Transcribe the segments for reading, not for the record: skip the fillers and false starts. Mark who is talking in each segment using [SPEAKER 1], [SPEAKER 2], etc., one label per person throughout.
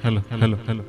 [SPEAKER 1] Hello hello hello.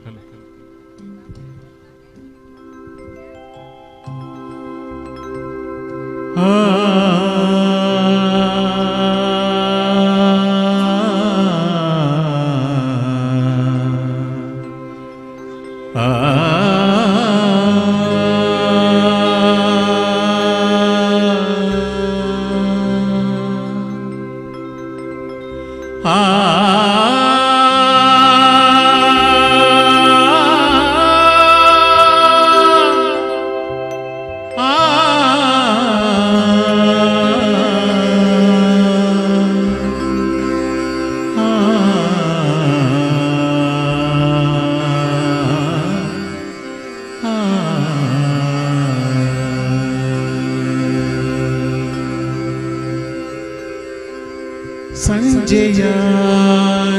[SPEAKER 2] ಸಂಜೆಯ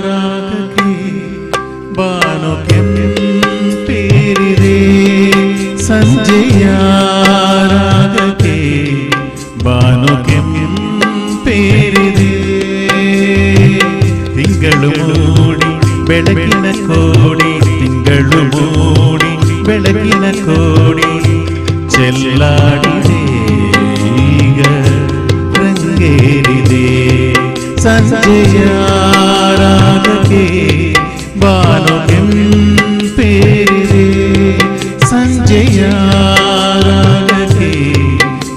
[SPEAKER 2] ರಾಗಕ್ಕೆ ಬಾನು ಕೆಂಪೇರಿದೆ, ಸಂಜೆಯ ರಾಗಕ್ಕೆ ಬಾನು ಕೆಂಪೇರಿದೆ. ತಿಂಗಳು ಮೂಡಿ ಬೆಳಕಿನ ಕೋಡಿ, ತಿಂಗಳು ಮೂಡಿ ಬೆಳಕಿನ ಕೋಡಿ ಚೆಲ್ಲಾಡಿದೆ, ಈಗ ರಂಗೇರಿದೆ. ಸಂಜೆಯ ರಾಗಕ್ಕೆ ಬಾನು ಕೆಂಪೇರಿದೆ, ಸಂಜೆಯ ರಾಗಕ್ಕೆ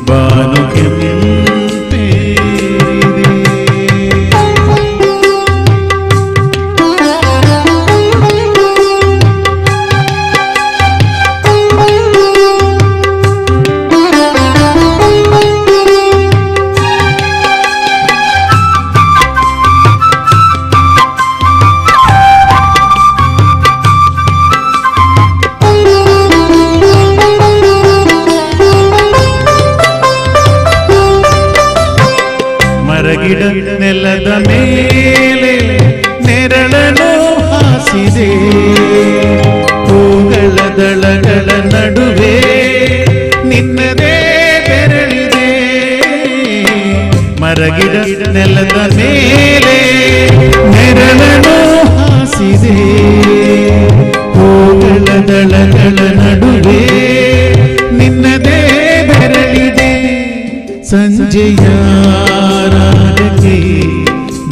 [SPEAKER 2] ಬಾನು ಕೆಂಪೇರಿದೆ. ಮರಗಿಡ ನೆಲದ ಮೇಲೆ ನೆರಳನು ಹಾಸಿದೆ, ಹೂಗಳ ದಳಗಳ ನಡುವೆ ನಿನ್ನದೇ ಬೆರಳಿದೆ. ಮರಗಿಡ ನೆಲದ ಮೇಲೆ ನೆರಳನು ಹಾಸಿದೆ, ಹೂಗಳ ದಳಗಳ ನಡುವೆ ನಿನ್ನದೇ ಬೆರಳಿದೆ. ಸಂಜೆಯ ರಾಗಕ್ಕೆ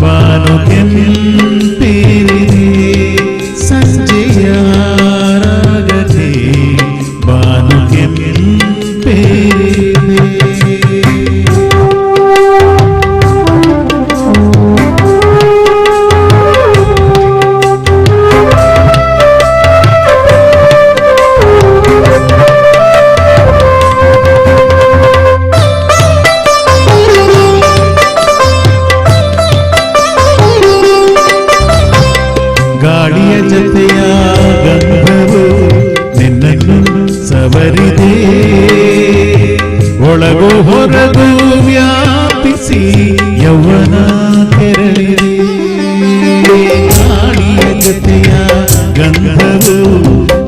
[SPEAKER 2] ಬಾನು ಕೆಂಪೇರಿದೆ, ಸಂಜೆಯ ರಾಗಕ್ಕೆ ಬಾನು ಕೆಂಪೇರಿದೆ. ಗಾಳಿಯ ಜೊತೆಯ ಗಂಧವು ನಿನ್ನನ್ನು ಸವರಿದೆ, ಒಳಗು ಹೊರಗು ವ್ಯಾಪಿಸಿ ಯೌವನ ಕೆರಳಿದೆ. ಗಾಳಿಯ ಜೊತೆಯ ಗಂಧವು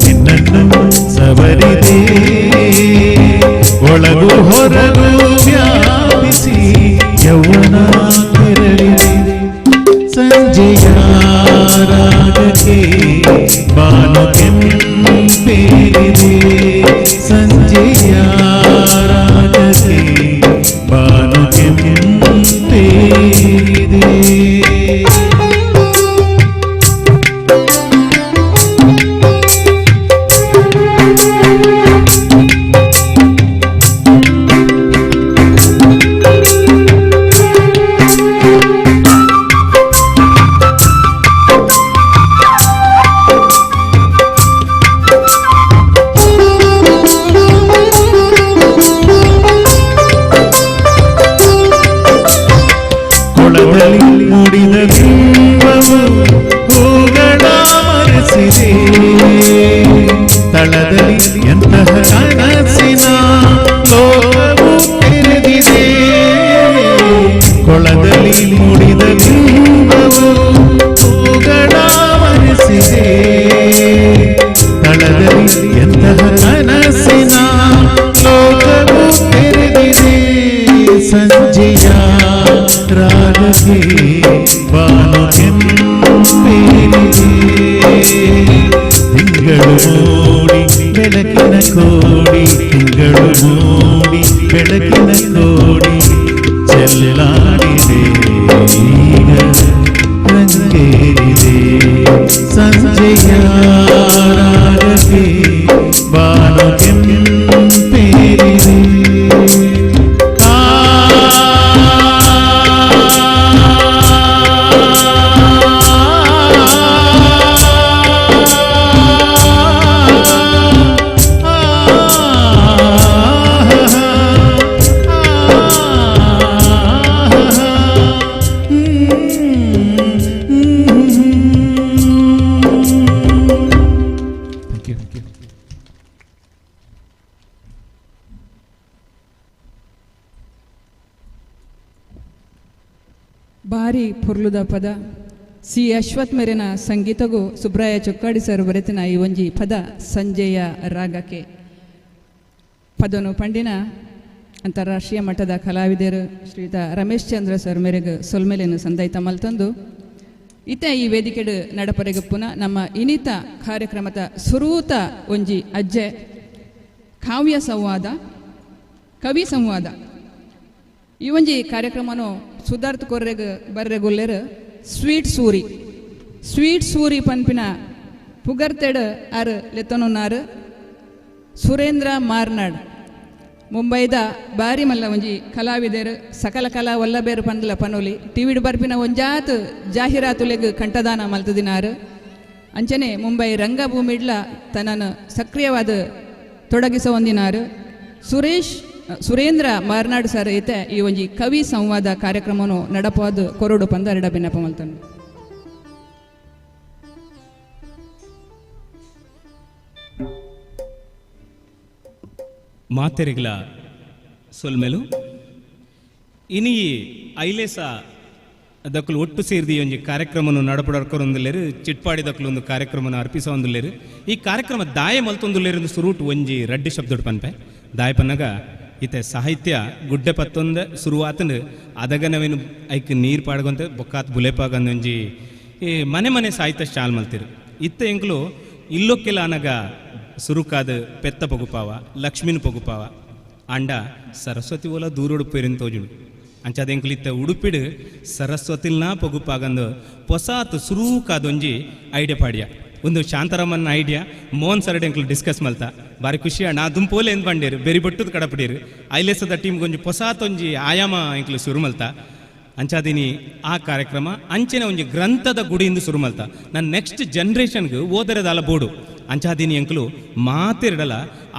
[SPEAKER 2] ನಿನ್ನನ್ನು ಸವರಿದೆ, ಒಳಗು ಹೊರಗು ವ್ಯಾಪಿಸಿ ಯೌವನ ಕೆರಳಿದೆ. ಸಂಜೆಯ ರಾಗಕ್ಕೆ ಬಾನು ಕೆಂಪೇರಿದೆ, ಸಂಜೆಯ ರಾಗಕ್ಕೆ ಬಾನು ಕೆಂಪೇರಿದೆ. ಕೊಳದಲ್ಲಿ ಮೂಡಿದ ಬಿಂಬವು ಹೂಗಳ ಮರೆಸಿದೆ, ತಳದಲ್ಲಿ ಎಂತಹ ಕನಸಿನ ಲೋಕವು ತೆರೆದಿದೆ. ಕೊಳದಲ್ಲಿ ಮೂಡಿದ ಬಿಂಬವು ಹೂಗಳ ಮರೆಸಿದೆ, ತಳದಲ್ಲಿ ಎಂತಹ ಕನಸಿನ ಲೋಕವು ತೆರೆದಿದೆ. ಸಂಜೆಯ ರಾಗಕ್ಕೆ ಬಾನು ಕೆಂಪೇರಿದೆ. ಕೋಡಿ ತಿಂಗಳು ಮೂಡಿ ಬೆಳಕಿನ ಕೋಡಿ ಚೆಲ್ಲಾಡಿದೆ ಈಗ ರಂಗೇರಿದೆ ಸಂಜೆಯ ರಾಗಕ್ಕೆ Banu ಕೆಂಪೇರಿದೆ. Thank you. Thank you.
[SPEAKER 1] ಬಾರಿ ಪೊರ್ಲುದ ಪದ ಸಿ ಅಶ್ವಥ್ ಮೇರಿನ ಸಂಗೀತಗೂ ಸುಬ್ರಾಯ ಚೊಕ್ಕಾಡಿ ಸರ್ ಬರೆತಿನ ಈ ಒಂಜಿ ಪದ ಸಂಜೆಯ ರಾಗಕ್ಕೆ ಪದನು ಪಂಡಿನ ಅಂತಾರಾಷ್ಟ್ರೀಯ ಮಟ್ಟದ ಕಲಾವಿದರು ಶ್ರೀಯುತ ರಮೇಶ್ ಚಂದ್ರ ಸರ್ ಮೇರೆಗೆ ಸೊಲ್ಮೆಲೆನು ಸಂದೈತ ಮಲ್ತಂದು ಇತ ಈ ವೇದಿಕೆಡು ನಡಪರೆಗಪ್ಪುನ ನಮ್ಮ ಇನಿತ ಕಾರ್ಯಕ್ರಮದ ಸುರೂತ ಒಂಜಿ ಅಜ್ಜೆ ಕಾವ್ಯ ಸಂವಾದ ಕವಿ ಸಂವಾದ ಈ ಒಂಜಿ ಕಾರ್ಯಕ್ರಮನು ಸುಧಾರ್ಥ ಕೊರ್ರೆಗ್ ಬರ್ರೆಗುಲ್ಲೆರ್ ಸ್ವೀಟ್ ಸೂರಿ ಸ್ವೀಟ್ ಸೂರಿ ಪನ್ಪಿನ ಪುಗರ್ತೆಡ್ ಆರ್ ಲೆತ್ತನುನ್ನಾರು ಸುರೇಂದ್ರ ಮಾರ್ನಾಡ್ ಮುಂಬೈದ ಬಾರಿ ಮಲ್ಲ ಒಂಜಿ ಕಲಾವಿದರು ಸಕಲ ಕಲಾ ವಲ್ಲಬೇರು ಪಂದಲ ಪನೋಲಿ ಟಿವಿಡ್ ಬರ್ಪಿನ ಒಂಜಾತ್ ಜಾಹೀರಾತುಲೆಗ್ ಕಂಠದಾನ ಮಲ್ತದಿನಾರು ಅಂಚನೆ ಮುಂಬೈ ರಂಗಭೂಮಿಡ್ಲ ತನ್ನನ್ನು ಸಕ್ರಿಯವಾದ ತೊಡಗಿಸ ಹೊಂದಿನಾರು ಸುರೇಂದ್ರ ಮಾರ್ನಾಡ್ ಸರ್ ಐತೆ ಈ ಒಂಜಿ ಕವಿ ಸಂವಾದ ಕಾರ್ಯಕ್ರಮನು ನಡಪಾದ ಕೊರಡು ಪಂದ ಅರಡ ಬಿನ್ನಪ ಮಲ್ತನು.
[SPEAKER 3] ಮಾತೆರಿಗ್ಲ ಸೊಲ್ಮೆಲು ಇನಿ ಐಲೇಸ ದಕ್ಕಲು ಒಟ್ಟು ಸೇರಿದಿ ಒಂಜಿ ಕಾರ್ಯಕ್ರಮನು ನಡಪಡರ್ಕೊರೊಂದುಲ್ಲೇರು ಚಿಟ್ಪಾಡಿ ದಕ್ಕಲು ಒಂದು ಕಾರ್ಯಕ್ರಮನ ಅರ್ಪಿಸ ಒಂದುಲ್ಲೇರು ಈ ಕಾರ್ಯಕ್ರಮ ದಾಯ ಮಲ್ತೊಂದುಲ್ಲೇರು ಸುರೂಟ್ ಒಂಜಿ ರಡ್ಡಿ ಶಬ್ದೊಡು ಪನ್ಪೆ ದಾಯ ಪನ್ನಗ ಇತ್ತೆ ಸಾಹಿತ್ಯ ಗುಡ್ಡೆ ಪತ್ತೊಂದ ಸುರುವಾತಂದು ಅದಗನವೇನು ಐಕ್ ನೀರು ಪಾಡ್ಗೊಂತೆ ಬೊಕ್ಕಾತ್ ಬುಲೆಪಾಗಂದ ಒಂಜಿ ಈ ಮನೆ ಮನೆ ಸಾಹಿತ್ಯ ಶಾಲ್ ಮಲ್ತಿರು ಇತ್ತೆ ಎಂಕ್ಲು ಇಲ್ಲೊಕ್ಕೆಲ್ಲ ಅನಗ ಸುರುಕಾದ ಪೆತ್ತ ಪೊಗುಪಾವ ಲಕ್ಷ್ಮಿನ ಪೊಗುಪಾವ ಅಂಡ ಸರಸ್ವತಿ ಓಲ ದೂರೋಡು ಪೇರಿನ ತೋಜುಡು ಅಂಚಾದ ಎಂಕ್ಲು ಇತ್ತ ಉಡುಪಿಡು ಸರಸ್ವತಿಲ್ನ ಪೊಗುಪಾಗಂದು ಪೊಸಾತ್ ಸುರೂಕಾದೊಂಜಿ ಐಡಿಯಾ ಪಾಡಿಯ ಒಂದು ಶಾಂತಾರಾಮನ್ನ ಐಡಿಯಾ ಮೋಹನ್ ಸರಡ್ ಎಂಕ್ಲು ಡಿಸ್ಕಸ್ ಮಲ್ತ ಬಾರಿ ಖುಷಿ ಅಣ್ಣ ದುಂಪೋಲೆ ಎಂದ್ ಬಂಡೇರು ಬೆರಿ ಬಟ್ಟುದು ಕಡಪಡೀರು ಐಲೇಸದ ಟೀಮ್ಗೊಂಜಿ ಪೊಸಾತೊಂಜಿ ಆಯಾಮ ಎಂಕ್ಲು ಸುರು ಮಲ್ತ ಅಂಚಾದಿನಿ ಆ ಕಾರ್ಯಕ್ರಮ ಅಂಚಿನ ಒಂಜಿ ಗ್ರಂಥದ ಗುಡಿಯಿಂದ ಸುರು ಮಲ್ತ ನನ್ನ ನೆಕ್ಸ್ಟ್ ಜನ್ರೇಷನ್ಗೆ ಓದರದಾಲ ಬೋಡು ಅಂಚಾದಿನಿ ಅಂಕಲು ಮಾತಿರಡಲ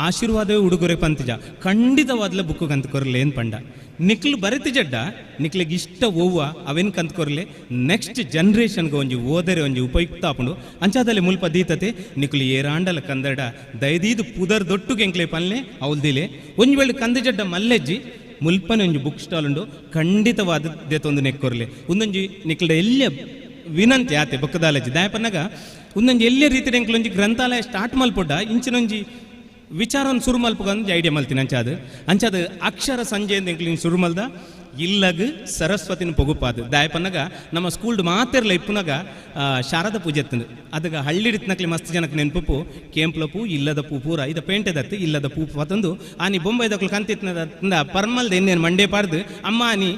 [SPEAKER 3] ಆಶೀರ್ವಾದವೇ ಉಡುಗೊರೆ ಪಂತಿಜ ಖಂಡಿತವಾದ್ಲ ಬುಕ್ಕು ಕಂತ್ಕೊರ್ಲೆ ಏನ್ ಪಂಡ ನಿಕ್ಲು ಬರೆತಿ ಜಡ್ಡ ನಿಕ್ಲಿಗೆ ಇಷ್ಟ ಓವ್ವ ಅವೇನು ಕಂತ್ಕೊರ್ಲೆ ನೆಕ್ಸ್ಟ್ ಜನ್ರೇಷನ್ಗೆ ಒಂಜಿ ಓದರೆ ಒಂಜಿ ಉಪಯುಕ್ತ ಆಪುಂಡು ಅಂಚಾದಲ್ಲಿ ಮುಲ್ಪ ದೀತತೆ ನಿಕ್ಲು ಏರಾಂಡಲ ಕಂದಡ ದಯದೀದು ಪುದರ್ ದೊಟ್ಟುಗೆ ಎಂಕ್ಲೆ ಪಲ್ಲೆ ಅವಲ್ದಿಲೆ ಒಂಜಿ ವೇಳೆ ಕಂದ ಜಡ್ಡ ಮಲ್ಲೆಜ್ಜಿ ಮುಲ್ಪನೆ ಒಂಜಿ ಬುಕ್ ಸ್ಟಾಲ್ ಉಂಡು ಖಂಡಿತವಾದ ದೇತೊಂದು ನೆಕ್ಕೊರ್ಲೆ ಒಂದೊಂಜಿ ನಿಕ್ಲಡ ಎಲ್ಲ ವಿನಂತಿ ಆತೆ ಬೊಕ್ಕದಾಲಜ್ಜಿ ದಾಯಪನ್ನಗ ಒಂದೊಂಜಿ ಎಲ್ಲೇ ರೀತಿ ಎಂಕ್ಲೊಂಜಿ ಗ್ರಂಥಾಲಯ ಸ್ಟಾರ್ಟ್ ಮಲ್ಪೊಡ್ಡ ಇಂಚಿನೊಂಜಿ ವಿಚಾರವನ್ನು ಸುರು ಮಲ್ಪುಗ ಐಡಿಯಾ ಮಲ್ತೀನಿ ಅಂಚಾದ ಅಂಚಾದ ಅಕ್ಷರ ಸಂಜೆ ಎಂಕ್ಲಿನ್ ಸುರು ಮಲ್ದ ಇಲ್ಲಗ್ ಸರಸ್ವತಿನ ಪೊಗುಪಾದು ದಾಯಪನ್ನಗ ನಮ್ಮ ಸ್ಕೂಲ್ಡ್ ಮಾತೆರ್ಲ ಇಪ್ಪುನಗ ಶಾರದಾ ಪೂಜೆ ಎತ್ತಂದು ಅದಗ ಹಳ್ಳಿಡಿತ್ನಕ್ಲಿ ಮಸ್ತ್ ಜನಕ್ಕೆ ನೆನಪು ಕೇಂಪ್ಲ ಪೂ ಇಲ್ಲದ ಪೂ ಪೂರ ಇದ ಪೇಂಟೆದತ್ತು ಇಲ್ಲದ ಪೂ ಪತಂದು ಆನಿ ಬೊಂಬೈದಕ್ಲು ಕಂತಿತ್ನದ ಪರ್ಮಲ್ದ ಎನ್ನೇನು ಮಂಡೆ ಪಾಡ್ದು ಅಮ್ಮ ಆನಿ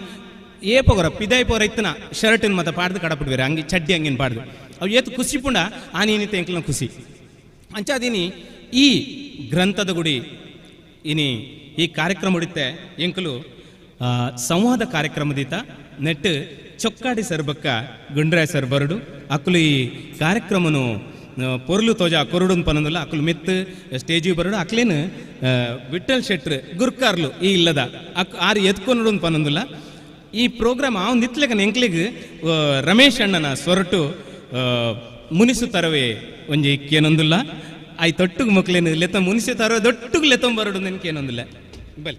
[SPEAKER 3] ಏ ಪೊಗರ ಪಿದಾಯ್ ಪೋರ ಇತ್ತನ ಶರ್ಟಿನ ಮತ್ತ ಪಾಡ್ದು ಕಡಪಿಡ್ಬೇರೆ ಅಂಗಿ ಚಡ್ಡಿ ಅಂಗಿನ ಪಾಡ್ದು ಅವು ಏತು ಖುಷಿ ಪುಂಡ ಆನಿ ಏನಿತ್ತು ಎಂಕ್ಲನ ಖುಷಿ ಅಂಚಾದಿನಿ ಈ ಗ್ರಂಥದ ಗುಡಿ ಇನಿ ಈ ಕಾರ್ಯಕ್ರಮ ಹೊಡಿತೆ ಎಂಕಲು ಸಂವಾದ ಕಾರ್ಯಕ್ರಮದೀತ ನೆಟ್ ಚೊಕ್ಕಾಡಿ ಸರ್ ಬಕ್ಕ ಗುಂಡ್ರಾಯ್ ಸರ್ ಬರಡು ಅಕ್ಕಲು ಈ ಕಾರ್ಯಕ್ರಮನು ಪೊರ್ಲು ತೋಜ ಕೊರಡುನ್ ಪನಂದುಲ್ಲ ಅಕ್ಕಲು ಮೆತ್ತು ಸ್ಟೇಜಿಗೆ ಬರಡು ಅಕ್ಲೇನು ವಿಠಲ್ ಶೆಟ್ರು ಗುರ್ಕಾರ್ಲು ಈ ಇಲ್ಲದ ಅಕ್ ಆರು ಎತ್ಕೊನಡು ಪನಂದುಲ್ಲ ಈ ಪ್ರೋಗ್ರಾಮ್ ಆ ಒಂದು ಇತ್ಲೆಕನ ಎಂಕ್ಲಿಗ್ ರಮೇಶ್ ಅಣ್ಣನ ಸೊರಟು ಮುನಿಸು ತರವೇ ಒಂಜಿ ಇಕ್ಕೇನೊಂದುಲ್ಲ I ತೊಟ್ಟುಗ್ ಮಕ್ಳೇನು ಲೆತ್ತ ಮುನಿಸು ತರವೆ ದೊಟ್ಟುಗ್ ಲೆತ್ತೊಂಬರಡು ನೆನ್ಕೇನೊಂದಿಲ್ಲ ಬಲ್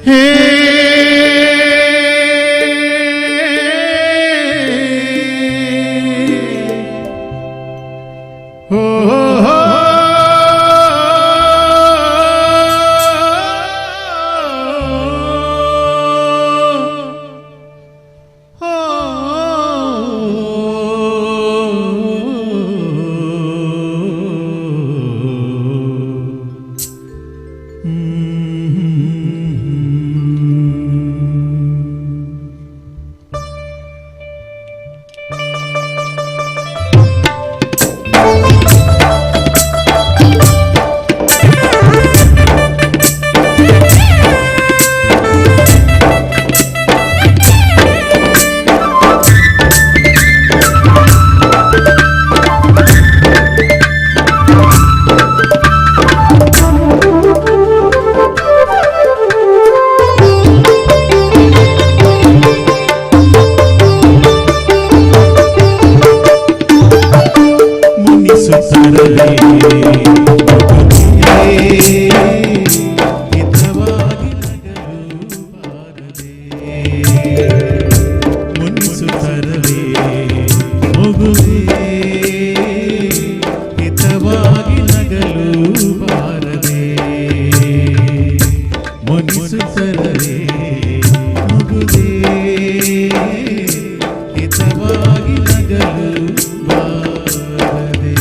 [SPEAKER 2] ಹೇ ಹೋ ಹೋ ಮುನಿಸುತ್ತರಲೇ ಹಿತವಾಗಿ ನಗಲು ಬಾರದೆ. ಮುನಿಸುತ್ತರವೇ ಮಗುವೇ ಹಿತವಾಗಿ ನಗಲು ಬಾರದೆ. ಮುನಿಸುತ್ತರವೇ ಮಗುವೇ ಹಿತವಾಗಿ ನಗಲು ಬಾರದೆ.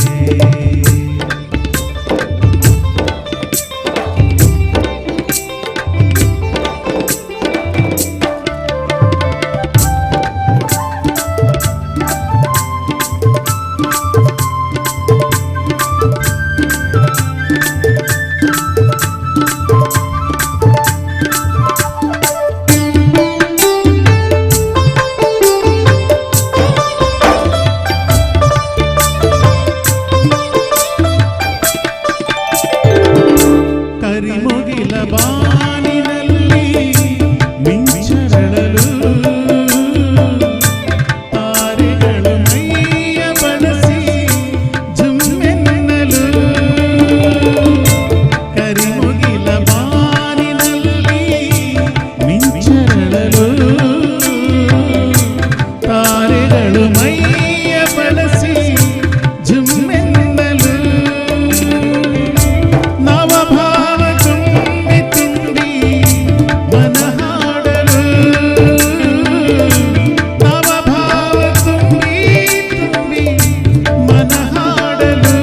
[SPEAKER 2] ಕರಿಮುಗಿಲ ಬಾನಿನಲ್ಲಿ ಮಿಂಚರಳಲು ತಾರೆಗಳು ಮೈಯ ಬಳಸಿ ಜುಮ್ಮೆನ್ನಲು. ಕರಿಮುಗಿಲ ಬಾನಿನಲ್ಲಿ ಮಿಂಚರಳಲು ತಾರೆಗಳು ಮೈಯ ಬಳಸಿ ಜುಮ್ಮೆನ್ನಲು. ನವಭಾವ ತುಂಬಿ ತುಂಬಿ ಮನಹಾಡಲು, ನವಭಾವ ತುಂಬಿ ತುಂಬಿ ಮನಹಾಡಲು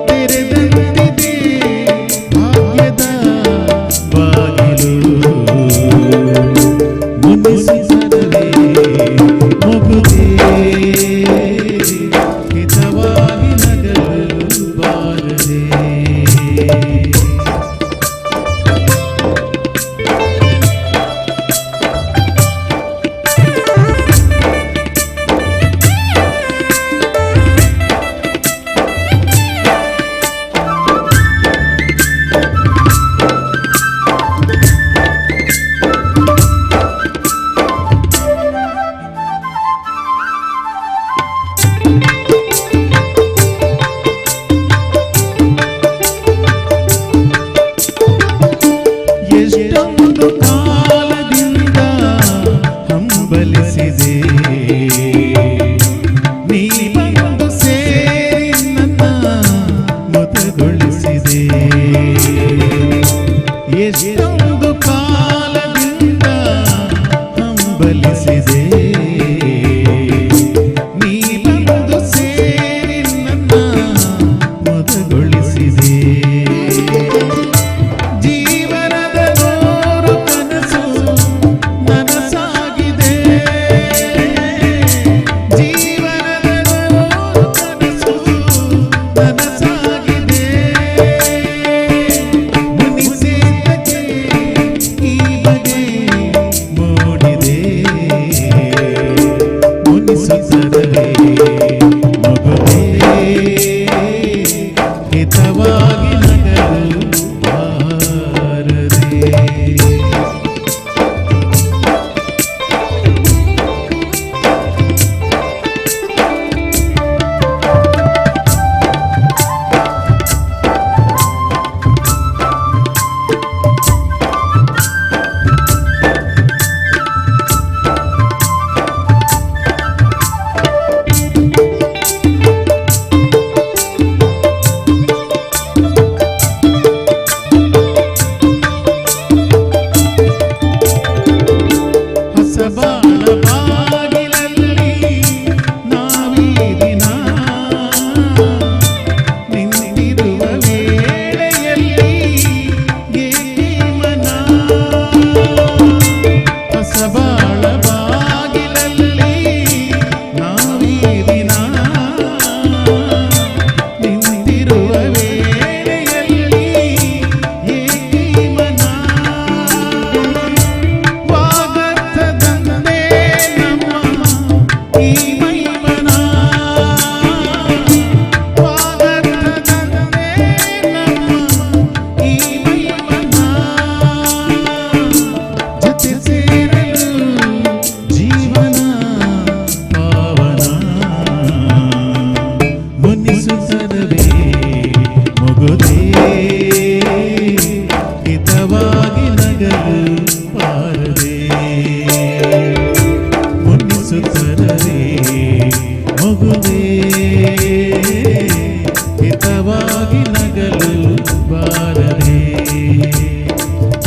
[SPEAKER 2] ತೆರೆದಂತಿದೆ ಭಾಗ್ಯದ ಬಾಗಿಲು. ಮುನಿಸಿಸಲೇ ಮಗುವೇ ಹಿತವಾಗಿ ನಗಲು ಬಾರದೆ. ಎಷ್ಟೊಂದು ಕಾಲದಿಂದ ಹಂಬಲಿಸಿದೆ, ನೀ ಬಂದು ಸೇರಿ ನನ್ನ ಮುದಗೊಳಿಸಿದೆ. ಎಷ್ಟೊಂದು ಕಾಲದಿಂದ ಹಂಬಲಿಸಿದೆ, ನೀ ಬಂದು ಸೇರಿ ನನ್ನ ಮುದಗೊಳಿಸಿದೆ. ಜೀವನದ ನೂರು ಕನಸು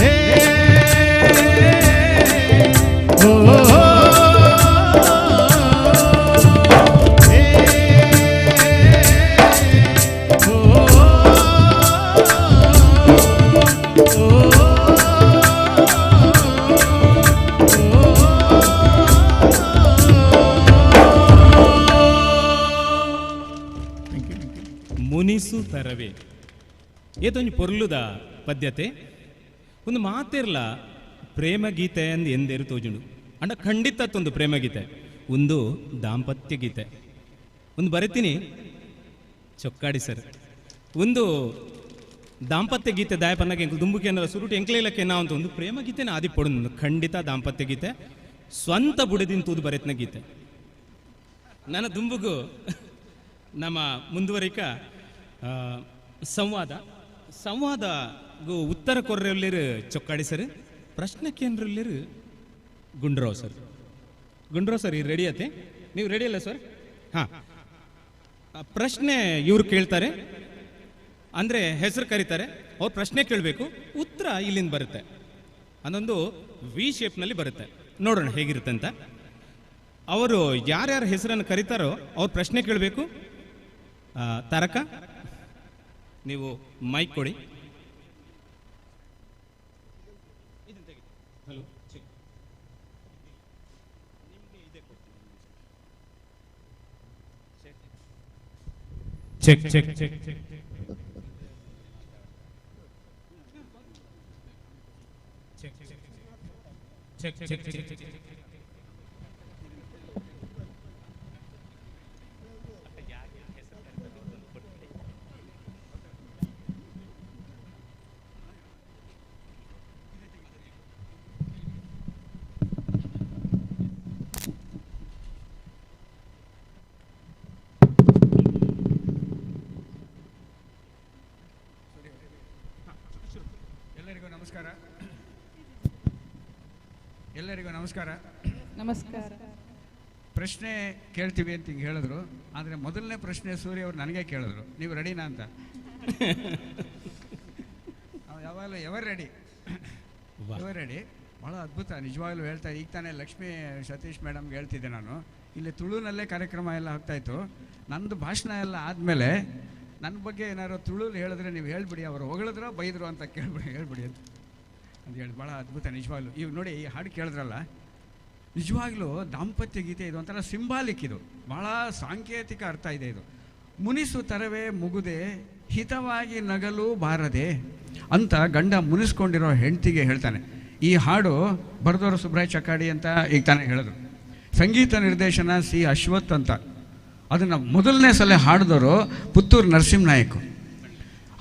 [SPEAKER 2] ಹೇ ಓ ಹೇ
[SPEAKER 3] ಮುನಿಸು ತರವೇ ಏತೊಂಜಿ ಪೊರ್ಲುದ ಪದ್ಯತೆ ಒಂದು ಮಾತಿರ್ಲ ಪ್ರೇಮಗೀತೆ ಅಂದ್ ಎಂದೇರು ತೋಜುಂಡು ಅಂಡ ಖಂಡಿತ ಒಂದು ಪ್ರೇಮಗೀತೆ ಒಂದು ದಾಂಪತ್ಯ ಗೀತೆ ಒಂದು ಬರೆತೀನಿ ಚೊಕ್ಕಾಡಿ ಸರ್ ಒಂದು ದಾಂಪತ್ಯ ಗೀತೆ ದಾಯಪನ್ನಾಗ ಎಂಕು ದುಂಬುಕೆ ಅನ್ನಲ್ಲ ಸುರುಟು ಎಂಕ್ಲೇಲಕ್ಕೆ ನಾ ಅಂತ ಒಂದು ಪ್ರೇಮಗೀತೆನ ಆದಿ ಪೊಡು ಖಂಡಿತ ದಾಂಪತ್ಯ ಗೀತೆ ಸ್ವಂತ ಬುಡದಿನ ತೂದು ಬರೆತ್ನ ಗೀತೆ. ನನ್ನ ದುಂಬುಗು ನಮ್ಮ ಮುಂದುವರಿಕ ಸಂವಾದ ಸಂವಾದಗೂ ಉತ್ತರ ಕೊರ್ರೆಲ್ಲಿರು ಚೊಕ್ಕಾಡಿ ಸರ್, ಪ್ರಶ್ನೆ ಕೇಂದ್ರಲ್ಲಿರು ಗುಂಡ್ರಾವ್ ಸರ್. ಗುಂಡ್ರಾವ್ ಸರ್ ಈ ರೆಡಿ ಆತೆ? ನೀವು ರೆಡಿ ಅಲ್ಲ ಸರ್? ಹಾಂ, ಪ್ರಶ್ನೆ ಇವರು ಕೇಳ್ತಾರೆ, ಅಂದರೆ ಹೆಸರು ಕರೀತಾರೆ, ಅವ್ರು ಪ್ರಶ್ನೆ ಕೇಳಬೇಕು, ಉತ್ತರ ಇಲ್ಲಿಂದ ಬರುತ್ತೆ, ಅದೊಂದು ವಿ ಶೇಪ್ನಲ್ಲಿ ಬರುತ್ತೆ. ನೋಡೋಣ ಹೇಗಿರುತ್ತೆ ಅಂತ. ಅವರು ಯಾರ್ಯಾರ ಹೆಸರನ್ನು ಕರೀತಾರೋ ಅವ್ರು ಪ್ರಶ್ನೆ ಕೇಳಬೇಕು. ತಾರಕ, ನೀವು ಮೈಕ್ ಕೊಡಿ. Hello, check check check check. Check check check check.
[SPEAKER 4] ಎಲ್ಲರಿಗೂ ನಮಸ್ಕಾರ. ಎಲ್ಲರಿಗೂ ನಮಸ್ಕಾರ.
[SPEAKER 1] ನಮಸ್ಕಾರ.
[SPEAKER 4] ಪ್ರಶ್ನೆ ಕೇಳ್ತೀವಿ ಅಂತ ಹಿಂಗೆ ಹೇಳಿದ್ರು, ಆದರೆ ಮೊದಲನೇ ಪ್ರಶ್ನೆ ಸೂರ್ಯ ಅವರು ನನಗೆ ಕೇಳಿದ್ರು, ನೀವು ರೆಡಿನಾ ಅಂತ. ನಾವು ಯಾವಾಗಲೂ ಎವರ್ ರೆಡಿ, ಎವರ್ ರೆಡಿ. ಭಾಳ ಅದ್ಭುತ ನಿಜವಾಗ್ಲೂ ಹೇಳ್ತಾ. ಈಗ ತಾನೇ ಲಕ್ಷ್ಮೀ ಸತೀಶ್ ಮೇಡಮ್ಗೆ ಹೇಳ್ತಿದ್ದೆ ನಾನು, ಇಲ್ಲಿ ತುಳುನಲ್ಲೇ ಕಾರ್ಯಕ್ರಮ ಎಲ್ಲ ಆಗ್ತಾಯಿತ್ತು. ನಂದು ಭಾಷಣ ಎಲ್ಲ ಆದಮೇಲೆ ನನ್ನ ಬಗ್ಗೆ ಏನಾದ್ರು ತುಳುಲಿ ಹೇಳಿದ್ರೆ ನೀವು ಹೇಳ್ಬಿಡಿ, ಅವರು ಹೊಗಳಿದ್ರು ಬೈದರು ಅಂತ ಕೇಳ್ಬಿಡಿ, ಹೇಳ್ಬಿಡಿ ಅಂತ ಅಂತ ಹೇಳಿ. ಭಾಳ ಅದ್ಭುತ ನಿಜವಾಗ್ಲೂ. ಇವಾಗ ನೋಡಿ ಈ ಹಾಡು ಕೇಳಿದ್ರಲ್ಲ, ನಿಜವಾಗ್ಲೂ ದಾಂಪತ್ಯ ಗೀತೆ ಇದು ಒಂಥರ ಸಿಂಬಾಲಿಕ್, ಇದು ಭಾಳ ಸಾಂಕೇತಿಕ ಅರ್ಥ ಇದೆ ಇದು. ಮುನಿಸು ತರವೇ ಮುಗುದೆ ಹಿತವಾಗಿ ನಗಲು ಬಾರದೆ ಅಂತ ಗಂಡ ಮುನಿಸ್ಕೊಂಡಿರೋ ಹೆಂಡತಿಗೆ ಹೇಳ್ತಾನೆ. ಈ ಹಾಡು ಬರೆದವರು ಸುಬ್ರಾಯ ಚಕ್ಕಾಡಿ ಅಂತ ಈಗ ತಾನೇ ಹೇಳಿದ್ರು. ಸಂಗೀತ ನಿರ್ದೇಶನ ಸಿ ಅಶ್ವಥ್ ಅಂತ. ಅದನ್ನು ಮೊದಲನೇ ಸಲ ಹಾಡಿದವರು ಪುತ್ತೂರು ನರಸಿಂಹನಾಯಕ್.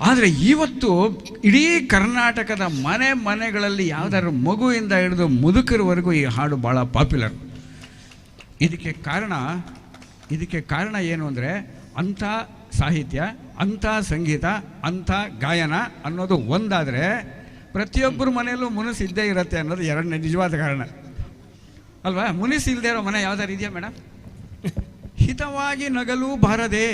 [SPEAKER 4] ಆದರೆ ಇವತ್ತು ಇಡೀ ಕರ್ನಾಟಕದ ಮನೆ ಮನೆಗಳಲ್ಲಿ ಯಾವುದಾದ್ರು ಮಗುವಿಂದ ಹಿಡಿದು ಮುದುಕರವರೆಗೂ ಈ ಹಾಡು ಭಾಳ ಪಾಪ್ಯುಲರ್. ಇದಕ್ಕೆ ಕಾರಣ ಏನು ಅಂದರೆ ಅಂಥ ಸಾಹಿತ್ಯ, ಅಂಥ ಸಂಗೀತ, ಅಂಥ ಗಾಯನ ಅನ್ನೋದು ಒಂದಾದರೆ ಪ್ರತಿಯೊಬ್ಬರ ಮನೆಯಲ್ಲೂ ಮುನಿಸು ಇದ್ದೇ ಇರುತ್ತೆ ಅನ್ನೋದು ಎರಡನೇ ನಿಜವಾದ ಕಾರಣ ಅಲ್ವಾ? ಮುನಿಸು ಇಲ್ಲದೆ ಇರೋ ಮನೆ ಯಾವ್ದಾರು ಇದೆಯಾ ಮೇಡಮ್? ಹಿತವಾಗಿ ನಗಲು ಬಾರದೆ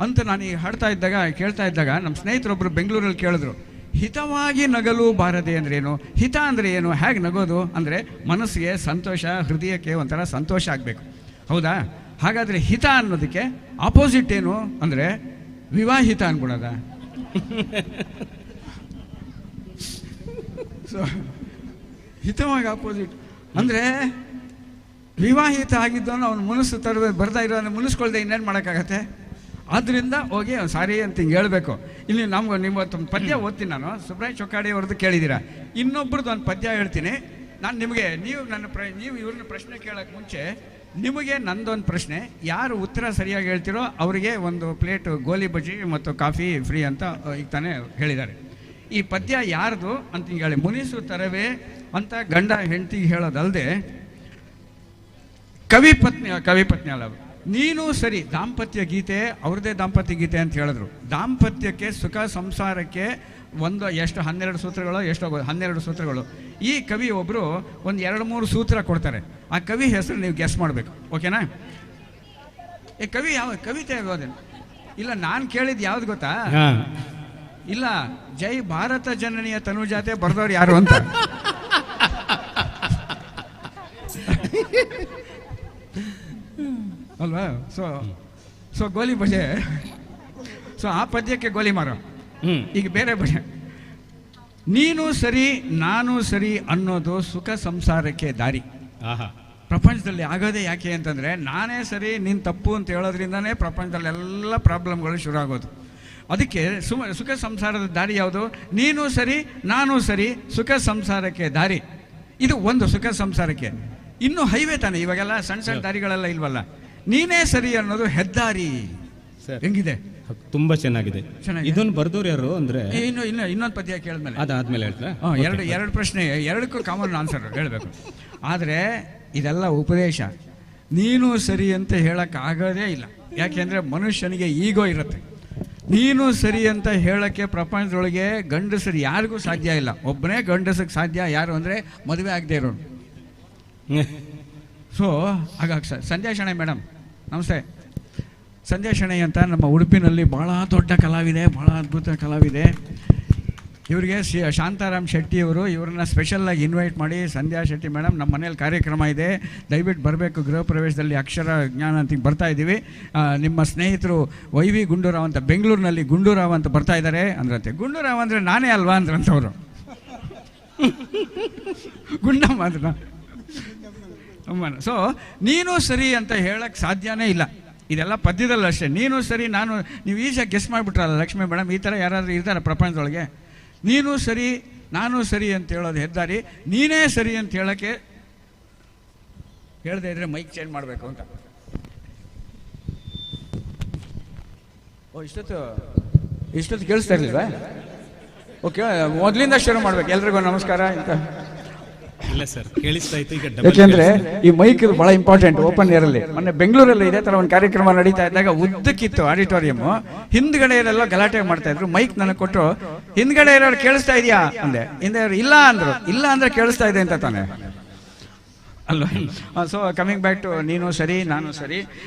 [SPEAKER 4] ಅಂತ ನಾನು ಈಗ ಹಾಡ್ತಾ ಇದ್ದಾಗ ಕೇಳ್ತಾ ಇದ್ದಾಗ ನಮ್ಮ ಸ್ನೇಹಿತರೊಬ್ಬರು ಬೆಂಗಳೂರಲ್ಲಿ ಕೇಳಿದ್ರು, ಹಿತವಾಗಿ ನಗಲು ಬಾರದೆ ಅಂದ್ರೇನು, ಹಿತ ಅಂದರೆ ಏನು, ಹೇಗೆ ನಗೋದು ಅಂದರೆ ಮನಸ್ಸಿಗೆ ಸಂತೋಷ, ಹೃದಯಕ್ಕೆ ಒಂಥರ ಸಂತೋಷ ಆಗಬೇಕು, ಹೌದಾ? ಹಾಗಾದರೆ ಹಿತ ಅನ್ನೋದಕ್ಕೆ ಆಪೋಸಿಟ್ ಏನು ಅಂದರೆ ವಿವಾಹಿತ ಅನ್ಬಿಡೋದ? ಸೊ ಹಿತವಾಗಿ ಆಪೋಸಿಟ್ ಅಂದರೆ ವಿವಾಹಿತ ಆಗಿದ್ದವನು ಅವ್ನು ಮುನಿಸು ತರಬೇಕು, ಬರ್ತಾ ಇರೋ ಮುನಿಸ್ಕೊಳ್ದೆ ಇನ್ನೇನು ಮಾಡೋಕ್ಕಾಗತ್ತೆ? ಆದ್ದರಿಂದ ಹೋಗಿ ಅವ್ನು ಸಾರಿ ಅಂತ ಹಿಂಗೆ ಹೇಳಬೇಕು. ಇಲ್ಲಿ ನಮ್ಗೆ ನಿಮ್ಮ ಪದ್ಯ ಓದ್ತೀನಿ ನಾನು, ಸುಬ್ರಾಯ ಚೊಕ್ಕಾಡಿ ಅವ್ರದ್ದು ಕೇಳಿದ್ದೀರಾ, ಇನ್ನೊಬ್ರದ್ದು ಒಂದು ಪದ್ಯ ಹೇಳ್ತೀನಿ ನಾನು ನಿಮಗೆ. ನೀವು ನನ್ನ ನೀವು ಇವ್ರನ್ನ ಪ್ರಶ್ನೆ ಕೇಳೋಕ್ಕೆ ಮುಂಚೆ ನಿಮಗೆ ನಂದೊಂದು ಪ್ರಶ್ನೆ, ಯಾರು ಉತ್ತರ ಸರಿಯಾಗಿ ಹೇಳ್ತೀರೋ ಅವರಿಗೆ ಒಂದು ಪ್ಲೇಟ್ ಗೋಲಿ ಬಜ್ಜಿ ಮತ್ತು ಕಾಫಿ ಫ್ರೀ ಅಂತ ಈಗ ತಾನೇ ಹೇಳಿದ್ದಾರೆ. ಈ ಪದ್ಯ ಯಾರ್ದು ಅಂತ ಹಿಂಗೆ ಹೇಳಿ. ಮುನಿಸು ತರವೇ ಅಂತ ಗಂಡ ಹೆಂಡತಿಗೆ ಹೇಳೋದಲ್ಲದೆ ಕವಿ ಪತ್ನಿ ಅಲ್ಲ, ನೀನು ಸರಿ ದಾಂಪತ್ಯ ಗೀತೆ ಅವ್ರದ್ದೇ ದಾಂಪತ್ಯ ಗೀತೆ ಅಂತ ಹೇಳಿದ್ರು. ದಾಂಪತ್ಯಕ್ಕೆ ಸುಖ ಸಂಸಾರಕ್ಕೆ ಒಂದು ಎಷ್ಟು 12 ಸೂತ್ರಗಳು, ಎಷ್ಟೋ 12 ಸೂತ್ರಗಳು. ಈ ಕವಿ ಒಬ್ಬರು ಒಂದು 2-3 ಸೂತ್ರ ಕೊಡ್ತಾರೆ. ಆ ಕವಿ ಹೆಸರು ನೀವು ಗೆಸ್ ಮಾಡಬೇಕು, ಓಕೆನಾ? ಈ ಕವಿ ಯಾವ ಕವಿತೆ ಯಾವ್ದೇನು ಇಲ್ಲ, ನಾನು ಕೇಳಿದ್ದು ಯಾವ್ದು ಗೊತ್ತಾ? ಇಲ್ಲ, ಜೈ ಭಾರತ ಜನನಿಯ ತನುಜಾತೆ ಬರೆದವ್ರು ಯಾರು ಅಂತ. ಅಲ್ವಾ? ಸೊ ಸೊ ಗೋಲಿ ಬಜೆ, ಸೊ ಆ ಪದ್ಯಕ್ಕೆ ಗೋಲಿ ಮಾರೋ. ಈಗ ಬೇರೆ ಬಜೆ, ನೀನು ಸರಿ ನಾನು ಸರಿ ಅನ್ನೋದು ಸುಖ ಸಂಸಾರಕ್ಕೆ ದಾರಿ. ಪ್ರಪಂಚದಲ್ಲಿ ಆಗೋದೇ ಯಾಕೆ ಅಂತಂದರೆ, ನಾನೇ ಸರಿ ನೀನು ತಪ್ಪು ಅಂತ ಹೇಳೋದ್ರಿಂದನೇ ಪ್ರಪಂಚದಲ್ಲೆಲ್ಲ ಪ್ರಾಬ್ಲಮ್ಗಳು ಶುರು ಆಗೋದು. ಅದಕ್ಕೆ ಸುಖ ಸಂಸಾರದ ದಾರಿ ಯಾವುದು? ನೀನು ಸರಿ ನಾನು ಸರಿ, ಸುಖ ಸಂಸಾರಕ್ಕೆ ದಾರಿ. ಇದು ಒಂದು ಸುಖ ಸಂಸಾರಕ್ಕೆ. ಇನ್ನು ಹೈವೇ ತಾನೆ, ಇವಾಗೆಲ್ಲ ಸಣ್ಣ ಸಣ್ಣ ದಾರಿಗಳೆಲ್ಲ ಇಲ್ವಲ್ಲ. ನೀನೇ ಸರಿ ಅನ್ನೋದು ಹೆದ್ದಾರಿ. ಹೆಂಗಿದೆ?
[SPEAKER 3] ತುಂಬಾ ಚೆನ್ನಾಗಿದೆ. ಇದನ್ನು ಬರ್ದವ್ರು ಯಾರು ಅಂದ್ರೆ,
[SPEAKER 4] ಇನ್ನು ಇನ್ನು ಇನ್ನೊಂದು ಪದ್ಯ ಕೇಳಿದ್ಮೇಲೆ
[SPEAKER 3] ಅದಾದ್ಮೇಲೆ ಹೇಳ್ತಾ
[SPEAKER 4] ಎರಡು ಎರಡು ಪ್ರಶ್ನೆ, ಎರಡಕ್ಕೂ ಕಾಮನ್ ಆನ್ಸರ್ ಹೇಳಬೇಕು. ಆದರೆ ಇದೆಲ್ಲ ಉಪದೇಶ. ನೀನು ಸರಿ ಅಂತ ಹೇಳೋಕ್ಕಾಗೋದೇ ಇಲ್ಲ. ಯಾಕೆಂದರೆ ಮನುಷ್ಯನಿಗೆ ಈಗೋ ಇರುತ್ತೆ. ನೀನು ಸರಿ ಅಂತ ಹೇಳೋಕ್ಕೆ ಪ್ರಪಂಚದೊಳಗೆ ಗಂಡಸರು ಯಾರಿಗೂ ಸಾಧ್ಯ ಇಲ್ಲ. ಒಬ್ಬನೇ ಗಂಡಸಕ್ಕೆ ಸಾಧ್ಯ, ಯಾರು ಅಂದರೆ ಮದುವೆ ಆಗದೆ ಇರೋನು. ಸೊ ಹಾಗಾಗಿ ಸರ್, ಸಂಧ್ಯಾ ಶೆಣೈ ಮೇಡಮ್ ನಮಸ್ತೆ. ಸಂಧ್ಯಾ ಶೆಣೈ ಅಂತ ನಮ್ಮ ಉಡುಪಿನಲ್ಲಿ ಭಾಳ ದೊಡ್ಡ ಕಲಾವಿದೆ, ಭಾಳ ಅದ್ಭುತ ಕಲಾವಿದೆ. ಇವರಿಗೆ ಶಾಂತಾರಾಮ್ ಶೆಟ್ಟಿಯವರು ಇವ್ರನ್ನ ಸ್ಪೆಷಲ್ಲಾಗಿ ಇನ್ವೈಟ್ ಮಾಡಿ, ಸಂಧ್ಯಾ ಶೆಟ್ಟಿ ಮೇಡಮ್ ನಮ್ಮ ಮನೇಲಿ ಕಾರ್ಯಕ್ರಮ ಇದೆ, ದಯವಿಟ್ಟು ಬರಬೇಕು, ಗೃಹ ಪ್ರವೇಶದಲ್ಲಿ ಅಕ್ಷರ ಜ್ಞಾನ ಅಂತ ಬರ್ತಾ ಇದ್ದೀವಿ, ನಿಮ್ಮ ಸ್ನೇಹಿತರು why we Gundu Rao ಅಂತ ಬೆಂಗಳೂರಿನಲ್ಲಿ ಗುಂಡೂರಾವ್ ಅಂತ ಬರ್ತಾ ಇದ್ದಾರೆ ಅಂದ್ರಂತೆ. ಗುಂಡೂರಾವ್ ಅಂದರೆ ನಾನೇ ಅಲ್ವಾ ಅಂದ್ರಂತವರು. ಗುಂಡಮ್ಮ ಅಂದ್ರೆ ಅಮ್ಮನ. ಸೊ ನೀನು ಸರಿ ಅಂತ ಹೇಳೋಕ್ಕೆ ಸಾಧ್ಯನೇ ಇಲ್ಲ. ಇದೆಲ್ಲ ಪದ್ಯದಲ್ಲ ಅಷ್ಟೇ. ನೀನು ಸರಿ ನಾನು, ನೀವು ಈಸಿಯಾಗಿ ಗೆಸ್ ಮಾಡಿಬಿಟ್ರಲ್ಲ ಲಕ್ಷ್ಮೀ ಮೇಡಮ್, ಈ ಥರ ಯಾರಾದರೂ ಇರ್ತಾರೆ ಪ್ರಪಂಚದೊಳಗೆ? ನೀನು ಸರಿ ನಾನು ಸರಿ ಅಂತ ಹೇಳೋದು ಹೆದ್ದಾರಿ, ನೀನೇ ಸರಿ ಅಂತ ಹೇಳೋಕ್ಕೆ ಹೇಳದೇ ಇದ್ದರೆ ಮೈಕ್ ಚೇಂಜ್ ಮಾಡಬೇಕು ಅಂತ. ಓ, ಇಷ್ಟೊತ್ತು ಇಷ್ಟೊತ್ತು ಕೇಳಿಸ್ತಾ ಇರಲಿಲ್ವಾ? ಓಕೆ, ಮೊದಲಿಂದ ಶುರು ಮಾಡಬೇಕು. ಎಲ್ರಿಗೂ ನಮಸ್ಕಾರ ಅಂತ.
[SPEAKER 3] ಇಲ್ಲ ಸರ್, ಕೇಳಿಸ್ತಾ ಇತ್ತು. ಈಗ
[SPEAKER 4] ಯಾಕೆಂದ್ರೆ ಈ ಮೈಕ್ ಇದು ಬಹಳ ಇಂಪಾರ್ಟೆಂಟ್ ಓಪನ್ ಏರಲ್ಲಿ. ಮೊನ್ನೆ ಬೆಂಗಳೂರಲ್ಲಿ ಇದೇ ಥರ ಒಂದು ಕಾರ್ಯಕ್ರಮ ನಡೀತಾ ಇದ್ದಾಗ ಉದ್ದಕ್ಕಿತ್ತು ಆಡಿಟೋರಿಯಮ್ಮು, ಹಿಂದ್ಗಡೆ ಇರೋಲ್ಲ ಗಲಾಟೆ ಮಾಡ್ತಾ ಇದ್ರು. ಮೈಕ್ ನನಗೆ ಕೊಟ್ಟರು, ಹಿಂದ್ಗಡೆ ಇರೋರು ಕೇಳಿಸ್ತಾ ಇದೆಯಾ ಅಂದೆ. ಹಿಂದೆ ಇಲ್ಲ ಅಂದರು. ಇಲ್ಲ ಅಂದ್ರೆ ಕೇಳಿಸ್ತಾ ಇದೆ ಅಂತ ತಾನೆ ಅಲ್ವಾ? ಸೊ ಕಮಿಂಗ್ ಬ್ಯಾಕ್ ಟು ನೀನು ಸರಿ ನಾನು ಸರಿ,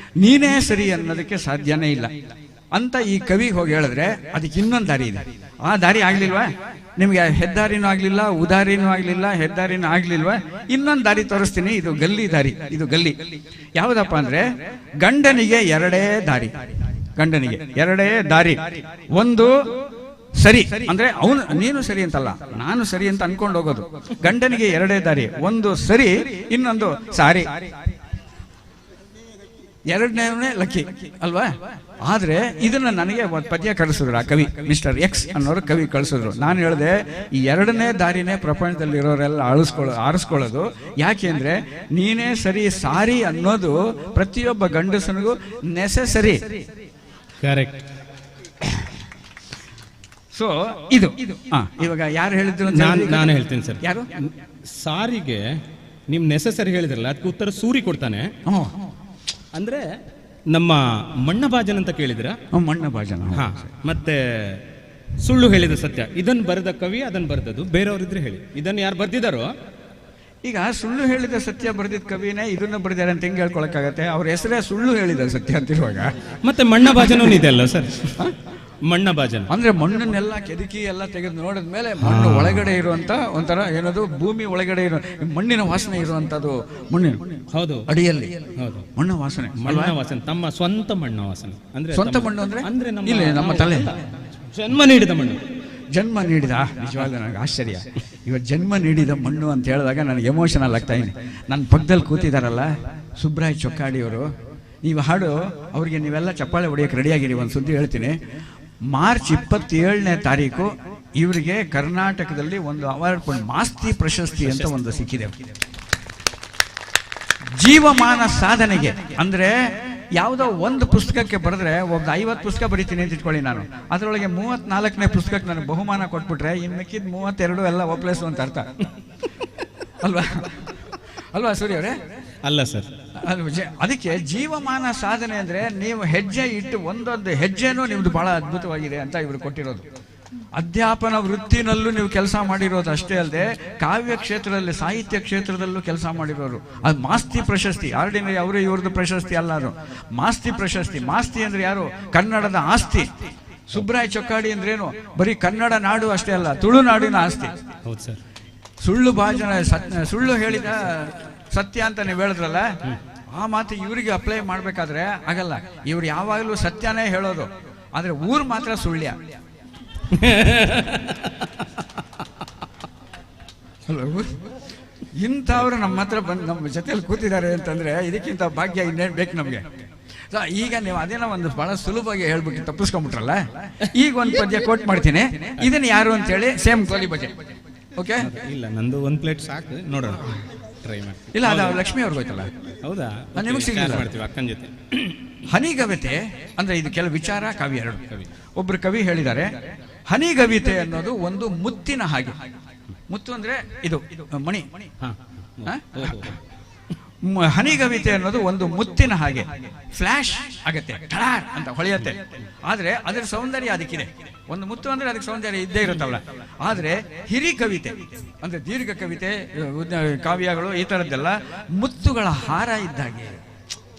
[SPEAKER 4] ನೀನೇ ಸರಿ ಅನ್ನೋದಕ್ಕೆ ಸಾಧ್ಯನೇ ಇಲ್ಲ ಅಂತ ಈ ಕವಿಗೆ ಹೋಗಿ ಹೇಳಿದ್ರೆ ಅದಕ್ಕೆ ಇನ್ನೊಂದು ದಾರಿ ಇದೆ. ಆ ದಾರಿ ಆಗ್ಲಿಲ್ವಾ ನಿಮಗೆ? ಹೆದ್ದಾರಿನೂ ಆಗಲಿಲ್ಲ, ಉದಾರಿನೂ ಆಗಲಿಲ್ಲ, ಹೆದ್ದಾರಿನೂ ಆಗಲಿಲ್ವಾ? ಇನ್ನೊಂದು ದಾರಿ ತೋರಿಸ್ತೀನಿ. ಇದು ಗಲ್ಲಿ ದಾರಿ. ಇದು ಗಲ್ಲಿ ಯಾವುದಪ್ಪ ಅಂದರೆ, ಗಂಡನಿಗೆ ಎರಡೇ ದಾರಿ. ಗಂಡನಿಗೆ ಎರಡೇ ದಾರಿ. ಒಂದು ಸರಿ ಅಂದರೆ ಅವನು ನೀನು ಸರಿ ಅಂತಲ್ಲ, ನಾನು ಸರಿ ಅಂತ ಅನ್ಕೊಂಡು ಹೋಗೋದು. ಗಂಡನಿಗೆ ಎರಡೇ ದಾರಿ, ಒಂದು ಸರಿ, ಇನ್ನೊಂದು ಸಾರಿ. ಎರಡನೇ ಲಕ್ಕಿ ಅಲ್ವಾ? ಆದರೆ ಇದನ್ನು ನನಗೆ ಒಂದು ಪದ್ಯ ಕಳಿಸಿದ್ರು ಆ ಕವಿ, ಮಿಸ್ಟರ್ ಎಕ್ಸ್ ಅನ್ನೋರು ಕವಿ ಕಳಿಸಿದ್ರು. ನಾನು ಹೇಳಿದೆ, ಈ ಎರಡನೇ ದಾರಿನೇ ಪ್ರಪಂಚದಲ್ಲಿರೋರೆಲ್ಲ ಆರಿಸ್ಕೊಳ್ಳೋದು. ಯಾಕೆಂದರೆ ನೀನೇ ಸರಿ ಸಾರಿ ಅನ್ನೋದು ಪ್ರತಿಯೊಬ್ಬ ಗಂಡಸನಿಗೂ ನೆಸೆಸರಿ.
[SPEAKER 3] ಕರೆಕ್ಟ್.
[SPEAKER 4] ಸೊ ಇದು ಇವಾಗ ಯಾರು ಹೇಳಿದ್ರು?
[SPEAKER 3] ನಾನು ಹೇಳ್ತೀನಿ ಸರ್.
[SPEAKER 4] ಯಾರು
[SPEAKER 3] ಸಾರಿಗೆ ನಿಮ್ ನೆಸೆಸರಿ ಹೇಳಿದ್ರಲ್ಲ, ಅದಕ್ಕೆ ಉತ್ತರ ಸೂರಿ ಕೊಡ್ತಾನೆ. ಅಂದ್ರೆ ನಮ್ಮ ಮಣ್ಣ ಭಾಜನ ಅಂತ ಕೇಳಿದ್ರ?
[SPEAKER 4] ಮಣ್ಣ ಭಾಜನ.
[SPEAKER 3] ಹಾ, ಮತ್ತೆ ಸುಳ್ಳು ಹೇಳಿದ ಸತ್ಯ, ಇದನ್ನು ಬರೆದ ಕವಿ ಅದನ್ನು ಬರೆದದ್ದು ಬೇರೆಯವರಿದ್ರೆ ಹೇಳಿ, ಇದನ್ನು ಯಾರು ಬರ್ದಿದ್ದಾರೋ?
[SPEAKER 4] ಈಗ ಸುಳ್ಳು ಹೇಳಿದ ಸತ್ಯ ಬರೆದಿದ್ದ ಕವಿನೇ ಇದನ್ನು ಬರೆದಾರೆ ಅಂತ ಹೆಂಗೆ ಹೇಳ್ಕೊಳಕ್ಕಾಗತ್ತೆ? ಅವ್ರ ಹೆಸರೇ ಸುಳ್ಳು ಹೇಳಿದ ಸತ್ಯ ಅಂತಿರುವಾಗ.
[SPEAKER 3] ಮತ್ತೆ ಮಣ್ಣ ಭಾಜನೂ ಇದೆ ಅಲ್ಲ ಸರ್? ಮಣ್ಣ ಭಾಜನ
[SPEAKER 4] ಅಂದ್ರೆ ಮಣ್ಣನ್ನೆಲ್ಲ ಕೆದಕಿ ಎಲ್ಲ ತೆಗೆದು ನೋಡಿದ ಮೇಲೆ ಮಣ್ಣು ಒಳಗಡೆ ಇರುವಂತ ಒಂಥರ ಏನದು, ಭೂಮಿ ಒಳಗಡೆ ಇರೋ ಮಣ್ಣಿನ ವಾಸನೆ ಇರುವಂತದ್ದು, ಮಣ್ಣಿನ
[SPEAKER 3] ಹೌದು
[SPEAKER 4] ಅಡಿಯಲ್ಲಿ
[SPEAKER 3] ಹೌದು
[SPEAKER 4] ಮಣ್ಣ ವಾಸನೆ,
[SPEAKER 3] ಮಣ್ಣ ವಾಸನೆ, ತಮ್ಮ ಸ್ವಂತ ಮಣ್ಣ ವಾಸನೆ. ಅಂದ್ರೆ
[SPEAKER 4] ಸ್ವಂತ ಮಣ್ಣು ಅಂದ್ರೆ
[SPEAKER 3] ಅಂದ್ರೆ
[SPEAKER 4] ಇಲ್ಲಿ ನಮ್ಮ ತಲೆ
[SPEAKER 3] ಜನ್ಮ ನೀಡಿದ ಮಣ್ಣು,
[SPEAKER 4] ಜನ್ಮ ನೀಡಿದ. ನಿಜವಾಗ್ಲೂ ನನಗೆ ಆಶ್ಚರ್ಯ, ಇವತ್ತು ಜನ್ಮ ನೀಡಿದ ಮಣ್ಣು ಅಂತ ಹೇಳಿದಾಗ ನನಗೆ ಎಮೋಷನಲ್ ಆಗ್ತಾ ಇದ್ದೀನಿ. ನನ್ನ ಪಕ್ಕದಲ್ಲಿ ಕೂತಿದ್ದಾರಲ್ಲ ಸುಬ್ರಾಯ್ ಚೊಕ್ಕಾಡಿಯವರು, ನೀವು ಹಾಡು ಅವರಿಗೆ ನೀವೆಲ್ಲ ಚಪ್ಪಾಳೆ ಹೊಡೆಯೋಕ್ಕೆ ರೆಡಿಯಾಗಿರಿ. ಒಂದು ಸುದ್ದಿ ಹೇಳ್ತೀನಿ, ಮಾರ್ಚ್ 27ನೇ ತಾರೀಕು ಇವರಿಗೆ ಕರ್ನಾಟಕದಲ್ಲಿ ಒಂದು ಅವಾರ್ಡ್, ಮಾಸ್ತಿ ಪ್ರಶಸ್ತಿ ಅಂತ ಒಂದು ಸಿಕ್ಕಿದೆ, ಜೀವಮಾನ ಸಾಧನೆಗೆ. ಅಂದರೆ ಯಾವುದೋ ಒಂದು ಪುಸ್ತಕಕ್ಕೆ ಬರೆದ್ರೆ, ಒಬ್ಬ 50 ಪುಸ್ತಕ ಬರೀತೀನಿ ಅಂತ ಇಟ್ಕೊಳ್ಳಿ ನಾನು, ಅದರೊಳಗೆ 34ನೇ ಪುಸ್ತಕಕ್ಕೆ ನನಗೆ ಬಹುಮಾನ ಕೊಟ್ಬಿಟ್ರೆ ಇನ್ನು ಮಿಕ್ಕಿದ 32 ಎಲ್ಲ ಒಪ್ಲೇಸು ಅಂತ ಅರ್ಥ ಅಲ್ವಾ? ಅಲ್ವಾ ಸೂರ್ಯ ಅವರೇ?
[SPEAKER 3] ಅಲ್ಲ ಸರ್.
[SPEAKER 4] ಅದಕ್ಕೆ ಜೀವಮಾನ ಸಾಧನೆ ಅಂದರೆ ನೀವು ಹೆಜ್ಜೆ ಇಟ್ಟು ಒಂದೊಂದು ಹೆಜ್ಜೆನೂ ನಿಮ್ಮದು ಭಾಳ ಅದ್ಭುತವಾಗಿದೆ ಅಂತ ಇವರು ಕೊಟ್ಟಿರೋದು. ಅಧ್ಯಾಪನ ವೃತ್ತಿನಲ್ಲೂ ನೀವು ಕೆಲಸ ಮಾಡಿರೋದು ಅಷ್ಟೇ ಅಲ್ಲದೆ ಕಾವ್ಯ ಕ್ಷೇತ್ರದಲ್ಲಿ, ಸಾಹಿತ್ಯ ಕ್ಷೇತ್ರದಲ್ಲೂ ಕೆಲಸ ಮಾಡಿರೋರು. ಅದು ಮಾಸ್ತಿ ಪ್ರಶಸ್ತಿ, ಆರ್ಡಿನರಿ ಅವರು ಇವ್ರದ್ದು ಪ್ರಶಸ್ತಿ ಅಲ್ಲ, ಅದು ಮಾಸ್ತಿ ಪ್ರಶಸ್ತಿ. ಮಾಸ್ತಿ ಅಂದರೆ ಯಾರು? ಕನ್ನಡದ ಆಸ್ತಿ. Subraya Chokkadi ಅಂದ್ರೇನು? ಬರೀ ಕನ್ನಡ ನಾಡು ಅಷ್ಟೇ ಅಲ್ಲ, ತುಳುನಾಡಿನ ಆಸ್ತಿ.
[SPEAKER 3] ಹೌದು ಸರ್.
[SPEAKER 4] ಸುಳ್ಳು ಭಾಷಣ, ಸುಳ್ಳು ಹೇಳಿದ ಸತ್ಯ ಅಂತ ನೀವು ಹೇಳಿದ್ರಲ್ಲ, ಆ ಮಾತು ಇವರಿಗೆ ಅಪ್ಲೈ ಮಾಡಬೇಕಾದ್ರೆ ಆಗಲ್ಲ. ಇವ್ರು ಯಾವಾಗಲೂ ಸತ್ಯನೇ ಹೇಳೋದು, ಆದರೆ ಊರು ಮಾತ್ರ ಸುಳ್ಯ. ಇಂಥವ್ರು ನಮ್ಮ ಹತ್ರ ಬಂದು ನಮ್ಮ ಜೊತೆಯಲ್ಲಿ ಕೂತಿದ್ದಾರೆ ಅಂತಂದ್ರೆ ಇದಕ್ಕಿಂತ ಭಾಗ್ಯ ಇನ್ನೇನು ಬೇಕು ನಮಗೆ? ಸೊ ಈಗ ನೀವು ಅದೇನೋ ಒಂದು ಭಾಳ ಸುಲಭವಾಗಿ ಹೇಳ್ಬಿಟ್ಟು ತಪ್ಪಿಸ್ಕೊಂಡ್ಬಿಟ್ರಲ್ಲ. ಈಗ ಒಂದು ಪದ್ಯ ಕೋಟ್ ಮಾಡ್ತೀನಿ, ಇದನ್ನು ಯಾರು ಅಂತೇಳಿ ಸೇಮ್ ಗೋಲಿ ಬಜೆ. ಓಕೆ?
[SPEAKER 3] ಇಲ್ಲ, ನಂದು ಒಂದು ಪ್ಲೇಟ್ ಸಾಕು, ನೋಡೋಣ, ಟ್ರೈ ಮಾಡಿ.
[SPEAKER 4] ಇಲ್ಲ, ಅದು ಲಕ್ಷ್ಮಿ ಅವ್ರಿಗೆ ಹೋಯ್ತಲ್ಲ.
[SPEAKER 3] ಹೌದಾ?
[SPEAKER 4] ನಿಮಗೆ ಸಿಗಲಿಲ್ಲ.
[SPEAKER 3] ಮಾಡ್ತೀವಿ ಅಕ್ಕನ ಜೊತೆ.
[SPEAKER 4] ಹನಿಗವಿತೆ ಅಂದ್ರೆ ಇದು ಕೆಲವು ವಿಚಾರ, ಕಾವ್ಯ ಎರಡು. ಒಬ್ರು ಕವಿ ಹೇಳಿದ್ದಾರೆ, ಹನಿಗವಿತೆ ಅನ್ನೋದು ಒಂದು ಮುತ್ತಿನ ಹಾಗೆ. ಮುತ್ತು ಅಂದ್ರೆ ಇದು ಮಣಿ. ಹನಿಗವಿತೆ ಅನ್ನೋದು ಒಂದು ಮುತ್ತಿನ ಹಾಗೆ, ಫ್ಲ್ಯಾಶ್ ಆಗತ್ತೆ, ಠಳಾರ್ ಅಂತ ಹೊಳೆಯತ್ತೆ. ಆದರೆ ಅದರ ಸೌಂದರ್ಯ ಅದಕ್ಕಿದೆ. ಒಂದು ಮುತ್ತು ಅಂದ್ರೆ ಅದಕ್ಕೆ ಸೌಂದರ್ಯ ಇದ್ದೇ ಇರುತ್ತಲ್ಲ. ಆದರೆ ಹಿರಿ ಕವಿತೆ ಅಂದ್ರೆ ದೀರ್ಘ ಕವಿತೆ, ಕಾವ್ಯಗಳು ಈ ಥರದ್ದೆಲ್ಲ ಮುತ್ತುಗಳ ಹಾರ ಇದ್ದಾಗೆ.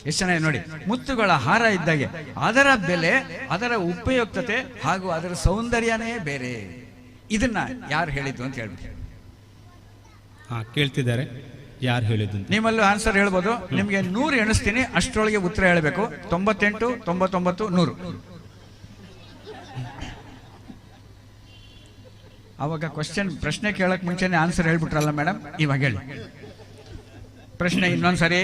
[SPEAKER 4] ಎಷ್ಟು ಚೆನ್ನಾಗಿ ನೋಡಿ, ಮುತ್ತುಗಳ ಹಾರ ಇದ್ದಾಗೆ. ಅದರ ಬೆಲೆ, ಅದರ ಉಪಯುಕ್ತತೆ ಹಾಗೂ ಅದರ ಸೌಂದರ್ಯನೇ ಬೇರೆ. ಇದನ್ನ ಯಾರು ಹೇಳಿದ್ದು ಅಂತ ಹೇಳ್ಬಿಟ್ಟು
[SPEAKER 3] ಹಾ ಕೇಳ್ತಿದ್ದಾರೆ, ಯಾರು ಹೇಳಿದ್ದು?
[SPEAKER 4] ನಿಮ್ಮಲ್ಲೂ ಆನ್ಸರ್ ಹೇಳ್ಬೋದು. ನಿಮಗೆ 100 ಎಣಿಸ್ತೀನಿ, ಅಷ್ಟರೊಳಗೆ ಉತ್ತರ ಹೇಳಬೇಕು. 98, 99, 100. ಆವಾಗ ಕ್ವಶನ್, ಪ್ರಶ್ನೆ ಕೇಳಕ್ ಮುಂಚೆನೆ ಆನ್ಸರ್ ಹೇಳ್ಬಿಟ್ರಲ್ಲ ಮೇಡಮ್, ಇವಾಗ ಹೇಳಿ ಪ್ರಶ್ನೆ ಇನ್ನೊಂದ್ಸರಿ.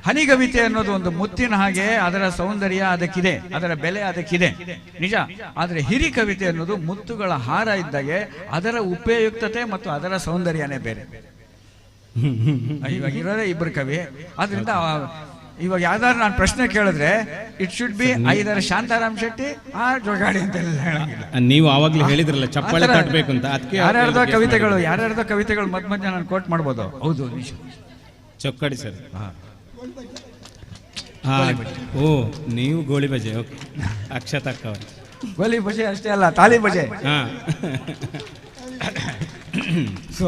[SPEAKER 4] ಹನಿಗವಿತೆ ಅನ್ನೋದು ಒಂದು ಮುತ್ತಿನ ಹಾಗೆ, ಅದರ ಸೌಂದರ್ಯ ಅದಕ್ಕಿದೆ, ಅದರ ಬೆಲೆ ಅದಕ್ಕಿದೆ, ನಿಜ. ಆದರೆ ಹಿರಿ ಕವಿತೆ ಅನ್ನೋದು ಮುತ್ತುಗಳ ಹಾರ ಇದ್ದಾಗೆ, ಅದರ ಉಪಯುಕ್ತತೆ ಮತ್ತು ಅದರ ಸೌಂದರ್ಯನೇ ಬೇರೆ. ಇವಾಗ ಇರೋದೇ ಇಬ್ಬರು ಕವಿ. ಆದ್ರಿಂದ ಇವಾಗ ಯಾವ್ದಾದ್ರು ನಾನು ಪ್ರಶ್ನೆ ಕೇಳಿದ್ರೆ it should be either Shantaram Shetty or Jogadi ಅಂತ ಹೇಳಂಗಿಲ್ಲ.
[SPEAKER 3] ನೀವು ಆವಾಗಲೇ ಹೇಳಿದ್ರಲ್ಲ ಚಪ್ಪಾಳೆ ತಟ್ಟಬೇಕು ಅಂತ, ಅದಕ್ಕೆ
[SPEAKER 4] ಯಾರ್ಯಾರ್ದೋ ಕವಿತೆಗಳು, ಯಾರ್ಯಾರ್ದೋ ಕವಿತೆಗಳು ಮಧ್ಯ ಮಧ್ಯ ನಾನು ಕೋಟ್ ಮಾಡ್ಬೋದು. ಹೌದು,
[SPEAKER 3] ಚೊಕ್ಕಾಡಿ ಸರ್. ಓ, ನೀವು ಗೋಳಿ ಬಜೆ. ಓಕೆ, ಅಕ್ಷತಾ ಅಕ್ಕ ಅವರು
[SPEAKER 4] ಗೋಲಿ ಬಜೆ ಅಷ್ಟೇ ಅಲ್ಲ, ತಾಲಿ ಬಜೆ. ಸೊ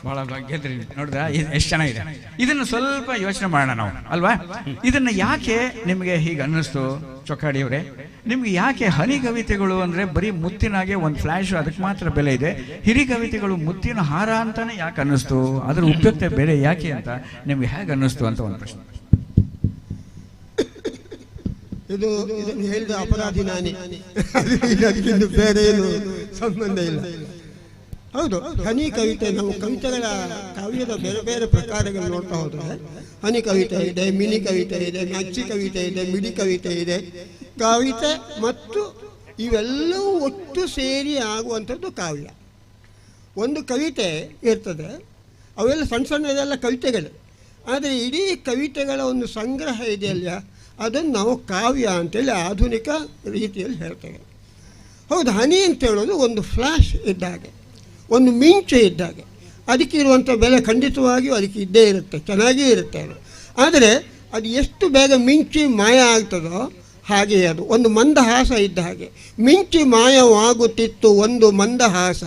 [SPEAKER 4] ಬಹಳ ಗೆದ್ರಿ ನೋಡಿದ್ರ, ಎಷ್ಟು ಚೆನ್ನಾಗಿದೆ. ಇದನ್ನು ಸ್ವಲ್ಪ ಯೋಚನೆ ಮಾಡೋಣ ನಾವು, ಅಲ್ವಾ? ಇದನ್ನು ಯಾಕೆ ನಿಮಗೆ ಹೀಗೆ ಅನ್ನಿಸ್ತು ಚೊಕ್ಕಾಡಿಯವರೇ? ನಿಮ್ಗೆ ಯಾಕೆ ಹನಿ ಕವಿತೆಗಳು ಅಂದರೆ ಬರೀ ಮುತ್ತಿನಾಗೆ ಒಂದು ಫ್ಲ್ಯಾಶ್, ಅದಕ್ಕೆ ಮಾತ್ರ ಬೆಲೆ ಇದೆ, ಹಿರಿ ಕವಿತೆಗಳು ಮುತ್ತಿನ ಹಾರ ಅಂತಾನೆ ಯಾಕೆ ಅನ್ನಿಸ್ತು, ಅದರ ಉಪಯುಕ್ತ ಬೇರೆ ಯಾಕೆ ಅಂತ ನಿಮ್ಗೆ ಹೇಗೆ ಅನ್ನಿಸ್ತು ಅಂತ ಒಂದು ಪ್ರಶ್ನೆ.
[SPEAKER 5] ಇದು ಇದನ್ನು ಹೇಳಿದ ಅಪರಾಧಿ ನಾನೇ, ಇದಕ್ಕಿಂತ ಬೇರೆ ಏನು ಸಂಬಂಧ ಇಲ್ಲ. ಹೌದು, ಹನಿ ಕವಿತೆ, ನಾವು ಕವಿತೆಗಳ ಕಾವ್ಯದ ಬೇರೆ ಬೇರೆ ಪ್ರಕಾರಗಳು ನೋಡ್ತಾ ಹೋದರೆ ಹನಿ ಕವಿತೆ ಇದೆ, ಮಿನಿ ಕವಿತೆ ಇದೆ, ಮಚ್ಚಿ ಕವಿತೆ ಇದೆ, ಮಿಡಿ ಕವಿತೆ ಇದೆ. ಕವಿತೆ ಮತ್ತು ಇವೆಲ್ಲವೂ ಒಟ್ಟು ಸೇರಿ ಆಗುವಂಥದ್ದು ಕಾವ್ಯ. ಒಂದು ಕವಿತೆ ಇರ್ತದೆ, ಅವೆಲ್ಲ ಸಣ್ಣ ಸಣ್ಣದೆಲ್ಲ ಕವಿತೆಗಳು. ಆದರೆ ಇಡೀ ಕವಿತೆಗಳ ಒಂದು ಸಂಗ್ರಹ ಇದೆಯಲ್ಲ, ಅದನ್ನು ನಾವು ಕಾವ್ಯ ಅಂತೇಳಿ ಆಧುನಿಕ ರೀತಿಯಲ್ಲಿ ಹೇಳ್ತೇವೆ. ಹೌದು, ಹನಿ ಅಂತೇಳೋದು ಒಂದು ಫ್ಲ್ಯಾಶ್ ಇದ್ದಾಗೆ, ಒಂದು ಮಿಂಚು ಇದ್ದಾಗೆ. ಅದಕ್ಕೆ ಇರುವಂಥ ಬೆಲೆ ಖಂಡಿತವಾಗಿಯೂ ಅದಕ್ಕೆ ಇದ್ದೇ ಇರುತ್ತೆ, ಚೆನ್ನಾಗೇ ಇರುತ್ತೆ ಅದು. ಆದರೆ ಅದು ಎಷ್ಟು ಬೇಗ ಮಿಂಚಿ ಮಾಯ ಆಗ್ತದೋ ಹಾಗೆಯೇ ಅದು ಒಂದು ಮಂದಹಾಸ ಇದ್ದ ಹಾಗೆ. ಮಿಂಚಿ ಮಾಯವಾಗುತ್ತಿತ್ತು ಒಂದು ಮಂದಹಾಸ,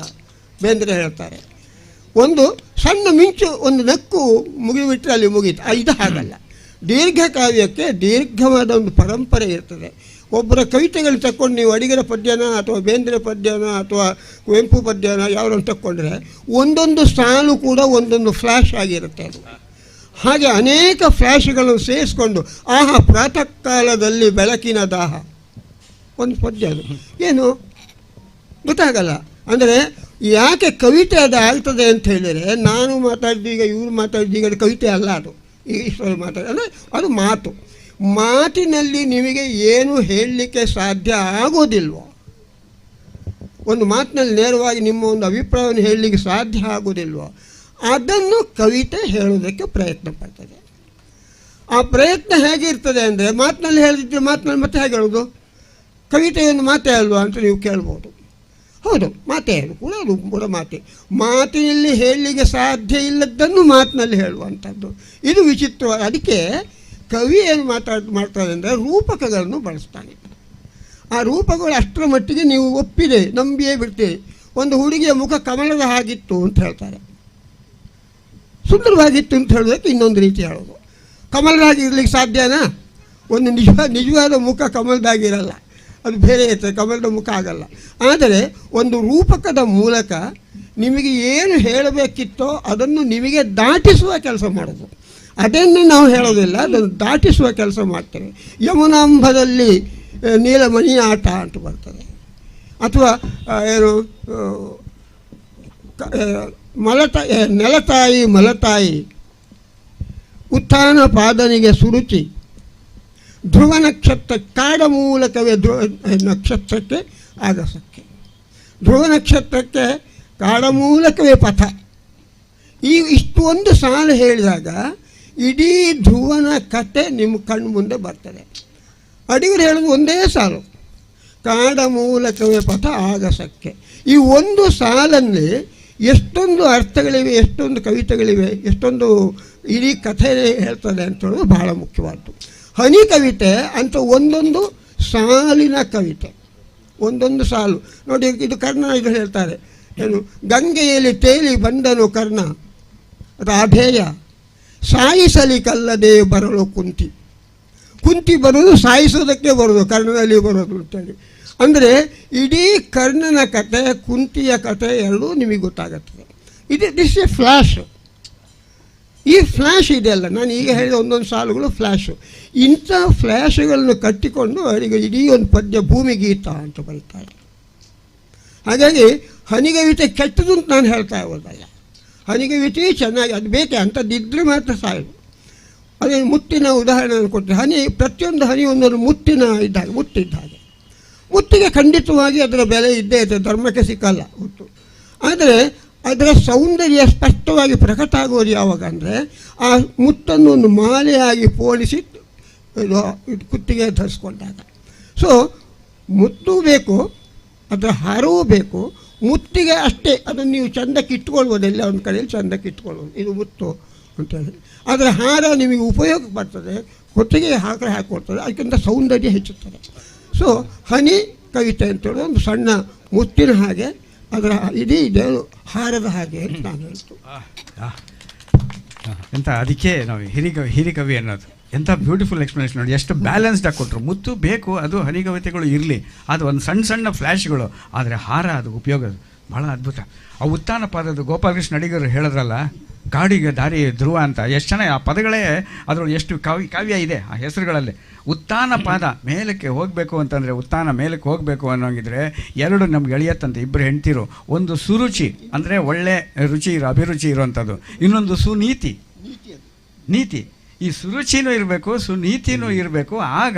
[SPEAKER 5] ಬೇಂದ್ರೆ ಹೇಳ್ತಾರೆ. ಒಂದು ಸಣ್ಣ ಮಿಂಚು, ಒಂದು ನಕ್ಕು ಮುಗಿಬಿಟ್ಟರೆ ಅಲ್ಲಿ ಮುಗೀತು. ಇದು ಹಾಗಲ್ಲ. ದೀರ್ಘ ಕಾವ್ಯಕ್ಕೆ ದೀರ್ಘವಾದ ಒಂದು ಪರಂಪರೆ ಇರ್ತದೆ. ಒಬ್ಬರ ಕವಿತೆಗಳು ತಕ್ಕೊಂಡು ನೀವು ಅಡಿಗರ ಪದ್ಯನ ಅಥವಾ ಬೇಂದ್ರೆ ಪದ್ಯನ ಅಥವಾ ಕುವೆಂಪು ಪದ್ಯನ ಯಾವ್ದನ್ನು ತಕ್ಕೊಂಡ್ರೆ ಒಂದೊಂದು ಸಾಲು ಕೂಡ ಒಂದೊಂದು ಫ್ಲ್ಯಾಶ್ ಆಗಿರುತ್ತೆ ಅದು. ಹಾಗೆ ಅನೇಕ ಫ್ಲ್ಯಾಶ್ಗಳನ್ನು ಸೇರಿಸ್ಕೊಂಡು, ಆಹಾ ಪ್ರಾತಃ ಕಾಲದಲ್ಲಿ ಬೆಳಕಿನ ದಾಹ, ಒಂದು ಪದ್ಯ ಅದು. ಏನು ಗೊತ್ತಾಗಲ್ಲ. ಅಂದರೆ ಯಾಕೆ ಕವಿತೆ ಅದು ಆಗ್ತದೆ ಅಂತ ಹೇಳಿದರೆ, ನಾನು ಮಾತಾಡಿದ್ದೀಗ, ಇವರು ಮಾತಾಡಿದ್ದೀಗ, ಅದು ಕವಿತೆ ಅಲ್ಲ ಅದು. ಈಗ ಇಷ್ಟೊಂದು ಮಾತಾಡಿ ಅಂದರೆ ಅದು ಮಾತು. ಮಾತಿನಲ್ಲಿ ನಿಮಗೆ ಏನು ಹೇಳಲಿಕ್ಕೆ ಸಾಧ್ಯ ಆಗೋದಿಲ್ವೋ, ಒಂದು ಮಾತಿನಲ್ಲಿ ನೇರವಾಗಿ ನಿಮ್ಮ ಒಂದು ಅಭಿಪ್ರಾಯವನ್ನು ಹೇಳಲಿಕ್ಕೆ ಸಾಧ್ಯ ಆಗೋದಿಲ್ವೋ, ಅದನ್ನು ಕವಿತೆ ಹೇಳೋದಕ್ಕೆ ಪ್ರಯತ್ನ ಪಡ್ತದೆ. ಆ ಪ್ರಯತ್ನ ಹೇಗಿರ್ತದೆ ಅಂದರೆ, ಮಾತಿನಲ್ಲಿ ಹೇಳಿದ್ರೆ ಮಾತಿನಲ್ಲಿ ಮತ್ತೆ ಹೇಗೆ ಹೇಳೋದು? ಕವಿತೆಯನ್ನು ಮಾತೇ ಅಲ್ವಾ ಅಂತ ನೀವು ಕೇಳ್ಬೋದು. ಹೌದು, ಮಾತೇ ಅದು ಕೂಡ, ಅದು ಕೂಡ ಮಾತೆ. ಮಾತಿನಲ್ಲಿ ಹೇಳಲಿಕ್ಕೆ ಸಾಧ್ಯ ಇಲ್ಲದ್ದನ್ನು ಮಾತಿನಲ್ಲಿ ಹೇಳುವಂಥದ್ದು ಇದು ವಿಚಿತ್ರವಾದ. ಅದಕ್ಕೆ ಕವಿ ಏನು ಮಾಡ್ತಾನೆ ಅಂದರೆ ರೂಪಕಗಳನ್ನು ಬಳಸ್ತಾನೆ. ಆ ರೂಪಗಳು ಅಷ್ಟರ ಮಟ್ಟಿಗೆ ನೀವು ಒಪ್ಪಿದೆ ನಂಬಿಯೇ ಬಿಡ್ತೀರಿ. ಒಂದು ಹುಡುಗಿಯ ಮುಖ ಕಮಲದ ಹಾಗಿತ್ತು ಅಂತ ಹೇಳ್ತಾರೆ, ಸುಂದರವಾಗಿತ್ತು ಅಂತ ಹೇಳೋದಕ್ಕೆ ಇನ್ನೊಂದು ರೀತಿ ಹೇಳೋದು. ಕಮಲದಾಗಿ ಇರಲಿಕ್ಕೆ ಸಾಧ್ಯನಾ? ಒಂದು ನಿಜವಾದ ಮುಖ ಕಮಲದಾಗಿರಲ್ಲ. ಅದು ಬೇರೆ ಇರ್ತದೆ, ಕಮಲದ ಮುಖ ಆಗಲ್ಲ. ಆದರೆ ಒಂದು ರೂಪಕದ ಮೂಲಕ ನಿಮಗೆ ಏನು ಹೇಳಬೇಕಿತ್ತೋ ಅದನ್ನು ನಿಮಗೆ ದಾಟಿಸುವ ಕೆಲಸ ಮಾಡೋದು, ಅದನ್ನು ನಾವು ಹೇಳೋದಿಲ್ಲ, ಅದನ್ನು ದಾಟಿಸುವ ಕೆಲಸ ಮಾಡ್ತೇವೆ. ಯಮುನಾಂಬದಲ್ಲಿ ನೀಲಮಣಿ ಆಟ ಅಂತ ಬರ್ತದೆ, ಅಥವಾ ಏನು ಮಲತಾಯಿ, ನೆಲತಾಯಿ ಮಲತಾಯಿ, ಉತ್ಥಾನ ಪಾದನಿಗೆ ಸುರುಚಿ, ಧ್ರುವ ನಕ್ಷತ್ರ ಕಾಡ ಮೂಲಕವೇ ಧ್ರುವ ನಕ್ಷತ್ರಕ್ಕೆ ಆಗಸಕ್ಕೆ, ಧ್ರುವ ನಕ್ಷತ್ರಕ್ಕೆ ಕಾಡ ಮೂಲಕವೇ ಪಥ. ಈ ಇಷ್ಟು ಒಂದು ಸಾಲು ಹೇಳಿದಾಗ ಇಡೀ ಧ್ರುವನ ಕತೆ ನಿಮ್ಮ ಕಣ್ಣು ಮುಂದೆ ಬರ್ತದೆ. ಅಡಿಗರು ಹೇಳೋದು ಒಂದೇ ಸಾಲು, ಕಾಡ ಮೂಲಕವೇ ಪಥ ಆಗಸಕ್ಕೆ. ಈ ಒಂದು ಸಾಲಲ್ಲಿ ಎಷ್ಟೊಂದು ಅರ್ಥಗಳಿವೆ, ಎಷ್ಟೊಂದು ಕವಿತೆಗಳಿವೆ, ಎಷ್ಟೊಂದು ಇಡೀ ಕಥೆ ಹೇಳ್ತದೆ ಅಂತ ಹೇಳೋದು ಬಹಳ ಮುಖ್ಯವಾದ್ದು. ಹನಿ ಕವಿತೆ ಅಂತ ಒಂದೊಂದು ಸಾಲಿನ ಕವಿತೆ, ಒಂದೊಂದು ಸಾಲು ನೋಡಿ. ಇದು ಕರ್ಣ ಇದು ಹೇಳ್ತಾರೆ ಏನು, ಗಂಗೆಯಲ್ಲಿ ತೇಲಿ ಬಂದನು ಕರ್ಣ ರಾಧೇಯ, ಸಾಯಿಸಲಿಕ್ಕಲ್ಲದೆ ಬರಲು ಕುಂತಿ. ಕುಂತಿ ಬರೋದು ಸಾಯಿಸೋದಕ್ಕೆ ಬರೋದು, ಕರ್ಣನಲ್ಲಿ ಬರೋದು ಅಂತೇಳಿ. ಅಂದರೆ ಇಡೀ ಕರ್ಣನ ಕತೆ, ಕುಂತಿಯ ಕತೆ ಎರಡೂ ನಿಮಗೆ ಗೊತ್ತಾಗುತ್ತದೆ. ಇದು this A flash. ಈ ಫ್ಲ್ಯಾಶ್ ಇದೆಯಲ್ಲ, ನಾನು ಈಗ ಹೇಳಿದ ಒಂದೊಂದು ಸಾಲುಗಳು ಫ್ಲ್ಯಾಶು. ಇಂಥ ಫ್ಲ್ಯಾಶುಗಳನ್ನು ಕಟ್ಟಿಕೊಂಡು ಅವರಿಗೆ ಇಡೀ ಒಂದು ಪದ್ಯ ಭೂಮಿಗೀತ ಅಂತ ಬರೀತಾರೆ. ಹಾಗಾಗಿ ಹನಿಗವಿತೆ ಕೆಟ್ಟದ್ದು ಅಂತ ನಾನು ಹೇಳ್ತಾ ಇರೋದಲ್ಲ, ಹನಿಗವಿತೆ ಚೆನ್ನಾಗಿ ಅದು ಬೇಕೆ, ಅಂಥದ್ದಿದ್ದರೆ ಮಾತ್ರ ಸಾಯದು. ಅದೇ ಮುತ್ತಿನ ಉದಾಹರಣೆಯನ್ನು ಕೊಟ್ಟರೆ, ಹನಿ ಪ್ರತಿಯೊಂದು ಹನಿ ಒಂದೊಂದು ಮುತ್ತಿನ ಇದ್ದಾಗ, ಮುತ್ತಿದ್ದ ಹಾಗೆ. ಮುತ್ತಿಗೆ ಖಂಡಿತವಾಗಿ ಅದರ ಬೆಲೆ ಇದ್ದೇ ಇದೆ, ಧರ್ಮಕ್ಕೆ ಸಿಕ್ಕಲ್ಲ ಮುತ್ತು. ಆದರೆ ಅದರ ಸೌಂದರ್ಯ ಸ್ಪಷ್ಟವಾಗಿ ಪ್ರಕಟ ಆಗೋದು ಯಾವಾಗ ಅಂದರೆ, ಆ ಮುತ್ತನ್ನು ಒಂದು ಮಾಲೆಯಾಗಿ ಪೋಣಿಸಿ ಇದು ಕುತ್ತಿಗೆ ಧರಿಸ್ಕೊಂಡಾಗ. ಸೊ ಮುತ್ತು ಬೇಕು, ಅದರ ಹಾರವೂ ಬೇಕು, ಮುತ್ತಿಗೆ ಅಷ್ಟೇ. ಅದನ್ನು ನೀವು ಚಂದಕ್ಕೆ ಇಟ್ಕೊಳ್ಬೋದು, ಎಲ್ಲ ಒಂದು ಕಡೆಯಲ್ಲಿ ಚಂದಕ್ಕೆ ಇಟ್ಕೊಳ್ಬೋದು, ಇದು ಮುತ್ತು ಅಂತೇಳಿ. ಅದರ ಹಾರ ನಿಮಗೆ ಉಪಯೋಗಕ್ಕೆ ಬರ್ತದೆ, ಹೊತ್ತಿಗೆ ಹಾಕರೆ ಹಾಕ್ಕೊಳ್ತದೆ, ಅದಕ್ಕಿಂತ ಸೌಂದರ್ಯ ಹೆಚ್ಚುತ್ತದೆ. ಸೊ ಹನಿ ಕವಿತೆ ಅಂತೇಳೋದು ಒಂದು ಸಣ್ಣ ಮುತ್ತಿನ ಹಾಗೆ, ಅದರ ಇಡೀ ಇದೆ ಹಾರದ ಹಾಗೆ ಅಂತ ನಾನು ಹೇಳ್ತು.
[SPEAKER 4] ಎಂತ ಅದಕ್ಕೆ ನಾವು ಹಿರಿಕವಿ ಅನ್ನೋದು ಎಂಥ ಬ್ಯೂಟಿಫುಲ್ ಎಕ್ಸ್ಪ್ಲನೇಷನ್ ನೋಡಿ, ಎಷ್ಟು ಬ್ಯಾಲೆನ್ಸ್ಡಾಗಿ ಕೊಟ್ಟರು. ಮುತ್ತು ಬೇಕು, ಅದು ಹನಿಕವಿತೆಗಳು ಇರಲಿ, ಅದು ಒಂದು ಸಣ್ಣ ಸಣ್ಣ ಫ್ಲ್ಯಾಶ್ಗಳು, ಆದರೆ ಹಾರ ಅದು ಉಪಯೋಗ ಭಾಳ ಅದ್ಭುತ. ಆ ಉತ್ಥಾನ ಪಾದದ ಗೋಪಾಲಕೃಷ್ಣ ಅಡಿಗರು ಹೇಳಿದ್ರಲ್ಲ, ಕಾಡಿಗೆ ದಾರಿ ಧ್ರುವ ಅಂತ, ಎಷ್ಟು ಚೆನ್ನಾಗಿ ಆ ಪದಗಳೇ, ಅದರೊಳಗೆ ಎಷ್ಟು ಕಾವ್ಯ ಇದೆ ಆ ಹೆಸರುಗಳಲ್ಲಿ. ಉತ್ಥಾನ ಪಾದ ಮೇಲಕ್ಕೆ ಹೋಗಬೇಕು ಅಂತಂದರೆ, ಉತ್ಥಾನ ಮೇಲಕ್ಕೆ ಹೋಗಬೇಕು ಅನ್ನೋಂಗಿದ್ರೆ ಎರಡು ನಮ್ಗೆ ಎಳೆಯತ್ತಂತೆ ಇಬ್ಬರು ಹೆಂಡ್ತಿರು. ಒಂದು ಸುರುಚಿ ಅಂದರೆ ಒಳ್ಳೆ ರುಚಿ ಇರೋ, ಅಭಿರುಚಿ ಇರೋವಂಥದ್ದು, ಇನ್ನೊಂದು ಸುನೀತಿ, ನೀತಿ. ಈ ಸುರುಚಿನೂ ಇರಬೇಕು, ಸುನೀತಿನೂ ಇರಬೇಕು. ಆಗ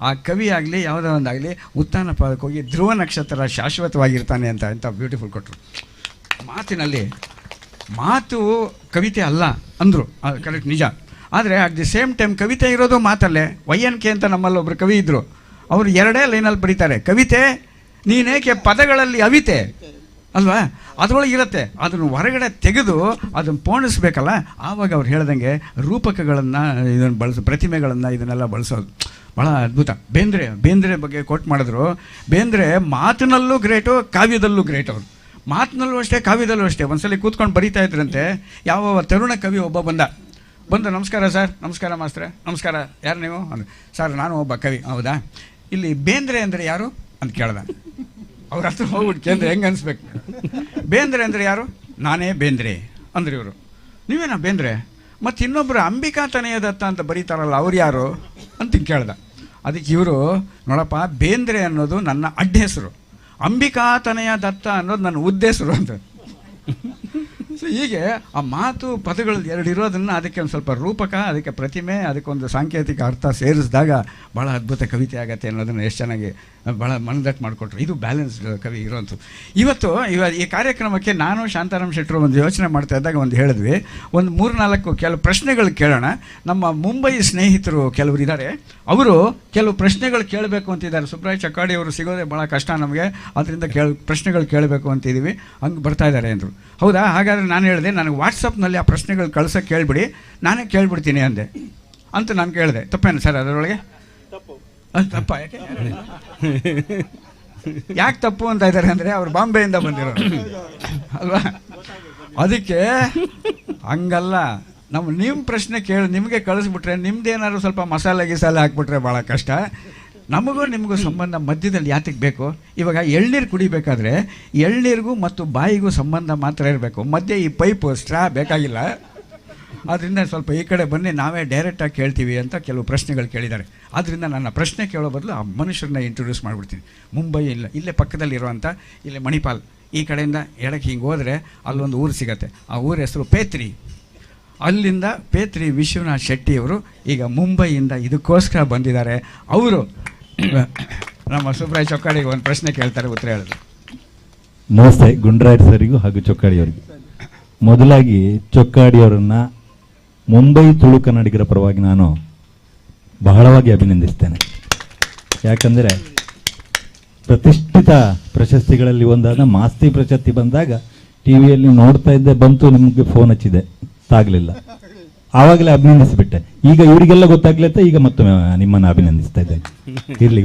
[SPEAKER 4] ಆ ಕವಿ ಆಗಲಿ ಯಾವುದೋ ಒಂದಾಗಲಿ ಉತ್ಥಾನ ಪಾದಕ್ಕೆ ಹೋಗಿ ಧ್ರುವ ನಕ್ಷತ್ರ ಶಾಶ್ವತವಾಗಿರ್ತಾನೆ ಅಂತ ಎಂಥ ಬ್ಯೂಟಿಫುಲ್ ಕೊಟ್ಟರು. ಮಾತಿನಲ್ಲಿ ಮಾತು ಕವಿತೆ ಅಲ್ಲ ಅಂದರು, ಕರೆಕ್ಟ್, ನಿಜ. ಆದರೆ at the same time ಕವಿತೆ ಇರೋದು ಮಾತಲ್ಲೇ. YNK ಅಂತ ನಮ್ಮಲ್ಲಿ ಒಬ್ಬರು ಕವಿ ಇದ್ದರು, ಅವರು ಎರಡೇ ಲೈನಲ್ಲಿ ಬರೀತಾರೆ, ಕವಿತೆ ನೀನೇಕೆ ಪದಗಳಲ್ಲಿ ಅವಿತೆ ಅಲ್ವಾ, ಅದರೊಳಗೆ ಇರುತ್ತೆ, ಅದನ್ನು ಹೊರಗಡೆ ತೆಗೆದು ಅದನ್ನು ಪೋಣಿಸ್ಬೇಕಲ್ಲ. ಆವಾಗ ಅವ್ರು ಹೇಳ್ದಂಗೆ ರೂಪಕಗಳನ್ನು ಇದನ್ನು ಬಳಸೋ, ಪ್ರತಿಮೆಗಳನ್ನು ಇದನ್ನೆಲ್ಲ ಬಳಸೋದು ಭಾಳ ಅದ್ಭುತ. ಬೇಂದ್ರೆ ಬಗ್ಗೆ ಕೋಟ್ ಮಾಡಿದ್ರು. ಬೇಂದ್ರೆ ಮಾತಿನಲ್ಲೂ ಗ್ರೇಟು, ಕಾವ್ಯದಲ್ಲೂ ಗ್ರೇಟ್. ಅವರು ಮಾತಿನಲ್ಲೂ ಅಷ್ಟೇ, ಕಾವ್ಯದಲ್ಲೂ ಅಷ್ಟೇ. ಒಂದ್ಸಲಿ ಕೂತ್ಕೊಂಡು ಬರೀತಾ ಇದ್ರಂತೆ, ಯಾವ ತರುಣ ಕವಿ ಒಬ್ಬ ಬಂದು ನಮಸ್ಕಾರ ಸರ್, ನಮಸ್ಕಾರ ಮಾಸ್ಟ್ರೆ, ನಮಸ್ಕಾರ, ಯಾರು ನೀವು ಅಂದರು. ಸರ್ ನಾನು ಒಬ್ಬ ಕವಿ. ಹೌದಾ, ಇಲ್ಲಿ ಬೇಂದ್ರೆ ಅಂದರೆ ಯಾರು ಅಂತ ಕೇಳ್ದ. ಅವ್ರ ಹತ್ರ ಹೋಗ್ಬಿಟ್ಟು ಕೇಂದ್ರ ಹೆಂಗೆ ಅನಿಸ್ಬೇಕು, ಬೇಂದ್ರೆ ಅಂದರೆ ಯಾರು? ನಾನೇ ಬೇಂದ್ರೆ ಅಂದರು ಇವರು. ನೀವೇನಾ ಬೇಂದ್ರೆ? ಮತ್ತು ಇನ್ನೊಬ್ಬರು ಅಂಬಿಕಾ ತನಯದತ್ತ ಅಂತ ಬರೀತಾರಲ್ಲ, ಅವ್ರು ಯಾರು ಅಂತ ಕೇಳ್ದ. ಅದಕ್ಕೆ ಇವರು, ನೋಡಪ್ಪ ಬೇಂದ್ರೆ ಅನ್ನೋದು ನನ್ನ ಅಡ್ಡ ಹೆಸರು, ಅಂಬಿಕಾ ತನಯ ದತ್ತ ಅನ್ನೋದು ನನ್ನ ಉದ್ದೇಶರು ಅಂತ. ಸೊ ಹೀಗೆ ಆ ಮಾತು ಪದಗಳು ಎರಡು ಇರೋದನ್ನು ಅದಕ್ಕೆ ಒಂದು ಸ್ವಲ್ಪ ರೂಪಕ, ಅದಕ್ಕೆ ಪ್ರತಿಮೆ, ಅದಕ್ಕೊಂದು ಸಾಂಕೇತಿಕ ಅರ್ಥ ಸೇರಿಸಿದಾಗ ಭಾಳ ಅದ್ಭುತ ಕವಿತೆ ಆಗತ್ತೆ ಅನ್ನೋದನ್ನು ಎಷ್ಟು ಚೆನ್ನಾಗಿ ಭಾಳ ಮನದಟ್ಟು ಮಾಡಿಕೊಟ್ರು. ಇದು ಬ್ಯಾಲೆನ್ಸ್ಡ್ ಕವಿ ಇರೋಂಥದ್ದು. ಇವತ್ತು ಈ ಕಾರ್ಯಕ್ರಮಕ್ಕೆ ನಾನು ಶಾಂತಾರಾಮ್ ಶೆಟ್ಟರು ಒಂದು ಯೋಚನೆ ಮಾಡ್ತಾ ಇದ್ದಾಗ ಒಂದು ಹೇಳಿದ್ವಿ, ಒಂದು 3-4 ಕೆಲವು ಪ್ರಶ್ನೆಗಳು ಕೇಳೋಣ. ನಮ್ಮ ಮುಂಬೈ ಸ್ನೇಹಿತರು ಕೆಲವರು ಇದ್ದಾರೆ, ಅವರು ಕೆಲವು ಪ್ರಶ್ನೆಗಳು ಕೇಳಬೇಕು ಅಂತಿದ್ದಾರೆ. ಸುಬ್ರಾಯ್ ಚಕ್ಕಾಡಿ ಅವರು ಸಿಗೋದೇ ಭಾಳ ಕಷ್ಟ ನಮಗೆ, ಆದ್ದರಿಂದ ಪ್ರಶ್ನೆಗಳು ಕೇಳಬೇಕು ಅಂತಿದ್ದೀವಿ, ಹಂಗೆ ಬರ್ತಾ ಇದ್ದಾರೆ ಅಂದರು. ಹೌದಾ, ಹಾಗಾದರೆ ನಾನು ಹೇಳಿದೆ, ನನಗೆ ವಾಟ್ಸಪ್ನಲ್ಲಿ ಆ ಪ್ರಶ್ನೆಗಳು ಕಳ್ಸೋಕ್ಕೆ ಕೇಳಿಬಿಡಿ, ನಾನೇ ಕೇಳಿಬಿಡ್ತೀನಿ ಅಂದೆ ಅಂತ ನಾನು ಕೇಳಿದೆ. ತಪ್ಪೇನು ಸರ್ ಅದರೊಳಗೆ? ತಪ್ಪ? ಯಾಕೆ ಯಾಕೆ ತಪ್ಪು ಅಂತ ಇದ್ದಾರೆ ಅಂದರೆ ಅವ್ರು ಬಾಂಬೆಯಿಂದ ಬಂದಿರೋರು ಅಲ್ವಾ, ಅದಕ್ಕೆ ಹಂಗಲ್ಲ. ನಮ್ಮ ನಿಮ್ಮ ಪ್ರಶ್ನೆ ಕೇಳಿ ನಿಮಗೆ ಕಳಿಸ್ಬಿಟ್ರೆ ನಿಮ್ದೇನಾದ್ರು ಸ್ವಲ್ಪ ಮಸಾಲೆ ಗಿಸಾಲೆ ಹಾಕ್ಬಿಟ್ರೆ ಭಾಳ ಕಷ್ಟ. ನಮಗೂ ನಿಮಗೂ ಸಂಬಂಧ ಮಧ್ಯದಲ್ಲಿ ಯಾತಕ್ಕೆ ಬೇಕು? ಇವಾಗ ಎಳ್ನೀರು ಕುಡಿಬೇಕಾದ್ರೆ ಎಳ್ನೀರಿಗೂ ಮತ್ತು ಬಾಯಿಗೂ ಸಂಬಂಧ ಮಾತ್ರ ಇರಬೇಕು, ಮಧ್ಯೆ ಈ ಪೈಪು ಸ್ಟ್ರಾ ಬೇಕಾಗಿಲ್ಲ. ಆದ್ದರಿಂದ ಸ್ವಲ್ಪ ಈ ಕಡೆ ಬನ್ನಿ, ನಾವೇ ಡೈರೆಕ್ಟಾಗಿ ಕೇಳ್ತೀವಿ ಅಂತ ಕೆಲವು ಪ್ರಶ್ನೆಗಳು ಕೇಳಿದ್ದಾರೆ. ಆದ್ದರಿಂದ ನನ್ನ ಪ್ರಶ್ನೆ ಕೇಳೋ ಬದಲು ಆ ಮನುಷ್ಯರನ್ನ ಇಂಟ್ರೊಡ್ಯೂಸ್ ಮಾಡಿಬಿಡ್ತೀನಿ. ಮುಂಬೈ ಇಲ್ಲ, ಇಲ್ಲೇ ಪಕ್ಕದಲ್ಲಿರುವಂಥ ಇಲ್ಲೇ ಮಣಿಪಾಲ್, ಈ ಕಡೆಯಿಂದ ಎಡಕ್ಕೆ ಹಿಂಗೆ ಹೋದರೆ ಅಲ್ಲೊಂದು ಊರು ಸಿಗತ್ತೆ, ಆ ಊರ ಹೆಸರು ಪೇತ್ರಿ. ಅಲ್ಲಿಂದ ಪೇತ್ರಿ ವಿಶ್ವನಾಥ್ ಶೆಟ್ಟಿಯವರು ಈಗ ಮುಂಬೈಯಿಂದ ಇದಕ್ಕೋಸ್ಕರ ಬಂದಿದ್ದಾರೆ. ಅವರು ನಮ್ಮ ಸುಬ್ರಾಯ್ ಚೊಕ್ಕಾಡಿಗೆ ಒಂದು ಪ್ರಶ್ನೆ ಕೇಳ್ತಾರೆ, ಉತ್ತರ ಹೇಳಿದ್ರು.
[SPEAKER 6] ನಮಸ್ತೆ ಗುಂಡ್ರಾಯ್ ಸರಿಗೂ ಹಾಗೂ ಚೊಕ್ಕಾಡಿಯವರಿಗೆ. ಮೊದಲಾಗಿ ಚೊಕ್ಕಾಡಿಯವರನ್ನ ಮುಂಬೈ ತುಳು ಕನ್ನಡಿಗರ ಪರವಾಗಿ ನಾನು ಬಹಳವಾಗಿ ಅಭಿನಂದಿಸ್ತೇನೆ. ಯಾಕಂದರೆ ಪ್ರತಿಷ್ಠಿತ ಪ್ರಶಸ್ತಿಗಳಲ್ಲಿ ಒಂದಾದ ಮಾಸ್ತಿ ಪ್ರಶಸ್ತಿ ಬಂದಾಗ ಟಿ ವಿಯಲ್ಲಿ ನೋಡ್ತಾ ಇದ್ದೆ, ಬಂತು ನಿಮಗೆ ಫೋನ್ ಹಚ್ಚಿದೆ, ತಾಗಲಿಲ್ಲ, ಆವಾಗಲೇ ಅಭಿನಂದಿಸಿಬಿಟ್ಟೆ. ಈಗ ಇವರಿಗೆಲ್ಲ ಗೊತ್ತಾಗ್ಲತ್ತ, ಈಗ ಮತ್ತೊಮ್ಮೆ ನಿಮ್ಮನ್ನು ಅಭಿನಂದಿಸ್ತಾ ಇದ್ದೇನೆ. ಇರಲಿ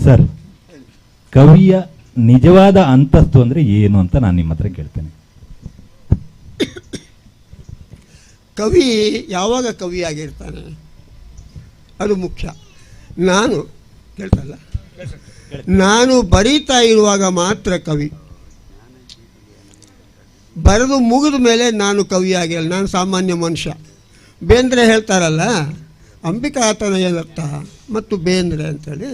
[SPEAKER 6] ಸರ್, ಕವಿಯ ನಿಜವಾದ ಅಂತಸ್ತು ಅಂದರೆ ಏನು ಅಂತ ನಾನು ನಿಮ್ಮ ಹತ್ರ ಕೇಳ್ತೇನೆ.
[SPEAKER 5] ಕವಿ ಯಾವಾಗ ಕವಿಯಾಗಿರ್ತಾನೆ ಅದು ಮುಖ್ಯ. ನಾನು ಕೇಳ್ತಲ್ಲ, ನಾನು ಬರೀತಾ ಇರುವಾಗ ಮಾತ್ರ ಕವಿ. ಬರೆದು ಮುಗಿದ ಮೇಲೆ ನಾನು ಕವಿಯಾಗಿಲ್ಲ, ನಾನು ಸಾಮಾನ್ಯ ಮನುಷ್ಯ. ಬೇಂದ್ರೆ ಹೇಳ್ತಾರಲ್ಲ, ಅಂಬಿಕಾತನಯದತ್ತ ಮತ್ತು ಬೇಂದ್ರೆ ಅಂಥೇಳಿ.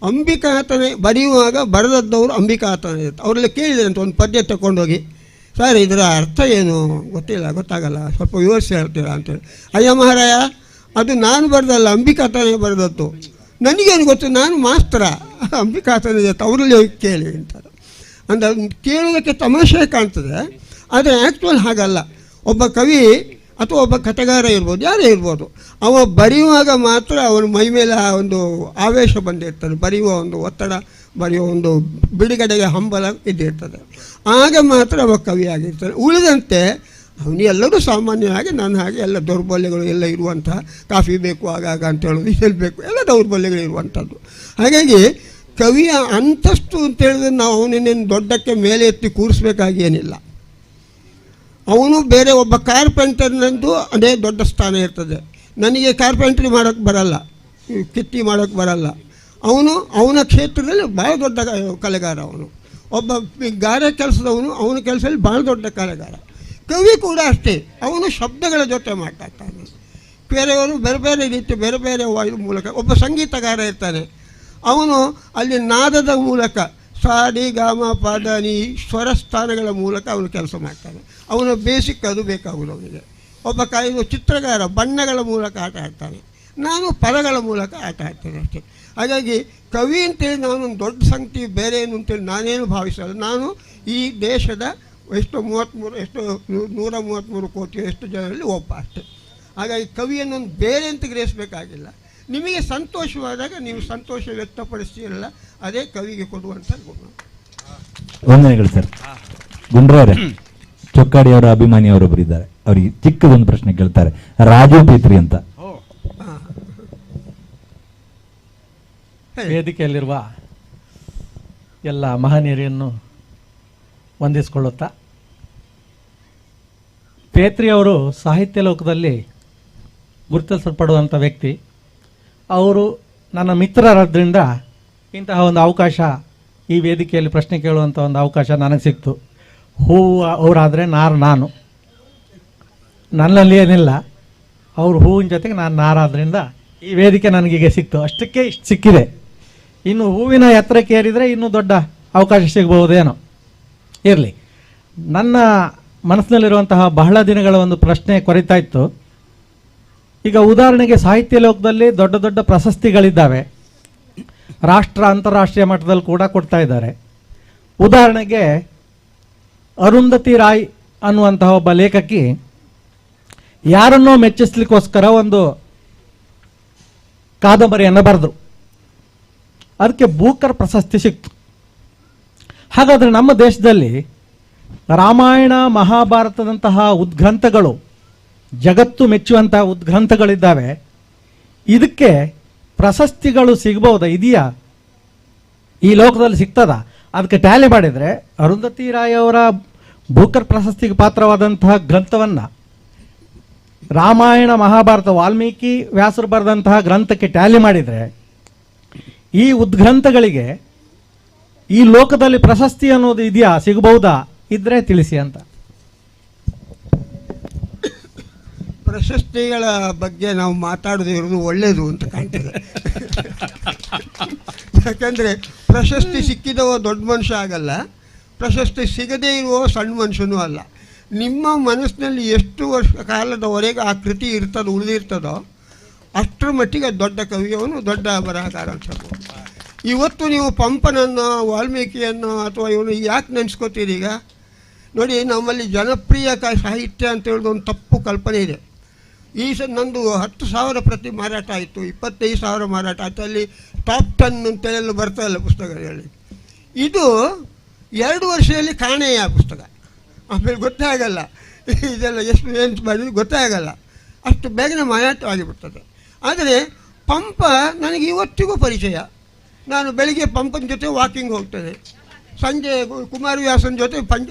[SPEAKER 5] ಅಂಬಿಕಾತನ ಬರೆಯುವಾಗ ಬರೆದದ್ದವರು ಅಂಬಿಕಾತನಯದತ್ತ. ಅವರೆಲ್ಲ ಕೇಳಿದರೆ ಅಂತ ಒಂದು ಪದ್ಯ ತಗೊಂಡೋಗಿ, ಸರ್ ಇದರ ಅರ್ಥ ಏನು ಗೊತ್ತಿಲ್ಲ, ಗೊತ್ತಾಗಲ್ಲ, ಸ್ವಲ್ಪ ವಿವರಿಸಿ ಹೇಳ್ತೀರಾ ಅಂತೇಳಿ. ಅಯ್ಯ ಮಹಾರಾಯ, ಅದು ನಾನು ಬರೆದಲ್ಲ, ಅಂಬಿಕಾತನೇ ಬರೆದದ್ದು, ನನಗೇನು ಗೊತ್ತು, ನಾನು ಮಾಸ್ತರ, ಅಂಬಿಕಾತನಯದತ್ತ, ಅವರಲ್ಲಿ ಹೋಗಿ ಕೇಳಿ ಅಂತಾರೆ. ಅಂದರೆ ಕೇಳೋದಕ್ಕೆ ತಮಾಷೆ ಕಾಣ್ತದೆ, ಆದರೆ ಆ್ಯಕ್ಚುಲ್ ಹಾಗಲ್ಲ. ಒಬ್ಬ ಕವಿ ಅಥವಾ ಒಬ್ಬ ಕಥೆಗಾರ ಇರ್ಬೋದು, ಯಾರೇ ಇರ್ಬೋದು, ಅವ ಬರೆಯುವಾಗ ಮಾತ್ರ ಅವನ ಮೈ ಮೇಲೆ ಆ ಒಂದು ಆವೇಶ ಬಂದಿರ್ತಾನೆ, ಬರೆಯುವ ಒಂದು ಒತ್ತಡ, ಬರೆಯುವ ಒಂದು ಬಿಡುಗಡೆಗೆ ಹಂಬಲ ಇದ್ದಿರ್ತದೆ, ಆಗ ಮಾತ್ರ ಅವ ಕವಿಯಾಗಿರ್ತಾನೆ. ಉಳಿದಂತೆ ಅವನು ಎಲ್ಲರೂ ಸಾಮಾನ್ಯವಾಗಿ ನಾನು ಹಾಗೆ ಎಲ್ಲ ದೌರ್ಬಲ್ಯಗಳು ಎಲ್ಲ ಇರುವಂತಹ, ಕಾಫಿ ಬೇಕು ಆಗಾಗ ಅಂತ ಹೇಳೋದು, ಇದೆಲ್ಲ ಬೇಕು, ಎಲ್ಲ ದೌರ್ಬಲ್ಯಗಳು ಇರುವಂಥದ್ದು. ಹಾಗಾಗಿ ಕವಿಯ ಅಂತಸ್ತು ಅಂತೇಳಿದ್ರೆ ನಾವು ಅವನನ್ನೇನು ದೊಡ್ಡಕ್ಕೆ ಮೇಲೆ ಎತ್ತಿ ಕೂರಿಸ್ಬೇಕಾಗಿ ಏನಿಲ್ಲ. ಅವನು ಬೇರೆ ಒಬ್ಬ ಕಾರ್ಪೆಂಟರ್ನಂದು ಅದೇ ದೊಡ್ಡ ಸ್ಥಾನ ಇರ್ತದೆ. ನನಗೆ ಕಾರ್ಪೆಂಟ್ರಿ ಮಾಡೋಕ್ಕೆ ಬರಲ್ಲ, ಕಿತ್ತಿ ಮಾಡೋಕ್ಕೆ ಬರಲ್ಲ, ಅವನು ಅವನ ಕ್ಷೇತ್ರದಲ್ಲಿ ಭಾಳ ದೊಡ್ಡ ಕಲೆಗಾರ. ಅವನು ಒಬ್ಬ ಗಾರೆ ಕೆಲಸದವನು, ಅವನ ಕೆಲಸದಲ್ಲಿ ಭಾಳ ದೊಡ್ಡ ಕಲೆಗಾರ. ಕವಿ ಕೂಡ ಅಷ್ಟೇ, ಅವನು ಶಬ್ದಗಳ ಜೊತೆ ಮಾತಾಡ್ತಾನೆ. ಬೇರೆಯವರು ಬೇರೆ ಬೇರೆ ರೀತಿ ಬೇರೆ ಬೇರೆ ವಾಯು ಮೂಲಕ. ಒಬ್ಬ ಸಂಗೀತಗಾರ ಇರ್ತಾನೆ, ಅವನು ಅಲ್ಲಿ ನಾದದ ಮೂಲಕ ಸಾ ಡಿ ಗ ಮ ಪ the ನಿ ಸ್ವರಸ್ಥಾನಗಳ ಮೂಲಕ ಅವನು ಕೆಲಸ ಮಾಡ್ತಾನೆ. ಅವನ ಬೇಸಿಕ್ ಅದು ಬೇಕಾಗುವುದು ಅವನಿಗೆ. ಒಬ್ಬ ಕಾಯಿದು ಚಿತ್ರಗಾರ ಬಣ್ಣಗಳ ಮೂಲಕ ಆಟ ಆಡ್ತಾನೆ, ನಾನು ಪದಗಳ ಮೂಲಕ ಆಟ ಆಡ್ತೇನೆ ಅಷ್ಟೇ. ಹಾಗಾಗಿ ಕವಿ ಅಂತೇಳಿ ನಾನೊಂದು ದೊಡ್ಡ ಸಂಗತಿ ಬೇರೆ ಏನು ಅಂತೇಳಿ ನಾನೇನು ಭಾವಿಸಲ್ಲ. ನಾನು ಈ ದೇಶದ ಎಷ್ಟು 33 ಎಷ್ಟು 133 ಕೋಟಿ ಎಷ್ಟು ಜನರಲ್ಲಿ ಒಬ್ಬ ಅಷ್ಟೇ. ಹಾಗಾಗಿ ಕವಿಯನ್ನೊಂದು ಬೇರೆ ಅಂತ ಗ್ರಹಿಸಬೇಕಾಗಿಲ್ಲ. ನಿಮಗೆ ಸಂತೋಷವಾದಾಗ ನೀವು ಸಂತೋಷ ವ್ಯಕ್ತಪಡಿಸ್ತೀರಲ್ಲ, ಅದೇ ಕವಿಗೆ ಕೊಡುವಂಥ ಗುಣ.
[SPEAKER 6] ವಂದನೆಗಳು ಸರ್. ಗುಂಡ್ರಾವ್ರೆ, ಚೊಕ್ಕಾಡಿಯವರ ಅಭಿಮಾನಿಯವರೊಬ್ಬರು ಇದ್ದಾರೆ, ಅವರಿಗೆ ಚಿಕ್ಕದೊಂದು ಪ್ರಶ್ನೆ ಕೇಳ್ತಾರೆ, ರಾಜು ಪೇತ್ರಿ ಅಂತ.
[SPEAKER 7] ವೇದಿಕೆಯಲ್ಲಿರುವ ಎಲ್ಲ ಮಹನೀಯರನ್ನು ವಂದಿಸಿಕೊಳ್ಳುತ್ತಾ, ಪೇತ್ರಿಯವರು ಸಾಹಿತ್ಯ ಲೋಕದಲ್ಲಿ ಗುರುತಿಸಲ್ಪಡುವಂಥ ವ್ಯಕ್ತಿ. ಅವರು ನನ್ನ ಮಿತ್ರರಾದ್ದರಿಂದ ಇಂತಹ ಒಂದು ಅವಕಾಶ, ಈ ವೇದಿಕೆಯಲ್ಲಿ ಪ್ರಶ್ನೆ ಕೇಳುವಂಥ ಒಂದು ಅವಕಾಶ ನನಗೆ ಸಿಕ್ತು. ಹೂವು ಅವರಾದರೆ ನಾರು ನಾನು, ನನ್ನಲ್ಲಿ ಏನಿಲ್ಲ, ಅವರು ಹೂವಿನ ಜೊತೆಗೆ ನಾನು ನಾರಾದ್ರಿಂದ ಈ ವೇದಿಕೆ ನನಗೀಗ ಸಿಕ್ತು. ಅಷ್ಟಕ್ಕೆ ಇಷ್ಟು ಸಿಕ್ಕಿದೆ. ಇನ್ನು ಹೂವಿನ ಎತ್ತರಕ್ಕೆ ಏರಿದರೆ ಇನ್ನೂ ದೊಡ್ಡ ಅವಕಾಶ ಸಿಗಬಹುದೇನೋ. ಇರಲಿ, ನನ್ನ ಮನಸ್ಸಿನಲ್ಲಿರುವಂತಹ ಬಹಳ ದಿನಗಳ ಒಂದು ಪ್ರಶ್ನೆ ಕೊರಿತಾ ಇತ್ತು. ಈಗ ಉದಾಹರಣೆಗೆ ಸಾಹಿತ್ಯ ಲೋಕದಲ್ಲಿ ದೊಡ್ಡ ದೊಡ್ಡ ಪ್ರಶಸ್ತಿಗಳಿದ್ದಾವೆ, ರಾಷ್ಟ್ರ ಅಂತಾರಾಷ್ಟ್ರೀಯ ಮಟ್ಟದಲ್ಲಿ ಕೂಡ ಕೊಡ್ತಾ ಇದ್ದಾರೆ. ಉದಾಹರಣೆಗೆ ಅರುಂಧತಿ ರಾಯ್ ಅನ್ನುವಂತಹ ಒಬ್ಬ ಲೇಖಕಿ ಯಾರನ್ನೋ ಮೆಚ್ಚಿಸ್ಲಿಕ್ಕೋಸ್ಕರ ಒಂದು ಕಾದಂಬರಿಯನ್ನು ಬರೆದರು, ಅದಕ್ಕೆ ಬೂಕರ್ ಪ್ರಶಸ್ತಿ ಸಿಕ್ತು. ಹಾಗಾದರೆ ನಮ್ಮ ದೇಶದಲ್ಲಿ ರಾಮಾಯಣ ಮಹಾಭಾರತದಂತಹ ಉದ್ಗ್ರಂಥಗಳು, ಜಗತ್ತು ಮೆಚ್ಚುವಂತಹ ಉದ್ಗ್ರಂಥಗಳಿದ್ದಾವೆ, ಇದಕ್ಕೆ ಪ್ರಶಸ್ತಿಗಳು ಸಿಗ್ಬೋದಾ? ಇದೆಯಾ ಈ ಲೋಕದಲ್ಲಿ ಸಿಗ್ತದ? ಅದಕ್ಕೆ ಟ್ಯಾಲಿ ಮಾಡಿದರೆ ಅರುಂಧತಿ ರಾಯ್ ಅವರ ಬೂಕರ್ ಪ್ರಶಸ್ತಿಗೆ ಪಾತ್ರವಾದಂತಹ ಗ್ರಂಥವನ್ನು ರಾಮಾಯಣ ಮಹಾಭಾರತ ವಾಲ್ಮೀಕಿ ವ್ಯಾಸರು ಬರೆದಂತಹ ಗ್ರಂಥಕ್ಕೆ ಟ್ಯಾಲಿ ಮಾಡಿದರೆ ಈ ಉದ್ಗ್ರಂಥಗಳಿಗೆ ಈ ಲೋಕದಲ್ಲಿ ಪ್ರಶಸ್ತಿ ಅನ್ನೋದು ಇದೆಯಾ, ಸಿಗಬಹುದಾ, ಇದ್ರೆ ತಿಳಿಸಿ ಅಂತ.
[SPEAKER 5] ಪ್ರಶಸ್ತಿಗಳ ಬಗ್ಗೆ ನಾವು ಮಾತಾಡದೇ ಇರೋದು ಒಳ್ಳೆಯದು ಅಂತ ಕಾಣ್ತದೆ. ಯಾಕಂದರೆ ಪ್ರಶಸ್ತಿ ಸಿಕ್ಕಿದವ ದೊಡ್ಡ ಮನುಷ್ಯ ಆಗಲ್ಲ, ಪ್ರಶಸ್ತಿ ಸಿಗದೇ ಇರುವ ಸಣ್ಣ ಮನುಷ್ಯನೂ ಅಲ್ಲ. ನಿಮ್ಮ ಮನಸ್ಸಿನಲ್ಲಿ ಎಷ್ಟು ವರ್ಷ ಕಾಲದವರೆಗೆ ಆ ಕೃತಿ ಇರ್ತದೋ, ಉಳಿದಿರ್ತದೋ ಅಷ್ಟರ ಮಟ್ಟಿಗೆ ದೊಡ್ಡ ಕವಿಯವನು, ದೊಡ್ಡ ಬರಹಗಾರ ಅಂತ ಹೇಳ್ಬೋದು. ಇವತ್ತು ನೀವು ಪಂಪನನ್ನು, ವಾಲ್ಮೀಕಿಯನ್ನು ಅಥವಾ ಇವನು ಯಾಕೆ ನೆನೆಸ್ಕೋತೀರಿ? ಈಗ ನೋಡಿ, ನಮ್ಮಲ್ಲಿ ಜನಪ್ರಿಯ ಸಾಹಿತ್ಯ ಅಂತ ಹೇಳೋದು ಒಂದು ತಪ್ಪು ಕಲ್ಪನೆ ಇದೆ. ಈ ನಂದು 10,000 ಪ್ರತಿ ಮಾರಾಟ ಆಯಿತು, 25,000 ಮಾರಾಟ ಆಯಿತು, ಅಲ್ಲಿ ಟಾಪ್ 10 ಅಂತೇಳೆಲ್ಲ ಬರ್ತಾ ಇಲ್ಲ ಪುಸ್ತಕಗಳಲ್ಲಿ. ಇದು 2 ವರ್ಷದಲ್ಲಿ ಕಾಣೆಯ ಪುಸ್ತಕ, ಆಮೇಲೆ ಗೊತ್ತೇ ಆಗಲ್ಲ ಇದೆಲ್ಲ ಎಷ್ಟು ಏನು ಮಾಡಿದ್ರು ಗೊತ್ತೇ ಆಗಲ್ಲ, ಅಷ್ಟು ಬೇಗನೆ ಮಾರಾಟ ಆಗಿಬಿಡ್ತದೆ. ಆದರೆ ಪಂಪ ನನಗೆ ಇವತ್ತಿಗೂ ಪರಿಚಯ. ನಾನು ಬೆಳಿಗ್ಗೆ ಪಂಪನ ಜೊತೆ ವಾಕಿಂಗ್ ಹೋಗ್ತೇನೆ, ಸಂಜೆ ಕುಮಾರವ್ಯಾಸನ ಜೊತೆ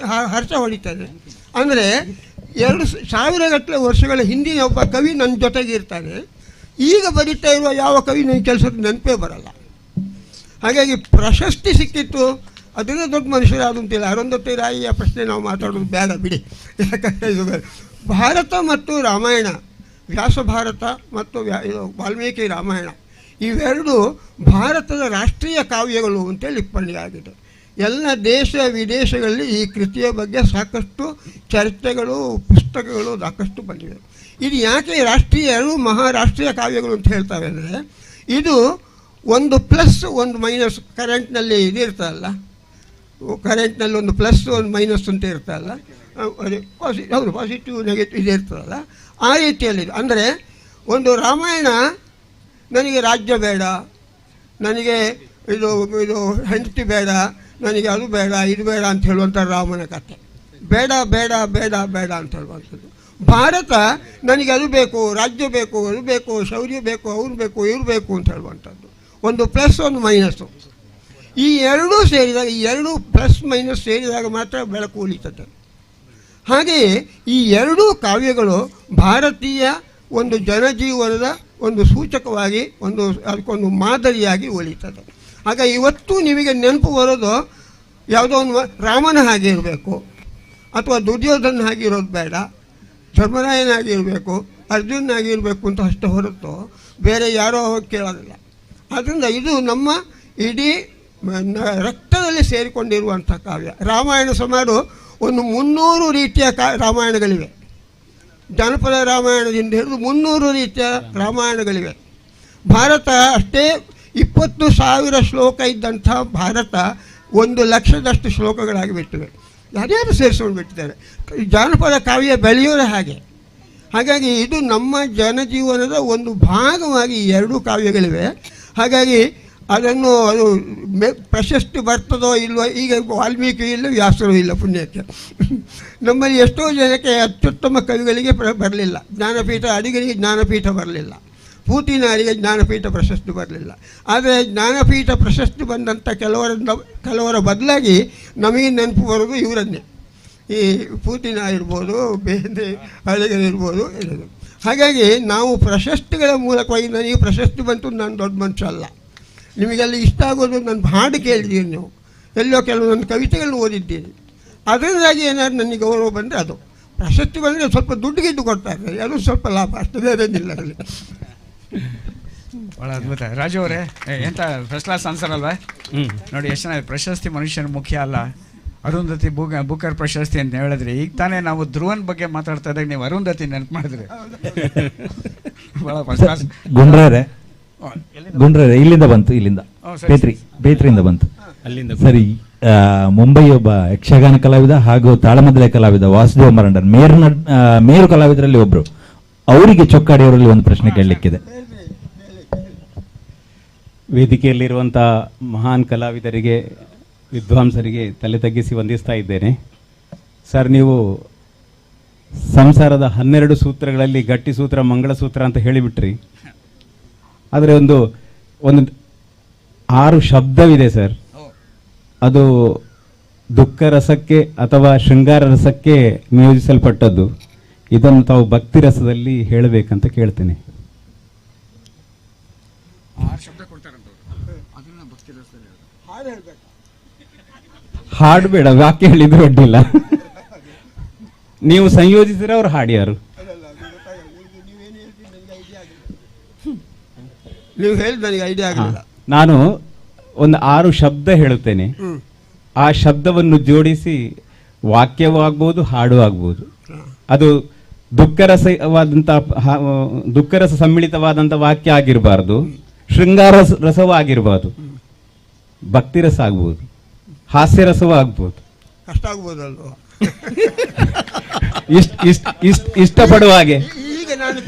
[SPEAKER 5] ಹರ್ಷ ಹೊಡಿತೇನೆ. ಅಂದರೆ 2,000 ವರ್ಷಗಳ ಹಿಂದಿನ ಒಬ್ಬ ಕವಿ ನನ್ನ ಜೊತೆಗೆ ಇರ್ತಾನೆ. ಈಗ ಬರೀತಾ ಇರುವ ಯಾವ ಕವಿ ನನ್ನ ಕೆಲಸದ ನೆನಪೇ ಬರಲ್ಲ. ಹಾಗಾಗಿ ಪ್ರಶಸ್ತಿ ಸಿಕ್ಕಿತ್ತು ಅದರಿಂದ ದೊಡ್ಡ ಮನುಷ್ಯರಾದ ಅಂತಿಲ್ಲ. ಅರುಂಧತಿ ರಾಯಿಯ ಪ್ರಶ್ನೆ ನಾವು ಮಾತಾಡೋದು ಬೇಡ ಬಿಡಿ, ಯಾಕಂದರೆ ಇದು ಬೇಡ. ಭಾರತ ಮತ್ತು ರಾಮಾಯಣ, ವ್ಯಾಸ ಭಾರತ ಮತ್ತು ಇದು ವಾಲ್ಮೀಕಿ ರಾಮಾಯಣ, ಇವೆರಡು ಭಾರತದ ರಾಷ್ಟ್ರೀಯ ಕಾವ್ಯಗಳು ಅಂತೇಳಿ ಆಗಿದೆ. ಎಲ್ಲ ದೇಶ ವಿದೇಶಗಳಲ್ಲಿ ಈ ಕೃತಿಯ ಬಗ್ಗೆ ಸಾಕಷ್ಟು ಚರ್ಚೆಗಳು, ಪುಸ್ತಕಗಳು ಸಾಕಷ್ಟು ಬಂದಿವೆ. ಇದು ಯಾಕೆ ರಾಷ್ಟ್ರೀಯ, ಎರಡು ಮಹಾರಾಷ್ಟ್ರೀಯ ಕಾವ್ಯಗಳು ಅಂತ ಹೇಳ್ತವೆ ಅಂದರೆ, ಇದು ಒಂದು ಪ್ಲಸ್ ಒಂದು ಮೈನಸ್, ಕರೆಂಟ್ನಲ್ಲಿ ಇದಿರ್ತಲ್ಲ, ಕರೆಂಟ್ನಲ್ಲಿ ಒಂದು ಪ್ಲಸ್ ಒಂದು ಮೈನಸ್ ಅಂತ ಇರ್ತಲ್ಲ, ಅದೇ ಹೌದು, ಪಾಸಿಟಿವ್ ನೆಗೆಟಿವ್ ಇದು ಇರ್ತದಲ್ಲ, ಆ ರೀತಿಯಲ್ಲಿ. ಅಂದರೆ ಒಂದು ರಾಮಾಯಣ ನನಗೆ ರಾಜ್ಯ ಬೇಡ, ನನಗೆ ಇದು ಇದು ಹೆಂಡತಿ ಬೇಡ, ನನಗೆ ಅದು ಬೇಡ ಇದು ಬೇಡ ಅಂತ ಹೇಳುವಂಥ ರಾಮನ ಕಥೆ, ಬೇಡ ಬೇಡ ಬೇಡ ಬೇಡ ಅಂತ ಹೇಳುವಂಥದ್ದು. ಭಾರತ ನನಗೆ ಅದು ಬೇಕು, ರಾಜ್ಯ ಬೇಕು, ಅದು ಬೇಕು, ಶೌರ್ಯ ಬೇಕು, ಅವ್ರು ಬೇಕು, ಇವ್ರು ಬೇಕು ಅಂತ ಹೇಳುವಂಥದ್ದು. ಒಂದು ಪ್ಲಸ್ ಒಂದು ಮೈನಸ್ಸು, ಈ ಎರಡೂ ಸೇರಿದಾಗ, ಈ ಎರಡೂ ಪ್ಲಸ್ ಮೈನಸ್ ಸೇರಿದಾಗ ಮಾತ್ರ ಬೆಳಕು ಉಳಿತದೆ. ಹಾಗೆಯೇ ಈ ಎರಡೂ ಕಾವ್ಯಗಳು ಭಾರತೀಯ ಒಂದು ಜನಜೀವನದ ಒಂದು ಸೂಚಕವಾಗಿ, ಒಂದು ಅದಕ್ಕೊಂದು ಮಾದರಿಯಾಗಿ ಉಳಿತದೆ. ಆಗ ಇವತ್ತು ನಿಮಗೆ ನೆನಪು ಬರೋದು ಯಾವುದೋ ಒಂದು ರಾಮನ ಹಾಗೆ ಇರಬೇಕು, ಅಥವಾ ದುರ್ಯೋಧನ ಹಾಗೆ ಇರೋದು ಬೇಡ, ಧರ್ಮರಾಯನ ಆಗಿರಬೇಕು, ಅರ್ಜುನ ಆಗಿರಬೇಕು ಅಂತ ಅಷ್ಟು ಹೊರತು ಬೇರೆ ಯಾರೋ ಕೇಳೋದಿಲ್ಲ. ಆದ್ದರಿಂದ ಇದು ನಮ್ಮ ಇಡೀ ರಕ್ತದಲ್ಲಿ ಸೇರಿಕೊಂಡಿರುವಂಥ ಕಾವ್ಯ. ರಾಮಾಯಣ ಸುಮಾರು ಒಂದು 300 ರೀತಿಯ ರಾಮಾಯಣಗಳಿವೆ. ಜಾನಪದ ರಾಮಾಯಣದಿಂದ ಹಿಡಿದು 300 ರೀತಿಯ ರಾಮಾಯಣಗಳಿವೆ. ಭಾರತ ಅಷ್ಟೇ 20,000 ಶ್ಲೋಕ ಇದ್ದಂಥ ಭಾರತ 1 ಲಕ್ಷದಷ್ಟು ಶ್ಲೋಕಗಳಾಗಿ ಬಿಟ್ಟಿವೆ. ಯಾರ್ಯಾರು ಸೇರಿಸ್ಕೊಂಡು ಬಿಟ್ಟಿದ್ದಾರೆ. ಜಾನಪದ ಕಾವ್ಯ ಬೆಳೆಯೋದೇ ಹಾಗೆ. ಹಾಗಾಗಿ ಇದು ನಮ್ಮ ಜನಜೀವನದ ಒಂದು ಭಾಗವಾಗಿ ಎರಡೂ ಕಾವ್ಯಗಳಿವೆ. ಹಾಗಾಗಿ ಅದನ್ನು ಅದು ಪ್ರಶಸ್ತಿ ಬರ್ತದೋ ಇಲ್ವೋ, ಈಗ ವಾಲ್ಮೀಕಿ ಇಲ್ಲ, ವ್ಯಾಸರು ಇಲ್ಲ ಪುಣ್ಯಕ್ಕೆ. ನಮ್ಮಲ್ಲಿ ಎಷ್ಟೋ ಜನಕ್ಕೆ ಅತ್ಯುತ್ತಮ ಕವಿಗಳಿಗೆ ಬರಲಿಲ್ಲ ಜ್ಞಾನಪೀಠ, ಅಡಿಗರಿಗೆ ಜ್ಞಾನಪೀಠ ಬರಲಿಲ್ಲ, ಪೂತಿನಾರಿಗೆ ಜ್ಞಾನಪೀಠ ಪ್ರಶಸ್ತಿ ಬರಲಿಲ್ಲ. ಆದರೆ ಜ್ಞಾನಪೀಠ ಪ್ರಶಸ್ತಿ ಬಂದಂಥ ಕೆಲವರ ಬದಲಾಗಿ ನಮಗೆ ನೆನಪು ಬರೋದು ಇವರನ್ನೇ, ಈ ಪೂತಿನ ಇರ್ಬೋದು, ಬೇಂದ್ರೆ ಅಡಿಗರಿರ್ಬೋದು. ಹಾಗಾಗಿ ನಾವು ಪ್ರಶಸ್ತಿಗಳ ಮೂಲಕವಾಗಿ, ನನಗೆ ಪ್ರಶಸ್ತಿ ಬಂತು ನಾನು ದೊಡ್ಡ ಮನುಷ್ಯ ಅಲ್ಲ, ನಿಮಗೆಲ್ಲ ಇಷ್ಟ ಆಗೋದು ನನ್ನ ಹಾಡು ಕೇಳಿದ್ದೀರಿ ನೀವು, ಎಲ್ಲೋ ಕೆಲವು ನನ್ನ ಕವಿತೆಗಳನ್ನು ಓದಿದ್ದೀರಿ, ಅದರಿಂದಾಗಿ ಏನಾದ್ರು ನನಗೆ ಗೌರವ ಬಂದರೆ ಅದು. ಪ್ರಶಸ್ತಿ ಬಂದರೆ ಸ್ವಲ್ಪ ದುಡ್ಡು ಗಿಡ್ಡು ಕೊಡ್ತಾರೆ, ಅದು ಸ್ವಲ್ಪ ಲಾಭ, ಅಷ್ಟು ಬೇರೇನಿಲ್ಲ ಅಲ್ಲಿ.
[SPEAKER 4] ಭಾಳ ಅದ್ಭುತ ರಾಜು ಅವರೇ, ಎಂಥ first class answer ಅಲ್ವಾ? ನೋಡಿ ಎಷ್ಟು ಚೆನ್ನಾಗಿ. ಪ್ರಶಸ್ತಿ ಮನುಷ್ಯನ ಮುಖ್ಯ ಅಲ್ಲ. ಅರುಂಧತಿ ಬೂಕರ್ ಪ್ರಶಸ್ತಿ ಅಂತ ಹೇಳಿದ್ರಿ. ಈಗ ತಾನೇ ನಾವು ಧ್ರುವನ್ ಬಗ್ಗೆ ಮಾತಾಡ್ತಾ ಇದ್ದಾಗ ನೀವು ಅರುಂಧತಿ ನೆನಪು ಮಾಡಿದ್ರಿ. ಭಾಳ ಫಸ್ಟ್ ಕ್ಲಾಸ್.
[SPEAKER 6] ಗುಂಡ್ರಾರೆ, ಗುಂಡ್ರಾರೆ ಇಲ್ಲಿಂದ ಬಂತು, ಇಲ್ಲಿಂದ ಬೇತ್ರಿಯಿಂದ ಬಂತು.
[SPEAKER 3] ಅಲ್ಲಿಂದ
[SPEAKER 6] ಸರಿ. ಮುಂಬೈ ಒಬ್ಬ ಯಕ್ಷಗಾನ ಕಲಾವಿದ ಹಾಗೂ ತಾಳಮದ್ದಲೆ ಕಲಾವಿದ ವಾಸುದೇವ ಮರಂಡನ್, ಮೇರು ಕಲಾವಿದರಲ್ಲಿ ಒಬ್ರು. ಅವರಿಗೆ ಚೊಕ್ಕಾಡಿಯವರಲ್ಲಿ ಒಂದು ಪ್ರಶ್ನೆ ಕೇಳಲಿಕ್ಕಿದೆ.
[SPEAKER 3] ವೇದಿಕೆಯಲ್ಲಿರುವಂಥ ಮಹಾನ್ ಕಲಾವಿದರಿಗೆ, ವಿದ್ವಾಂಸರಿಗೆ ತಲೆ ತಗ್ಗಿಸಿ ವಂದಿಸ್ತಾ ಇದ್ದೇನೆ. ಸರ್, ನೀವು ಸಂಸಾರದ 12 ಸೂತ್ರಗಳಲ್ಲಿ ಗಟ್ಟಿ ಸೂತ್ರ ಮಂಗಳಸೂತ್ರ ಅಂತ ಹೇಳಿಬಿಟ್ರಿ. ಆದರೆ ಒಂದು ಒಂದು 6 ಶಬ್ದವಿದೆ ಸರ್, ಅದು ದುಃಖ ರಸಕ್ಕೆ ಅಥವಾ ಶೃಂಗಾರ ರಸಕ್ಕೆ ನಿಯೋಜಿಸಲ್ಪಟ್ಟದ್ದು. ಇದನ್ನು ತಾವು ಭಕ್ತಿ ರಸದಲ್ಲಿ ಹೇಳಬೇಕಂತ ಕೇಳ್ತೇನೆ.
[SPEAKER 4] 6 ಶಬ್ದ ಕೊಡ್ತಾರಂತ, ಅದನ್ನ
[SPEAKER 5] ಹೇಳ್ಬೇಕು?
[SPEAKER 8] ಹಾಡು ಬೇಡ, ವಾಕ್ಯ ಹೇಳಿದ್ರು ಅಡ್ಡಿಲ್ಲ. ನೀವು ಸಂಯೋಜಿಸಿದ್ರೆ ಅವ್ರು ಹಾಡ್ಯಾರು.
[SPEAKER 5] ನೀವು ಹೇಳಿದ ನನಗೆ ಐಡಿಯಾ ಆಗಲಿಲ್ಲ.
[SPEAKER 8] ನಾನು ಒಂದು 6 ಶಬ್ದ ಹೇಳುತ್ತೇನೆ, ಆ ಶಬ್ದವನ್ನು ಜೋಡಿಸಿ ವಾಕ್ಯವೂ ಆಗ್ಬೋದು, ಹಾಡು ಆಗ್ಬೋದು. ಅದು ದುಃಖರಸ ಸಮ್ಮಿಳಿತವಾದಂಥ ವಾಕ್ಯ ಆಗಿರಬಾರ್ದು, ಶೃಂಗಾರ ರಸವೂ ಆಗಿರಬಾರ್ದು, ಭಕ್ತಿ ರಸ ಆಗ್ಬೋದು, ಹಾಸ್ಯರಸವೂ ಆಗ್ಬೋದು.
[SPEAKER 5] ಕಷ್ಟ ಆಗ್ಬೋದಲ್ವಾ?
[SPEAKER 8] ಇಷ್ಟಪಡುವ ಹಾಗೆ.
[SPEAKER 5] ಈಗ ನಾನು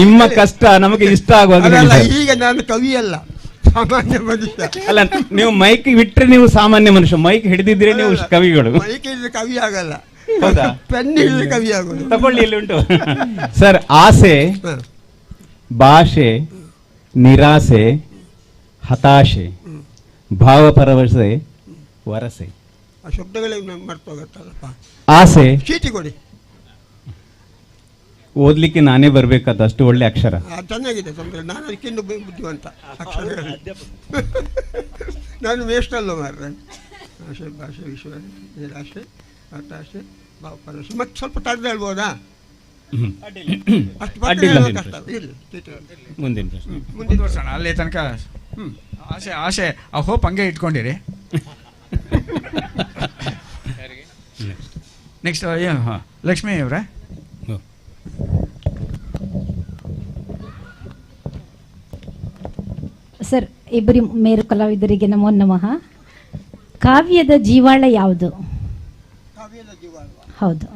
[SPEAKER 8] ನಿಮ್ಮ ಕಷ್ಟ ನಮಗೆ ಇಷ್ಟ ಆಗುವ ಹಾಗೆ
[SPEAKER 5] ಅಲ್ಲ,
[SPEAKER 8] ಹೇಳಿ ಸರ್.
[SPEAKER 5] ಈಗ ನಾನು ಕವಿಯಲ್ಲ, ಸಾಮಾನ್ಯ ಮನುಷ್ಯ.
[SPEAKER 8] ಅಲ್ಲ, ನೀವು ಮೈಕ್ ಬಿಟ್ರೆ ನೀವು ಸಾಮಾನ್ಯ ಮನುಷ್ಯ, ಮೈಕ್ ಹಿಡಿದಿದ್ರೆ ನೀವು ಕವಿಗಳು.
[SPEAKER 5] ಮೈಕ್ ಹಿಡಿದ್ರೆ ಕವಿ ಆಗಲ್ಲ.
[SPEAKER 8] ಹೌದಾ?
[SPEAKER 5] ಪೆನ್ ಹಿಡಿದ್ರೆ ಕವಿ ಆಗೋದು.
[SPEAKER 8] ತಗೊಳ್ಳಿ, ಇಲ್ಲಿ ಉಂಟು ಸರ್. ಆಸೆ, ಭಾಷೆ, ನಿರಾಸೆ, ಹತಾಶೆ, ಭಾವಪರವಶೆ, ವರಸೆ.
[SPEAKER 5] ಆ ಶಬ್ದಗಳೇ ನಂಗೆ ಮರ್ತೋಗತ್ತಲ್ಲಪ್ಪ.
[SPEAKER 8] ಆಸೆ.
[SPEAKER 5] ಚೀಟಿ ಕೊಡಿ.
[SPEAKER 8] ಓದ್ಲಿಕ್ಕೆ ನಾನೇ ಬರ್ಬೇಕಾದ ಅಷ್ಟು ಒಳ್ಳೆ ಅಕ್ಷರ.
[SPEAKER 5] ಚೆನ್ನಾಗಿದೆ, ತೊಂದರೆ. ನಾನು ಅದಕ್ಕಿಂತ ಬುದ್ಧಿವಂತ ಅಕ್ಷರಗಳಲ್ಲಿ. ನಾನು ವೇಸ್ಟ್ ಅಲ್ಲ ಮಾರ್ರೆ. ಆಸೆ, ಭಾಷೆ, ವಿಶ್ವ, ನಿರಾಶೆ, ಹತಾಶೆ, ಭಾವಪರವಶೆ. ಮತ್ತೆ ಸ್ವಲ್ಪ ತಡೆದು ಹೇಳ್ಬೋದಾ? ಅಷ್ಟು ಪಕ್ಕ
[SPEAKER 8] ಅಡ್ಡಿಲ್ಲ.
[SPEAKER 5] ಹೇಳೋದು ಕಷ್ಟ. ಇರ್ಲಿ, ಚೀಟಿ ಕೊಡಿ.
[SPEAKER 3] ಮುಂದಿನ ಪ್ರಶ್ನೆ
[SPEAKER 4] ಮುಂದುವರ್ಸೋಣ ಅಲ್ಲಿ ತನಕ. ಆಸೆ, ಆಸೆ, ಆ ಹೋಪ್ ಹಂಗೆ ಇಟ್ಕೊಂಡಿರಿ. ನೆಕ್ಸ್ಟ್ ಹಾಂ, ಲಕ್ಷ್ಮೀ ಅವರೇ.
[SPEAKER 9] ಸರ್, ಇಬ್ಬರಿ ಮೇರು ಕಲಾವಿದರಿಗೆ ನಮೋ ನಮಃ. ಕಾವ್ಯದ ಜೀವಾಳ ಯಾವುದು? ಹೌದು,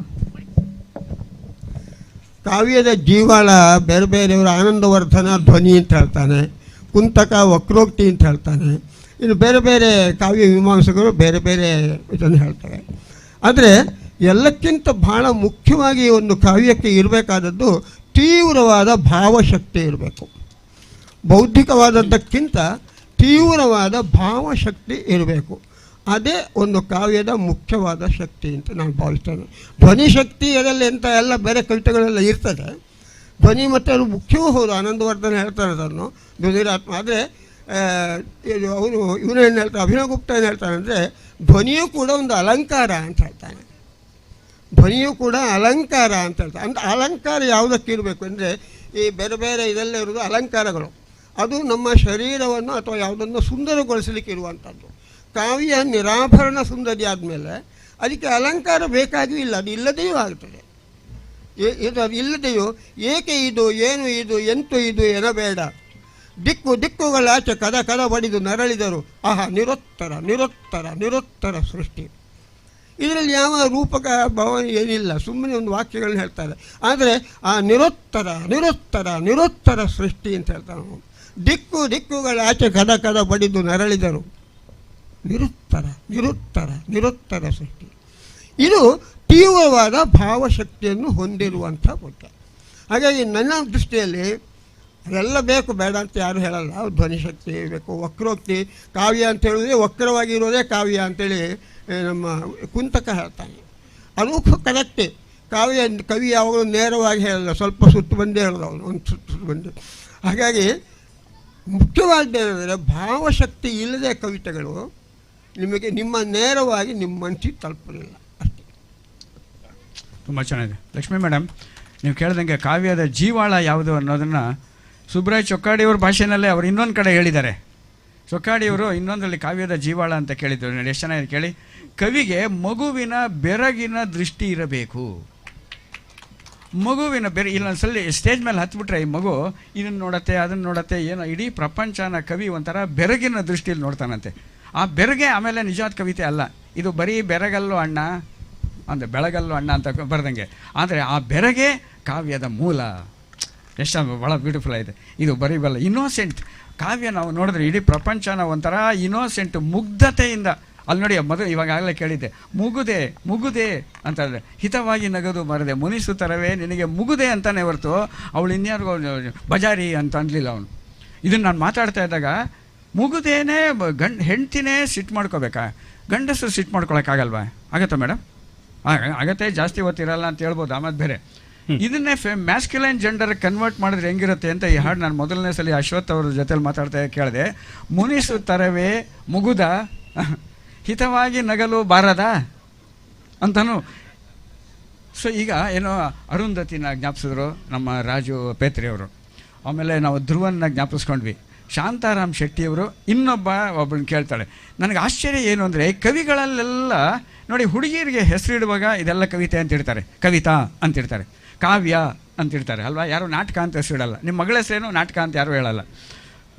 [SPEAKER 5] ಕಾವ್ಯದ ಜೀವಾಳ ಬೇರೆ ಬೇರೆಯವರು ಆನಂದವರ್ಧನ ಧ್ವನಿ ಅಂತ ಹೇಳ್ತಾನೆ, ಕುಂತಕ ವಕ್ರೋಕ್ತಿ ಅಂತ ಹೇಳ್ತಾನೆ, ಇನ್ನು ಬೇರೆ ಬೇರೆ ಕಾವ್ಯ ಮೀಮಾಂಸಕರು ಬೇರೆ ಬೇರೆ ಇದನ್ನು ಹೇಳ್ತಾರೆ. ಆದರೆ ಎಲ್ಲಕ್ಕಿಂತ ಬಹಳ ಮುಖ್ಯವಾಗಿ ಒಂದು ಕಾವ್ಯಕ್ಕೆ ಇರಬೇಕಾದದ್ದು ತೀವ್ರವಾದ ಭಾವಶಕ್ತಿ ಇರಬೇಕು. ಬೌದ್ಧಿಕವಾದದ್ದಕ್ಕಿಂತ ತೀವ್ರವಾದ ಭಾವಶಕ್ತಿ ಇರಬೇಕು. ಅದೇ ಒಂದು ಕಾವ್ಯದ ಮುಖ್ಯವಾದ ಶಕ್ತಿ ಅಂತ ನಾನು ಭಾವಿಸ್ತೇನೆ. ಧ್ವನಿಶಕ್ತಿ ಅದರಲ್ಲಿ ಎಂಥ ಎಲ್ಲ ಬೇರೆ ಕವಿತೆಗಳೆಲ್ಲ ಇರ್ತದೆ, ಧ್ವನಿ ಮತ್ತು ಅದು ಮುಖ್ಯವೂ ಹೌದು. ಆನಂದವರ್ಧನ ಹೇಳ್ತಾರೆ ಅದನ್ನು ಧ್ವನಿರಾತ್ಮ. ಆದರೆ ಇದು ಅವನು ಇವನೇನು ಹೇಳ್ತಾರೆ, ಅಭಿನವ್ ಗುಪ್ತ ಏನು ಹೇಳ್ತಾನೆ ಅಂದರೆ ಧ್ವನಿಯೂ ಕೂಡ ಒಂದು ಅಲಂಕಾರ ಅಂತ ಹೇಳ್ತಾನೆ. ಧ್ವನಿಯೂ ಕೂಡ ಅಲಂಕಾರ ಅಂತ ಹೇಳ್ತಾನೆ. ಅಂದರೆ ಅಲಂಕಾರ ಯಾವುದಕ್ಕೆ ಇರಬೇಕು ಅಂದರೆ ಈ ಬೇರೆ ಬೇರೆ ಇದೆಲ್ಲ ಇರೋದು ಅಲಂಕಾರಗಳು, ಅದು ನಮ್ಮ ಶರೀರವನ್ನು ಅಥವಾ ಯಾವುದನ್ನು ಸುಂದರಗೊಳಿಸಲಿಕ್ಕೆ ಇರುವಂಥದ್ದು. ಕಾವ್ಯ ನಿರಾಭರಣ ಸುಂದರಿ ಆದಮೇಲೆ ಅದಕ್ಕೆ ಅಲಂಕಾರ ಬೇಕಾಗಿಯೂ ಇಲ್ಲ, ಅದು ಇಲ್ಲದೆಯೂ ಆಗ್ತದೆ. ಇದು ಅದು ಇಲ್ಲದೆಯೂ ಏಕೆ ಇದು, ಏನು ಇದು, ಎಂತು ಇದು ಎನಬೇಡ, ದಿಕ್ಕು ದಿಕ್ಕುಗಳಾಚೆ ಕದ ಕದ ಬಡಿದು ನರಳಿದರು, ಆಹಾ ನಿರುತ್ತರ ನಿರುತ್ತರ ನಿರುತ್ತರ ಸೃಷ್ಟಿ. ಇದರಲ್ಲಿ ಯಾವ ರೂಪಕ ಭಾವ ಏನಿಲ್ಲ, ಸುಮ್ಮನೆ ಒಂದು ವಾಕ್ಯಗಳನ್ನ ಹೇಳ್ತಾರೆ. ಆದರೆ ಆ ನಿರುತ್ತರ ನಿರುತ್ತರ ನಿರುತ್ತರ ಸೃಷ್ಟಿ ಅಂತ ಹೇಳ್ತಾರೆ ಅವನು. ದಿಕ್ಕು ದಿಕ್ಕುಗಳಾಚೆ ಕದ ಕದ ಬಡಿದು ನರಳಿದರು, ನಿರುತ್ತರ ನಿರುತ್ತರ ನಿರುತ್ತರ ಸೃಷ್ಟಿ. ಇದು ತೀವ್ರವಾದ ಭಾವಶಕ್ತಿಯನ್ನು ಹೊಂದಿರುವಂಥ ಪುಟ್ಟ. ಹಾಗಾಗಿ ನನ್ನ ದೃಷ್ಟಿಯಲ್ಲಿ ಅದೆಲ್ಲ ಬೇಕು, ಬೇಡ ಅಂತ ಯಾರೂ ಹೇಳಲ್ಲ. ಧ್ವನಿಶಕ್ತಿ ಬೇಕು, ವಕ್ರೋಕ್ತಿ. ಕಾವ್ಯ ಅಂತ ಹೇಳಿದ್ರೆ ವಕ್ರವಾಗಿರೋದೇ ಕಾವ್ಯ ಅಂತೇಳಿ ನಮ್ಮ ಕುಂತಕ ಹೇಳ್ತಾನೆ. ಅದು ಕರೆಕ್ಟೇ. ಕಾವ್ಯ ಕವಿ ಯಾವಾಗಲೂ ನೇರವಾಗಿ ಹೇಳಲ್ಲ, ಸ್ವಲ್ಪ ಸುತ್ತು ಬಂದೇ ಹೇಳೋದು ಅವನು, ಒಂದು ಸುತ್ತು ಸುತ್ತು ಬಂದು. ಹಾಗಾಗಿ ಮುಖ್ಯವಾದ್ದೇನೆಂದರೆ ಭಾವಶಕ್ತಿ ಇಲ್ಲದೆ ಕವಿತೆಗಳು ನಿಮಗೆ ನಿಮ್ಮ ನೇರವಾಗಿ ನಿಮ್ಮ ಮನಸ್ಸಿಗೆ ತಲುಪಲಿಲ್ಲ ಅಷ್ಟೇ.
[SPEAKER 4] ತುಂಬ ಚೆನ್ನಾಗಿದೆ ಲಕ್ಷ್ಮೀ ಮೇಡಮ್. ನೀವು ಕೇಳ್ದಂಗೆ ಕಾವ್ಯದ ಜೀವಾಳ ಯಾವುದು ಅನ್ನೋದನ್ನು ಸುಬ್ರಾಯ್ ಚೊಕ್ಕಾಡಿಯವ್ರ ಭಾಷೆಯಲ್ಲೇ ಅವರು ಇನ್ನೊಂದು ಕಡೆ ಹೇಳಿದ್ದಾರೆ. ಚೊಕ್ಕಾಡಿಯವರು ಇನ್ನೊಂದರಲ್ಲಿ ಕಾವ್ಯದ ಜೀವಾಳ ಅಂತ ಕೇಳಿದ್ರು. ನೋಡಿ ಎಷ್ಟು ಚೆನ್ನಾಗಿದೆ ಕೇಳಿ. ಕವಿಗೆ ಮಗುವಿನ ಬೆರಗಿನ ದೃಷ್ಟಿ ಇರಬೇಕು. ಮಗುವಿನ ಬೆರ ಇಲ್ಲೊಂದ್ಸಲ ಸ್ಟೇಜ್ ಮೇಲೆ ಹತ್ಬಿಟ್ರೆ ಈ ಮಗು ಇದನ್ನು ನೋಡತ್ತೆ ಅದನ್ನು ನೋಡತ್ತೆ, ಏನೋ ಇಡೀ ಪ್ರಪಂಚನ ಕವಿ ಒಂಥರ ಬೆರಗಿನ ದೃಷ್ಟಿಯಲ್ಲಿ ನೋಡ್ತಾನಂತೆ. ಆ ಬೆರಗೆ ಆಮೇಲೆ ನಿಜವಾದ ಕವಿತೆ ಅಲ್ಲ, ಇದು ಬರೀ ಬೆರಗಲ್ಲು ಅಣ್ಣ ಅಂದರೆ ಬೆಳಗಲ್ಲು ಅಣ್ಣ ಅಂತ ಬರ್ದಂಗೆ. ಆದರೆ ಆ ಬೆರಗೆ ಕಾವ್ಯದ ಮೂಲ. ಎಷ್ಟು ಭಾಳ ಬ್ಯೂಟಿಫುಲ್ ಆಗಿದೆ ಇದು. ಬರೀ ಬಲ್ಲ ಇನ್ನೋಸೆಂಟ್ ಕಾವ್ಯ ನಾವು ನೋಡಿದ್ರೆ ಇಡೀ ಪ್ರಪಂಚನ ಒಂಥರ ಇನ್ನೋಸೆಂಟ್ ಮುಗ್ಧತೆಯಿಂದ. ಅಲ್ಲಿ ನೋಡಿ ಮೊದಲು ಇವಾಗಲೇ ಕೇಳಿದ್ದೆ, ಮುಗುದೆ ಮುಗುದೆ ಅಂತಂದರೆ ಹಿತವಾಗಿ ನಗದು ಮರದೆ ಮುನಿಸುತ್ತರವೇ ನಿನಗೆ ಮುಗುದೆ ಅಂತಾನೆ ಹೊರತು ಅವಳು ಇನ್ಯಾರಿಗೂ ಬಜಾರಿ ಅಂತ ಅನ್ನಲಿಲ್ಲ ಅವನು. ಇದನ್ನು ನಾನು ಮಾತಾಡ್ತಾ ಇದ್ದಾಗ ಮುಗುದೇನೆ ಗಂಡ ಹೆಂಡ್ತಿನೇ ಸಿಟ್ಟು ಮಾಡ್ಕೋಬೇಕಾ, ಗಂಡಸರು ಸಿಟ್ಟು ಮಾಡ್ಕೊಳಕ್ಕಾಗಲ್ವಾ? ಆಗತ್ತಾ ಮೇಡಮ್? ಆಗತ್ತೆ, ಜಾಸ್ತಿ ಹೊತ್ತಿರಲ್ಲ ಅಂತ ಹೇಳ್ಬೋದು. ಆಮೇಲೆ ಬೇರೆ ಇದನ್ನೇ masculine gender convert ಮಾಡಿದ್ರೆ ಹೆಂಗಿರುತ್ತೆ ಅಂತ ಈ ಹಾಡು ನಾನು ಮೊದಲನೇ ಸಲ ಅಶ್ವಥ್ ಅವ್ರ ಜೊತೆಲಿ ಮಾತಾಡ್ತಾ ಕೇಳಿದೆ. ಮುನಿಸುತ್ತರವೇ ಮುಗುದ ಹಿತವಾಗಿ ನಗಲು ಬಾರದ ಅಂತನೂ. ಸೊ ಈಗ ಏನೋ ಅರುಂಧತಿನ ಜ್ಞಾಪಿಸಿದ್ರು ನಮ್ಮ ರಾಜು ಪೇತ್ರೆಯವರು, ಆಮೇಲೆ ನಾವು ಧ್ರುವನ್ನ ಜ್ಞಾಪಿಸ್ಕೊಂಡ್ವಿ. ಶಾಂತಾರಾಮ್ ಶೆಟ್ಟಿಯವರು ಇನ್ನೊಬ್ಬನ ಕೇಳ್ತಾಳೆ. ನನಗೆ ಆಶ್ಚರ್ಯ ಏನು ಅಂದರೆ, ಕವಿಗಳಲ್ಲೆಲ್ಲ ನೋಡಿ, ಹುಡುಗಿಯರಿಗೆ ಹೆಸರಿಡುವಾಗ ಇದೆಲ್ಲ ಕವಿತೆ ಅಂತಿರ್ತಾರೆ, ಕವಿತಾ ಅಂತಿರ್ತಾರೆ, ಕಾವ್ಯ ಅಂತಿರ್ತಾರೆ ಅಲ್ವಾ? ಯಾರೂ ನಾಟಕ ಅಂತ ಹೆಸರಿಡಲ್ಲ. ನಿಮ್ಮ ಮಗಳ ಹೆಸರೇನು ನಾಟಕ ಅಂತ ಯಾರೂ ಹೇಳಲ್ಲ.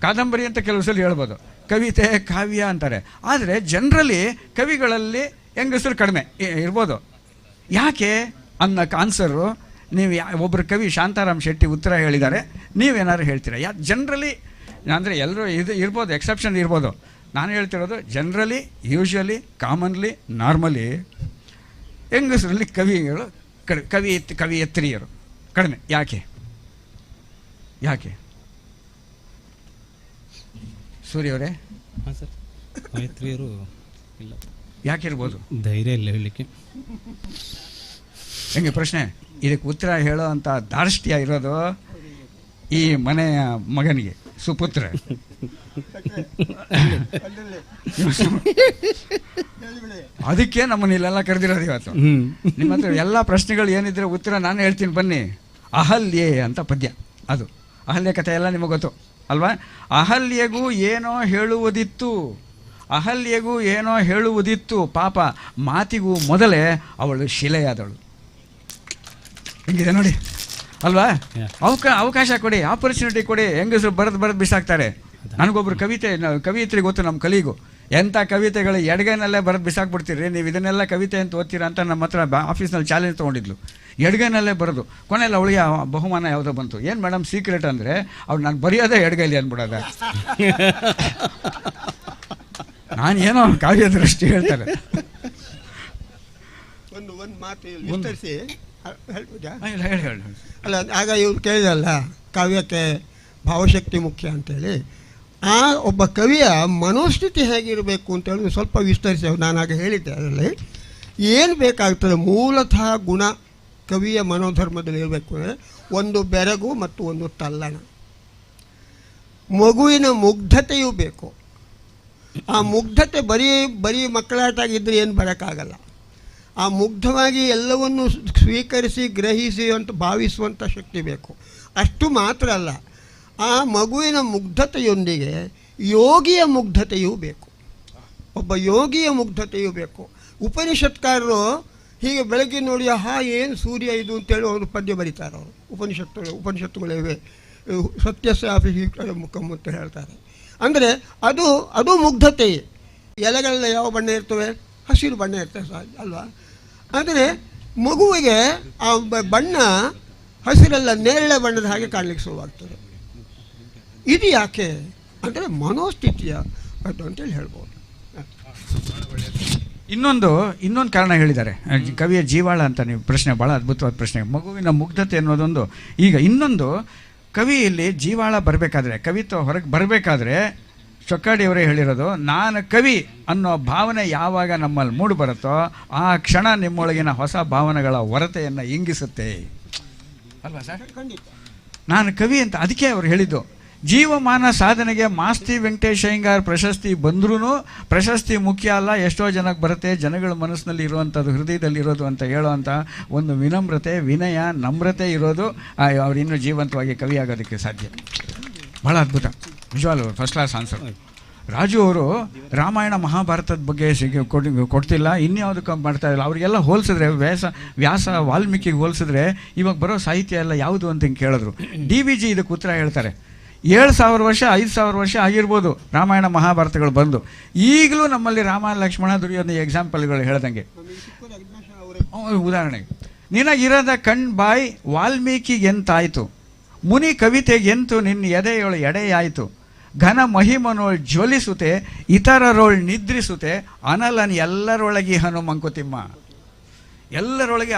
[SPEAKER 4] ಕಾದಂಬರಿ ಅಂತ ಕೆಲವು ಸಲ ಹೇಳ್ಬೋದು, ಕವಿತೆ ಕಾವ್ಯ ಅಂತಾರೆ. ಆದರೆ ಜನರಲಿ ಕವಿಗಳಲ್ಲಿ ಹೆಂಗಸರು ಕಡಿಮೆ ಇರ್ಬೋದು. ಯಾಕೆ ಅನ್ನೋಕ್ಕೆ ಆನ್ಸರು ನೀವು ಒಬ್ಬರು ಕವಿ ಶಾಂತಾರಾಮ್ ಶೆಟ್ಟಿ ಉತ್ತರ ಹೇಳಿದ್ದಾರೆ, ನೀವೇನಾದ್ರು ಹೇಳ್ತೀರಾ? ಜನರಲಿ ಅಂದರೆ ಎಲ್ಲರೂ ಇದು ಇರ್ಬೋದು, ಎಕ್ಸೆಪ್ಷನ್ ಇರ್ಬೋದು. ನಾನು ಹೇಳ್ತಿರೋದು ಜನರಲಿ, ಯೂಶ್ವಲಿ, ಕಾಮನ್ಲಿ, ನಾರ್ಮಲಿ ಹೆಂಗಸರಲ್ಲಿ ಕವಿಗಳು ಕವಿಯತ್ರಿಯರು ಕಡಿಮೆ. ಯಾಕೆ ಯಾಕೆ ಸೂರ್ಯವರೇ?
[SPEAKER 3] ಹಾಂ ಸರ್, ಕವಿಯತ್ರಿಯರು ಇಲ್ಲ.
[SPEAKER 4] ಯಾಕಿರ್ಬೋದು?
[SPEAKER 3] ಧೈರ್ಯ ಇಲ್ಲ ಹೇಳಲಿಕ್ಕೆ.
[SPEAKER 4] ಹೆಂಗೆ ಪ್ರಶ್ನೆ? ಇದಕ್ಕೆ ಉತ್ತರ ಹೇಳೋ ಅಂಥ ಧಾರ್ಷ್ಟ್ಯ ಇರೋದು ಈ ಮನೆಯ ಮಗನಿಗೆ, ಸುಪುತ್ರ. ಅದಕ್ಕೆ ನಮ್ಮನ್ನ ಇಲ್ಲೆಲ್ಲ ಕರೆದಿರೋದು ಇವತ್ತು. ನಿಮ್ಮ ಹತ್ರ ಎಲ್ಲ ಪ್ರಶ್ನೆಗಳು ಏನಿದ್ರೆ ಉತ್ತರ ನಾನು ಹೇಳ್ತೀನಿ ಬನ್ನಿ. ಅಹಲ್ಯೆ ಅಂತ ಪದ್ಯ, ಅದು ಅಹಲ್ಯೆ ಕಥೆ ಎಲ್ಲ ನಿಮಗೆ ಗೊತ್ತು ಅಲ್ವಾ? ಅಹಲ್ಯೆಗೂ ಏನೋ ಹೇಳುವುದಿತ್ತು, ಅಹಲ್ಯೆಗೂ ಏನೋ ಹೇಳುವುದಿತ್ತು, ಪಾಪ ಮಾತಿಗೂ ಮೊದಲೇ ಅವಳು ಶಿಲೆಯಾದವಳು. ಹಿಂಗಿದೆ ನೋಡಿ ಅಲ್ವಾ? ಅವಕಾಶ ಕೊಡಿ, ಆಪರ್ಚುನಿಟಿ ಕೊಡಿ. ಹೆಂಗಸರು ಬರೆದು ಬರೆದು ಬಿಸಾಕ್ತಾರೆ. ನನಗೊಬ್ರು ಕವಿತೆ, ಕವಿಯತ್ರಿ ಗೊತ್ತು ನಮ್ಮ ಕಲಿಗೂ, ಎಂಥ ಕವಿತೆಗಳು ಎಡಗೈನಲ್ಲೇ ಬರೆದು ಬಿಸಾಕ್ಬಿಡ್ತೀರಿ ನೀವು, ಇದನ್ನೆಲ್ಲ ಕವಿತೆ ಅಂತ ಓದ್ತೀರಾ ಅಂತ ನಮ್ಮ ಹತ್ರ ಆಫೀಸ್ನಲ್ಲಿ ಚಾಲೆಂಜ್ ತೊಗೊಂಡಿದ್ಲು. ಎಡಗೈನಲ್ಲೇ ಬರೆದು ಕೊನೆಯಲ್ಲಿ ಅವಳಿಗೆ ಬಹುಮಾನ ಯಾವುದೋ ಬಂತು. ಏನು ಮೇಡಮ್ ಸೀಕ್ರೆಟ್ ಅಂದರೆ, ಅವ್ಳು ನಾನು ಬರೆಯೋದೇ ಎಡಗೈಲಿ ಅಂದ್ಬಿಡೋದ. ನಾನೇನೋ ಕಾವ್ಯ ದೃಷ್ಟಿ ಹೇಳ್ತಾರೆ.
[SPEAKER 5] ಒಂದು ಒಂದು ಮಾತು ವಿಸ್ತರಿಸಿ ಹೇಳ್ಬೋದಾ? ಹೇಳಿ. ಅಲ್ಲ, ಆಗ ಇವ್ರು ಕೇಳಿದಲ್ಲ ಕಾವ್ಯಕ್ಕೆ ಭಾವಶಕ್ತಿ ಮುಖ್ಯ ಅಂತೇಳಿ. ಆ ಒಬ್ಬ ಕವಿಯ ಮನೋಸ್ಥಿತಿ ಹೇಗಿರಬೇಕು ಅಂತೇಳಿ ಸ್ವಲ್ಪ ವಿಸ್ತರಿಸಿ ನಾನು ಆಗ ಹೇಳಿದ್ದೆ. ಅದರಲ್ಲಿ ಏನು ಬೇಕಾಗ್ತದೆ ಮೂಲತಃ ಗುಣ ಕವಿಯ ಮನೋಧರ್ಮದಲ್ಲಿ ಇರಬೇಕು ಅಂದರೆ, ಒಂದು ಬೆರಗು ಮತ್ತು ಒಂದು ತಲ್ಲಣ, ಮಗುವಿನ ಮುಗ್ಧತೆಯೂ ಬೇಕು. ಆ ಮುಗ್ಧತೆ ಬರೀ ಬರೀ ಮಕ್ಕಳಾಟಾಗಿದ್ದರೆ ಏನು ಬರೋಕ್ಕಾಗಲ್ಲ. ಆ ಮುಗ್ಧವಾಗಿ ಎಲ್ಲವನ್ನು ಸ್ವೀಕರಿಸಿ ಗ್ರಹಿಸಿ ಅಂತ ಭಾವಿಸುವಂಥ ಶಕ್ತಿ ಬೇಕು. ಅಷ್ಟು ಮಾತ್ರ ಅಲ್ಲ, ಆ ಮಗುವಿನ ಮುಗ್ಧತೆಯೊಂದಿಗೆ ಯೋಗಿಯ ಮುಗ್ಧತೆಯೂ ಬೇಕು. ಒಬ್ಬ ಯೋಗಿಯ ಮುಗ್ಧತೆಯೂ ಬೇಕು. ಉಪನಿಷತ್ಕಾರರು ಹೀಗೆ ಬೆಳಗ್ಗೆ ನೋಡಿ ಹಾ ಏನು ಸೂರ್ಯ ಇದು ಅಂತೇಳಿ ಅವರು ಪದ್ಯ ಬರೀತಾರೆ. ಅವರು ಉಪನಿಷತ್ತುಗಳಿವೆ, ಸತ್ಯಸ್ಯಾಪಿ ಮುಖಂ ಅಂತ ಹೇಳ್ತಾರೆ. ಅಂದರೆ ಅದು ಅದು ಮುಗ್ಧತೆಯೇ. ಎಲೆಗಳೆಲ್ಲ ಯಾವ ಬಣ್ಣ ಇರ್ತವೆ? ಹಸಿರು ಬಣ್ಣ ಇರ್ತವೆ ಅಲ್ವಾ? ಆದರೆ ಮಗುವಿಗೆ ಆ ಬಣ್ಣ ಹಸಿರೆಲ್ಲ ನೇರಳೆ ಬಣ್ಣದ ಹಾಗೆ ಕಾಣಲಿಕ್ಕೆ ಶುರುವಾಗ್ತದೆ. ಇದು ಯಾಕೆ ಅಂದರೆ ಮನೋಸ್ಥಿತಿಯ ಅದು ಅಂತೇಳಿ ಹೇಳ್ಬೋದು.
[SPEAKER 4] ಇನ್ನೊಂದು ಕಾರಣ ಹೇಳಿದ್ದಾರೆ ಕವಿಯ ಜೀವಾಳ ಅಂತ. ನೀವು ಪ್ರಶ್ನೆ ಭಾಳ ಅದ್ಭುತವಾದ ಪ್ರಶ್ನೆ, ಮಗುವಿನ ಮುಗ್ಧತೆ ಅನ್ನೋದೊಂದು. ಈಗ ಇನ್ನೊಂದು ಕವಿಯಲ್ಲಿ ಜೀವಾಳ ಬರಬೇಕಾದ್ರೆ, ಕವಿತ್ವ ಹೊರಗೆ ಬರಬೇಕಾದ್ರೆ ಚೊಕ್ಕಾಡಿಯವರೇ ಹೇಳಿರೋದು, ನಾನು ಕವಿ ಅನ್ನೋ ಭಾವನೆ ಯಾವಾಗ ನಮ್ಮಲ್ಲಿ ಮೂಡಿ ಬರುತ್ತೋ ಆ ಕ್ಷಣ ನಿಮ್ಮೊಳಗಿನ ಹೊಸ ಭಾವನೆಗಳ ಹೊರತೆಯನ್ನು ಇಂಗಿಸುತ್ತೆ ಅಲ್ವಾ ಸರ್? ನಾನು ಕವಿ ಅಂತ ಅದಕ್ಕೆ ಅವರು ಹೇಳಿದ್ದು. ಜೀವಮಾನ ಸಾಧನೆಗೆ ಮಾಸ್ತಿ ವೆಂಕಟೇಶ್ ಅಯ್ಯಂಗಾರ್ ಪ್ರಶಸ್ತಿ ಬಂದ್ರೂ ಪ್ರಶಸ್ತಿ ಮುಖ್ಯ ಅಲ್ಲ, ಎಷ್ಟೋ ಜನಕ್ಕೆ ಬರುತ್ತೆ, ಜನಗಳ ಮನಸ್ಸಿನಲ್ಲಿ ಇರುವಂಥದ್ದು, ಹೃದಯದಲ್ಲಿ ಇರೋದು ಅಂತ ಹೇಳೋವಂಥ ಒಂದು ವಿನಮ್ರತೆ, ವಿನಯ, ನಮ್ರತೆ ಇರೋದು ಅವ್ರು ಇನ್ನೂ ಜೀವಂತವಾಗಿ ಕವಿಯಾಗೋದಕ್ಕೆ ಸಾಧ್ಯ. ಭಾಳ ಅದ್ಭುತ, ನಿಜವಾಗ್ಲೂ ಫಸ್ಟ್ ಕ್ಲಾಸ್ ಆನ್ಸರ್. ರಾಜು ಅವರು ರಾಮಾಯಣ ಮಹಾಭಾರತದ ಬಗ್ಗೆ ಕೊಡ್ತಿಲ್ಲ, ಇನ್ಯಾವುದಕ್ಕೆ ಮಾಡ್ತಾ ಇಲ್ಲ. ಅವರಿಗೆಲ್ಲ ಹೋಲಿಸಿದ್ರೆ, ವ್ಯಾಸ ವಾಲ್ಮೀಕಿಗೆ ಹೋಲಿಸಿದ್ರೆ ಇವಾಗ ಬರೋ ಸಾಹಿತ್ಯ ಎಲ್ಲ ಯಾವುದು ಅಂತ ಹಿಂಗೆ ಕೇಳಿದ್ರು. ಡಿ ವಿ ಜಿ ಇದಕ್ಕೆ ಉತ್ತರ ಹೇಳ್ತಾರೆ, 7,000 ವರ್ಷ 5,000 ವರ್ಷ ಆಗಿರ್ಬೋದು ರಾಮಾಯಣ ಮಹಾಭಾರತಗಳು ಬಂದು, ಈಗಲೂ ನಮ್ಮಲ್ಲಿ ರಾಮ ಲಕ್ಷ್ಮಣ ದುರ್ಯೋಧನ ಎಕ್ಸಾಂಪಲ್ಗಳು ಹೇಳ್ದಂಗೆ ಉದಾಹರಣೆಗೆ, ನಿನಗಿರದ ಕಣ್ ಬಾಯ್ ವಾಲ್ಮೀಕಿಗೆಂತಾಯಿತು, ಮುನಿ ಕವಿತೆಗೆಂತು ನಿನ್ನ ಎದೆಯೊಳು ಎಡೆಯಾಯಿತು, ಘನ ಮಹಿಮನೋಳ್ ಜ್ವಲಿಸುತ್ತೆ ಇತರರೋಳ್ ನಿದ್ರಿಸುತ್ತೆ, ಅನಲನ್ ಎಲ್ಲರೊಳಗೆ ಹನು ಮಂಕುತಿಮ್ಮ. ಎಲ್ಲರೊಳಗೆ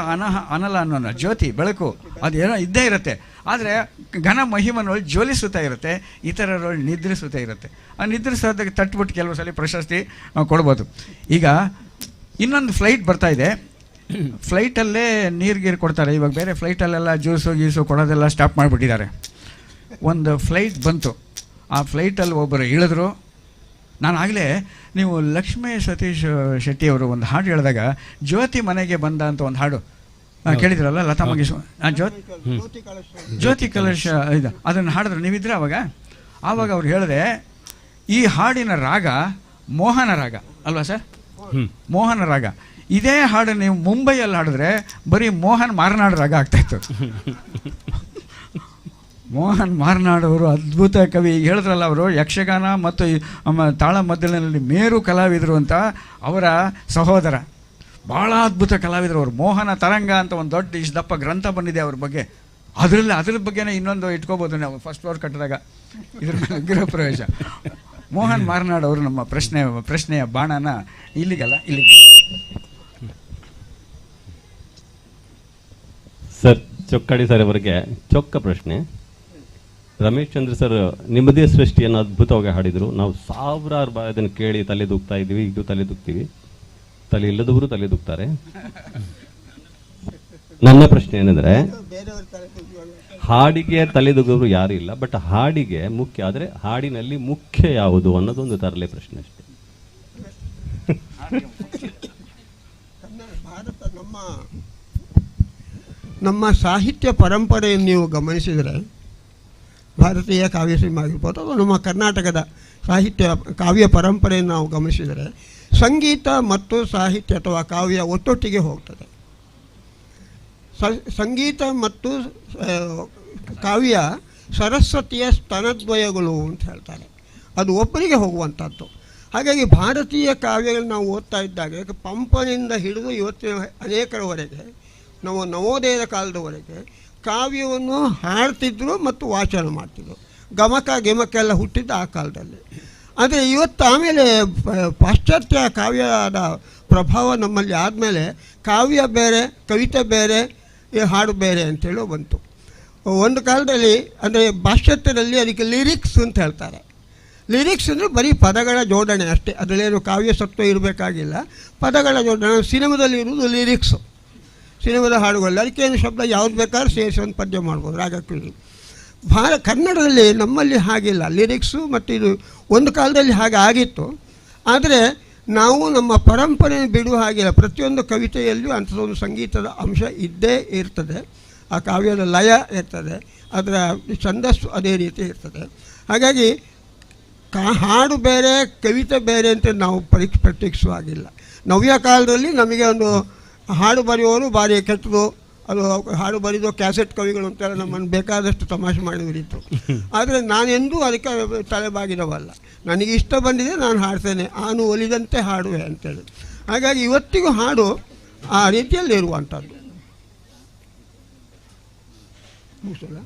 [SPEAKER 4] ಅನಲ ಅನ್ನೋಣ ಜ್ಯೋತಿ ಬೆಳಕು ಅದೇನೋ ಇದ್ದೇ ಇರುತ್ತೆ, ಆದರೆ ಘನ ಮಹಿಮನೊಳು ಜ್ವಲಿಸುತ್ತಾ ಇರುತ್ತೆ, ಇತರರೊಳು ನಿದ್ರಿಸುತ್ತಾ ಇರುತ್ತೆ. ಆ ನಿದ್ರಿಸೋದಕ್ಕೆ ತಟ್ಬಿಟ್ಟು ಕೆಲವು ಸಲ ಪ್ರಶಸ್ತಿ ಕೊಡ್ಬೋದು. ಈಗ ಇನ್ನೊಂದು ಫ್ಲೈಟ್ ಬರ್ತಾಯಿದೆ, ಫ್ಲೈಟಲ್ಲೇ ನೀರು ಗೀರು ಕೊಡ್ತಾರೆ. ಇವಾಗ ಬೇರೆ ಫ್ಲೈಟಲ್ಲೆಲ್ಲ ಜ್ಯೂಸು ಗೀಸು ಕೊಡೋದೆಲ್ಲ ಸ್ಟಾಪ್ ಮಾಡಿಬಿಟ್ಟಿದ್ದಾರೆ. ಒಂದು ಫ್ಲೈಟ್ ಬಂತು, ಆ ಫ್ಲೈಟಲ್ಲಿ ಒಬ್ಬರು ಇಳಿದ್ರು, ನಾನು ಆಗಲೇ ನೀವು ಲಕ್ಷ್ಮೀ ಸತೀಶ್ ಶೆಟ್ಟಿಯವರು ಒಂದು ಹಾಡು ಹೇಳಿದಾಗ ಜ್ಯೋತಿ ಮನೆಗೆ ಬಂದ ಅಂತ ಒಂದು ಹಾಡು ಕೇಳಿದ್ರಲ್ಲ, ಲತಾ ಮಂಗೇಶ್ಕರ್ ಜ್ಯೋತಿ ಕಲಶ ಇದು ಅದನ್ನು ಹಾಡಿದ್ರು ನೀವಿದ್ರೆ ಆವಾಗ ಆವಾಗ ಅವ್ರು ಹೇಳಿದೆ ಈ ಹಾಡಿನ ರಾಗ ಮೋಹನ ರಾಗ ಅಲ್ವಾ ಸರ್? ಮೋಹನ ರಾಗ. ಇದೇ ಹಾಡು ನೀವು ಮುಂಬೈಯಲ್ಲಿ ಹಾಡಿದ್ರೆ ಬರೀ ಮೋಹನ್ ಮಾರ್ನಾಡ್ ರಾಗ ಆಗ್ತಾಯಿತ್ತು. ಮೋಹನ್ ಮಾರ್ನಾಡ್ ಅವರು ಅದ್ಭುತ ಕವಿ. ಹೇಳಿದ್ರಲ್ಲ ಅವರು ಯಕ್ಷಗಾನ ಮತ್ತು ತಾಳಮದ್ದಲಿನಲ್ಲಿ ಮೇರು ಕಲಾವಿದರು ಅಂತ. ಅವರ ಸಹೋದರ ಭಾಳ ಅದ್ಭುತ ಕಲಾವಿದರು ಅವರು. ಮೋಹನ ತರಂಗ ಅಂತ ಒಂದು ದೊಡ್ಡ ಇಷ್ಟು ದಪ್ಪ ಗ್ರಂಥ ಬಂದಿದೆ ಅವ್ರ ಬಗ್ಗೆ. ಅದರಲ್ಲಿ ಅದ್ರ ಬಗ್ಗೆನೇ ಇನ್ನೊಂದು ಇಟ್ಕೋಬೋದು ನಾವು ಫಸ್ಟ್ ಫ್ಲೋರ್ ಕಟ್ಟಿದಾಗ ಇದ್ರ ಮೇಲೆ ಗೃಹ ಪ್ರವೇಶ. ಮೋಹನ್ ಮಾರ್ನಾಡ್ ಅವರು ನಮ್ಮ ಪ್ರಶ್ನೆಯ ಬಾಣನ ಇಲ್ಲಿಗಲ್ಲ ಇಲ್ಲಿಗೆ.
[SPEAKER 10] ಸರ್, ಚೊಕ್ಕಾಡಿ ಸರ್ ಅವರಿಗೆ ಚೊಕ್ಕ ಪ್ರಶ್ನೆ. ರಮೇಶ್ ಚಂದ್ರ ಸರ್ ನಿಮ್ಮದೇ ಸೃಷ್ಟಿಯನ್ನು ಅದ್ಭುತವಾಗಿ ಹಾಡಿದರು. ನಾವು ಸಾವಿರಾರು ಬಾರಿ ಅದನ್ನು ಕೇಳಿ ತಲೆ ದೂಗ್ತಾ ಇದ್ದೀವಿ, ಈಗಲೂ ತಲೆ ದೂಗ್ತೀವಿ, ತಲೆ ಇಲ್ಲದವರು ತಲೆ ದೂಗ್ತಾರೆ. ನನ್ನ ಪ್ರಶ್ನೆ ಏನಂದರೆ, ಹಾಡಿಗೆ ತಲೆದೂಗೋರು ಯಾರೂ ಇಲ್ಲ, ಬಟ್ ಹಾಡಿಗೆ ಮುಖ್ಯ, ಆದರೆ ಹಾಡಿನಲ್ಲಿ ಮುಖ್ಯ ಯಾವುದು ಅನ್ನೋದೊಂದು ತರಲೆ ಪ್ರಶ್ನೆ ಅಷ್ಟೇ.
[SPEAKER 5] ಭಾರತ ನಮ್ಮ ಸಾಹಿತ್ಯ ಪರಂಪರೆಯನ್ನು ನೀವು ಗಮನಿಸಿದರೆ, ಭಾರತೀಯ ಕಾವ್ಯಸೀಮೆ ಆಗಿರ್ಬೋದು ಅಥವಾ ನಮ್ಮ ಕರ್ನಾಟಕದ ಸಾಹಿತ್ಯ ಕಾವ್ಯ ಪರಂಪರೆಯನ್ನು ನಾವು ಗಮನಿಸಿದರೆ, ಸಂಗೀತ ಮತ್ತು ಸಾಹಿತ್ಯ ಅಥವಾ ಕಾವ್ಯ ಒಟ್ಟೊಟ್ಟಿಗೆ ಹೋಗ್ತದೆ. ಸಂಗೀತ ಮತ್ತು ಕಾವ್ಯ ಸರಸ್ವತಿಯ ಸ್ತನದ್ವಯಗಳು ಅಂತ ಹೇಳ್ತಾರೆ. ಅದು ಒಬ್ಬರಿಗೆ ಹೋಗುವಂಥದ್ದು. ಹಾಗಾಗಿ ಭಾರತೀಯ ಕಾವ್ಯಗಳನ್ನು ನಾವು ಓದ್ತಾ ಇದ್ದಾಗ ಪಂಪನಿಂದ ಹಿಡಿದು ಇವತ್ತಿನ ಅನೇಕರವರೆಗೆ, ನಾವು ನವೋದಯದ ಕಾಲದವರೆಗೆ ಕಾವ್ಯವನ್ನು ಹಾಡ್ತಿದ್ದರು ಮತ್ತು ವಾಚನ ಮಾಡ್ತಿದ್ದರು. ಗಮಕ ಗಿಮಕ ಎಲ್ಲ ಹುಟ್ಟಿದ್ದು ಆ ಕಾಲದಲ್ಲಿ. ಆದರೆ ಇವತ್ತು ಆಮೇಲೆ ಪಾಶ್ಚಾತ್ಯ ಕಾವ್ಯದ ಪ್ರಭಾವ ನಮ್ಮಲ್ಲಿ ಆದಮೇಲೆ ಕಾವ್ಯ ಬೇರೆ, ಕವಿತೆ ಬೇರೆ, ಹಾಡು ಬೇರೆ ಅಂತೇಳಿ ಬಂತು. ಒಂದು ಕಾಲದಲ್ಲಿ ಅಂದರೆ ಪಾಶ್ಚಾತ್ಯದಲ್ಲಿ ಅದಕ್ಕೆ ಲಿರಿಕ್ಸ್ ಅಂತ ಹೇಳ್ತಾರೆ. ಲಿರಿಕ್ಸ್ ಅಂದರೆ ಬರೀ ಪದಗಳ ಜೋಡಣೆ ಅಷ್ಟೇ, ಅದರಲ್ಲೇನು ಕಾವ್ಯ ಸತ್ವ ಇರಬೇಕಾಗಿಲ್ಲ, ಪದಗಳ ಜೋಡಣೆ. ಸಿನಿಮಾದಲ್ಲಿ ಇರುವುದು ಲಿರಿಕ್ಸು, ಸಿನಿಮಾದ ಹಾಡುಗಳಲ್ಲಿ ಅದಕ್ಕೇನು ಶಬ್ದ ಯಾವ್ದು ಬೇಕಾದ್ರೂ ಸೇರಿಸಿ ಒಂದು ಪದ್ಯ ಮಾಡ್ಬೋದು ರಾಗಕ್ಕೆ. ಕನ್ನಡದಲ್ಲಿ ನಮ್ಮಲ್ಲಿ ಹಾಗಿಲ್ಲ ಲಿರಿಕ್ಸು. ಮತ್ತು ಇದು ಒಂದು ಕಾಲದಲ್ಲಿ ಹಾಗೆ ಆಗಿತ್ತು, ಆದರೆ ನಾವು ನಮ್ಮ ಪರಂಪರೆಯನ್ನು ಬಿಡುವ ಹಾಗಿಲ್ಲ. ಪ್ರತಿಯೊಂದು ಕವಿತೆಯಲ್ಲಿಯೂ ಅಂಥದ್ದೊಂದು ಸಂಗೀತದ ಅಂಶ ಇದ್ದೇ ಇರ್ತದೆ, ಆ ಕಾವ್ಯದ ಲಯ ಇರ್ತದೆ, ಅದರ ಛಂದಸ್ಸು ಅದೇ ರೀತಿ ಇರ್ತದೆ. ಹಾಗಾಗಿ ಹಾಡು ಬೇರೆ ಕವಿತೆ ಬೇರೆ ಅಂತ ನಾವು ಪ್ರತ್ಯೇಕಿಸುವ ಹಾಗಿಲ್ಲ. ನವ್ಯ ಕಾಲದಲ್ಲಿ ನಮಗೆ ಒಂದು ಹಾಡು ಬರೆಯುವವರು ಭಾರಿ ಕೆಟ್ಟದು, ಅದು ಹಾಡು ಬರೆದು ಕ್ಯಾಸೆಟ್ ಕವಿಗಳು ಅಂತೆಲ್ಲ ನಮ್ಮನ್ನು ಬೇಕಾದಷ್ಟು ತಮಾಷೆ ಮಾಡಿದವರಿತ್ತು. ಆದರೆ ನಾನೆಂದೂ ಅದಕ್ಕೆ ತಲೆಬಾಗಿದವಲ್ಲ. ನನಗೆ ಇಷ್ಟ ಬಂದಿದೆ ನಾನು ಹಾಡ್ತೇನೆ, ಆನು ಒಲಿದಂತೆ ಹಾಡುವೆ ಅಂತೇಳಿ. ಹಾಗಾಗಿ ಇವತ್ತಿಗೂ ಹಾಡು ಆ ರೀತಿಯಲ್ಲಿ ಇರುವಂಥದ್ದು. ಮುಗಿಸೋಲ್ಲ?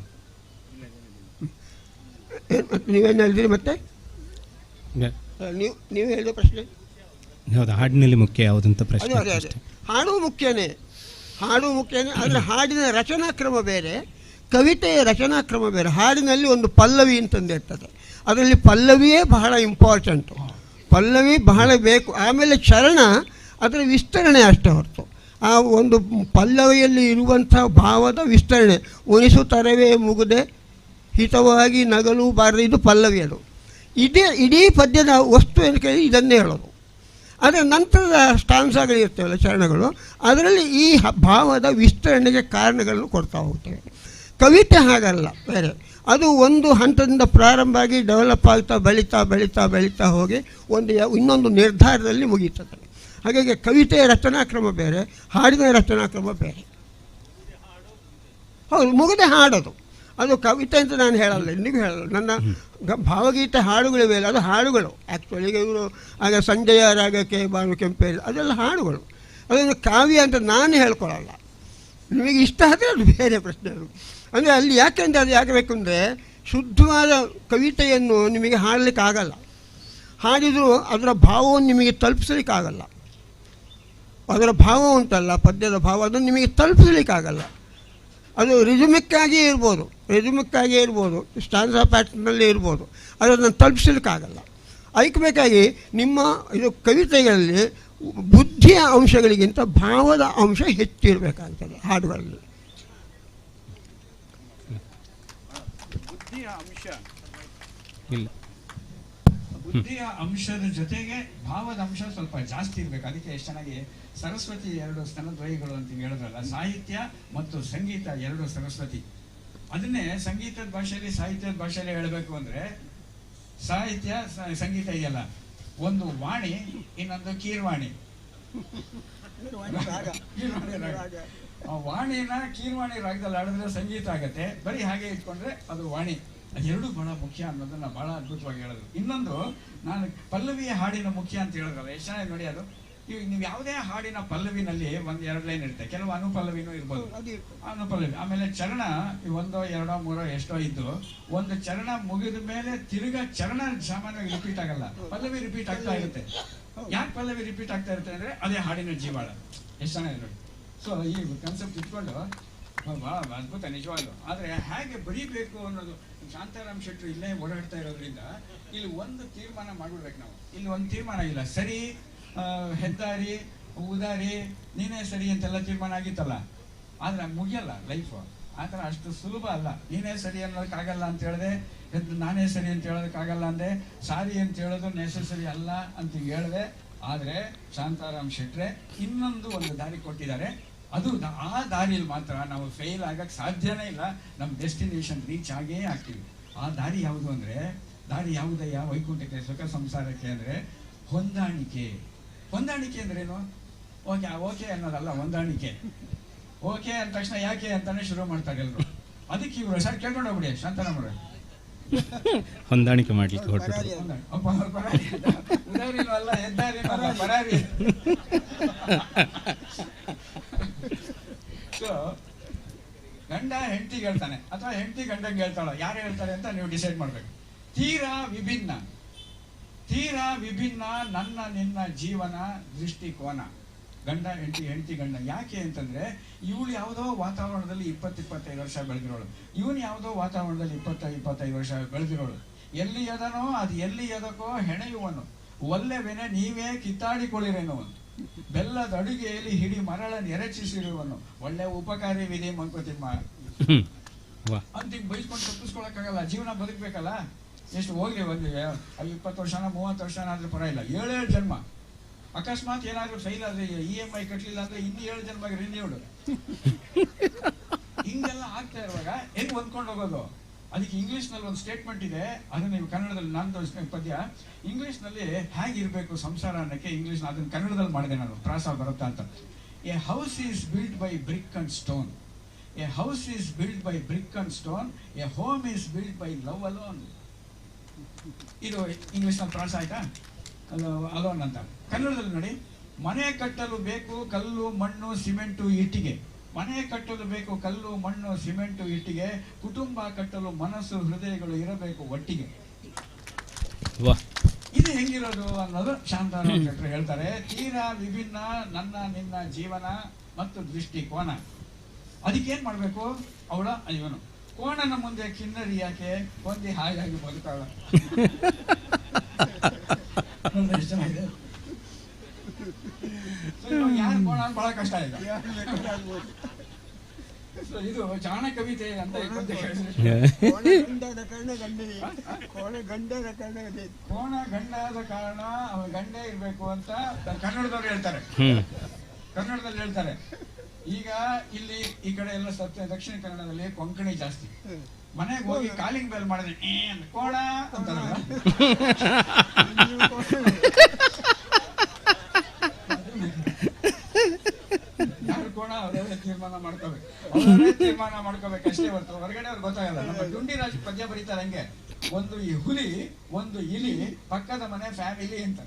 [SPEAKER 5] ನೀವೇನು ಹೇಳಿದ್ರಿ ಮತ್ತೆ? ನೀವು ಹೇಳಿದ ಪ್ರಶ್ನೆ
[SPEAKER 3] ಹೌದು, ಹಾಡಿನಲ್ಲಿ ಮುಖ್ಯ ಯಾವುದಂತ ಪ್ರಶ್ನೆ.
[SPEAKER 5] ಅದೇ ಅದೇ ಹಾಡು ಮುಖ್ಯನೇ, ಹಾಡು ಮುಖ್ಯನೇ. ಆದರೆ ಹಾಡಿನ ರಚನಾ ಕ್ರಮ ಬೇರೆ, ಕವಿತೆಯ ರಚನಾ ಕ್ರಮ ಬೇರೆ. ಹಾಡಿನಲ್ಲಿ ಒಂದು ಪಲ್ಲವಿ ಅಂತಂದಿರ್ತದೆ, ಅದರಲ್ಲಿ ಪಲ್ಲವಿಯೇ ಬಹಳ ಇಂಪಾರ್ಟೆಂಟು, ಪಲ್ಲವಿ ಬಹಳ ಬೇಕು. ಆಮೇಲೆ ಚರಣ ಅದರ ವಿಸ್ತರಣೆ ಅಷ್ಟೇ ಹೊರತು ಆ ಒಂದು ಪಲ್ಲವಿಯಲ್ಲಿ ಇರುವಂಥ ಭಾವದ ವಿಸ್ತರಣೆ. ಉಣಿಸು ತರವೇ ಮುಗುದೆ ಹಿತವಾಗಿ ನಗಲು ಬಾರದೆ, ಇದು ಪಲ್ಲವಿ. ಅದು ಇದೇ ಇಡೀ ಪದ್ಯದ ವಸ್ತು ಏನು ಕೇಳಿ ಇದನ್ನೇ ಹೇಳೋದು. ಆದರೆ ನಂತರದ ಸ್ಟಾನ್ಸಾಗಳಿರ್ತೇವಲ್ಲ ಚರಣಗಳು, ಅದರಲ್ಲಿ ಈ ಭಾವದ ವಿಸ್ತರಣೆಗೆ ಕಾರಣಗಳನ್ನು ಕೊಡ್ತಾ ಹೋಗ್ತೇವೆ. ಕವಿತೆ ಹಾಗಲ್ಲ, ಬೇರೆ. ಅದು ಒಂದು ಹಂತದಿಂದ ಪ್ರಾರಂಭ ಆಗಿ ಡೆವಲಪ್ ಆಗ್ತಾ ಬೆಳೀತಾ ಬೆಳೀತಾ ಬೆಳೀತಾ ಹೋಗಿ ಒಂದು ಇನ್ನೊಂದು ನಿರ್ಧಾರದಲ್ಲಿ ಮುಗೀತದೆ. ಹಾಗಾಗಿ ಕವಿತೆಯ ರಚನಾಕ್ರಮ ಬೇರೆ, ಹಾಡಿನ ರಚನಾಕ್ರಮ ಬೇರೆ. ಹೌದು, ಮುಗದೆ ಹಾಡೋದು ಅದು ಕವಿತೆ ಅಂತ ನಾನು ಹೇಳಲ್ಲ, ಇಂದಿಗೂ ಹೇಳಲ್ಲ. ನನ್ನ ಭಾವಗೀತೆ ಹಾಡುಗಳಿವೆ, ಅದು ಹಾಡುಗಳು ಆ್ಯಕ್ಚುಲಿ. ಈಗ ಇವರು ಆಗ ಸಂಜೆಯ ರಾಗಕ್ಕೆ ಬಾನು ಕೆಂಪೇರಿ ಅದೆಲ್ಲ ಹಾಡುಗಳು, ಅದನ್ನು ಕಾವ್ಯ ಅಂತ ನಾನು ಹೇಳ್ಕೊಳ್ಳಲ್ಲ. ನಿಮಗೆ ಇಷ್ಟ ಆದರೆ ಅದು ಬೇರೆ ಪ್ರಶ್ನೆ. ಅದು ಅಂದರೆ ಅಲ್ಲಿ ಯಾಕೆಂದರೆ ಅದು ಯಾಕೆ ಬೇಕು ಅಂದರೆ, ಶುದ್ಧವಾದ ಕವಿತೆಯನ್ನು ನಿಮಗೆ ಹಾಡಲಿಕ್ಕಾಗಲ್ಲ, ಹಾಡಿದರೂ ಅದರ ಭಾವವನ್ನು ನಿಮಗೆ ತಲುಪಿಸಲಿಕ್ಕಾಗಲ್ಲ. ಅದರ ಭಾವ ಉಂಟಲ್ಲ, ಪದ್ಯದ ಭಾವ, ಅದನ್ನು ನಿಮಗೆ ತಲುಪಿಸಲಿಕ್ಕಾಗಲ್ಲ. ಅದು ರಿಜುಮಿಕ್ಕಾಗಿಯೇ ಇರ್ಬೋದು, ರಿಜುಮಿಕ್ಕಾಗಿಯೇ ಇರ್ಬೋದು, ಸ್ಟಾನ್ಸಾ ಪ್ಯಾಟರ್ನಲ್ಲಿ ಇರ್ಬೋದು, ಅದನ್ನು ತಲುಪಿಸಲಿಕ್ಕಾಗಲ್ಲ. ಅದಕ್ಕೆ ಬೇಕಾಗಿ ನಿಮ್ಮ ಇದು ಕವಿತೆಗಳಲ್ಲಿ ಬುದ್ಧಿಯ ಅಂಶಗಳಿಗಿಂತ ಭಾವದ ಅಂಶ ಹೆಚ್ಚಿರಬೇಕಾಗ್ತದೆ ಹಾಡುಗಳಲ್ಲಿ.
[SPEAKER 4] ಬುದ್ಧಿಯ ಅಂಶ
[SPEAKER 3] ಇಲ್ಲ,
[SPEAKER 4] ಬುದ್ಧಿಯ ಅಂಶದ ಜೊತೆಗೆ ಭಾವದ ಅಂಶ ಸ್ವಲ್ಪ ಜಾಸ್ತಿ ಇರಬೇಕು. ಅದಕ್ಕೆ ಎಷ್ಟು ಚೆನ್ನಾಗಿ ಸರಸ್ವತಿ ಎರಡು ಸ್ತನದ್ವಯಿಗಳು ಅಂತ ಹೇಳಿದ್ರಲ್ಲ, ಸಾಹಿತ್ಯ ಮತ್ತು ಸಂಗೀತ ಎರಡು ಸರಸ್ವತಿ. ಅದನ್ನೇ ಸಂಗೀತದ ಭಾಷೆಯಲ್ಲಿ ಸಾಹಿತ್ಯದ ಭಾಷೆಯಲ್ಲಿ ಹೇಳಬೇಕು ಅಂದರೆ, ಸಾಹಿತ್ಯ ಸಂಗೀತ ಇದೆಯಲ್ಲ, ಒಂದು ವಾಣಿ, ಇನ್ನೊಂದು ಕೀರ್ವಾಣಿ. ಕೀರ್ವಾಣಿ ರಾಗ. ಆ ವಾಣಿನ ಕೀರ್ವಾಣಿ ರಾಗದಲ್ಲಿ ಆಡಿದ್ರೆ ಸಂಗೀತ ಆಗತ್ತೆ, ಬರೀ ಹಾಗೆ ಇಟ್ಕೊಂಡ್ರೆ ಅದು ವಾಣಿ. ಅದೆರಡು ಬಹಳ ಮುಖ್ಯ ಅನ್ನೋದನ್ನ ಬಹಳ ಅದ್ಭುತವಾಗಿ ಹೇಳಿದ್ರು. ಇನ್ನೊಂದು, ನಾನು ಪಲ್ಲವಿಯ ಹಾಡಿನ ಮುಖ್ಯ ಅಂತ ಹೇಳಿದ್ರಲ್ಲ, ಎಷ್ಟು ಚೆನ್ನಾಗಿ ನೋಡಿ ಅದು. ಇವಾಗ ನೀವು ಯಾವುದೇ ಹಾಡಿನ ಪಲ್ಲವಿನಲ್ಲಿ ಒಂದ್ ಎರಡು ಲೈನ್ ಇರುತ್ತೆ, ಕೆಲವು ಅನುಪಲ್ಲವಿನೂ ಇರ್ಬೋದು, ಅನುಪಲ್ಲವಿ. ಆಮೇಲೆ ಚರಣ ಒಂದೋ ಎರಡೋ ಮೂರೋ ಎಷ್ಟೋ ಇದ್ದು, ಒಂದು ಚರಣ ಮುಗಿದ ಮೇಲೆ ತಿರುಗಾ ಚರಣ ಸಾಮಾನ್ಯವಾಗಿ ರಿಪೀಟ್ ಆಗಲ್ಲ, ಪಲ್ಲವಿ ರಿಪೀಟ್ ಆಗ್ತಾ ಇರುತ್ತೆ. ಯಾಕೆ ಪಲ್ಲವಿ ರಿಪೀಟ್ ಆಗ್ತಾ ಇರುತ್ತೆ ಅಂದ್ರೆ ಅದೇ ಹಾಡಿನ ಜೀವಾಳ. ಎಷ್ಟು ಚೆನ್ನಾಗಿ ನೋಡಿ. ಸೊ ಈ ಕಾನ್ಸೆಪ್ಟ್ ಇಟ್ಕೊಂಡು ಭಾಳ ಅದ್ಭುತ ನಿಜವಾಗ್ಲು. ಆದರೆ ಹೇಗೆ ಬರೀಬೇಕು ಅನ್ನೋದು ಶಾಂತಾರಾಮ್ ಶೆಟ್ಟರು ಇಲ್ಲೇ ಓಡಾಡ್ತಾ ಇರೋದ್ರಿಂದ ಇಲ್ಲಿ ಒಂದು ತೀರ್ಮಾನ ಮಾಡಿಬಿಡ್ಬೇಕು ನಾವು. ಇಲ್ಲಿ ಒಂದು ತೀರ್ಮಾನ ಇಲ್ಲ, ಸರಿ ಹೆದ್ದಾರಿ ಉದಾರಿ ನೀನೇ ಸರಿ ಅಂತೆಲ್ಲ ತೀರ್ಮಾನ ಆಗಿತ್ತಲ್ಲ, ಆದರೆ ಮುಗಿಯಲ್ಲ ಲೈಫು. ಆ ಥರ ಅಷ್ಟು ಸುಲಭ ಅಲ್ಲ. ನೀನೇ ಸರಿ ಅನ್ನೋದಕ್ಕಾಗಲ್ಲ ಅಂತ ಹೇಳಿದೆ, ನಾನೇ ಸರಿ ಅಂತ ಹೇಳೋದಕ್ಕಾಗಲ್ಲ ಅಂದೆ, ಸಾರಿ ಅಂತ ಹೇಳೋದು ನೆಸೆಸರಿ ಅಲ್ಲ ಅಂತ ಹೇಳಿದೆ. ಆದರೆ ಶಾಂತಾರಾಮ್ ಶೆಟ್ರೆ ಇನ್ನೊಂದು ಒಂದು ದಾರಿ ಕೊಟ್ಟಿದ್ದಾರೆ. ಅದು ಆ ದಾರಿಯಲ್ಲಿ ಮಾತ್ರ ನಾವು ಫೇಲ್ ಆಗಕ್ಕೆ ಸಾಧ್ಯನೇ ಇಲ್ಲ, ನಮ್ಮ ಡೆಸ್ಟಿನೇಷನ್ ರೀಚ್ ಆಗೇ ಆಗ್ತೀವಿ. ಆ ದಾರಿ ಯಾವುದು ಅಂದರೆ, ದಾರಿ ಯಾವುದಯ್ಯ ವೈಕುಂಠಕ್ಕೆ ಸುಖ ಸಂಸಾರಕ್ಕೆ ಅಂದರೆ ಹೊಂದಾಣಿಕೆ. ಹೊಂದಾಣಿಕೆ ಅಂದ್ರೇನು? ಓಕೆ ಓಕೆ ಅನ್ನೋದಲ್ಲ ಹೊಂದಾಣಿಕೆ. ಓಕೆ ಅಂದ ತಕ್ಷಣ ಯಾಕೆ ಅಂತಾನೆ ಶುರು ಮಾಡ್ತಾರೆ ಎಲ್ಲರೂ. ಅದಕ್ಕೆ ಇವರು ಸರ್ ಕೇಳ್ಕೊಂಡು ಹೋಗ್ಬಿಡಿ ಶಾಂತಾರಾಮ್ ಅವ್ರೆ,
[SPEAKER 3] ಹೊಂದಾಣಿಕೆ ಮಾಡ್ಲಿಕ್ಕೆ ಹೊರಟು.
[SPEAKER 4] ಉದಾರಿನೂ ಅಲ್ಲ, ಹೆದ್ದಾರಿನೂ ಅಲ್ಲ, ಪರಾರಿ. ಸೊ ಗಂಡ ಹೆಂಡತಿಗೆ ಹೇಳ್ತಾನೆ ಅಥವಾ ಹೆಂಡತಿ ಗಂಡಂಗೆ ಹೇಳ್ತಾಳೋ, ಯಾರು ಹೇಳ್ತಾರೆ ಅಂತ ನೀವು ಡಿಸೈಡ್ ಮಾಡ್ಬೇಕು. ತೀರಾ ವಿಭಿನ್ನ, ತೀರಾ ವಿಭಿನ್ನ ನನ್ನ ನಿನ್ನ ಜೀವನ ದೃಷ್ಟಿಕೋನ. ಗಂಡ ಹೆಂಡತಿ, ಹೆಂಡತಿ ಗಂಡ. ಯಾಕೆ ಅಂತಂದ್ರೆ ಇವಳು ಯಾವುದೋ ವಾತಾವರಣದಲ್ಲಿ 20-25 ವರ್ಷ ಬೆಳೆದಿರೋಳು, ಇವನು ಯಾವುದೋ ವಾತಾವರಣದಲ್ಲಿ 20-25 ವರ್ಷ ಬೆಳೆದಿರೋಳು. ಎಲ್ಲಿ ಎದನೋ ಅದು ಎಲ್ಲಿ ಎದಕ್ಕೋ ಹೆಣೆಯುವನು, ಒಲ್ಲೆವೆನೆ ನೀವೇ ಕಿತ್ತಾಡಿಕೊಳ್ಳಿರೇನೋ, ಬೆಲ್ಲದ ಅಡುಗೆಯಲ್ಲಿ ಹಿಡಿ ಮರಳನ್ನು ಎರಚಿಸಿರುವನು, ಒಳ್ಳೆ ಉಪಕಾರಿ ವಿಧಿ ಮಂಕುತಿಮ್ಮ ಅಂತ ಹಿಂಗ್ ಬೈಸ್ಕೊಂಡು ತಪ್ಪಿಸ್ಕೊಳಕ್ಕಾಗಲ್ಲ. ಜೀವನ ಬದುಕಬೇಕಲ್ಲ. ಎಷ್ಟು ಹೋಗ್ಲಿ, ಒಂದು 20 ವರ್ಷನ 30 ವರ್ಷನ ಆದ್ರೂ ಪರವಾಗಿಲ್ಲ, 7 ಜನ್ಮ. ಅಕಸ್ಮಾತ್ ಏನಾದ್ರೂ ಫೈಲ್ ಆದ್ರೆ, EMI ಕಟ್ಟಲಿಲ್ಲ ಅಂದ್ರೆ ಇನ್ನು 7 ಜನ್ಮಗೆ ರಿನ್ಯೂಡ್. ಹಿಂಗೆಲ್ಲ ಆಗ್ತಾ ಇರುವಾಗ ಹೆಂಗ್ ಹೊಂದ್ಕೊಂಡು ಹೋಗೋದು? ಅದಕ್ಕೆ ಇಂಗ್ಲೀಷ್ನಲ್ಲಿ ಒಂದು ಸ್ಟೇಟ್ಮೆಂಟ್ ಇದೆ, ಅದನ್ನ ನೀವು ಕನ್ನಡದಲ್ಲಿ, ನಂದು ಪದ್ಯ ಇಂಗ್ಲೀಷ್ನಲ್ಲಿ ಹೇಗಿರ್ಬೇಕು ಸಂಸಾರ ಅನ್ನೋಕ್ಕೆ ಇಂಗ್ಲೀಷ್ ಅದನ್ನ ಕನ್ನಡದಲ್ಲಿ ಮಾಡಿದೆ ನಾನು, ಪ್ರಾಸ ಬರುತ್ತಾ ಅಂತ. A house is built by brick and stone, a house is built by brick and stone, a home is built by love alone. ಇದು ಇಂಗ್ಲೀಷ್ನಲ್ಲಿ ಪ್ರಾಸ ಆಯ್ತಾ? ಅಲೋನ್ ಅಂತ. ಕನ್ನಡದಲ್ಲಿ ನೋಡಿ, ಮನೆ ಕಟ್ಟಲು ಬೇಕು ಕಲ್ಲು ಮಣ್ಣು ಸಿಮೆಂಟು ಇಟ್ಟಿಗೆ, ಮನೆ ಕಟ್ಟಲು ಬೇಕು ಕಲ್ಲು ಮಣ್ಣು ಸಿಮೆಂಟು ಇಟ್ಟಿಗೆ, ಕುಟುಂಬ ಕಟ್ಟಲು ಮನಸ್ಸು ಹೃದಯಗಳು ಇರಬೇಕು ಒಟ್ಟಿಗೆ. ಇದು ಹೆಂಗಿರೋದು ಅನ್ನೋದು ಶಾಂತಾರಾಮ್ ಶೆಟ್ಟರು ಹೇಳ್ತಾರೆ. ತೀರಾ ವಿಭಿನ್ನ ನನ್ನ ನಿನ್ನ ಜೀವನ ಮತ್ತು ದೃಷ್ಟಿಕೋನ. ಅದಕ್ಕೇನ್ ಮಾಡ್ಬೇಕು? ಅವಳ ಇವನು ಕೋಣನ ಮುಂದೆ ಕಿನ್ನರಿ ಯಾಕೆ ಹೊಂದಿ ಹಾಯಾಗಿ ಬದುಕಾಳ. ಯಾರು ಕೋಣ ಬಹಳ ಕಷ್ಟ ಇದೆ. ಇದು ಚಾಣ ಕವಿತೆ ಅಂತ. ಕೋಣ ಗಂಡಾದ ಕಾರಣ ಅವನ ಗಂಡೇ ಇರ್ಬೇಕು ಅಂತ ಕನ್ನಡದವ್ರು ಹೇಳ್ತಾರೆ, ಕನ್ನಡದಲ್ಲಿ ಹೇಳ್ತಾರೆ. ಈಗ ಇಲ್ಲಿ ಈ ಕಡೆ ಎಲ್ಲ ಸತ್ಯ, ದಕ್ಷಿಣ ಕನ್ನಡದಲ್ಲಿ ಕೊಂಕಣಿ ಜಾಸ್ತಿ. ಮನೆಗೆ ಹೋಗಿ ಕಾಲಿಂಗ್ ಬೆಲ್ ಮಾಡಿದ್ರೆ ಕೋಣ ಅಂತಾರಲ್ಲ. ಯಾರು ಕೋಣ ಅವರೇ ತೀರ್ಮಾನ ಮಾಡ್ಕೋಬೇಕು, ಅವರೇ ತೀರ್ಮಾನ ಮಾಡ್ಕೋಬೇಕು ಅಷ್ಟೇ ಹೊರತು ಹೊರಗಡೆ ಅವ್ರಿಗೆ ಗೊತ್ತಾಗಲ್ಲ. ನಮ್ಮ ಡುಂಡಿರಾಜ್ ಪದ್ಯ ಬರೀತಾರೆ ಹಂಗೆ, ಒಂದು ಈ ಹುಲಿ ಒಂದು ಇಲಿ ಪಕ್ಕದ ಮನೆ ಫ್ಯಾಮಿಲಿ ಅಂತ.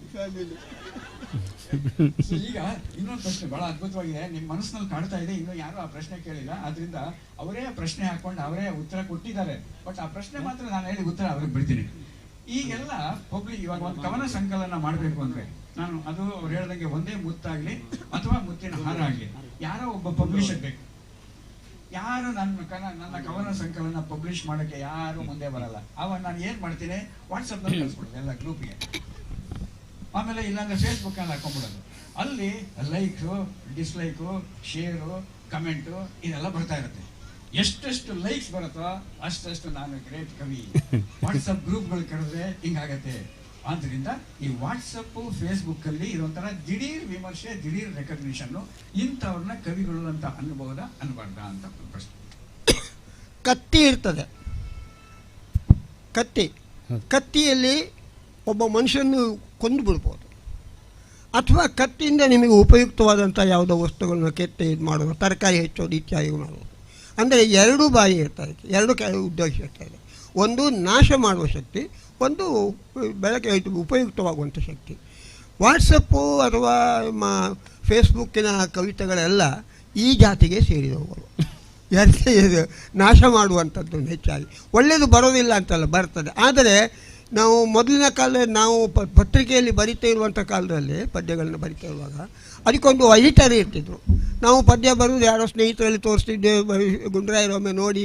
[SPEAKER 4] ಈಗ ಇನ್ನೊಂದು ಪ್ರಶ್ನೆ ಬಹಳ ಅದ್ಭುತವಾಗಿದೆ, ನಿಮ್ಮ ಮನಸ್ಸಿನಲ್ಲಿ ಕಾಡ್ತಾ ಇದೆ, ಇನ್ನು ಯಾರು ಆ ಪ್ರಶ್ನೆ ಕೇಳಿಲ್ಲ. ಆದ್ರಿಂದ ಅವರೇ ಪ್ರಶ್ನೆ ಹಾಕೊಂಡು ಅವರೇ ಉತ್ತರ ಕೊಟ್ಟಿದ್ದಾರೆ. ಬಟ್ ಆ ಪ್ರಶ್ನೆ ಮಾತ್ರ ನಾನು ಹೇಳಿ ಉತ್ತರ ಅವ್ರಿಗೆ ಬಿಡ್ತೀನಿ. ಈಗೆಲ್ಲ ಪಬ್ಲಿಕ್ ಇವಾಗ ಒಂದು ಕವನ ಸಂಕಲನ ಮಾಡಬೇಕು ಅಂದ್ರೆ, ನಾನು ಅದು ಅವ್ರು ಹೇಳ್ದಂಗೆ ಒಂದೇ ಮುತ್ತಾಗ್ಲಿ ಅಥವಾ ಮುತ್ತಿನ ಹಾರ ಆಗ್ಲಿ, ಯಾರೋ ಒಬ್ಬ ಪಬ್ಲಿಷರ್ ಬೇಕು. ಯಾರು ನನ್ನ ಕವನ ಸಂಕಲನ ಪಬ್ಲಿಷ್ ಮಾಡೋಕ್ಕೆ ಯಾರು ಮುಂದೆ ಬರಲ್ಲ. ಅವಾಗ ನಾನು ಏನು ಮಾಡ್ತೀನಿ, ವಾಟ್ಸಪ್ನಲ್ಲಿ ಕಳಿಸ್ಬಿಡೋದು ಎಲ್ಲ ಗ್ರೂಪ್ಗೆ, ಆಮೇಲೆ ಇಲ್ಲಾಂದ್ರೆ ಫೇಸ್ಬುಕ್ಕಲ್ಲಿ ಹಾಕೊಂಡ್ಬಿಡೋದು. ಅಲ್ಲಿ ಲೈಕು ಡಿಸ್ಲೈಕು ಶೇರು ಕಮೆಂಟು ಇದೆಲ್ಲ ಬರ್ತಾ ಇರುತ್ತೆ. ಎಷ್ಟೆಷ್ಟು ಲೈಕ್ಸ್ ಬರುತ್ತೋ ಅಷ್ಟೆಷ್ಟು ನಾನು ಗ್ರೇಟ್ ಕವಿ. ವಾಟ್ಸಪ್ ಗ್ರೂಪ್ಗಳು ಕರೆದ್ರೆ ಹಿಂಗಾಗತ್ತೆ. ಆದ್ದರಿಂದ ಈ ವಾಟ್ಸಪ್ಪು ಫೇಸ್ಬುಕ್ಕಲ್ಲಿ ಇದೊಂಥರ ದಿಢೀರ್ ವಿಮರ್ಶೆ, ದಿಢೀರ್ ರೆಕಗ್ನಿಷನ್ನು, ಇಂಥವ್ರನ್ನ ಕವಿಗಳು ಅಂತ ಅನ್ಬೋದಾ ಅನ್ಬಾರ್ದಾ ಅಂತ ಒಂದು ಪ್ರಶ್ನೆ.
[SPEAKER 5] ಕತ್ತಿ ಇರ್ತದೆ, ಕತ್ತಿ, ಕತ್ತಿಯಲ್ಲಿ ಒಬ್ಬ ಮನುಷ್ಯನು ಕೊಂದು ಬಿಡ್ಬೋದು, ಅಥವಾ ಕತ್ತಿಯಿಂದ ನಿಮಗೆ ಉಪಯುಕ್ತವಾದಂಥ ಯಾವುದೋ ವಸ್ತುಗಳನ್ನು ಕೆತ್ತೆ ಇದು ಮಾಡೋದು, ತರಕಾರಿ ಹೆಚ್ಚೋದು ಇತ್ಯಾದಿ ಮಾಡೋದು. ಅಂದರೆ ಎರಡು ಬಾಯಿ ಇರ್ತದೆ, ಎರಡು ಉದ್ದೇಶ ಇರ್ತದೆ. ಒಂದು ನಾಶ ಮಾಡುವ ಶಕ್ತಿ, ಒಂದು ಬೆಳಕೆ ಉಪಯುಕ್ತವಾಗುವಂಥ ಶಕ್ತಿ. ವಾಟ್ಸಪ್ಪು ಅಥವಾ ನಿಮ್ಮ ಫೇಸ್ಬುಕ್ಕಿನ ಕವಿತೆಗಳೆಲ್ಲ ಈ ಜಾತಿಗೆ ಸೇರಿದವುಗಳು. ಎರಡನೇದು ನಾಶ ಮಾಡುವಂಥದ್ದು ಹೆಚ್ಚಾಗಿ. ಒಳ್ಳೆಯದು ಬರೋದಿಲ್ಲ ಅಂತಲ್ಲ, ಬರ್ತದೆ. ಆದರೆ ನಾವು ಮೊದಲಿನ ಕಾಲದಲ್ಲಿ ನಾವು ಪತ್ರಿಕೆಯಲ್ಲಿ ಬರಿತಾ ಇರುವಂಥ ಕಾಲದಲ್ಲಿ ಪದ್ಯಗಳನ್ನು ಬರಿತಾ ಇರುವಾಗ ಅದಕ್ಕೊಂದು ಎಡಿಟರ್ ಇರ್ತಿದ್ರು. ನಾವು ಪದ್ಯ ಬರೋದು ಯಾರೋ ಸ್ನೇಹಿತರಲ್ಲಿ ತೋರಿಸ್ತಿದ್ದೆ, ಗುಂಡ್ರಾಯರೊಮ್ಮೆ ನೋಡಿ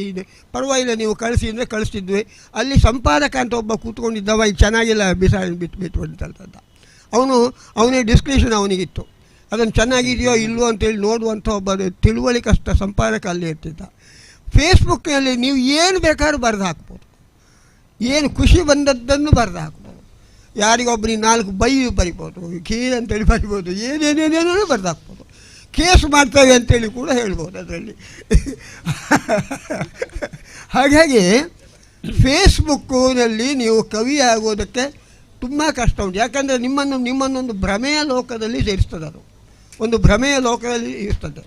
[SPEAKER 5] ಪರವಾಗಿಲ್ಲ ನೀವು ಕಳಿಸಿ ಅಂದರೆ ಕಳಿಸ್ತಿದ್ವಿ. ಅಲ್ಲಿ ಸಂಪಾದಕ ಅಂತ ಒಬ್ಬ ಕೂತ್ಕೊಂಡಿದ್ದವ, ಇದು ಚೆನ್ನಾಗಿಲ್ಲ ಬಿಸಾಡಿ ಬಿಟ್ಟು ಬಿಟ್ಟು ಅಂತಂತ ಅವನು, ಅವನೇ ಡಿಸ್ಕ್ರಿಪ್ಷನ್ ಅವನಿಗಿತ್ತು, ಅದನ್ನು ಚೆನ್ನಾಗಿದೆಯೋ ಇಲ್ಲವೋ ಅಂತೇಳಿ ನೋಡುವಂಥ ಒಬ್ಬ ತಿಳುವಳಿಕಸ್ಥ ಸಂಪಾದಕ ಅಲ್ಲಿ ಇರ್ತಿದ್ದ. ಫೇಸ್ಬುಕ್ನಲ್ಲಿ ನೀವು ಏನು ಬೇಕಾದ್ರೂ ಬರೆದು ಹಾಕ್ಬೋದು, ಏನು ಖುಷಿ ಬಂದದ್ದನ್ನು ಬರೆದು ಹಾಕ್ಬೋದು, ಯಾರಿಗೊಬ್ಬರಿಗೆ 4 ಬೈ ಬರಿಬೋದು, ಖೀರ್ ಅಂತೇಳಿ ಬರಿಬೋದು, ಏನೇನೇನೇನೋ ಬರೆದು ಹಾಕ್ಬೋದು, ಕೇಸ್ ಮಾಡ್ತೇವೆ ಅಂತೇಳಿ ಕೂಡ ಹೇಳ್ಬೋದು ಅದರಲ್ಲಿ. ಹಾಗಾಗಿ ಫೇಸ್ಬುಕ್ಕಿನಲ್ಲಿ ನೀವು ಕವಿ ಆಗೋದಕ್ಕೆ ತುಂಬ ಕಷ್ಟ ಉಂಟು. ಯಾಕಂದರೆ ನಿಮ್ಮನ್ನೊಂದು ಭ್ರಮೆಯ ಲೋಕದಲ್ಲಿ ಸೇರಿಸ್ತದೆ, ಅದು ಒಂದು ಭ್ರಮೆಯ ಲೋಕದಲ್ಲಿ ಇರ್ತದೆ.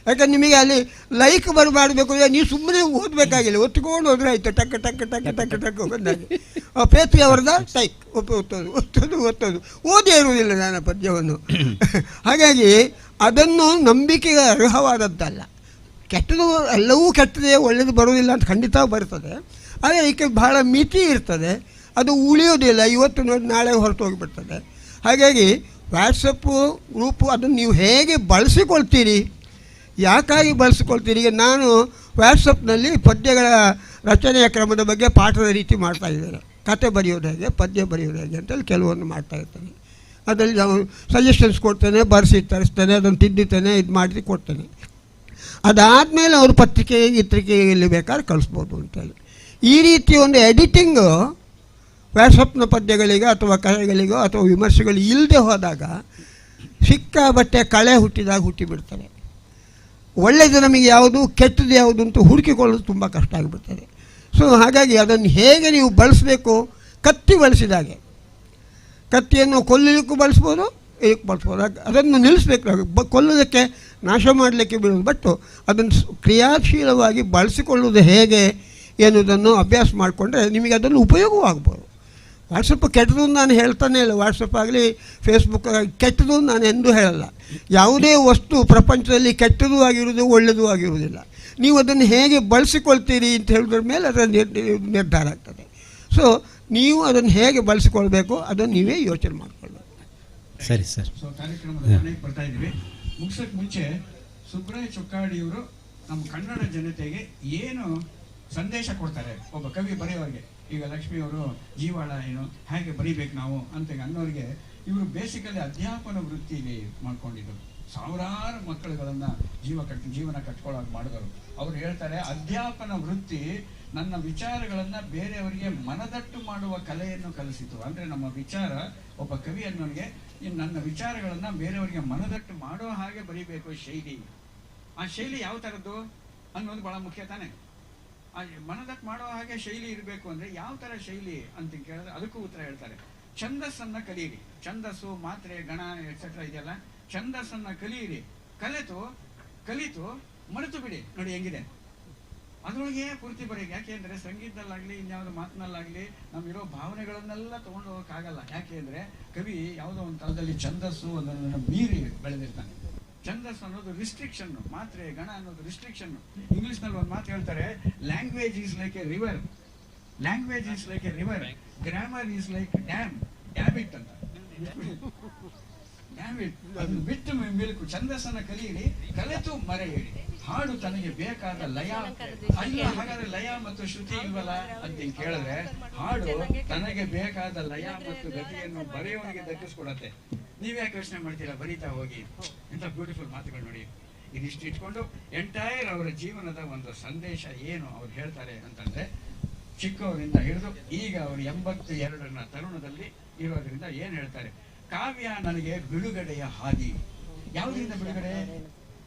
[SPEAKER 5] ಯಾಕಂದ್ರೆ ನಿಮಗೆ ಅಲ್ಲಿ ಲೈಕ್ ಬರಬಾರಬೇಕು ಅಂದರೆ ನೀವು ಸುಮ್ಮನೆ ಓದಬೇಕಾಗಿಲ್ಲ, ಒತ್ಕೊಂಡು ಹೋದರೆ ಆಯಿತು, ಟಕ್ ಟಕ್ ಟಕ್ ಟಕ್ ಟಕ್ ಬಂದಾಗೆ ಪೇತ್ರಿ ಅವರದ ಟೈಕ್ ಒತ್ತೋದು ಒತ್ತೋದು ಒತ್ತೋದು, ಓದೇ ಇರುವುದಿಲ್ಲ ನಾನು ಪದ್ಯವನ್ನು. ಹಾಗಾಗಿ ಅದನ್ನು ನಂಬಿಕೆಗೆ ಅರ್ಹವಾದದ್ದಲ್ಲ. ಕೆಟ್ಟದು ಎಲ್ಲವೂ ಕೆಟ್ಟದೇ, ಒಳ್ಳೆಯದು ಬರುವುದಿಲ್ಲ ಅಂತ ಖಂಡಿತ ಬರ್ತದೆ. ಆದರೆ ಇದಕ್ಕೆ ಬಹಳ ಮಿತಿ ಇರ್ತದೆ, ಅದು ಉಳಿಯೋದಿಲ್ಲ, ಇವತ್ತು ನೋಡಿ ನಾಳೆ ಹೊರಟು ಹೋಗಿಬಿಡ್ತದೆ. ಹಾಗಾಗಿ ವಾಟ್ಸಪ್ಪು ಗ್ರೂಪು ಅದನ್ನು ನೀವು ಹೇಗೆ ಬಳಸಿಕೊಳ್ತೀರಿ, ಯಾಕಾಗಿ ಬಳಸಿಕೊಳ್ತೀರಿ? ಈಗ ನಾನು ವಾಟ್ಸಪ್ನಲ್ಲಿ ಪದ್ಯಗಳ ರಚನೆಯ ಕ್ರಮದ ಬಗ್ಗೆ ಪಾಠದ ರೀತಿ ಮಾಡ್ತಾಯಿದ್ದೇನೆ. ಕತೆ ಬರೆಯೋದು ಹೇಗೆ, ಪದ್ಯ ಬರೆಯೋದು ಹೇಗೆ ಅಂತೇಳಿ ಕೆಲವೊಂದು ಮಾಡ್ತಾಯಿರ್ತೇನೆ. ಅದರಲ್ಲಿ ನಾವು ಸಜೆಷನ್ಸ್ ಕೊಡ್ತೇನೆ, ಬರೆಸಿ ತರಿಸ್ತೇನೆ, ಅದನ್ನು ತಿದ್ದುತ್ತೇನೆ, ಇದು ಮಾಡಿ ಕೊಡ್ತೇನೆ. ಅದಾದಮೇಲೆ ಅವರು ಪತ್ರಿಕೆ ಗಿತ್ರಿಕೆಯಲ್ಲಿ ಬೇಕಾದ್ರೆ ಕಳಿಸ್ಬೋದು ಅಂತೇಳಿ. ಈ ರೀತಿ ಒಂದು ಎಡಿಟಿಂಗು ವಾಟ್ಸಪ್ನ ಪದ್ಯಗಳಿಗೋ ಅಥವಾ ಕಥೆಗಳಿಗೋ ಅಥವಾ ವಿಮರ್ಶೆಗಳು ಇಲ್ಲದೆ ಹೋದಾಗ ಸಿಕ್ಕಾಬಟ್ಟೆ ಕಳೆ ಹುಟ್ಟಿದಾಗ ಹುಟ್ಟಿಬಿಡ್ತವೆ. ಒಳ್ಳೆಯದು ನಮಗೆ ಯಾವುದು, ಕೆಟ್ಟದ್ದು ಯಾವುದು ಅಂತ ಹುಡುಕಿಕೊಳ್ಳೋದು ತುಂಬ ಕಷ್ಟ ಆಗಿಬಿಡ್ತದೆ. ಸೊ ಹಾಗಾಗಿ ಅದನ್ನು ಹೇಗೆ ನೀವು ಬಳಸಬೇಕು, ಕತ್ತಿ ಬಳಸಿದಾಗೆ ಕತ್ತಿಯನ್ನು ಕೊಲ್ಲಲಿಕ್ಕೂ ಬಳಸ್ಬೋದು, ಇದಕ್ಕೆ ಬಳಸ್ಬೋದು. ಅದನ್ನು ನಿಲ್ಲಿಸಬೇಕು, ಕೊಲ್ಲೋದಕ್ಕೆ ನಾಶ ಮಾಡಲಿಕ್ಕೆ ಬಿಡೋದು, ಬಟ್ ಅದನ್ನು ಕ್ರಿಯಾಶೀಲವಾಗಿ ಬಳಸಿಕೊಳ್ಳುವುದು ಹೇಗೆ ಎನ್ನುವುದನ್ನು ಅಭ್ಯಾಸ ಮಾಡಿಕೊಂಡ್ರೆ ನಿಮಗೆ ಅದನ್ನು ಉಪಯೋಗವೂ ಆಗ್ಬೋದು. ವಾಟ್ಸಪ್ ಕೆಟ್ಟದ್ದು ನಾನು ಹೇಳ್ತಾನೆ ಇಲ್ಲ, ವಾಟ್ಸಪ್ ಆಗಲಿ ಫೇಸ್ಬುಕ್ ಆಗಲಿ ಕೆಟ್ಟದ್ದು ನಾನು ಎಂದೂ ಹೇಳಲ್ಲ. ಯಾವುದೇ ವಸ್ತು ಪ್ರಪಂಚದಲ್ಲಿ ಕೆಟ್ಟದೂ ಆಗಿರುವುದು ಒಳ್ಳೆಯದೂ ಆಗಿರುವುದಿಲ್ಲ. ನೀವು ಅದನ್ನು ಹೇಗೆ ಬಳಸಿಕೊಳ್ತೀರಿ ಅಂತ ಹೇಳಿದ್ರ ಮೇಲೆ ಅದರ ನಿರ್ಧಾರ ಆಗ್ತದೆ. ಸೊ ನೀವು ಅದನ್ನು ಹೇಗೆ ಬಳಸಿಕೊಳ್ಬೇಕು ಅದನ್ನು ನೀವೇ ಯೋಚನೆ ಮಾಡಿಕೊಳ್ಬೇಕು.
[SPEAKER 3] ಸರಿ ಸರ್.
[SPEAKER 4] ಸೊ ಕಾರ್ಯಕ್ರಮದ ಕೊನೆಗೆ ಬರ್ತಾ ಇದ್ದೀವಿ. ಮುಗಿಸೋಕ್ಕೆ ಮುಂಚೆ ಸುಬ್ರಾಯ ಚೊಕ್ಕಾಡಿಯವರು ನಮ್ಮ ಕನ್ನಡ ಜನತೆಗೆ ಏನು ಸಂದೇಶ ಕೊಡ್ತಾರೆ ಒಬ್ಬ ಕವಿ ಬರೆಯೋರಿಗೆ? ಈಗ ಲಕ್ಷ್ಮಿಯವರು ಜೀವಾಳ ಏನು ಹೇಗೆ ಬರೀಬೇಕು ನಾವು ಅಂತ ಅನ್ನೋರಿಗೆ, ಇವರು ಬೇಸಿಕಲಿ ಅಧ್ಯಾಪನ ವೃತ್ತಿಲಿ ಮಾಡ್ಕೊಂಡಿದ್ದರು. ಸಾವಿರಾರು ಮಕ್ಕಳುಗಳನ್ನು ಜೀವನ ಕಟ್ಕೊಳ್ಳೋಕೆ ಮಾಡಿದರು. ಅವ್ರು ಹೇಳ್ತಾರೆ, ಅಧ್ಯಾಪನ ವೃತ್ತಿ ನನ್ನ ವಿಚಾರಗಳನ್ನು ಬೇರೆಯವರಿಗೆ ಮನದಟ್ಟು ಮಾಡುವ ಕಲೆಯನ್ನು ಕಲಿಸಿತು. ಅಂದರೆ ನಮ್ಮ ವಿಚಾರ, ಒಬ್ಬ ಕವಿ ಅನ್ನೋನಿಗೆ ನನ್ನ ವಿಚಾರಗಳನ್ನು ಬೇರೆಯವರಿಗೆ ಮನದಟ್ಟು ಮಾಡೋ ಹಾಗೆ ಬರೀಬೇಕು ಶೈಲಿ. ಆ ಶೈಲಿ ಯಾವ ಥರದ್ದು ಅನ್ನೋದು ಭಾಳ ಮುಖ್ಯ ತಾನೆ. ಆ ಮನದಟ್ಟು ಮಾಡೋ ಹಾಗೆ ಶೈಲಿ ಇರಬೇಕು ಅಂದರೆ ಯಾವ ಥರ ಶೈಲಿ ಅಂತ ಕೇಳಿದ್ರೆ ಅದಕ್ಕೂ ಉತ್ತರ ಹೇಳ್ತಾರೆ, ಛಂದಸ್ಸನ್ನು ಕಲಿಯಿರಿ. ಛಂದಸ್ಸು, ಮಾತ್ರೆ, ಗಣ ಎಕ್ಸೆಟ್ರಾ ಇದೆಯಲ್ಲ, ಛಂದಸ್ಸನ್ನು ಕಲಿಯಿರಿ. ಕಲಿತು ಮರೆತು ಬಿಡಿ. ನೋಡಿ ಹೆಂಗಿದೆ, ಅದರೊಳಗೆ ಪೂರ್ತಿ ಬರೀ. ಯಾಕೆ ಅಂದರೆ ಸಂಗೀತದಲ್ಲಾಗಲಿ ಇನ್ಯಾವುದೋ ಮಾತಿನಲ್ಲಾಗಲಿ ನಮ್ಮಿರೋ ಭಾವನೆಗಳನ್ನೆಲ್ಲ ತೊಗೊಂಡು ಹೋಗೋಕ್ಕಾಗಲ್ಲ. ಯಾಕೆ ಅಂದರೆ ಕವಿ ಯಾವುದೋ ಒಂದು ಕಾಲದಲ್ಲಿ ಛಂದಸ್ಸು ಅದನ್ನು ಮೀರಿ ಬೆಳೆದಿರ್ತಾನೆ. ಛಂದಸ್ಸು ಅನ್ನೋದು ರಿಸ್ಟ್ರಿಕ್ಷನ್ನು, ಮಾತ್ರೆ ಗಣ ಅನ್ನೋದು ರಿಸ್ಟ್ರಿಕ್ಷನ್ನು. ಇಂಗ್ಲೀಷ್ನಲ್ಲಿ ಒಂದು ಮಾತು ಹೇಳ್ತಾರೆ, language is like a river, language is like a river, grammar is like dam, dam it ಅಂತ. ಡ್ಯಾಮ್ it, ಅದನ್ನು ಬಿಟ್ಟು ಮೇಲಕ್ಕೂ ಛಂದಸ್ಸನ್ನು ಕಲಿಯಿರಿ, ಕಲಿತು ಮರೆಯಿರಿ. ಹಾಡು ತನಗೆ ಬೇಕಾದ ಲಯ ಅಲ್ಲ, ಹಾಗಾದ್ರೆ ಲಯ ಮತ್ತು ಶ್ರುತಿ ಇಲ್ವಲ್ಲ ಅಂತ ಹಿಂಗೆ ಕೇಳಿದ್ರೆ, ಹಾಡು ತನಗೆ ಬೇಕಾದ ಲಯ ಮತ್ತು ಗತಿಯನ್ನು ಬರೆಯೋನಿಗೆ ದಕ್ಕಿಸ್ಕೊಡತ್ತೆ. ನೀವ್ಯಾಕೆ ಯೋಚನೆ ಮಾಡ್ತೀರಾ, ಬರೀತಾ ಹೋಗಿ. ಇಂಥ ಬ್ಯೂಟಿಫುಲ್ ಮಾತುಗಳು ನೋಡಿ. ಇದಿಷ್ಟು ಇಟ್ಕೊಂಡು ಎಂಟೈರ್ ಅವರ ಜೀವನದ ಒಂದು ಸಂದೇಶ ಏನು ಅವ್ರು ಹೇಳ್ತಾರೆ ಅಂತಂದ್ರೆ, ಚಿಕ್ಕವರಿಂದ ಹಿಡಿದು ಈಗ ಅವರು 82ರ ತರುಣದಲ್ಲಿ ಇರೋದ್ರಿಂದ ಏನು ಹೇಳ್ತಾರೆ, ಕಾವ್ಯ ನನಗೆ ಬಿಡುಗಡೆಯ ಹಾದಿ. ಯಾವುದರಿಂದ ಬಿಡುಗಡೆ?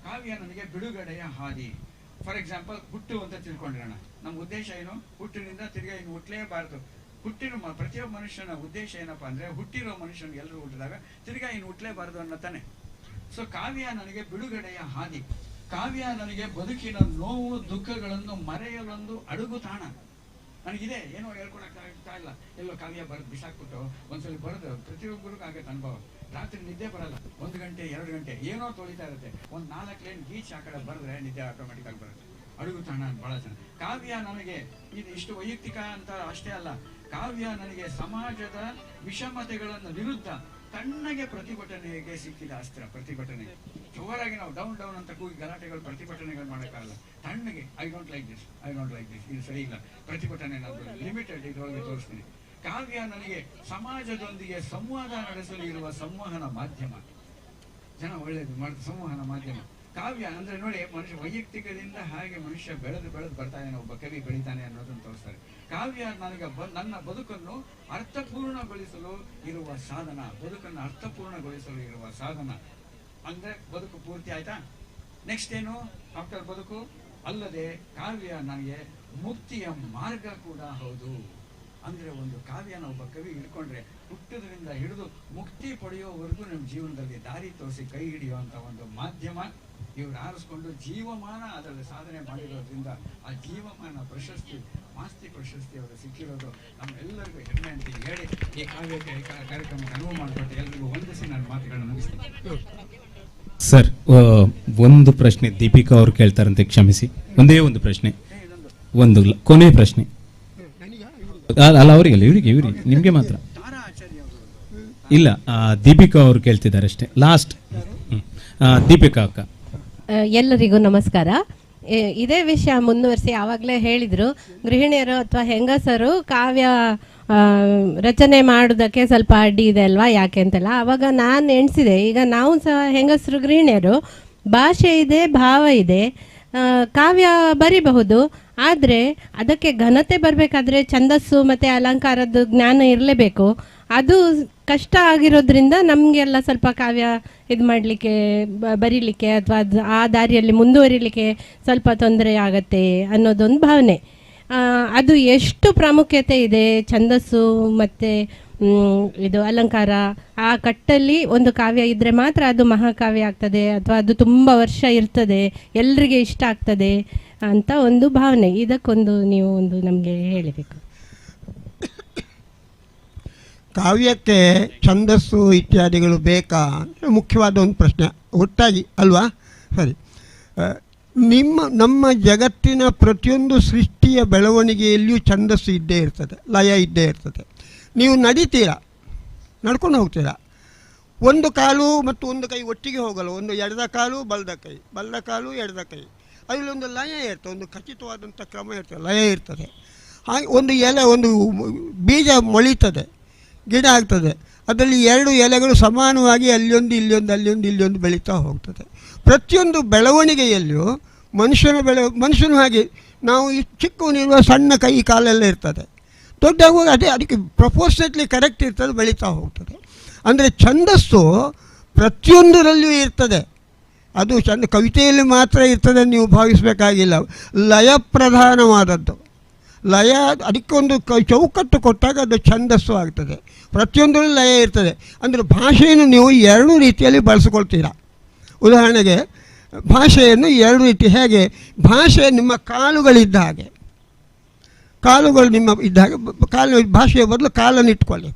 [SPEAKER 4] ಕಾವ್ಯ ನನಗೆ ಬಿಡುಗಡೆಯ ಹಾದಿ. ಫಾರ್ ಎಕ್ಸಾಂಪಲ್, ಹುಟ್ಟು ಅಂತ ತಿಳ್ಕೊಂಡಿರೋಣ. ನಮ್ಮ ಉದ್ದೇಶ ಏನು? ಹುಟ್ಟಿನಿಂದ ತಿರ್ಗಾ ಇನ್ನು ಹುಟ್ಟಲೇಬಾರ್ದು. ಹುಟ್ಟಿನ ಪ್ರತಿಯೊಬ್ಬ ಮನುಷ್ಯನ ಉದ್ದೇಶ ಏನಪ್ಪಾ ಅಂದ್ರೆ, ಹುಟ್ಟಿರೋ ಮನುಷ್ಯನಿಗೆ ಎಲ್ಲರೂ ಹುಟ್ಟಿದಾಗ ತಿರ್ಗಾ ಇನ್ನು ಹುಟ್ಟಲೇಬಾರ್ದು ಅನ್ನೋ ತಾನೆ. ಸೊ ಕಾವ್ಯ ನನಗೆ ಬಿಡುಗಡೆಯ ಹಾದಿ. ಕಾವ್ಯ ನನಗೆ ಬದುಕಿನ ನೋವು ದುಃಖಗಳನ್ನು ಮರೆಯಲೊಂದು ಅಡುಗು ತಾಣ. ನನಗಿದೆ ಏನೋ ಹೇಳ್ಕೊಳಕ್ಕಾಗ್ತಾ ಇಲ್ಲ, ಎಲ್ಲೋ ಕಾವ್ಯ ಬರೆದು ಬಿಸಾಕ್ಬಿಟ್ಟು ಒಂದ್ಸಲ ಬರೆದು ಪ್ರತಿಯೊಬ್ಬರಿಗೂ ಆಗತ್ತೆ ಅನುಭವ. ರಾತ್ರಿ ನಿದ್ದೆ ಬರಲ್ಲ, 1 ಗಂಟೆ 2 ಗಂಟೆ ಏನೋ ತೊಳಿತಾ ಇರುತ್ತೆ, ಒಂದು 4 ಲೈನ್ ಗೀಚ್ ಆ ಕಡೆ ಬರೆದ್ರೆ ನಿದ್ದೆ ಆಟೋಮೆಟಿಕ್ ಆಗಿ ಬರುತ್ತೆ. ಅಡುಗು ತಾಣ ಬಹಳ ಚೆನ್ನಾಗಿ. ಕಾವ್ಯ ನನಗೆ ಇದು ಇಷ್ಟು ವೈಯಕ್ತಿಕ ಅಂತ ಅಷ್ಟೇ ಅಲ್ಲ, ಕಾವ್ಯ ನನಗೆ ಸಮಾಜದ ವಿಷಮತೆಗಳನ್ನು ವಿರುದ್ಧ ತಣ್ಣಗೆ ಪ್ರತಿಭಟನೆಗೆ ಸಿಕ್ಕಿದ ಅಸ್ತ್ರ. ಪ್ರತಿಭಟನೆ ಜೋರಾಗಿ ನಾವು ಡೌನ್ ಡೌನ್ ಅಂತ ಕೂಗಿ ಗಲಾಟೆಗಳು ಪ್ರತಿಭಟನೆಗಳು ಮಾಡೋಕ್ಕಾಗಲ್ಲ. ತಣ್ಣಗೆ I don't like this, I don't like this, ಇದು ಸರಿ ಇಲ್ಲ, ಪ್ರತಿಭಟನೆ ನಾನು ಲಿಮಿಟೆಡ್ ಇದರೊಳಗೆ ತೋರಿಸ್ತೀನಿ. ಕಾವ್ಯ ನನಗೆ ಸಮಾಜದೊಂದಿಗೆ ಸಂವಾದ ನಡೆಸಲು ಇರುವ ಸಂವಹನ ಮಾಧ್ಯಮ. ಜನ ಒಳ್ಳೇದು ಮಾಡ್ತಾರೆ, ಸಂವಹನ ಮಾಧ್ಯಮ ಕಾವ್ಯ ಅಂದ್ರೆ ನೋಡಿ, ಮನುಷ್ಯ ವೈಯಕ್ತಿಕದಿಂದ ಹಾಗೆ ಮನುಷ್ಯ ಬೆಳೆದು ಬೆಳೆದು ಬರ್ತಾನೆ, ಒಬ್ಬ ಕವಿ ಬೆಳಿತಾನೆ ಅನ್ನೋದನ್ನು ತೋರಿಸ್ತಾರೆ. ಕಾವ್ಯ ನನಗೆ ನನ್ನ ಬದುಕನ್ನು ಅರ್ಥಪೂರ್ಣಗೊಳಿಸಲು ಇರುವ ಸಾಧನ. ಬದುಕನ್ನು ಅರ್ಥಪೂರ್ಣಗೊಳಿಸಲು ಇರುವ ಸಾಧನ ಅಂದ್ರೆ ಬದುಕು ಪೂರ್ತಿ ಆಯ್ತಾ, ನೆಕ್ಸ್ಟ್ ಏನು ಆಫ್ಟರ್ ಬದುಕು? ಅಲ್ಲದೆ ಕಾವ್ಯ ನನಗೆ ಮುಕ್ತಿಯ ಮಾರ್ಗ ಕೂಡ ಹೌದು. ಅಂದ್ರೆ ಒಂದು ಕಾವ್ಯನ ಒಬ್ಬ ಕವಿ ಹಿಡ್ಕೊಂಡ್ರೆ ಹುಟ್ಟೋದ್ರಿಂದ ಹಿಡಿದು ಮುಕ್ತಿ ಪಡೆಯೋವರೆಗೂ ನಮ್ಮ ಜೀವನದಲ್ಲಿ ದಾರಿ ತೋರಿಸಿ ಕೈ ಹಿಡಿಯುವಂಥ ಒಂದು ಮಾಧ್ಯಮ ಇವ್ರು ಆರಿಸ್ಕೊಂಡು ಜೀವಮಾನ ಅದರಲ್ಲಿ ಸಾಧನೆ ಮಾಡಿರೋದ್ರಿಂದ ಆ ಜೀವಮಾನ ಪ್ರಶಸ್ತಿ, ಮಾಸ್ತಿ ಪ್ರಶಸ್ತಿ ಅವರು ಸಿಕ್ಕಿರೋದು ನಮ್ಮೆಲ್ಲರಿಗೂ ಹೆಮ್ಮೆ ಅಂತ ಹೇಳಿ ಈ ಕಾವ್ಯಕ್ಕೆ ಕಾರ್ಯಕ್ರಮಕ್ಕೆ ಅನುವು ಮಾಡಿಕೊಟ್ಟು ಎಲ್ರಿಗೂ ವಂದಿಸಿ ನಾನು ಮಾತುಗಳನ್ನು ಮುಗಿಸ್ತೀನಿ.
[SPEAKER 3] ಸರ್, ಒಂದು ಪ್ರಶ್ನೆ ದೀಪಿಕಾ ಅವರು ಕೇಳ್ತಾರಂತೆ, ಕ್ಷಮಿಸಿ, ಒಂದೇ ಒಂದು ಪ್ರಶ್ನೆ, ಒಂದು ಕೊನೆ ಪ್ರಶ್ನೆ. ಅಲ್ಲ, ಅವರಿಗಲ್ಲ, ಇವರಿಗೆ ಇವರಿಗೆ ನಿಮಗೆ ಮಾತ್ರ ಇಲ್ಲ. ದೀಪಿಕಾ ಅವರು ಕೇಳ್ತಿದ್ದಾರೆ ಅಷ್ಟೇ, ಲಾಸ್ಟ್. ದೀಪಿಕಾ ಅಕ್ಕ.
[SPEAKER 11] ಎಲ್ಲರಿಗೂ ನಮಸ್ಕಾರ. ಇದೇ ವಿಷಯ ಮುಂದುವರಿಸಿ ಆವಾಗಲೇ ಹೇಳಿದರು, ಗೃಹಿಣಿಯರು ಅಥವಾ ಹೆಂಗಸರು ಕಾವ್ಯ ರಚನೆ ಮಾಡೋದಕ್ಕೆ ಸ್ವಲ್ಪ ಅಡ್ಡಿ ಇದೆ ಅಲ್ವಾ, ಯಾಕೆ ಅಂತೆಲ್ಲ. ಆವಾಗ ನಾನು ಎಣಿಸಿದೆ, ಈಗ ನಾವು ಸಹ ಹೆಂಗಸರು ಗೃಹಿಣಿಯರು, ಭಾಷೆ ಇದೆ, ಭಾವ ಇದೆ, ಕಾವ್ಯ ಬರಿಬಹುದು, ಆದರೆ ಅದಕ್ಕೆ ಘನತೆ ಬರಬೇಕಾದ್ರೆ ಛಂದಸ್ಸು ಮತ್ತು ಅಲಂಕಾರದ ಜ್ಞಾನ ಇರಲೇಬೇಕು. ಅದು ಕಷ್ಟ ಆಗಿರೋದ್ರಿಂದ ನಮಗೆಲ್ಲ ಸ್ವಲ್ಪ ಕಾವ್ಯ ಇದು ಮಾಡಲಿಕ್ಕೆ, ಬರೀಲಿಕ್ಕೆ ಅಥವಾ ಅದು ಆ ದಾರಿಯಲ್ಲಿ ಮುಂದುವರಿಲಿಕ್ಕೆ ಸ್ವಲ್ಪ ತೊಂದರೆ ಆಗತ್ತೆ ಅನ್ನೋದೊಂದು ಭಾವನೆ. ಅದು ಎಷ್ಟು ಪ್ರಾಮುಖ್ಯತೆ ಇದೆ ಛಂದಸ್ಸು ಮತ್ತು ಇದು ಅಲಂಕಾರ, ಆ ಕಟ್ಟಲ್ಲಿ ಒಂದು ಕಾವ್ಯ ಇದ್ದರೆ ಮಾತ್ರ ಅದು ಮಹಾಕಾವ್ಯ ಆಗ್ತದೆ, ಅಥವಾ ಅದು ತುಂಬ ವರ್ಷ ಇರ್ತದೆ, ಎಲ್ರಿಗೆ ಇಷ್ಟ ಆಗ್ತದೆ ಅಂತ ಒಂದು ಭಾವನೆ. ಇದಕ್ಕೊಂದು ನೀವು ಒಂದು ನಮಗೆ ಹೇಳಬೇಕು.
[SPEAKER 5] ಕಾವ್ಯಕ್ಕೆ ಛಂದಸ್ಸು ಇತ್ಯಾದಿಗಳು ಬೇಕಾ ಮುಖ್ಯವಾದ ಒಂದು ಪ್ರಶ್ನೆ ಒಟ್ಟಾಗಿ ಅಲ್ವಾ? ಸರಿ, ನಮ್ಮ ಜಗತ್ತಿನ ಪ್ರತಿಯೊಂದು ಸೃಷ್ಟಿಯ ಬೆಳವಣಿಗೆಯಲ್ಲಿಯೂ ಛಂದಸ್ಸು ಇದ್ದೇ ಇರ್ತದೆ, ಲಯ ಇದ್ದೇ ಇರ್ತದೆ. ನೀವು ನಡೀತೀರಾ, ನಡ್ಕೊಂಡು ಹೋಗ್ತೀರಾ, ಒಂದು ಕಾಲು ಮತ್ತು ಒಂದು ಕೈ ಒಟ್ಟಿಗೆ ಹೋಗಲ್ಲ, ಒಂದು ಎಡದ ಕಾಲು ಬಲದ ಕೈ, ಬಲದ ಕಾಲು ಎಡದ ಕೈ, ಅದರಲ್ಲೊಂದು ಲಯ ಇರ್ತದೆ, ಒಂದು ಖಚಿತವಾದಂಥ ಕ್ರಮ ಇರ್ತದೆ, ಲಯ ಇರ್ತದೆ. ಹಾಗೆ ಒಂದು ಎಲೆ, ಒಂದು ಬೀಜ ಮೊಳೀತದೆ, ಗಿಡ ಆಗ್ತದೆ, ಅದರಲ್ಲಿ ಎರಡು ಎಲೆಗಳು ಸಮಾನವಾಗಿ ಅಲ್ಲೊಂದು ಇಲ್ಲೊಂದು ಅಲ್ಲೊಂದು ಇಲ್ಲೊಂದು ಬೆಳೀತಾ ಹೋಗ್ತದೆ. ಪ್ರತಿಯೊಂದು ಬೆಳವಣಿಗೆಯಲ್ಲಿಯೂ ಮನುಷ್ಯನು ಹಾಗೆ, ನಾವು ಈ ಚಿಕ್ಕವನಿರುವ ಸಣ್ಣ ಕೈ ಕಾಲೆಲ್ಲ ಇರ್ತದೆ, ದೊಡ್ಡಾಗುವಾಗ ಅದೇ ಅದಕ್ಕೆ ಪ್ರಪೋರ್ಷನೇಟ್ಲಿ ಕರೆಕ್ಟ್ ಇರ್ತದೆ, ಬೆಳೀತಾ ಹೋಗ್ತದೆ. ಅಂದರೆ ಛಂದಸ್ಸು ಪ್ರತಿಯೊಂದರಲ್ಲಿಯೂ ಇರ್ತದೆ, ಅದು ಚಂದ ಕವಿತೆಯಲ್ಲಿ ಮಾತ್ರ ಇರ್ತದೆ ನೀವು ಭಾವಿಸಬೇಕಾಗಿಲ್ಲ. ಲಯ ಪ್ರಧಾನವಾದದ್ದು, ಲಯ ಅದಕ್ಕೊಂದು ಚೌಕಟ್ಟು ಕೊಟ್ಟಾಗ ಅದು ಛಂದಸ್ಸು ಆಗ್ತದೆ. ಪ್ರತಿಯೊಂದರಲ್ಲೂ ಲಯ ಇರ್ತದೆ. ಅಂದರೆ ಭಾಷೆಯನ್ನು ನೀವು ಎರಡು ರೀತಿಯಲ್ಲಿ ಬಳಸ್ಕೊಳ್ತೀರಾ. ಉದಾಹರಣೆಗೆ ಭಾಷೆಯನ್ನು ಎರಡು ರೀತಿ, ಹೇಗೆ ಭಾಷೆ ನಿಮ್ಮ ಕಾಲುಗಳಿದ್ದ ಹಾಗೆ, ಕಾಲುಗಳು ನಿಮ್ಮ ಇದ್ದ ಹಾಗೆ, ಕಾಲು ಭಾಷೆಯ ಬದಲು ಕಾಲನ್ನು ಇಟ್ಕೊಳ್ಳಿ.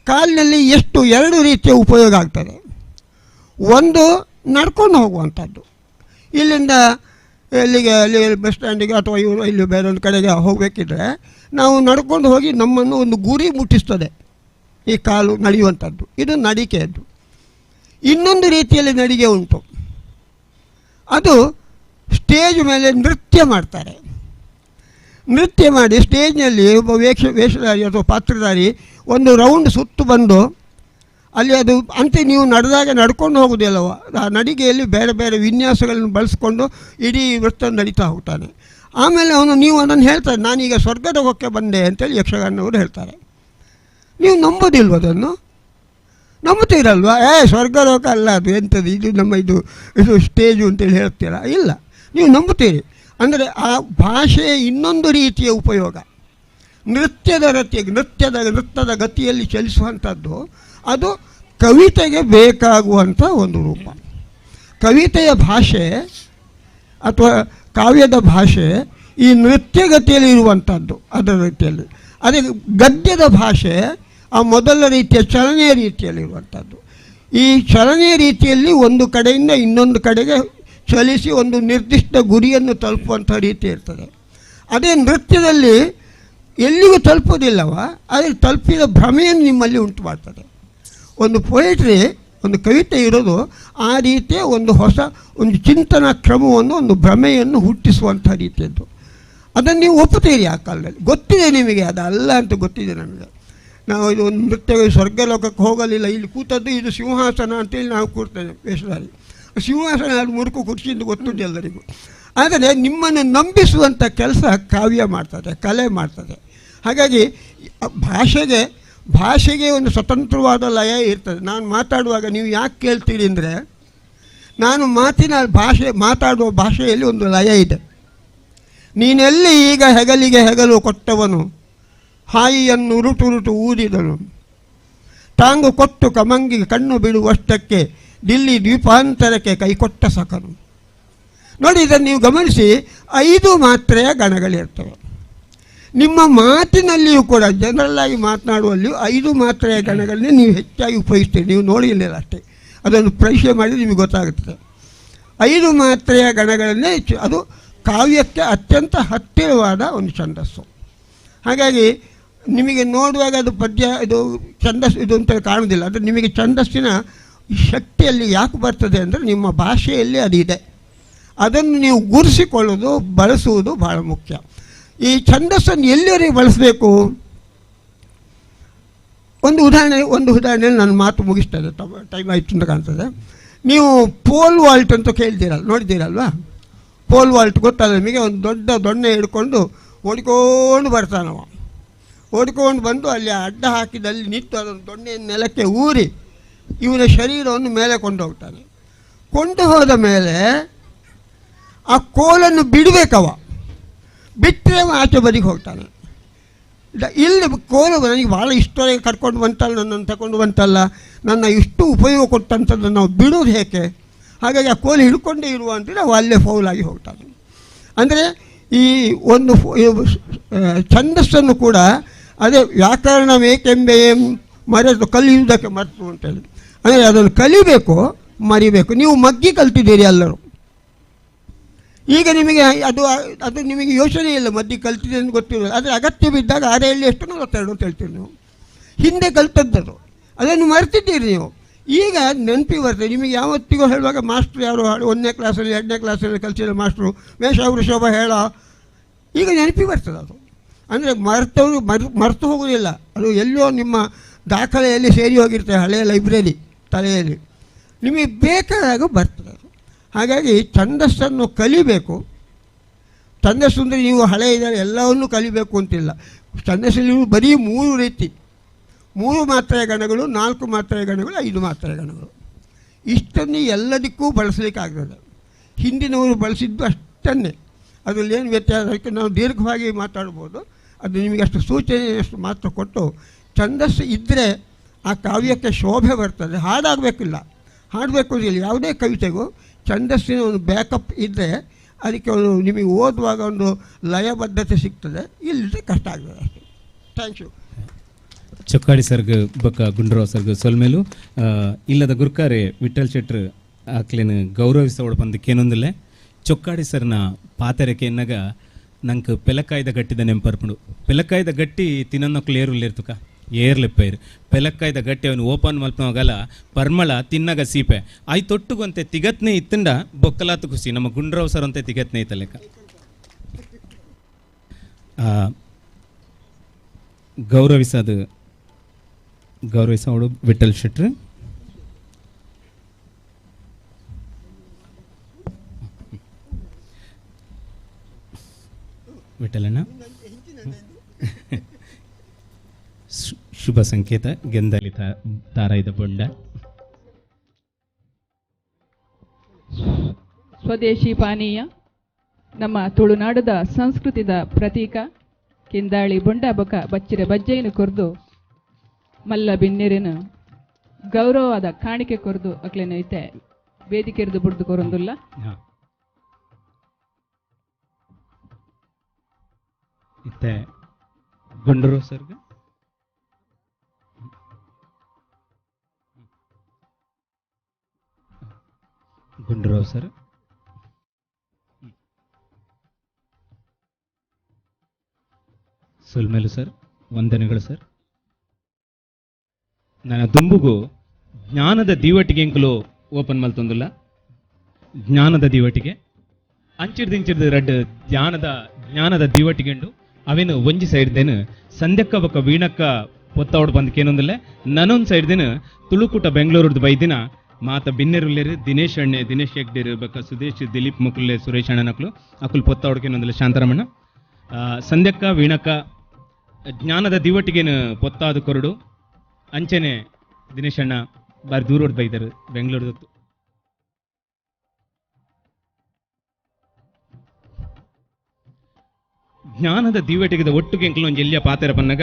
[SPEAKER 5] ಕಾಲಿನಲ್ಲಿ ಎಷ್ಟು ಎರಡು ರೀತಿಯ ಉಪಯೋಗ ಆಗ್ತದೆ. ಒಂದು ನಡ್ಕೊಂಡು ಹೋಗುವಂಥದ್ದು, ಇಲ್ಲಿಂದ ಎಲ್ಲಿಗೆ, ಅಲ್ಲಿ ಬಸ್ ಸ್ಟ್ಯಾಂಡಿಗೆ ಅಥವಾ ಇವರು ಇಲ್ಲಿ ಬೇರೊಂದು ಕಡೆಗೆ ಹೋಗಬೇಕಿದ್ರೆ ನಾವು ನಡ್ಕೊಂಡು ಹೋಗಿ ನಮ್ಮನ್ನು ಒಂದು ಗುರಿ ಮುಟ್ಟಿಸ್ತದೆ ಈ ಕಾಲು ನಡೆಯುವಂಥದ್ದು, ಇದು ನಡಿಕೆಯದ್ದು. ಇನ್ನೊಂದು ರೀತಿಯಲ್ಲಿ ನಡಿಗೆ ಉಂಟು, ಅದು ಸ್ಟೇಜ್ ಮೇಲೆ ನೃತ್ಯ ಮಾಡ್ತಾರೆ. ನೃತ್ಯ ಮಾಡಿ ಸ್ಟೇಜ್ನಲ್ಲಿ ಒಬ್ಬ ವೇಷಧಾರಿ ಅಥವಾ ಪಾತ್ರಧಾರಿ ಒಂದು ರೌಂಡ್ ಸುತ್ತು ಬಂದು ಅಲ್ಲಿ ಅದು ಅಂತೆ ನೀವು ನಡೆದಾಗ ನಡ್ಕೊಂಡು ಹೋಗೋದಿಲ್ಲವ, ಆ ನಡಿಗೆಯಲ್ಲಿ ಬೇರೆ ಬೇರೆ ವಿನ್ಯಾಸಗಳನ್ನು ಬಳಸ್ಕೊಂಡು ಇಡೀ ವೃತ್ತ ನಡೀತಾ ಹೋಗ್ತಾನೆ. ಆಮೇಲೆ ಅವನು ನೀವು ಅದನ್ನು ಹೇಳ್ತಾರೆ, ನಾನೀಗ ಸ್ವರ್ಗದ ಹೊಕ್ಕೆ ಬಂದೆ ಅಂತೇಳಿ ಯಕ್ಷಗಾನವರು ಹೇಳ್ತಾರೆ. ನೀವು ನಂಬೋದಿಲ್ವ ಅದನ್ನು? ನಂಬುತ್ತೀರಲ್ವ? ಏ ಸ್ವರ್ಗಲೋಕ ಅಲ್ಲ ಅದು, ಎಂಥದ್ದು ಇದು, ನಮ್ಮ ಇದು ಇದು ಸ್ಟೇಜು ಅಂತೇಳಿ ಹೇಳ್ತೀರಾ? ಇಲ್ಲ, ನೀವು ನಂಬುತ್ತೀರಿ. ಅಂದರೆ ಆ ಭಾಷೆಯ ಇನ್ನೊಂದು ರೀತಿಯ ಉಪಯೋಗ, ನೃತ್ಯದ ರತಿ, ನೃತ್ಯದ ಗತಿಯಲ್ಲಿ ಚಲಿಸುವಂಥದ್ದು, ಅದು ಕವಿತೆಗೆ ಬೇಕಾಗುವಂಥ ಒಂದು ರೂಪ. ಕವಿತೆಯ ಭಾಷೆ ಅಥವಾ ಕಾವ್ಯದ ಭಾಷೆ ಈ ನೃತ್ಯ ಗತಿಯಲ್ಲಿ ಇರುವಂಥದ್ದು, ಅದರ ರೀತಿಯಲ್ಲಿ. ಅದೇ ಗದ್ಯದ ಭಾಷೆ ಆ ಮೊದಲ ರೀತಿಯ ಚಲನೆಯ ರೀತಿಯಲ್ಲಿರುವಂಥದ್ದು. ಈ ಚಲನೆಯ ರೀತಿಯಲ್ಲಿ ಒಂದು ಕಡೆಯಿಂದ ಇನ್ನೊಂದು ಕಡೆಗೆ ಚಲಿಸಿ ಒಂದು ನಿರ್ದಿಷ್ಟ ಗುರಿಯನ್ನು ತಲುಪುವಂಥ ರೀತಿ ಇರ್ತದೆ. ಅದೇ ನೃತ್ಯದಲ್ಲಿ ಎಲ್ಲಿಗೂ ತಲುಪೋದಿಲ್ಲವ, ಆದರೆ ತಲುಪಿದ ಭ್ರಮೆಯನ್ನು ನಿಮ್ಮಲ್ಲಿ ಉಂಟು ಮಾಡ್ತದೆ. ಒಂದು ಪೊಯೆಟ್ರಿ, ಒಂದು ಕವಿತೆ ಇರೋದು ಆ ರೀತಿಯ ಒಂದು ಹೊಸ ಒಂದು ಚಿಂತನಾ ಕ್ರಮವನ್ನು, ಒಂದು ಭ್ರಮೆಯನ್ನು ಹುಟ್ಟಿಸುವಂಥ ರೀತಿಯದ್ದು. ಅದನ್ನು ನೀವು ಒಪ್ಪುತ್ತೀರಿ ಆ ಕಾಲದಲ್ಲಿ, ಗೊತ್ತಿದೆ ನಿಮಗೆ, ಅದಲ್ಲ ಅಂತ ಗೊತ್ತಿದೆ ನಮಗೆ. ನಾವು ಇದು ಒಂದು ನೃತ್ಯ ಸ್ವರ್ಗಲೋಕಕ್ಕೆ ಹೋಗಲಿಲ್ಲ, ಇಲ್ಲಿ ಕೂತದ್ದು ಇದು ಸಿಂಹಾಸನ ಅಂತೇಳಿ ನಾವು ಕೂರ್ತೇವೆ ವೇಷಧಾರಿ. ಸಿಂಹಾಸನ ಅದು ಮುರುಕು ಕುರ್ಚಿಯಿಂದ ಗೊತ್ತುಂಟು ಎಲ್ಲರಿಗೂ. ಆದರೆ ನಿಮ್ಮನ್ನು ನಂಬಿಸುವಂಥ ಕೆಲಸ ಕಾವ್ಯ ಮಾಡ್ತದೆ, ಕಲೆ ಮಾಡ್ತದೆ. ಹಾಗಾಗಿ ಭಾಷೆಗೆ ಒಂದು ಸ್ವತಂತ್ರವಾದ ಲಯ ಇರ್ತದೆ. ನಾನು ಮಾತಾಡುವಾಗ ನೀವು ಯಾಕೆ ಕೇಳ್ತೀರಿ ಅಂದರೆ, ನಾನು ಮಾತಿನ ಭಾಷೆ ಮಾತಾಡುವ ಭಾಷೆಯಲ್ಲಿ ಒಂದು ಲಯ ಇದೆ. ನೀನೆಲ್ಲಿ ಈಗ ಹೆಗಲಿಗೆ ಹೆಗಲು ಕೊಟ್ಟವನು, ಹಾಯಿಯನ್ನು ಉರುಟುರುಟು ಊದಿದನು, ತಾಂಗು ಕೊಟ್ಟು ಕಮಂಗಿಗೆ ಕಣ್ಣು ಬಿಡುವಷ್ಟಕ್ಕೆ ದಿಲ್ಲಿ ದ್ವೀಪಾಂತರಕ್ಕೆ ಕೈಕೊಟ್ಟ ಸಕನು. ನೋಡಿ, ಇದನ್ನು ನೀವು ಗಮನಿಸಿ, 5 ಮಾತ್ರೆಯ ಗಣಗಳಿರ್ತವೆ. ನಿಮ್ಮ ಮಾತಿನಲ್ಲಿಯೂ ಕೂಡ ಜನರಲ್ಲಾಗಿ ಮಾತನಾಡುವಲ್ಲಿಯೂ 5 ಮಾತ್ರೆಯ ಗಣಗಳನ್ನೇ ನೀವು ಹೆಚ್ಚಾಗಿ ಉಪಯೋಗಿಸ್ತೀರಿ. ನೀವು ನೋಡಿರಲಿಲ್ಲ ಅಷ್ಟೇ, ಅದನ್ನು ಪರೀಕ್ಷೆ ಮಾಡಿ ನಿಮಗೆ ಗೊತ್ತಾಗುತ್ತದೆ. 5 ಮಾತ್ರೆಯ ಗಣಗಳನ್ನೇ ಅದು ಕಾವ್ಯಕ್ಕೆ ಅತ್ಯಂತ ಹತ್ತಿರವಾದ ಒಂದು ಛಂದಸ್ಸು. ಹಾಗಾಗಿ ನಿಮಗೆ ನೋಡುವಾಗ ಅದು ಪದ್ಯ, ಇದು ಛಂದಸ್ಸು ಇದು ಅಂತ ಕಾಣುವುದಿಲ್ಲ. ಆದರೆ ನಿಮಗೆ ಛಂದಸ್ಸಿನ ಶಕ್ತಿಯಲ್ಲಿ ಯಾಕೆ ಬರ್ತದೆ ಅಂದರೆ ನಿಮ್ಮ ಭಾಷೆಯಲ್ಲಿ ಅದು ಇದೆ. ಅದನ್ನು ನೀವು ಗುರುಸಿಕೊಳ್ಳೋದು, ಬಳಸುವುದು ಭಾಳ ಮುಖ್ಯ. ಈ ಛಂದಸ್ಸನ್ನು ಎಲ್ಲಿವರೆಗೆ ಬಳಸಬೇಕು? ಒಂದು ಉದಾಹರಣೆಯಲ್ಲಿ ನನ್ನ ಮಾತು ಮುಗಿಸ್ತದೆ, ಟೈಮ್ ಆಯಿತು ಅಂತ ಕಾಣ್ತದೆ. ನೀವು ಪೋಲ್ ವಾಲ್ಟ್ ಅಂತ ಕೇಳ್ತೀರಲ್ಲ, ನೋಡಿದ್ದೀರಲ್ವಾ? ಪೋಲ್ ವಾಲ್ಟ್ ಗೊತ್ತಲ್ಲ ನಿಮಗೆ? ಒಂದು ದೊಡ್ಡ ದೊಣ್ಣೆ ಹಿಡ್ಕೊಂಡು ಓಡಿಕೊಂಡು ಬರ್ತಾನವ. ಓಡಿಕೊಂಡು ಬಂದು ಅಲ್ಲಿ ಅಡ್ಡ ಹಾಕಿದಲ್ಲಿ ನಿಂತು ಅದನ್ನು ದೊಣ್ಣೆಯ ನೆಲಕ್ಕೆ ಊರಿ ಇವನ ಶರೀರವನ್ನು ಮೇಲೆ ಕೊಂಡು ಹೋಗ್ತಾನೆ. ಕೊಂಡು ಹೋದ ಮೇಲೆ ಆ ಕೋಲನ್ನು ಬಿಡಬೇಕವ, ಬಿಟ್ಟರೆ ಅವ ಆಚೆ ಬದಿಗೆ ಹೋಗ್ತಾನೆ. ಇಲ್ಲಿ ಕೋಲು ನನಗೆ ಭಾಳ ಇಷ್ಟವರೆಗೆ ಕರ್ಕೊಂಡು ಬಂತಲ್ಲ, ನನ್ನನ್ನು ತಗೊಂಡು ಬಂತಲ್ಲ, ನನ್ನ ಇಷ್ಟು ಉಪಯೋಗ ಕೊಟ್ಟಂಥದ್ದನ್ನು ನಾವು ಬಿಡೋದು ಹೇಗೆ? ಹಾಗಾಗಿ ಆ ಕೋಲು ಹಿಡ್ಕೊಂಡೇ ಇರುವ ಅಂತೇಳಿ ಅವ ಅಲ್ಲೇ ಫೌಲಾಗಿ ಹೋಗ್ತಾನೆ. ಅಂದರೆ ಈ ಒಂದು ಛಂದಸ್ಸನ್ನು ಕೂಡ ಅದೇ ವ್ಯಾಕರಣ ಏಕೆಂಬೆಯಂ ಮರೆತು ಕಲಿಯುವುದಕ್ಕೆ ಮರೆತು ಅಂತೇಳಿ, ಅಂದರೆ ಅದನ್ನು ಕಲಿಬೇಕು, ಮರಿಬೇಕು. ನೀವು ಮಗ್ಗಿ ಕಲ್ತಿದ್ದೀರಿ ಎಲ್ಲರೂ, ಈಗ ನಿಮಗೆ ಅದು ಅದು ನಿಮಗೆ ಯೋಚನೆ ಇಲ್ಲ, ಮದ್ದಿ ಕಲ್ತಿದೆ ಅಂತ ಗೊತ್ತಿರೋಲ್ಲ. ಆದರೆ ಅಗತ್ಯ ಬಿದ್ದಾಗ 6 ಎಷ್ಟು 42 ಅಂತ ಹೇಳ್ತೀರಿ ನೀವು. ಹಿಂದೆ ಕಲ್ತದ್ದದು, ಅದನ್ನು ಮರ್ತಿದ್ದೀರಿ ನೀವು. ಈಗ ನೆನಪಿ ಬರ್ತದೆ ನಿಮಗೆ. ಯಾವತ್ತಿಗೂ ಹೇಳುವಾಗ ಮಾಸ್ಟ್ರು ಯಾರು 1ನೇ ಕ್ಲಾಸಲ್ಲಿ 2ನೇ ಕ್ಲಾಸಲ್ಲಿ ಕಲಿಸಿದ ಮಾಸ್ಟ್ರು ಮೇಷ ವೃಷಭ ಹೇಳ, ಈಗ ನೆನಪಿ ಬರ್ತದೆ ಅದು. ಅಂದರೆ ಮರೆತವರು ಮರೆತು ಹೋಗೋದಿಲ್ಲ, ಅದು ಎಲ್ಲೋ ನಿಮ್ಮ ದಾಖಲೆಯಲ್ಲಿ ಸೇರಿ ಹೋಗಿರ್ತದೆ, ಹಳೆಯ ಲೈಬ್ರರಿ ತಲೆಯಲ್ಲಿ ನಿಮಗೆ ಬೇಕಾದಾಗ ಬರ್ತದೆ ಅದು. ಹಾಗಾಗಿ ಛಂದಸ್ಸನ್ನು ಕಲಿಬೇಕು. ಛಂದಸ್ಸು ಅಂದರೆ ನೀವು ಹಳೆಯ ಇದ್ದಾರೆ ಎಲ್ಲವನ್ನೂ ಕಲಿಬೇಕು ಅಂತಿಲ್ಲ. ಛಂದಸ್ಸಲ್ಲಿ ನೀವು ಬರೀ 3 ರೀತಿ, 3 ಮಾತ್ರೆಯ ಗಣಗಳು, 4 ಮಾತ್ರೆಯ ಗಣಗಳು, 5 ಮಾತ್ರೆಯ ಗಣಗಳು, ಇಷ್ಟನ್ನು ಎಲ್ಲದಕ್ಕೂ ಬಳಸಲಿಕ್ಕಾಗ್ತದೆ. ಹಿಂದಿನವರು ಬಳಸಿದ್ದು ಅಷ್ಟನ್ನೇ, ಅದರಲ್ಲಿ ಏನು ವ್ಯತ್ಯಾಸ ಅದಕ್ಕೆ ನಾವು ದೀರ್ಘವಾಗಿ ಮಾತಾಡ್ಬೋದು. ಅದು ನಿಮಗೆ ಅಷ್ಟು ಸೂಚನೆಯಷ್ಟು ಮಾತ್ರ ಕೊಟ್ಟು, ಛಂದಸ್ಸು ಇದ್ದರೆ ಆ ಕಾವ್ಯಕ್ಕೆ ಶೋಭೆ ಬರ್ತದೆ. ಹಾಡಾಗಬೇಕಿಲ್ಲ, ಹಾಡಬೇಕು ಅಂತಿಲ್ಲ. ಯಾವುದೇ ಕವಿತೆಗೂ ಛಂದಸ್ಸಿನ ಒಂದು ಬ್ಯಾಕಪ್ ಇದ್ದರೆ ಅದಕ್ಕೆ ಒಂದು ನಿಮಗೆ ಓದುವಾಗ ಒಂದು ಲಯಬದ್ಧತೆ ಸಿಗ್ತದೆ, ಇಲ್ಲದೆ ಕಷ್ಟ ಆಗ್ತದೆ ಅಷ್ಟೇ. Thank you.
[SPEAKER 3] Chokkadi ಸರ್ಗ್ ಬೊಕ್ಕ ಗುಂಡ್ರಾವ್ ಸರ್ಗ್ ಸೊಲ್ಮೇಲು ಇಲ್ಲದ ಗುರ್ಕಾರೆ ವಿಠಲ್ ಶೆಟ್ರ್ ಆಕ್ಲೇನು ಗೌರವಿಸೋಳು ಬಂದಕ್ಕೇನೊಂದಿಲ್ಲ. ಚೊಕ್ಕಾಡಿ ಸರ್ನ ಪಾತರಕ್ಕೆ ಎನ್ನಗ ನಂಗೆ ಪೆಲಕ್ಕಾಯ್ದ ಗಟ್ಟಿದ ನೆಂಪರ್ಪುಂಡು. ಪೆಲಕ್ಕಾಯ್ದ ಗಟ್ಟಿ ತಿನ್ನೊಕ್ಲು ಏರುಲ್ಲೇರ್ತುಕ ಏರ್ಲೆಪ್ಪೈರು ಪೆಲಕ್ಕಾಯ್ದ ಗಟ್ಟಿ ಅವನು ಓಪನ್ ಮಲ್ಪನವಾಗಲ ಪರ್ಮಳ ತಿನ್ನಗ ಸೀಪೆ ಆಯ್ ತೊಟ್ಟುಗೊಂತೆ ತಿಗತ್ನೆ ಇತ್ತಂಡ ಬೊಕ್ಕಲಾತು ಖುಷಿ ನಮ್ಮ ಗುಂಡ್ರಾವ್ ಸರ್ ಅಂತೆ ತಿಗತ್ನೆ ಇತ್ತಲೆಕ್ಕ. ಗೌರವಿಸೋದು ಗೌರವಿಸೋಳು ವಿಠಲ್ ಶೆಟ್ರು. ವಿಠಲಣ್ಣ ಶುಭ ಸಂಕೇತ ಗೆಂದಲಿ ತಾರಾಯ್ದ ಬೊಂಡ.
[SPEAKER 1] ಸ್ವದೇಶಿ ಪಾನೀಯ ನಮ್ಮ ತುಳುನಾಡದ ಸಂಸ್ಕೃತಿದ ಪ್ರತೀಕ ಕಿಂದಾಳಿ ಬೊಂಡ ಬೊಕ ಬಚ್ಚಿರ ಬಜ್ಜೆಯನ್ನು ಕೊರ್ದು ಮಲ್ಲ ಬಿನ್ನೆರಿನ ಗೌರವವಾದ ಕಾಣಿಕೆ ಕೊರ್ದು ಅಕ್ಲೆನ ಐತೆ ವೇದಿಕೆರ್ದು ಬುಡ್ದು ಕೊರೊಂದುಲ್ಲ.
[SPEAKER 3] ಇತ್ತೆ ಗುಂಡೂರು ಸರ್ಗ ಗುಂಡೂರಾವ್ ಸರ್. ಸೊಲ್ಮೇಲು ಸರ್, ವಂದನೆಗಳು ಸರ್. ನನ್ನ ದುಂಬುಗು ಜ್ಞಾನದ ದೀವಟಿಗೆ ಎಂಕುಲು ಓಪನ್ ಮಲ್ತೊಂದುಲ್ಲ. ಜ್ಞಾನದ ದೀವಟಿಗೆ ಅಂಚಿಡ್ದಿಂಚಿಡ್ದು ರಡ್ಡ್ ಜ್ಞಾನದ ದೀವಟಿಗೆಂಡು ಅವೇನು ಒಂಜಿ ಸೈಡ್ ದೇನು ಸಂಧ್ಯಕ್ಕ ಬೊಕ್ಕ ವೀಣಕ್ಕ ಪೊತ್ತಾವಡು ಬಂದಕೇನೊಂದಿಲ್ಲ. ನನ್ನೊಂದು ಸೈಡ್ ದೇನು ತುಳುಕೂಟ ಬೆಂಗಳೂರುದ ಬೈದಿನ ಮಾತ ಬಿನ್ನೆರುಲ್ಲೇರು ದಿನೇಶ್ ಅಣ್ಣೆ, ದಿನೇಶ್ ಹೆಗ್ಡೇರು ಬೊಕ್ಕ ಸುದೇಶ್, ದಿಲೀಪ್ ಮುಕುಲ್ಲೆ, ಸುರೇಶ್ ಅಣ್ಣನಕ್ಲು ಅಕುಲು ಪೊತ್ತಾವಡ್ಕೇನೊಂದಿಲ್ಲ. ಶಾಂತರಮಣ್ಣ ಸಂಧ್ಯಕ್ಕ ವೀಣಕ್ಕ ಜ್ಞಾನದ ದಿವಟಿಗೇನು ಪೊತ್ತಾದ ಕೊರಡು ಅಂಚನೆ ದಿನೇಶ್ ಅಣ್ಣ ಬಾರಿ ದೂರೋಡ್ ಬೈದರು ಬೆಂಗಳೂರು. ಜ್ಞಾನದ ದಿವಟಿಗದ ಒಟ್ಟುಗೆ ಎಂಕಲು ಒಂಜಿ ಎಲ್ಲಿಯ ಪಾತೆರ ಪನ್ನಗ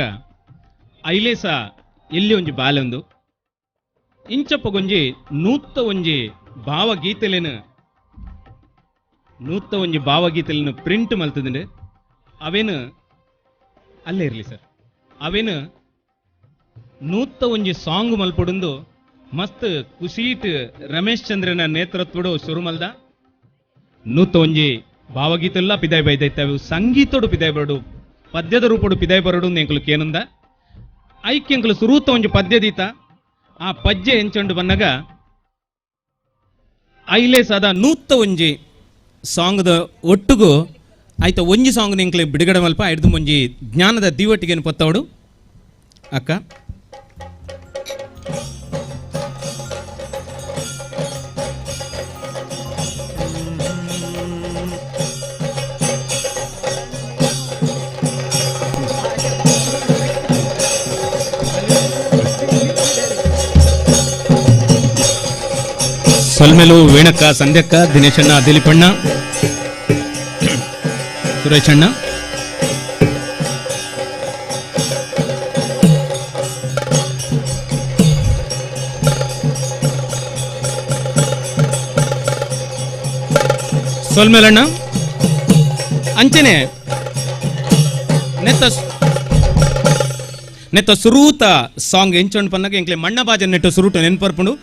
[SPEAKER 3] ಐಲೇಸ ಎಲ್ಲಿ ಒಂಜಿ ಬಾಲೊಂದು ಇಂಚಪ್ಪಗೊಂಜಿ ನೂತ್ತ ಒಂಜಿ ಭಾವಗೀತೆಲೇನು ನೂತ್ತ ಒಂಜಿ ಭಾವಗೀತೆಲೇನು ಪ್ರಿಂಟ್ ಮಲ್ತದಂಡು ಅವೇನು ಅಲ್ಲೇ ಇರಲಿ ಸರ್. ಅವೇನು ನೂತ್ತ ಒಂಜಿ ಸಾಂಗ್ ಮಲ್ಪೊಡುಂದು ಮಸ್ತ್ ಕುಸೀಟ್ ರಮೇಶ್ ಚಂದ್ರನ ನೇತೃತ್ವಡು ಶುರು ಮಲ್ದ ನೂತ್ತ ಒಂಜಿ ಭಾವಗೀತೆಲ್ಲ ಪಿದಾಯ್ ಬೈದೈತವೆ ಸಂಗೀತೋಡು ಪಿದಾಯ್ ಬರಡು ಪದ್ಯದ ರೂಪಡು ಪಿದಾಯ್ ಬರಡು ಎಂಕುಲು ಕೇನುಂದ ಐಕ್ಯಂಕುಲು ಸುರೂತ ಒಂಜಿ ಪದ್ಯ ದೀತ ಆ ಪದ್ಯ ಎಂಚೊಂಡು ಬನ್ನಗ ಐಲೇ ಸದಾ ನೂತ್ತ ಒಂಜಿ ಸಾಂಗ್ದ ಒಟ್ಟುಗು ಆಯ್ತ ಒಂಜಿ ಸಾಂಗ್ ನಿಂಕ್ಲೆ ಬಿಡುಗಡೆ ಮಲ್ಪ ಐದು ಒಂಜಿ ಜ್ಞಾನದ ದೀವಟಿಗೇನು ಪತ್ತವಡು ಅಕ್ಕ. ಸೊಲ್ಮೆಲು ವೇಣಕ್ಕ, ಸಂಧ್ಯಕ್ಕ, ದಿನೇಶಣ್ಣ, ದಿಲೀಪಣ್ಣ, ಸುರೇಶಣ್ಣ. ಸೊಲ್ಮೆಲಣ್ಣ ಅಂಚನೆ ನೆತ್ತ ನೆತ್ತ ಸುರೂತ ಸಾಂಗ್ ಎಂಚೊಂಡು ಪನ್ನಗ ಎಂಕ್ಲೆ ಮಣ್ಣ ಬಾಜನ ನೆಟ್ಟು ಸುರೂಟ ನೆನ್ಪರ್ಪುಂಡು.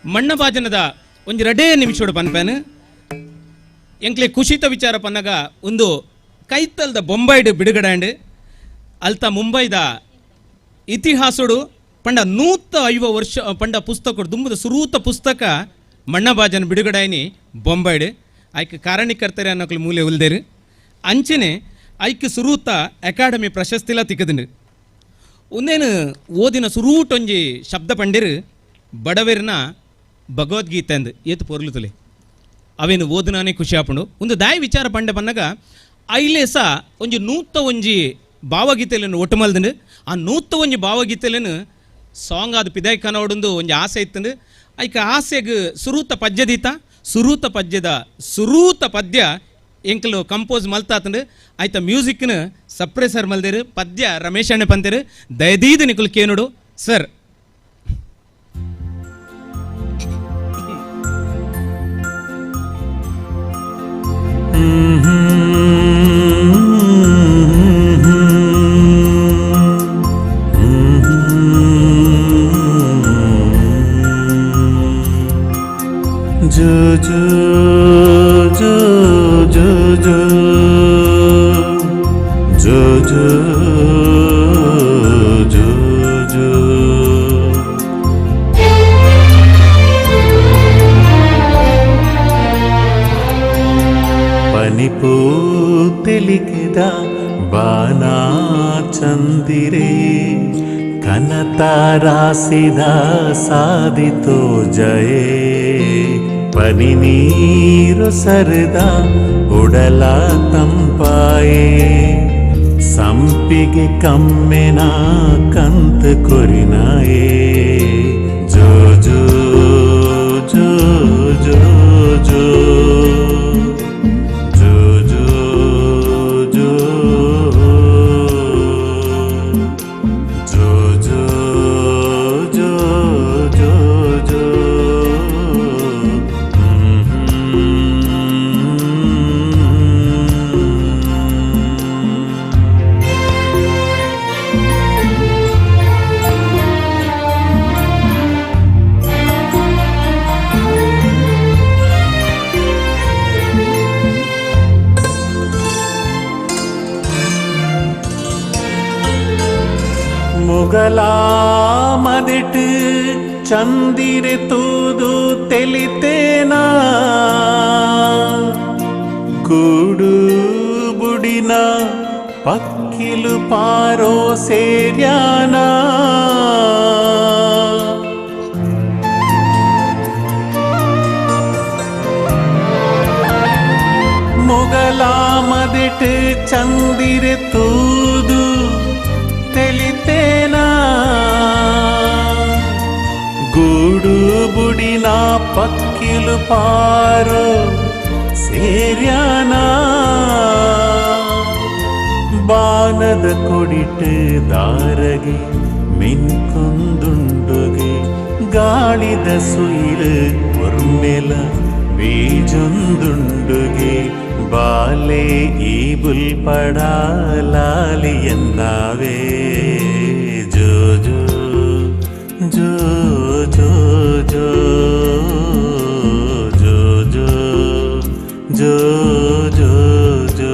[SPEAKER 3] ಮಣ್ಣ ಬಾಜನದ ಒಂಜಿ ರಡೇ ನಿಮಿಷೋಡು ಪನ್ಪೇನು ಎಂಕ್ಲೆ ಖುಷಿತ ವಿಚಾರ ಪನ್ನಗ ಒಂದು ಕೈತಲ್ದ ಬೊಂಬೈಡ್ ಬಿಡುಗಡೆ ಅಂಡ್ ಅಲ್ತ ಮುಂಬೈದ ಇತಿಹಾಸಡು ಪಂಡ 150 ವರ್ಷ ಪಂಡ ಪುಸ್ತಕ ದುಂಬದ ಸುರೂತ ಪುಸ್ತಕ ಮಣ್ಣಬಾಜನ ಬಿಡುಗಡೆನಿ ಬೊಂಬೈಡ್ ಐಕ್ ಕಾರಣೀಕರ್ತರೆ ಅನ್ನೋಕ್ಲು ಮೂಲೆ ಉಲ್ದೇರು ಅಂಚನೆ ಐಕ್ ಸುರೂತ ಅಕಾಡೆಮಿ ಪ್ರಶಸ್ತಿಲ ತಿಕ್ಕದಿಂಡು. ಒಂದೇನು ಓದಿನ ಸುರೂಟೊಂಜಿ ಶಬ್ದ ಪಂಡಿರು ಬಡವೆರ್ನ ಭಗವದ್ಗೀತೆ ಅಂದು ಏತು ಪೊರ್ಲು ತುಲೆ ಅವೇನು ಓದನಾನೇ ಖುಷಿ ಆಪುಂಡು. ಒಂದು ದಾಯಿ ವಿಚಾರ ಪಂಡೆ ಪನ್ನಗ ಐಲೇಸ ಒಂಜಿ ನೂತ್ತ ಒಂಜಿ ಭಾವಗೀತೆలను ಒಟ್ಟು ಮಲ್ದಂಡು ಆ ನೂತ್ತ ಒಂಜಿ ಭಾವಗೀತೆలను ಸಾಂಗ್ ಆದ ಪಿದಾಯ್ ಕನವಡೊಂದು ಒಂಜಿ ಆಸೆ ಇತ್ತಂಡು ಐಕ ಆಸೆಗ್ ಸುರೂತ ಪದ್ಯದೀತ ಸುರೂತ ಪದ್ಯದ ಸುರೂತ ಪದ್ಯ ಎಂಕಲು ಕಂಪೋಸ್ ಮಲ್ತಾತಂಡು ಆಯ್ತ ಮ್ಯೂಸಿಕ್ನ ಸಪ್ರೆ ಸರ್ ಮಲ್ದೇರು ಪದ್ಯ ರಮೇಶ್ ಅಣ್ಣ ಪಂತೇರು ದಯದೀದ ನಿಕುಲು ಕೇನುಡು ಸರ್.
[SPEAKER 12] जो जो जो जो जो जो जो जो जो ಪನಿಪೂ ತೆಲಿಕೆದ ಬಾನಾ ಚಂದಿರೆ ಕನತಾರಾಸಿದ ಸಾಧಿತೋ ಜಯೇ ಪನಿ ನೀರು ಸರದ ಉಡಲ ತಂಪಾಯೇ ಸಂಪಿಗೆದ ಸಂಪಿಗೆ ಕಮ್ಮೆನ ಕಂತ ಕೊರಿನಾಯೇ ಜೋ ಜೋ ಜೋ ಜೋ ಜೋ ಜೋ ಜೋ ಜೋ ಜೋ ಜೋ ಜೋ ಜೋ ಜೋ. ಮುಗಲಾಮದಿಟ್ಟು ಚಂದಿರೆ ತೂದು ತೆಲಿತೇನಾ ಗೂಡು ಬುಡಿನ ಪಕ್ಕಿಲು ಪಾರೋ ಸೇರ್ಯಾನ ಮುಗಲಾಮದಿಟ್ಟು ಚಂದಿರೆ ತೂದು ತೆಲಿತೇನಾ ಗೂಡು ಬುಡಿನ ಪಕ್ಕಿಲು ಪಾರೋ ಸೇರ್ಯಾನ ಬಾನದ ಕೊಡಿಟ್ಟು ದಾರಗೆ ಮಿನ್ಕೊಂದುಂಡುಗೆ ಗಾಳಿದ ಸುಯಿಲು ಒರ್ಮೆಲ ಬೀಜೊಂದುಂಡುಗೆ ಬಾಲೆ ಈ ಬುಲ್ಪಡ ಲಾಲಿ ಎನ್ನಾವೇ ಜೋ ಜೋ ಜೋ ಜೋ ಜೋ ಜೋ ಜೋ ಜೋ ಜೋ ಜೋ.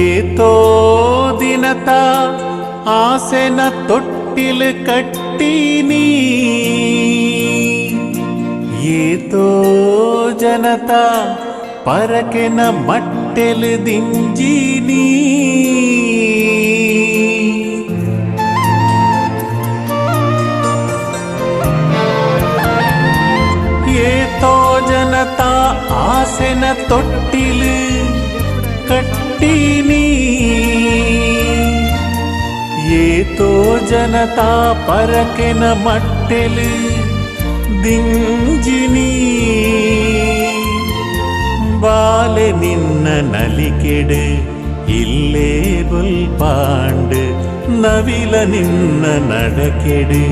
[SPEAKER 12] ಏತೋ ದಿನತ ಆಸೆನ ತೊಟ್ಟಿಲು ಕಟ್ಟೀನಿ ಏತೋ ಜನತ ಪರಕೆನ ಮಟ್ಟೆಲು ದಿಂಜೀನಿ ಏತೋ ಜನತ ಆಸೆನ ತೊಟ್ಟಿಲು ಕಟ್ಟೀನಿ ಏತೋ ಜನತಾ ಪರಕೆನ ಮಟ್ಟೆಲು ದಿಂಜಿನಿ ಬಾಲೆ ನಿನ್ನ ನಲಿಕೆಡೆ ಇಲ್ಲೇ ಬುಲ್ಪಾಂಡು ನವಿಲ ನಿನ್ನ ನಡಕೆಡೆ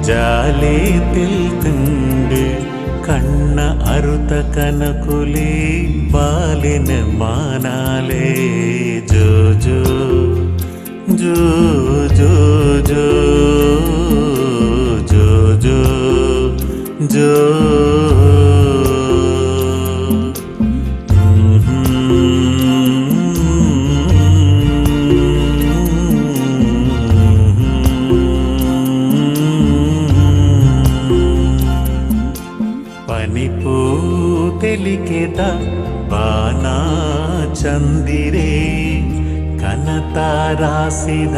[SPEAKER 12] ಜಾಲೆ ತಿಲ್ತುಂಡು ಕಣ್ಣ ಅರುತ ಕನಕುಲೆ ಬಾಲಿನ ಮಾನಾಲೆ ಜೋ ಜೋ ಜೋ ಜೋ ಜೋ ಜೋ ಜೋ ಜೋ. ಪನಿಪೂ ತೆಲಿಕೆದ ಬಾನಾ ಚಂದಿರೆ ಕನತಾರಾಸಿದ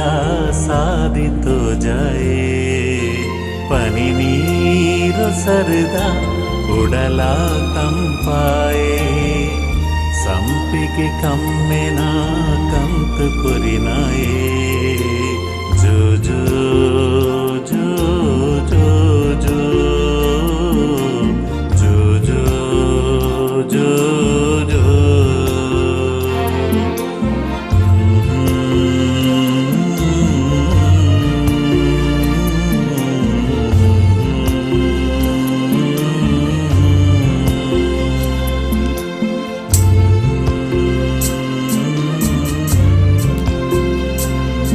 [SPEAKER 12] ಸಾಧಿತು ಜಯೇ ಪನಿ ನೀರು ಸರಿದ ಉಡಲ ತಂಪಾಯೇ ಸಂಪಿಗೆ ಕಮ್ಮೆನ ಕಂತು ಕೊರಿನಾಯೇ ಜೋ ಜೋ ಜೋ ಜೋ ಜೋ ಜೋ ಜೋ ಜೋ ಜೋ.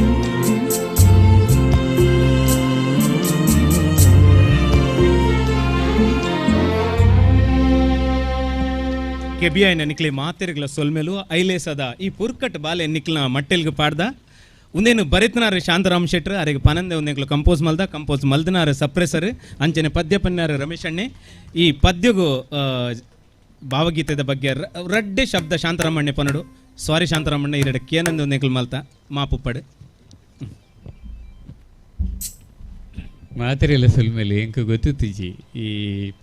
[SPEAKER 3] ಕೆಬಿಯಾಯಿನ ನಿಕ್ಲೆ ಮಾತೆರ್ಗ್ಲ ಸೊಲ್ಮೆಲು ಐಲೇಸದ ಈ ಪುರ್ಕಟ್ ಬಾಲೆ ನಿಕ್ಲ ಮಟ್ಟೆಲ್ಗ್ ಪಾಡ್ದ ಉಂದೇನು ಬರೆತನಾರು ಶಾಂತರಾಮ್ ಶೆಟ್ರು ಅರೆಗ್ ಪನಂದೆ ಒಂದೆಂಕ್ಲು ಕಂಪೋಸ್ ಮಲ್ದ ಕಂಪೋಸ್ ಮಲ್ದನಾರು ಸಪ್ರೆಸರ್ ಅಂಚನೆ ಪದ್ಯ ಪನ್ನಾರು ರಮೇಶ್ ಅಣ್ಣೆ ಈ ಪದ್ಯಗು ಭಾವಗೀತೆದ ಬಗ್ಗೆ ರಡ್ಡೆ ಶಬ್ದ ಶಾಂತರಾಮಣ್ಣೆ ಪನಡು ಸಾರಿ ಶಾಂತರಾಮಣ್ಣ ಇರಡ ಕೇನಂದ ಒಂದೆಂಕ್ಲು ಮಲ್ತ ಮಾಪುಪ್ಪಡು
[SPEAKER 13] ಮಾತೆರೆಲ್ಲ ಸೊಲ್ಮೆಲೆ ಎಂಕ್ ಗೊತ್ತುತ್ತಿಜಿ ಈ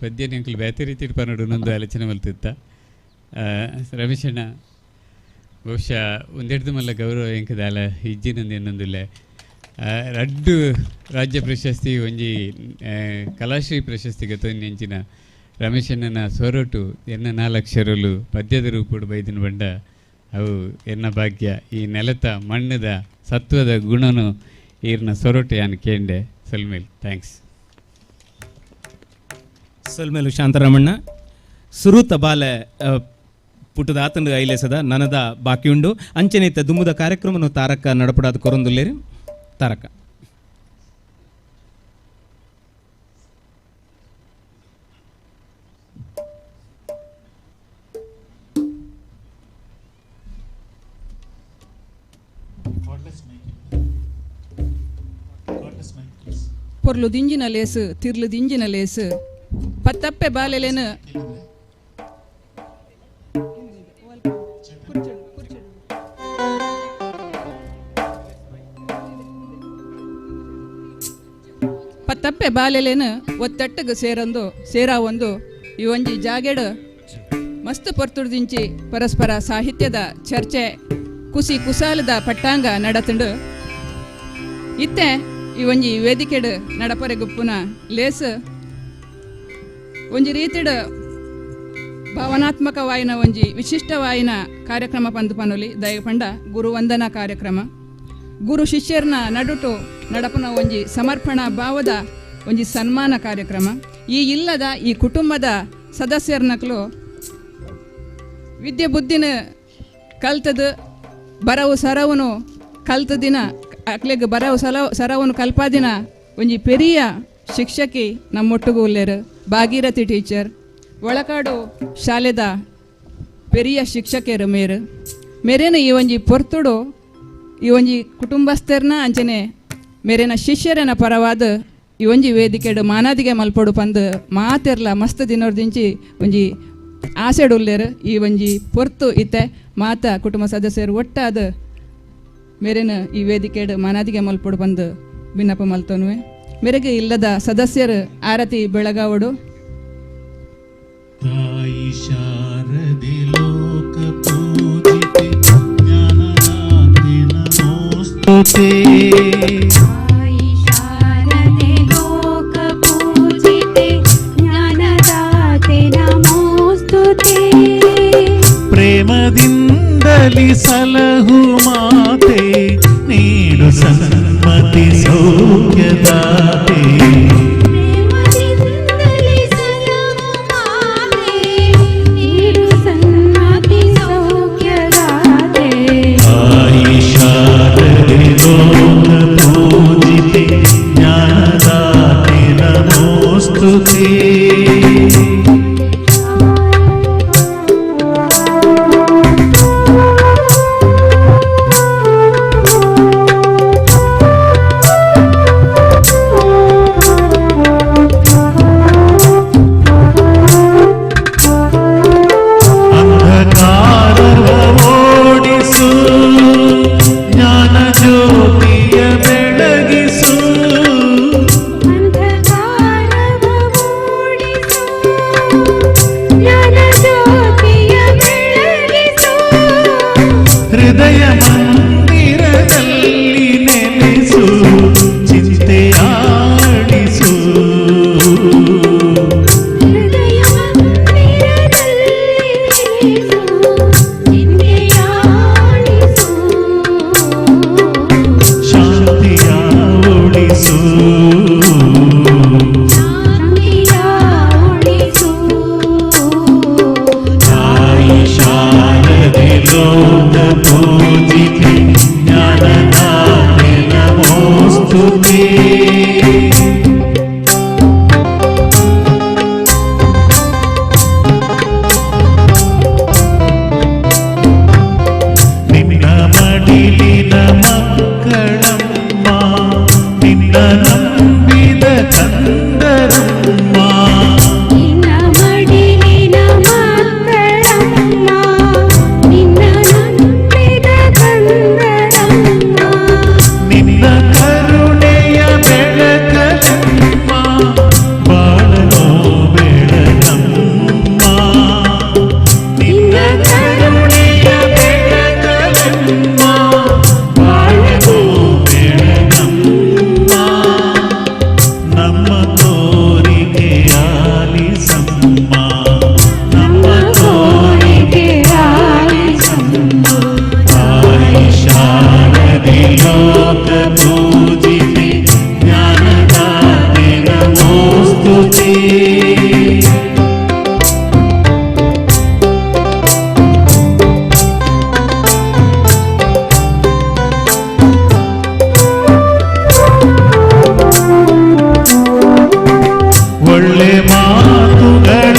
[SPEAKER 13] ಪದ್ಯನ ಎಂಕ್ಲು ಬೇತೆ ರೀತಿಡ್ ಪನಡು ನೊಂದು ಆಲೋಚನೆ ಮಲ್ತಿತ್ತ ರಮೇಶಣ್ಣ ಬಹುಶಃ ಒಂದೆಡ್ದು ಮಲ್ಲ ಗೌರವ ಎಂಕ್ ದಾಲ ಇಜ್ಜಿನಂದು ಎನ್ನೊಂದುಲ್ಲ ರಡ್ಡು ರಾಜ್ಯ ಪ್ರಶಸ್ತಿ ಒಂಜಿ ಕಲಾಶ್ರೀ ಪ್ರಶಸ್ತಿಗೆ ತೊಂಜಿನ ರಮೇಶಣ್ಣನ ಸ್ವರೊಟು ಎನ್ನ ನಾಲಕ್ಷರಲು ಪದ್ಯದ ರೂಪುಡು ಬೈದಿನ ಬಂಡ ಅವು ಎನ್ನ ಭಾಗ್ಯ ಈ ನೆಲತ ಮಣ್ಣದ ಸತ್ವದ ಗುಣನು ಈರ್ನ ಸೊರೊಟು ಯಾನ್ ಕೇಂಡೆ ಸೊಲ್ಮೇಲ್ thanks
[SPEAKER 3] ಸೊಲ್ಮೇಲು ಶಾಂತರಾಮಣ್ಣ ಸುರುತ ಬಾಲೆ ಪುಟ್ಟದ ಆತಂಡು ಐಲೇಸದ ನನದ ಬಾಕಿ ಉಂಡು ಅಂಚೆನೇತ ದುಮ್ಮುದ ಕಾರ್ಯಕ್ರಮನು ತಾರಕ ನಡಪಡಾದ ಕೊರೊಂದುಲ್ಲೇರಿ ತಾರಕ
[SPEAKER 1] ಪೊರ್ಲು ದಿಂಜಿನ ಲೇಸು ತಿರ್ಲು ದಿಂಜಿನ ಲೇಸು ಪತ್ತಪ್ಪೆ ಬಾಲೆಲೇನು ಪತ್ತಪ್ಪೆ ಬಾಲೆಲೇನು ಒತ್ತಟ್ಟಗು ಸೇರೊಂದು ಸೇರಾವೊಂದು ಈ ಒಂಜಿ ಜಾಗೆಡು ಮಸ್ತ್ ಪೊರ್ತುಡ್ದಿಂಚಿ ಪರಸ್ಪರ ಸಾಹಿತ್ಯದ ಚರ್ಚೆ ಕುಸಿ ಕುಸಾಲದ ಪಟ್ಟಾಂಗ ನಡತುಂಡು ಇತ್ತೆ ಈ ಒಂಜಿ ವೇದಿಕೆಡು ನಡಪರೆ ಗುಪ್ಪುನ ಲೇಸ್ ಒಂಜಿ ರೀತಿಡು ಭಾವನಾತ್ಮಕವಾಯಿನ ಒಂಜಿ ವಿಶಿಷ್ಟವಾಯಿನ ಕಾರ್ಯಕ್ರಮ ಪಂದು ಪನೊಲಿ ದಯಪಂಡ ಗುರುವಂದನಾ ಕಾರ್ಯಕ್ರಮ ಗುರು ಶಿಷ್ಯರ್ನ ನಡುಟು ನಡಪುನ ಒಂಜಿ ಸಮರ್ಪಣಾ ಭಾವದ ಒಂಜಿ ಸನ್ಮಾನ ಕಾರ್ಯಕ್ರಮ ಈ ಇಲ್ಲದ ಈ ಕುಟುಂಬದ ಸದಸ್ಯರ್ನಕ್ಲು ವಿದ್ಯೆ ಬುದ್ಧಿನ ಕಲ್ತದು ಬರವು ಸರವುನು ಕಲ್ತದಿನ ಅಕ್ಲೆಗ್ ಬರವು ಸರವನ್ನು ಕಲ್ಪಾದಿನ ಒಂಜಿ ಪೆರಿಯ ಶಿಕ್ಷಕಿ ನಮ್ಮೊಟ್ಟುಗು ಉಲ್ಲೇರು ಭಾಗೀರಥಿ ಟೀಚರ್ ಒಳಕಾಡು ಶಾಲೆದ ಪೆರಿಯ ಶಿಕ್ಷಕಿಯರು ಮೇರು ಮೇರೇನ ಈ ಒಂಜಿ ಪೊರ್ತುಡು ಈ ಒಂಜಿ ಕುಟುಂಬಸ್ಥರ್ನ ಅಂಚನೆ ಮೇರೇನ ಶಿಷ್ಯರನ ಪರವಾದ ಈ ಒಂಜಿ ವೇದಿಕೆಡು ಮಾನಾದಿಗೆ ಮಲ್ಪೊಡು ಪಂದು ಮಾತೆರ್ಲ ಮಸ್ತ್ ದಿನೋರ್ದಿಂಚಿ ಒಂಜಿ ಆಸೆಡು ಉಲ್ಲೇರು ಈ ಒಂಜಿ ಪೊರ್ತು ಇತ್ತೆ ಮಾತ ಕುಟುಂಬ ಸದಸ್ಯರು ಒಟ್ಟಾದ ಮೇರೇನ ಈ ವೇದಿಕೆಡು ಮಾನಾದಿಗೆ ಮಲ್ಪೊಡು ಬಂದು ಬಿನ್ನಪ ಮಲ್ತೋನುವೆ ಮೇರೆಗೆ ಇಲ್ಲದ ಸದಸ್ಯರು ಆರತಿ ಬೆಳಗಾವಡು
[SPEAKER 2] ತಾಯಿ ಶಾರದೆ ಲೋಕ ಪೂಜಿತೆ ಜ್ಞಾನದಾತೆ ನಮೋಸ್ತುತೆ
[SPEAKER 14] ತಾಯಿ ಶಾರದೆ ಲೋಕ ಪೂಜಿತೆ ಜ್ಞಾನದಾತೆ ನಮೋಸ್ತುತೆ
[SPEAKER 2] ಪ್ರೇಮದಿಂದಲಿ ಸಲಹು ಮಾತೆ ನೀಡು ಸನ್ಮತಿ ಸೌಖ್ಯದಾತೆ
[SPEAKER 14] ಪ್ರೇಮದಿಂದಲಿ ಸಲಹು ಮಾತೆ ನೀಡು ಸನ್ಮತಿ ಸೌಖ್ಯದಾತೆ
[SPEAKER 2] ತಾಯಿ ಶಾರದೆ ಲೋಕ ಪೂಜಿತೆ ಜ್ಞಾನದಾತೆ ನಮೋಸ್ತುತೆ
[SPEAKER 14] Oh.
[SPEAKER 2] ಕಂದರಮ್ಮ
[SPEAKER 14] ನಿನ್ನ ಮಡಿಲಿನ ಮಕ್ಕಳಮ್ಮ ನಿನ್ನ ನಂಬಿದ ಕಂದರಮ್ಮ
[SPEAKER 2] ನಿನ್ನ ಕರುಣೆಯ ಬೆಳಕಮ್ಮ ಬಾಳನೋ ಬೆಳಕಮ್ಮ ನಿನ್ನ ಕರುಣೆಯ ಬೆಳಕಮ್ಮ ಬಾಳನೋ ಬೆಳಕಮ್ಮ ನಮ್ಮ ಕೋರಿಕೆ ಆಲಿಸಮ್ಮ ನಮ್ಮ ಕೋರಿಕೆ
[SPEAKER 14] ಆಲಿಸಮ್ಮ
[SPEAKER 2] ತಾಯಿ ಶಾರದೆ ಲೋಕ ಪೂಜಿತೆ ಜ್ಞಾನದಾತೆ ನಮೋಸ್ತುತೆ. ಒಳ್ಳೆ ಮಾತುಗಳಾಡಿಸು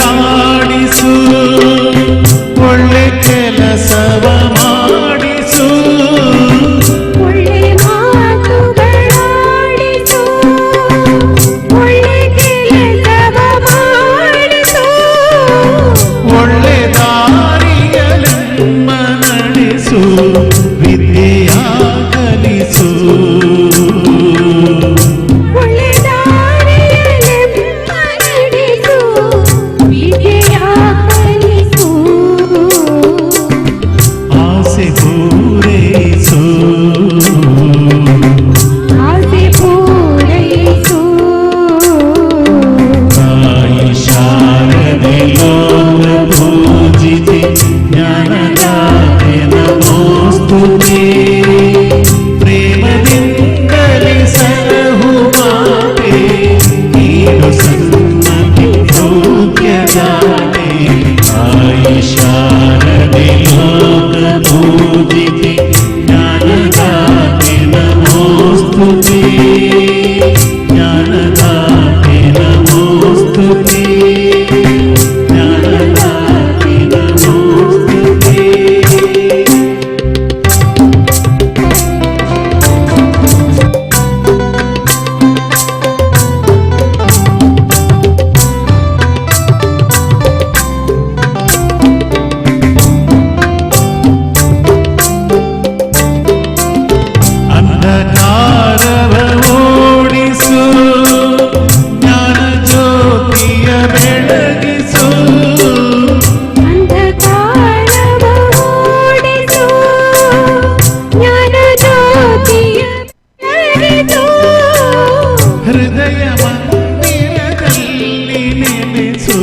[SPEAKER 2] ಒಳ್ಳೆ ಕೆಲಸವ ಮಾಡಿಸು
[SPEAKER 14] ಒಳ್ಳೆ ಮಾತುಗಳಾಡಿಸು ಒಳ್ಳೆ ಕೆಲಸವ ಮಾಡಿಸು
[SPEAKER 2] ಒಳ್ಳೆ ದಾರಿಯಲೆಮ್ಮ ನಡೆಸು ವಿದ್ಯೆಯ ಕಲಿಸು
[SPEAKER 14] ಒಳ್ಳೆ ದಾರಿಯಲೆಮ್ಮ ನಡೆಸು ವಿದ್ಯೆಯ ಕಲಿಸು
[SPEAKER 2] ಆಸೆ ಪೂರೈಸು
[SPEAKER 14] ಆಸೆ ಪೂರೈಸು
[SPEAKER 2] ತಾಯಿ ಶಾರದೆ ಲೋಕ ಪೂಜಿತೆ ಜ್ಞಾನದಾತೆ ನಮೋಸ್ತುತೆ. ಪ್ರೇಮದಿಂದಲೇ ಸಲಹು ಮಾತೆ ನೀಡು ಸನ್ಮತಿ ಸೌಖ್ಯದಾತೆ. ತಾಯಿ ಶಾರದೆ ಲೋಕ ಪೂಜಿತೆ ಜ್ಞಾನದಾತೆ ನಮೋಸ್ತುತೆ. ಜ್ಞಾನದಾತೆ ನಮೋಸ್ತುತೆ. ಜ್ಞಾನದಾತೆ ನಮೋಸ್ತುತೆ. ಅಂಧಕಾರವ ಓಡಿಸು ಜ್ಞಾನ ಜ್ಯೋತಿಯ ಬೆಳಗಿಸು
[SPEAKER 14] ಅಂಧಕಾರವ ಓಡಿಸು ಜ್ಞಾನ ಜ್ಯೋತಿಯ ಬೆಳಗಿಸು
[SPEAKER 2] ಹೃದಯ ಮಂದಿರದಲ್ಲಿ ನೆಲೆಸು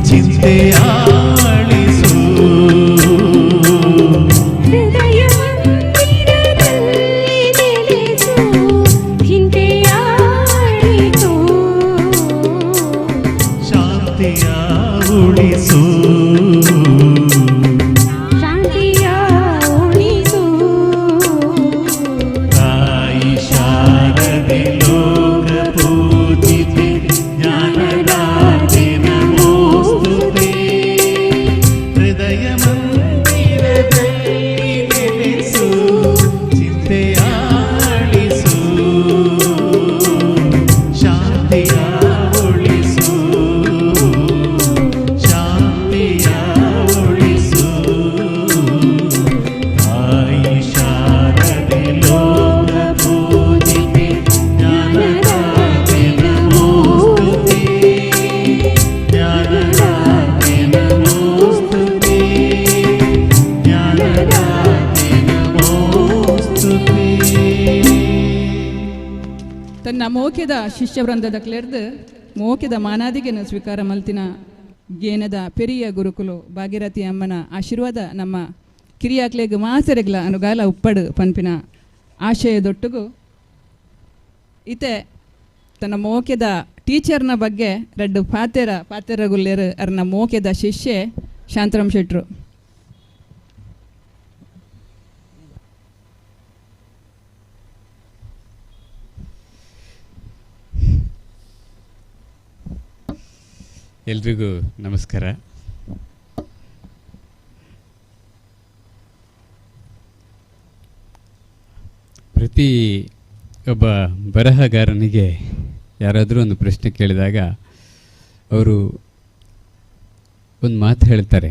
[SPEAKER 2] ಚಿಂತೆಯಾಳಿಸು
[SPEAKER 14] ಹೃದಯ ಮಂದಿರದಲ್ಲಿ ನೆಲೆಸು ಚಿಂತೆಯಾಳಿಸು
[SPEAKER 2] ಶಾಂತಿಯ ಉಳಿಸು
[SPEAKER 14] ಶಾಂತಿಯ ಉಳಿಸು
[SPEAKER 2] ತಾಯಿ ಶಾರದೆ ಲೋಕ ಪೂಜಿತೆ ಜ್ಞಾನದಾತೆ ನಮೋಸ್ತುತೆ. ಹೃದಯ ಮಂದಿರದಲ್ಲಿ ನೆಲೆಸು ಚಿಂತೆಯಾಳಿಸು ಶಾಂತಿಯ ಉಳಿಸು ಶಾಂತಿಯ ಉಳಿಸು ತಾಯಿ ಶಾರದೆ ಲೋಕ ಪೂಜಿತೆ ಜ್ಞಾನದಾತೆ ನಮೋಸ್ತುತೆ. ಜ್ಞಾನದಾತೆ ನಮೋಸ್ತುತೆ. ಜ್ಞಾನದಾತೆ ನಮೋಸ್ತುತೆ.
[SPEAKER 1] ತನ್ನ ಮೋಕ್ಯದ ಶಿಷ್ಯವೃಂದದ ಕ್ಲೆರ್ದು ಮೋಕ್ಯದ ಮಾನಾದಿಗೆನ ಸ್ವೀಕಾರ ಮಲ್ತಿನ ಗೇನದ ಪೆರಿಯ ಗುರುಕುಲು ಭಾಗೀರಥಿ ಅಮ್ಮನ ಆಶೀರ್ವಾದ ನಮ್ಮ ಕಿರಿಯಾಕ್ಲೆಗ್ ಮಾಸೆರೆಗ್ಲ ಅನುಗಾಲ ಉಪ್ಪಡು ಪನ್ಪಿನ ಆಶಯದೊಟ್ಟುಗು ಇತೆ ತನ್ನ ಮೋಕ್ಯದ ಟೀಚರ್ನ ಬಗ್ಗೆ ರಡ್ಡು ಪಾತೆರ ಪಾತೆರಗುಲ್ಲೇರು ಅರ್ನ ಮೋಕ್ಯದ ಶಿಷ್ಯೆ ಶಾಂತರಾಮ್ ಶೆಟ್ರು.
[SPEAKER 13] ಎಲ್ರಿಗೂ ನಮಸ್ಕಾರ. ಪ್ರತಿ ಒಬ್ಬ ಬರಹಗಾರನಿಗೆ ಯಾರಾದರೂ ಒಂದು ಪ್ರಶ್ನೆ ಕೇಳಿದಾಗ ಅವರು ಒಂದು ಮಾತು ಹೇಳ್ತಾರೆ,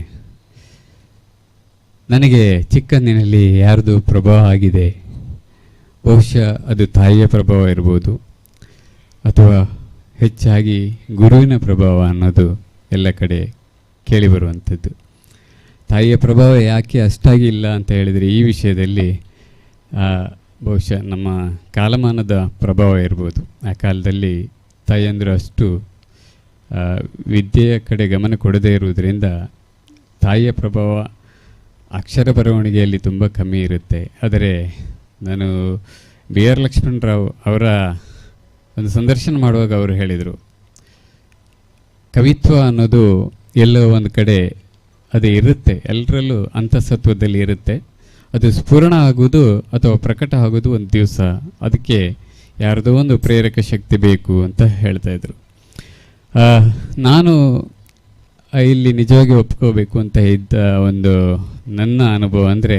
[SPEAKER 13] ನನಗೆ ಚಿಕ್ಕಂದಿನಲ್ಲಿ ಯಾರ್ದು ಪ್ರಭಾವ ಆಗಿದೆ, ಬಹುಶಃ ಅದು ತಾಯಿಯ ಪ್ರಭಾವ ಇರ್ಬೋದು ಅಥವಾ ಹೆಚ್ಚಾಗಿ ಗುರುವಿನ ಪ್ರಭಾವ ಅನ್ನೋದು ಎಲ್ಲ ಕಡೆ ಕೇಳಿಬರುವಂಥದ್ದು. ತಾಯಿಯ ಪ್ರಭಾವ ಯಾಕೆ ಅಷ್ಟಾಗಿ ಇಲ್ಲ ಅಂತ ಹೇಳಿದರೆ ಈ ವಿಷಯದಲ್ಲಿ ಬಹುಶಃ ನಮ್ಮ ಕಾಲಮಾನದ ಪ್ರಭಾವ ಇರ್ಬೋದು. ಆ ಕಾಲದಲ್ಲಿ ತಾಯಿಯಂದರು ಅಷ್ಟು ವಿದ್ಯೆಯ ಕಡೆ ಗಮನ ಕೊಡದೇ ಇರುವುದರಿಂದ ತಾಯಿಯ ಪ್ರಭಾವ ಅಕ್ಷರ ಬರವಣಿಗೆಯಲ್ಲಿ ತುಂಬ ಕಮ್ಮಿ ಇರುತ್ತೆ. ಆದರೆ ನಾನು ಬಿ ಆರ್ ಲಕ್ಷ್ಮಣರಾವ್ ಅವರ ಒಂದು ಸಂದರ್ಶನ ಮಾಡುವಾಗ ಅವರು ಹೇಳಿದರು, ಕವಿತ್ವ ಅನ್ನೋದು ಎಲ್ಲೋ ಒಂದು ಕಡೆ ಅದು ಇರುತ್ತೆ, ಎಲ್ಲರಲ್ಲೂ ಅಂತಸತ್ವದಲ್ಲಿ ಇರುತ್ತೆ, ಅದು ಸ್ಫುರಣ ಆಗೋದು ಅಥವಾ ಪ್ರಕಟ ಆಗೋದು ಒಂದು ದಿವಸ, ಅದಕ್ಕೆ ಯಾರದೋ ಒಂದು ಪ್ರೇರಕ ಶಕ್ತಿ ಬೇಕು ಅಂತ ಹೇಳ್ತಾಯಿದ್ರು. ನಾನು ಇಲ್ಲಿ ನಿಜವಾಗಿ ಒಪ್ಕೋಬೇಕು ಅಂತ ಇದ್ದ ಒಂದು ನನ್ನ ಅನುಭವ ಅಂದರೆ,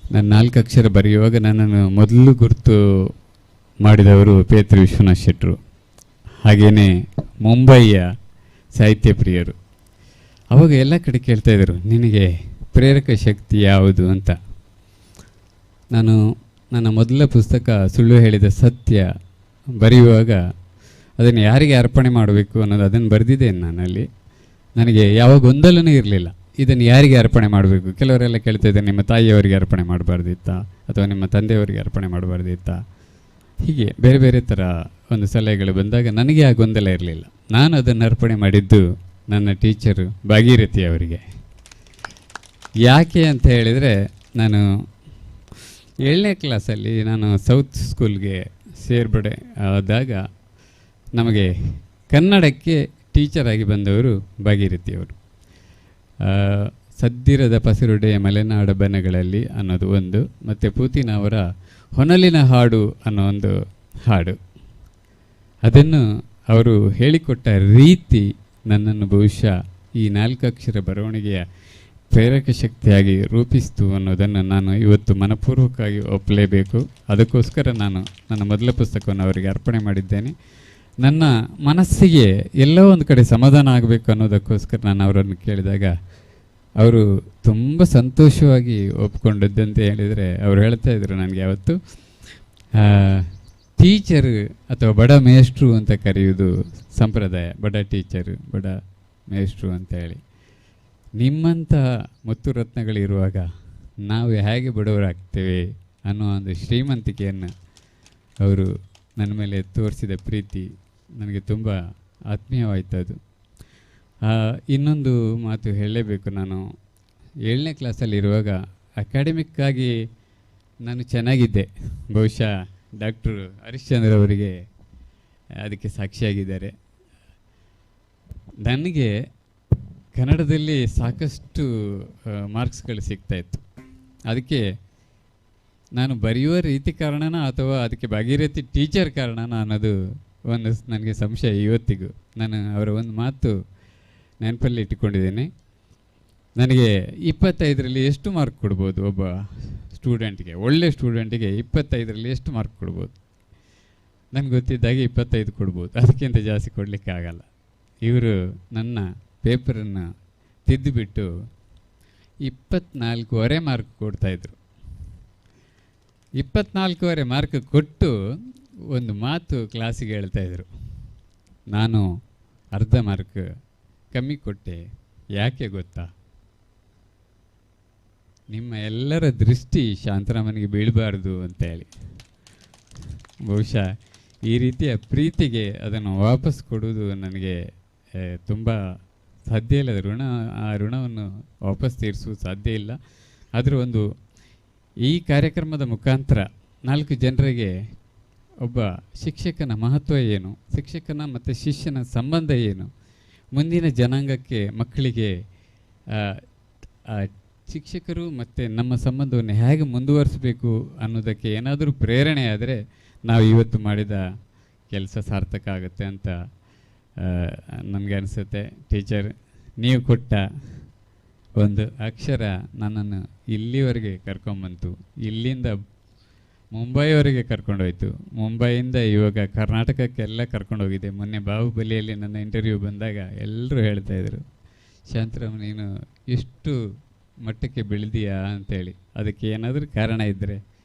[SPEAKER 13] ನಾನು 4 ಅಕ್ಷರ ಬರೆಯುವಾಗ ನನ್ನನ್ನು ಮೊದಲು ಗುರುತು ಮಾಡಿದವರು ಪೇತ್ರಿ ವಿಶ್ವನಾಥ್ ಶೆಟ್ಟರು, ಹಾಗೆಯೇ ಮುಂಬಯಿಯ ಸಾಹಿತ್ಯ ಪ್ರಿಯರು. ಅವಾಗ ಎಲ್ಲ ಕಡೆ ಕೇಳ್ತಾಯಿದ್ರು, ನಿನಗೆ ಪ್ರೇರಕ ಶಕ್ತಿ ಯಾವುದು ಅಂತ. ನಾನು ನನ್ನ ಮೊದಲ ಪುಸ್ತಕ ಸುಳ್ಳು ಹೇಳಿದ ಸತ್ಯ ಬರೆಯುವಾಗ ಅದನ್ನು ಯಾರಿಗೆ ಅರ್ಪಣೆ ಮಾಡಬೇಕು ಅನ್ನೋದು ಅದನ್ನು ಬರೆದಿದ್ದೇನೆ ನಾನಲ್ಲಿ. ನನಗೆ ಯಾವ ಗೊಂದಲನೂ ಇರಲಿಲ್ಲ, ಇದನ್ನು ಯಾರಿಗೆ ಅರ್ಪಣೆ ಮಾಡಬೇಕು. ಕೆಲವರೆಲ್ಲ ಕೇಳ್ತಾಯಿದ್ದಾರೆ, ನಿಮ್ಮ ತಾಯಿಯವರಿಗೆ ಅರ್ಪಣೆ ಮಾಡಬಾರ್ದಿತ್ತಾ ಅಥವಾ ನಿಮ್ಮ ತಂದೆಯವರಿಗೆ ಅರ್ಪಣೆ ಮಾಡಬಾರ್ದಿತ್ತಾ, ಹೀಗೆ ಬೇರೆ ಬೇರೆ ಥರ ಒಂದು ಸಲಹೆಗಳು ಬಂದಾಗ ನನಗೆ ಆ ಗೊಂದಲ ಇರಲಿಲ್ಲ. ನಾನು ಅದನ್ನು ಅರ್ಪಣೆ ಮಾಡಿದ್ದು ನನ್ನ ಟೀಚರು ಭಾಗೀರಥಿ ಅವರಿಗೆ. ಯಾಕೆ ಅಂತ ಹೇಳಿದರೆ, ನಾನು 7ನೇ ಕ್ಲಾಸಲ್ಲಿ ನಾನು ಸೌತ್ ಸ್ಕೂಲ್ಗೆ ಸೇರ್ಪಡೆ ಆದಾಗ ನಮಗೆ ಕನ್ನಡಕ್ಕೆ ಟೀಚರಾಗಿ ಬಂದವರು ಭಾಗೀರಥಿಯವರು. ಸದ್ದಿರದ ಪಸಿರುಡೆ ಮಲೆನಾಡ ಬನಗಳಲ್ಲಿ ಅನ್ನೋದು ಒಂದು, ಮತ್ತು ಪೂತಿನವರ ಹೊನಲಿನ ಹಾಡು ಅನ್ನೋ ಒಂದು ಹಾಡು, ಅದನ್ನು ಅವರು ಹೇಳಿಕೊಟ್ಟ ರೀತಿ ನನ್ನನ್ನು ಬಹುಶಃ ಈ 4 ಅಕ್ಷರ ಬರವಣಿಗೆಯ ಪ್ರೇರಕ ಶಕ್ತಿಯಾಗಿ ರೂಪಿಸ್ತು ಅನ್ನೋದನ್ನು ನಾನು ಇವತ್ತು ಮನಪೂರ್ವಕವಾಗಿ ಒಪ್ಪಲೇಬೇಕು. ಅದಕ್ಕೋಸ್ಕರ ನಾನು ನನ್ನ ಮೊದಲ ಪುಸ್ತಕವನ್ನು ಅವರಿಗೆ ಅರ್ಪಣೆ ಮಾಡಿದ್ದೇನೆ. ನನ್ನ ಮನಸ್ಸಿಗೆ ಎಲ್ಲೋ ಒಂದು ಕಡೆ ಸಮಾಧಾನ ಆಗಬೇಕು ಅನ್ನೋದಕ್ಕೋಸ್ಕರ ನಾನು ಅವರನ್ನು ಕೇಳಿದಾಗ ಅವರು ತುಂಬ ಸಂತೋಷವಾಗಿ ಒಪ್ಕೊಂಡಿದ್ದಂತ ಹೇಳಿದರೆ, ಅವರು ಹೇಳ್ತಾ ಇದ್ದರು ನನಗೆ ಯಾವತ್ತು ಟೀಚರ್ ಅಥವಾ ಬಡ ಮೇಷ್ಟ್ರು ಅಂತ ಕರೆಯುವುದು ಸಂಪ್ರದಾಯ, ಬಡ ಟೀಚರು ಬಡ ಮೇಷ್ಟ್ರು ಅಂತ ಹೇಳಿ. ನಿಮ್ಮಂಥ ಮುತ್ತುರತ್ನಗಳಿರುವಾಗ ನಾವು ಹೇಗೆ ಬಡವರಾಗ್ತೇವೆ ಅನ್ನೋ ಒಂದು ಶ್ರೀಮಂತಿಕೆಯನ್ನು ಅವರು ನನ್ನ ಮೇಲೆ ತೋರಿಸಿದ ಪ್ರೀತಿ ನನಗೆ ತುಂಬ ಆತ್ಮೀಯವಾಯಿತು ಅದು. ಇನ್ನೊಂದು ಮಾತು ಹೇಳಲೇಬೇಕು, ನಾನು 7ನೇ ಕ್ಲಾಸಲ್ಲಿರುವಾಗ ಅಕಾಡೆಮಿಕ್ಕಾಗಿ ನಾನು ಚೆನ್ನಾಗಿದ್ದೆ, ಬಹುಶಃ ಡಾಕ್ಟ್ರು ಹರಿಶ್ಚಂದ್ರ ಅವರಿಗೆ ಅದಕ್ಕೆ ಸಾಕ್ಷಿಯಾಗಿದ್ದಾರೆ. ನನಗೆ ಕನ್ನಡದಲ್ಲಿ ಸಾಕಷ್ಟು ಮಾರ್ಕ್ಸ್ಗಳು ಸಿಗ್ತಾಯಿತ್ತು. ಅದಕ್ಕೆ ನಾನು ಬರೆಯುವ ರೀತಿ ಕಾರಣನ ಅಥವಾ ಅದಕ್ಕೆ ಭಾಗೀರಥಿ ಟೀಚರ್ ಕಾರಣನ ಅನ್ನೋದು ಒಂದು ನನಗೆ ಸಂಶಯ ಇವತ್ತಿಗೂ. ನಾನು ಅವರ ಒಂದು ಮಾತು ನೆನಪಲ್ಲಿ ಇಟ್ಟುಕೊಂಡಿದ್ದೇನೆ. ನನಗೆ 25ರಲ್ಲಿ ಎಷ್ಟು ಮಾರ್ಕ್ ಕೊಡ್ಬೋದು ಒಬ್ಬ ಸ್ಟೂಡೆಂಟ್ಗೆ, ಒಳ್ಳೆ ಸ್ಟೂಡೆಂಟಿಗೆ 25ರಲ್ಲಿ ಎಷ್ಟು ಮಾರ್ಕ್ ಕೊಡ್ಬೋದು? ನನಗೆ ಗೊತ್ತಿದ್ದಾಗೆ 25 ಕೊಡ್ಬೋದು, ಅದಕ್ಕಿಂತ ಜಾಸ್ತಿ ಕೊಡಲಿಕ್ಕೆ ಆಗಲ್ಲ. ಇವರು ನನ್ನ ಪೇಪರನ್ನು ತಿದ್ದುಬಿಟ್ಟು 24.5 ಮಾರ್ಕ್ ಕೊಡ್ತಾಯಿದ್ರು. 24.5 ಮಾರ್ಕ್ ಕೊಟ್ಟು ಒಂದು ಮಾತು ಕ್ಲಾಸಿಗೆ ಹೇಳ್ತಾಯಿದ್ರು, ನಾನು ಅರ್ಧ ಮಾರ್ಕ್ ಕಮ್ಮಿ ಕೊಟ್ಟೆ, ಯಾಕೆ ಗೊತ್ತಾ? ನಿಮ್ಮ ಎಲ್ಲರ ದೃಷ್ಟಿ ಶಾಂತರಾಮನಿಗೆ ಬೀಳಬಾರ್ದು ಅಂತ ಹೇಳಿ. ಬಹುಶಃ ಈ ರೀತಿಯ ಪ್ರೀತಿಗೆ ಅದನ್ನು ವಾಪಸ್ ಕೊಡುವುದು ನನಗೆ ತುಂಬ ಸಾಧ್ಯ ಇಲ್ಲ. ಋಣ, ಆ ಋಣವನ್ನು ವಾಪಸ್ ತೀರಿಸುವುದು ಸಾಧ್ಯ ಇಲ್ಲ. ಆದರೂ ಒಂದು ಈ ಕಾರ್ಯಕ್ರಮದ ಮುಖಾಂತರ 4 ಜನರಿಗೆ ಒಬ್ಬ ಶಿಕ್ಷಕನ ಮಹತ್ವ ಏನು, ಶಿಕ್ಷಕನ ಮತ್ತು ಶಿಷ್ಯನ ಸಂಬಂಧ ಏನು, ಮುಂದಿನ ಜನಾಂಗಕ್ಕೆ ಮಕ್ಕಳಿಗೆ ಶಿಕ್ಷಕರು ಮತ್ತು ನಮ್ಮ ಸಂಬಂಧವನ್ನು ಹೇಗೆ ಮುಂದುವರಿಸಬೇಕು ಅನ್ನೋದಕ್ಕೆ ಏನಾದರೂ ಪ್ರೇರಣೆ ಆದರೆ ನಾವು ಇವತ್ತು ಮಾಡಿದ ಕೆಲಸ ಸಾರ್ಥಕ ಆಗುತ್ತೆ ಅಂತ ನನಗೆ ಅನಿಸುತ್ತೆ. ಟೀಚರ್, ನೀವು ಕೊಟ್ಟ ಒಂದು ಅಕ್ಷರ ನನ್ನನ್ನು ಇಲ್ಲಿವರೆಗೆ ಕರ್ಕೊಂಬಂತು. ಇಲ್ಲಿಂದ ಮುಂಬೈವರೆಗೆ ಕರ್ಕೊಂಡೋಯ್ತು. ಮುಂಬೈಯಿಂದ ಇವಾಗ ಕರ್ನಾಟಕಕ್ಕೆಲ್ಲ ಕರ್ಕೊಂಡೋಗಿದೆ. ಮೊನ್ನೆ ಬಾಹುಬಲಿಯಲ್ಲಿ ನನ್ನ ಇಂಟರ್ವ್ಯೂ ಬಂದಾಗ ಎಲ್ಲರೂ ಹೇಳ್ತಾಯಿದ್ರು, ಶಾಂತರಾಮ್ ನೀನು ಎಷ್ಟು ಮಟ್ಟಕ್ಕೆ ಬೆಳೆದಿಯಾ ಅಂಥೇಳಿ. ಅದಕ್ಕೆ ಏನಾದರೂ ಕಾರಣ ಇದ್ದರೆ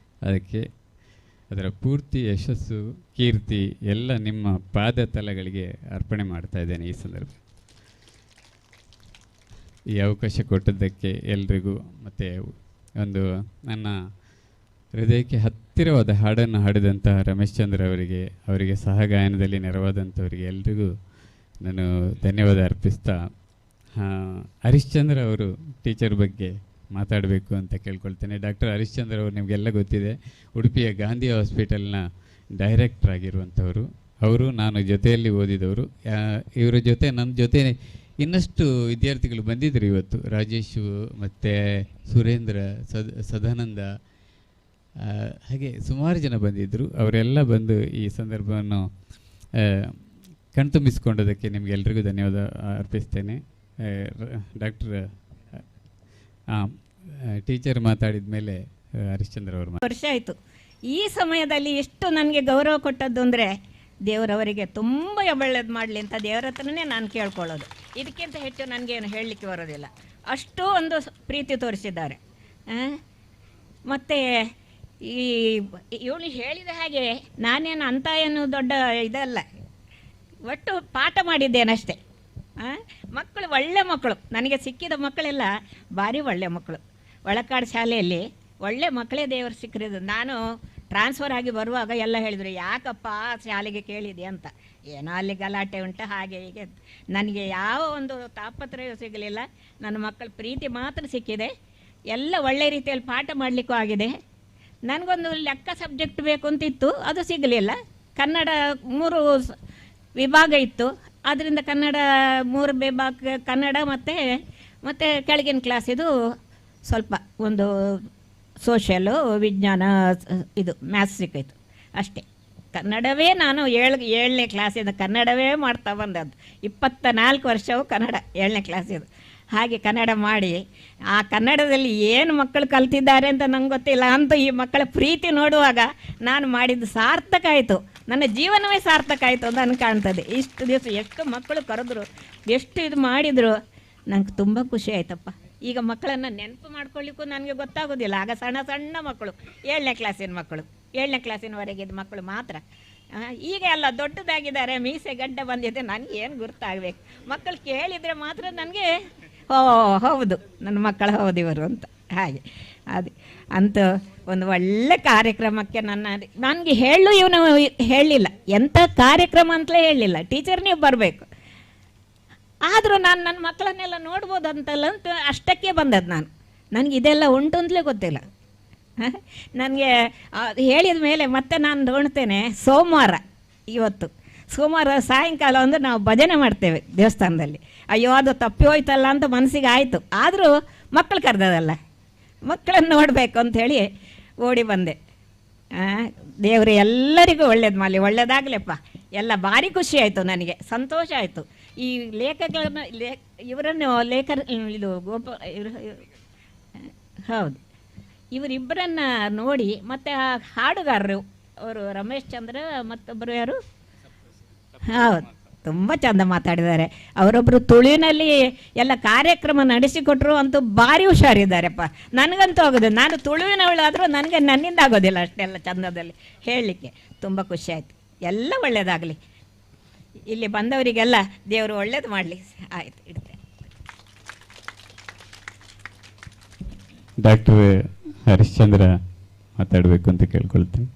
[SPEAKER 13] ಅದಕ್ಕೆ ಅದರ ಪೂರ್ತಿ ಯಶಸ್ಸು, ಕೀರ್ತಿ ಎಲ್ಲ ನಿಮ್ಮ ಪಾದ ತಲಗಳಿಗೆ ಅರ್ಪಣೆ ಮಾಡ್ತಾ ಇದ್ದೇನೆ ಈ ಸಂದರ್ಭ. ಈ ಅವಕಾಶ ಕೊಟ್ಟದ್ದಕ್ಕೆ ಎಲ್ರಿಗೂ, ಮತ್ತು ಒಂದು ನನ್ನ ಹೃದಯಕ್ಕೆ ಹತ್ತಿರವಾದ ಹಾಡನ್ನು ಹಾಡಿದಂತಹ ರಮೇಶ್ ಚಂದ್ರ ಅವರಿಗೆ, ಅವರಿಗೆ ಸಹಗಾಯನದಲ್ಲಿ ನೆರವಾದಂಥವರಿಗೆ ಎಲ್ರಿಗೂ ನಾನು ಧನ್ಯವಾದ ಅರ್ಪಿಸ್ತಾ, ಹರಿಶ್ಚಂದ್ರ ಅವರು ಟೀಚರ್ ಬಗ್ಗೆ ಮಾತಾಡಬೇಕು ಅಂತ ಕೇಳ್ಕೊಳ್ತೇನೆ. ಡಾಕ್ಟರ್ ಹರಿಶ್ಚಂದ್ರ ಅವರು ನಿಮಗೆಲ್ಲ ಗೊತ್ತಿದೆ, ಉಡುಪಿಯ ಗಾಂಧಿ ಹಾಸ್ಪಿಟಲ್ನ ಡೈರೆಕ್ಟರ್ ಆಗಿರುವಂಥವರು. ಅವರು ನಾನು ಜೊತೆಯಲ್ಲಿ ಓದಿದವರು. ಇವರ ಜೊತೆ ನನ್ನ ಜೊತೆ ಇನ್ನಷ್ಟು ವಿದ್ಯಾರ್ಥಿಗಳು ಬಂದಿದ್ದರು ಇವತ್ತು. ರಾಜೇಶು ಮತ್ತು ಸುರೇಂದ್ರ, ಸದಾನಂದ, ಹಾಗೆ ಸುಮಾರು ಜನ ಬಂದಿದ್ದರು. ಅವರೆಲ್ಲ ಬಂದು ಈ ಸಂದರ್ಭವನ್ನು ಕಣ್ತುಂಬಿಸಿಕೊಂಡೋದಕ್ಕೆ ನಿಮಗೆಲ್ರಿಗೂ ಧನ್ಯವಾದ ಅರ್ಪಿಸ್ತೇನೆ. ಡಾಕ್ಟರ್ ಟೀಚರ್ ಮಾತಾಡಿದ ಮೇಲೆ ಹರಿಶ್ಚಂದ್ರ ಅವರು
[SPEAKER 15] ವರ್ಷ ಆಯಿತು. ಈ ಸಮಯದಲ್ಲಿ ಎಷ್ಟು ನನಗೆ ಗೌರವ ಕೊಟ್ಟದ್ದು ಅಂದರೆ ದೇವರವರಿಗೆ ತುಂಬ ಒಳ್ಳೇದು ಮಾಡಲಿ ಅಂತ ದೇವರ ಹತ್ರನೇ ನಾನು ಕೇಳ್ಕೊಳ್ಳೋದು. ಇದಕ್ಕಿಂತ ಹೆಚ್ಚು ನನಗೇನು ಹೇಳಲಿಕ್ಕೆ ಬರೋದಿಲ್ಲ. ಅಷ್ಟು ಒಂದು ಪ್ರೀತಿ ತೋರಿಸಿದ್ದಾರೆ. ಮತ್ತು ಈ ಇವಳು ಹೇಳಿದ ಹಾಗೆ ನಾನೇನು ಅಂತ ಏನು ದೊಡ್ಡ ಇದಲ್ಲ, ಒಟ್ಟು ಪಾಠ ಮಾಡಿದ್ದೇನಷ್ಟೇ. ಮಕ್ಕಳು ಒಳ್ಳೆ ಮಕ್ಕಳು, ನನಗೆ ಸಿಕ್ಕಿದ ಮಕ್ಕಳೆಲ್ಲ ಭಾರಿ ಒಳ್ಳೆ ಮಕ್ಕಳು. ಒಳಕಾಡು ಶಾಲೆಯಲ್ಲಿ ಒಳ್ಳೆ ಮಕ್ಕಳೇ ದೇವರು ಸಿಕ್ಕಿರೋದು. ನಾನು ಟ್ರಾನ್ಸ್ಫರ್ ಆಗಿ ಬರುವಾಗ ಎಲ್ಲ ಹೇಳಿದರು, ಯಾಕಪ್ಪ ಶಾಲೆಗೆ ಕೇಳಿದೆ ಅಂತ. ಏನೋ ಅಲ್ಲಿ ಗಲಾಟೆ ಉಂಟು ಹಾಗೆ ಹೀಗೆ. ನನಗೆ ಯಾವ ಒಂದು ತಾಪತ್ರಯವೂ ಸಿಗಲಿಲ್ಲ. ನನ್ನ ಮಕ್ಕಳ ಪ್ರೀತಿ ಮಾತ್ರ ಸಿಕ್ಕಿದೆ. ಎಲ್ಲ ಒಳ್ಳೆ ರೀತಿಯಲ್ಲಿ ಪಾಠ ಮಾಡಲಿಕ್ಕೂ ಆಗಿದೆ. ನನಗೊಂದು ಲೆಕ್ಕ ಸಬ್ಜೆಕ್ಟ್ ಬೇಕು ಅಂತಿತ್ತು, ಅದು ಸಿಗಲಿಲ್ಲ. ಕನ್ನಡ 3 ವಿಭಾಗ ಇತ್ತು, ಆದ್ದರಿಂದ ಕನ್ನಡ 3 ವಿಭಾಗ, ಕನ್ನಡ ಮತ್ತು ಮತ್ತು ಕೆಳಗಿನ ಕ್ಲಾಸಿದು ಸ್ವಲ್ಪ ಒಂದು ಸೋಷಿಯಲು, ವಿಜ್ಞಾನ, ಇದು ಮ್ಯಾಥ್ಸ್ ಸಿಕ್ಕಿತು ಅಷ್ಟೇ. ಕನ್ನಡವೇ ನಾನು 7ನೇ ಕ್ಲಾಸಿಂದ ಕನ್ನಡವೇ ಮಾಡ್ತಾ ಬಂದದ್ದು. 24 ವರ್ಷವೂ ಕನ್ನಡ, 7ನೇ ಕ್ಲಾಸಿದು. ಹಾಗೆ ಕನ್ನಡ ಮಾಡಿ ಆ ಕನ್ನಡದಲ್ಲಿ ಏನು ಮಕ್ಕಳು ಕಲ್ತಿದ್ದಾರೆ ಅಂತ ನಂಗೆ ಗೊತ್ತಿಲ್ಲ ಅಂತೂ ಈ ಮಕ್ಕಳ ಪ್ರೀತಿ ನೋಡುವಾಗ ನಾನು ಮಾಡಿದ್ದು ಸಾರ್ಥಕ ಆಯಿತು, ನನ್ನ ಜೀವನವೇ ಸಾರ್ಥಕ ಆಯಿತು ಅಂತ ನನಗೆ ಕಾಣ್ತದೆ. ಇಷ್ಟು ದಿವಸ ಎಷ್ಟು ಮಕ್ಕಳು ಕರೆದ್ರು, ಎಷ್ಟು ಇದು ಮಾಡಿದರು, ನಂಗೆ ತುಂಬ ಖುಷಿ ಆಯ್ತಪ್ಪ. ಈಗ ಮಕ್ಕಳನ್ನು ನೆನಪು ಮಾಡ್ಕೊಳ್ಳಿಕ್ಕೂ ನನಗೆ ಗೊತ್ತಾಗೋದಿಲ್ಲ. ಆಗ ಸಣ್ಣ ಸಣ್ಣ ಮಕ್ಕಳು, 7ನೇ ಕ್ಲಾಸಿನ ಮಕ್ಕಳು, 7ನೇ ಕ್ಲಾಸಿನವರೆಗಿದ್ದ ಮಕ್ಕಳು ಮಾತ್ರ. ಈಗ ಎಲ್ಲ ದೊಡ್ಡದಾಗಿದ್ದಾರೆ, ಮೀಸೆ ಗಡ್ಡೆ ಬಂದಿದೆ, ನನಗೆ ಏನು ಗುರ್ತಾಗಬೇಕು. ಮಕ್ಕಳು ಕೇಳಿದರೆ ಮಾತ್ರ ನನಗೆ ಓ ಹೌದು ನನ್ನ ಮಕ್ಕಳು ಹೌದು ಇವರು ಅಂತ. ಹಾಗೆ ಅದೇ ಅಂತ ಒಂದು ಒಳ್ಳೆ ಕಾರ್ಯಕ್ರಮಕ್ಕೆ ನನಗೆ ಹೇಳು ಇವನು ಹೇಳಲಿಲ್ಲ, ಎಂಥ ಕಾರ್ಯಕ್ರಮ ಅಂತಲೇ ಹೇಳಲಿಲ್ಲ. ಟೀಚರ್ ನೀವು ಬರಬೇಕು, ಆದರೂ ನಾನು ನನ್ನ ಮಕ್ಕಳನ್ನೆಲ್ಲ ನೋಡ್ಬೋದು ಅಂತಲ್ಲ ಅಂತ ಅಷ್ಟಕ್ಕೆ ಬಂದದ್ದು ನಾನು. ನನಗೆ ಇದೆಲ್ಲ ಉಂಟು ಅಂತಲೇ ಗೊತ್ತಿಲ್ಲ. ನನಗೆ ಹೇಳಿದ ಮೇಲೆ ಮತ್ತೆ ನಾನು ನೋಡ್ತೇನೆ. ಸೋಮವಾರ, ಇವತ್ತು ಸೋಮವಾರ ಸಾಯಂಕಾಲ ಅಂದರೆ ನಾವು ಭಜನೆ ಮಾಡ್ತೇವೆ ದೇವಸ್ಥಾನದಲ್ಲಿ. ಅಯ್ಯೋ ಅದು ತಪ್ಪಿ ಹೋಯ್ತಲ್ಲ ಅಂತ ಮನಸ್ಸಿಗೆ ಆಯಿತು. ಆದರೂ ಮಕ್ಕಳು ಕರೆದದಲ್ಲ, ಮಕ್ಕಳನ್ನು ನೋಡಬೇಕು ಅಂಥೇಳಿ ಓಡಿ ಬಂದೆ. ದೇವರು ಎಲ್ಲರಿಗೂ ಒಳ್ಳೇದು ಮಾಡಲಿ, ಒಳ್ಳೇದಾಗಲಿಪ್ಪ. ಎಲ್ಲ ಭಾರಿ ಖುಷಿ ಆಯಿತು ನನಗೆ, ಸಂತೋಷ ಆಯಿತು. ಈ ಲೇಖಕರನ್ನು ಇವರನ್ನು ಲೇಖರ ಇದು ಗೋಪ ಇವರು ಹೌದು, ಇವರಿಬ್ಬರನ್ನು ನೋಡಿ ಮತ್ತು ಆ ಹಾಡುಗಾರರು ಅವರು ರಮೇಶ್ ಚಂದ್ರ ಮತ್ತೊಬ್ಬರು ಯಾರು, ಹೌದು, ತುಂಬ ಚಂದ ಮಾತಾಡಿದ್ದಾರೆ. ಅವರೊಬ್ಬರು ತುಳುವಿನಲ್ಲಿ ಎಲ್ಲ ಕಾರ್ಯಕ್ರಮ ನಡೆಸಿಕೊಟ್ರು ಅಂತೂ ಭಾರಿ ಹುಷಾರಿದ್ದಾರೆಪ್ಪ. ನನಗಂತೂ ಆಗೋದಿಲ್ಲ, ನಾನು ತುಳುವಿನವಳಾದರೂ ನನಗೆ ನನ್ನಿಂದ ಆಗೋದಿಲ್ಲ ಅಷ್ಟೆಲ್ಲ ಚಂದದಲ್ಲಿ ಹೇಳಲಿಕ್ಕೆ. ತುಂಬ ಖುಷಿ ಆಯಿತು. ಎಲ್ಲ ಒಳ್ಳೆಯದಾಗಲಿ, ಇಲ್ಲಿ ಬಂದವರಿಗೆಲ್ಲ ದೇವರು ಒಳ್ಳೇದು ಮಾಡಲಿ. ಆಯಿತು, ಇಡ್ತೇನೆ.
[SPEAKER 13] ಡಾಕ್ಟರ್ ಹರಿಶ್ಚಂದ್ರ ಮಾತಾಡಬೇಕು ಅಂತ ಕೇಳ್ಕೊಳ್ತೀನಿ.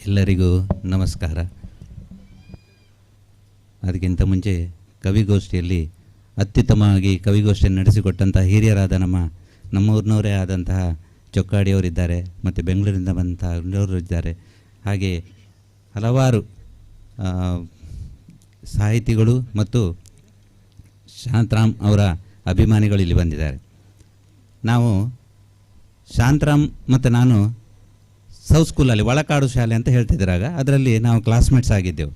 [SPEAKER 16] ಎಲ್ಲರಿಗೂ ನಮಸ್ಕಾರ. ಅದಕ್ಕಿಂತ ಮುಂಚೆ ಕವಿಗೋಷ್ಠಿಯಲ್ಲಿ ಅತ್ಯುತ್ತಮವಾಗಿ ಕವಿಗೋಷ್ಠಿಯನ್ನು ನಡೆಸಿಕೊಟ್ಟಂತಹ ಹಿರಿಯರಾದ ನಮ್ಮೂರಿನವರೇ ಆದಂತಹ ಚೊಕ್ಕಾಡಿಯವರಿದ್ದಾರೆ, ಮತ್ತು ಬೆಂಗಳೂರಿಂದ ಬಂದಂತಹ ಅವರು ಇದ್ದಾರೆ. ಹಾಗೆ ಹಲವಾರು ಸಾಹಿತಿಗಳು ಮತ್ತು ಶಾಂತರಾಮ್ ಅವರ ಅಭಿಮಾನಿಗಳು ಇಲ್ಲಿ ಬಂದಿದ್ದಾರೆ. ನಾವು ಶಾಂತರಾಮ್ ಮತ್ತು ನಾನು ಸೌತ್ ಸ್ಕೂಲಲ್ಲಿ ಒಳಕಾಡು ಶಾಲೆ ಅಂತ ಹೇಳ್ತಿದ್ರಾಗ ಅದರಲ್ಲಿ ನಾವು ಕ್ಲಾಸ್ಮೇಟ್ಸ್ ಆಗಿದ್ದೆವು.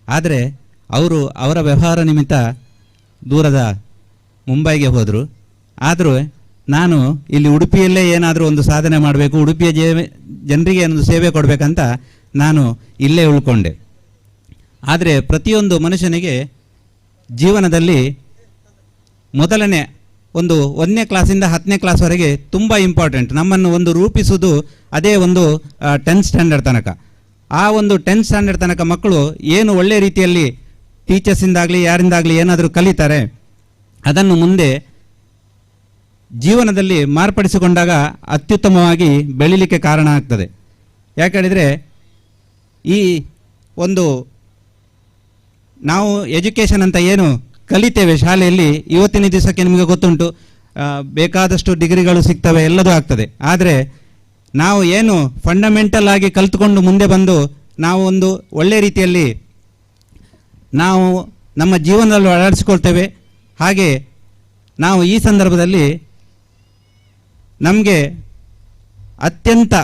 [SPEAKER 16] ಆದರೆ ಅವರು ಅವರ ವ್ಯವಹಾರ ನಿಮಿತ್ತ ದೂರದ ಮುಂಬೈಗೆ ಹೋದರು. ಆದರೂ ನಾನು ಇಲ್ಲಿ ಉಡುಪಿಯಲ್ಲೇ ಏನಾದರೂ ಒಂದು ಸಾಧನೆ ಮಾಡಬೇಕು, ಉಡುಪಿಯ ಜನರಿಗೆ ಏನೊಂದು ಸೇವೆ ಕೊಡಬೇಕಂತ ನಾನು ಇಲ್ಲೇ ಉಳ್ಕೊಂಡೆ. ಆದರೆ ಪ್ರತಿಯೊಂದು ಮನುಷ್ಯನಿಗೆ ಜೀವನದಲ್ಲಿ ಮೊದಲನೇ ಒಂದು 1ನೇ ಕ್ಲಾಸಿಂದ 10ನೇ ಕ್ಲಾಸ್ವರೆಗೆ ತುಂಬ ಇಂಪಾರ್ಟೆಂಟ್. ನಮ್ಮನ್ನು ಒಂದು ರೂಪಿಸುವುದು ಅದೇ ಒಂದು 10th standard ತನಕ. ಆ ಒಂದು 10th standard ತನಕ ಮಕ್ಕಳು ಏನು ಒಳ್ಳೆಯ ರೀತಿಯಲ್ಲಿ ಟೀಚರ್ಸಿಂದಾಗಲಿ ಯಾರಿಂದಾಗಲಿ ಏನಾದರೂ ಕಲಿತಾರೆ, ಅದನ್ನು ಮುಂದೆ ಜೀವನದಲ್ಲಿ ಮಾರ್ಪಡಿಸಿಕೊಂಡಾಗ ಅತ್ಯುತ್ತಮವಾಗಿ ಬೆಳೀಲಿಕ್ಕೆ ಕಾರಣ ಆಗ್ತದೆ. ಯಾಕೇಳಿದರೆ ಈ ಒಂದು ನಾವು ಎಜುಕೇಷನ್ ಅಂತ ಏನು ಕಲಿತೇವೆ ಶಾಲೆಯಲ್ಲಿ, ಇವತ್ತಿನ ದಿವಸಕ್ಕೆ ನಿಮಗೆ ಗೊತ್ತುಂಟು, ಬೇಕಾದಷ್ಟು ಡಿಗ್ರಿಗಳು ಸಿಗ್ತವೆ, ಎಲ್ಲದೂ ಆಗ್ತದೆ. ಆದರೆ ನಾವು ಏನು ಫಂಡಮೆಂಟಲ್ ಆಗಿ ಕಲಿತುಕೊಂಡು ಮುಂದೆ ಬಂದು ನಾವು ಒಂದು ಒಳ್ಳೆಯ ರೀತಿಯಲ್ಲಿ ನಾವು ನಮ್ಮ ಜೀವನದಲ್ಲಿ ಅಳವಡಿಸಿಕೊಳ್ತೇವೆ. ಹಾಗೆ ನಾವು ಈ ಸಂದರ್ಭದಲ್ಲಿ ನಮಗೆ ಅತ್ಯಂತ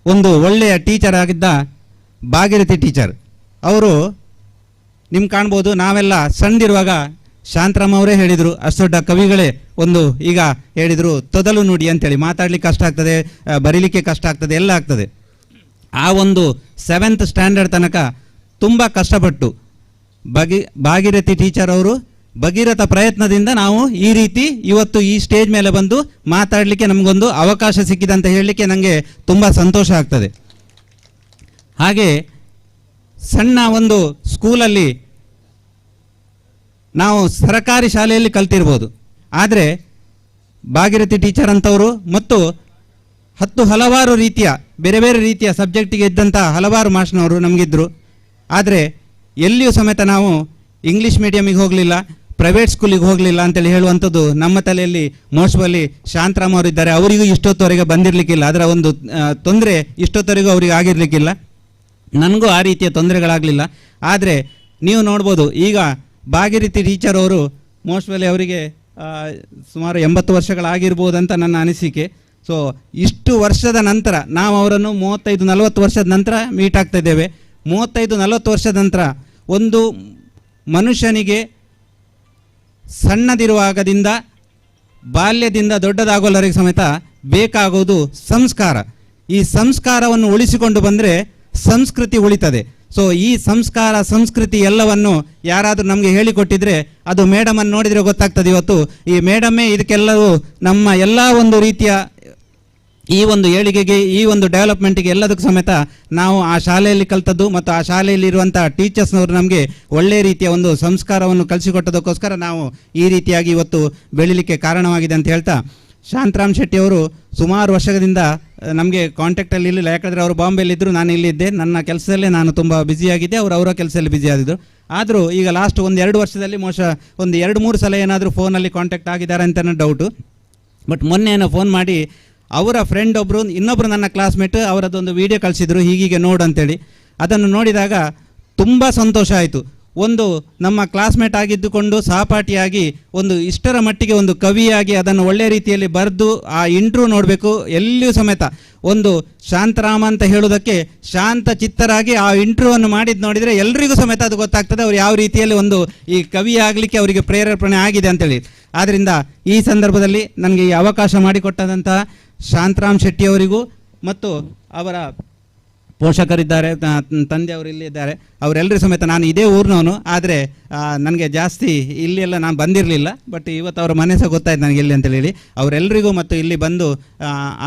[SPEAKER 16] ಒಂದು ಒಳ್ಳೆಯ ಟೀಚರ್ ಆಗಿದ್ದ ಭಾಗೀರಥಿ ಟೀಚರ್ ಅವರು ನಿಮ್ಗೆ ಕಾಣ್ಬೋದು. ನಾವೆಲ್ಲ ಸಣ್ಣದಿರುವಾಗ ಶಾಂತರಾಮ್ ಅವರೇ ಹೇಳಿದರು, ಅಷ್ಟು ದೊಡ್ಡ ಕವಿಗಳೇ ಒಂದು ಈಗ ಹೇಳಿದರು ತೊದಲು ನುಡಿ ಅಂತೇಳಿ, ಮಾತಾಡಲಿಕ್ಕೆ ಕಷ್ಟ ಆಗ್ತದೆ, ಬರೀಲಿಕ್ಕೆ ಕಷ್ಟ ಆಗ್ತದೆ, ಎಲ್ಲ ಆಗ್ತದೆ. ಆ ಒಂದು 7th standard ತನಕ ತುಂಬ ಕಷ್ಟಪಟ್ಟು ಭಾಗೀರಥಿ ಟೀಚರ್ ಅವರು ಭಗೀರಥ ಪ್ರಯತ್ನದಿಂದ ನಾವು ಈ ರೀತಿ ಇವತ್ತು ಈ ಸ್ಟೇಜ್ ಮೇಲೆ ಬಂದು ಮಾತಾಡಲಿಕ್ಕೆ ನಮಗೊಂದು ಅವಕಾಶ ಸಿಕ್ಕಿದೆ ಅಂತ ಹೇಳಲಿಕ್ಕೆ ನನಗೆ ತುಂಬ ಸಂತೋಷ ಆಗ್ತದೆ. ಹಾಗೆ ಸಣ್ಣ ಒಂದು ಸ್ಕೂಲಲ್ಲಿ ನಾವು ಸರಕಾರಿ ಶಾಲೆಯಲ್ಲಿ ಕಲ್ತಿರ್ಬೋದು, ಆದರೆ ಭಾಗೀರಥಿ ಟೀಚರ್ ಅಂಥವರು ಮತ್ತು 10 ಹಲವಾರು ರೀತಿಯ ಬೇರೆ ಬೇರೆ ರೀತಿಯ ಸಬ್ಜೆಕ್ಟಿಗೆ ಇದ್ದಂಥ ಹಲವಾರು ಮಾಸ್ಟರ್ನವರು ನಮಗಿದ್ದರು. ಆದರೆ ಎಲ್ಲಿಯೂ ಸಮೇತ ನಾವು ಇಂಗ್ಲೀಷ್ ಮೀಡಿಯಮಿಗೆ ಹೋಗಲಿಲ್ಲ, ಪ್ರೈವೇಟ್ ಸ್ಕೂಲಿಗೆ ಹೋಗಲಿಲ್ಲ ಅಂತೇಳಿ ಹೇಳುವಂಥದ್ದು ನಮ್ಮ ತಲೆಯಲ್ಲಿ ಮೋಸ್ಟ್ಲಿ ಶಾಂತರಾಮ್ ಅವರಿದ್ದಾರೆ, ಅವರಿಗೂ ಇಷ್ಟೊತ್ತವರೆಗೆ ಬಂದಿರಲಿಕ್ಕಿಲ್ಲ, ಅದರ ಒಂದು ತೊಂದರೆ ಇಷ್ಟೊತ್ತವರೆಗೂ ಅವರಿಗೆ ಆಗಿರಲಿಕ್ಕಿಲ್ಲ, ನನಗೂ ಆ ರೀತಿಯ ತೊಂದರೆಗಳಾಗಲಿಲ್ಲ. ಆದರೆ ನೀವು ನೋಡ್ಬೋದು ಈಗ ಭಾಗೀರಥಿ ಟೀಚರ್ ಅವರು ಮೋಸ್ಟ್ಲಿ ಅವರಿಗೆ ಸುಮಾರು 80 ವರ್ಷಗಳಾಗಿರ್ಬೋದಂತ ನನ್ನ ಅನಿಸಿಕೆ. ಸೊ ಇಷ್ಟು ವರ್ಷದ ನಂತರ ನಾವು ಅವರನ್ನು 35-40 ವರ್ಷದ ನಂತರ ಮೀಟ್ ಆಗ್ತಾ ಇದ್ದೇವೆ. 35-40 ವರ್ಷದ ನಂತರ ಒಂದು ಮನುಷ್ಯನಿಗೆ ಸಣ್ಣದಿರುವಾಗದಿಂದ ಬಾಲ್ಯದಿಂದ ದೊಡ್ಡದಾಗೋಲ್ಲರಿಗೆ ಸಮೇತ ಬೇಕಾಗೋದು ಸಂಸ್ಕಾರ. ಈ ಸಂಸ್ಕಾರವನ್ನು ಉಳಿಸಿಕೊಂಡು ಬಂದರೆ ಸಂಸ್ಕೃತಿ ಉಳಿತದೆ. ಸೊ ಈ ಸಂಸ್ಕಾರ ಸಂಸ್ಕೃತಿ ಎಲ್ಲವನ್ನು ಯಾರಾದರೂ ನಮಗೆ ಹೇಳಿಕೊಟ್ಟಿದ್ರೆ ಅದು ಮೇಡಮನ್ನು ನೋಡಿದರೆ ಗೊತ್ತಾಗ್ತದೆ. ಇವತ್ತು ಈ ಮೇಡಮ್ಮೇ ಇದಕ್ಕೆಲ್ಲವೂ ನಮ್ಮ ಎಲ್ಲ ಒಂದು ರೀತಿಯ ಈ ಒಂದು ಏಳಿಗೆಗೆ, ಈ ಒಂದು ಡೆವಲಪ್ಮೆಂಟಿಗೆ ಎಲ್ಲದಕ್ಕೂ ಸಮೇತ ನಾವು ಆ ಶಾಲೆಯಲ್ಲಿ ಕಲ್ತದ್ದು ಮತ್ತು ಆ ಶಾಲೆಯಲ್ಲಿರುವಂಥ ಟೀಚರ್ಸ್ನವರು ನಮಗೆ ಒಳ್ಳೆಯ ರೀತಿಯ ಒಂದು ಸಂಸ್ಕಾರವನ್ನು ಕಲಿಸಿಕೊಟ್ಟದಕ್ಕೋಸ್ಕರ ನಾವು ಈ ರೀತಿಯಾಗಿ ಇವತ್ತು ಬೆಳೀಲಿಕ್ಕೆ ಕಾರಣವಾಗಿದೆ ಅಂತ ಹೇಳ್ತಾ, ಶಾಂತರಾಮ್ ಶೆಟ್ಟಿಯವರು ಸುಮಾರು ವರ್ಷದಿಂದ ನಮಗೆ ಕಾಂಟ್ಯಾಕ್ಟಲ್ಲಿ ಇರಲಿಲ್ಲ, ಯಾಕಂದರೆ ಅವರು ಬಾಂಬೆಯಲ್ಲಿದ್ದರು, ನಾನು ಇಲ್ಲಿದ್ದೆ, ನನ್ನ ಕೆಲಸದಲ್ಲೇ ನಾನು ತುಂಬ ಬ್ಯುಸಿಯಾಗಿದ್ದೆ, ಅವರು ಅವರ ಕೆಲಸದಲ್ಲಿ ಬ್ಯುಸಿಯಾಗಿದ್ದರು. ಆದರೂ ಈಗ ಲಾಸ್ಟ್ ಒಂದು 2 ವರ್ಷದಲ್ಲಿ ಮೋಶ ಒಂದು 2-3 ಸಲ ಏನಾದರೂ ಫೋನಲ್ಲಿ ಕಾಂಟ್ಯಾಕ್ಟ್ ಆಗಿದ್ದಾರೆ ಅಂತ ನನ್ನ ಡೌಟು. ಬಟ್ ಮೊನ್ನೆ ಏನೋ ಫೋನ್ ಮಾಡಿ ಅವರ ಫ್ರೆಂಡ್ ಒಬ್ಬರು ಇನ್ನೊಬ್ಬರು ನನ್ನ ಕ್ಲಾಸ್ಮೇಟ್ ಅವರದ್ದೊಂದು ವೀಡಿಯೋ ಕಳಿಸಿದರು, ಹೀಗೀಗೆ ನೋಡು ಅಂತೇಳಿ. ಅದನ್ನು ನೋಡಿದಾಗ ತುಂಬ ಸಂತೋಷ ಆಯಿತು. ಒಂದು ನಮ್ಮ ಕ್ಲಾಸ್ಮೇಟ್ ಆಗಿದ್ದುಕೊಂಡು ಸಹಪಾಠಿಯಾಗಿ ಒಂದು ಇಷ್ಟರ ಮಟ್ಟಿಗೆ ಒಂದು ಕವಿಯಾಗಿ ಅದನ್ನು ಒಳ್ಳೆಯ ರೀತಿಯಲ್ಲಿ ಬರೆದು ಆ ಇಂಟ್ರೂ ನೋಡಬೇಕು. ಎಲ್ಲಿಯೂ ಸಮೇತ ಒಂದು ಶಾಂತರಾಮ ಅಂತ ಹೇಳುವುದಕ್ಕೆ ಶಾಂತ ಚಿತ್ತರಾಗಿ ಆ ಇಂಟ್ರೂವನ್ನು ಮಾಡಿದ್ದು ನೋಡಿದರೆ ಎಲ್ರಿಗೂ ಸಮೇತ ಅದು ಗೊತ್ತಾಗ್ತದೆ ಅವ್ರು ಯಾವ ರೀತಿಯಲ್ಲಿ ಒಂದು ಈ ಕವಿಯಾಗಲಿಕ್ಕೆ ಅವರಿಗೆ ಪ್ರೇರೇಪಣೆ ಆಗಿದೆ ಅಂತೇಳಿ. ಆದ್ದರಿಂದ ಈ ಸಂದರ್ಭದಲ್ಲಿ ನನಗೆ ಈ ಅವಕಾಶ ಮಾಡಿಕೊಟ್ಟಂತಹ ಶಾಂತರಾಮ್ ಶೆಟ್ಟಿಯವರಿಗೂ ಮತ್ತು ಅವರ ಪೋಷಕರಿದ್ದಾರೆ, ತಂದೆಯವರು ಇಲ್ಲಿದ್ದಾರೆ, ಅವರೆಲ್ಲರೂ ಸಮೇತ ನಾನು ಇದೇ ಊರಿನವನು, ಆದರೆ ನನಗೆ ಜಾಸ್ತಿ ಇಲ್ಲಿ ಎಲ್ಲ ನಾನು ಬಂದಿರಲಿಲ್ಲ, ಬಟ್ ಇವತ್ತು ಅವರ ಮನೆ ಸಹ ಗೊತ್ತಾಯ್ತು ನನಗೆ ಎಲ್ಲಿ ಅಂತೇಳಿ. ಅವರೆಲ್ಲರಿಗೂ ಮತ್ತು ಇಲ್ಲಿ ಬಂದು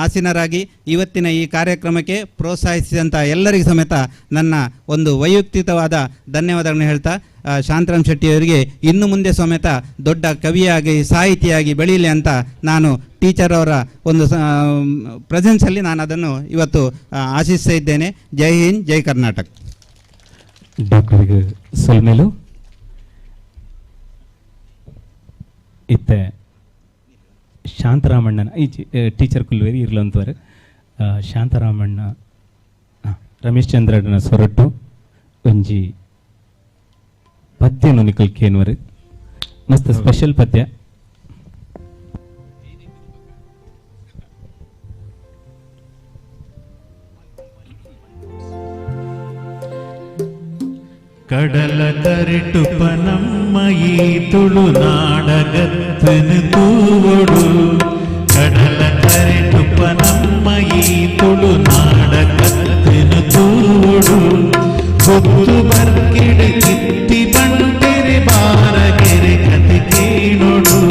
[SPEAKER 16] ಆಸೀನರಾಗಿ ಇವತ್ತಿನ ಈ ಕಾರ್ಯಕ್ರಮಕ್ಕೆ ಪ್ರೋತ್ಸಾಹಿಸಿದಂಥ ಎಲ್ಲರಿಗೂ ಸಮೇತ ನನ್ನ ಒಂದು ವೈಯಕ್ತಿಕವಾದ ಧನ್ಯವಾದಗಳನ್ನು ಹೇಳ್ತಾ, ಶಾಂತರಾಮ್ ಶೆಟ್ಟಿಯವರಿಗೆ ಇನ್ನು ಮುಂದೆ ಸಮೇತ ದೊಡ್ಡ ಕವಿಯಾಗಿ ಸಾಹಿತಿಯಾಗಿ ಬೆಳೀಲಿ ಅಂತ ನಾನು ಟೀಚರ್ ಅವರ ಒಂದು ಪ್ರೆಸೆನ್ಸಲ್ಲಿ ನಾನು ಅದನ್ನು ಇವತ್ತು ಆಶಿಸ್ತಾ ಇದ್ದೇನೆ. ಜೈ ಹಿಂದ್, ಜೈ ಕರ್ನಾಟಕ.
[SPEAKER 8] ಡಾಕ್ಟರ್ಗೆ ಸೊಲ್ಮೇಲು ಇತ್ತೆ ಶಾಂತರಾಮಣ್ಣನ ಈ ಟೀಚರ್ ಕುಲ್ವೇರಿ ಇರ್ಲಂತವರು ಶಾಂತರಾಮಣ್ಣ ರಮೇಶ್ ಚಂದ್ರನ ಸೊರಟು ಒಂಜಿ ಪದ್ಯನು ನಿಕಲ್ ಕೇನ್ವರು ಮಸ್ತ್ ಸ್ಪೆಷಲ್ ಪದ್ಯ.
[SPEAKER 2] ಕಡಲ ಕರಿಟುಪ ನಮ್ಮ ಈ ತುಳುನಾಡಗತ್ತುಂಡು, ಕತ್ತನು ತೂವೊಡು ಕಡಲ ಕರೆಟುಪ್ಪ ನಮ್ಮ ಈ ತುಳುನಾಡ ಕತ್ತನು ತೂವೊಡು ಗೊತ್ತು ಬರ್ಕೆಡೆ ಕಿತ್ತಿ ಬಂಟೆರೆ ಬಾರಗೆರೆ ಕತೆ ಕೇಳೋಡು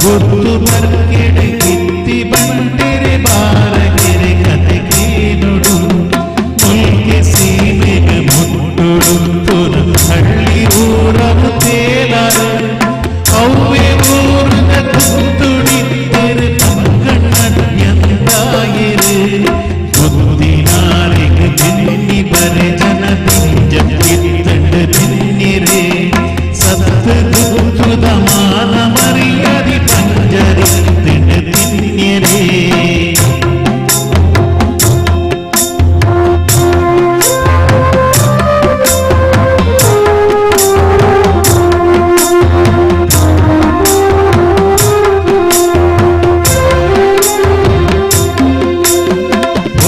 [SPEAKER 2] ಗೊತ್ತು ಬರ್ಕೆಡೆ ಕಿತ್ತಿ ಬಂಟೆರೆ ಬಾರಗೆರೆ ಕತೆ ಕೇಳೋಡು ಮುಲ್ಕೆ ಸೀಮೆಗೆ ಮುಟ್ಟುಡು ತುರು ಹಳ್ಳಿ ಊರವು ತೇಲಾರು ಅವ್ವೆ ಊರುದ ತುತ್ತುಡಿತ್ತೆರು ತಂಗಣ್ಣದ್ಯಂತಾಯಿರು ಬುದ್ಧಿನಾರಿಗೆ ಬೆನ್ನಿ ಬರೆ ಜನ ಪಿಂಜ ಇತ್ತಂಡು ತಿನ್ನಿರೆ ಸತ್ತು ಗುತ್ತುದ ಮಾನ ಮರ್ಯಾದಿ ಪಂಜರಿ ತಿಂಡು ತಿನ್ನಿರೆ.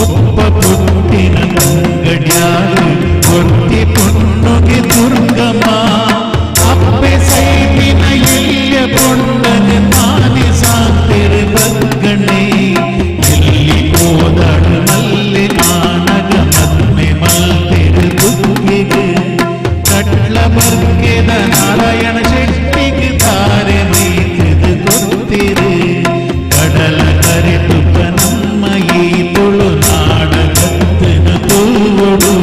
[SPEAKER 2] ಒಪ್ಪ ಪುಟ್ಟಿನ ತಂಗಡ್ಯಾರು ಕೊಟ್ಟಿ ಪೊಣ್ಣುಗೆ ದುರ್ಗಮ್ಮ ಅಪ್ಪೆ ಸೈಪಿನ ಎಲ್ಲಿಯ ಪೊಣ್ಣನೆ ತಾನೆ ಸಾಂತೆರು ಬಗ್ಗಣೆ ಎಲ್ಲಿ ಹೋದಳು ಮಲ್ಲೆ ಆನಗ ಮದ್ಮೆ ಮಲ್ತೆರು ದುಗ್ಗಿಗೆ ಕಟ್ಲ ಬರ್ಗೆದ ನಾರಾಯಣ ಶೆಟ್ಟಿಗೆ ತಾರೆ ಮೈತದು ಗೊತ್ತಿರು ಕಡಲ ಕರೆತುಪ್ಪ ನಮ್ಮ ಈ ತುಳುನಾಡ ಕತ್ತನು ತೂವೊಡು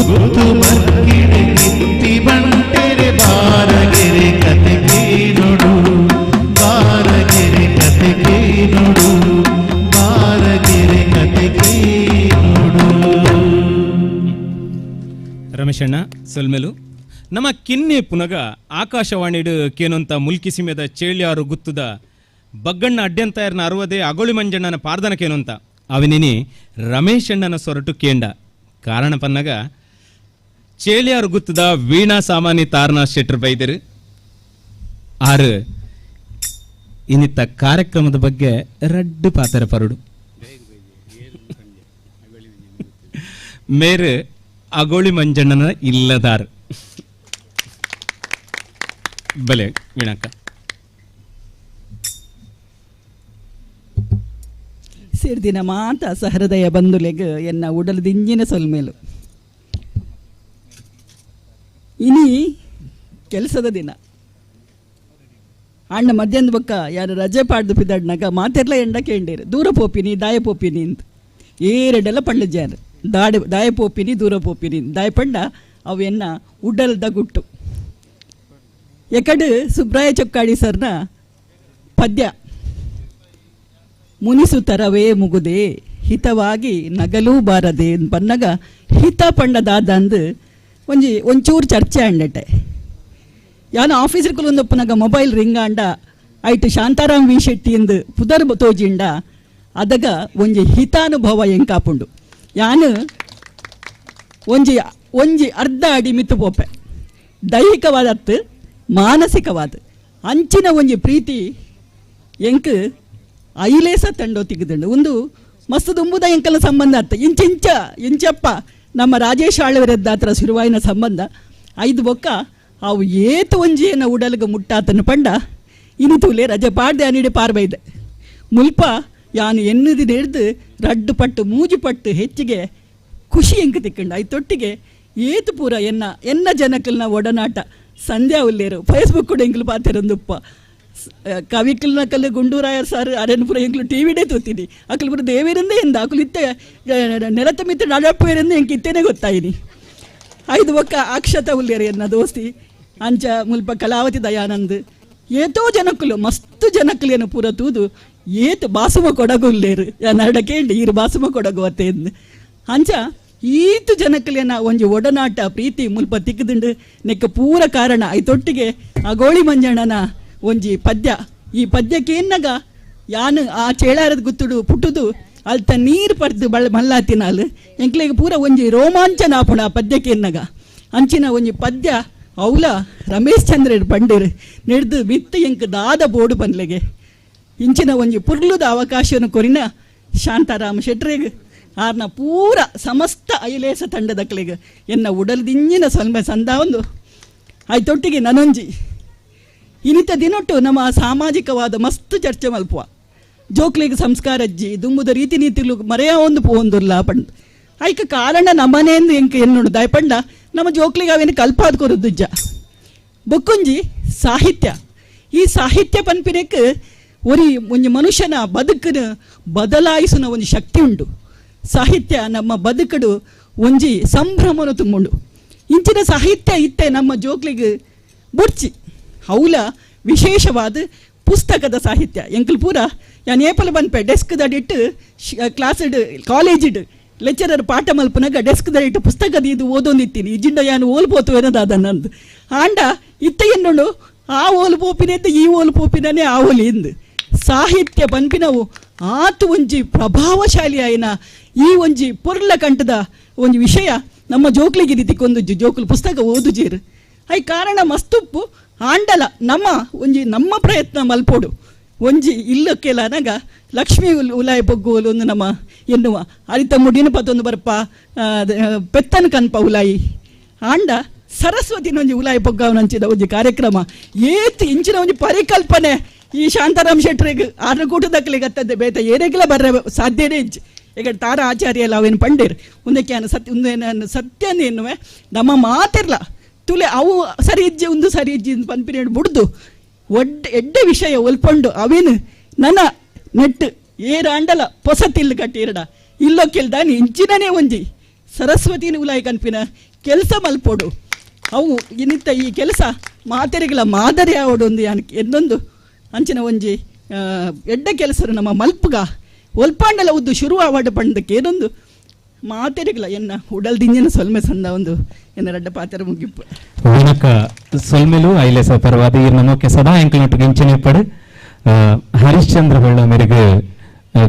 [SPEAKER 2] ಗೊತ್ತು ಬರ್ಕಿಡೆ ಕಿತ್ತಿ ಬಂಟೆರೆ ಬಾರಗೆರೆ ಕತೆ ಕೇಳೋಡು ಬಾರಗೆರೆ ಕತೆ ಕೇಳೋಡು ಬಾರಗೆರೆ ಕತೆ ಕೇಳೋಡು.
[SPEAKER 3] ರಮೇಶಣ್ಣ ಸೊಲ್ಮೆಲು ನಮ್ಮ ಕಿನ್ನೆ ಪುನಗ ಆಕಾಶವಾಣಿಡು ಕೇನೊಂತ ಮುಲ್ಕಿ ಸಿಮೆದ ಚೇಳ್ಯಾರು ಗುತ್ತುದ ಬಗ್ಗಣ್ಣ ಅಡ್ಯಂತಾಯರ್ನ ಅರುವದೆ ಅಗೋಳಿ ಮಂಜಣ್ಣನ ಪಾರ್ದನ ಕೇನೊಂತ ಅವಿನಿನಿ ರಮೇಶಣ್ಣನ ಸೊರಟು ಕೇಂಡ ಕಾರಣ ಪನ್ನಗ ಚೇಳ್ಯಾರು ಗುತ್ತದ ವೀಣಾ ಸಾಮಾನಿ ತಾರನ ಶೆಟ್ರ್ ಬೈದರು ಆರು ಇನ್ನಿತ್ತ ಕಾರ್ಯಕ್ರಮದ ಬಗ್ಗೆ ರಡ್ಡು ಪಾತರ ಪರುಡು ಮೇರು ಅಗೋಳಿ ಮಂಜಣ್ಣನ ಇಲ್ಲದಾರ್ ಬಲೆ ವೀಣಕ್ಕ.
[SPEAKER 1] ಸೇರ್ದಿನ ಮಾತ ಸಹೃದಯ ಬಂಧುಲೆಗ್ ಎನ್ನ ಉಡಲದಿಂಜಿನ ಸೊಲ್ಮೇಲು. ಇನಿ ಕೆಲಸದ ದಿನ ಅಣ್ಣ ಮಧ್ಯಾಹ್ನದ ಬೊಕ್ಕ ಯಾರು ರಜೆ ಪಾಡ್ದು ಪಿದಾಡ್ನಾಗ ಮಾತೆರ್ಲ ಎಂಡ ಕೇಂಡೇರು ದೂರ ಪೋಪಿನಿ ದಾಯ ಪೋಪಿನಿ ಅಂತ ಏರೆಡೆಲ್ಲ ಪಂಡಜ್ಯಾರು ದಾಡೆ ದಾಯ ಪೋಪಿನಿ ದೂರ ಪೋಪಿನಿ ದಾಯ ಪಂಡ ಅವು ಎನ್ನ ಉಡಲ್ದ ಗುಟ್ಟು. ಎಕಡು ಸುಬ್ರಾಯ ಚೊಕ್ಕಾಡಿ ಸರ್ನ ಪದ್ಯ ಮುನಿಸು ತರವೇ ಮುಗುದೆ ಹಿತವಾಗಿ ನಗಲೂ ಬಾರದೆ ಬನ್ನಗ ಹಿತ ಪಂಡದಾದಂದು ಒಂಜಿ ಒಂಚೂರು ಚರ್ಚೆ ಅಂಡಟೆ. ಯಾನು ಆಫೀಸರ್ ಕುಲೊಂದಪ್ಪನಾಗ ಮೊಬೈಲ್ ರಿಂಗ್ ಅಂಡ ಐಟ್ ಶಾಂತಾರಾಮ್ ವಿ ಶೆಟ್ಟಿ ಎಂದು ಪುದರ್ ತೋಜಿಂಡ ಅದಗ ಒಂಜಿ ಹಿತಾನುಭವ ಎಂಕಾಪುಂಡು. ಯಾನು ಒಂಜಿ ಒಂಜಿ ಅರ್ಧ ಅಡಿ ಮಿತ್ತು ಪೋಪೆ ದೈಹಿಕವಾದತ್ತು ಮಾನಸಿಕವಾದ ಅಂಚಿನ ಒಂಜಿ ಪ್ರೀತಿ ಎಂಕ್ ಐಲೇಸ ತಂಡೋ ತಿಗ್ದುಂಡು. ಒಂದು ಮಸ್ತ್ ದುಂಬುದ ಎಂಕಲ ಸಂಬಂಧ ಅತ್ತ ಇಂಚಿಂಚ ಇಂಚಪ್ಪ ನಮ್ಮ ರಾಜೇಶ್ ಆಳ್ವರದ್ದಾತ್ರ ಶುರುವಾಯಿನ ಸಂಬಂಧ ಐದು ಬೊಕ್ಕ ಅವು ಏತು ಒಂಜಿಯನ್ನ ಉಡಲ್ಗ ಮುಟ್ಟಾತನ ಪಂಡ ಇನಿ ತೂಲೆ ರಜೆ ಪಾಡ್ದೆ ಅನಿಡೆ ಪಾರ್ಬೈದೆ ಮುಲ್ಪ ಯಾನು ಎನ್ನುದಿ ಹಿಡ್ದು ರಡ್ಡು ಪಟ್ಟು ಮೂಜು ಪಟ್ಟು ಹೆಚ್ಚಿಗೆ ಖುಷಿ ಎಂಕ್ ತಿಕ್ಕಂಡು. ಐತೊಟ್ಟಿಗೆ ಏತು ಪೂರ ಎನ್ನ ಎನ್ನ ಜನಕಲ್ನ ಒಡನಾಟ ಸಂಧ್ಯಾ ಉಲ್ಲೇರು ಫೇಸ್ಬುಕ್ ಕೂಡ ಎಂಕ್ಲು ಪಾತೆರಂದುಪ್ಪ ಕವಿಕಲ್ನ ಕಲ್ಲು ಗುಂಡೂರಾಯರ್ ಸರ್ ಅರೇನ್ಪುರ ಎಂಕ್ಲು ಟಿ ವಿಡೇ ತೂತೀನಿ ಅಕಲ್ ಪುರ ದೇವಿರಂದೇ ಎಂದ ಅಕುಲು ಇತ್ತೆ ನೆಲತ ಮಿತ್ತ ನಡಪ್ಪೇರಂದು ಎಂಕ್ ಇತ್ತೇನೆ ಗೊತ್ತಾಯಿನಿ. ಐದು ಒಕ್ಕ ಅಕ್ಷತ ಉಲ್ಲೇರು ಎನ್ನ ದೋಸ್ತಿ ಅಂಚ ಮುಲ್ಪ ಕಲಾವತಿ ದಯಾನಂದ್ ಏತೋ ಜನಕ್ಕಲು ಮಸ್ತ್ ಜನಕ್ಕಲೇನು ಪೂರ ತೂದು ಏತು ಬಾಸುಮ ಕೊಡಗು ಉಲ್ಲೇರು ನರಡ ಕೇಂಡಿ ಈರು ಬಾಸುಮ ಕೊಡಗು ಅತ್ತೆ ಎಂದು ಅಂಚ ಈತು ಜನಕ್ಕಲೇನ ಒಂಜಿ ಒಡನಾಟ ಪ್ರೀತಿ ಮುಲ್ಪ ತಿಕ್ಕದುಂಡು ನೆಕ್ಕ ಪೂರ ಕಾರಣ ಐತೊಟ್ಟಿಗೆ ಆ ಗೋಳಿ ಮಂಜಣ್ಣನ ಒಂಜಿ ಪದ್ಯ. ಈ ಪದ್ಯಕ್ಕೆ ಎನ್ನಗ ಯಾನು ಆ ಚೇಳಾರದ ಗುತ್ತುಡು ಪುಟ್ಟುದು ಅಲ್ತ ನೀರು ಪಡ್ದು ಬಳ ಮಲ್ಲಾತಿನಾಲ್ ಎಂಕ್ಲೆಗ್ ಪೂರ ಒಂಜಿ ರೋಮಾಂಚನ ಆಪುಣ ಆ ಪದ್ಯಕ್ಕೆ ಎನ್ನಗ ಅಂಚಿನ ಒಂಜಿ ಪದ್ಯ ಅವಲ ರಮೇಶ್ ಚಂದ್ರರು ಪಂಡಿರು ನೆಡ್ದು ಬಿತ್ತು ಎಂಕ್ ದಾದ ಬೋಡು ಪನ್ಲೆಗೆ ಇಂಚಿನ ಒಂಜಿ ಪುರ್ಲುದ ಅವಕಾಶವನ್ನು ಕೊರಿನ ಶಾಂತಾರಾಮ ಶೆಟ್ರಿಗೆ ಆರ್ನ ಪೂರ ಸಮಸ್ತ ಐಲೇಸ ತಂಡದಕ್ಲೆಗ್ ಎನ್ನ ಉಡಲ್ದಿಂಜಿನ ಸೊಲ್ಮೆ ಸಂದ ಒಂದು ಐತೊಟ್ಟಿಗೆ ನನೊಂಜಿ ಇನ್ನಿತ ದಿನೊಟ್ಟು ನಮ್ಮ ಸಾಮಾಜಿಕವಾದ ಮಸ್ತ್ ಚರ್ಚೆ ಮಲ್ಪುವ ಜೋಕ್ಲಿಗೆ ಸಂಸ್ಕಾರಜ್ಜಿ ದುಂಬುದ ರೀತಿ ನೀತಿಲು ಮರೆಯ ಒಂದು ಪೋಂದುಲ್ಲ ಪಂಡ್ ಐಕ ಕಾರಣ ನಮ್ಮನೇಂದು ಎಂಕ ಎನ್ನುಡು ದಾಯಪಂಡ ನಮ್ಮ ಜೋಕ್ಲಿಗೆ ಅವೇನು ಕಲ್ಪಾದ ಕೊರದುಜ್ಜ. ಬೊಕ್ಕುಂಜಿ ಸಾಹಿತ್ಯ, ಈ ಸಾಹಿತ್ಯ ಪನ್ಪಿನಕ್ಕೆ ಒರಿ ಒಂಜಿ ಮನುಷ್ಯನ ಬದುಕನ್ನು ಬದಲಾಯಿಸುವ ಒಂದು ಶಕ್ತಿ ಉಂಟು. ಸಾಹಿತ್ಯ ನಮ್ಮ ಬದುಕಡು ಒಂಜಿ ಸಂಭ್ರಮನ ತುಂಬುಂಡು. ಇಂಚಿನ ಸಾಹಿತ್ಯ ಇತ್ತೆ ನಮ್ಮ ಜೋಕ್ಲಿಗೆ ಬುಡ್ಚಿ ಅವಲ ವಿಶೇಷವಾದ ಪುಸ್ತಕದ ಸಾಹಿತ್ಯ ಎಂಕಲ್ ಪೂರ ಯಾನ್ ಏಪಲ ಬನ್ಪೆ ಡೆಸ್ಕ್ ದಡಿಟ್ಟು ಕ್ಲಾಸ್ಡ್ ಕಾಲೇಜಿಡ್ ಲೆಕ್ಚರರ್ ಪಾಠ ಮಲ್ಪನಾಗ ಡೆಸ್ಕ್ ದಡಿಟ್ಟು ಪುಸ್ತಕದ ಇದು ಓದೊಂದಿತ್ತೀನಿ ಇಜಿಂಡ ಯಾನು ಓಲ್ಪೋತು ಏನದಾದ ನಂದು ಆಂಡ ಇತ್ತ ಎನ್ನುಂಡು ಆ ಓಲು ಪೋಪಿನೆದ್ದು ಈ ಓಲು ಪೋಪಿನೇ ಆ ಓಲಿ ಇಂದು ಸಾಹಿತ್ಯ ಪನ್ಪಿನವು ಆತು ಒಂಜಿ ಪ್ರಭಾವಶಾಲಿ ಆಯಿನ ಈ ಒಂಜಿ ಪೊರ್ಲ ಕಂಠದ ಒಂಜಿ ವಿಷಯ ನಮ್ಮ ಜೋಕ್ಲಿಗೆ ರೀತಿಕೊಂದು ಜೋಕ್ಲು ಪುಸ್ತಕ ಓದುಜೀರು I ಕಾರಣ ಮಸ್ತುಪ್ಪು ಆಂಡಲ ನಮ್ಮ ಒಂಜಿ ನಮ್ಮ ಪ್ರಯತ್ನ ಮಲ್ಪೋಡು ಒಂಜಿ ಇಲ್ಲಕ್ಕೆಲ್ಲ ಅನಗ ಲಕ್ಷ್ಮೀ ಉಲಾಯ ಬೊಗ್ಗೋಲು ಒಂದು ನಮ್ಮ ಎನ್ನುವ ಅರಿತ ಮುಡಿನ ಪತ್ತೊಂದು ಬರ್ಪ ಪೆತ್ತನ ಕನ್ಪ ಉಲಾಯಿ ಆಂಡ ಸರಸ್ವತಿನ ಒಂಜಿ ಉಲಾಯಿ ಬೊಗ್ಗವನಂಚಿದ ಒಂಜಿ ಕಾರ್ಯಕ್ರಮ ಏತ್ ಇಂಚಿನ ಒಂಜಿ ಪರಿಕಲ್ಪನೆ ಈ ಶಾಂತಾರಾಮ್ ಶೆಟ್ರಿಗೆ ಆರ್ನಕೂಟದಕ್ಕಲಿಗೆ ಅತ್ತದ್ದೆ ಬೇತ ಏನೇಗೆಲ್ಲ ಬರ್ರ ಸಾಧ್ಯನೇ ಇಜ್ಜಿ. ಈಗ ತಾರ ಆಚಾರ್ಯ ಎಲ್ಲ ಅವೇನು ಪಂಡೇರು ಒಂದಕ್ಕೆ ಸತ್ಯ ಒಂದು ಸತ್ಯ ಎನ್ನುವೆ ನಮ್ಮ ಮಾತಿರ್ಲ ತುಲೆ ಅವು ಸರಿ ಇಜ್ಜಿ ಒಂದು ಸರಿ ಇಜ್ಜಿ ಪನ್ಪಿನ ಬುಡ್ದು ಒಡ್ಡೆ ಎಡ್ಡೆ ವಿಷಯ ಒಲ್ಪಂಡು ಅವೇನು ನನ್ನ ನೆಟ್ಟು ಏರಾಂಡಲ ಪೊಸತಿಲ್ಲು ಕಟ್ಟಿರಡ ಇಲ್ಲೊಕ್ಕೆಲ್ದಾನಿ ಇಂಚಿನನೇ ಒಂಜಿ ಸರಸ್ವತಿನ ಉಲಾಯಿ ಕನ್ಪಿನ ಕೆಲಸ ಮಲ್ಪೋಡು ಅವು ಇನ್ನಿತ್ತ ಈ ಕೆಲಸ ಮಾತೆರಿಗಳ ಮಾದರಿ ಆವಡು ಒಂದು ಎಂದೊಂದು ಅಂಚಿನ ಒಂಜಿ ಎಡ್ಡೆ ಕೆಲಸರು ನಮ್ಮ ಮಲ್ಪುಗ ಒಲ್ಪಾಂಡಲ ಉದ್ದು ಶುರು ಆವಾಡ ಪಂಡಕ್ಕೆ ಏನೊಂದು ಮಾತೆರಿಗಳ ಎನ್ನ ಉಡಲ್ದಿಂಜಿನ ಸೊಲ್ಮೆ ಸಂದ ಒಂದು ಎನ್ನ ರಡ್ಡ ಪಾತ್ರ ಮುಗಿಪ್ಪು
[SPEAKER 3] ವಣಕ ಸೊಲ್ಮೆಲು ಐಲೇಸ ಪರವಾದ ಈ ನಮೋಕೆ ಸದಾ ಎಂಕಲ್ನೊಟ್ಟು ಗಿಂಚನೆ ಪಡು ಹರಿಶ್ಚಂದ್ರ ಹೊಳ್ಳ ಮೇರೆಗೆ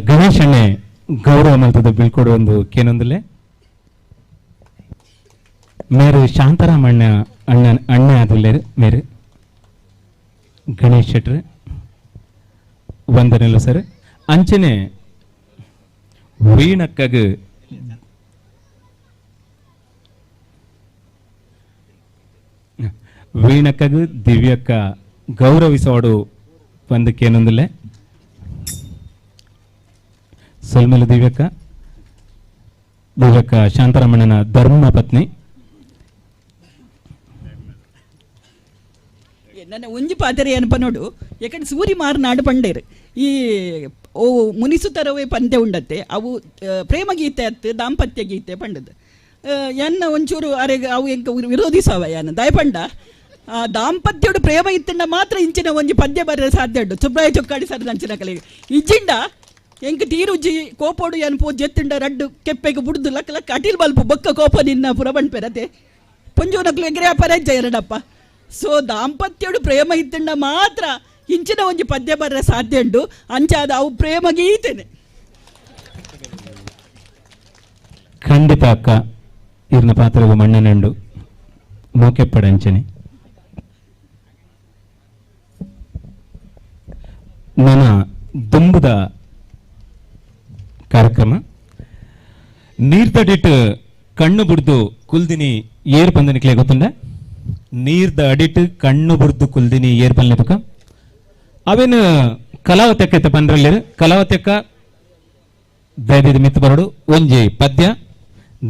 [SPEAKER 3] ಗಣೇಶಣ್ಣೆ ಗೌರವ ಮಲ್ತದ ಬೀಳ್ಕೊಡು ಒಂದು ಕೇನೊಂದುಲೆ ಮೇರು ಶಾಂತಾರಾಮ್ ಅಣ್ಣ ಅಣ್ಣ ಅಣ್ಣ ಆದುಲ್ಲೇರು ಮೇರು ಗಣೇಶ್ ಶೆಟ್ರು ವಂದನೆಲು ಸರ್. ಅಂಚನೆ ವೀಣಕ್ಕಗ ವೀಣಕ್ಕಗ ದಿವ್ಯಕ್ಕ ಗೌರವಿಸೋಡು ಬಂದಕ್ಕೇನೊಂದಿಲ್ಲ ಸೊಲ್ಮೆಲು ದಿವ್ಯಕ್ಕ ದಿವ್ಯಕ್ಕ ಶಾಂತರಾಮಣ್ಣನ ಧರ್ಮ ಪತ್ನಿ.
[SPEAKER 1] ನನ್ನ ಒಂಜಿ ಪಾತ್ರೆ ಏನಪ್ಪ ನೋಡು ಯಾಕಂದ್ರೆ ಸೂರಿ ಮಾರನಾಡು ಪಂಡೇರು ಈ ಓ ಮುನಿಸುತ್ತರವೇ ಪಂದ್ಯ ಉಂಡತ್ತೆ ಅವು ಪ್ರೇಮಗೀತೆ ಅತ್ತು ದಾಂಪತ್ಯ ಗೀತೆ ಪಂಡದು ಎನ್ನ ಒಂಚೂರು ಅರೆ ಅವು ಎಂಕ ವಿರೋಧಿಸವ ಯಾನ ದಯಪಂಡ ಆ ದಾಂಪತ್ಯೋಡು ಪ್ರೇಮ ಇತ್ತಂಡ ಮಾತ್ರ ಇಂಚಿನ ಒಂಜಿ ಪದ್ಯ ಬರ ಸಾಧ್ಯ ಉಂಟು. ಸುಬ್ರಾಯ ಚೊಕ್ಕಾಡಿ ಸರ್ ಅಂಚಿನ ಕಲೆಗೆ ಇಜ್ಜಿಂಡ ಎಂಕ ತೀರುಜ್ಜಿ ಕೋಪೋಡು ಏನ್ ಪೋ ಜೆತ್ತುಂಡ ರಡ್ಡು ಕೆಪ್ಪೆಗೆ ಬುಡ್ದು ಲಕ್ಕ ಲಕ್ಕ ಅಟಿಲ್ ಬಲ್ಪು ಬೊಕ್ಕ ಕೋಪ ನಿನ್ನ ಪುರ ಬಂಡ್ಪೆರತೆ ಪೊಂಜೋನಕ್ಲು ಎಗ್ರೆ ಪರಜ್ಜ ಎರಡಪ್ಪ. ಸೊ ದಾಂಪತ್ಯೋಡು ಪ್ರೇಮ ಇತ್ತಂಡ ಮಾತ್ರ ಇಂಚಿನ ಒಂಜಿ ಪದ್ಯ ಬರ ಸಾಧ್ಯ ಉಂಟು ಅಂಚಾದ ಅವು ಪ್ರೇಮ ಗೀತೆನೆ.
[SPEAKER 3] ಖಂಡಿತ ಅಕ್ಕ ಇರ್ನ ಪಾತ್ರವು ಮಣ್ಣನೆಂಡು ಮೋಕೆಪ್ಪಡ ಅಂಚನೆ ನನ್ನ ದುಂಬುದ ಕಾರ್ಯಕ್ರಮ ನೀರ್ದಡಿಟ್ಟು ಕಣ್ಣು ಬುಡ್ದು ಕುಲ್ದಿನಿ ಏರ್ ಪಂದನಿಕ್ಲೆ ಗೊತ್ತುಂಡ ನೀರ್ದ ಅಡಿಟ್ಟು ಕಣ್ಣು ಬುಡ್ದು ಕುಲ್ದಿನಿ ಏರ್ ಪನ್ಲೆಪಕ ಅವೇನು ಕಲಾವತಕ್ಕ ಪನ್ರಲ್ಲೇರು ಕಲಾವತಕ್ಕ ದಯದಿದ ಮಿತ್ತು ಬರಡು ಒಂಜಿ ಪದ್ಯ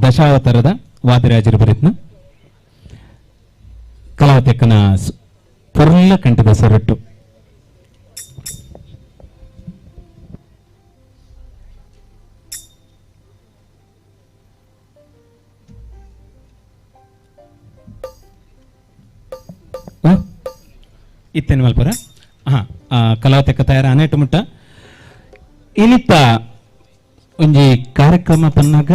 [SPEAKER 3] ದಶಾವತಾರದ ವಾದಿರಾಜರ ಬರಿತ್ನ ಕಲಾವತಕ್ಕನ ಪೊರ್ಲ ಕಂಠದ ಸೊರಟ್ಟು. ಇತ್ತೇನು ಮಲ್ಪರ ಹಾಂ ಕಲಾವತಕ್ಕ ತಯಾರ ಅನೇಟು ಮುಟ್ಟ ಇನಿತ್ತ ಒಂಜಿ ಕಾರ್ಯಕ್ರಮ ಪನ್ನಾಗ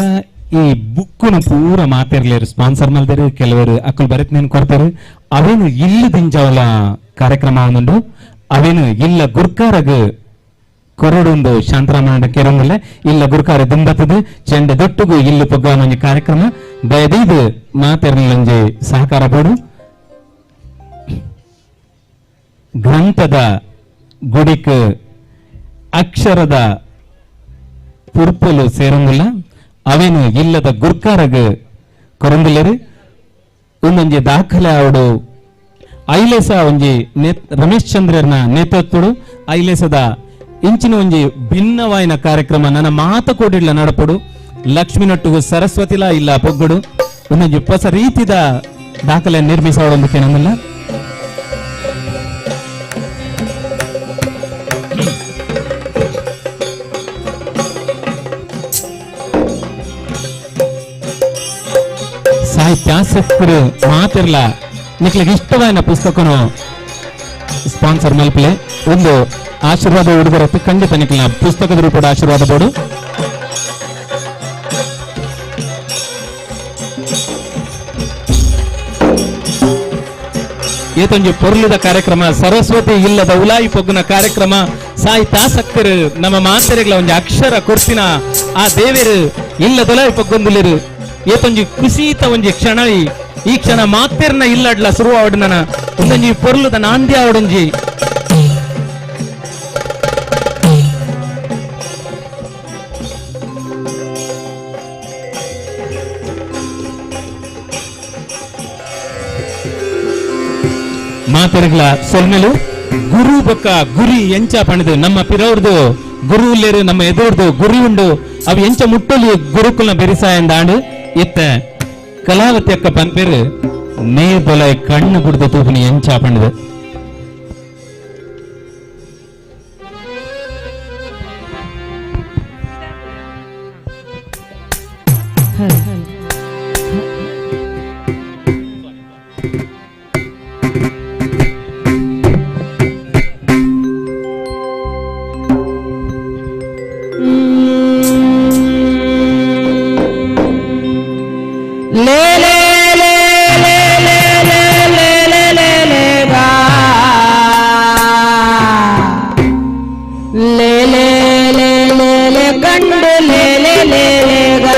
[SPEAKER 3] ಈ ಬುಕ್ಕುನ ಪೂರ ಮಾತಿರ್ಲೇರು ಸ್ಪಾನ್ಸರ್ ಮಲ್ದೇರು ಕೆಲವರು ಅಕ್ಕಲು ಬರೆತ್ನೇನು ಕೊಡ್ತಾರೆ ಅವೇನು ಇಲ್ಲ ದಿಂಜವಲ ಕಾರ್ಯಕ್ರಮ ಒಂದುಂಡು ಅವೇನು ಇಲ್ಲ ಗುರ್ಕಾರಗ ಕೊರಡೊಂದು ಶಾಂತರಾಮಣ್ಣ ಕೆರಂಗಲ್ಲ ಇಲ್ಲ ಗುರ್ಕಾರ ದಿಂಬತ್ತದು ಚೆಂಡೆ ದೊಟ್ಟುಗು ಇಲ್ಲು ಪೊಗ್ಗಾನೊಂಜಿ ಕಾರ್ಯಕ್ರಮ ದಯದೀದು ಮಾತಿರ್ಲಂಜಿ ಸಹಕಾರ ಬೋಡು. ಗ್ರಂಥದ ಗುಡಿಕ್ ಅಕ್ಷರದ ಪುರ್ಪಲು ಸೇರಂಗಿಲ್ಲ ಅವೇನು ಇಲ್ಲದ ಗುರ್ಕಾರಗ ಕೊರಂದಿಲ್ಲರು ಒಂದೊಂಜಿ ದಾಖಲೆ ಆವಡು ಐಲೇಸ ಒಂಜಿ ರಮೇಶ್ ಚಂದ್ರನ ನೇತೃತ್ವಡು ಐಲೇಸದ ಇಂಚಿನ ಒಂಜಿ ಭಿನ್ನವಾಯಿನ ಕಾರ್ಯಕ್ರಮ ನನ್ನ ಮಾತ ಕೋಡಿಡ್ಲ ನಡಪಡು ಲಕ್ಷ್ಮೀನೊಟ್ಟಿಗೂ ಸರಸ್ವತಿಲ ಇಲ್ಲ ಪೊಗ್ಗುಡು ಒಂದೊಂಜಿ ಹೊಸ ರೀತಿದ ದಾಖಲೆ ನಿರ್ಮಿಸೋಡೊಂದಕ್ಕೆ ನಮ್ಮಲ್ಲ ಸಾಹಿತ್ಯಾಸಕ್ತರು ಮಾತಿರ್ಲ ನಿಕ್ಲಿಗೆ ಇಷ್ಟವಾದ ಪುಸ್ತಕನು ಸ್ಪಾನ್ಸರ್ ಮಲ್ಪಲೆ ಒಂದು ಆಶೀರ್ವಾದ ಹುಡುಗರ ಖಂಡಿತ ನಿಕ್ಲಿನ ಪುಸ್ತಕದ ರೂಪದ ಆಶೀರ್ವಾದ ಬೋಡು. ಏತೊಂಜಿ ಪೊರ್ಲುದ ಕಾರ್ಯಕ್ರಮ ಸರಸ್ವತಿ ಇಲ್ಲದ ಉಲಾಯಿ ಪೊಗ್ಗುನ ಕಾರ್ಯಕ್ರಮ ಸಾಹಿತ್ಯಾಸಕ್ತರು ನಮ್ಮ ಮಾತೆರೆಗಳ ಒಂಜಿ ಅಕ್ಷರ ಕೊರ್ತಿನ ಆ ದೇವರು ಇಲ್ಲದೊಲಾಯಿ ಪೊಗ್ಗೊಂದುಲಿರು ಏತೊಂಜಿ ಕುಸೀತ ಒಂಜಿ ಕ್ಷಣ ಈ ಕ್ಷಣ ಮಾತೆರ್ನ ಇಲ್ಲಡ್ಲ ಸುರು ಆವಡನ ಒಂದೊಂಜಿ ಪೊರ್ಲುದ ನಾಂದಿ ಆವಡೊಂಜಿ ಮಾತೆರೆಗಳ ಸೊಲ್ಮೆಲು ಗುರು ಬೊಕ್ಕ ಗುರಿ ಎಂಚ ಪಣದು ನಮ್ಮ ಪಿರವ್ರದು ಗುರು ಉಲ್ಲೇರು ನಮ್ಮ ಎದುರ್ದು ಗುರಿ ಉಂಡು ಅವು ಎಂಚ ಮುಟ್ಟೊಲಿ ಗುರುಕುಲ್ನ ಬೆರಿಸಾಯಂದಾಂಡು ಇತ್ತ ಕಲಾವತಿ ಅಕ್ಕ ಪನ್ಪೇರು ನೀರ್ ಬೊಲೈ ಕಣ್ಣು ಗುಡ್ದು ತೂಪುನಿ ಎಂಚ ಪಣದು.
[SPEAKER 14] ಲೇ ಲೇ ಲೇ ಲೇ ಲೇ ಲೇ ಲೇ ಲೇ ಲೇ ಲೇ ಗಾ ಲೇ ಲೇ ಲೇ ಲೇ ಲೇ ಗಂಡು ಲೇ ಲೇ ಲೇ ಲೇ ಗಾ.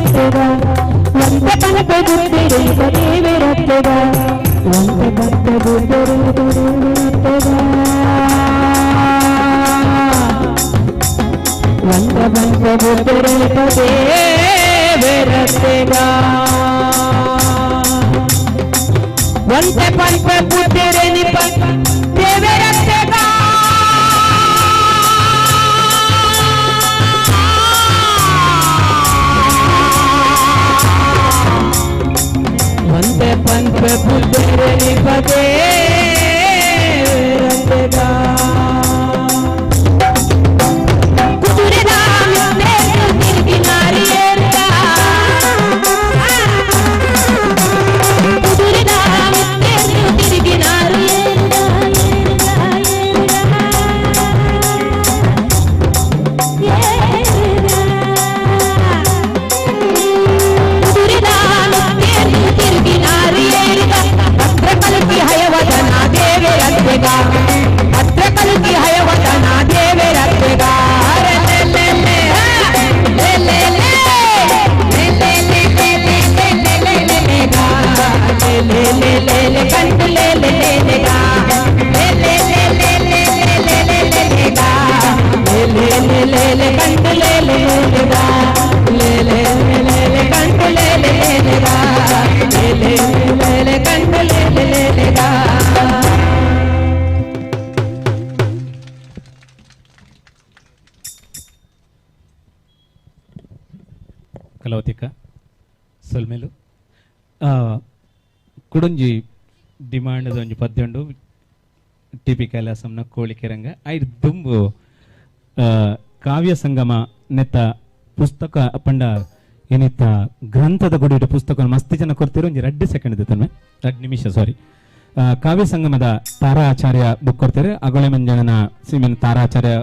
[SPEAKER 14] ದೇವೇರತ್ತೆಗ ಒಂತೆ ಪನಪೆ ಬುದ್ಧಿರೇಪ ದೇವೇರತ್ತೆಗ ಒಂತೆ ಪಂಪೆ ಬುದ್ಧಿರೇಪ ದೇವೇರತ್ತೆಗ ಒಂತೆ ಪಂಪೆ ಬುದ್ಧಿರೇಪ ದೇವೇರತ್ತೆಗ ಒಂತೆ ಪಂಪೆ ಬುದ್ಧಿರೇನಿಪ ದೇವೇರತ್ತೆಗ ಒಂತೆ ಪಂಪೆ ಬುದ್ಧಿರೇನಿಪ ದೇವೇರತ್ತೆಗ
[SPEAKER 3] ಕಲಾವತಿಕ ಸೊಲ್ಮೆಲು ಕುಡೊಂಜಿ ಡಿಮಾಂಡ್ ಒಂಜಿ ಪದ್ಯೊಂಡು ಟಿ ಪಿ ಕೈಲಾಸಂನ ಕೋಳಿಕೆರಂಗ ಐರ್ ದುಂಬು ಕಾವ್ಯ ಸಂಗಮ ನೆತ್ತ ಪುಸ್ತಕ ಪಂಡ ಏನಿತ್ತ ಗ್ರಂಥದ ಗುಡಿಟ ಪುಸ್ತಕ ಮಸ್ತ್ ಜನ ಕೊಡ್ತಿರೋ ಒಂಜಿ 2 ಸೆಕೆಂಡ್ ತನ್ಮೆ 2 ನಿಮಿಷ ಸಾರಿ. ಕಾವ್ಯ ಸಂಗಮದ ತಾರಾ ಆಚಾರ್ಯ ಬುಕ್ ಕೊಡ್ತಾರೆ, ಅಗೊಳೆ ಮಂಜಣ್ಣನ ಸೀಮೆನ ತಾರಾಚಾರ್ಯ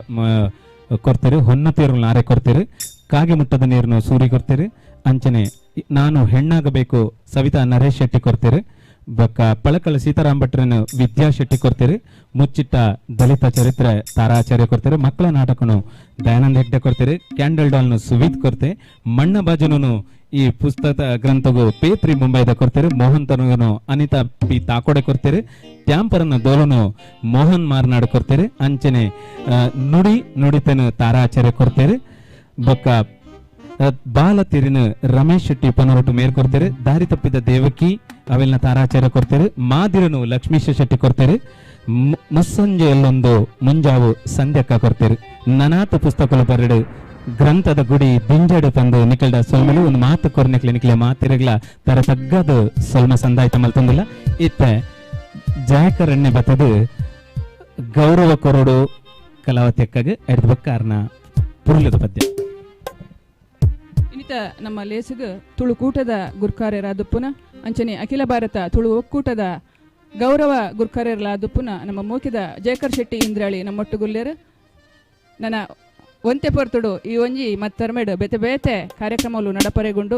[SPEAKER 3] ಕೊಡ್ತಾರೆ, ಹೊನ್ನ ತೀರು ನಾರೆ ಕೊಡ್ತಾರೆ, ಕಾಗೆ ಮುಟ್ಟದ ನೀರನ್ನು ಸೂರಿ ಕೊಡ್ತಾರೆ, ಅಂಚನೆ ನಾನು ಹೆಣ್ಣಾಗಬೇಕು ಸವಿತಾ ನರೇಶ್ ಶೆಟ್ಟಿ ಕೊಡ್ತಾರೆ, ಬೊಕ್ಕ ಪಳಕಳ ಸೀತಾರಾಮ್ ಭಟ್ರನ್ನು ವಿದ್ಯಾ ಶೆಟ್ಟಿ ಕೊಡ್ತಾರೆ, ಮುಚ್ಚಿಟ್ಟ ದಲಿತ ಚರಿತ್ರೆ ತಾರಾಚಾರ್ಯ ಕೊಡ್ತಾರೆ, ಮಕ್ಕಳ ನಾಟಕನು ದಯಾನಂದ ಹೆಗ್ಡೆ ಕೊಡ್ತಾರೆ, ಕ್ಯಾಂಡಲ್ ಡಾಲ್ನು ಸುವಿತ್ ಕೊಡ್ತೆ, ಮಣ್ಣ ಬಾಜುನು ಈ ಪುಸ್ತಕ ಗ್ರಂಥಗೂ ಪೇತ್ರಿ ಮುಂಬೈದ ಕೊಡ್ತಾರೆ, ಮೋಹನ್ ತನುಗನು ಅನಿತಾ ಪಿ ತಾಕೋಡೆ ಕೊಡ್ತಾರೆ, ತ್ಯಾಂಪರನ ದೋಲನು ಮೋಹನ್ ಮಾರ್ನಾಡು ಕೊಡ್ತಾರೆ, ಅಂಚನೆ ನುಡಿ ನುಡಿತನು ತಾರಾಚಾರ್ಯ ಕೊಡ್ತಾರೆ, ಬೊಕ್ಕ ಬಾಲತಿರಿನ ರಮೇಶ್ ಶೆಟ್ಟಿ ಪನರೊಟ್ಟು ಮೇರ್ ಕೊಡ್ತಾರೆ, ದಾರಿ ತಪ್ಪಿದ ದೇವಕಿ ಅವೆಲ್ಲ ತಾರಾಚಾರ್ಯ ಕೊಡ್ತಾರೆ, ಮಾದಿರನು ಲಕ್ಷ್ಮೀಶ ಶೆಟ್ಟಿ ಕೊಡ್ತಾರೆ, ಮುಸ್ಸಂಜೆಯಲ್ಲೊಂದು ಮುಂಜಾವು ಸಂಧ್ಯಕ್ಕ ಕೊಡ್ತಾರೆ. ನನಾತ ಪುಸ್ತಕಗಳು ಬರಡು ಗ್ರಂಥದ ಗುಡಿ ದಿಂಜಡು ತಂದು ನಿಕಲ್ಡ ಸೊಲ್ಮಲು ಒಂದು ಮಾತು ಕೊರ್ನಿಕ್ಲೆ ನಿಕ್ಲೆ ಮಾತಿರಗ್ಲ ತರ ತಗ್ಗದು ಸೊಲ್ಮ ಸಂದಾಯ್ತ ಮಲ್ತಂದಿಲ್ಲ. ಇತ್ತ ಜಾಯಕರಣ್ಯ ಬತ್ತದು ಗೌರವ ಕೊರಡು ಕಲಾವತಿಯಕ್ಕಾಗ ಎಡ್ದ ಕಾರಣ ಪುರುಲದ ಪದ್ಯ.
[SPEAKER 1] ಇನ್ನಿತ ನಮ್ಮ ಲೇಸುಗ ತುಳುಕೂಟದ ಗುರ್ಕಾರ್ಯರಾದುಪ್ಪುನ ಅಂಚನೆ ಅಖಿಲ ಭಾರತ ತುಳು ಒಕ್ಕೂಟದ ಗೌರವ ಗುರ್ಕಾರ್ಯರಾದುಪ್ಪುನ ನಮ್ಮ ಮೂಕಿದ ಜಯಕರ್ ಶೆಟ್ಟಿ ಇಂದ್ರಾಳಿ ನಮ್ಮೊಟ್ಟುಗುಲ್ಲೇರು. ನನ್ನ ಒಂತೆ ಪೊರ್ತುಡು ಈ ಒಂಜಿ ಮತ್ತರ್ಮೆಡು ಬೇತೆ ಬೇತೆ ಕಾರ್ಯಕ್ರಮಗಳು ನಡಪರೆಗುಂಡು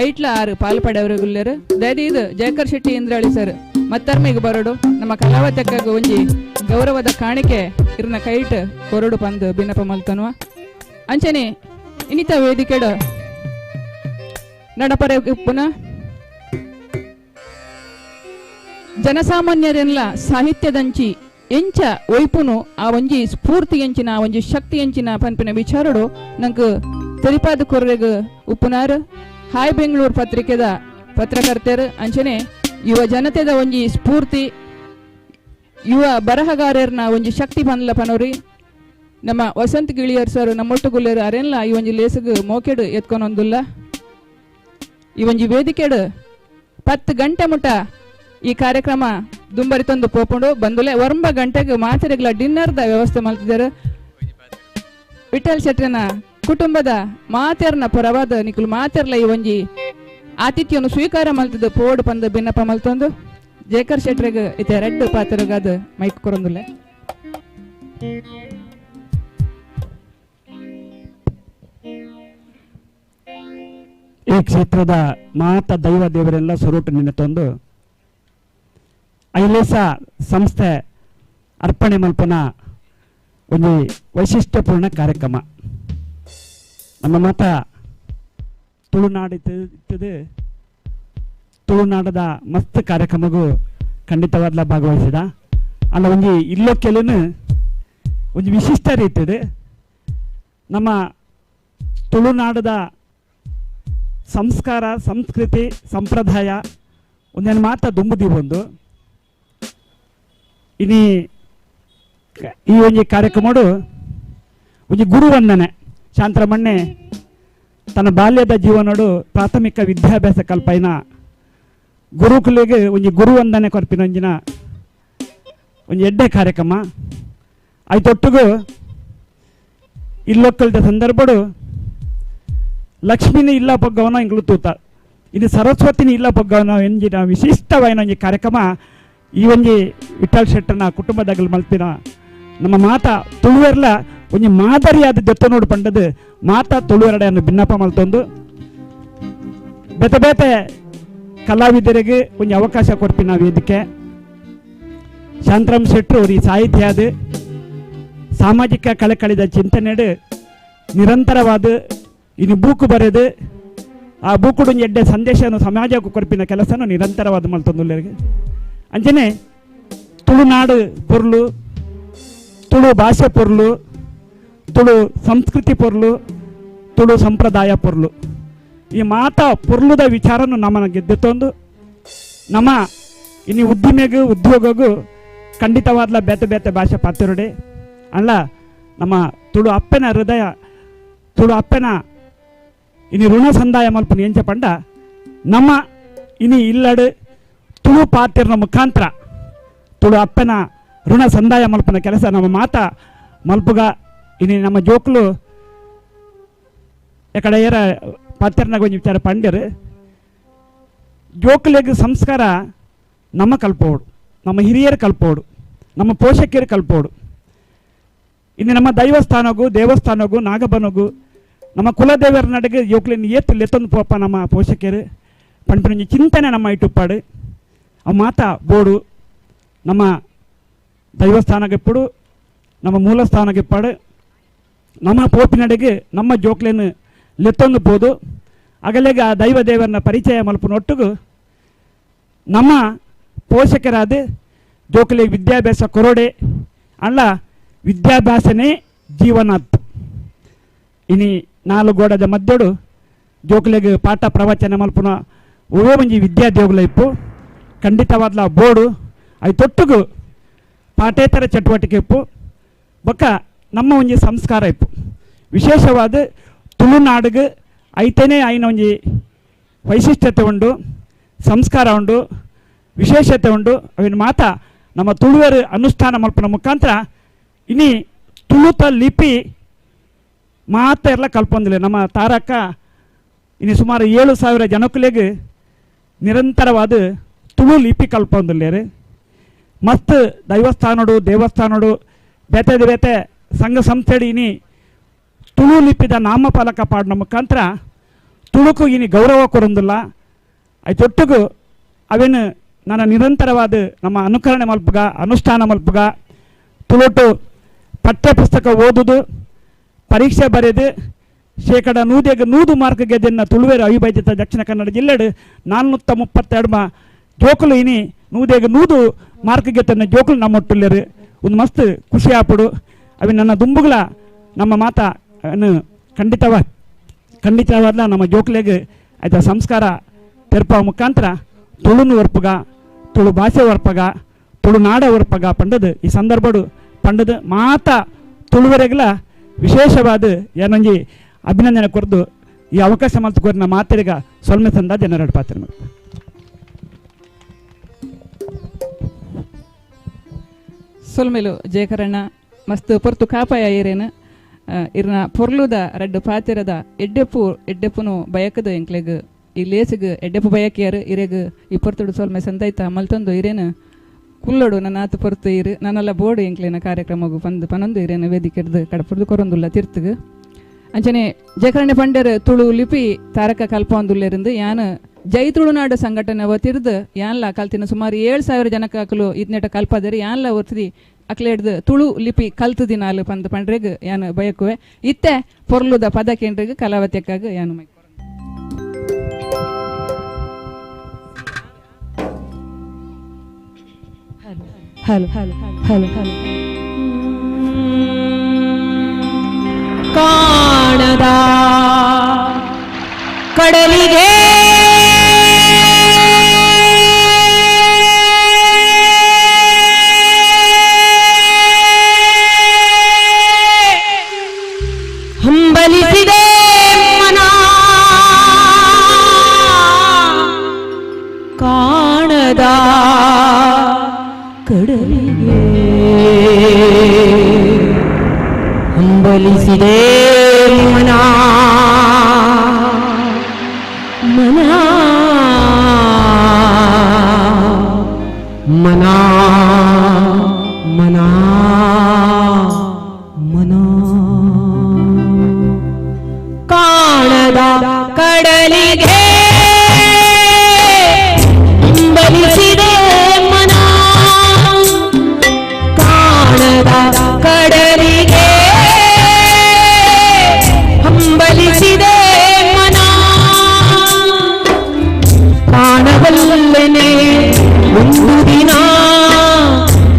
[SPEAKER 1] ಐಟ್ಲ 6 ಪಾಲು ಪಡೆಯವರೆಗುಲ್ಲೇರು. ದಯದೀದು ಜಯಕರ್ ಶೆಟ್ಟಿ ಇಂದ್ರಾಳಿ ಸರ್ ಮತ್ತರ್ಮೆಗೆ ಬರೋಡು ನಮ್ಮ ಕಲಾವತಕ್ಕಾಗ ಒಂಜಿ ಗೌರವದ ಕಾಣಿಕೆ ಇರ್ನ ಕೈಟ್ ಕೊರಡು ಪಂದು ಬಿನ್ನಪ ಮಲ್ತನುವ. ಅಂಚನೆ ಇನ್ನಿತ ವೇದಿಕೆಡು ನಡಪರೆ ಪುನಃ ಜನಸಾಮಾನ್ಯರೆಲ್ಲ ಸಾಹಿತ್ಯದಂಚಿ ಎಂಚ ಒಯ್ಪುನು ಆ ಒಂಜಿ ಸ್ಫೂರ್ತಿ ಎಂಚಿನ ಆ ಒಂಜಿ ಶಕ್ತಿ ಎಂಚಿನ ಪನ್ಪಿನ ವಿಚಾರಡು ನಂಗೆ ತೆರಿಪಾದ ಕೊರ್ರೆಗ್ ಉಪ್ಪುನಾರ್ ಹಾಯ್ ಬೆಂಗಳೂರು ಪತ್ರಿಕೆದ ಪತ್ರಕರ್ತರು ಅಂಚನೆ ಯುವ ಜನತೆದ ಒಂಜಿ ಸ್ಫೂರ್ತಿ ಯುವ ಬರಹಗಾರರ್ನ ಒಂಜಿ ಶಕ್ತಿ ಪನ್ಲ ಪನೋರಿ ನಮ್ಮ ವಸಂತ ಗಿಳಿಯರ್ ಸರ್ ನಮ್ಮೊಟ್ಟುಗುಲ್ಲೇರು ಅರೆನ್ಲ ಈ ಒಂಜಿ ಲೇಸುಗು ಮೋಕೆಡು ಎತ್ಕೊನೊಂದುಲ್ಲ. ಈ ಒಂಜಿ ವೇದಿಕೆಡು 10 ಗಂಟೆ ಮುಟ ಈ ಕಾರ್ಯಕ್ರಮ ದುಂಬರಿತೊಂದು ಪೋಪುಂಡು ಬಂದುಲೆ 9 ಗಂಟೆಗೆ ಮಾತೆರೆಗ್ಲ ಡಿನ್ನರ್ದ ವ್ಯವಸ್ಥೆ ಮಾಡ್ತಿದ್ದಾರೆ. ವಿಠಲ್ ಶೆಟ್ಟನ ಕುಟುಂಬದ ಮಾತೆರ್ನ ಪರವಾದ ನಿಕುಲು ಮಾತೆರ್ಲ ಈ ಒಂಜಿ ಆತಿಥ್ಯವನ್ನು ಸ್ವೀಕಾರ ಮಲ್ತದ್ದು ಪೋಡು ಪಂದು ಬಿನ್ನಪ್ಪ ಮಲ್ತೊಂದು ಜೇಕರ್ ಶೆಟ್ರೆಗ್ ಇತ್ತೆ ರೆಡ್ ಪಾತ್ರಗಾದ ಮೈಕ್ ಕೊರೊಂದುಲ್ಲೆ.
[SPEAKER 17] ಈ ಕ್ಷೇತ್ರದ ಮಾತ ದೈವ ದೇವರೆಲ್ಲ ಸ್ವರೂಪ ನಿನ್ನತೊಂದು ಐಲೇಸ ಸಂಸ್ಥೆ ಅರ್ಪಣೆ ಮಲ್ಪನ ಒಂದು ವೈಶಿಷ್ಟ್ಯಪೂರ್ಣ ಕಾರ್ಯಕ್ರಮ. ನಮ್ಮ ಮಾತ Tulunadu ಇತ್ತದು ತುಳುನಾಡದ ಮಸ್ತ್ ಕಾರ್ಯಕ್ರಮಗೂ ಖಂಡಿತವಾದ್ಲ ಭಾಗವಹಿಸಿದ. ಅಲ್ಲ ಒಂಜಿ ಇಲ್ಲೊಕ್ಕೆಲೂ ಒಂಜಿ ವಿಶಿಷ್ಟ ರೀತಿಡು ನಮ್ಮ ತುಳುನಾಡದ ಸಂಸ್ಕಾರ ಸಂಸ್ಕೃತಿ ಸಂಪ್ರದಾಯ ಒಂದೇನು ಮಾತ ದುಂಬುದಿ ಒಂದು ಇನಿ ಈ ಒಂಜಿ ಕಾರ್ಯಕ್ರಮಡು ಒಂಜಿ ಗುರುವಂದನೆ ಶಾಂತರಮಣ್ಣೆ ತನ್ನ ಬಾಲ್ಯದ ಜೀವನಡು ಪ್ರಾಥಮಿಕ ವಿದ್ಯಾಭ್ಯಾಸ ಕಲ್ಪೈನ ಗುರುಕುಲಿಗೆ ಒಂಜಿ ಗುರುವಂದನೆ ಕೊರ್ಪಿನ ಒಂಜಿನ ಒಂಜಿ ಎಡ್ಡೆ ಕಾರ್ಯಕ್ರಮ. ಐತೊಟ್ಟಿಗೂ ಇಲ್ಲೊಕ್ಕಲ್ದ ಸಂದರ್ಭಡು ಲಕ್ಷ್ಮಿನ ಇಲ್ಲ ಪಗ್ಗವನ ಇಂಗ್ಲು ತೂತ ಇದು ಸರಸ್ವತಿನ ಇಲ್ಲ ಪಗ್ಗವನ ಎಂಜಿನ ವಿಶಿಷ್ಟವಾಯಿನ ಒಂಜಿ ಕಾರ್ಯಕ್ರಮ ಈ ಒಂಜಿ ವಿಠಲ್ ಶೆಟ್ಟನ ಕುಟುಂಬದಾಗಲು ಮಲ್ಪಿನ ನಮ್ಮ ಮಾತಾ ತುಳುವೆರ್ಲ ಒಂಜಿ ಮಾದರಿಯಾದ ದೆತ್ತ ನೋಡು ಪಂಡದು ಮಾತಾ ತುಳುವೆರಡೆಯನ್ನು ಭಿನ್ನಪ ಮಲ್ತೊಂದು ಬೇತೆ ಬೇತೆ ಕಲಾವಿದರಿಗೆ ಒಂಜಿ ಅವಕಾಶ ಕೊರ್ಪಿನ ವೇದಿಕೆ. ಶಾಂತರಾಮ್ ಶೆಟ್ಟರು ಈ ಸಾಹಿತ್ಯಾದ ಸಾಮಾಜಿಕ ಕಳಕಳಿದ ಚಿಂತನೆಡು ನಿರಂತರವಾದ ಇನ್ನು ಬೂಕು ಬರೆದು ಆ ಬೂಕುಡು ಎಡ್ಡೆ ಸಂದೇಶವನ್ನು ಸಮಾಜಕ್ಕೂ ಕೊರ್ಪಿನ ಕೆಲಸನೂ ನಿರಂತರವಾದ ಮಲ್ತೊಂದುಲ್ಲೆರಿಗೆ. ಅಂಚನೆ ತುಳುನಾಡು ಪೊರ್ಲು, ತುಳು ಭಾಷೆ ಪೊರ್ಲು, ತುಳು ಸಂಸ್ಕೃತಿ ಪೊರ್ಲು, ತುಳು ಸಂಪ್ರದಾಯ ಪೊರ್ಲು, ಈ ಮಾತಾ ಪೊರ್ಲುದ ವಿಚಾರನು ನಮ್ಮನ್ನು ಗೆದ್ದೆತ್ತೊಂದು ನಮ್ಮ ಇನ್ನು ಉದ್ದಿಮೆಗೂ ಉದ್ಯೋಗಗೂ ಖಂಡಿತವಾದ್ಲ ಬೇತೆ ಬೇತೆ ಭಾಷೆ ಪಾತಿರುಡೆ ಅಲ್ಲ ನಮ್ಮ ತುಳು ಅಪ್ಪನ ಹೃದಯ ತುಳು ಅಪ್ಪನ ಇನಿ ಋಣ ಸಂದಾಯ ಮಲ್ಪನ ಎಂಚ ಪಂಡ ನಮ್ಮ ಇನಿ ಇಲ್ಲಡು ತುಳು ಪಾತಿರ್ನ ಮುಖಾಂತರ ತುಳು ಅಪ್ಪನ ಋಣ ಸಂದಾಯ ಮಲ್ಪನ ಕೆಲಸ ನಮ್ಮ ಮಾತ ಮಲ್ಪುಗ. ಇನಿ ನಮ್ಮ ಜೋಕ್ಲು ಎಕಡೆ ಏರ ಪಾತಿರ್ನಾಗ ಒಂಜಿ ವಿಚಾರ ಪಂಡ್ಯರು ಜೋಕ್ಲೆಗ್ ಸಂಸ್ಕಾರ ನಮ್ಮ ಕಲ್ಪೋಡು, ನಮ್ಮ ಹಿರಿಯರು ಕಲ್ಪೋಡು, ನಮ್ಮ ಪೋಷಕರು ಕಲ್ಪೋಡು. ಇನ್ನು ನಮ್ಮ ದೈವಸ್ಥಾನಗೂ ದೇವಸ್ಥಾನಗೂ ನಾಗಬನಗೂ ನಮ್ಮ ಕುಲದೇವರ ನಡುಗೆ ಜೋಕ್ಲಿನ ಏತು ಲೆತ್ತೊಂದು ಪೋಪ ನಮ್ಮ ಪೋಷಕರು ಪಂಪಿನ ಚಿಂತನೆ ನಮ್ಮ ಇಟ್ಟುಪ್ಪಾಡು ಅವು ಮಾತಾ ಬೋಡು ನಮ್ಮ ದೈವಸ್ಥಾನಗಿಪ್ಪಡು ನಮ್ಮ ಮೂಲಸ್ಥಾನಗಿಪ್ಪಾಡು ನಮ್ಮ ಪೋಪಿನಡೆಗೆ ನಮ್ಮ ಜೋಕ್ಲೇನು ಲೆತ್ತೊಂದು ಪೋದು ಅಗಲೆಗೆ ಆ ದೈವ ದೇವರನ್ನ ಪರಿಚಯ ಮಲ್ಪನೊಟ್ಟಿಗೂ ನಮ್ಮ ಪೋಷಕರಾದ ಜೋಕ್ಲಿಗೆ ವಿದ್ಯಾಭ್ಯಾಸ ಕೊರೋಡೆ ಅಲ್ಲ ವಿದ್ಯಾಭ್ಯಾಸನೇ ಜೀವನಾತ್. ಇನಿ ನಾಲ್ಕು ಗೋಡದ ಮಧ್ಯಡು ಜೋಕ್ಲೆಗ್ ಪಾಠ ಪ್ರವಚನ ಮಲ್ಪುನ ಒವೇ ಒಂಜಿ ವಿದ್ಯಾದೇವುಗಳ ಇಪ್ಪು ಖಂಡಿತವಾದ್ಲ ಬೋರ್ಡು ಅವು ತೊಟ್ಟುಗು ಪಾಠೇತರ ಚಟುವಟಿಕೆ ಇಪ್ಪು ಬೊಕ್ಕ ನಮ್ಮ ಒಂಜಿ ಸಂಸ್ಕಾರ ಇಪ್ಪು. ವಿಶೇಷವಾದ ತುಳುನಾಡಿಗೆ ಐತನೇ ಐನ ಒಂಜಿ ವೈಶಿಷ್ಟ್ಯತೆ ಉಂಡು, ಸಂಸ್ಕಾರ ಉಂಡು, ವಿಶೇಷತೆ ಉಂಡು. ಅವಿನ ಮಾತ ನಮ್ಮ ತುಳುವರು ಅನುಷ್ಠಾನ ಮಲ್ಪನ ಮುಖಾಂತರ ಇನಿ ತುಳುತ ಲಿಪಿ ಮಾತ ಎಲ್ಲ ಕಲ್ಪೊಂದಿಲ್ಲ. ನಮ್ಮ ತಾರಕ ಇನ್ನು ಸುಮಾರು 7,000 ಜನಕ್ಕುಲೆಗೆ ನಿರಂತರವಾದ ತುಳು ಲಿಪಿ ಕಲ್ಪೊಂದಿಲ್ಲೇರು. ಮಸ್ತ್ ದೈವಸ್ಥಾನಡು ದೇವಸ್ಥಾನಡು ಬೇತೆ ಬೇತೆ ಸಂಘ ಸಂಸ್ಥೆಡು ಇನಿ ತುಳು ಲಿಪಿದ ನಾಮಫಲಕ ಪಾಡಿನ ಮುಖಾಂತರ ತುಳುಕು ಇನಿ ಗೌರವ ಕೊರೊಂದಿಲ್ಲ. ಐತೊಟ್ಟಿಗೂ ಅವೇನು ನನ್ನ ನಿರಂತರವಾದ ನಮ್ಮ ಅನುಕರಣೆ ಮಲ್ಪುಗ ಅನುಷ್ಠಾನ ಮಲ್ಪುಗ ತುಳುಟು ಪಠ್ಯ ಪುಸ್ತಕ ಓದುದು ಪರೀಕ್ಷೆ ಬರೆದು 100% ಮಾರ್ಕ್ ಗೆದ್ದನ್ನ ತುಳುವೇರು ಅವಿಭಜಿತ ದಕ್ಷಿಣ ಕನ್ನಡ ಜಿಲ್ಲೆಡು 432 ಜೋಕುಲು ಇನಿ 100% ಮಾರ್ಕ್ ಗೆದ್ದನ್ನ ಜೋಕುಲು ನಮ್ಮೊಟ್ಟುಲ್ಲೇರು. ಒಂದು ಮಸ್ತ್ ಖುಷಿ ಆಪುಡು. ಅವಿ ನನ್ನ ದುಂಬುಗಳ ನಮ್ಮ ಮಾತ ಖಂಡಿತವಾದ ನಮ್ಮ ಜೋಕುಲೆಗೆ ಆಯ್ತಾ ಸಂಸ್ಕಾರ ತೆರಪ ಮುಖಾಂತರ ತುಳುನು ಒರ್ಪುಗ ತುಳು ಭಾಷೆ ಒರ್ಪಗ ತುಳುನಾಡ ಒರ್ಪಗ ಪಂಡದು ಈ ಸಂದರ್ಭಡು ಪಂಡದು ಮಾತ ತುಳುವರೆಗಲ ವಿಶೇಷವಾದ ಏನೊಂಜಿ ಅಭಿನಂದನೆ ಕೊರದು ಈ ಅವಕಾಶ ಮಲ್ತು ಮಾತರಿಗ ಸೊಲ್ಮೆ ಸಂದ ಜನರಡು ಪಾತ್ರ.
[SPEAKER 1] ಸೊಲ್ಮೆಲು ಜಯಕರಣ್ಣ ಮಸ್ತ್ ಪೊರ್ತು ಕಾಪಾಯ ಏರೇನು ಇರ್ನ ಪೊರ್ಲುದ ರಡ್ಡು ಪಾತಿರದ ಎಡ್ಡೆಪ್ಪು ಎಡ್ಡೆಪ್ಪುನು ಬಯಕದ ಎಂಕ್ಲೆಗ್ ಈ ಲೇಸಿಗ್ ಎಡ್ಡೆಪ್ಪು ಬಯಕಿಯಾರು ಇರೆಗ್ ಈ ಪೊರ್ತುಡು ಸೊಲ್ಮೆ ಸಂದೈತ ಮಲ್ತೊಂದು ಇರೇನು ಕುಲ್ಲೋಡು ನನ್ನ ಆತು ಪೊರ್ತು ಇರು ನನ್ನೆಲ್ಲ ಬೋರ್ಡು ಎಂಕ್ಲೇನ ಕಾರ್ಯಕ್ರಮಗು ಪಂದು ಪನೊಂದು ಇರೇನು ವೇದಿಕೆಡ್ದು ಕಡಪುರ್ದು ಕೊರೊಂದುಲ್ಲ ತಿರ್ತುಗು. ಅಂಚನೆ ಜಯಕರಣ್ಯ ಪಂಡರ್ ತುಳು ಲಿಪಿ ತಾರಕ ಕಲ್ಪೊಂದುಲ್ಲೇರಿಂದ ಯಾನ್ ಜೈ ತುಳುನಾಡು ಸಂಘಟನೆ ಒತ್ತಿರ್ದು ಯಾನ್ಲ ಕಲ್ತಿನ ಸುಮಾರು 7,000 ಜನಕ್ಕಲು ಇದ್ನೆಟ ಕಲ್ಪದರಿ ಯಾನ್ಲ ಒತ್ತಿದಿ ಅಕ್ಲೇಡ್ದು ತುಳು ಲಿಪಿ ಕಲ್ತು ದಿನಾಲು ಪಂದ್ ಪಂಡ್ರೆಗ್ ಯಾನ್ ಬಯಕುವೆ. ಇತ್ತೆ ಪೊರ್ಲುದ ಪದ ಕೇಂದ್ರಗ್ ಕಲಾವತ್ಯಕ್ಕಾಗ ಯಾನು ಮೈ.
[SPEAKER 14] Hello hello hello. ಕಾಣದ ಕಡಲಿಗೆ ಹಂಬಲಿಸಿದೆ ಮನ, ಕಾಣದ ಕಡಲಿಗೆ ಹಂಬಲಿಸಿದೆ ಮನ, ಮನ ಮನ ಮನ ಮನ. ಕಾಣದ ಕಡಲಿಗೆ ಹಂಬಲಿಸಿದೆ ಮನ, ಕಾಣದ ಕಡಲಿಗೆ ಹಂಬಲಿಸಿದೆ ಮನ. ಕಾಣಬಲ್ಲೆನೆ ಒಂದು ದಿನ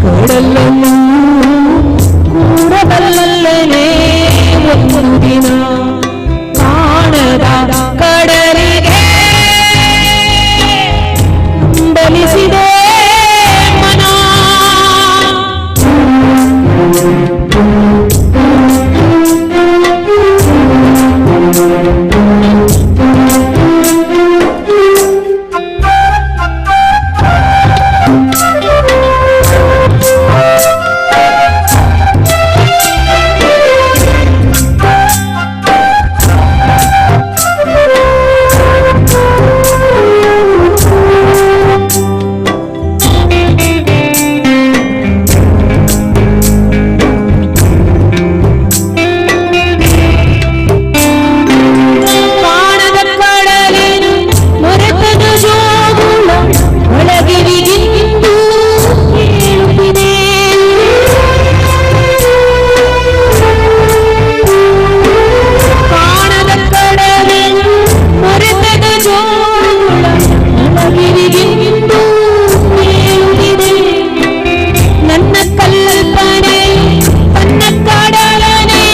[SPEAKER 14] ಕಡಲನ್ನು ಕೂಡಬಲ್ಲೆನೆ ಒಂದು ದಿನ. ಕಾಣದ ಕಡಲಿಗೆ ಹಂಬಲಿಸಿದೆ ಮನ. ಕಾಣದ ಕಡಲಿನ ಮೊರೆತನ ಜೋಗುಳ ಒಳಗಿರಿಗಿಂದು ಕೇಳುತ್ತಿದೆ. ಕಾಣದ ಕಡಲಿನ ಮೊರೆತನ ಜೋಗುಳ ಒಳಗಿರಿಗಿಂದು ಕೇಳುತ್ತಿದೆ. ನನ್ನ ಕಲ್ಪನೆ ತನ್ನ ಕಡಲನೆ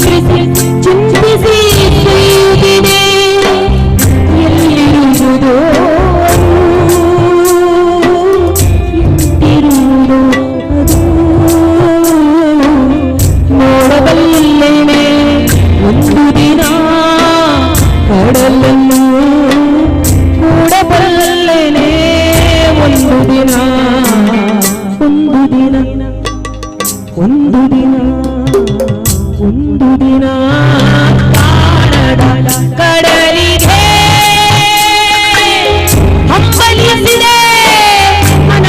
[SPEAKER 14] ಚಿತ್ರಿಸಿ ಚಿಂತಿಸಿ ಸುಯ್ಯುತ್ತಿದೆ. ಎಲ್ಲಿರುವುದೋ ಎಂತಿರುವುದೋ ಅದು ನೋಡಬಲ್ಲೆನೆ ಒಂದು ದಿನ ಕಡಲನ್ನು ಕೂಡಬಲ್ಲೆನೆ ಒಂದು ದಿನ, ಒಂದು ದಿನ, ಒಂದು ದಿನ, ಒಂದು ದಿನ. ಕಾಣದ ಕಡಲಿಗೆ ಹಂಬಲಿಸಿದೆ ಮನ.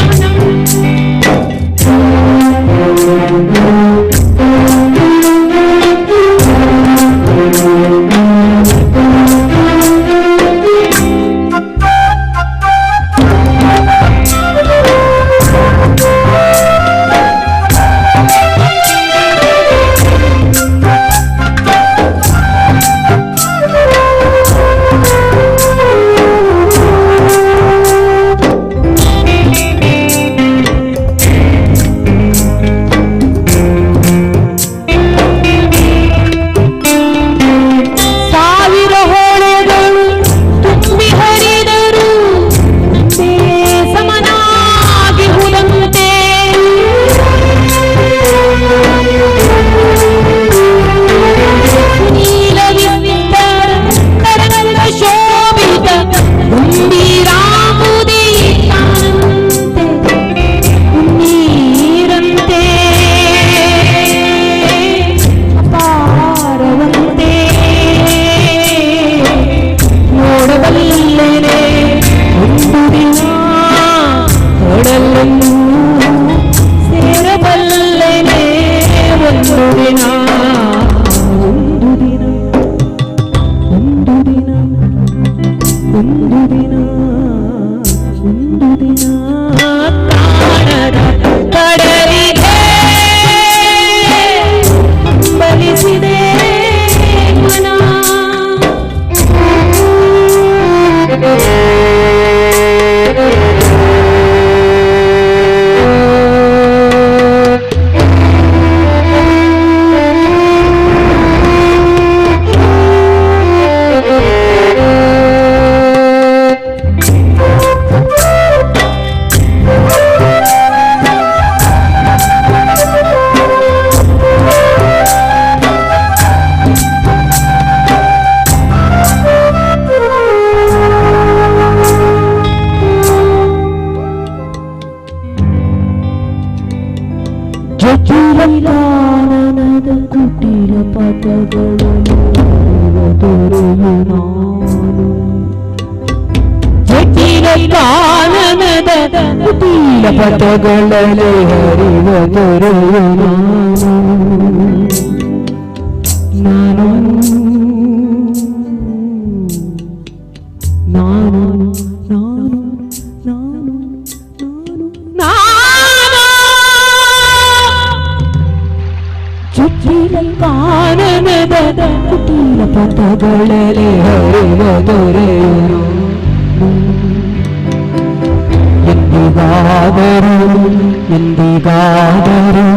[SPEAKER 14] ಸಾವಿರ ಹೊಳೆಗಳು ತುಂಬಿ ಹರಿದರು ಒಂದೇ ಸಮನಾಗಿಹುದಂತೆ. ನೀಲ ವಿಸ್ತಾರ ತರಂಗ ಶೋಭಿತ ಗಂಭೀರಾಂಬುದಿ ತಾನಂತೆ ನೀರಂತೆ ಅಪಾರವಂತೆ. ನೋಡಬಲ್ಲೆನೆ ಒಂದು ದಿನ ಕಡಲನ್ನು ಸೇರಬಲ್ಲೆನೆ ಒಂದು ದಿನ, ಒಂದು ದಿನ, ಒಂದು ದಿನ, ಒಂದು ದಿನ, ಒಂದು ದಿನ. ಕಾಣದ ಕಡಲಿಗೆ ಹಂಬಲಿಸಿದೆ ಮನ. ಪಥಗಳಲ್ಲಿ ಹರಿವ ದೊರೆಯು ನಾನು. ಜಟಿಲ ಕಾನನದ ಕುಟೀಲ ಪಥಗಳಲ್ಲಿ ಹರಿವ ದೊರೆಯು ನಾನು. ನಾನು ನಾನು ನಾನು ನಾನು ನಾನು ಜಟಿಲ ಕಾನನದ ಕುಟೀಲ ಪಥಗಳಲ್ಲಿ ಹರಿವ ದೊರೆಯು ಎಂದಿಗಾದರೂ ಎಂದಿಗಾದರೂ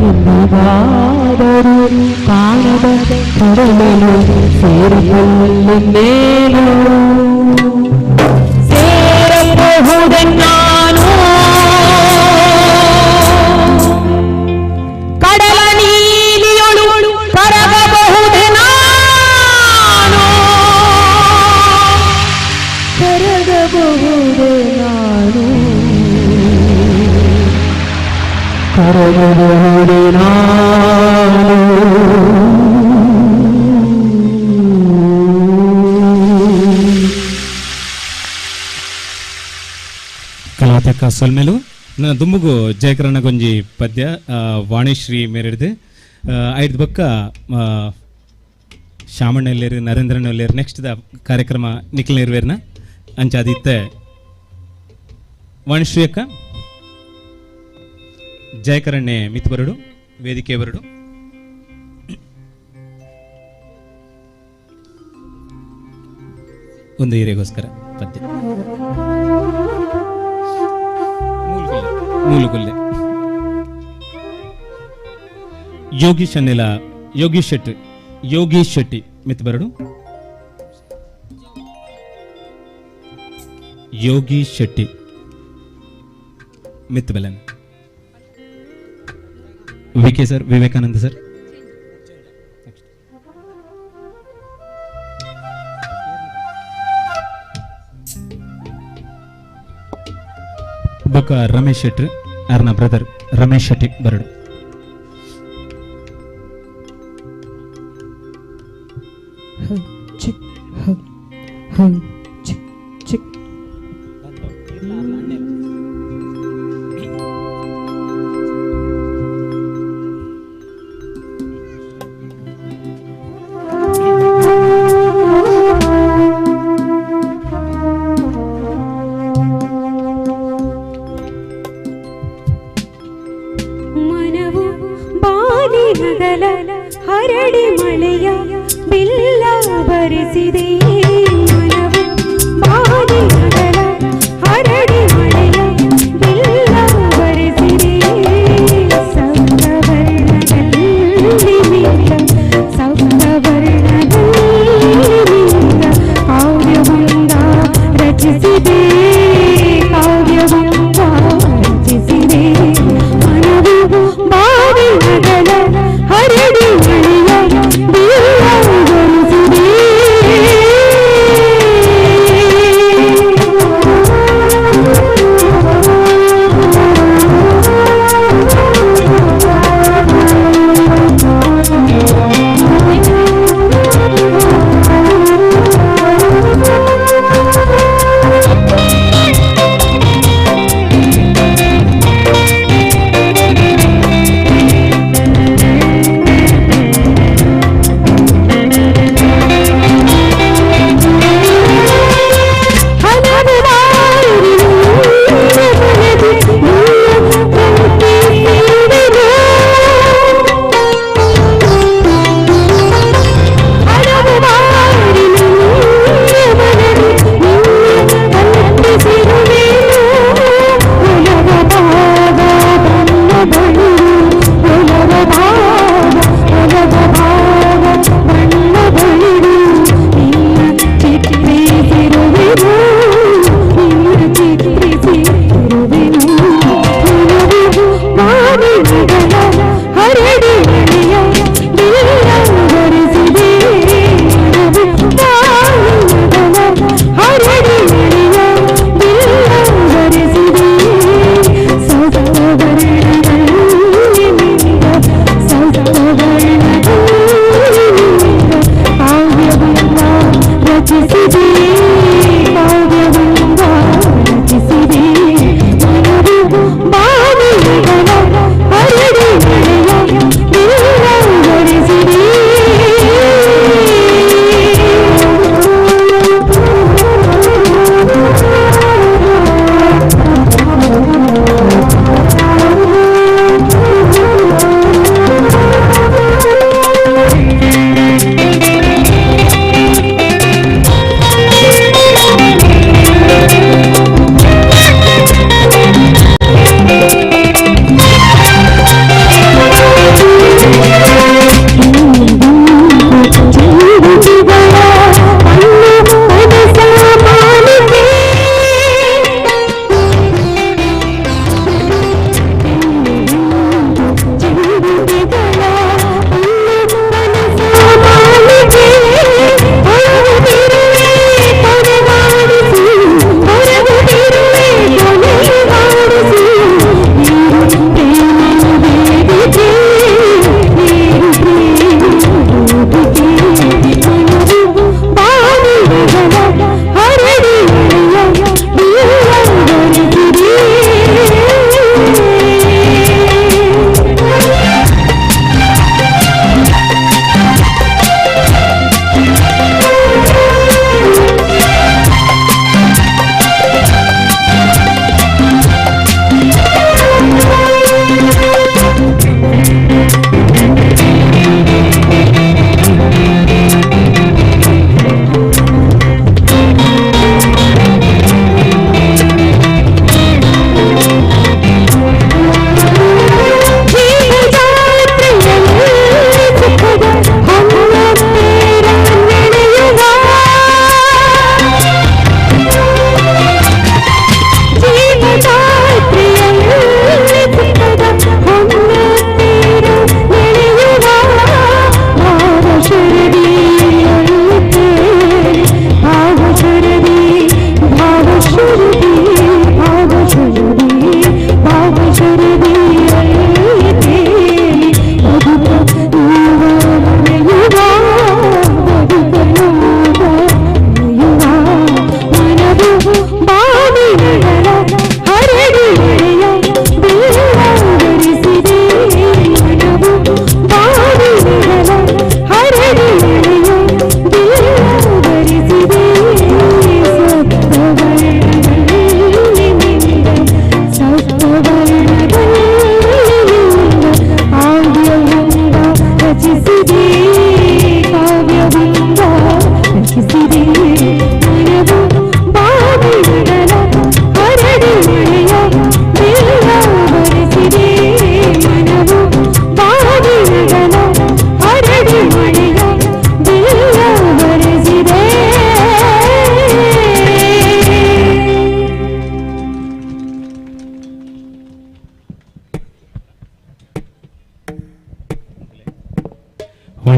[SPEAKER 14] ಎಂದಿಗಾದರೂ ಕಾಣದ ಕಡಲನು ಸೇರಿಕೊಳ್ಳೆನ್ನೇನು ಸೇರಬಹುದೆನ್ನಾನು ಕಡಲ ನೀಲಿಯೊಳು ಕರಗಬಹುದೆ ನಾನು ಕರಗಬಹುದೆ ನಾನು ಕರಗಬಹುದೆ ನಾನು.
[SPEAKER 3] ಕಲಾತಕ್ಕ ಸೊಲ್ಮೆಲು ನನ್ನ ದುಂಬುಗು ಜಯಕರಣ ಗೊಂಜಿ ಪದ್ಯ ವಾಣಿಶ್ರೀ ಮೇರೆಡ್ದು ಐದು ಬಕ್ಕ ಶಾಮಣ್ಣ ಎಲ್ಲೇರು ನರೇಂದ್ರನ ಎಲ್ಲೇರು ನೆಕ್ಸ್ಟ್ the ಕಾರ್ಯಕ್ರಮ ನಿಖಿಲ್ ಅಂಚಾದಿತ್ತೆ ವಾಣಿಶ್ರೀ ಅಕ್ಕ ಜಯಕರಣ್ಣೆ ಮಿತ್ ಬರಡು ವೇದಿಕೆ ಬರಡು. ಒಂದು ಏರಿಯಾಗೋಸ್ಕರ ಪದ್ಯ ಮೂಲಗುಲ್ಲೆ ಯೋಗೀಶ್ ಅನ್ನೆಲ ಯೋಗೀಶ್ ಶೆಟ್ಟಿ ಯೋಗೀಶ್ ಶೆಟ್ಟಿ ಮಿತ್ ಬರಡು ಯೋಗೀಶ್ ಶೆಟ್ಟಿ ಮಿತ್ ಬೆಲನ್ V K sir Vivekananda sir ಬೊಕ್ಕ ರಮೇಶ್ ಶೆಟ್ಟಿ ಅರ್ನ ಬ್ರದರ್ ರಮೇಶ್ ಶೆಟ್ಟಿ ಬರಡು.
[SPEAKER 14] ಚಿಕ್ ಹ ಹ ಚಿಕ್ ಚಿಕ್.
[SPEAKER 18] ಮನವು ಬಾಲಿನಗಲ ಹರಡಿ ಮಳೆಯ ಬಿಲ್ಲ ಬರಿಸಿದೆ. ಮನವು ಬಾಲಿನಗಲ ಹರಡಿ ಮಳೆಯ ಬಿಲ್ಲ ಬರಿಸಿದೆ. ಸಪ್ತವರ್ಣದಲ್ಲಿ ಮಿಂದ ಸಪ್ತವರ್ಣದಲ್ಲಿ ಮಿಂದ ಕಾವ್ಯವೊಂದ ರಚಿಸಿದೆ ಕಾವ್ಯವೊಂದ ರಚಿಸಿದೆ. ಮನವು ಬಾವಿನಗಲ ಹರಡಿ ಮಳೆಯ ಬಿಲ್ಲ ಬರಿಸಿದೆ.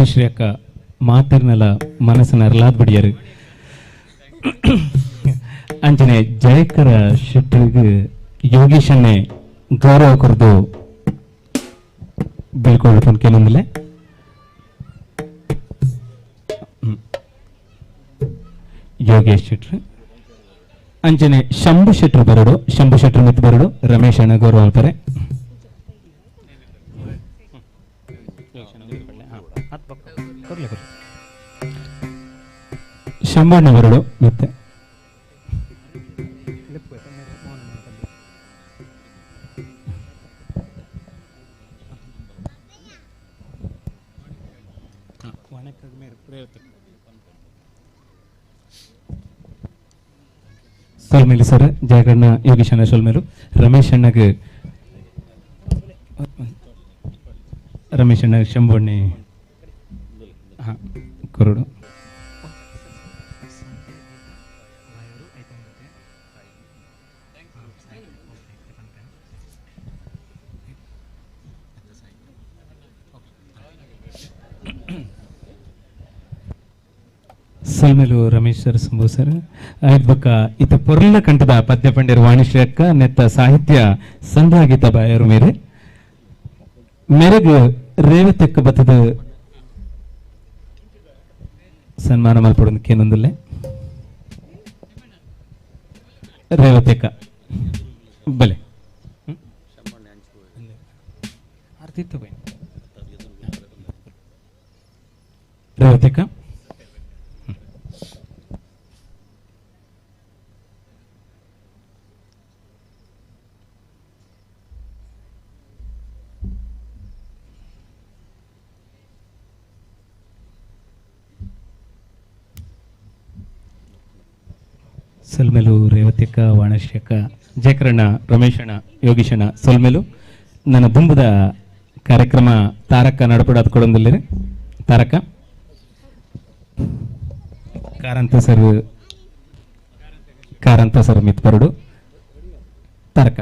[SPEAKER 3] Vanishree ಅಕ್ಕ ಮಾತೆರ್ನಲ ಮನಸ್ಸನ್ನ ಅರ್ಲಾದ್ ಬಿಡಿಯರು. ಅಂಚನೆ ಜಯಕರ ಶೆಟ್ಟರಿಗೆ ಯೋಗೇಶನ್ನೇ ಗೌರವ ಕೊರದು ಬೀಳ್ಕೊಳ್ಬೇಕು ಕೆಲವೊಂದಿಲ್ಲ. ಯೋಗೇಶ್ ಶೆಟ್ರು ಅಂಚನೆ ಶಂಭು ಶೆಟ್ರು ಬರಡು, ಶಂಭು ಶೆಟ್ರು ಮಿತ್ ಬರಡು, ರಮೇಶ್ ಅಣ್ಣ ಗೌರವ ಅಲ್ಪರೆ. ಶಂಭಣ್ಣ ಬರಡು ಮತ್ತೆ ಸೊಲ್ಮೇಲು ಸರ್, ಜಯಕಣ್ಣ ಯೋಗೇಶ್ ಅಣ್ಣ ಸೊಲ್ಮೇಲು, ರಮೇಶ್ ಅಣ್ಣಗೆ ರಮೇಶ್ ಅಣ್ಣ ಶಂಭಣ್ಣಿ ಹಾಂ ಕೊರಡು. ಸೊಲ್ಮೇಲು ರಮೇಶ್ ಸರ್, ಸಂಭು ಸರ್. ಬಕ್ಕ ಇತ ಪೊರ್ಲ ಕಂಠದ ಪದ್ಯ ಪಂಡ್ಯರು ವಾಣಿಶ್ರೀ ಅಕ್ಕ, ನೆತ್ತ ಸಾಹಿತ್ಯ ಸಂಧ್ಯಾಗೀತ ಬಾಯರು ಮೇರೆ ಮೇರೆಗ್ ರೇವತೆಕ್ಕ ಬತ್ತದ ಸನ್ಮಾನ ಮಲ್ಪಡೊಂದು ಕೇನೊಂದುಲ್ಲೆ ರೇವತೆಕ್ಕ ಬಲೆ ರೇವತೆಕ್ಕ. ಸೊಲ್ಮೆಲು ರೇವತಿಯಕ್ಕ, ವಾಣಶ್ರೀ ಅಕ್ಕ, ಜಯಕರಣ್ಣ, ರಮೇಶಣ್ಣ, ಯೋಗೀಶಣ್ಣ ಸೊಲ್ಮೆಲು. ನನ್ನ ದುಂಬದ ಕಾರ್ಯಕ್ರಮ ತಾರಕ ನಡಪಡಾದ ಕೊಡೊಂದಿಲ್ಲ. ತಾರಕ ಕಾರಂತ ಸರ್, ಕಾರಂತ ಸರ್ ಮಿತ್ ಬರಡು ತಾರಕ.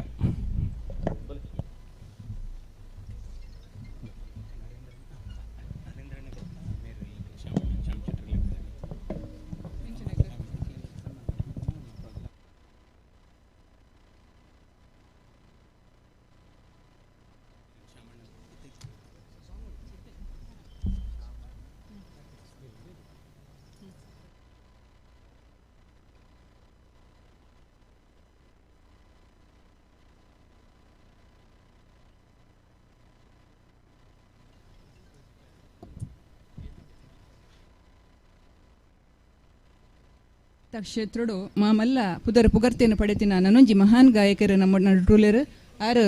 [SPEAKER 1] ಕ್ಷೇತ್ರಡು ಮಾಮಲ್ಲ ಪುದರ್ ಪುಗರ್ತೆಯನ್ನು ಪಡೆತಿನ ನನೊಂಜಿ ಮಹಾನ್ ಗಾಯಕರು ನಮ್ಮ ನಡುಲೇರು ಆರು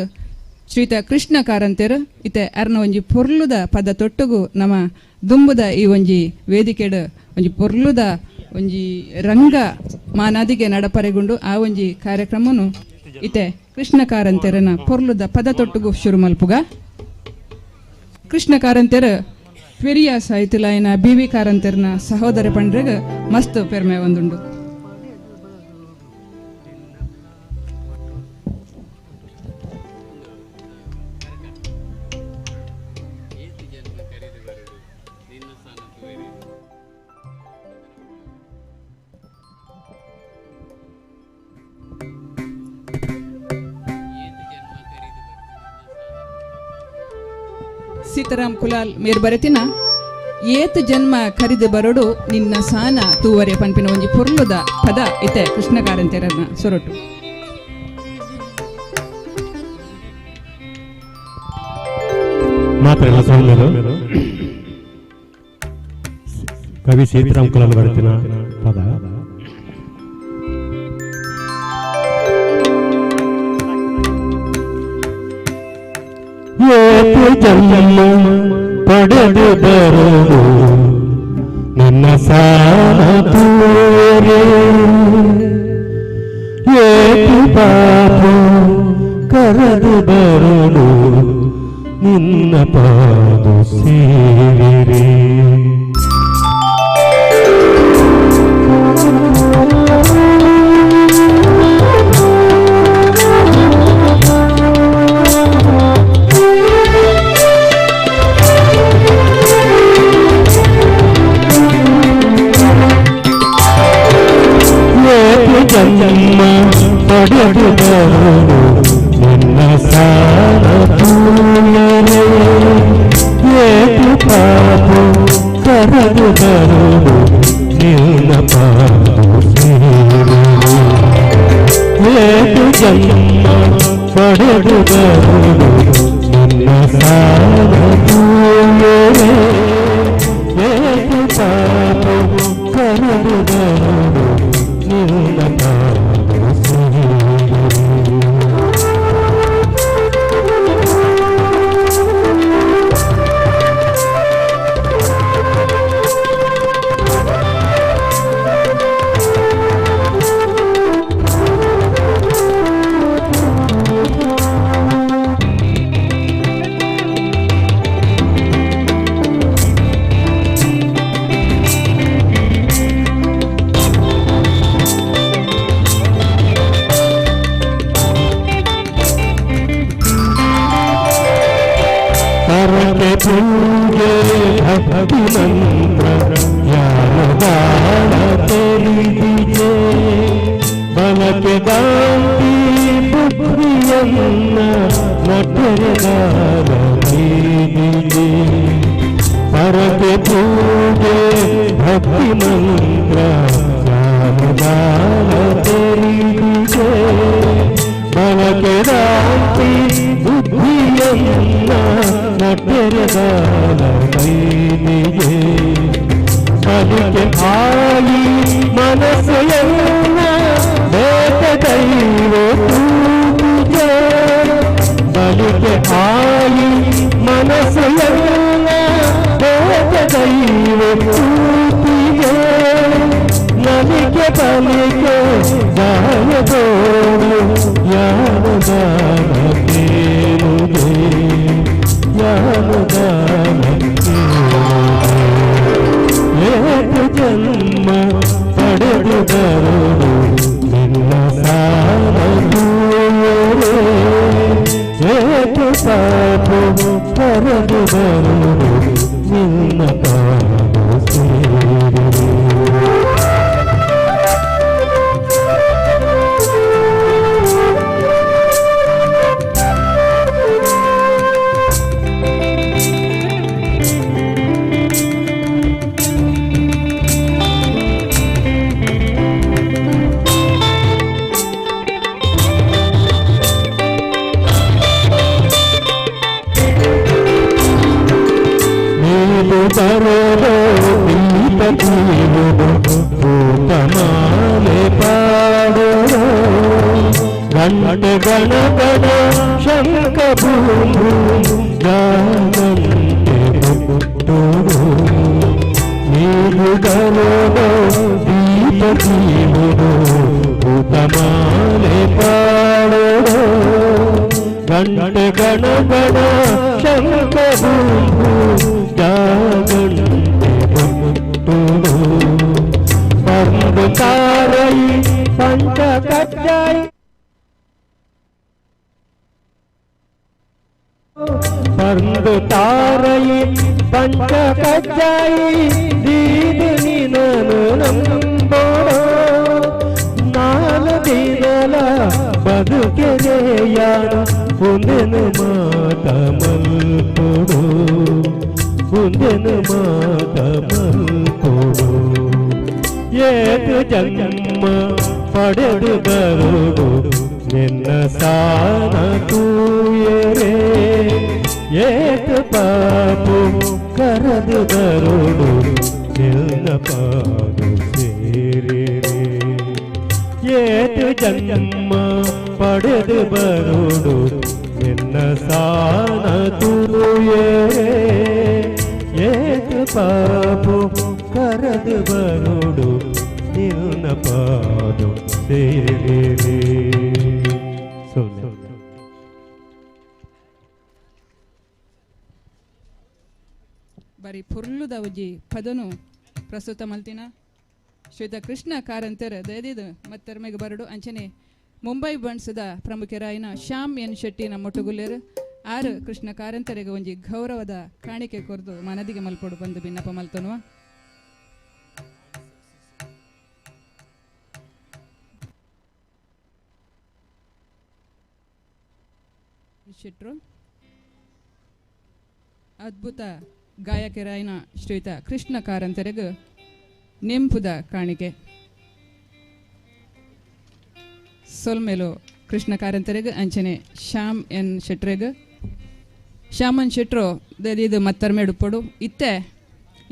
[SPEAKER 1] ಶ್ರೀತ ಕೃಷ್ಣ ಕಾರಂತೆರು. ಇತ್ತೆ ಅರ್ನ ಒಂಜಿ ಪೊರ್ಲುದ ಪದ ತೊಟ್ಟುಗು ನಮ್ಮ ದುಂಬುದ ಈ ಒಂಜಿ ವೇದಿಕೆಡು ಒಂಜಿ ಪೊರ್ಲುದ ಒಂಜಿ ರಂಗ ಮಾನಾದಿಗೆ ನಡಪರೆಗುಂಡು ಆ ಒಂಜಿ ಕಾರ್ಯಕ್ರಮನು ಇತ್ತೆ ಕೃಷ್ಣ ಕಾರಂತೆರನ ಪೊರ್ಲುದ ಪದ ತೊಟ್ಟುಗು ಶುರು ಮಲ್ಪುಗ. ಕೃಷ್ಣ ಕಾರಂತೆರು ಪೆರಿಯ ಸಾಹಿತ್ಯಲಾಯನ ಬಿ ವಿ ಕಾರಂತೆರ್ನ ಸಹೋದರ ಪಂಡ್ರೆಗ್ ಮಸ್ತ್ ಪೆರ್ಮೆ ಒಂದುಂಡು. ಸೀತಾರಾಮ್ ಕುಲಾಲ್ ಮೇರ್ ಬರೆತಿನ ಏತು ಜನ್ಮ ಕರಿದು ಬರಡು ನಿನ್ನ ಸಾನ ತೂವರೆ ಪನ್ಪಿನ ಒಂಜಿ ಪೊರ್ಲುದ ಪದ ಇತ್ತೆ ಕೃಷ್ಣ ಕಾರಂತೆರನ ಸೊರಟು.
[SPEAKER 19] ಮಾತ್ರ ಸೊಲ್ಮೆಲು ಕವಿ ಸೀತಾರಾಮ್ ಕುಲಾಲ್ ಬರೆತಿನ ಪದ. ಏತು ಜನ್ಮ ಪಡೆದು ಬರಲು ನಿನ್ನ ಸಾನ ತೂರೆ, ಏತು ಪಾಪ ಕರೆದು ಬರಲು ನಿನ್ನ ಪಾದ ಸೇವಿರೆ. ಏತು ಜನ್ಮ ಪಡೆದು ಬರುಡು ನಿನ್ನ ಸಾರ ತೂಯರೆ ಏತು ಪಾಪು ಕರೆದು ಬರುಡು ನಿನ್ನ ಪಾಪು ಸೇರುವೆ ಏತು ಜನ್ಮ ಪಡೆದು ಬರುಡು ನಿನ್ನ ಸಾರ ತೂಯರೆ ಏತು ಪಾಪು ಕರೆದು ಬರುಡು ನಿನ್ನ ಪಾಪು ಸೇರುವೆ. ಪರಕೆ ಪೂಜೆ ಭಕ್ತಿ ಮಂತ್ರ ಜ್ಞಾನದಾನ ತಿಳಿದಿದೆ ಬಲಕೆ ದಾಂತಿ ಬುದ್ಧಿಯನ್ನ ನಟರೆದಾನ ಬೈದಿದೆ. ಪರಕೆ ಪೂಜೆ ಭಕ್ತಿ ಮಂತ್ರ ಜ್ಞಾನದಾನ ತಿಳಿದಿದೆ ಬಲಕೆ ದಾಂತಿ ಬುದ್ಧಿಯನ್ನ ನಟರೆದಾನ ಬೈದಿದೆ. ಬಲಿಕೆ ಆಯಿ ಮನಸ್ಸೆಯನ್ನ ಬೇಟ ದೈವ ಪೂಜೆ ಬಲಿಕೆ ಆಯಿ ಮನಸ್ಸೆಯನ್ನ ಬೇಟ ದೈವ ಪೂಜೆ ನಲಿಕೆ ಬಲಿಕೆ ದಾನದೋಡು ಯಾನು ದಾನ ಕೇಳುದೆ ಯಾನು ದಾನ ಕೇಳುದೆ. ಏತು ಜನ್ಮ ಪಡೆದು ಬರುಡು ನಿನ್ನ ಸಾರ ತೂಯರೆ ಏತು ಪಾಪು ಪಡೆದು ಬರುಡು ನಿನ್ನ ಪಾಪು ಸೇರುವೆ. ನೀನು ಬರಲು ದೀಪ ತೀರುಡು ಭೂತಮಾಲೆ ಪಾಡುಡು ಗಂಟೆ ಗಣ ಗಣ ಶಂಖ ಭೂಂ ಜಾಗಂಟೆ ಹುಟ್ಟುಡು ನೀನು ಬರಲು ದೀಪ ತೀರುಡು ಭೂತಮಾಲೆ ಪಾಡುಡು ಗಂಟೆ ಗಣ ಗಣ ಶಂಖ ಭೂಂ ಜಾಗಂಟೆ ಹುಟ್ಟುಡು ಬಂದು ತಾರೈ ಪಂಚ ಕಜ್ಜಾಯಿ ಬಂದು ತಾರೈ ಪಂಚ ಕಜ್ಜಾಯಿ ದೀದು ನಿನನು ನಂಬೋಡು ನಾಲು ದಿನಲ ಬದುಕೆರೆಯಾನು ಒಂದೆನು ಮಾತ ಮಲ್ಪೊಡು ಒಂದೆನು ಮಾತ ಮಲ್ಪೊಡು. ಏತು ಜನ್ಮ ಪಡೆದು ಬರುಡು ನಿನ್ನ ಸಾನ ತೂಯರೆ ಏತು ಪಾಪು ಕರೆದು ಬರುಡು ನಿನ್ನ ಪಾದು ಸೇರಿರೆ ಏತು ಜನ್ಮ ಪಡೆದು ಬರುಡು ನಿನ್ನ ಸಾನ ತೂಯರೆ ಏತು ಪಾಪು ಕರೆದು ಬರುಡು ನಿನ್ನ ಪಾದು ಸೇರಿರೆ.
[SPEAKER 1] ಬರಿ ಪುರ್ಲುದ ಉಜ್ಜಿ ಪದನು ಪ್ರಸ್ತುತ ಮಲ್ತಿನ ಶ್ರೀತ ಕೃಷ್ಣ ಕಾರಂತರ ದಯದಿದು ಮತ್ತೆರ್ಮೆಗೆ ಬರಡು ಅಂಚನೆ ಮುಂಬೈ ಬಣ್ಸದ ಪ್ರಮುಖರಾಯಿನ ಶ್ಯಾಮ್ ಎನ್ ಶೆಟ್ಟಿ ನಮ್ಮೊಟ್ಟುಗುಲ್ಲೇರು ಆರು ಕೃಷ್ಣ ಕಾರಂತರಿಗೆ ಒಂಜಿ ಗೌರವದ ಕಾಣಿಕೆ ಕೊರ್ದು ಮನದಿಗೆ ಮಲ್ಪೊಡು ಬಂದು ಬಿನ್ನಪ ಮಲ್ತನುವ. ಶೆಟ್ರು, ಅದ್ಭುತ ಗಾಯಕರಾಯನ ಶ್ರೀಯುತ ಕೃಷ್ಣ ಕಾರಂತರಿಗೂ ನೆಂಪುದ ಕಾಣಿಕೆ. ಸೊಲ್ಮೇಲು ಕೃಷ್ಣ ಕಾರಂತರಿಗೂ ಅಂಚನೆ ಶ್ಯಾಮ್ ಎನ್ ಶೆಟ್ರೆಗ್. ಶ್ಯಾಮನ್ ಶೆಟ್ರು ಇದು ಮತ್ತರ್ಮೇಡುಪ್ಪಡು ಇತ್ತೆ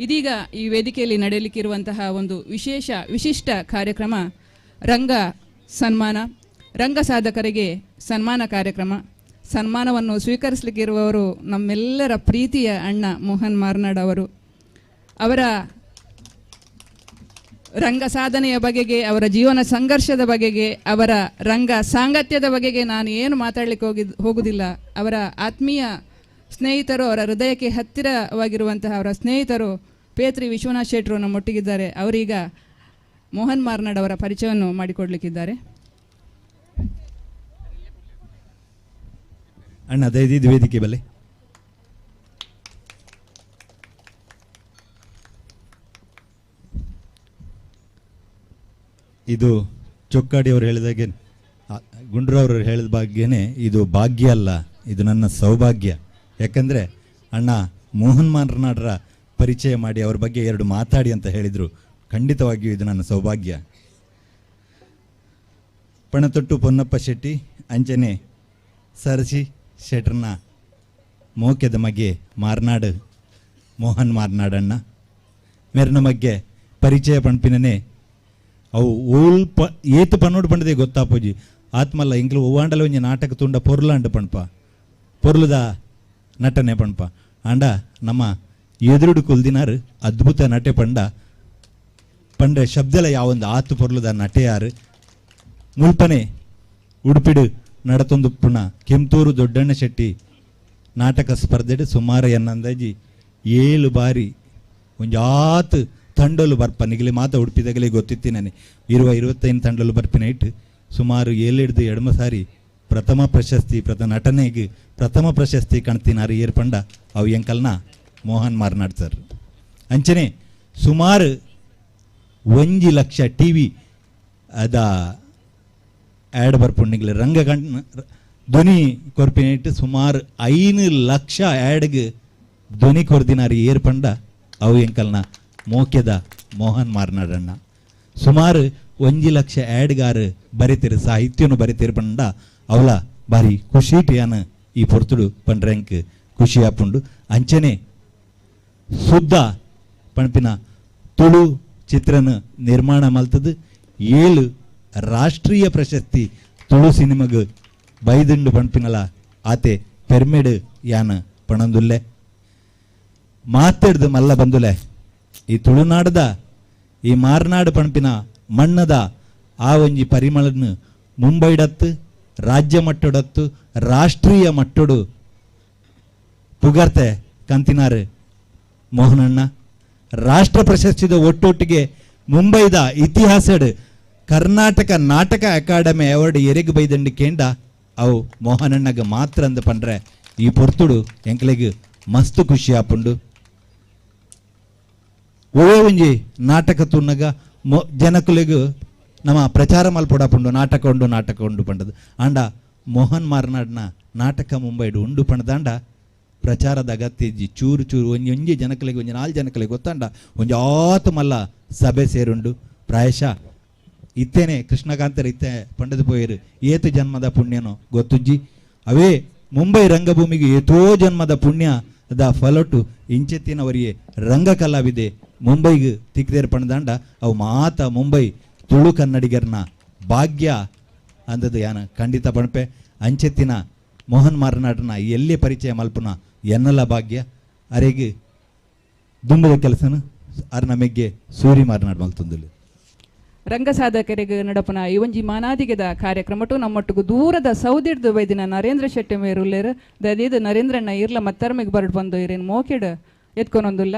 [SPEAKER 1] ಇದೀಗ ಈ ವೇದಿಕೆಯಲ್ಲಿ ನಡೆಯಲಿಕ್ಕಿರುವಂತಹ ಒಂದು ವಿಶೇಷ ವಿಶಿಷ್ಟ ಕಾರ್ಯಕ್ರಮ ರಂಗ ಸನ್ಮಾನ, ರಂಗ ಸಾಧಕರಿಗೆ ಸನ್ಮಾನ ಕಾರ್ಯಕ್ರಮ. ಸನ್ಮಾನವನ್ನು ಸ್ವೀಕರಿಸಲಿಕ್ಕಿರುವವರು ನಮ್ಮೆಲ್ಲರ ಪ್ರೀತಿಯ ಅಣ್ಣ ಮೋಹನ್ ಮಾರ್ನಾಡ್ ಅವರು. ಅವರ ರಂಗ ಸಾಧನೆಯ ಬಗೆಗೆ, ಅವರ ಜೀವನ ಸಂಘರ್ಷದ ಬಗೆಗೆ, ಅವರ ರಂಗ ಸಾಂಗತ್ಯದ ಬಗೆಗೆ ನಾನು ಏನು ಮಾತಾಡಲಿಕ್ಕೆ ಹೋಗುವುದಿಲ್ಲ. ಅವರ ಆತ್ಮೀಯ ಸ್ನೇಹಿತರು, ಅವರ ಹೃದಯಕ್ಕೆ ಹತ್ತಿರವಾಗಿರುವಂತಹ ಅವರ ಸ್ನೇಹಿತರು ಪೇತ್ರಿ ವಿಶ್ವನಾಥ್ ಶೆಟ್ಟರು ನಮ್ಮೊಟ್ಟಿಗಿದ್ದಾರೆ. ಅವರೀಗ ಮೋಹನ್ ಮಾರ್ನಾಡ್ ಅವರ ಪರಿಚಯವನ್ನು ಮಾಡಿಕೊಡ್ಲಿಕ್ಕಿದ್ದಾರೆ.
[SPEAKER 6] ಅಣ್ಣ ದಯದಿದ್ದು ವೇದಿಕೆ ಬಲೆ. ಇದು ಚೊಕ್ಕಾಡಿ ಅವರು ಹೇಳಿದಾಗೆ, ಗುಂಡ್ರವರು ಹೇಳಿದ ಬಗ್ಗೆನೇ ಇದು ಭಾಗ್ಯ ಅಲ್ಲ, ಇದು ನನ್ನ ಸೌಭಾಗ್ಯ. ಯಾಕಂದರೆ ಅಣ್ಣ ಮೋಹನ್ ಮಾರ್ನಾಡ್ರ ಪರಿಚಯ ಮಾಡಿ ಅವ್ರ ಬಗ್ಗೆ ಎರಡು ಮಾತಾಡಿ ಅಂತ ಹೇಳಿದರು. ಖಂಡಿತವಾಗಿಯೂ ಇದು ನನ್ನ ಸೌಭಾಗ್ಯ. ಪಣತೊಟ್ಟು ಪೊನ್ನಪ್ಪ ಶೆಟ್ಟಿ ಅಂಚನೆ ಸರಸಿ ಶೆಟ್ರನ ಮೋಕೆದ ಮಗೆ ಮಾರ್ನಾಡು ಮೋಹನ್ ಮಾರ್ನಾಡಣ್ಣ ಮೇರ್ನ ಬಗ್ಗೆ ಪರಿಚಯ ಪಣ್ಪಿನೇ ಅವು ಓಲ್ ಪ ಏತು ಪನ್ನೋಡು ಪಂಡದೆ ಗೊತ್ತಾಪೋಜಿ ಆತ್ಮಲ್ಲ ಇಂಗ್ಲು ಒವ್ವಾಂಡಲ ಒಂಜಿ ನಾಟಕ ತುಂಡ ಪೊರ್ಲಾಂಡು ಪಣ್ಪ ಪೊರ್ಲುದ ನಟನೆ ಪಣ್ಪ ಆಂಡ ನಮ್ಮ ಎದುರುಡು ಕುಲ್ದಿನಾರು ಅದ್ಭುತ ನಟೆ ಪಂಡ ಪಂಡ ಶಬ್ದಲ ಯಾವೊಂದು ಆತು ಪೊರ್ಲುದ ನಟೆಯಾರು ಮುಲ್ಪನೆ ಉಡುಪಿಡು ನಡತೊಂದು ಪುಣ ಕೆಂತೂರು ದೊಡ್ಡಣ್ಣ ಶೆಟ್ಟಿ ನಾಟಕ ಸ್ಪರ್ಧೆಡು ಸುಮಾರು ಎನ್ನಂದಾಜಿ 7 ಬಾರಿ ಒಂಜಾತು ತಂಡಲು ಬರ್ಪ ನಿಗಲಿ ಮಾತ ಉಡುಪಿದಾಗಲೇ ಗೊತ್ತಿತ್ತಿ ನಾನು ಇರುವ 25 ತಂಡಲು ಬರ್ಪಿನ ಇಟ್ಟು ಸುಮಾರು 7 ಎಡಮ ಸಾರಿ ಪ್ರಥಮ ಪ್ರಶಸ್ತಿ ಪ್ರಥಮ ನಟನೆಗೆ ಪ್ರಥಮ ಪ್ರಶಸ್ತಿ ಕಾಣ್ತಿನಾರು ಏರ್ಪಂಡ ಅವು ಎಂಕಲ್ನ ಮೋಹನ್ ಮಾರ್ನಾಡ್ ಸರ್. ಅಂಚನೆ ಸುಮಾರು 1 ಲಕ್ಷ ಟಿ ವಿ ಅದ ಆ್ಯಡ್ ಬರ್ಪುಂಡಿಗ್ಲೆ ರಂಗ ಕಣ್ ಧ್ವನಿ ಕೊರ್ಪಿನ ಇಟ್ಟು ಸುಮಾರು 5 ಲಕ್ಷ ಆ್ಯಡ್ಗೆ ಧ್ವನಿ ಕೊರ್ದಿನಾರು ಏರ್ಪಂಡ ಅವು ಎಂಕಲ್ನ ಮೋಕ್ಯದ ಮೋಹನ್ ಮಾರ್ನಾಡಣ್ಣ. ಸುಮಾರು 1 ಲಕ್ಷ ಆ್ಯಡ್ಗಾರು ಬರಿತಿರು ಸಾಹಿತ್ಯನು ಬರಿತಿರು ಪಂಡ ಅವಳ ಭಾರಿ ಖುಷಿಟಿಯಾನ ಈ ಪೊರ್ತುಡು ಪಂಡ್ರೆಂಕ್ ಖುಷಿ ಆಪುಂಡು. ಅಂಚನೆ ಸುದ್ದ ಪಣಪಿನ ತುಳು ಚಿತ್ರನ ನಿರ್ಮಾಣ ಮಲ್ತದು 7 ರಾಷ್ಟ್ರೀಯ ಪ್ರಶಸ್ತಿ ತುಳು ಸಿನಿಮಾಗ ಬೈದುಂಡು ಪಣಪಿನಲ ಆತೆ ಪೆರ್ಮೆಡು ಯಾನ ಪಣಂದುಲ್ಲೆ ಮಾತಾಡ್ದು ಮಲ್ಲ ಬಂದುಲೆ ಈ ತುಳುನಾಡದ ಈ ಮಾರ್ನಾಡು ಪಣಪಿನ ಮಣ್ಣದ ಆ ಒಂಜಿ ಪರಿಮಳನ್ನು ಮುಂಬೈಡತ್ತು ರಾಜ್ಯ ಮಟ್ಟಡತ್ತು ರಾಷ್ಟ್ರೀಯ ಮಟ್ಟಡು ಪುಗರ್ತೆ ಕಂತಿನಾರು ಮೋಹನಣ್ಣ. ರಾಷ್ಟ್ರ ಪ್ರಶಸ್ತಿದ ಒಟ್ಟೊಟ್ಟಿಗೆ ಮುಂಬೈದ ಇತಿಹಾಸಡ್ ಕರ್ನಾಟಕ ನಾಟಕ ಅಕಾಡೆಮಿ ಅವಾರ್ಡ್ ಎರೆಗ್ ಬೈದಂಡು ಕೇಂಡ ಅವು ಮೋಹನಣ್ಣಗೆ ಮಾತ್ರ ಅಂದ ಪಂಡ್ರೆ ಈ ಪೊರ್ತುಡು ಎಂಕ್ಲೆಗ್ ಮಸ್ತ್ ಖುಷಿ ಆಪುಂಡು. ಒವೇ ಒಂಜಿ ನಾಟಕ ತುನ್ನಗ ಜನಕುಲೆಗ್ ನಮ್ಮ ಪ್ರಚಾರ ಮಲ್ಪೊಡಪುಂಡು ನಾಟಕ ಉಂಡು ನಾಟಕ ಉಂಡು ಪಂಡದು. ಆಂಡ ಮೋಹನ್ ಮಾರ್ನಾಡ್ನ ನಾಟಕ ಮುಂಬೈಡು ಉಂಡು ಪಂಡದಾಂಡ ಪ್ರಚಾರದ ಅಗತ್ಯ ಇಜ್ಜಿ. ಚೂರು ಚೂರು ಒಂಜಿ ಒಂಜಿ ಜನಕಲೆಗ್ ಒಂಜಿ 4 ಜನಕಲೆಗ್ ಗೊತ್ತಾಂಡ ಒಂಜಿ ಆತು ಮಲ್ಲ ಸಭೆ ಸೇರುಂಡು. ಪ್ರಾಯಶಃ ಇತ್ತೇನೆ ಕೃಷ್ಣಕಾಂತರು ಇತ್ತೆ ಪಂಡದು ಪೋಯರು ಏತು ಜನ್ಮದ ಪುಣ್ಯನೋ ಗೊತ್ತುಜ್ಜಿ. ಅವೇ ಮುಂಬೈ ರಂಗಭೂಮಿಗೆ ಏತೋ ಜನ್ಮದ ಪುಣ್ಯದ ಫಲಟು ಇಂಚೆತ್ತಿನವರಿಗೆ ರಂಗ ಕಲಾವಿದೆ ಮುಂಬೈಗೆ ತಿಕ್ಕದೇರು ಪಂಡದಾಂಡ ಅವು ಮಾತ ಮುಂಬೈ ತುಳು ಕನ್ನಡಿಗರನ ಭಾಗ್ಯ ಅಂದದ್ದು ಯಾನ ಖಂಡಿತ ಪಣಪೆ. ಅಂಚೆತ್ತಿನ ಮೋಹನ್ ಮಾರ್ನಾಡ್ನ ಎಲ್ಲೇ ಪರಿಚಯ ಮಲ್ಪುನ ಎನ್ನಲ ಭಾಗ್ಯ ಅರೆಗೆ ದುಂಬದ ಕೆಲಸನ ಅರ್ ನಮಗೆ ಸೂರಿ ಮಾರ್ನಾಡ್ ಮಲ್ತೊಂದುಲ್ಲೆ.
[SPEAKER 1] ರಂಗ ಸಾಧಕರಿಗೆ ನಡಪನ ಈ ಒಂಜಿ ಮಾನಾದಿಗೆದ ಕಾರ್ಯಕ್ರಮಟು ನಮ್ಮೊಟ್ಟಿಗೂ ದೂರದ ಸೌದಿಡ್ದು ಬೈದಿನ ನರೇಂದ್ರ ಶೆಟ್ಟಿ ಮೇರುಲ್ಲೇರು ದಯದೀದು ನರೇಂದ್ರಣ್ಣ ಇರ್ಲ ಮತ್ತರ್ಮೆಗೆ ಬರಡ್ ಬಂದು ಇರೇನು ಮೋಕೆಡ್ ಎತ್ಕೊನೊಂದುಲ್ಲ.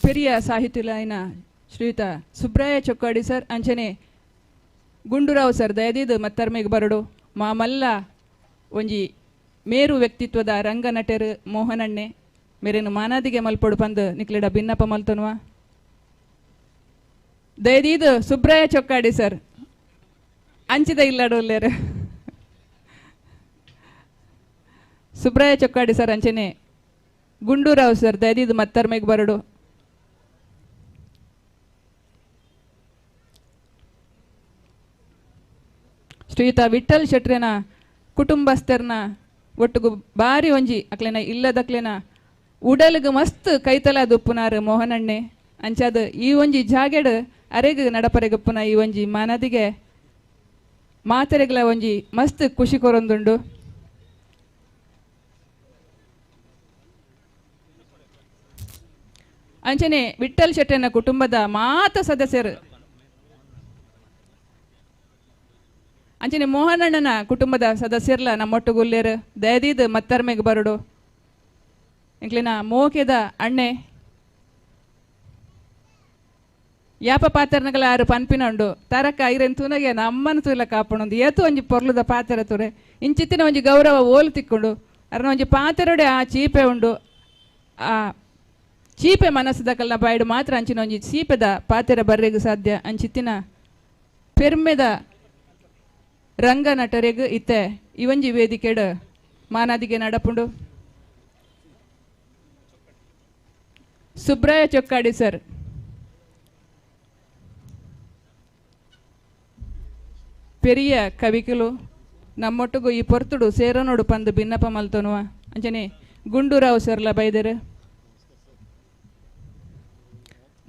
[SPEAKER 1] ಪೆರಿಯ ಸಾಹಿತಿಲಾಯಿನ ಶ್ರೀಯುತ ಸುಬ್ರಾಯ ಚೊಕ್ಕಾಡಿ ಸರ್ ಅಂಚನೆ ಗುಂಡೂರಾವ್ ಸರ್ ದಯದೀದು ಮತ್ತರ್ಮೆಗ್ ಬರಡು. ಮಾಮಲ್ಲ ಒಂಜಿ ಮೇರು ವ್ಯಕ್ತಿತ್ವದ ರಂಗನಟರು ಮೋಹನಣ್ಣೆ ಮೇರೇನು ಮಾನಾದಿಗೆ ಮಲ್ಪೊಡು ಪಂದು ನಿಕ್ಲೆಡ ಬಿನ್ನಪ ಮಲ್ತನುವ. ದಯದೀದು ಸುಬ್ರಾಯ ಚೊಕ್ಕಾಡಿ ಸರ್ ಅಂಚಿದ ಇಲ್ಲಡೊಲ್ಲೇರು ಸುಬ್ರಾಯ ಚೊಕ್ಕಾಡಿ ಸರ್ ಅಂಚನೆ ಗುಂಡೂರಾವ್ ಸರ್ ದಯದೀದು ಮತ್ತರ್ಮೆಗ್ ಬರಡು. ಶ್ರೀಯುತ ವಿಠಲ್ ಶೆಟ್ರೆನ ಕುಟುಂಬಸ್ಥರ್ನ ಒಟ್ಟುಗು ಬಾರಿ ಒಂಜಿ ಅಕ್ಲೆನ ಇಲ್ಲದಕ್ಲೆನ ಉಡಲ್ಗ್ ಮಸ್ತ್ ಕೈತಲ ದುಪ್ಪುನಾರು ಮೋಹನಣ್ಣೆ ಅಂಚಾದ ಈ ಒಂಜಿ ಜಾಗೆಡ್ ಅರೆಗ್ ನಡಪರೆಗುಪ್ಪುನ ಈ ಒಂಜಿ ಮಾನದಿಗೆ ಮಾತೆರೆಗ್ಲ ಒಂಜಿ ಮಸ್ತ್ ಖುಷಿ ಕೊರೊಂದುಂಡು. ಅಂಚನೆ ವಿಠಲ್ ಶೆಟ್ಟೆನ ಕುಟುಂಬದ ಮಾತ ಸದಸ್ಯರು ಅಂಚನೆ ಮೋಹನಣ್ಣನ ಕುಟುಂಬದ ಸದಸ್ಯರ್ಲ ನಮ್ಮೊಟ್ಟುಗುಲ್ಲೇರು ದಯದೀದ್ ಮತ್ತರ್ಮೆಗ್ ಬರಡು. ಎಂಕ್ಲೆನ ಮೋಕೆದ ಅಣ್ಣೆ ಯಾಪ ಪಾತ್ರನಗಲ ಆರು ಪನ್ಪಿನ ಉಂಡು ತಾರಕ ಐರೆನ್ ತೂನಗೆ ನಮ್ಮನ ತೂಲ ಕಾಪಣೊಂದು ಏತು ಒಂಜಿ ಪೊರ್ಲುದ ಪಾತ್ರ ತೂರೆ ಇಂಚಿತ್ತಿನ ಒಂಜಿ ಗೌರವ ಓಲು ತಿಕ್ಕೊಂಡು ಅರನ ಒಂಜಿ ಪಾತ್ರಡೆ ಆ ಚೀಪೆ ಉಂಡು. ಆ ಚೀಪೆ ಮನಸ್ಸದ ಕಲ್ನ ಬಾಯ್ಡು ಮಾತ್ರ ಅಂಚಿನ ಒಂಜಿ ಚೀಪೆದ ಪಾತ್ರ ಬರ್ರೆಗ್ ಸಾಧ್ಯ. ಅಂಚಿತ್ತಿನ ಪೆರ್ಮೆದ ರಂಗನಟರೆಗ್ ಇತ್ತೆ ಇವಂಜಿ ವೇದಿಕೆಡ್ ಮಾನಾದಿಗೆ ನಡಪುಂಡು. ಸುಬ್ರಾಯ ಚೊಕ್ಕಾಡಿ ಸರ್ ಪೆರಿಯ ಕವಿಕಲು ನಮ್ಮೊಟ್ಟುಗು ಈ ಪೊರ್ತುಡು ಸೇರನೋಡು ಪಂದು ಬಿನ್ನಪ ಮಲ್ತನುವ. ಅಂಚನೆ ಗುಂಡೂರಾವ್ ಸರ್ಲ ಬೈದರು.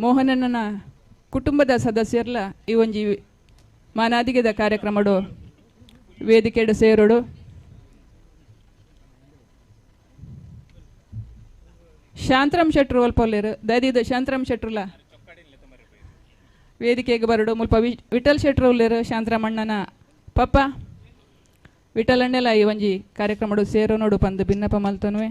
[SPEAKER 1] ಮೋಹನಣ್ಣನ ಕುಟುಂಬದ ಸದಸ್ಯರ್ಲ ಈ ಒಂಜಿ ಮಾನಾದಿಗೆದ ಕಾರ್ಯಕ್ರಮಡು ವೇದಿಕೆಡು ಸೇರೋಡು. ಶಾಂತರಾಮ್ ಶೆಟ್ರು ಒಲ್ಪೊಲ್ಲೇರು ದಯದೀದ ಶಾಂತರಾಮ್ ಶೆಟ್ರುಲ ವೇದಿಕೆಗೆ ಬರಡು. ಮುಲ್ಪ ವಿಠಲ್ ಶೆಟ್ರು ಉಲ್ಲೇರು ಶಾಂತರಾಮಣ್ಣನ ಪಪ್ಪ ವಿಠಲ್ ಅಣ್ಣೆಲ ಈ ಒಂಜಿ ಕಾರ್ಯಕ್ರಮಡು ಸೇರೋ ನೋಡು ಪಂದು ಬಿನ್ನಪ ಮಲ್ತನುವೆ.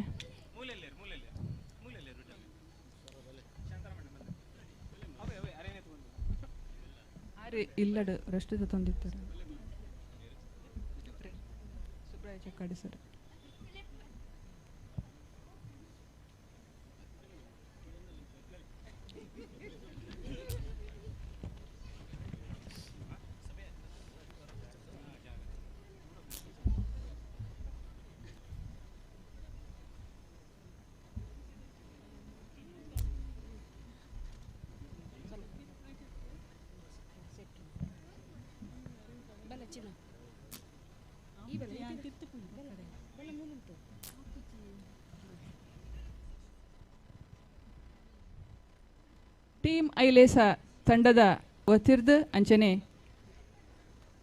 [SPEAKER 1] ಇಲ್ಲಡು ರಷ್ಟು ತಂದಿತ್ತಾರೆ ಸುಬ್ರಾಯ ಚೊಕ್ಕಾಡಿ ಸರ್. ಟೀಮ್ ಐಲೇಸ ತಂಡದ ವತಿರ್ದು ಅಂಚನೆ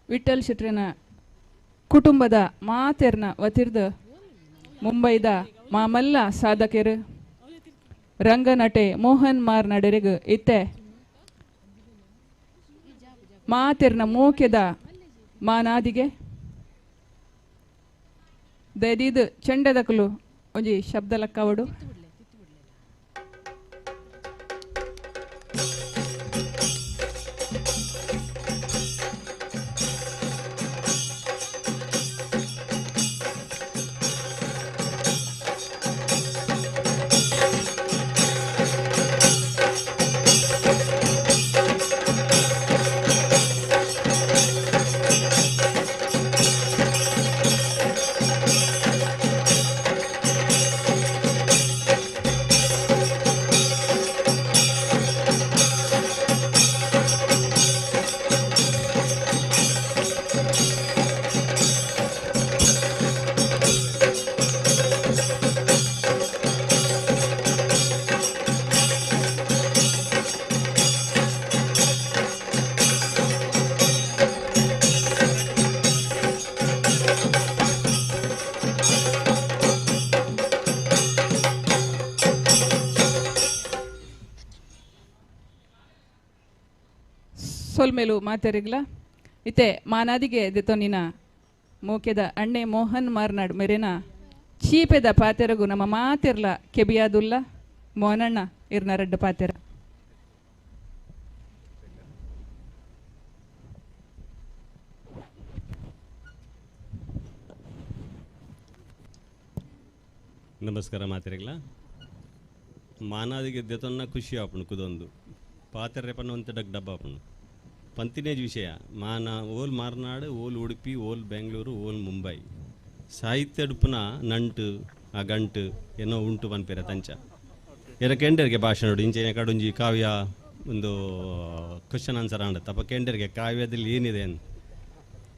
[SPEAKER 1] ವಿಠಲ್ ಶೆಟ್ರೆನ ಕುಟುಂಬದ ಮಾತೆರ್ನ ವತಿರ್ದು ಮುಂಬೈದ ಮಾಮಲ್ಲ ಸಾಧಕರು ರಂಗನಟೆ ಮೋಹನ್ ಮಾರ್ನಡೆರೆಗ್ ಇತ್ತೆ ಮಾತೆರ್ನ ಮೋಕೆದ ಮಾನಾದಿಗೆ ದಯದೀದ್ ಚೆಂಡೆದಕುಲು ಒಂಜಿ ಶಬ್ದ ಲಕ್ಕವಡು. ಸೊಲ್ಮೇಲು ಮಾತೆರಿಗ್ಲ ಇತ್ತೆ ಮಾನಾದಿಗೆ ದೆತೊನಿನ ಮೋಕೆದ ಅಣ್ಣೆ ಮೋಹನ್ ಮಾರ್ನಾಡ್ ಮೆರೆನ ಚೀಪೆದ ಪಾತೆರಗು ನಮ್ಮ ಮಾತೆರ್ಲ ಕೆಬಿಯಾದುಲ್ಲ ಮೋಹನಣ್ಣ ಇರ್ನ ರಡ್ಡ ಪಾತೆರ.
[SPEAKER 10] ನಮಸ್ಕಾರ ಮಾತಿರಗ್ಲ. ಮಾನಾದಿಗೆ ದೆತೊನ್ನ ಖುಷಿ ಆಪುಂಡು ಕುದೊಂದು ಪಾತೆರೆ ಪನ್ನೊಂತೆ ಡಗ್ ಡಬ್ಬ ಆಪುಂಡು ಪಂತಿನೇಜ್ ವಿಷಯ ಮಾನ ಓಲ್ ಮಾರ್ನಾಡು ಓಲ್ ಉಡುಪಿ ಓಲ್ ಬೆಂಗಳೂರು ಓಲ್ ಮುಂಬೈ ಸಾಹಿತ್ಯ ಉಡುಪುನ ನಂಟು ಆ ಗಂಟು ಏನೋ ಉಂಟು ಪನ್ಪೇರ ತಂಚ ಎರ ಕೆಂಡರಿಗೆ ಭಾಷಣ ನೋಡಿ ಇಂಚೆ ಕಡುಂಜಿ ಕಾವ್ಯ ಒಂದು ಕ್ವಶನ್ ಆನ್ಸರ್ ಆಂಡ ತಪ್ಪ ಕೆಂಡರಿಗೆ ಕಾವ್ಯದಲ್ಲಿ ಏನಿದೆ ಅಂತ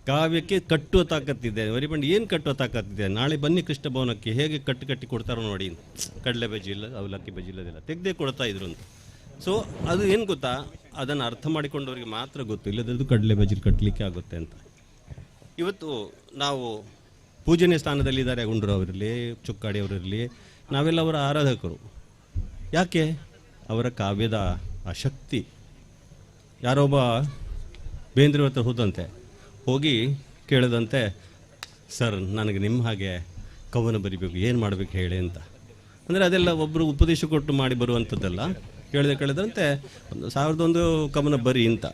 [SPEAKER 10] ಕಾವ್ಯಕ್ಕೆ ಕಟ್ಟುವ ತಾಕತ್ತಿದೆ ವರಿಪಂಡು ಏನು ಕಟ್ಟುವ ತಾಕತ್ತಿದೆ. ನಾಳೆ ಬನ್ನಿ ಕೃಷ್ಣ ಭವನಕ್ಕೆ ಹೇಗೆ ಕಟ್ಟು ಕಟ್ಟಿ ಕೊಡ್ತಾರೋ ನೋಡಿ, ಕಡಲೆ ಬಜ್ಜಿ ಇಲ್ಲ ಅವಲಕ್ಕಿ ಬಜ್ಜಿ ಇಲ್ಲದಿಲ್ಲ ತೆಗೆದೇ ಕೊಡ್ತಾ ಇದ್ರು ಅಂತ. ಸೊ ಅದು ಏನು ಗೊತ್ತಾ, ಅದನ್ನು ಅರ್ಥ ಮಾಡಿಕೊಂಡವರಿಗೆ ಮಾತ್ರ ಗೊತ್ತು, ಇಲ್ಲದಿದ್ದು ಕಡಲೆ ಬಜ್ಜಿ ಕಟ್ಟಲಿಕ್ಕೆ ಆಗುತ್ತೆ ಅಂತ. ಇವತ್ತು ನಾವು ಪೂಜನೀಯ ಸ್ಥಾನದಲ್ಲಿದ್ದಾರೆ ಗುಂಡೂರಾವರಿರಲಿ ಚೊಕ್ಕಾಡಿಯವರಿರಲಿ, ನಾವೆಲ್ಲ ಅವರ ಆರಾಧಕರು. ಯಾಕೆ? ಅವರ ಕಾವ್ಯದ ಆ ಶಕ್ತಿ. ಯಾರೊಬ್ಬ ಬೇಂದ್ರೆ ಹತ್ರ ಹೋದಂತೆ, ಹೋಗಿ ಕೇಳಿದಂತೆ, ಸರ್ ನನಗೆ ನಿಮ್ಮ ಹಾಗೆ ಕವನ ಬರಿಬೇಕು, ಏನು ಮಾಡಬೇಕು ಹೇಳಿ ಅಂತ. ಅಂದರೆ ಅದೆಲ್ಲ ಒಬ್ಬರು ಉಪದೇಶ ಕೊಟ್ಟು ಮಾಡಿ ಬರುವಂಥದ್ದಲ್ಲ. ಕೇಳಿದಂತೆ ಒಂದು 1001 ಕವನ ಬರಿ ಅಂತ.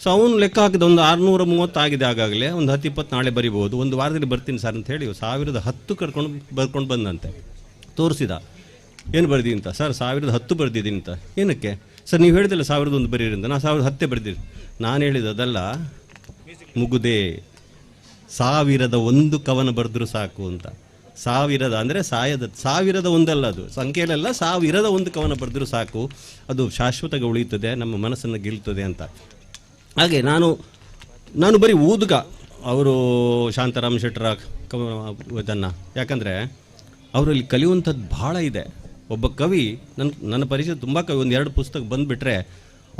[SPEAKER 10] ಸೊ ಅವನು ಲೆಕ್ಕ ಹಾಕಿದ ಒಂದು 630 ಆಗಿದೆ ಆಗಾಗಲೇ, ಒಂದು 10-20 ನಾಳೆ ಬರಿಬೋದು, ಒಂದು ವಾರದಲ್ಲಿ ಬರ್ತೀನಿ ಸರ್ ಅಂತ ಹೇಳಿ 1010 ಕರ್ಕೊಂಡು ಬರ್ಕೊಂಡು ಬಂದಂತೆ. ತೋರಿಸಿದ, ಏನು ಬರ್ದಿ ಅಂತ. ಸರ್ 1010 ಬರ್ದಿದ್ದೀನಿ ಅಂತ. ಏನಕ್ಕೆ ಸರ್ ನೀವು ಹೇಳಿದಿಲ್ಲ 1001 ಬರೀರಿ ಅಂತ, ನಾನು 1010 ಬರ್ದಿದ್ದೀನಿ. ನಾನು ಹೇಳಿದ್ದು ಅದಲ್ಲ, ಮುಗುದೆ 1001 ಕವನ ಬರೆದ್ರು ಸಾಕು ಅಂತ. ಸಾವಿರದ ಅಂದರೆ ಸಾಯದ 1001 ಅಲ್ಲ, ಅದು ಸಂಖ್ಯೆಯಲ್ಲೆಲ್ಲ 1001 ಕವನ ಬರೆದ್ರು ಸಾಕು, ಅದು ಶಾಶ್ವತವಾಗಿ ಉಳಿಯುತ್ತದೆ, ನಮ್ಮ ಮನಸ್ಸನ್ನು ಗೆಲ್ಲುತ್ತದೆ ಅಂತ. ಹಾಗೆ ನಾನು ನಾನು ಬರೀ ಊದುಗ ಅವರು ಶಾಂತಾರಾಮ್ ಶೆಟ್ಟರ ಕವನ ಇದನ್ನು, ಯಾಕಂದರೆ ಅವರಲ್ಲಿ ಕಲಿಯುವಂಥದ್ದು ಭಾಳ ಇದೆ. ಒಬ್ಬ ಕವಿ, ನನ್ನ ಪರಿಚಯ ತುಂಬ ಕವಿ, ಒಂದು 2 ಪುಸ್ತಕ ಬಂದುಬಿಟ್ರೆ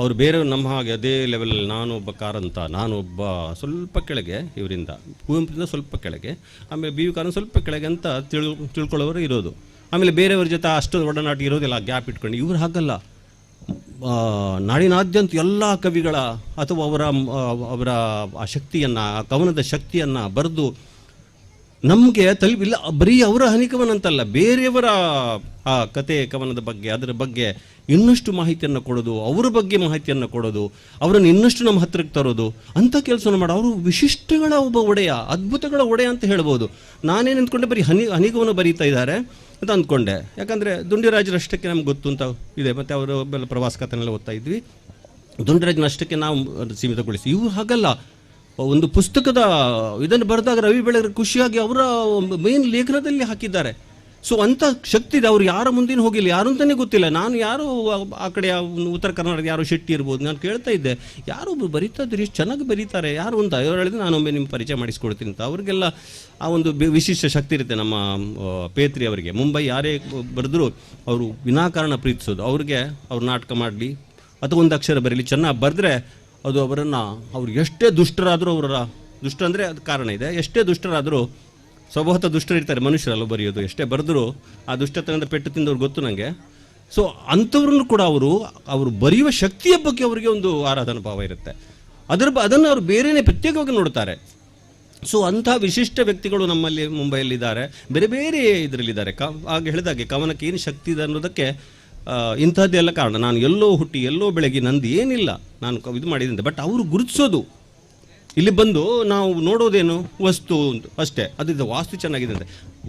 [SPEAKER 10] ಅವರು ಬೇರೆ ನಮ್ಮ ಹಾಗೆ ಅದೇ ಲೆವೆಲಲ್ಲಿ, ನಾನೊಬ್ಬ ಕಾರಂತ, ನಾನೊಬ್ಬ ಸ್ವಲ್ಪ ಕೆಳಗೆ ಇವರಿಂದ, ಕುವೆಂಪುರಿಂದ ಸ್ವಲ್ಪ ಕೆಳಗೆ, ಆಮೇಲೆ ಬಿ ವಿ ಕಾರಂತ ಸ್ವಲ್ಪ ಕೆಳಗೆ ಅಂತ ತಿಳ್ಕೊಳ್ಳೋರು ಇರೋದು. ಆಮೇಲೆ ಬೇರೆಯವ್ರ ಜೊತೆ ಅಷ್ಟು ಒಡನಾಟ ಇರೋದಿಲ್ಲ, ಗ್ಯಾಪ್ ಇಟ್ಕೊಂಡು. ಇವರು ಹಾಗಲ್ಲ, ನಾಡಿನಾದ್ಯಂತ ಎಲ್ಲ ಕವಿಗಳ ಅಥವಾ ಅವರ ಅವರ ಆ ಶಕ್ತಿಯನ್ನು, ಆ ಕವನದ ಶಕ್ತಿಯನ್ನು ಬರೆದು ನಮಗೆ ತಲುಪಿಲ್ಲ. ಬರೀ ಅವರ ಹನಿಕವನಂತಲ್ಲ, ಬೇರೆಯವರ ಆ ಕತೆ ಕವನದ ಬಗ್ಗೆ, ಅದರ ಬಗ್ಗೆ ಇನ್ನಷ್ಟು ಮಾಹಿತಿಯನ್ನು ಕೊಡೋದು, ಅವರ ಬಗ್ಗೆ ಮಾಹಿತಿಯನ್ನು ಕೊಡೋದು, ಅವರನ್ನು ಇನ್ನಷ್ಟು ನಮ್ಮ ಹತ್ತಿರಕ್ಕೆ ತರೋದು ಅಂಥ ಕೆಲಸವನ್ನು ಮಾಡೋ ಅವರು ವಿಶಿಷ್ಟಗಳ ಒಬ್ಬ ಒಡೆಯ, ಅದ್ಭುತಗಳ ಒಡೆಯ ಅಂತ ಹೇಳ್ಬೋದು. ನಾನೇನು ಅಂದ್ಕೊಂಡೆ, ಬರೀ ಹನಿಗವನ್ನು ಬರೀತಾ ಇದ್ದಾರೆ ಅಂತ ಅಂದ್ಕೊಂಡೆ. ಯಾಕಂದರೆ ದುಂಡಿರಾಜರಷ್ಟಕ್ಕೆ ನಮ್ಗೆ ಗೊತ್ತು ಅಂತ ಇದೆ, ಮತ್ತು ಅವರು ಪ್ರವಾಸ ಕಥೆನೆಲ್ಲ ಓದ್ತಾ ಇದ್ವಿ. ದುಂಡಿರಾಜನಷ್ಟಕ್ಕೆ ನಾವು ಸೀಮಿತಗೊಳಿಸಿ, ಇವರು ಹಾಗಲ್ಲ. ಒಂದು ಪುಸ್ತಕದ ಇದನ್ನು ಬರೆದಾಗ ರವಿ ಬೆಳಗೆರೆ ಖುಷಿಯಾಗಿ ಅವರ ಮೇನ್ ಲೇಖನದಲ್ಲಿ ಹಾಕಿದ್ದಾರೆ. ಸೊ ಅಂಥ ಶಕ್ತಿ ಇದೆ. ಅವರು ಯಾರ ಮುಂದಿನ ಹೋಗಿಲ್ಲ, ಯಾರು ಅಂತಲೇ ಗೊತ್ತಿಲ್ಲ. ನಾನು ಯಾರು ಆ ಕಡೆ ಉತ್ತರ ಕರ್ನಾಟಕದ ಯಾರೋ ಶೆಟ್ಟಿ ಇರ್ಬೋದು, ನಾನು ಕೇಳ್ತಾ ಇದ್ದೆ, ಯಾರೋ ಒಬ್ರು ಬರೀತಾ ಇದ್ರು, ಎಷ್ಟು ಚೆನ್ನಾಗಿ ಬರೀತಾರೆ, ಯಾರು ಅಂತ. ಅವ್ರು ಹೇಳಿದ್ರೆ ನಾನೊಮ್ಮೆ ನಿಮ್ಮ ಪರಿಚಯ ಮಾಡಿಸ್ಕೊಡ್ತೀನಿ ಅಂತ. ಅವರಿಗೆಲ್ಲ ಆ ಒಂದು ವಿಶಿಷ್ಟ ಶಕ್ತಿ ಇರುತ್ತೆ. ನಮ್ಮ ಪೇತ್ರಿ ಅವರಿಗೆ ಮುಂಬೈ ಯಾರೇ ಬರೆದ್ರು ಅವರು ವಿನಾಕಾರಣ ಪ್ರೀತಿಸೋದು. ಅವ್ರಿಗೆ ಅವ್ರು ನಾಟಕ ಮಾಡಲಿ ಅಥವಾ ಒಂದು ಅಕ್ಷರ ಬರೀಲಿ, ಚೆನ್ನಾಗಿ ಬರೆದ್ರೆ ಅದು ಅವರನ್ನು, ಅವ್ರು ಎಷ್ಟೇ ದುಷ್ಟರಾದರೂ, ಅವರ ದುಷ್ಟ ಅಂದರೆ ಅದು ಕಾರಣ ಇದೆ, ಎಷ್ಟೇ ದುಷ್ಟರಾದರೂ ಸ್ವಭಾವತಃ ದುಷ್ಟರಿರ್ತಾರೆ ಮನುಷ್ಯರಲ್ಲ ಬರೆಯೋದು, ಎಷ್ಟೇ ಬರೆದರೂ ಆ ದುಷ್ಟತನದ ಪೆಟ್ಟು ತಿಂದವ್ರು ಗೊತ್ತು ನನಗೆ. ಸೊ ಅಂಥವ್ರನ್ನು ಕೂಡ ಅವರು ಬರೆಯುವ ಶಕ್ತಿಯ ಬಗ್ಗೆ ಅವರಿಗೆ ಒಂದು ಆರಾಧನಾ ಭಾವ ಇರುತ್ತೆ. ಅದನ್ನು ಅವರು ಬೇರೆಯೇ ಪ್ರತ್ಯೇಕವಾಗಿ ನೋಡ್ತಾರೆ. ಸೊ ಅಂಥ ವಿಶಿಷ್ಟ ವ್ಯಕ್ತಿಗಳು ನಮ್ಮಲ್ಲಿ ಮುಂಬೈಯಲ್ಲಿದ್ದಾರೆ, ಬೇರೆ ಬೇರೆ ಇದರಲ್ಲಿದ್ದಾರೆ. ಆಗ ಹೇಳಿದಾಗೆ ಕವನಕ್ಕೆ ಏನು ಶಕ್ತಿ ಇದೆ ಅನ್ನೋದಕ್ಕೆ ಇಂಥದ್ದೆಲ್ಲ ಕಾರಣ. ನಾನು ಎಲ್ಲೋ ಹುಟ್ಟಿ ಎಲ್ಲೋ ಬೆಳಗಿ ನಂದು ಏನಿಲ್ಲ, ನಾನು ಇದು ಮಾಡಿದ್ದೆ. ಬಟ್ ಅವರು ಗುರುತಿಸೋದು ಇಲ್ಲಿ ಬಂದು ನಾವು ನೋಡೋದೇನು ವಸ್ತು ಅಂತ ಅಷ್ಟೇ. ಅದು ವಾಸ್ತು ಚೆನ್ನಾಗಿದೆ ಅಂತೆ.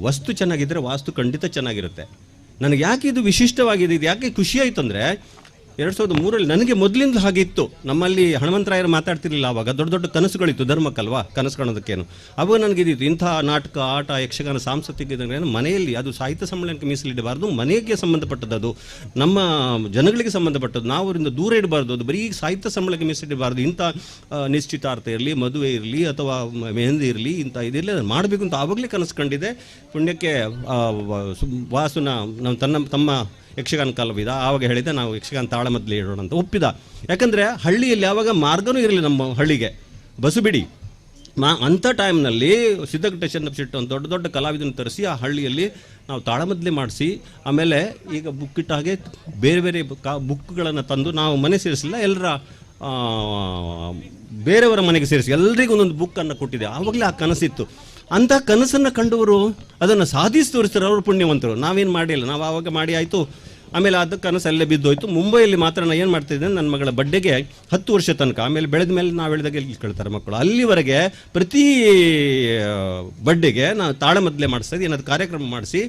[SPEAKER 10] ವಸ್ತು ಚೆನ್ನಾಗಿದ್ದರೆ ವಾಸ್ತು ಖಂಡಿತ ಚೆನ್ನಾಗಿರುತ್ತೆ. ನನಗೆ ಯಾಕೆ ಇದು ವಿಶಿಷ್ಟವಾಗಿದೆ, ಇದು ಯಾಕೆ ಖುಷಿ ಆಯಿತು ಅಂದರೆ, 2003 ನನಗೆ ಮೊದಲಿಂದ ಹಾಗೆ ಇತ್ತು. ನಮ್ಮಲ್ಲಿ ಹನುಮಂತರಾಯರು ಮಾತಾಡ್ತಿರ್ಲಿಲ್ಲ ಆವಾಗ, ದೊಡ್ಡ ದೊಡ್ಡ ಕನಸುಗಳಿತ್ತು ಧರ್ಮಕ್ಕಲ್ವಾ, ಕನಸು ಕಾಣೋದಕ್ಕೇನು. ಆವಾಗ ನನಗಿದ್ದಿತ್ತು ಇಂಥ ನಾಟಕ, ಆಟ, ಯಕ್ಷಗಾನ, ಸಾಂಸ್ಕೃತಿಕ ಮನೆಯಲ್ಲಿ, ಅದು ಸಾಹಿತ್ಯ ಸಮ್ಮೇಳನಕ್ಕೆ ಮೀಸಲಿಡಬಾರ್ದು, ಮನೆಗೆ ಸಂಬಂಧಪಟ್ಟದ್ದು, ಅದು ನಮ್ಮ ಜನಗಳಿಗೆ ಸಂಬಂಧಪಟ್ಟದ್ದು, ನಾವು ಅವರಿಂದ ದೂರ ಇಡಬಾರ್ದು, ಅದು ಬರೀ ಸಾಹಿತ್ಯ ಸಮ್ಮೇಳನಕ್ಕೆ ಮೀಸಲಿಡಬಾರ್ದು. ಇಂಥ ನಿಶ್ಚಿತಾರ್ಥ ಇರಲಿ, ಮದುವೆ ಇರಲಿ, ಅಥವಾ ಮೆಹಂದಿ ಇರಲಿ, ಇಂಥ ಇದಿರಲಿ, ಅದನ್ನು ಮಾಡಬೇಕು ಅಂತ ಆವಾಗಲೇ ಕನಸು ಕಂಡಿದೆ. ಪುಣ್ಯಕ್ಕೆ ವಾಸುನ ನಮ್ಮ ತಮ್ಮ ಯಕ್ಷಗಾನ ಕಲಾವಿದ ಆವಾಗ ಹೇಳಿದೆ, ನಾವು ಯಕ್ಷಗಾನ ತಾಳಮದ್ದಲೆ ಇಡೋಣ ಅಂತ ಒಪ್ಪಿದ. ಯಾಕಂದರೆ ಹಳ್ಳಿಯಲ್ಲಿ ಯಾವಾಗ ಮಾರ್ಗನೂ ಇರಲಿ, ನಮ್ಮ ಹಳ್ಳಿಗೆ ಬಸ್ಸು ಬಿಡಿ, ಅಂಥ ಟೈಮ್ನಲ್ಲಿ ಸಿದ್ಧಘಟ್ಟ ಚೆನ್ನಪ್ಪ ಶೆಟ್ಟಿ ಒಂದು ದೊಡ್ಡ ದೊಡ್ಡ ಕಲಾವಿದನ ತರಿಸಿ ಆ ಹಳ್ಳಿಯಲ್ಲಿ ನಾವು ತಾಳಮದ್ದಲೆ ಮಾಡಿಸಿ, ಆಮೇಲೆ ಈಗ ಬುಕ್ ಇಟ್ಟ ಹಾಗೆ ಬೇರೆ ಬೇರೆ ಬುಕ್ಗಳನ್ನು ತಂದು ನಾವು ಮನೆ ಸೇರಿಸಲಿಲ್ಲ, ಎಲ್ಲರ ಬೇರೆಯವರ ಮನೆಗೆ ಸೇರಿಸಿ ಎಲ್ಲರಿಗೂ ಒಂದೊಂದು ಬುಕ್ಕನ್ನು ಕೊಟ್ಟಿದೆ. ಆವಾಗಲೇ ಆ ಕನಸಿತ್ತು. ಅಂಥ ಕನಸನ್ನು ಕಂಡವರು ಅದನ್ನು ಸಾಧಿಸಿ ತೋರಿಸ್ತಾರೆ, ಅವರು ಪುಣ್ಯವಂತರು. ನಾವೇನು ಮಾಡಿಲ್ಲ, ನಾವು ಆವಾಗ ಮಾಡಿ ಆಯಿತು, ಆಮೇಲೆ ಅದು ಕನಸು ಅಲ್ಲೇ ಬಿದ್ದೋಯ್ತು. ಮುಂಬೈಯಲ್ಲಿ ಮಾತ್ರ ನಾನು ಏನು ಮಾಡ್ತಿದ್ದೆ, ನನ್ನ ಮಗಳ ಬಡ್ಡೆಗೆ 10 ವರ್ಷ ತನಕ, ಆಮೇಲೆ ಬೆಳೆದ ಮೇಲೆ ನಾವು ಹೇಳಿದಾಗ ಇಲ್ಲಿ ಕೇಳ್ತಾರೆ ಮಕ್ಕಳು, ಅಲ್ಲಿವರೆಗೆ ಪ್ರತಿ ಬಡ್ಡೆಗೆ ನಾನು ತಾಳಮದ್ದಲೆ ಮಾಡಿಸ್ತಾ ಇದ್ದೆ, ಏನಾದ್ರು ಕಾರ್ಯಕ್ರಮ ಮಾಡಿಸಿ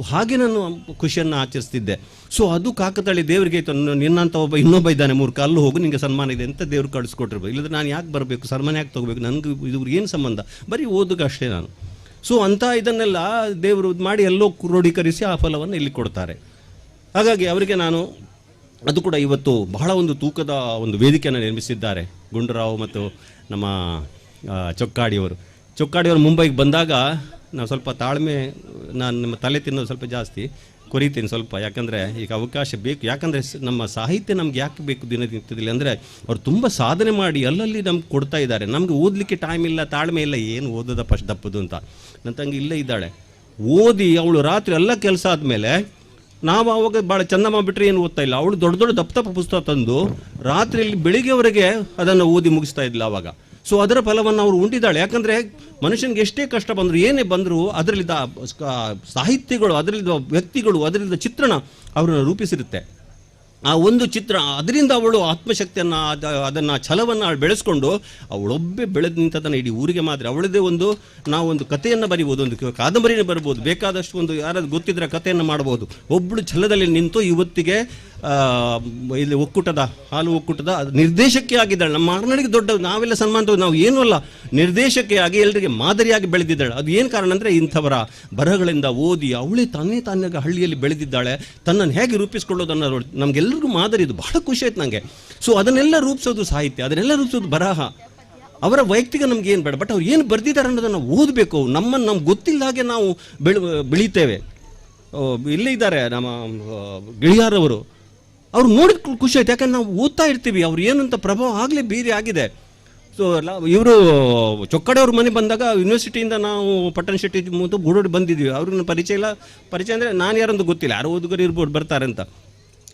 [SPEAKER 10] ಹಾಗೆ ನಾನು ಖುಷಿಯನ್ನು ಆಚರಿಸ್ತಿದ್ದೆ. ಸೊ ಅದು ಕಾಕತಾಳಿ ದೇವರಿಗೆ ಇತ್ತು, ನಿನ್ನಂಥ ಒಬ್ಬ ಇನ್ನೊಬ್ಬ ಇದ್ದಾನೆ ಮೂರ್ಖ, ಅಲ್ಲೂ ಹೋಗು ನಿನಗೆ ಸನ್ಮಾನ ಇದೆ ಅಂತ ದೇವ್ರು ಕಳಿಸ್ಕೊಟ್ಟಿರ್ಬೋದು. ಇಲ್ಲದ್ರೆ ನಾನು ಯಾಕೆ ಬರಬೇಕು, ಸನ್ಮಾನ ಯಾಕೆ ತೊಗೋಬೇಕು, ನನಗೆ ಇವ್ರಿಗೆ ಏನು ಸಂಬಂಧ, ಬರೀ ಓದಕ್ಕೆ ಅಷ್ಟೇ ನಾನು. ಸೊ ಅಂಥ ಇದನ್ನೆಲ್ಲ ದೇವರು ಮಾಡಿ ಎಲ್ಲೋ ಕ್ರೋಢೀಕರಿಸಿ ಆ ಫಲವನ್ನು ಇಲ್ಲಿ ಕೊಡ್ತಾರೆ. ಹಾಗಾಗಿ ಅವರಿಗೆ ನಾನು ಅದು ಕೂಡ ಇವತ್ತು ಬಹಳ ಒಂದು ತೂಕದ ಒಂದು ವೇದಿಕೆಯನ್ನು ನಿರ್ಮಿಸಿದ್ದಾರೆ ಗುಂಡೂರಾವ್ ಮತ್ತು ನಮ್ಮ ಚೊಕ್ಕಾಡಿಯವರು. ಚೊಕ್ಕಾಡಿಯವರು ಮುಂಬೈಗೆ ಬಂದಾಗ ನಾವು ಸ್ವಲ್ಪ ತಾಳ್ಮೆ, ನಾನು ನಿಮ್ಮ ತಲೆ ತಿನ್ನೋದು ಸ್ವಲ್ಪ ಜಾಸ್ತಿ ಕೊರಿತೀನಿ ಸ್ವಲ್ಪ, ಯಾಕಂದರೆ ಈಗ ಅವಕಾಶ ಬೇಕು. ಯಾಕಂದರೆ ನಮ್ಮ ಸಾಹಿತ್ಯ ನಮ್ಗೆ ಯಾಕೆ ಬೇಕು ದಿನನಿತ್ಯದಲ್ಲಿ ಅಂದರೆ, ಅವ್ರು ತುಂಬ ಸಾಧನೆ ಮಾಡಿ ಅಲ್ಲಲ್ಲಿ ನಮ್ಗೆ ಕೊಡ್ತಾ ಇದ್ದಾರೆ. ನಮಗೆ ಓದಲಿಕ್ಕೆ ಟೈಮ್ ಇಲ್ಲ, ತಾಳ್ಮೆ ಇಲ್ಲ, ಏನು ಓದೋದಪ್ಪ ಅಷ್ಟು ದಪ್ಪದು ಅಂತ. ನನ್ನ ತಂಗಿ ಇಲ್ಲೇ ಇದ್ದಾಳೆ, ಓದಿ ಅವಳು ರಾತ್ರಿ ಎಲ್ಲ ಕೆಲಸ ಆದಮೇಲೆ, ನಾವು ಆವಾಗ ಭಾಳ ಚಂದಮ್ಮ ಬಿಟ್ಟರೆ ಏನು ಓದ್ತಾ ಇಲ್ಲ, ಅವಳು ದೊಡ್ಡ ದೊಡ್ಡ ದಪ್ಪ ದಪ್ಪ ಪುಸ್ತಕ ತಂದು ರಾತ್ರಿಯಲ್ಲಿ ಬೆಳಿಗ್ಗೆವರೆಗೆ ಅದನ್ನು ಓದಿ ಮುಗಿಸ್ತಾ ಇದ್ಲು ಆವಾಗ. ಸೊ ಅದರ ಫಲವನ್ನು ಅವರು ಉಂಡಿದ್ದಾಳೆ. ಯಾಕಂದರೆ ಮನುಷ್ಯನಿಗೆ ಎಷ್ಟೇ ಕಷ್ಟ ಬಂದರೂ ಏನೇ ಬಂದರೂ ಅದರಲ್ಲಿದ್ದ ಸಾಹಿತ್ಯಗಳು, ಅದರಲ್ಲಿದ್ದ ವ್ಯಕ್ತಿಗಳು, ಅದರಲ್ಲಿದ್ದ ಚಿತ್ರಣ ಅವರನ್ನು ರೂಪಿಸಿರುತ್ತೆ. ಆ ಒಂದು ಚಿತ್ರ, ಅದರಿಂದ ಅವಳು ಆತ್ಮಶಕ್ತಿಯನ್ನು, ಅದನ್ನು ಛಲವನ್ನು ಬೆಳೆಸ್ಕೊಂಡು ಅವಳೊಬ್ಬೇ ಬೆಳೆದು ನಿಂತದನ್ನು ಇಡೀ ಊರಿಗೆ ಮಾತ್ರ. ಅವಳದೇ ಒಂದು ನಾವೊಂದು ಕಥೆಯನ್ನು ಬರಿಬೋದು, ಒಂದು ಕಾದಂಬರಿಯನ್ನು ಬರ್ಬೋದು, ಬೇಕಾದಷ್ಟು ಒಂದು ಯಾರಾದ್ರು ಗೊತ್ತಿದ್ದರೆ ಕಥೆಯನ್ನು ಮಾಡ್ಬೋದು. ಒಬ್ಬಳು ಛಲದಲ್ಲಿ ನಿಂತು ಇವತ್ತಿಗೆ ಇಲ್ಲಿ ಒಕ್ಕೂಟದ, ಹಾಲು ಒಕ್ಕೂಟದ ನಿರ್ದೇಶಕಿ ಆಗಿದ್ದಾಳೆ. ನಮ್ಮ ಮಾರ್ನಾಡಿಗೆ ದೊಡ್ಡ, ನಾವೆಲ್ಲ ಸನ್ಮಾನ, ನಾವು ಏನೂ ಅಲ್ಲ, ನಿರ್ದೇಶಕಿಯಾಗಿ ಎಲ್ಲರಿಗೆ ಮಾದರಿಯಾಗಿ ಬೆಳೆದಿದ್ದಾಳೆ. ಅದು ಏನು ಕಾರಣ ಅಂದರೆ ಇಂಥವರ ಬರಹಗಳಿಂದ ಓದಿ ಅವಳೇ ತಾನೇ ತಾನೇ ಹಳ್ಳಿಯಲ್ಲಿ ಬೆಳೆದಿದ್ದಾಳೆ. ತನ್ನನ್ನು ಹೇಗೆ ರೂಪಿಸ್ಕೊಳ್ಳೋದನ್ನು ನಮಗೆಲ್ಲರಿಗೂ ಮಾದರಿ. ಇದು ಬಹಳ ಖುಷಿ ಆಯ್ತು ನನಗೆ. ಸೊ ಅದನ್ನೆಲ್ಲ ರೂಪಿಸೋದು ಸಾಹಿತ್ಯ, ಅದನ್ನೆಲ್ಲ ರೂಪಿಸೋದು ಬರಹ. ಅವರ ವೈಯಕ್ತಿಕ ನಮ್ಗೆ ಏನು ಬೇಡ, ಬಟ್ ಅವ್ರು ಏನು ಬರೆದಿದ್ದಾರೆ ಅನ್ನೋದನ್ನು ಓದಬೇಕು. ನಮ್ಮನ್ನು ನಮ್ಗೆ ಗೊತ್ತಿಲ್ಲ ಹಾಗೆ ನಾವು ಬೆಳೀತೇವೆ. ಇಲ್ಲೇ ಇದ್ದಾರೆ ನಮ್ಮ ಗಿಳಿಯಾರವರು, ಅವ್ರು ನೋಡಿದ ಖುಷಿ ಆಯ್ತು. ಯಾಕಂದ್ರೆ ನಾವು ಓದ್ತಾ ಇರ್ತೀವಿ, ಅವ್ರು ಏನಂತ ಪ್ರಭಾವ ಆಗಲೇ ಬೀರಿ ಆಗಿದೆ. ಸೊ ಇವರು ಚೊಕ್ಕಡೆಯವ್ರ ಮನೆ ಬಂದಾಗ ಯೂನಿವರ್ಸಿಟಿಯಿಂದ ನಾವು ಪಟ್ಟಣ ಶೆಟ್ಟಿ ಮತ್ತು ಗೂಡೋಡಿ ಬಂದಿದ್ವಿ. ಅವ್ರನ್ನ ಪರಿಚಯ ಇಲ್ಲ, ಪರಿಚಯ ಅಂದರೆ ನಾನು ಯಾರಂತ ಗೊತ್ತಿಲ್ಲ, ಯಾರೋ ಓದುಗರು ಇರ್ಬೋದು ಬರ್ತಾರೆ ಅಂತ.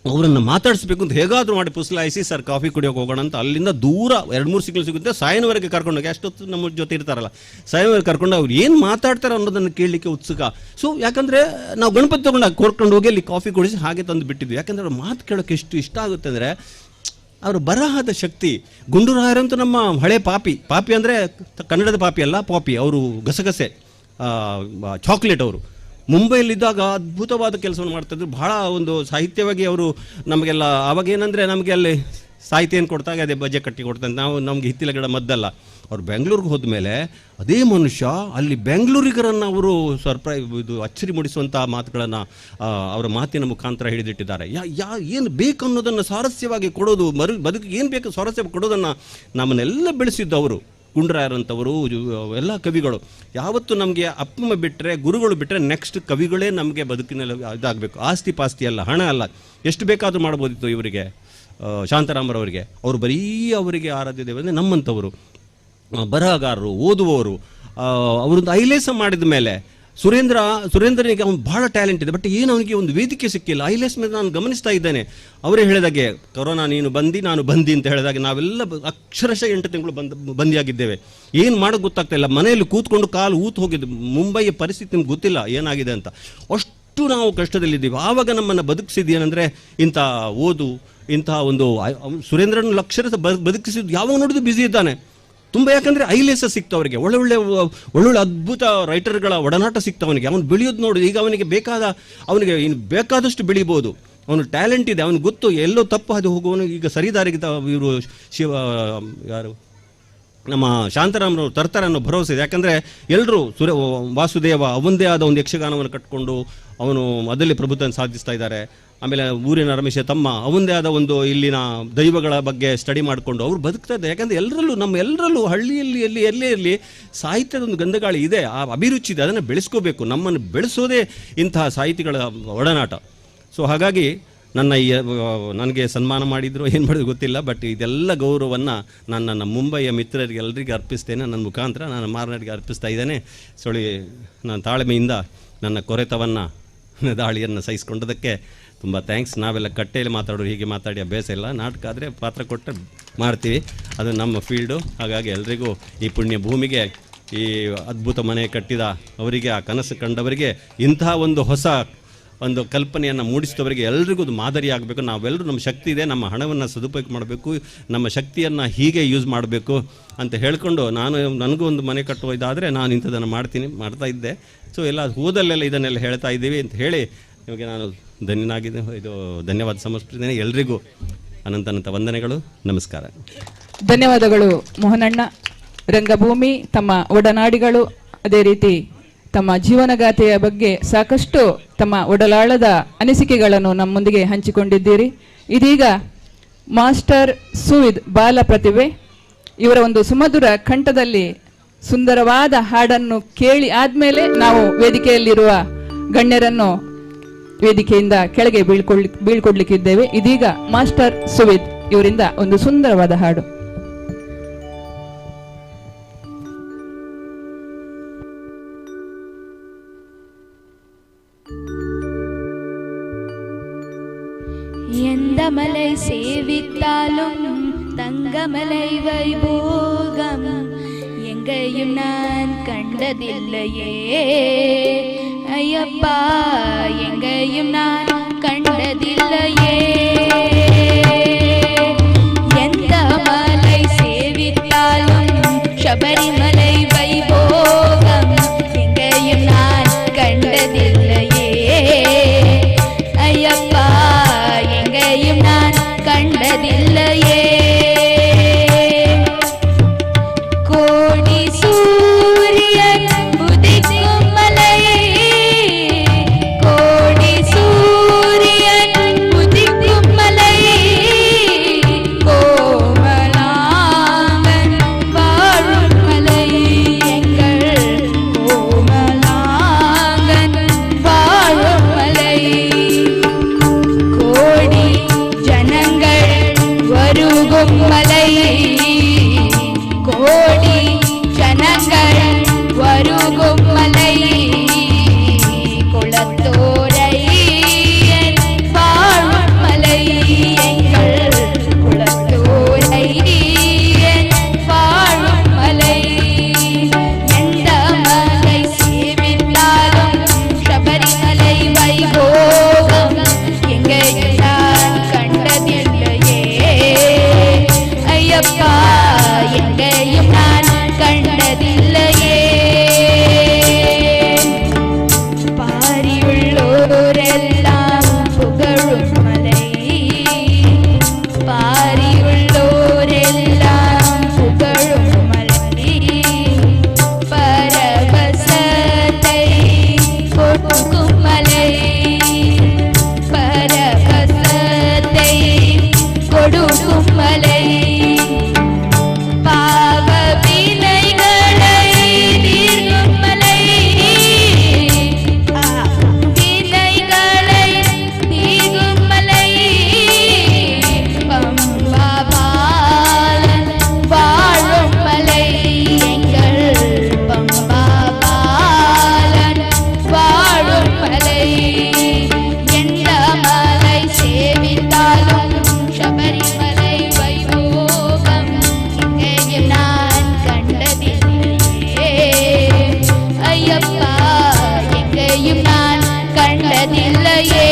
[SPEAKER 10] ಅವರನ್ನು ಮಾತಾಡಿಸ್ಬೇಕು ಅಂತ ಹೇಗಾದರೂ ಮಾಡಿ ಪುಸಲಾಯಿಸಿ ಸರ್ ಕಾಫಿ ಕುಡಿಯೋಕೆ ಹೋಗೋಣ ಅಂತ ಅಲ್ಲಿಂದ ದೂರ 2-3 ಸಿಗ್ನಲ್ ಸಿಗುತ್ತೆ ಸಾಯನವರೆಗೆ ಕರ್ಕೊಂಡೋಗಿ, ಅಷ್ಟೊತ್ತು ನಮ್ಮ ಜೊತೆ ಇರ್ತಾರಲ್ಲ, ಸಾಯನವರೆಗೆ ಕರ್ಕೊಂಡು ಅವ್ರು ಏನು ಮಾತಾಡ್ತಾರೆ ಅನ್ನೋದನ್ನು ಕೇಳಲಿಕ್ಕೆ ಉತ್ಸುಕ. ಸೊ ಯಾಕಂದರೆ ನಾವು ಗಣಪತಿ ತೊಗೊಂಡು ಕರ್ಕೊಂಡು ಹೋಗಿ ಅಲ್ಲಿ ಕಾಫಿ ಕುಡಿಸಿ ಹಾಗೆ ತಂದು ಬಿಟ್ಟಿದ್ವಿ. ಯಾಕಂದರೆ ಅವ್ರ ಮಾತು ಕೇಳೋಕ್ಕೆ ಎಷ್ಟು ಇಷ್ಟ ಆಗುತ್ತೆ ಅಂದರೆ ಅವರ ಬರಹದ ಶಕ್ತಿ. ಗುಂಡೂರಾಯರಂತೂ ನಮ್ಮ ಹಳೆ ಪಾಪಿ, ಪಾಪಿ ಅಂದರೆ ಕನ್ನಡದ ಪಾಪಿ ಅಲ್ಲ, ಪಾಪಿ ಅವರು ಗಸಗಸೆ ಚಾಕ್ಲೇಟ್ ಅವರು. ಮುಂಬೈಯಲ್ಲಿದ್ದಾಗ ಅದ್ಭುತವಾದ ಕೆಲಸವನ್ನು ಮಾಡ್ತಾಯಿದ್ರು. ಬಹಳ ಒಂದು ಸಾಹಿತ್ಯವಾಗಿ ಅವರು ನಮಗೆಲ್ಲ ಆವಾಗ ಏನಂದರೆ ನಮಗೆ ಅಲ್ಲಿ ಸಾಹಿತ್ಯ ಏನು ಕೊಡ್ತಾಗ ಅದೇ ಬಜೆ ಕಟ್ಟಿ ಕೊಡ್ತಾರೆ, ನಾವು ನಮಗೆ ಹಿತ್ತಿಲ ಗಿಡ ಮದ್ದಲ್ಲ. ಅವ್ರು ಬೆಂಗಳೂರಿಗೆ ಹೋದ್ಮೇಲೆ ಅದೇ ಮನುಷ್ಯ ಅಲ್ಲಿ ಬೆಂಗಳೂರಿಗರನ್ನು ಅವರು ಸರ್ಪ್ರೈ ಇದು ಅಚ್ಚರಿ ಮೂಡಿಸುವಂಥ ಮಾತುಗಳನ್ನು ಅವರ ಮಾತಿನ ಮುಖಾಂತರ ಹಿಡಿದಿಟ್ಟಿದ್ದಾರೆ. ಯಾ ಯಾ ಏನು ಬೇಕು ಅನ್ನೋದನ್ನು ಸ್ವಾರಸ್ಯವಾಗಿ ಕೊಡೋದು, ಬದುಕಿಗೆ ಏನು ಬೇಕು ಸ್ವಾರಸ್ಯವಾಗಿ ಕೊಡೋದನ್ನು ನಮ್ಮನ್ನೆಲ್ಲ ಬೆಳೆಸಿದ್ದು ಅವರು. ಗುಂಡರಾಯರಂಥವರು ಎಲ್ಲ ಕವಿಗಳು. ಯಾವತ್ತು ನಮಗೆ ಅಪ್ಪಮ್ಮ ಬಿಟ್ಟರೆ, ಗುರುಗಳು ಬಿಟ್ಟರೆ ನೆಕ್ಸ್ಟ್ ಕವಿಗಳೇ ನಮಗೆ ಬದುಕಿನಲ್ಲಿ ಇದಾಗಬೇಕು. ಆಸ್ತಿ ಪಾಸ್ತಿ ಅಲ್ಲ, ಹಣ ಅಲ್ಲ, ಎಷ್ಟು ಬೇಕಾದರೂ ಮಾಡ್ಬೋದಿತ್ತು ಇವರಿಗೆ, ಶಾಂತಾರಾಮರವರಿಗೆ. ಅವರು ಬರೀ ಅವರಿಗೆ ಆರಾಧ್ಯ ದೇವ ಅಂದರೆ ನಮ್ಮಂಥವರು ಬರಹಗಾರರು, ಓದುವವರು. ಅವರೊಂದು ಐಲೇಸ ಮಾಡಿದ ಮೇಲೆ ಸುರೇಂದ್ರನಿಗೆ ಅವ್ನು ಭಾಳ ಟ್ಯಾಲೆಂಟ್ ಇದೆ, ಬಟ್ ಏನು ಅವನಿಗೆ ಒಂದು ವೇದಿಕೆ ಸಿಕ್ಕಿಲ್ಲ. ಐಲೇಸ್ ಮೇಲೆ ನಾನು ಗಮನಿಸ್ತಾ ಇದ್ದೇನೆ, ಅವರೇ ಹೇಳಿದಾಗೆ ಕೊರೋನಾ ನೀನು ಬಂದು ನಾನು ಬಂದಿ ಅಂತ ಹೇಳಿದಾಗೆ ನಾವೆಲ್ಲ ಅಕ್ಷರಶಃ 8 ತಿಂಗಳು ಬಂದಿಯಾಗಿದ್ದೇವೆ. ಏನು ಮಾಡೋದು ಗೊತ್ತಾಗ್ತಾ ಇಲ್ಲ, ಮನೆಯಲ್ಲಿ ಕೂತ್ಕೊಂಡು ಕಾಲು ಊತು ಹೋಗಿದ್ದು. ಮುಂಬೈಯ ಪರಿಸ್ಥಿತಿ ನಿಮ್ಗೆ ಗೊತ್ತಿಲ್ಲ ಏನಾಗಿದೆ ಅಂತ, ಅಷ್ಟು ನಾವು ಕಷ್ಟದಲ್ಲಿದ್ದೀವಿ. ಆವಾಗ ನಮ್ಮನ್ನು ಬದುಕಿಸಿದ್ದು ಏನಂದರೆ ಇಂಥ ಓದು, ಇಂತಹ ಒಂದು ಸುರೇಂದ್ರನ ಲಕ್ಷರ ಬದುಕಿಸಿದ್ದು. ಯಾವಾಗ ನೋಡಿದ್ರು ಬ್ಯುಸಿ ಇದ್ದಾನೆ ತುಂಬ. ಯಾಕಂದರೆ ಐಲೇಸ ಸಿಕ್ತು ಅವರಿಗೆ, ಒಳ್ಳೊಳ್ಳೆ ಒಳ್ಳೊಳ್ಳೆ ಅದ್ಭುತ ರೈಟರ್ಗಳ ಒಡನಾಟ ಸಿಕ್ತು ಅವನಿಗೆ. ಅವನು ಬೆಳೆಯೋದು ನೋಡಿ ಈಗ ಅವನಿಗೆ ಬೇಕಾದ, ಅವನಿಗೆ ಇನ್ನು ಬೇಕಾದಷ್ಟು ಬೆಳಿಬೋದು, ಅವನು ಟ್ಯಾಲೆಂಟ್ ಇದೆ, ಅವನಿಗೆ ಗೊತ್ತು ಎಲ್ಲೋ ತಪ್ಪು ಅದು ಹೋಗುವವನು ಈಗ ಸರಿದಾರಿಗೆ ಇವರು ಶಿವ ಯಾರು ನಮ್ಮ ಶಾಂತಾರಾಮರವರು ತರ್ತಾರೆ ಅನ್ನೋ ಭರವಸೆ ಇದೆ. ಯಾಕಂದರೆ ಎಲ್ಲರೂ ವಾಸುದೇವ ಅವಂದೇ ಆದ ಒಂದು ಯಕ್ಷಗಾನವನ್ನು ಕಟ್ಟಿಕೊಂಡು ಅವನು ಅದರಲ್ಲಿ ಪ್ರಭುತ್ವವನ್ನು ಸಾಧಿಸ್ತಾ ಇದ್ದಾರೆ. ಆಮೇಲೆ ಊರಿನ ರಮೇಶ ತಮ್ಮ ಅವಂದೇ ಆದ ಒಂದು ಇಲ್ಲಿನ ದೈವಗಳ ಬಗ್ಗೆ ಸ್ಟಡಿ ಮಾಡಿಕೊಂಡು ಅವರು ಬದುಕ್ತಾ ಇದ್ದಾರೆ. ಯಾಕಂದರೆ ಎಲ್ಲರಲ್ಲೂ, ನಮ್ಮ ಎಲ್ಲರಲ್ಲೂ ಹಳ್ಳಿಯಲ್ಲಿ ಎಲ್ಲಿ ಎಲ್ಲೇ ಇರಲಿ ಸಾಹಿತ್ಯದ ಒಂದು ಗಂಧಗಾಳಿ ಇದೆ, ಆ ಅಭಿರುಚಿ ಇದೆ, ಅದನ್ನು ಬೆಳೆಸ್ಕೋಬೇಕು. ನಮ್ಮನ್ನು ಬೆಳೆಸೋದೇ ಇಂತಹ ಸಾಹಿತಿಗಳ ಒಡನಾಟ. ಸೊ ಹಾಗಾಗಿ ನನ್ನ ಈ ನನಗೆ ಸನ್ಮಾನ ಮಾಡಿದರು ಏನು ಮಾಡಿದ್ರು ಗೊತ್ತಿಲ್ಲ, ಬಟ್ ಇದೆಲ್ಲ ಗೌರವವನ್ನು ನಾನು ನನ್ನ ಮುಂಬೈಯ ಮಿತ್ರರಿಗೆ ಎಲ್ಲರಿಗೆ ಅರ್ಪಿಸ್ತೇನೆ. ನನ್ನ ಮುಖಾಂತರ ನಾನು ಮಾರನಾಡಿಗೆ ಅರ್ಪಿಸ್ತಾ ಇದ್ದೇನೆ. ಸೊಳಿ ನಾನು ತಾಳ್ಮೆಯಿಂದ ನನ್ನ ಕೊರೆತವನ್ನು, ದಾಳಿಯನ್ನು ಸಹಿಸಿಕೊಂಡದಕ್ಕೆ ತುಂಬ thanks. ನಾವೆಲ್ಲ ಕಟ್ಟೆಯಲ್ಲಿ ಮಾತಾಡೋರು, ಹೀಗೆ ಮಾತಾಡಿ ಅಭ್ಯಾಸ ಇಲ್ಲ. ನಾಟಕ ಆದರೆ ಪಾತ್ರ ಕೊಟ್ಟರೆ ಮಾಡ್ತೀವಿ, ಅದು ನಮ್ಮ ಫೀಲ್ಡು. ಹಾಗಾಗಿ ಎಲ್ರಿಗೂ ಈ ಪುಣ್ಯ ಭೂಮಿಗೆ, ಈ ಅದ್ಭುತ ಮನೆ ಕಟ್ಟಿದ ಅವರಿಗೆ, ಆ ಕನಸು ಕಂಡವರಿಗೆ ಇಂತಹ ಒಂದು ಹೊಸ ಒಂದು ಕಲ್ಪನೆಯನ್ನು ಮೂಡಿಸಿದವರಿಗೆ ಎಲ್ರಿಗೂ ಅದು ಮಾದರಿಯಾಗಬೇಕು. ನಾವೆಲ್ಲರೂ ನಮ್ಮ ಶಕ್ತಿ ಇದೆ, ನಮ್ಮ ಹಣವನ್ನು ಸದುಪಯೋಗ ಮಾಡಬೇಕು, ನಮ್ಮ ಶಕ್ತಿಯನ್ನು ಹೀಗೆ ಯೂಸ್ ಮಾಡಬೇಕು ಅಂತ ಹೇಳಿಕೊಂಡು ನನಗೂ ಒಂದು ಮನೆ ಕಟ್ಟುವ ಇದಾದರೆ ನಾನು ಇಂಥದ್ದನ್ನು ಮಾಡ್ತಾ ಇದ್ದೆ. ಸೊ ಎಲ್ಲ ಹೋದಲ್ಲೆಲ್ಲ ಇದನ್ನೆಲ್ಲ ಹೇಳ್ತಾ ಇದ್ದೀವಿ ಅಂತ ಹೇಳಿ ನಿಮಗೆ ನಾನು ಧನ್ಯನಾಗಿದ್ದೆ. ಇದು ಧನ್ಯವಾದ ಸಮರ್ಪಿಸ್ತೇನೆ ಎಲ್ರಿಗೂ. ಅನಂತ ಅನಂತ ವಂದನೆಗಳು, ನಮಸ್ಕಾರ.
[SPEAKER 1] ಧನ್ಯವಾದಗಳು ಮೋಹನಣ್ಣ. ರಂಗಭೂಮಿ, ತಮ್ಮ ಒಡನಾಡಿಗಳು, ಅದೇ ರೀತಿ ತಮ್ಮ ಜೀವನಗಾಥೆಯ ಬಗ್ಗೆ ಸಾಕಷ್ಟು ತಮ್ಮ ಒಡಲಾಳದ ಅನಿಸಿಕೆಗಳನ್ನು ನಮ್ಮೊಂದಿಗೆ ಹಂಚಿಕೊಂಡಿದ್ದೀರಿ. ಇದೀಗ ಮಾಸ್ಟರ್ ಸುವಿದ್ ಬಾಲ ಪ್ರತಿಭೆ ಇವರ ಒಂದು ಸುಮಧುರ ಕಂಠದಲ್ಲಿ ಸುಂದರವಾದ ಹಾಡನ್ನು ಕೇಳಿ ಆದ್ಮೇಲೆ ನಾವು ವೇದಿಕೆಯಲ್ಲಿರುವ ಗಣ್ಯರನ್ನು ವೇದಿಕೆಯಿಂದ ಕೆಳಗೆ ಬೀಳ್ಕೊಡ್ಲಿಕ್ಕಿದ್ದೇವೆ. ಇದೀಗ ಮಾಸ್ಟರ್ ಸುವಿದ್ ಇವರಿಂದ ಒಂದು ಸುಂದರವಾದ ಹಾಡು.
[SPEAKER 20] எந்த மலை சேவித்தாலும் தங்கமலை வைபோகம் எங்கேயும் நான் கண்டதில்லையே ஐயப்பா, எங்கேயும் நான் கண்டதில்லையே. எந்த மலை சேவித்தாலும் சபரிமலை வைபோகம் எங்கேயும் நான் கண்டதில்லையே ஐயப்பா, எங்கேயும் நான் கண்டதில்லையே. கோடி சூரியன் உதிக்கும் மலை, கோடி சூரியன் உதிக்கும் மலை, கோமலாங்கன் வாழும் மலை, எங்கள் கோமலாங்கன் வாழும் மலை. கோடி ஜனங்கள் வருகும் மலை, கோடி ஜனங்கள் வருகும் மலை, குளத்தோரையன் வாழும் மலை, எங்கள் குளத்தோரையன் வாழும் மலை. எந்த மலை சேவித்தாலும் சபரிமலை வைபோகம் எங்கேயும் நான் கண்டதில்லையே ஐயப்பா, எங்கேயும் நான் கண்டதில்லையே. பாரியுள்ளோரெல்லாம் புகழும் மலை, பாரியுள்ளோரெல்லாம் புகழும் மலை, பரவசத்தை கொடுக்கும் மலை, பரவசத்தை கொடுக்கும் மலை, பாவ வினைகளை தீர்க்கும் மலை, வினைகளை தீர்க்கும் மலை, பம்பா பாலன் வாழும் மலை, எங்கள் பம்பா பாலன் வாழும் மலை. எந்த மலை சேவித்தாலும் சபரிமலை வைபோகம் எங்கேயும் நான் கண்டதில்லையே ஐயப்பா, எங்கேயும் நான் கண்டதில்லையே.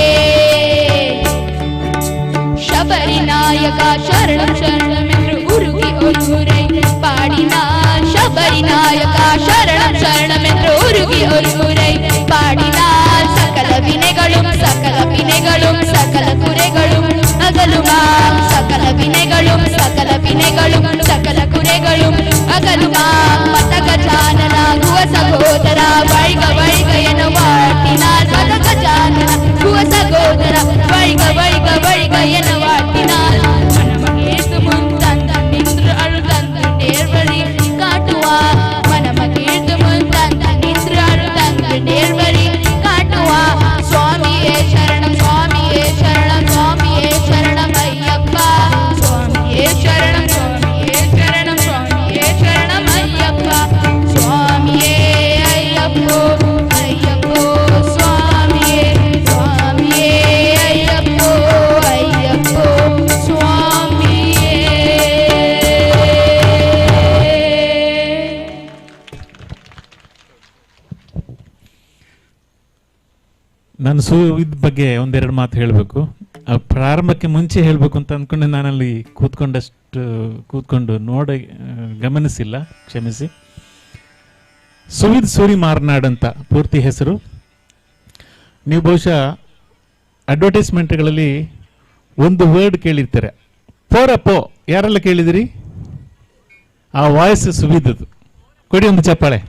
[SPEAKER 20] சபரிநாயகா சரணம் சரணம் என்று உருகி ஒரு முறை பாடினார். சபரிநாயகா சரணம் சரணம் என்று உருகி ஒரு முறை பாடினார். சகல வினைகளும் சகல வினைகளும் சகல குறைகளும் அகலுமாம், சகல வினைகளும் சகல வினைகளும் சகல குறைகளும் அகலுமாம். மதகஜானனா குவ சகோதரா வைக வைக என வாழ்த்தினார். மதகஜானனா குவ சகோதரா வைக வைக வைக என வாழ்த்தினார். மனமகிழ்ந்து முன் தந்த நின்று அருள் தந்த நேர்வழி காட்டுவார். மனமகிழ்ந்து முன் தந்த நின்று அருள் தந்த நேர்வழி காட்டுவார். சுவாமியே சரணம் சுவாமியே சரணம் சுவாமியே சரணம் ஐயப்பா, சுவாமியே சரணம் சுவாமியே சரணம் சுவாமியே சரணம் ஐயப்பா, சுவாமியே ஐயப்போ ஐயப்போ
[SPEAKER 2] ನಾನು ಸುವಿದ್ ಬಗ್ಗೆ ಒಂದೆರಡು ಮಾತು ಹೇಳಬೇಕು. ಪ್ರಾರಂಭಕ್ಕೆ ಮುಂಚೆ ಹೇಳಬೇಕು ಅಂತ ಅಂದ್ಕೊಂಡು ನಾನಲ್ಲಿ ಕೂತ್ಕೊಂಡು ನೋಡಿ ಗಮನಿಸಿಲ್ಲ, ಕ್ಷಮಿಸಿ. ಸುವಿದ್ ಸೂರಿ ಮಾರ್ನಾಡ್ ಅಂತ ಪೂರ್ತಿ ಹೆಸರು. ನೀವು ಬಹುಶಃ ಅಡ್ವರ್ಟೈಸ್ಮೆಂಟ್ಗಳಲ್ಲಿ ಒಂದು ವರ್ಡ್ ಕೇಳಿರ್ತಾರೆ, ಪೋರಪ್ಪೋ. ಯಾರೆಲ್ಲ ಕೇಳಿದಿರಿ? ಆ ವಾಯ್ಸ್ ಸುವಿದದು. ಕೊಡಿ ಒಂದು ಚಪ್ಪಾಳೆ.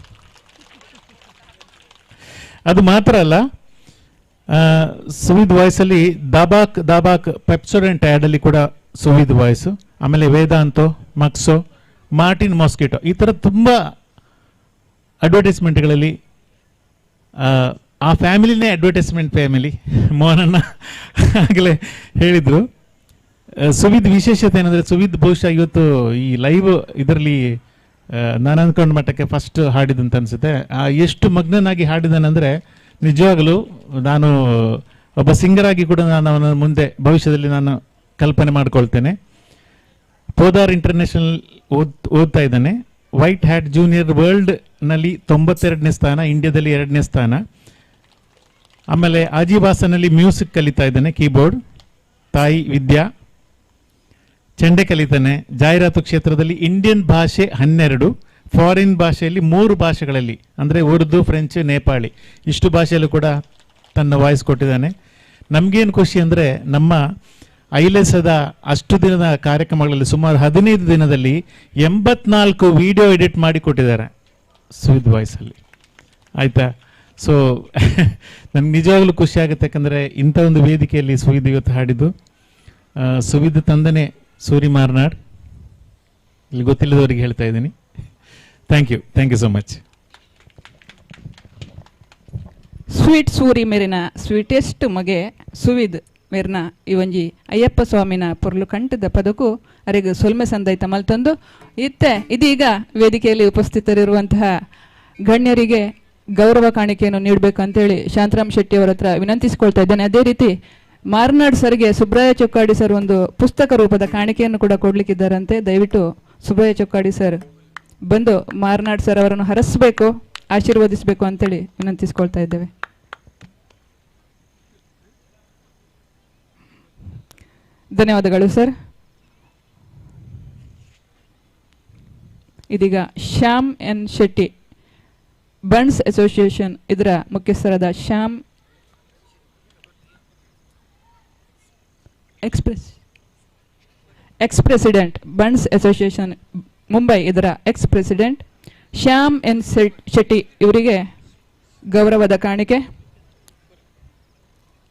[SPEAKER 2] ಅದು ಮಾತ್ರ ಅಲ್ಲ, ಸುವಿದ್ ವಾಯ್ಸಲ್ಲಿ ದಾಬಾಕ್ ದಾಬಾಕ್ ಪೆಪ್ಸೋಡೆಂಟ್ ಆ್ಯಡಲ್ಲಿ ಕೂಡ ಸುವಿದ್ ವಾಯ್ಸು, ಆಮೇಲೆ ವೇದಾಂತೋ, ಮಕ್ಸೋ, ಮಾರ್ಟಿನ್ ಮಾಸ್ಕಿಟೋ, ಈ ಥರ ತುಂಬ ಅಡ್ವರ್ಟೈಸ್ಮೆಂಟ್ಗಳಲ್ಲಿ ಆ ಫ್ಯಾಮಿಲಿನೇ ಅಡ್ವರ್ಟೈಸ್ಮೆಂಟ್ ಫ್ಯಾಮಿಲಿ. ಮೋಹನಣ್ಣ ಆಗಲೇ ಹೇಳಿದರು. ಸುವಿದ್ ವಿಶೇಷತೆ ಏನಂದರೆ, ಸುವಿದ್ ಬಹುಶಃ ಇವತ್ತು ಈ ಲೈವ್ ಇದರಲ್ಲಿ ನಾನು ಅಂದ್ಕೊಂಡ ಮಟ್ಟಕ್ಕೆ ಫಸ್ಟ್ ಹಾಡಿದಂತ ಅನಿಸುತ್ತೆ. ಎಷ್ಟು ಮಗ್ನನಾಗಿ ಹಾಡಿದಾನಂದರೆ ನಿಜವಾಗಲೂ ನಾನು ಒಬ್ಬ ಸಿಂಗರ್ ಆಗಿ ಕೂಡ ನಾನು ಅವನ ಮುಂದೆ ಭವಿಷ್ಯದಲ್ಲಿ ನಾನು ಕಲ್ಪನೆ ಮಾಡ್ಕೊಳ್ತೇನೆ. ಪೋದಾರ್ ಇಂಟರ್ನ್ಯಾಷನಲ್ ಓದ್ತಾ ಇದ್ದಾನೆ. White hat junior ವರ್ಲ್ಡ್ನಲ್ಲಿ 92ನೇ ಸ್ಥಾನ, ಇಂಡಿಯಾದಲ್ಲಿ 2ನೇ ಸ್ಥಾನ. ಆಮೇಲೆ ಆಜೀವಾಸನಲ್ಲಿ ಮ್ಯೂಸಿಕ್ ಕಲಿತಾ ಇದ್ದಾನೆ, ಕೀಬೋರ್ಡ್. ತಾಯಿ ವಿದ್ಯಾ ಚೆಂಡೆ ಕಲಿತಾನೆ. ಜಾಹೀರಾತು ಕ್ಷೇತ್ರದಲ್ಲಿ ಇಂಡಿಯನ್ ಭಾಷೆ 12, ಫಾರಿನ್ ಭಾಷೆಯಲ್ಲಿ 3 ಭಾಷೆಗಳಲ್ಲಿ, ಅಂದರೆ ಉರ್ದು, ಫ್ರೆಂಚ್, ನೇಪಾಳಿ, ಇಷ್ಟು ಭಾಷೆಯಲ್ಲೂ ಕೂಡ ತನ್ನ ವಾಯ್ಸ್ ಕೊಟ್ಟಿದ್ದಾನೆ. ನಮಗೇನು ಖುಷಿ ಅಂದರೆ, ನಮ್ಮ ಐಲೆಸದ ಅಷ್ಟು ದಿನದ ಕಾರ್ಯಕ್ರಮಗಳಲ್ಲಿ ಸುಮಾರು 15 ದಿನದಲ್ಲಿ 84 ವಿಡಿಯೋ ಎಡಿಟ್ ಮಾಡಿ ಕೊಟ್ಟಿದ್ದಾರೆ ಸುವಿದ್ ವಾಯ್ಸಲ್ಲಿ. ಆಯಿತಾ? ಸೊ ನನಗೆ ನಿಜವಾಗಲೂ ಖುಷಿ ಆಗುತ್ತೆ, ಯಾಕಂದರೆ ಇಂಥ ಒಂದು ವೇದಿಕೆಯಲ್ಲಿ ಸುವಿದ್ ಇವತ್ತು ಹಾಡಿದ್ದು. ಸುವಿದ್ ತಂದನೆ ಸೂರಿ ಮಾರ್ನಾಡ್, ಇಲ್ಲಿ ಗೊತ್ತಿಲ್ಲದವರಿಗೆ ಹೇಳ್ತಾ ಇದ್ದೀನಿ. Thank you, thank you so much.
[SPEAKER 1] Sweet Suri ಮೇರಿನ sweetest ಮಗೆ ಸುವಿದ್ ಮೇರ್ನ ಈ ಒಂಜಿ ಅಯ್ಯಪ್ಪ ಸ್ವಾಮಿನ ಪೊರ್ಲು ಕಂಠದ ಪದಕು ಅರೆಗ್ ಸೊಲ್ಮೆ ಸಂದೈತ ಮಲ್ತೊಂದು ಇತ್ತೆ ಇದೀಗ ವೇದಿಕೆಯಲ್ಲಿ ಉಪಸ್ಥಿತರಿರುವಂತಹ ಗಣ್ಯರಿಗೆ ಗೌರವ ಕಾಣಿಕೆಯನ್ನು ನೀಡಬೇಕು ಅಂತೇಳಿ ಶಾಂತರಾಮ್ ಶೆಟ್ಟಿ ಅವರ ಹತ್ರ ವಿನಂತಿಸಿಕೊಳ್ತಾ ಇದ್ದೇನೆ. ಅದೇ ರೀತಿ ಮಾರ್ನಾಡ್ ಸರ್ಗೆ ಸುಬ್ರಾಯ ಚೊಕ್ಕಾಡಿ ಸರ್ ಒಂದು ಪುಸ್ತಕ ರೂಪದ ಕಾಣಿಕೆಯನ್ನು ಕೂಡ ಕೊಡ್ಲಿಕ್ಕಿದ್ದಾರಂತೆ. ದಯವಿಟ್ಟು ಸುಬ್ರಾಯ ಚೊಕ್ಕಾಡಿ ಸರ್ ಬಂದು ಮಾರ್ನಾಡ್ ಸರ್ ಅವರನ್ನು ಹರಸಬೇಕು, ಆಶೀರ್ವದಿಸಬೇಕು ಅಂತೇಳಿ ವಿನಂತಿಸಿಕೊಳ್ತಾ ಇದ್ದೇವೆ. ಧನ್ಯವಾದಗಳು ಸರ್. ಇದೀಗ Shyam N Shetty, Bunts association ಇದರ ಮುಖ್ಯಸ್ಥರಾದ Shyam ex president Bunts association Mumbai ಇದರ ex president Shyam N Shetty ಇವರಿಗೆ ಗೌರವದ ಕಾಣಿಕೆ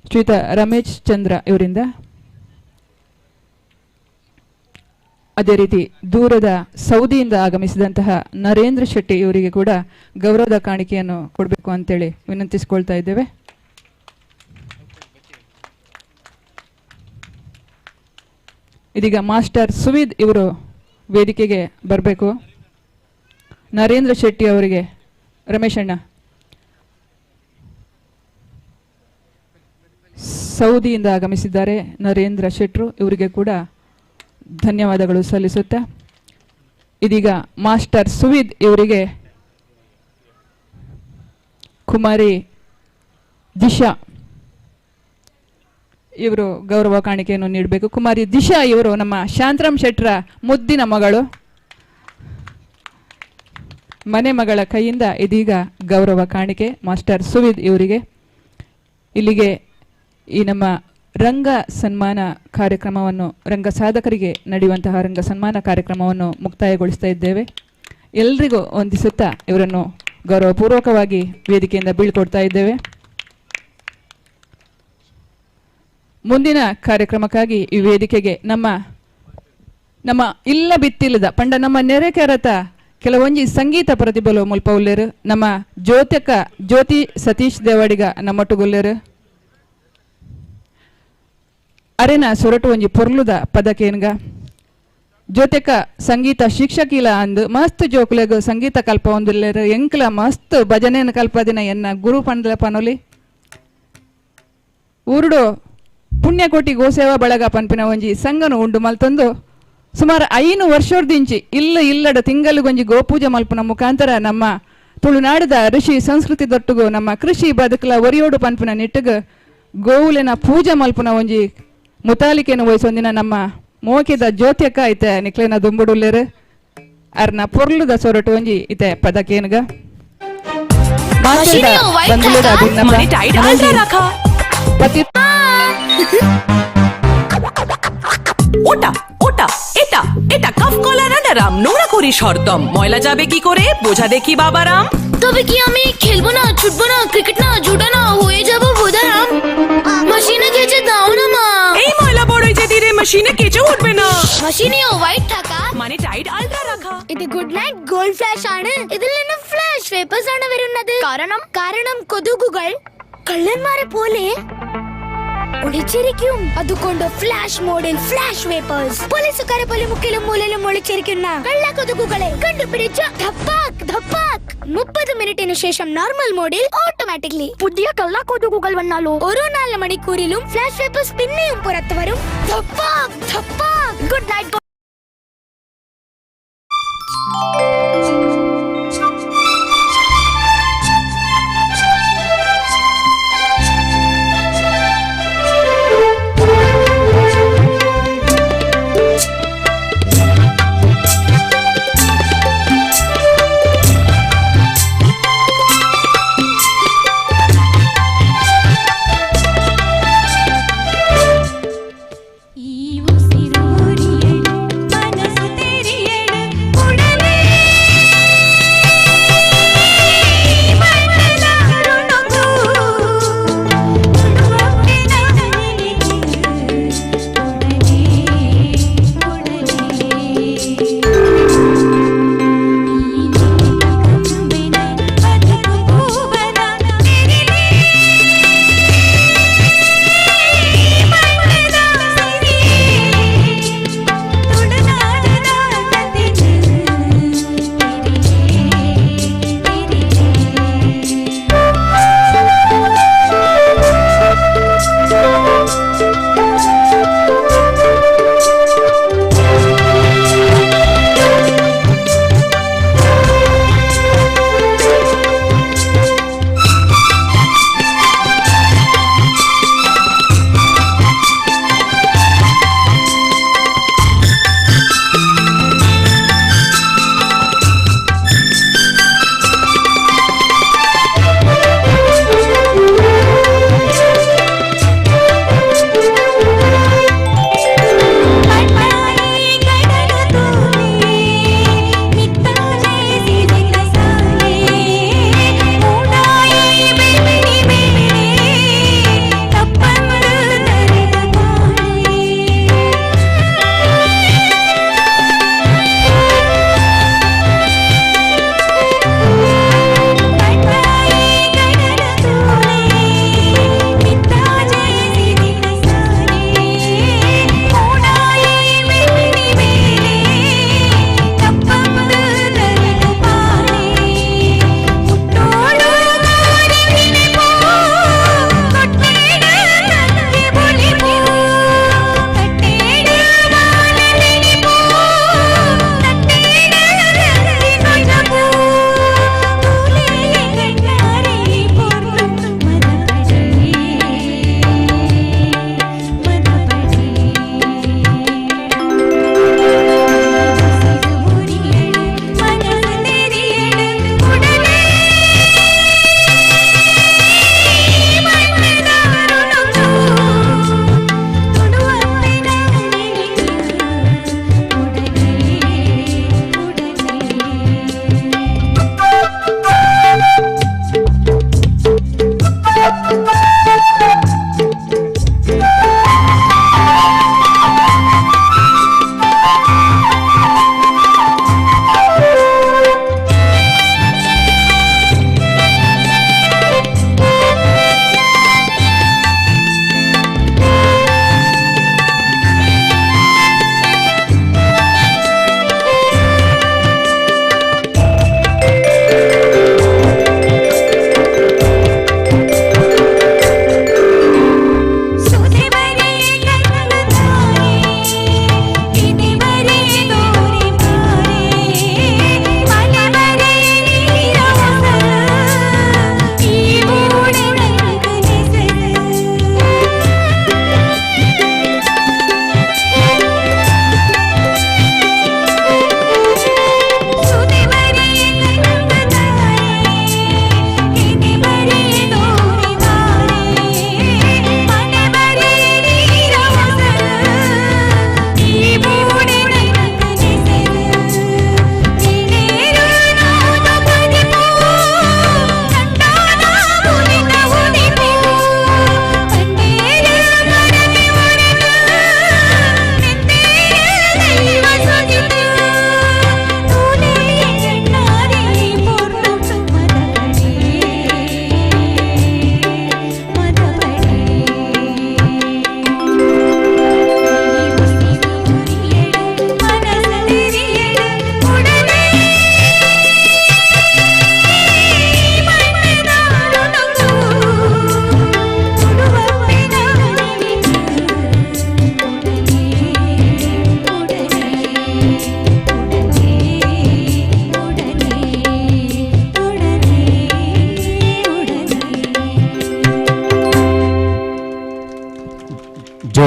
[SPEAKER 1] ಶ್ರೀಯುತ ರಮೇಶ್ ಚಂದ್ರ ಇವರಿಂದ. ಅದೇ ರೀತಿ ದೂರದ ಸೌದಿಯಿಂದ ಆಗಮಿಸಿದಂತಹ ನರೇಂದ್ರ ಶೆಟ್ಟಿ ಇವರಿಗೆ ಕೂಡ ಗೌರವದ ಕಾಣಿಕೆಯನ್ನು ಕೊಡಬೇಕು ಅಂತೇಳಿ ವಿನಂತಿಸಿಕೊಳ್ತಾ ಇದ್ದೇವೆ. ಇದೀಗ ಮಾಸ್ಟರ್ ಸುವಿದ್ ಇವರು ವೇದಿಕೆಗೆ ಬರಬೇಕು. ನರೇಂದ್ರ ಶೆಟ್ಟಿ ಅವರಿಗೆ ರಮೇಶಣ್ಣ ಸೌದಿಯಿಂದ ಆಗಮಿಸಿದ್ದಾರೆ ನರೇಂದ್ರ ಶೆಟ್ಟರು, ಇವರಿಗೆ ಕೂಡ ಧನ್ಯವಾದಗಳು ಸಲ್ಲಿಸುತ್ತಾ ಇದೀಗ ಮಾಸ್ಟರ್ ಸುವಿದ್ ಇವರಿಗೆ ಕುಮಾರಿ ದಿಶಾ ಇವರು ಗೌರವ ಕಾಣಿಕೆಯನ್ನು ನೀಡಬೇಕು. ಕುಮಾರಿ ದಿಶಾ ಇವರು ನಮ್ಮ ಶಾಂತರಾಮ್ ಶೆಟ್ಟರ ಮುದ್ದಿನ ಮಗಳು, ಮನೆ ಮಗಳ ಕೈಯಿಂದ ಇದೀಗ ಗೌರವ ಕಾಣಿಕೆ ಮಾಸ್ಟರ್ ಸುವಿದ್ ಇವರಿಗೆ. ಇಲ್ಲಿಗೆ ಈ ನಮ್ಮ ರಂಗ ಸನ್ಮಾನ ಕಾರ್ಯಕ್ರಮವನ್ನು, ರಂಗ ಸಾಧಕರಿಗೆ ನಡೆಯುವಂತಹ ರಂಗ ಸನ್ಮಾನ ಕಾರ್ಯಕ್ರಮವನ್ನು ಮುಕ್ತಾಯಗೊಳಿಸ್ತಾ ಇದ್ದೇವೆ. ಎಲ್ರಿಗೂ ವಂದಿಸುತ್ತಾ ಇವರನ್ನು ಗೌರವಪೂರ್ವಕವಾಗಿ ವೇದಿಕೆಯಿಂದ ಬೀಳ್ಕೊಡ್ತಾ ಇದ್ದೇವೆ. ಮುಂದಿನ ಕಾರ್ಯಕ್ರಮಕ್ಕಾಗಿ ಈ ವೇದಿಕೆಗೆ ನಮ್ಮ ನಮ್ಮ ಇಲ್ಲ ಬಿತ್ತಿಲ್ಲದ ಪಂಡ ನಮ್ಮ ನೆರೆ ಕೆರತ ಕೆಲವೊಂಜಿ ಸಂಗೀತ ಪ್ರತಿಭಲು ಮುಲ್ಪ ಉಲ್ಲೇರು ನಮ್ಮ ಜ್ಯೋತಿಕ ಜ್ಯೋತಿ ಸತೀಶ್ ದೇವಾಡಿಗ ನಮ್ಮೊಟ್ಟುಗುಲ್ಲೇರು ಅರೆನ ಸೊರಟು ಒಂಜಿ ಪೊರ್ಲುದ ಪದಕೇನ್ಗ ಜ್ಯೋತಿಕ ಸಂಗೀತ ಶಿಕ್ಷಕಿಲ ಅಂದು ಮಸ್ತ್ ಜೋಕುಲೆಗ್ ಸಂಗೀತ ಕಲ್ಪ ಒಂದುಲ್ಲೇರು ಎಂಕ್ಲ ಮಸ್ತ್ ಭಜನೆಯನ್ನು ಕಲ್ಪದಿನ ಎನ್ನ ಗುರು ಪಂಡ್ಲ ಪನೊಲಿ ಊರುಡು ಪುಣ್ಯಕೋಟಿ ಗೋಸೇವಾ ಬಳಗ ಪನ್ಪಿನ ಒಂಜಿ ಸಂಘನು ಉಂಡು ಮಲ್ತೊಂದು ಸುಮಾರು 5 ವರ್ಷದಿಂಚಿ ಇಲ್ಲ ಇಲ್ಲಡ ತಿಂಗಲುಗೊಂಜಿ ಗೋಪೂಜೆ ಮಲ್ಪುನ ಮುಖಾಂತರ ನಮ್ಮ ತುಳುನಾಡದ ಋಷಿ ಸಂಸ್ಕೃತಿ ದೊಟ್ಟುಗು ನಮ್ಮ ಕೃಷಿ ಬದುಕಲ ಒರಿಯೋಡು ಪನ್ಪಿನ ನಿಟ್ಟುಗು ಗೋವುಲೆನ ಪೂಜೆ ಮಲ್ಪುನ ಒಂಜಿ ಮುತಾಲಿಕೆನ ವಹಿಸೊಂದಿನ ನಮ್ಮ ಮೋಕೆದ ಜ್ಯೋತಿಯಕ್ಕ ಐತೆ ನಿಕ್ಲೆನ ದುಂಬುಡುಲ್ಲೇರು ಅರ್ನ ಪೊರ್ಲುದ ಸೊರಟು ಒಂಜಿ ಇತ್ತೆ ಪದಕೇನುಗ. ಬಂದುಲೇರ ಭಿನ್ನಪ. ಪತಿ
[SPEAKER 21] ওটা ওটা এটা এটা কাফ কলার আন্ডারাম, নোংরা করিস হরদম, ময়লা যাবে কি করে বোঝা দেখি বাবারাম।
[SPEAKER 22] তবে কি আমি খেলবো না, ছুটবো না, ক্রিকেট না, জুডো না, হয়ে যাবো বোধারাম? মেশিনে কেচে দাও না মা।
[SPEAKER 21] এই ময়লা বড়ই যে ধীরে মেশিনে কেচে উঠবে না।
[SPEAKER 22] মেশিনেও হোয়াইট থাকা
[SPEAKER 21] মানে টাইড আলট্রা রাখা।
[SPEAKER 22] ഇത് ഗുഡ് നൈറ്റ് ഗോൾഡ് ഫ്ലാഷ് ആണ്. ഇതിൽ നിന്ന് ഫ്ലാഷ് വേപ്പേഴ്സ് ആണ് വരുന്നത്. കാരണം കാരണം കൊതുകുകൾ കള്ളന്മാരെ പോലെ ഒളിച്ചിരിക്കും. അതുകൊണ്ട് ഫ്ലാഷ് മോഡിൽ ഫ്ലാഷ് വേപ്പേഴ്സ് പോലീസുകാരെ പോലെ മുക്കിലും മൂലയിലും ഒളിച്ചിരിക്കുന്ന കള്ള കൊതുകുകളെ കണ്ടുപിടിച്ച് ധപ്പാക് ധപ്പാക്. 30 മിനിറ്റിന് ശേഷം നോർമൽ മോഡിൽ ഓട്ടോമാറ്റിക്കലി പുതിയ കള്ള കൊതുകുകൾ വന്നാലോ ഓരോ 4 മണിക്കൂറിലും ഫ്ലാഷ് വേപ്പേഴ്സ് പിന്നെയും പുറത്തു വരും. ധപ്പാക് ധപ്പാക് ഗുഡ് നൈറ്റ്.
[SPEAKER 18] ഈ ഉസിരു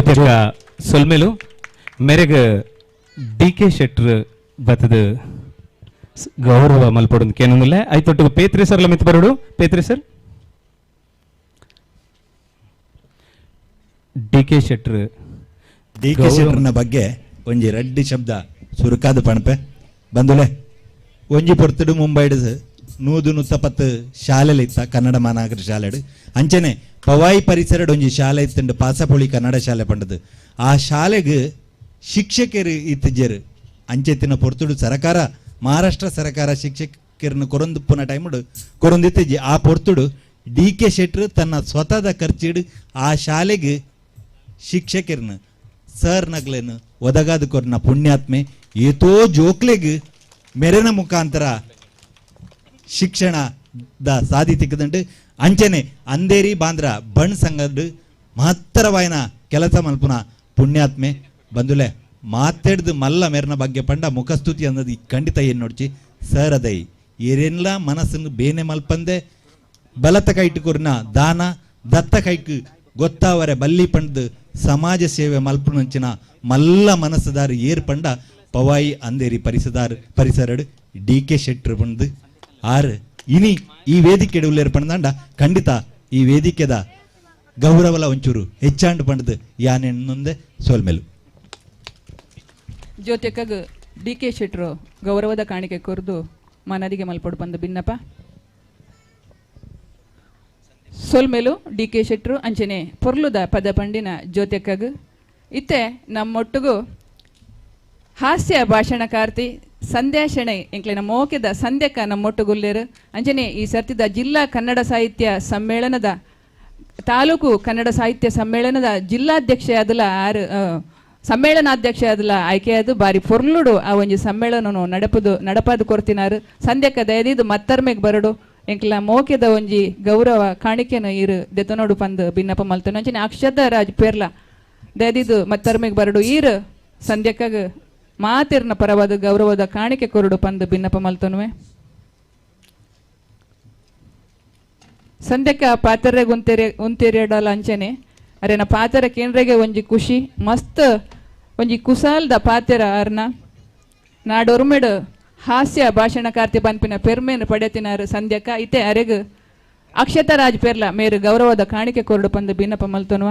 [SPEAKER 3] ಜ್ಯೋತಿಯಕ್ಕ ಸೊಲ್ಮೆಲು ಮೆರೆಗ್ ಡಿ ಕೆ ಶೆಟ್ರ್ ಬತ್ತದ ಗೌರವ ಮಲ್ಪೊಡು ಕೇನೊಂದುಲ್ಲೆ. ಐತೊಟ್ಟುಗು ಪೇತ್ರಿ ಸರ್ ಮಿತ್ ಬರೋಡು. Petri sir D K Shettar
[SPEAKER 6] D K ಶೆಟ್ಟರ್ನ ಬಗ್ಗೆ ಒಂಜಿ ರಡ್ಡಿ ಶಬ್ದ ಸುರುಕಾದ ಪಣಪೆ ಬಂದುಲೆ. ಒಂಜಿ ಪೊರ್ತುಡು ಮುಂಬೈಡ್ 110 ಶಾಲೆಲು ಇತ್ತ ಕನ್ನಡ ಮಾನಾಗರ ಶಾಲೆಡು. ಅಂಚನೆ ಪವಾಯಿ ಪರಿಸರಡ್ ಒಂಜಿ ಶಾಲೆ ಇತ್ತುಂಡು ಪಾಸಪೊಳಿ ಕನ್ನಡ ಶಾಲೆ ಪಂಡದು. ಆ ಶಾಲೆಗೆ ಶಿಕ್ಷಕರು ಇತ್ತಿಜ್ಜೆರು. ಅಂಚೆತ್ತಿನ ಪೊರ್ತುಡು ಸರಕಾರ ಮಹಾರಾಷ್ಟ್ರ ಸರಕಾರ ಶಿಕ್ಷಕರನ್ನು ಕೊರೊಂದುಪ್ಪುನ ಟೈಮುಡು ಕೊರೊಂದಿತ್ತಿಜ್ಜಿ. ಆ ಪೊರ್ತುಡು ಡಿ ಕೆ ಶೆಟ್ರು ತನ್ನ ಸ್ವತಃದ ಖರ್ಚಿಡು ಆ ಶಾಲೆಗೆ ಶಿಕ್ಷಕರನ್ನು ಸರ್ ನಗ್ಲೇನು ಒದಗಾದ ಕೊರ್ನ ಪುಣ್ಯಾತ್ಮೆ ಏತೋ ಜೋಕ್ಲೆಗ್ ಮೆರೆನ ಮುಖಾಂತರ ಶಿಕ್ಷಣದ ಸಾಧಿ ತಿಕ್ಕದಂಡು. ಅಂಚನೆ ಅಂದೇರಿ ಬಾಂದ್ರ ಬಣ್ ಸಂಘದ ಮಹತ್ತರವಾಯಿನ ಕೆಲಸ ಮಲ್ಪುನ ಪುಣ್ಯಾತ್ಮೆ ಬಂದುಲೆ. ಮಾತಾಡ್ದು ಮಲ್ಲ ಮೆರನ ಬಗ್ಗೆ ಪಂಡ ಮುಖಸ್ತುತಿ ಅನ್ನೋದು ಖಂಡಿತ ಏನು ನೋಡ್ಚಿ ಸರ್ ಅದೈ ಏರೆಲ್ಲ ಮನಸ್ಸನ್ನು ಬೇನೆ ಮಲ್ಪಂದೆ ಬಲತ ಕೈಟ್ ಕೊರ್ನ ದಾನ ದತ್ತ ಕೈಕ್ ಗೊತ್ತಾವರೆ ಬಲ್ಲಿ ಪಂಡ್ದು ಸಮಾಜ ಸೇವೆ ಮಲ್ಪುನಂಚಿನ ಮಲ್ಲ ಮನಸ್ಸುದಾರು ಏರ್ ಪಂಡ ಪವಾಯಿ ಅಂದೇರಿ ಪರಿಸರಡು ಡಿ ಕೆ ಶೆಟ್ರು ಪಂಡ್ದು ಆರು ಇನಿ ಈ ವೇದಿಕೆ ಉಲ್ಲೇರು ಪಂಡ್ದಾಂಡ ಖಂಡಿತ ಈ ವೇದಿಕೆದ ಗೌರವಲ ಒಂಚೂರು ಹೆಚ್ಚಾಂಡು ಪಂಡ್ದು ಯಾನೆನ್ನೊಂದೆ ಸೋಲ್ಮೇಲು.
[SPEAKER 1] ಜ್ಯೋತಿಕಗ್ ಡಿ ಕೆ ಶೆಟ್ರು ಗೌರವದ ಕಾಣಿಕೆ ಕೊರ್ದು ಮಾನದಿಗೆ ಮಲ್ಪೊಡು ಬಂದು ಬಿನ್ನಪ. ಸೊಲ್ಮೇಲು ಡಿ ಕೆ ಶೆಟ್ರು ಅಂಚನೆ ಪೊರ್ಲುದ ಪದ ಪಂಡಿನ ಜ್ಯೋತಿಕಗ್. ಇತ್ತೆ ನಮ್ಮೊಟ್ಟುಗು ಹಾಸ್ಯ ಭಾಷಣಕಾರ್ತಿ ಸಂಧ್ಯಾ ಶೆಣೈ ಎಂಕ್ಲೆನ ಮೋಕೆದ ಸಂಧ್ಯಕ ನಮ್ಮೊಟ್ಟುಗುಲ್ಲೇರು. ಅಂಚನೆ ಈ ಸರ್ತಿದ ಜಿಲ್ಲಾ ಕನ್ನಡ ಸಾಹಿತ್ಯ ಸಮ್ಮೇಳನದ ತಾಲೂಕು ಕನ್ನಡ ಸಾಹಿತ್ಯ ಸಮ್ಮೇಳನದ ಜಿಲ್ಲಾಧ್ಯಕ್ಷ ಆದಲ ಆರು ಸಮ್ಮೇಳನಾಧ್ಯಕ್ಷ ಆದಲ ಆಯ್ಕೆಯಾದ ಬಾರಿ ಪೊರ್ಲುಡು ಆ ಒಂಜಿ ಸಮ್ಮೇಳನನು ನಡಪಾದು ಕೊರ್ತಿನಾರು. ಸಂಧ್ಯಕ ದಯದಿದ್ದು ಮತ್ತರ್ಮೆಗ್ ಬರಡು ಎಂಕ್ಲ ಮೋಕೆದ ಒಂಜಿ ಗೌರವ ಕಾಣಿಕೆನ ಇರು ದೆತನೋಡು ಪಂದು ಬಿನ್ನಪ ಮಲ್ತನ. ಅಂಚನೆ ಅಕ್ಷತ ರಾಜ್ ಪೆರ್ಲ ದಯದಿದ್ದು ಮತ್ತರ್ಮೆಗ್ ಬರಡು ಈರು ಸಂಧ್ಯಕಗ್ ಮಾತಿರ್ನ ಪರವಾದ ಗೌರವದ ಕಾಣಿಕೆ ಕೊರಡು ಪಂದು ಬಿನ್ನಪ ಮಲ್ತನುವೆ. ಸಂಧ್ಯಕ ಪಾತ್ರೆಗೆ ಉಂತೆರೆಡಲ ಅಂಚನೆ ಅರೆನ ಪಾತ್ರ ಕೇಂದ್ರಗೆ ಒಂಜಿ ಖುಷಿ ಮಸ್ತ್ ಒಂಜಿ ಕುಸಾಲ್ದ ಪಾತೆರ ಅರ್ನ ನಾಡೊರ್ಮೆಡು ಹಾಸ್ಯ ಭಾಷಣಕಾರ್ತಿ ಪನ್ಪಿನ ಪೆರ್ಮೇನು ಪಡೆತಿನಾರು ಸಂಧ್ಯಕ. ಇತ್ತೆ ಅರೆಗ್ ಅಕ್ಷತರಾಜ್ ಪೆರ್ಲ ಮೇರು ಗೌರವದ ಕಾಣಿಕೆ ಕೊರಡು ಪಂದು ಬಿನ್ನಪ ಮಲ್ತನುವ.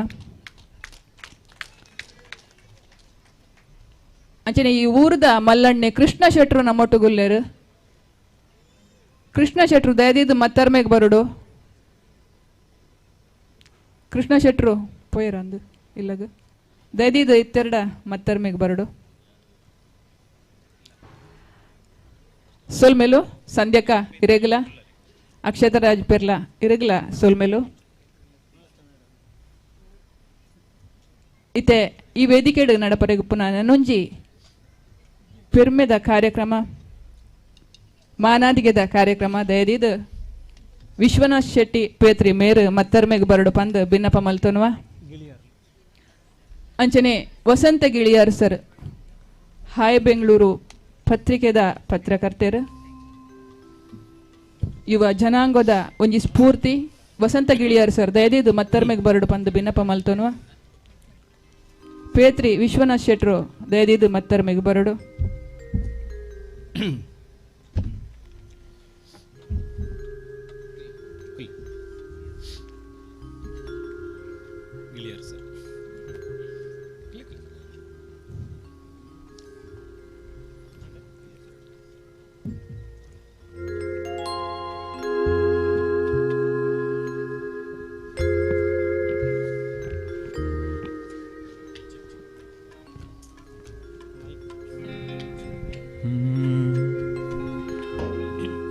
[SPEAKER 1] ಅಂಚನೆ ಈ ಊರದ ಮಲ್ಲಣ್ಣೆ ಕೃಷ್ಣ ಶೆಟ್ರು ನಮ್ಮೊಟ್ಟುಗುಲ್ಲೇರು. ಕೃಷ್ಣ ಶೆಟ್ರು ದಯದಿದ್ದು ಮತ್ತರ್ಮೆಗ್ ಬರುಡು. ಕೃಷ್ಣ ಶೆಟ್ರು ಪೋಯರಂದು ಇಲ್ಲಗ ದಯದಿದ್ದು ಇತ್ತೆರಡ ಮತ್ತರ್ಮೆಗ್ ಬರುಡು. ಸೊಲ್ಮೆಲು ಸಂಧ್ಯಕ ಇರೆಗ್ಲ ಅಕ್ಷತರಾಜ್ ಪೆರ್ಲ ಇರಗ್ಲ ಸೊಲ್ಮೆಲು. ಇತ್ತೆ ಈ ವೇದಿಕೆಡು ನಡಪರೆಗುಪ್ಪುನ ನನೊಂಜಿ ಪೆರ್ಮೆದ ಕಾರ್ಯಕ್ರಮ ಮಾನಾದಿಗೆದ ಕಾರ್ಯಕ್ರಮ ದಯದಿದ್ದು ವಿಶ್ವನಾಥ್ ಶೆಟ್ಟಿ ಪೇತ್ರಿ ಮೇರು ಮತ್ತರ್ಮೆಗ್ ಬರಡು ಪಂದ್ ಬಿನ್ನಪ ಮಲ್ತನುವ. ಅಂಚನೆ ವಸಂತ ಗಿಳಿಯಾರ್ ಸರ್ ಹಾಯ್ ಬೆಂಗಳೂರು ಪತ್ರಿಕೆದ ಪತ್ರಕರ್ತೆರು ಯುವ ಜನಾಂಗದ ಒಂಜಿ ಸ್ಫೂರ್ತಿ ವಸಂತ ಗಿಳಿಯಾರ್ ಸರ್ ದಯದಿದ್ದು ಮತ್ತರ್ಮೆಗ್ ಬರಡು ಪಂದ್ ಬಿನ್ನಪ ಮಲ್ತನುವ. ಪೇತ್ರಿ ವಿಶ್ವನಾಥ್ ಶೆಟ್ರು ದಯದಿದ್ದು ಮತ್ತರ್ಮೆಗ್ ಬರಡು.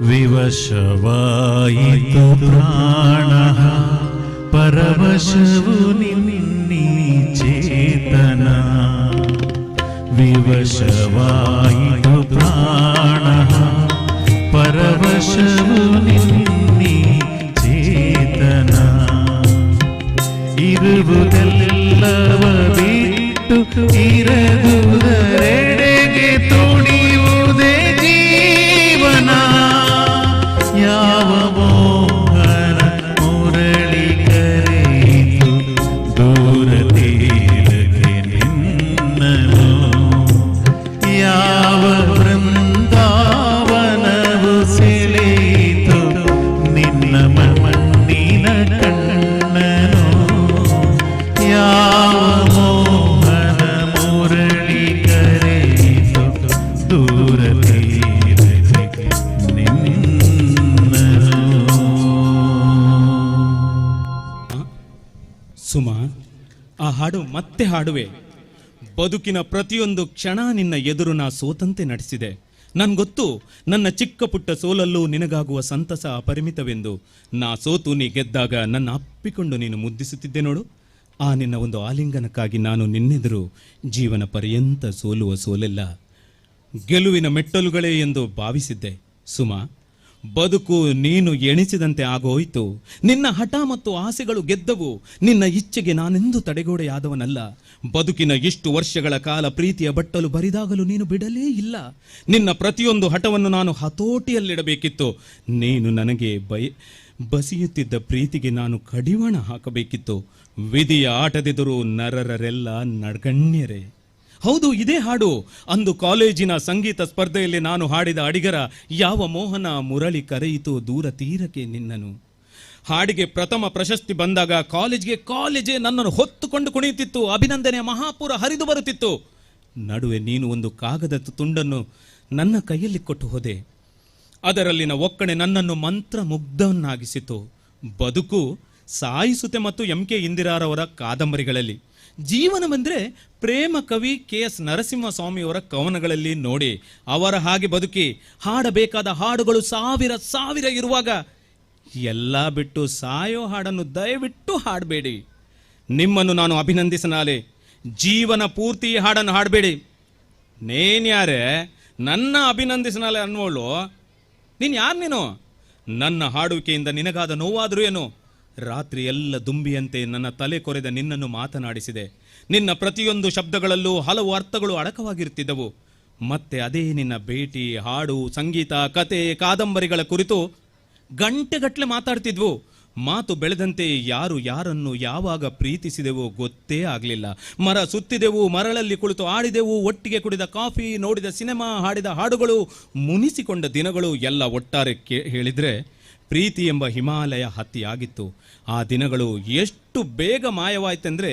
[SPEAKER 12] ವಿವಶವಾಯಿತು ಪ್ರಾಣಃ ಪರವಶವು ನಿನ್ನಿ ಚೇತನ. ವಿವಶವಾಯಿತು ಪ್ರಾಣಃ ಪರವಶವು ನಿನ್ನಿ ಚೇತನ. ಇರುವುದೆಲ್ಲವ ಬಿಟ್ಟು ಇರದುದರೆಡೆಗೆ ತುಣಿಯುವುದೇ ಜೀವನ. ಯಾವ ಮೋಹನ ಮುರಳಿ ಕರೆಯಿತು ದೂರ ತೀರಕ್ಕೆ
[SPEAKER 3] ಹಾಡು ಮತ್ತೆ ಹಾಡುವೆ. ಬದುಕಿನ ಪ್ರತಿಯೊಂದು ಕ್ಷಣ ನಿನ್ನ ಎದುರು ನಾ ಸೋತಂತೆ ನಡೆಸಿದೆ. ನನ್ಗೊತ್ತು ನನ್ನ ಚಿಕ್ಕ ಪುಟ್ಟ ಸೋಲಲ್ಲೂ ನಿನಗಾಗುವ ಸಂತಸ ಅಪರಿಮಿತವೆಂದು. ನಾ ಸೋತು ನೀ ಗೆದ್ದಾಗ ನನ್ನ ಅಪ್ಪಿಕೊಂಡು ನೀನು ಮುದ್ದಿಸುತ್ತಿದ್ದೆ ನೋಡು. ಆ ನಿನ್ನ ಒಂದು ಆಲಿಂಗನಕ್ಕಾಗಿ ನಾನು ನಿನ್ನೆದುರು ಜೀವನ ಪರ್ಯಂತ ಸೋಲುವ ಸೋಲೆಲ್ಲ ಗೆಲುವಿನ ಮೆಟ್ಟಲುಗಳೇ ಎಂದು ಭಾವಿಸಿದ್ದೆ. ಸುಮಾ, ಬದುಕು ನೀನು ಎಣಿಸಿದಂತೆ ಆಗೋಯ್ತು. ನಿನ್ನ ಹಠ ಮತ್ತು ಆಸೆಗಳು ಗೆದ್ದವು. ನಿನ್ನ ಇಚ್ಛೆಗೆ ನಾನೆಂದೂ ತಡೆಗೋಡೆಯಾದವನಲ್ಲ. ಬದುಕಿನ ಇಷ್ಟು ವರ್ಷಗಳ ಕಾಲ ಪ್ರೀತಿಯ ಬಟ್ಟಲು ಬರಿದಾಗಲು ನೀನು ಬಿಡಲೇ ಇಲ್ಲ. ನಿನ್ನ ಪ್ರತಿಯೊಂದು ಹಠವನ್ನು ನಾನು ಹತೋಟಿಯಲ್ಲಿಡಬೇಕಿತ್ತು. ನೀನು ನನಗೆ ಬಸಿಯುತ್ತಿದ್ದ ಪ್ರೀತಿಗೆ ನಾನು ಕಡಿವಾಣ ಹಾಕಬೇಕಿತ್ತು. ವಿಧಿಯ ಆಟದೆದುರು ನರರರೆಲ್ಲ ನಡ್ಗಣ್ಯರೇ. ಹೌದು, ಇದೇ ಹಾಡು ಅಂದು ಕಾಲೇಜಿನ ಸಂಗೀತ ಸ್ಪರ್ಧೆಯಲ್ಲಿ ನಾನು ಹಾಡಿದ ಅಡಿಗರ ಯಾವ ಮೋಹನ ಮುರಳಿ ಕರೆಯಿತು ದೂರ ತೀರಕ್ಕೆ ನಿನ್ನನು. ಹಾಡಿಗೆ ಪ್ರಥಮ ಪ್ರಶಸ್ತಿ ಬಂದಾಗ ಕಾಲೇಜ್ಗೆ ಕಾಲೇಜೇ ನನ್ನನ್ನು ಹೊತ್ತುಕೊಂಡು ಕುಣಿಯುತ್ತಿತ್ತು. ಅಭಿನಂದನೆಯ ಮಹಾಪೂರ ಹರಿದು ಬರುತ್ತಿತ್ತು. ನಡುವೆ ನೀನು ಒಂದು ಕಾಗದ ತುಂಡನ್ನು ನನ್ನ ಕೈಯಲ್ಲಿ ಕೊಟ್ಟು ಹೋದೆ. ಅದರಲ್ಲಿನ ಒಕ್ಕಣೆ ನನ್ನನ್ನು ಮಂತ್ರ ಮುಗ್ಧವನ್ನಾಗಿಸಿತು. ಬದುಕು ಸಾಯಿಸುತ್ತೆ ಮತ್ತು ಎಂ ಕೆ ಇಂದಿರಾರವರ ಕಾದಂಬರಿಗಳಲ್ಲಿ, ಜೀವನವೆಂದರೆ ಪ್ರೇಮ ಕವಿ ಕೆ ಎಸ್ ನರಸಿಂಹಸ್ವಾಮಿಯವರ ಕವನಗಳಲ್ಲಿ ನೋಡಿ ಅವರ ಹಾಗೆ ಬದುಕಿ ಹಾಡಬೇಕಾದ ಹಾಡುಗಳು ಸಾವಿರ ಸಾವಿರ ಇರುವಾಗ ಎಲ್ಲ ಬಿಟ್ಟು ಸಾಯೋ ಹಾಡನ್ನು ದಯವಿಟ್ಟು ಹಾಡಬೇಡಿ. ನಿಮ್ಮನ್ನು ನಾನು ಅಭಿನಂದಿಸನಾಲೆ. ಜೀವನ ಪೂರ್ತಿ ಹಾಡನ್ನು ಹಾಡಬೇಡಿ. ನೇನ್ಯಾರೇ ನನ್ನ ಅಭಿನಂದಿಸನಾಲೆ ಅನ್ನೋಳು ನೀನು ಯಾರು? ನೀನು ನನ್ನ ಹಾಡುವಿಕೆಯಿಂದ ನಿನಗಾದ ನೋವಾದರೂ ಏನು? ರಾತ್ರಿ ಎಲ್ಲ ದುಂಬಿಯಂತೆ ನನ್ನ ತಲೆ ಕೊರೆದ ನಿನ್ನನ್ನು ಮಾತನಾಡಿಸಿದೆ. ನಿನ್ನ ಪ್ರತಿಯೊಂದು ಶಬ್ದಗಳಲ್ಲೂ ಹಲವು ಅರ್ಥಗಳು ಅಡಕವಾಗಿರುತ್ತಿದ್ದವು. ಮತ್ತೆ ಅದೇ ನಿನ್ನ ಭೇಟಿ, ಹಾಡು, ಸಂಗೀತ, ಕತೆ, ಕಾದಂಬರಿಗಳ ಕುರಿತು ಗಂಟೆಗಟ್ಟಲೆ ಮಾತಾಡ್ತಿದ್ವು. ಮಾತು ಬೆಳೆದಂತೆ ಯಾರು ಯಾರನ್ನು ಯಾವಾಗ ಪ್ರೀತಿಸಿದೆವೋ ಗೊತ್ತೇ ಆಗಲಿಲ್ಲ. ಮರ ಸುತ್ತಿದೆವು, ಮರಳಲ್ಲಿ ಕುಳಿತು ಆಡಿದೆವು, ಒಟ್ಟಿಗೆ ಕುಡಿದ ಕಾಫಿ, ನೋಡಿದ ಸಿನಿಮಾ, ಹಾಡಿದ ಹಾಡುಗಳು, ಮುನಿಸಿಕೊಂಡ ದಿನಗಳು ಎಲ್ಲ ಒಟ್ಟಾರೆ ಹೇಳಿದರೆ ಪ್ರೀತಿ ಎಂಬ ಹಿಮಾಲಯ ಹತ್ತಿಯಾಗಿತ್ತು. ಆ ದಿನಗಳು ಎಷ್ಟು ಬೇಗ ಮಾಯವಾಯ್ತೆಂದರೆ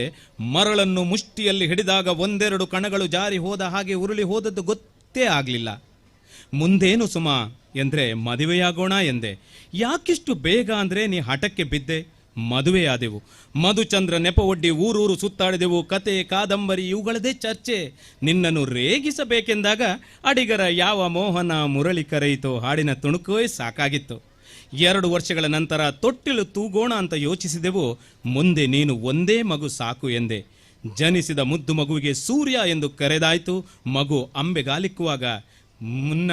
[SPEAKER 3] ಮರಳನ್ನು ಮುಷ್ಟಿಯಲ್ಲಿ ಹಿಡಿದಾಗ ಒಂದೆರಡು ಕಣಗಳು ಜಾರಿ ಹೋದ ಹಾಗೆ ಉರುಳಿ ಹೋದದ್ದು ಗೊತ್ತೇ ಆಗಲಿಲ್ಲ. ಮುಂದೇನು ಸುಮಾ ಎಂದರೆ ಮದುವೆಯಾಗೋಣ ಎಂದೆ. ಯಾಕಿಷ್ಟು ಬೇಗ ಅಂದರೆ ನೀ ಹಠಕ್ಕೆ ಬಿದ್ದೆ. ಮದುವೆಯಾದೆವು. ಮಧುಚಂದ್ರ ನೆಪವೊಡ್ಡಿ ಊರೂರು ಸುತ್ತಾಡಿದೆವು. ಕತೆ, ಕಾದಂಬರಿ ಇವುಗಳದೇ ಚರ್ಚೆ. ನಿನ್ನನ್ನು ರೇಗಿಸಬೇಕೆಂದಾಗ ಅಡಿಗರ ಯಾವ ಮೋಹನ ಮುರಳಿ ಕರೆಯಿತೋ ಹಾಡಿನ ತುಣುಕೇ ಸಾಕಾಗಿತ್ತು. 2 ವರ್ಷಗಳ ನಂತರ ತೊಟ್ಟಿಲು ತೂಗೋಣ ಅಂತ ಯೋಚಿಸಿದೆವು. ಮುಂದೆ ನೀನು ಒಂದೇ ಮಗು ಸಾಕು ಎಂದೆ. ಜನಿಸಿದ ಮುದ್ದು ಮಗುವಿಗೆ ಸೂರ್ಯ ಎಂದು ಕರೆದಾಯಿತು. ಮಗು ಅಂಬೆಗಾಲಿಕ್ಕುವಾಗ ಮುನ್ನ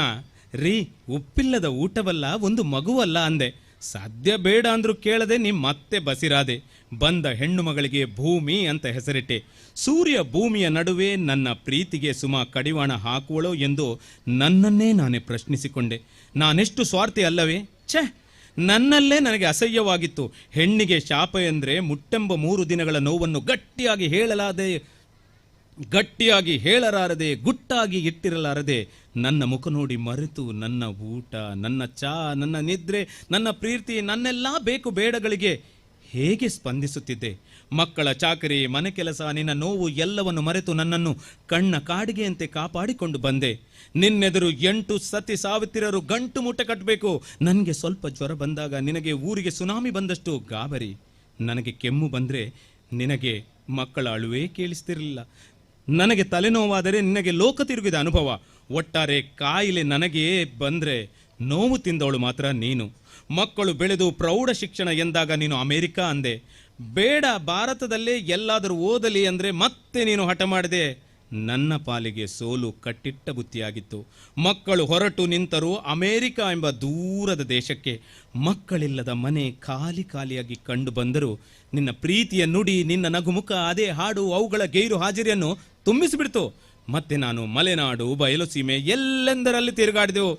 [SPEAKER 3] ರೀ ಉಪ್ಪಿಲ್ಲದ ಊಟವಲ್ಲ ಒಂದು ಮಗುವಲ್ಲ ಅಂದೆ. ಸಾಧ್ಯ ಬೇಡ ಅಂದರೂ ಕೇಳದೆ ನೀ ಮತ್ತೆ ಬಸಿರಾದೆ. ಬಂದ ಹೆಣ್ಣು ಮಗಳಿಗೆ ಭೂಮಿ ಅಂತ ಹೆಸರಿಟ್ಟೆ. ಸೂರ್ಯ ಭೂಮಿಯ ನಡುವೆ ನನ್ನ ಪ್ರೀತಿಗೆ ಸುಮ ಕಡಿವಾಣ ಹಾಕುವಳೋ ಎಂದು ನನ್ನನ್ನೇ ನಾನೇ ಪ್ರಶ್ನಿಸಿಕೊಂಡೆ. ನಾನೆಷ್ಟು ಸ್ವಾರ್ಥಿ ಅಲ್ಲವೇ? ಛೆ, ನನ್ನಲ್ಲೇ ನನಗೆ ಅಸಹ್ಯವಾಗಿತ್ತು. ಹೆಣ್ಣಿಗೆ ಶಾಪ ಎಂದರೆ ಮುಟ್ಟೆಂಬ 3 ದಿನಗಳ ನೋವನ್ನು ಗಟ್ಟಿಯಾಗಿ ಹೇಳಲಾರದೆ, ಗುಟ್ಟಾಗಿ ಇಟ್ಟಿರಲಾರದೆ ನನ್ನ ಮುಖ ನೋಡಿ ಮರೆತು ನನ್ನ ಊಟ, ನನ್ನ ಚಾ, ನನ್ನ ನಿದ್ರೆ, ನನ್ನ ಪ್ರೀತಿ, ನನ್ನೆಲ್ಲ ಬೇಕು ಬೇಡಗಳಿಗೆ ಹೇಗೆ ಸ್ಪಂದಿಸುತ್ತಿದ್ದೆ. ಮಕ್ಕಳ ಚಾಕರಿ, ಮನೆ ಕೆಲಸ, ನಿನ್ನ ನೋವು ಎಲ್ಲವನ್ನು ಮರೆತು ನನ್ನನ್ನು ಕಣ್ಣ ಕಾಡಿಗೆಯಂತೆ ಕಾಪಾಡಿಕೊಂಡು ಬಂದೆ. ನಿನ್ನೆದುರು 8 ಸತಿ ಸಾವಿತಿರರು ಗಂಟು ಮೂಟೆ ಕಟ್ಟಬೇಕು. ನನಗೆ ಸ್ವಲ್ಪ ಜ್ವರ ಬಂದಾಗ ನಿನಗೆ ಊರಿಗೆ ಸುನಾಮಿ ಬಂದಷ್ಟು ಗಾಬರಿ. ನನಗೆ ಕೆಮ್ಮು ಬಂದರೆ ನಿನಗೆ ಮಕ್ಕಳ ಅಳುವೇ ಕೇಳಿಸ್ತಿರಲಿಲ್ಲ. ನನಗೆ ತಲೆನೋವಾದರೆ ನಿನಗೆ ಲೋಕ ತಿರುಗಿದ ಅನುಭವ. ಒಟ್ಟಾರೆ ಕಾಯಿಲೆ ನನಗೇ ಬಂದರೆ ನೋವು ತಿಂದವಳು ಮಾತ್ರ ನೀನು. ಮಕ್ಕಳು ಬೆಳೆದು ಪ್ರೌಢ ಶಿಕ್ಷಣ ಎಂದಾಗ ನೀನು ಅಮೇರಿಕಾ ಅಂದೆ. ಬೇಡ, ಭಾರತದಲ್ಲೇ ಎಲ್ಲಾದರೂ ಓದಲಿ ಅಂದರೆ ಮತ್ತೆ ನೀನು ಹಠ ಮಾಡಿದೆ. ನನ್ನ ಪಾಲಿಗೆ ಸೋಲು ಕಟ್ಟಿಟ್ಟ ಬುತ್ತಿಯಾಗಿತ್ತು. ಮಕ್ಕಳು ಹೊರಟು ನಿಂತರು ಅಮೇರಿಕ ಎಂಬ ದೂರದ ದೇಶಕ್ಕೆ. ಮಕ್ಕಳಿಲ್ಲದ ಮನೆ ಖಾಲಿ ಖಾಲಿಯಾಗಿ ಕಂಡು ಬಂದರು ನಿನ್ನ ಪ್ರೀತಿಯ ನುಡಿ, ನಿನ್ನ ನಗುಮುಖ, ಅದೇ ಹಾಡು, ಅವುಗಳ ಗೈರು ಹಾಜರಿಯನ್ನು ತುಂಬಿಸಿಬಿಡ್ತು. ಮತ್ತೆ ನಾನು ಮಲೆನಾಡು, ಬಯಲುಸೀಮೆ ಎಲ್ಲೆಂದರಲ್ಲಿ ತಿರುಗಾಡಿದೆವು.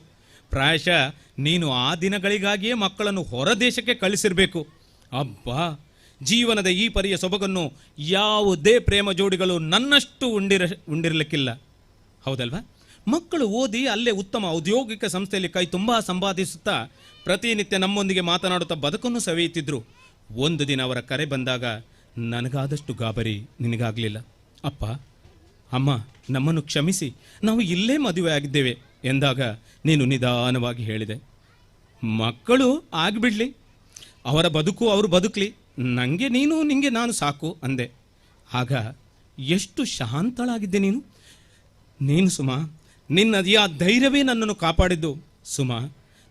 [SPEAKER 3] ಪ್ರಾಯಶಃ ನೀನು ಆ ದಿನಗಳಿಗಾಗಿಯೇ ಮಕ್ಕಳನ್ನು ಹೊರದೇಶಕ್ಕೆ ಕಳಿಸಿರಬೇಕು. ಅಬ್ಬಾ, ಜೀವನದ ಈ ಪರಿಯ ಸೊಬಗನ್ನು ಯಾವುದೇ ಪ್ರೇಮ ಜೋಡಿಗಳು ನನ್ನಷ್ಟು ಉಂಡಿರಲಿಕ್ಕಿಲ್ಲ, ಹೌದಲ್ವಾ? ಮಕ್ಕಳು ಓದಿ ಅಲ್ಲೇ ಉತ್ತಮ ಔದ್ಯೋಗಿಕ ಸಂಸ್ಥೆಯಲ್ಲಿ ಕೈ ತುಂಬ ಸಂಪಾದಿಸುತ್ತಾ ಪ್ರತಿನಿತ್ಯ ನಮ್ಮೊಂದಿಗೆ ಮಾತನಾಡುತ್ತಾ ಬದುಕನ್ನು ಸವಿಯುತ್ತಿದ್ದರು. ಒಂದು ದಿನ ಅವರ ಕರೆ ಬಂದಾಗ ನನಗಾದಷ್ಟು ಗಾಬರಿ ನಿನಗಾಗಲಿಲ್ಲ. ಅಪ್ಪ, ಅಮ್ಮ, ನಮ್ಮನ್ನು ಕ್ಷಮಿಸಿ, ನಾವು ಇಲ್ಲೇ ಮದುವೆ ಆಗಿದ್ದೇವೆ ಎಂದಾಗ ನೀನು ನಿಧಾನವಾಗಿ ಹೇಳಿದೆ, ಮಕ್ಕಳು ಆಗಿಬಿಡಲಿ, ಅವರ ಬದುಕು ಅವರು ಬದುಕಲಿ, ನನಗೆ ನೀನು, ನಿನಗೆ ನಾನು ಸಾಕು ಅಂದೆ. ಆಗ ಎಷ್ಟು ಶಾಂತಳಾಗಿದ್ದೆ ನೀನು. ನೀನು ಸುಮಾ, ನಿನ್ನ ಆ ಧೈರ್ಯವೇ ನನ್ನನ್ನು ಕಾಪಾಡಿದ್ದು. ಸುಮಾ,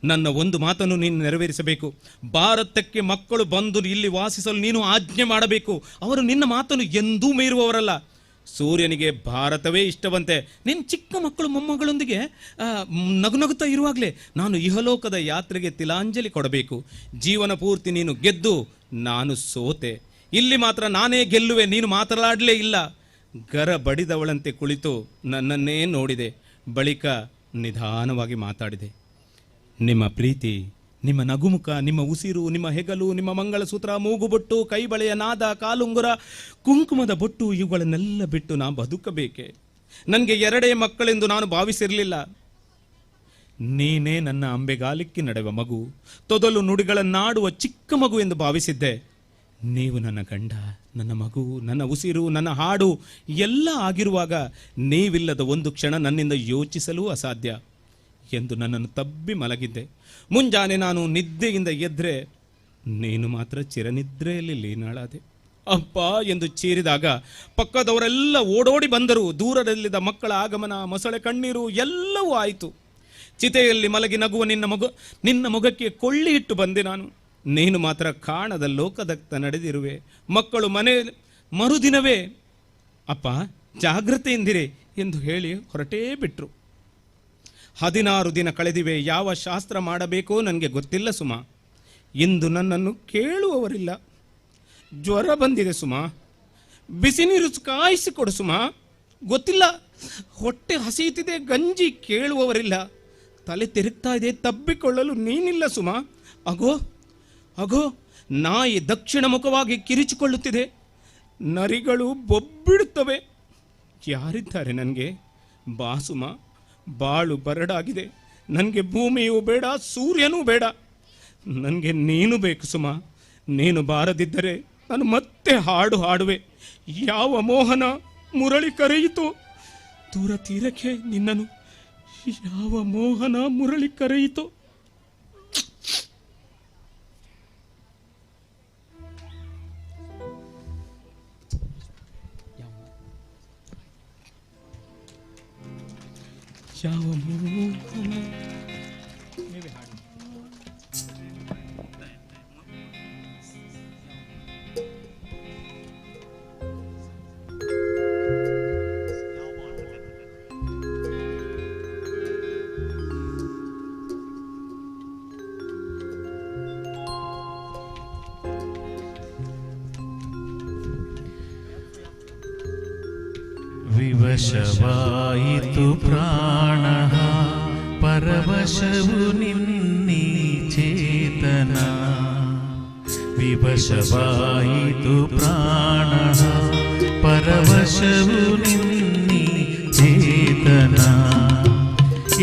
[SPEAKER 3] ನನ್ನ ಒಂದು ಮಾತನ್ನು ನೀನು ನೆರವೇರಿಸಬೇಕು. ಭಾರತಕ್ಕೆ ಮಕ್ಕಳು ಬಂದು ಇಲ್ಲಿ ವಾಸಿಸಲು ನೀನು ಆಜ್ಞೆ ಮಾಡಬೇಕು. ಅವರು ನಿನ್ನ ಮಾತನ್ನು ಎಂದೂ ಮೀರುವವರಲ್ಲ. ಸೂರ್ಯನಿಗೆ ಭಾರತವೇ ಇಷ್ಟವಂತೆ. ನಿನ್ನ ಚಿಕ್ಕ ಮಕ್ಕಳು ಮೊಮ್ಮಗಳೊಂದಿಗೆ ನಗುನಗುತ್ತಾ ಇರುವಾಗಲೇ ನಾನು ಇಹಲೋಕದ ಯಾತ್ರೆಗೆ ತಿಲಾಂಜಲಿ ಕೊಡಬೇಕು. ಜೀವನ ಪೂರ್ತಿ ನೀನು ಗೆದ್ದು ನಾನು ಸೋತೆ. ಇಲ್ಲಿ ಮಾತ್ರ ನಾನೇ ಗೆಲ್ಲುವೆ, ನೀನು ಮಾತನಾಡಲೇ ಇಲ್ಲ. ಗರ ಬಡಿದವಳಂತೆ ಕುಳಿತು ನನ್ನನ್ನೇ ನೋಡಿದೆ. ಬಳಿಕ ನಿಧಾನವಾಗಿ ಮಾತಾಡಿದೆ. ನಿಮ್ಮ ಪ್ರೀತಿ, ನಿಮ್ಮ ನಗುಮುಖ, ನಿಮ್ಮ ಉಸಿರು, ನಿಮ್ಮ ಹೆಗಲು, ನಿಮ್ಮ ಮಂಗಳಸೂತ್ರ, ಮೂಗುಬೊಟ್ಟು, ಕೈಬಳೆಯ ನಾದ, ಕಾಲುಂಗುರ, ಕುಂಕುಮದ ಬೊಟ್ಟು, ಇವುಗಳನ್ನೆಲ್ಲ ಬಿಟ್ಟು ನಾ ಬದುಕಬೇಕೆ? ನನಗೆ ಎರಡೇ ಮಕ್ಕಳೆಂದು ನಾನು ಭಾವಿಸಿರಲಿಲ್ಲ. ನೀನೇ ನನ್ನ ಅಂಬೆಗಾಲಿಕ್ಕಿ ನಡೆವ ಮಗು, ತೊದಲು ನುಡಿಗಳನ್ನಾಡುವ ಚಿಕ್ಕ ಮಗು ಎಂದು ಭಾವಿಸಿದ್ದೆ. ನೀವು ನನ್ನ ಗಂಡ, ನನ್ನ ಮಗು, ನನ್ನ ಉಸಿರು, ನನ್ನ ಹಾಡು ಎಲ್ಲ ಆಗಿರುವಾಗ ನೀವಿಲ್ಲದ ಒಂದು ಕ್ಷಣ ನನ್ನಿಂದ ಯೋಚಿಸಲೂ ಅಸಾಧ್ಯ ಎಂದು ನನ್ನನ್ನು ತಬ್ಬಿ ಮಲಗಿದ್ದೆ. ಮುಂಜಾನೆ ನಾನು ನಿದ್ದೆಯಿಂದ ಎದ್ದರೆ ನೀನು ಮಾತ್ರ ಚಿರನಿದ್ರೆಯಲ್ಲಿ ಲೀನಾಳಾದೆ. ಅಪ್ಪ ಎಂದು ಚೀರಿದಾಗ ಪಕ್ಕದವರೆಲ್ಲ ಓಡೋಡಿ ಬಂದರು. ದೂರದಲ್ಲಿದ್ದ ಮಕ್ಕಳ ಆಗಮನ, ಮೊಸಳೆ ಕಣ್ಣೀರು ಎಲ್ಲವೂ ಆಯಿತು. ಚಿತೆಯಲ್ಲಿ ಮಲಗಿ ನಗುವ ನಿನ್ನ ಮುಖಕ್ಕೆ ಕೊಳ್ಳಿ ಇಟ್ಟು ಬಂದೆ ನಾನು. ನೀನು ಮಾತ್ರ ಕಾಣದ ಲೋಕದತ್ತ ನಡೆದಿರುವೆ. ಮಕ್ಕಳು ಮನೆ ಮರುದಿನವೇ ಅಪ್ಪ ಜಾಗ್ರತೆಯಿಂದಿರಿ ಎಂದು ಹೇಳಿ ಹೊರಟೇ ಬಿಟ್ರು. 16 ದಿನ ಕಳೆದಿವೆ. ಯಾವ ಶಾಸ್ತ್ರ ಮಾಡಬೇಕೋ ನನಗೆ ಗೊತ್ತಿಲ್ಲ ಸುಮಾ. ಇಂದು ನನ್ನನ್ನು ಕೇಳುವವರಿಲ್ಲ. ಜ್ವರ ಬಂದಿದೆ ಸುಮಾ, ಬಿಸಿ ನೀರು ಕಾಯಿಸಿಕೊಡು ಸುಮಾ. ಗೊತ್ತಿಲ್ಲ, ಹೊಟ್ಟೆ ಹಸಿಯುತ್ತಿದೆ, ಗಂಜಿ ಕೇಳುವವರಿಲ್ಲ. ತಲೆ ತಿರುಗ್ತಾ ಇದೆ, ತಬ್ಬಿಕೊಳ್ಳಲು ನೀನಿಲ್ಲ ಸುಮಾ. ಅಗೋ ಅಗೋ, ನಾಯಿ ದಕ್ಷಿಣ ಮುಖವಾಗಿ ಕಿರಿಚಿಕೊಳ್ಳುತ್ತಿದೆ, ನರಿಗಳು ಬೊಬ್ಬಿಡುತ್ತವೆ. ಯಾರಿದ್ದಾರೆ ನನಗೆ? ಬಾ ಸುಮಾ, ಬಾಳು ಬರಡಾಗಿದೆ. ನನಗೆ ಭೂಮಿಯೂ ಬೇಡ, ಸೂರ್ಯನೂ ಬೇಡ, ನನಗೆ ನೀನು ಬೇಕು ಸುಮಾ. ನೀನು ಬಾರದಿದ್ದರೆ ನಾನು ಮತ್ತೆ ಹಾಡು ಹಾಡುವೆ. ಯಾವ ಮೋಹನ ಮುರಳಿ ಕರೆಯಿತು ದೂರ ತೀರಕ್ಕೆ ನಿನ್ನನು, ಯಾವ ಮೋಹನ ಮುರಳಿ ಕರೆಯಿತು. ಯಾವ ಮೋಹನ.
[SPEAKER 12] ವಿವಶವಾಯಿತು ಪ್ರಾಣ ಪರವಶವು ನಿನ್ನೀ ಚೇತನ. ವಿವಶವಾಯಿತು ಪ್ರಾಣ ಪರವಶವು ನಿನ್ನೀ ಚೇತನ.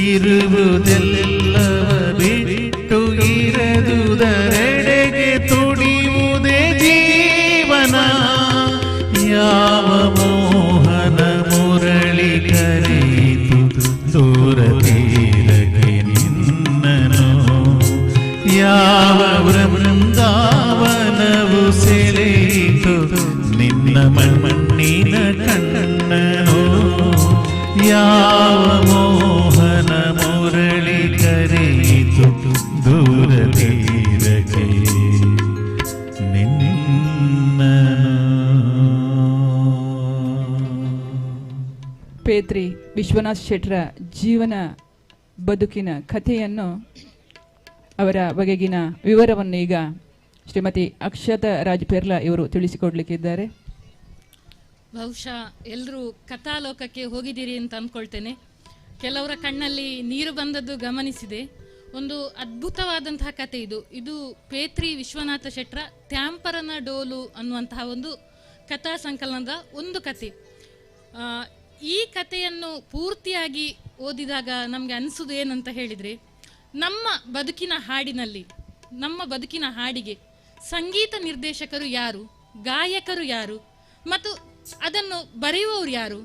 [SPEAKER 12] ಇರುವುದೆಲ್ಲವ ಬಿಟ್ಟು ಇರದುದರೆಡೆಗೆ ತುಡಿಯುವುದೇ ಜೀವನ. ಯಾವ ಮೋಹನ ಮುರಳಿ ಕರೆಯಿತು ದೂರ ತೀರಕ್ಕೆ ನಿನ್ನನು. ಯಾವ ವೃಂದಾವನವು ಸೆಳೆಯಿತು ನಿನ್ನ ಮಣ್ಣಿನ ಕಣ್ಣನು. ಯಾವ ಮೋಹನ ಮುರಳಿ ಕರೆಯಿತು ದೂರ ತೀರಕ್ಕೆ ನಿನ್ನನು.
[SPEAKER 1] ಪೇತ್ರಿ ವಿಶ್ವನಾಥ್ ಶೆಟ್ಟರ ಜೀವನ ಬದುಕಿನ ಕಥೆಯನ್ನು, ಅವರ ಬಗೆಗಿನ ವಿವರವನ್ನು ಈಗ ಶ್ರೀಮತಿ ಅಕ್ಷತಾ ರಾಜ್ ಪೆರ್ಲಾ ಇವರು ತಿಳಿಸಿಕೊಡ್ಲಿಕ್ಕಿದ್ದಾರೆ.
[SPEAKER 7] ಬಹುಶಃ ಎಲ್ಲರೂ ಕಥಾಲೋಕಕ್ಕೆ ಹೋಗಿದ್ದೀರಿ ಅಂತ ಅಂದ್ಕೊಳ್ತೇನೆ. ಕೆಲವರ ಕಣ್ಣಲ್ಲಿ ನೀರು ಬಂದದ್ದು ಗಮನಿಸಿದೆ. ಒಂದು ಅದ್ಭುತವಾದಂತಹ ಕಥೆ ಇದು. ಇದು ಪೇತ್ರಿ ವಿಶ್ವನಾಥ ಶೆಟ್ಟರ ತ್ಯಾಂಪರನ ಡೋಲು ಅನ್ನುವಂತಹ ಒಂದು ಕಥಾ ಸಂಕಲನದ ಒಂದು ಕಥೆ. ಈ ಕಥೆಯನ್ನು ಪೂರ್ತಿಯಾಗಿ ಓದಿದಾಗ ನಮಗೆ ಅನಿಸೋದು ಏನಂತ ಹೇಳಿದರೆ, ನಮ್ಮ ಬದುಕಿನ ಹಾಡಿನಲ್ಲಿ, ನಮ್ಮ ಬದುಕಿನ ಹಾಡಿಗೆ ಸಂಗೀತ ನಿರ್ದೇಶಕರು ಯಾರು, ಗಾಯಕರು ಯಾರು ಮತ್ತು ಅದನ್ನು ಬರೆಯುವವರು ಯಾರು,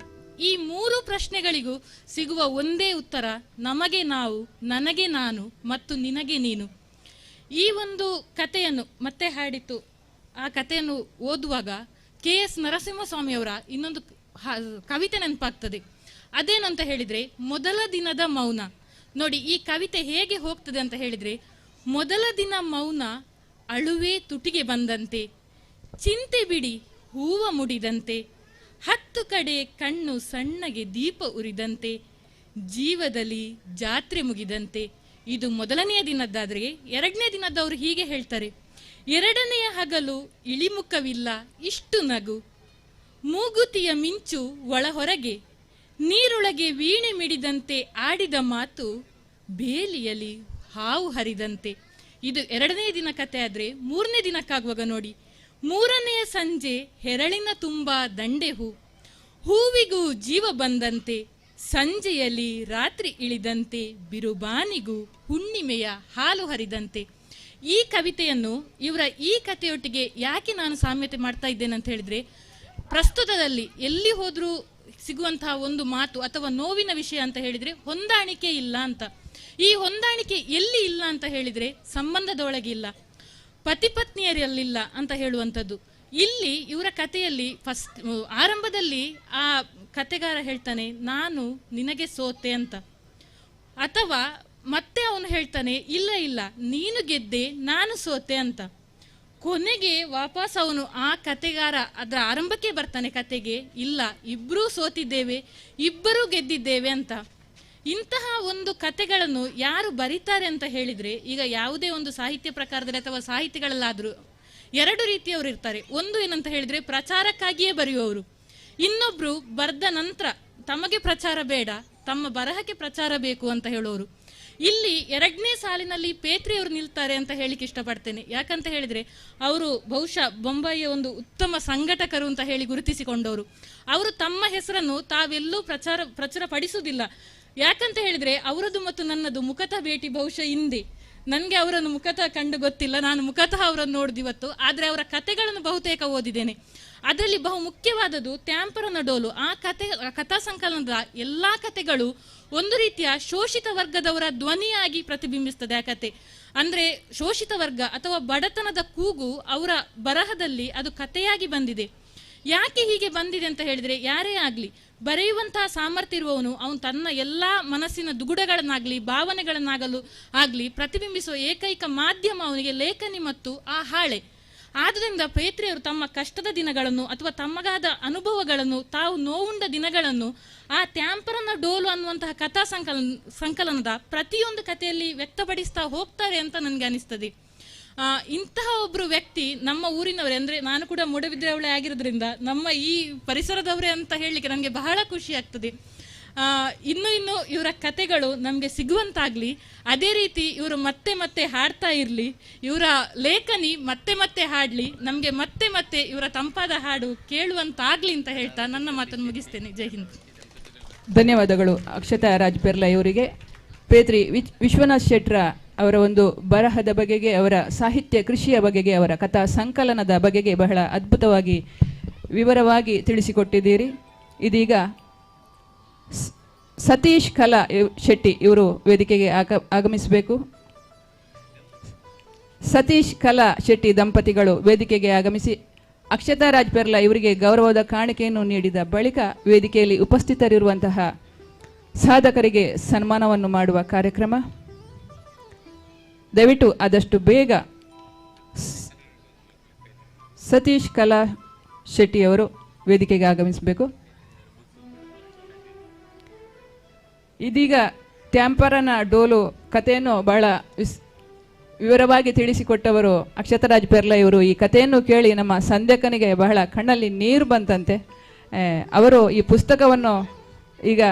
[SPEAKER 7] ಈ ಮೂರು ಪ್ರಶ್ನೆಗಳಿಗೂ ಸಿಗುವ ಒಂದೇ ಉತ್ತರ ನಮಗೆ ನಾವು, ನನಗೆ ನಾನು ಮತ್ತು ನಿನಗೆ ನೀನು. ಈ ಒಂದು ಕಥೆಯನ್ನು ಮತ್ತೆ ಹಾಡಿತ್ತು. ಆ ಕಥೆಯನ್ನು ಓದುವಾಗ ಕೆ ಎಸ್ ನರಸಿಂಹಸ್ವಾಮಿಯವರ ಇನ್ನೊಂದು ಕವಿತೆ ನೆನಪಾಗ್ತದೆ. ಅದೇನಂತ ಹೇಳಿದರೆ ಮೊದಲ ದಿನದ ಮೌನ. ನೋಡಿ, ಈ ಕವಿತೆ ಹೇಗೆ ಹೋಗ್ತದೆ ಅಂತ ಹೇಳಿದರೆ, ಮೊದಲ ದಿನ ಮೌನ ಅಳುವೇ ತುಟಿಗೆ ಬಂದಂತೆ, ಚಿಂತೆ ಬಿಡಿ ಹೂವ ಮುಡಿದಂತೆ, 10 ಕಡೆ ಕಣ್ಣು ಸಣ್ಣಗೆ ದೀಪ ಉರಿದಂತೆ, ಜೀವದಲ್ಲಿ ಜಾತ್ರೆ ಮುಗಿದಂತೆ. ಇದು ಮೊದಲನೆಯ ದಿನದ್ದಾದರೆ, ಎರಡನೇ ದಿನದವರು ಹೀಗೆ ಹೇಳ್ತಾರೆ, ಎರಡನೆಯ ಹಗಲು ಇಳಿಮುಖವಿಲ್ಲ ಇಷ್ಟು ನಗು, ಮೂಗುತಿಯ ಮಿಂಚು ಒಳಹೊರಗೆ, ನೀರೊಳಗೆ ವೀಣೆ ಮಿಡಿದಂತೆ ಆಡಿದ ಮಾತು ಬೇಲಿಯಲ್ಲಿ ಹಾವು ಹರಿದಂತೆ. ಇದು ಎರಡನೇ ದಿನ ಕತೆ ಆದರೆ, ಮೂರನೇ ದಿನಕ್ಕಾಗುವಾಗ ನೋಡಿ, ಮೂರನೆಯ ಸಂಜೆ ಹೆರಳಿನ ತುಂಬ ದಂಡೆ ಹೂ, ಹೂವಿಗೂ ಜೀವ ಬಂದಂತೆ, ಸಂಜೆಯಲ್ಲಿ ರಾತ್ರಿ ಇಳಿದಂತೆ, ಬಿರುಬಾನಿಗೂ ಹುಣ್ಣಿಮೆಯ ಹಾಲು ಹರಿದಂತೆ. ಈ ಕವಿತೆಯನ್ನು ಇವರ ಈ ಕಥೆಯೊಟ್ಟಿಗೆ ಯಾಕೆ ನಾನು ಸಾಮ್ಯತೆ ಮಾಡ್ತಾ ಇದ್ದೇನೆ ಅಂತ ಹೇಳಿದರೆ, ಪ್ರಸ್ತುತದಲ್ಲಿ ಎಲ್ಲಿ ಹೋದರೂ ಸಿಗುವಂತಹ ಒಂದು ಮಾತು ಅಥವಾ ನೋವಿನ ವಿಷಯ ಅಂತ ಹೇಳಿದರೆ ಹೊಂದಾಣಿಕೆ ಇಲ್ಲ ಅಂತ. ಈ ಹೊಂದಾಣಿಕೆ ಎಲ್ಲಿ ಇಲ್ಲ ಅಂತ ಹೇಳಿದರೆ ಸಂಬಂಧದೊಳಗಿಲ್ಲ, ಪತಿ ಪತ್ನಿಯರಲ್ಲಿಲ್ಲ ಅಂತ ಹೇಳುವಂಥದ್ದು. ಇಲ್ಲಿ ಇವರ ಕಥೆಯಲ್ಲಿ ಫಸ್ಟ್ ಆರಂಭದಲ್ಲಿ ಆ ಕತೆಗಾರ ಹೇಳ್ತಾನೆ, ನಾನು ನಿನಗೆ ಸೋತೆ ಅಂತ. ಅಥವಾ ಮತ್ತೆ ಅವನು ಹೇಳ್ತಾನೆ, ಇಲ್ಲ ಇಲ್ಲ ನೀನು ಗೆದ್ದೆ ನಾನು ಸೋತೆ ಅಂತ. ಕೊನೆಗೆ ವಾಪಸ್ ಅವನು ಆ ಕತೆಗಾರ ಅದರ ಆರಂಭಕ್ಕೆ ಬರ್ತಾನೆ ಕತೆಗೆ, ಇಲ್ಲ ಇಬ್ಬರೂ ಸೋತಿದ್ದೇವೆ ಇಬ್ಬರೂ ಗೆದ್ದಿದ್ದೇವೆ ಅಂತ. ಇಂತಹ ಒಂದು ಕತೆಗಳನ್ನು ಯಾರು ಬರೀತಾರೆ ಅಂತ ಹೇಳಿದರೆ, ಈಗ ಯಾವುದೇ ಒಂದು ಸಾಹಿತ್ಯ ಪ್ರಕಾರದಲ್ಲಿ ಅಥವಾ ಸಾಹಿತಿಗಳಲ್ಲಾದರೂ ಎರಡು ರೀತಿಯವರು ಇರ್ತಾರೆ. ಒಂದು ಏನಂತ ಹೇಳಿದರೆ ಪ್ರಚಾರಕ್ಕಾಗಿಯೇ ಬರೆಯುವವರು, ಇನ್ನೊಬ್ಬರು ಬರೆದ ನಂತರ ತಮಗೆ ಪ್ರಚಾರ ಬೇಡ, ತಮ್ಮ ಬರಹಕ್ಕೆ ಪ್ರಚಾರ ಬೇಕು ಅಂತ ಹೇಳೋರು. ಇಲ್ಲಿ ಎರಡನೇ ಸಾಲಿನಲ್ಲಿ ಪೇತ್ರಿಯವರು ನಿಲ್ತಾರೆ ಅಂತ ಹೇಳಿಕ್ಕೆ ಇಷ್ಟಪಡ್ತೇನೆ. ಯಾಕಂತ ಹೇಳಿದರೆ ಅವರು ಬಹುಶಃ ಬೊಂಬಾಯಿಯ ಒಂದು ಉತ್ತಮ ಸಂಘಟಕರು ಅಂತ ಹೇಳಿ ಗುರುತಿಸಿಕೊಂಡವರು. ಅವರು ತಮ್ಮ ಹೆಸರನ್ನು ತಾವೆಲ್ಲೂ ಪ್ರಚುರಪಡಿಸುವುದಿಲ್ಲ. ಯಾಕಂತ ಹೇಳಿದರೆ ಅವರದ್ದು ಮತ್ತು ನನ್ನದು ಮುಖತಃ ಭೇಟಿ ಬಹುಶಃ ಹಿಂದೆ, ನನಗೆ ಅವರನ್ನು ಮುಖತಃ ಕಂಡು ಗೊತ್ತಿಲ್ಲ, ನಾನು ಮುಖತಃ ಅವರನ್ನು ನೋಡಿದಿವತ್ತು, ಆದರೆ ಅವರ ಕತೆಗಳನ್ನು ಬಹುತೇಕ ಓದಿದ್ದೇನೆ. ಅದರಲ್ಲಿ ಬಹು ಮುಖ್ಯವಾದದ್ದು ತ್ಯಾಂಪರನ ಡೋಲು. ಆ ಕತೆ ಕಥಾ ಸಂಕಲನದ ಎಲ್ಲ ಕತೆಗಳು ಒಂದು ರೀತಿಯ ಶೋಷಿತ ವರ್ಗದವರ ಧ್ವನಿಯಾಗಿ ಪ್ರತಿಬಿಂಬಿಸ್ತದೆ ಆ ಕತೆ. ಅಂದರೆ ಶೋಷಿತ ವರ್ಗ ಅಥವಾ ಬಡತನದ ಕೂಗು ಅವರ ಬರಹದಲ್ಲಿ ಅದು ಕತೆಯಾಗಿ ಬಂದಿದೆ. ಯಾಕೆ ಹೀಗೆ ಬಂದಿದೆ ಅಂತ ಹೇಳಿದರೆ, ಯಾರೇ ಆಗಲಿ ಬರೆಯುವಂತಹ ಸಾಮರ್ಥ್ಯ ಇರುವವನು ಅವನು ತನ್ನ ಎಲ್ಲ ಮನಸ್ಸಿನ ದುಗುಡಗಳನ್ನಾಗಲಿ ಭಾವನೆಗಳನ್ನಾಗಲು ಆಗಲಿ ಪ್ರತಿಬಿಂಬಿಸುವ ಏಕೈಕ ಮಾಧ್ಯಮ ಅವನಿಗೆ ಲೇಖನಿ ಮತ್ತು ಆ ಹಾಳೆ. ಆದ್ದರಿಂದ ಪೇತ್ರಿಯವರು ತಮ್ಮ ಕಷ್ಟದ ದಿನಗಳನ್ನು ಅಥವಾ ತಮಗಾದ ಅನುಭವಗಳನ್ನು, ತಾವು ನೋವುಂಡ ದಿನಗಳನ್ನು ಆ ತ್ಯಾಂಪರನ ಡೋಲು ಅನ್ನುವಂತಹ ಕಥಾ ಸಂಕಲನದ ಪ್ರತಿಯೊಂದು ಕಥೆಯಲ್ಲಿ ವ್ಯಕ್ತಪಡಿಸ್ತಾ ಹೋಗ್ತಾರೆ ಅಂತ ನನಗೆ ಅನಿಸ್ತದೆ. ಇಂತಹ ಒಬ್ಬರು ವ್ಯಕ್ತಿ ನಮ್ಮ ಊರಿನವರೇ, ಅಂದರೆ ನಾನು ಕೂಡ ಮೂಡಬಿದ್ರೆಯವಳೇ ಆಗಿರೋದ್ರಿಂದ ನಮ್ಮ ಈ ಪರಿಸರದವರೇ ಅಂತ ಹೇಳಲಿಕ್ಕೆ ನನಗೆ ಬಹಳ ಖುಷಿ ಆಗ್ತದೆ. ಇನ್ನು ಇನ್ನು ಇವರ ಕತೆಗಳು ನಮಗೆ ಸಿಗುವಂತಾಗಲಿ, ಅದೇ ರೀತಿ ಇವರು ಮತ್ತೆ ಮತ್ತೆ ಹಾಡ್ತಾ ಇರಲಿ, ಇವರ ಲೇಖನಿ ಮತ್ತೆ ಮತ್ತೆ ಹಾಡಲಿ, ನಮಗೆ ಮತ್ತೆ ಮತ್ತೆ ಇವರ ತಂಪಾದ ಹಾಡು ಕೇಳುವಂತಾಗಲಿ ಅಂತ ಹೇಳ್ತಾ ನನ್ನ ಮಾತನ್ನು ಮುಗಿಸ್ತೇನೆ. ಜೈ ಹಿಂದ್.
[SPEAKER 1] ಧನ್ಯವಾದಗಳು ಅಕ್ಷತಾ ರಾಜ್ ಪೆರ್ಲಾ ಇವರಿಗೆ. ಪೇತ್ರಿ ವಿಶ್ವನಾಥ್ ಶೆಟ್ರ ಅವರ ಒಂದು ಬರಹದ ಬಗೆಗೆ, ಅವರ ಸಾಹಿತ್ಯ ಕೃಷಿಯ ಬಗೆಗೆ, ಅವರ ಕಥಾ ಸಂಕಲನದ ಬಗೆಗೆ ಬಹಳ ಅದ್ಭುತವಾಗಿ ವಿವರವಾಗಿ ತಿಳಿಸಿಕೊಟ್ಟಿದ್ದೀರಿ. ಇದೀಗ ಸತೀಶ್ ಕಲಾ ಶೆಟ್ಟಿ ಇವರು ವೇದಿಕೆಗೆ ಆಗಮಿಸಬೇಕು. ಸತೀಶ್ ಕಲಾ ಶೆಟ್ಟಿ ದಂಪತಿಗಳು ವೇದಿಕೆಗೆ ಆಗಮಿಸಿ ಅಕ್ಷತಾ ರಾಜ್ ಪೆರ್ಲಾ ಇವರಿಗೆ ಗೌರವದ ಕಾಣಿಕೆಯನ್ನು ನೀಡಿದ ಬಳಿಕ ವೇದಿಕೆಯಲ್ಲಿ ಉಪಸ್ಥಿತರಿರುವಂತಹ ಸಾಧಕರಿಗೆ ಸನ್ಮಾನವನ್ನು ಮಾಡುವ ಕಾರ್ಯಕ್ರಮ. ದಯವಿಟ್ಟು ಆದಷ್ಟು ಬೇಗ ಸತೀಶ್ ಕಲಾ ಶೆಟ್ಟಿಯವರು ವೇದಿಕೆಗೆ ಆಗಮಿಸಬೇಕು. ಇದೀಗ ತ್ಯಾಂಪರನ ಡೋಲು ಕಥೆಯನ್ನು ಬಹಳ ವಿವರವಾಗಿ ತಿಳಿಸಿಕೊಟ್ಟವರು ಅಕ್ಷತರಾಜ್ ಪೆರ್ಲಾ ಇವರು. ಈ ಕಥೆಯನ್ನು ಕೇಳಿ ನಮ್ಮ ಸಂಧ್ಯಕನಿಗೆ ಬಹಳ ಕಣ್ಣಲ್ಲಿ ನೀರು ಬಂತಂತೆ. ಅವರು ಈ ಪುಸ್ತಕವನ್ನು ಈಗ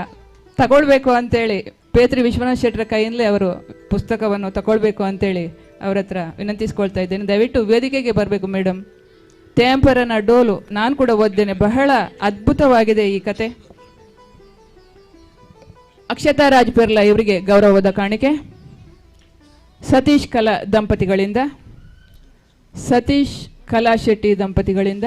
[SPEAKER 1] ತಗೊಳ್ಬೇಕು ಅಂತೇಳಿ ಪೇತ್ರಿ ವಿಶ್ವನಾಥ್ ಶೆಟ್ಟರ ಕೈಯಿಂದಲೇ ಅವರು ಪುಸ್ತಕವನ್ನು ತಗೊಳ್ಬೇಕು ಅಂತೇಳಿ ಅವರ ಹತ್ರ ವಿನಂತಿಸ್ಕೊಳ್ತಾ ಇದ್ದೇನೆ. ದಯವಿಟ್ಟು ವೇದಿಕೆಗೆ ಬರಬೇಕು ಮೇಡಮ್. ತ್ಯಾಂಪರನ ಡೋಲು ನಾನು ಕೂಡ ಓದ್ದೇನೆ, ಬಹಳ ಅದ್ಭುತವಾಗಿದೆ ಈ ಕತೆ. ಅಕ್ಷತಾ ರಾಜ್ ಪೆರ್ಲಾ ಇವರಿಗೆ ಗೌರವದ ಕಾಣಿಕೆ ಸತೀಶ್ ಕಲಾ ದಂಪತಿಗಳಿಂದ, ಸತೀಶ್ ಕಲಾ ಶೆಟ್ಟಿ ದಂಪತಿಗಳಿಂದ.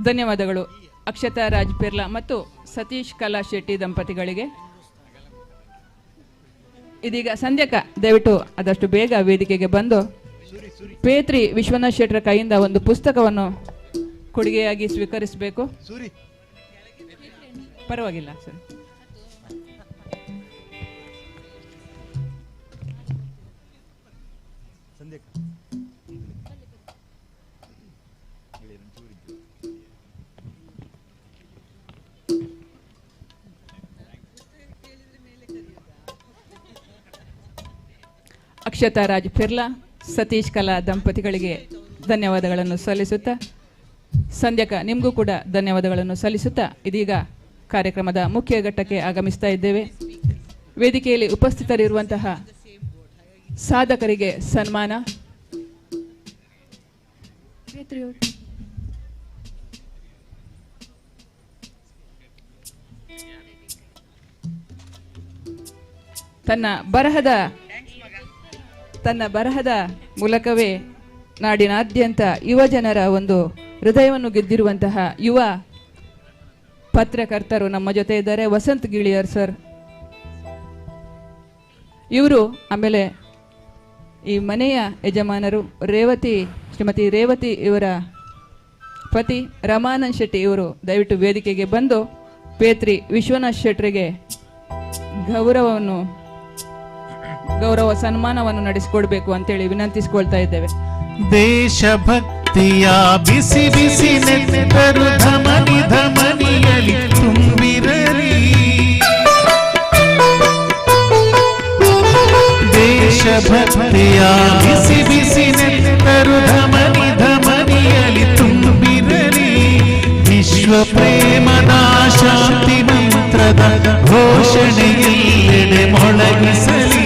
[SPEAKER 1] ಧನ್ಯವಾದಗಳು ಅಕ್ಷತಾ ರಾಜ್ ಪೆರ್ಲಾ ಮತ್ತು ಸತೀಶ್ ಕಲಾ ಶೆಟ್ಟಿ ದಂಪತಿಗಳಿಗೆ. ಇದೀಗ ಸಂಧ್ಯಕ ದಯವಿಟ್ಟು ಆದಷ್ಟು ಬೇಗ ವೇದಿಕೆಗೆ ಬಂದು ಪೇತ್ರಿ ವಿಶ್ವನಾಥ್ ಶೆಟ್ಟರ ಕೈಯಿಂದ ಒಂದು ಪುಸ್ತಕವನ್ನು ಕೊಡುಗೆಯಾಗಿ ಸ್ವೀಕರಿಸಬೇಕು. ಪರವಾಗಿಲ್ಲ ಸರ್. ಅಕ್ಷತಾ ರಾಜ್ ಪಿರ್ಲಾ, ಸತೀಶ್ ಕಲಾ ದಂಪತಿಗಳಿಗೆ ಧನ್ಯವಾದಗಳನ್ನು ಸಲ್ಲಿಸುತ್ತಾ, ಸಂಧ್ಯಕ ನಿಮಗೂ ಕೂಡ ಧನ್ಯವಾದಗಳನ್ನು ಸಲ್ಲಿಸುತ್ತಾ ಇದೀಗ ಕಾರ್ಯಕ್ರಮದ ಮುಖ್ಯ ಘಟ್ಟಕ್ಕೆ ಆಗಮಿಸ್ತಾ ಇದ್ದೇವೆ. ವೇದಿಕೆಯಲ್ಲಿ ಉಪಸ್ಥಿತರಿರುವಂತಹ ಸಾಧಕರಿಗೆ ಸನ್ಮಾನ. ತನ್ನ ಬರಹದ ಮೂಲಕವೇ ನಾಡಿನಾದ್ಯಂತ ಯುವ ಜನರ ಒಂದು ಹೃದಯವನ್ನು ಗೆದ್ದಿರುವಂತಹ ಯುವ ಪತ್ರಕರ್ತರು ನಮ್ಮ ಜೊತೆ ಇದ್ದಾರೆ. ವಸಂತ್ ಗಿಳಿಯರ್ ಸರ್ ಇವರು, ಆಮೇಲೆ ಈ ಮನೆಯ ಯಜಮಾನರು ರೇವತಿ, ಶ್ರೀಮತಿ ರೇವತಿ ಇವರ ಪತಿ ರಮಾನಂದ್ ಶೆಟ್ಟಿ ಇವರು ದಯವಿಟ್ಟು ವೇದಿಕೆಗೆ ಬಂದು ಪೇತ್ರಿ ವಿಶ್ವನಾಥ್ ಶೆಟ್ಟರಿಗೆ ಗೌರವ ಸನ್ಮಾನವನ್ನು ನಡೆಸಿಕೊಡ್ಬೇಕು ಅಂತೇಳಿ ವಿನಂತಿಸಿಕೊಳ್ತಾ ಇದ್ದೇವೆ.
[SPEAKER 12] ದೇಶಭಕ್ತಿಯ ಬಿಸಿ ಬಿಸಿ ನೆತ್ತರು ಧಮನಿ ಧಮನಿಯಲಿ ತುಂಬಿರಲಿ, ದೇಶಭಕ್ತಿಯ ಬಿಸಿ ಬಿಸಿ ನೆತ್ತರು ಧಮನಿ ಧಮನಿಯಲಿ ತುಂಬಿರಲಿ, ವಿಶ್ವ ಪ್ರೇಮದ ಶಾಂತಿ ಮಂತ್ರದ ಘೋಷಣೆಯೆಲ್ಲೆಡೆ ಮೊಳಗಿಸಲಿ,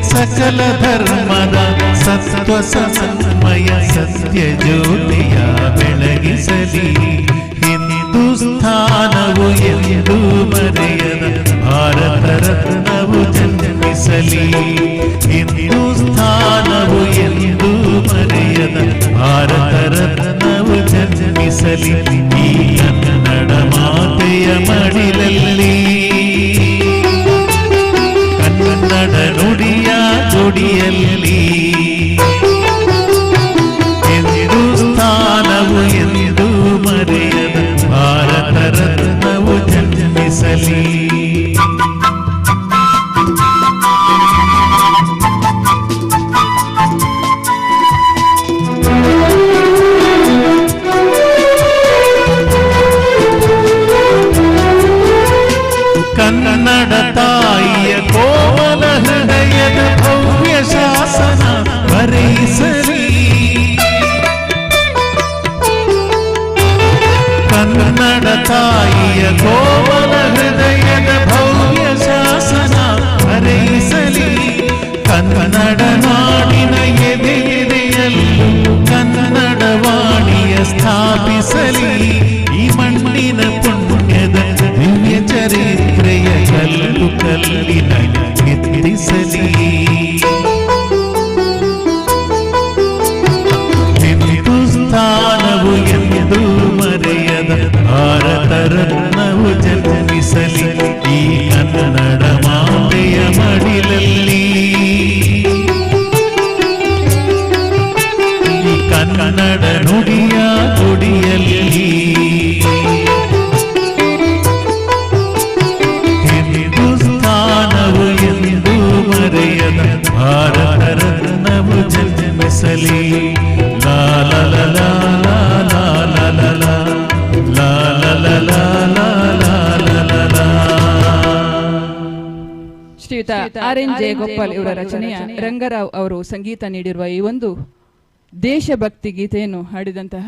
[SPEAKER 12] ಸಕಲ ಧರ್ಮದ ಸತ್ವ ಸಮನ್ವಯ ಸತ್ಯ ಜ್ಯೋತಿಯ ಬೆಳಗಿಸಲಿ, ಹಿಂದೂಸ್ಥಾನವು ಎಂದು ಮರೆಯದ ಭಾರತ ರತ್ನವು ಜನ್ಮಿಸಲಿ, ಹಿಂದೂಸ್ಥಾನವು ಎಂದು ಮರೆಯದ ಭಾರತ ರತ್ನವು ಜನ್ಮಿಸಲಿ, ಈ ಕನ್ನಡ ಮಾತೆಯ ಮಡಿಲಲ್ಲಿ, ಕನ್ನಡ ನುಡಿಯ ಗುಡಿಯಲ್ಲಿ, ಹಿಂದೂಸ್ಥಾನವು ಎಂದು ಮರೆಯದ ಭಾರತ ರತ್ನವು ಜನ್ಮಿಸಲಿ. ಕನ್ನಡ ತಾಯಿಯ ಕೋಮಲ ಹೃದಯದ ಭವ್ಯ ಶಾಸನ ಬರೆಯಿಸಲಿ, ಕನ್ನಡ ತಾಯಿಯ ಕೋಮಲ ಹೃದಯದ ಭವ್ಯ ಶಾಸನ ಬರೆಯಿಸಲಿ, ಕನ್ನಡ ನಾಡಿನ ಎದೆ ಎದೆಯಲ್ಲೂ ಕನ್ನಡ ವಾಣಿಯ ಸ್ಥಾಪಿಸಲಿ, ಈ ಮಣ್ಣಿನ ಪುಣ್ಯದ ದಿವ್ಯ ಚರಿತ್ರೆಯ ಕಲ್ಲು ಕಲ್ಲಿನ ಕೆತ್ತಿಸಲಿ, ಹಿಂದೂಸ್ಥಾನವು ಎಂದು ಮರೆಯದ ಭಾರತ ರತ್ನವು ಜನ್ಮಿಸಲಿ, ಈ ಕನ್ನಡ ಮಾತೆಯ ಮಡಿಲಲ್ಲಿ, ಈ ಕನ್ನಡ ನುಡಿಯ ಗುಡಿಯಲ್ಲಿ, ಹಿಂದೂಸ್ಥಾನವು ಎಂದು ಮರೆಯದ ಭಾರತ ರತ್ನವು ಜನ್ಮಿಸಲಿ. ಲಾ ಲಾ ಲಾ ಲಾ ಲಾ ಲಾ ಲಾ ಲಾ ಲಾ ಲಾ ಲಾ ಲಾ ಲಾ ಲಾ ಲಾ.
[SPEAKER 1] ಶ್ರೀಯುತ ಆರ್ ಎನ್ ಜಯಗೋಪಾಲ್ ಇವರ ರಚನೆಯ ರಂಗರಾವ್ ಅವರು ಸಂಗೀತ ನೀಡಿರುವ ಈ ಒಂದು ದೇಶಭಕ್ತಿ ಗೀತೆಯನ್ನು ಹಾಡಿದಂತಹ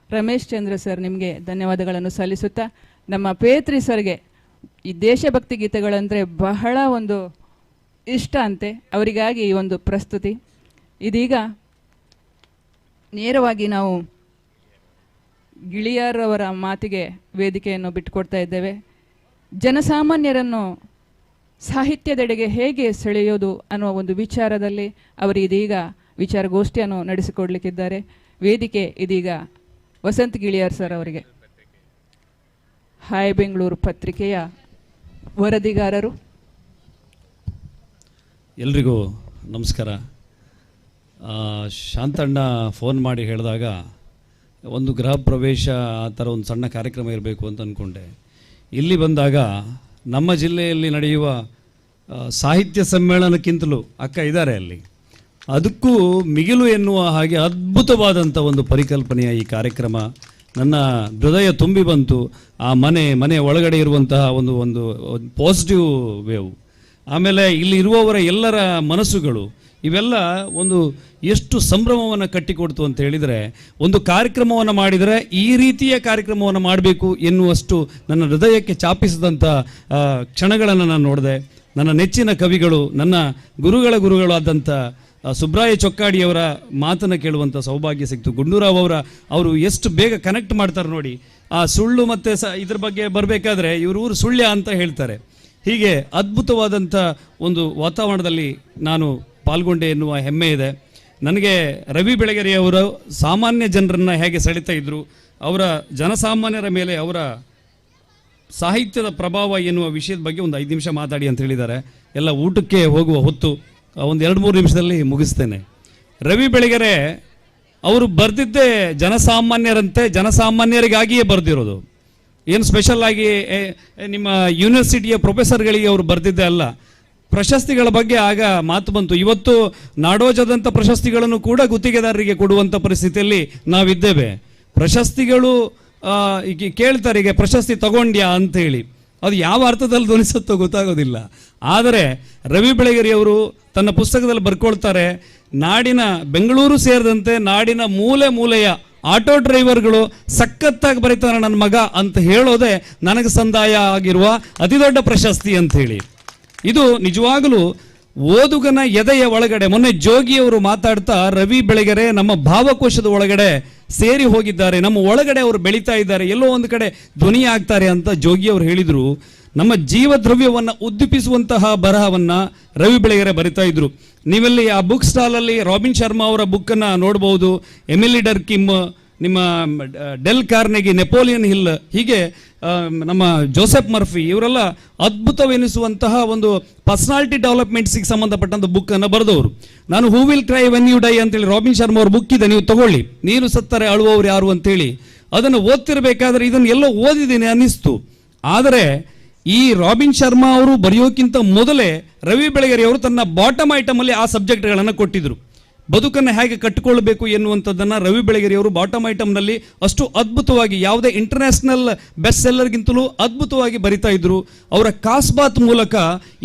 [SPEAKER 1] ರಮೇಶ್ ಚಂದ್ರ ಸರ್ ನಿಮಗೆ ಧನ್ಯವಾದಗಳನ್ನು ಸಲ್ಲಿಸುತ್ತಾ, ನಮ್ಮ ಪೇತ್ರಿ ಸರ್ಗೆ ಈ ದೇಶಭಕ್ತಿ ಗೀತೆಗಳಂದರೆ ಬಹಳ ಒಂದು ಇಷ್ಟ ಅಂತೆ, ಅವರಿಗಾಗಿ ಈ ಒಂದು ಪ್ರಸ್ತುತಿ. ಇದೀಗ ನೇರವಾಗಿ ನಾವು ಗಿಳಿಯಾರವರ ಮಾತಿಗೆ ವೇದಿಕೆಯನ್ನು ಬಿಟ್ಟುಕೊಡ್ತಾ ಇದ್ದೇವೆ. ಜನಸಾಮಾನ್ಯರನ್ನು ಸಾಹಿತ್ಯದೆಡೆಗೆ ಹೇಗೆ ಸೆಳೆಯೋದು ಅನ್ನುವ ಒಂದು ವಿಚಾರದಲ್ಲಿ ಅವರು ಇದೀಗ ವಿಚಾರಗೋಷ್ಠಿಯನ್ನು ನಡೆಸಿಕೊಡ್ಲಿಕ್ಕಿದ್ದಾರೆ. ವೇದಿಕೆ ಇದೀಗ ವಸಂತ್ ಗಿಳಿಯಾರ್ ಸರ್ ಅವರಿಗೆ. ಹಾಯ್ ಬೆಂಗಳೂರು ಪತ್ರಿಕೆಯ ವರದಿಗಾರರು.
[SPEAKER 4] ಎಲ್ರಿಗೂ ನಮಸ್ಕಾರ. ಶಾಂತಣ್ಣ ಫೋನ್ ಮಾಡಿ ಹೇಳಿದಾಗ ಒಂದು ಗೃಹ ಪ್ರವೇಶ ಆ ಥರ ಒಂದು ಸಣ್ಣ ಕಾರ್ಯಕ್ರಮ ಇರಬೇಕು ಅಂತ ಅಂದ್ಕೊಂಡೆ. ಇಲ್ಲಿ ಬಂದಾಗ ನಮ್ಮ ಜಿಲ್ಲೆಯಲ್ಲಿ ನಡೆಯುವ ಸಾಹಿತ್ಯ ಸಮ್ಮೇಳನಕ್ಕಿಂತಲೂ ಅಕ್ಕ ಇದ್ದಾರೆ ಅಲ್ಲಿ, ಅದಕ್ಕೂ ಮಿಗಿಲು ಎನ್ನುವ ಹಾಗೆ ಅದ್ಭುತವಾದಂಥ ಒಂದು ಪರಿಕಲ್ಪನೆಯ ಈ ಕಾರ್ಯಕ್ರಮ ನನ್ನ ಹೃದಯ ತುಂಬಿ ಬಂತು. ಆ ಮನೆ ಮನೆ ಒಳಗಡೆ ಇರುವಂತಹ ಒಂದು ಒಂದು ಪಾಸಿಟಿವ್ ವೇವ್, ಆಮೇಲೆ ಇಲ್ಲಿ ಇರುವವರ ಎಲ್ಲರ ಮನಸ್ಸುಗಳು, ಇವೆಲ್ಲ ಒಂದು ಎಷ್ಟು ಸಂಭ್ರಮವನ್ನು ಕಟ್ಟಿಕೊಡ್ತು ಅಂತ ಹೇಳಿದರೆ, ಒಂದು ಕಾರ್ಯಕ್ರಮವನ್ನು ಮಾಡಿದರೆ ಈ ರೀತಿಯ ಕಾರ್ಯಕ್ರಮವನ್ನು ಮಾಡಬೇಕು ಎನ್ನುವಷ್ಟು ನನ್ನ ಹೃದಯಕ್ಕೆ ಚಾಪಿಸಿದಂಥ ಕ್ಷಣಗಳನ್ನು ನಾನು ನೋಡಿದೆ. ನನ್ನ ನೆಚ್ಚಿನ ಕವಿಗಳು, ನನ್ನ ಗುರುಗಳ ಗುರುಗಳಾದಂಥ ಸುಬ್ರಾಯ ಚೊಕ್ಕಾಡಿಯವರ ಮಾತನ್ನು ಕೇಳುವಂಥ ಸೌಭಾಗ್ಯ ಸಿಕ್ತು. ಗುಂಡೂರಾವ್ ಅವರು ಎಷ್ಟು ಬೇಗ ಕನೆಕ್ಟ್ ಮಾಡ್ತಾರೆ ನೋಡಿ. ಆ ಸುಳ್ಳು ಮತ್ತು ಇದ್ರ ಬಗ್ಗೆ ಬರಬೇಕಾದ್ರೆ ಇವರು ಊರು ಸುಳ್ಯ ಅಂತ ಹೇಳ್ತಾರೆ. ಹೀಗೆ ಅದ್ಭುತವಾದಂಥ ಒಂದು ವಾತಾವರಣದಲ್ಲಿ ನಾನು ಪಾಲ್ಗೊಂಡೆ ಎನ್ನುವ ಹೆಮ್ಮೆ ಇದೆ ನನಗೆ. ರವಿ ಬೆಳಗೆರೆಯವರು ಸಾಮಾನ್ಯ ಜನರನ್ನು ಹೇಗೆ ಸೆಳೀತಾ ಇದ್ದರು, ಅವರ ಜನಸಾಮಾನ್ಯರ ಮೇಲೆ ಅವರ ಸಾಹಿತ್ಯದ ಪ್ರಭಾವ ಎನ್ನುವ ವಿಷಯದ ಬಗ್ಗೆ ಒಂದು 5 ನಿಮಿಷ ಮಾತಾಡಿ ಅಂತ ಹೇಳಿದ್ದಾರೆ. ಎಲ್ಲ ಊಟಕ್ಕೆ ಹೋಗುವ ಹೊತ್ತು, ಒಂದು 2-3 ನಿಮಿಷದಲ್ಲಿ ಮುಗಿಸ್ತೇನೆ. ರವಿ ಬೆಳಗೆರೆ ಅವರು ಬರೆದಿದ್ದೇ ಜನಸಾಮಾನ್ಯರಂತೆ, ಜನಸಾಮಾನ್ಯರಿಗಾಗಿಯೇ ಬರೆದಿರೋದು. ಏನು ಸ್ಪೆಷಲ್ ಆಗಿ ನಿಮ್ಮ ಯೂನಿವರ್ಸಿಟಿಯ ಪ್ರೊಫೆಸರ್ಗಳಿಗೆ ಅವರು ಬರೆದಿದ್ದೇ ಅಲ್ಲ. ಪ್ರಶಸ್ತಿಗಳ ಬಗ್ಗೆ ಆಗ ಮಾತು ಬಂತು. ಇವತ್ತು ನಾಡೋಜದಂಥ ಪ್ರಶಸ್ತಿಗಳನ್ನು ಕೂಡ ಗುತ್ತಿಗೆದಾರರಿಗೆ ಕೊಡುವಂಥ ಪರಿಸ್ಥಿತಿಯಲ್ಲಿ ನಾವಿದ್ದೇವೆ. ಪ್ರಶಸ್ತಿಗಳು ಈಗ ಕೇಳ್ತಾರೆ, ಈಗ ಪ್ರಶಸ್ತಿ ತಗೊಂಡ್ಯಾ ಅಂಥೇಳಿ, ಅದು ಯಾವ ಅರ್ಥದಲ್ಲಿ ಧ್ವನಿಸುತ್ತೋ ಗೊತ್ತಾಗೋದಿಲ್ಲ. ಆದರೆ ರವಿ ಬೆಳಗೆರೆಯವರು ತನ್ನ ಪುಸ್ತಕದಲ್ಲಿ ಬರ್ಕೊಳ್ತಾರೆ, ನಾಡಿನ ಬೆಂಗಳೂರು ಸೇರಿದಂತೆ ನಾಡಿನ ಮೂಲೆ ಮೂಲೆಯ ಆಟೋ ಡ್ರೈವರ್ಗಳು ಸಖತ್ತಾಗಿ ಬರೀತಾರೆ ನನ್ನ ಮಗ ಅಂತ ಹೇಳೋದೇ ನನಗೆ ಸಂದಾಯ ಆಗಿರುವ ಅತಿದೊಡ್ಡ ಪ್ರಶಸ್ತಿ ಅಂಥೇಳಿ. ಇದು ನಿಜವಾಗಲೂ ಓದುಗನ ಎದೆಯ ಒಳಗಡೆ, ಮೊನ್ನೆ ಜೋಗಿಯವರು ಮಾತಾಡ್ತಾ ರವಿ ಬೆಳಗೆರೆ ನಮ್ಮ ಭಾವಕೋಶದ ಒಳಗಡೆ ಸೇರಿ ಹೋಗಿದ್ದಾರೆ, ನಮ್ಮ ಒಳಗಡೆ ಅವರು ಬೆಳೀತಾ ಇದ್ದಾರೆ, ಎಲ್ಲೋ ಒಂದು ಕಡೆ ಧ್ವನಿ ಆಗ್ತಾರೆ ಅಂತ ಜೋಗಿಯವರು ಹೇಳಿದರು. ನಮ್ಮ ಜೀವದ್ರವ್ಯವನ್ನು ಉದ್ದೀಪಿಸುವಂತಹ ಬರಹವನ್ನು ರವಿ ಬೆಳಗೆರೆ ಬರಿತಾ ಇದ್ರು. ನೀವಲ್ಲಿ ಆ ಬುಕ್ ಸ್ಟಾಲಲ್ಲಿ ರಾಬಿನ್ ಶರ್ಮಾ ಅವರ ಬುಕ್ಕನ್ನು ನೋಡ್ಬೋದು, ಎಮಿಲಿ ಡರ್ ಕಿಮ್, ನಿಮ್ಮ del Carnegie, Napoleon hill, ಹೀಗೆ ನಮ್ಮ ಜೋಸೆಫ್ ಮರ್ಫಿ, ಇವರೆಲ್ಲ ಅದ್ಭುತವೆನಿಸುವಂತಹ ಒಂದು ಪರ್ಸನಾಲಿಟಿ ಡೆವಲಪ್ಮೆಂಟ್ಸಿಗೆ ಸಂಬಂಧಪಟ್ಟಂಥ ಬುಕ್ಕನ್ನು ಬರೆದವರು. ನಾನು who will cry when you die ಅಂತೇಳಿ ರಾಬಿನ್ ಶರ್ಮಾ ಅವ್ರ ಬುಕ್ ಇದೆ, ನೀವು ತಗೊಳ್ಳಿ, ನೀನು ಸತ್ತರೆ ಅಳುವವರು ಯಾರು ಅಂತೇಳಿ. ಅದನ್ನು ಓದ್ತಿರ್ಬೇಕಾದ್ರೆ ಇದನ್ನು ಎಲ್ಲೋ ಓದಿದ್ದೀನಿ ಅನ್ನಿಸ್ತು. ಆದರೆ ಈ ರಾಬಿನ್ ಶರ್ಮಾ ಅವರು ಬರೆಯೋಕ್ಕಿಂತ ಮೊದಲೇ ರವಿ ಬೆಳಗೆರೆಯವರು ತನ್ನ ಬಾಟಮ್ ಐಟಮಲ್ಲಿ ಆ ಸಬ್ಜೆಕ್ಟ್ಗಳನ್ನು ಕೊಟ್ಟಿದ್ದರು. ಬದುಕನ್ನು ಹೇಗೆ ಕಟ್ಟಿಕೊಳ್ಳಬೇಕು ಎನ್ನುವಂಥದ್ದನ್ನು ರವಿ ಬೆಳಗೆರೆಯವರು ಬಾಟಮ್ ಐಟಮ್ನಲ್ಲಿ ಅಷ್ಟು ಅದ್ಭುತವಾಗಿ, ಯಾವುದೇ ಇಂಟರ್ನ್ಯಾಷನಲ್ ಬೆಸ್ಟ್ ಸೆಲ್ಲರ್ಗಿಂತಲೂ ಅದ್ಭುತವಾಗಿ ಬರಿತಾ ಇದ್ದರು. ಅವರ ಕಾಸ್ಬಾತ್ ಮೂಲಕ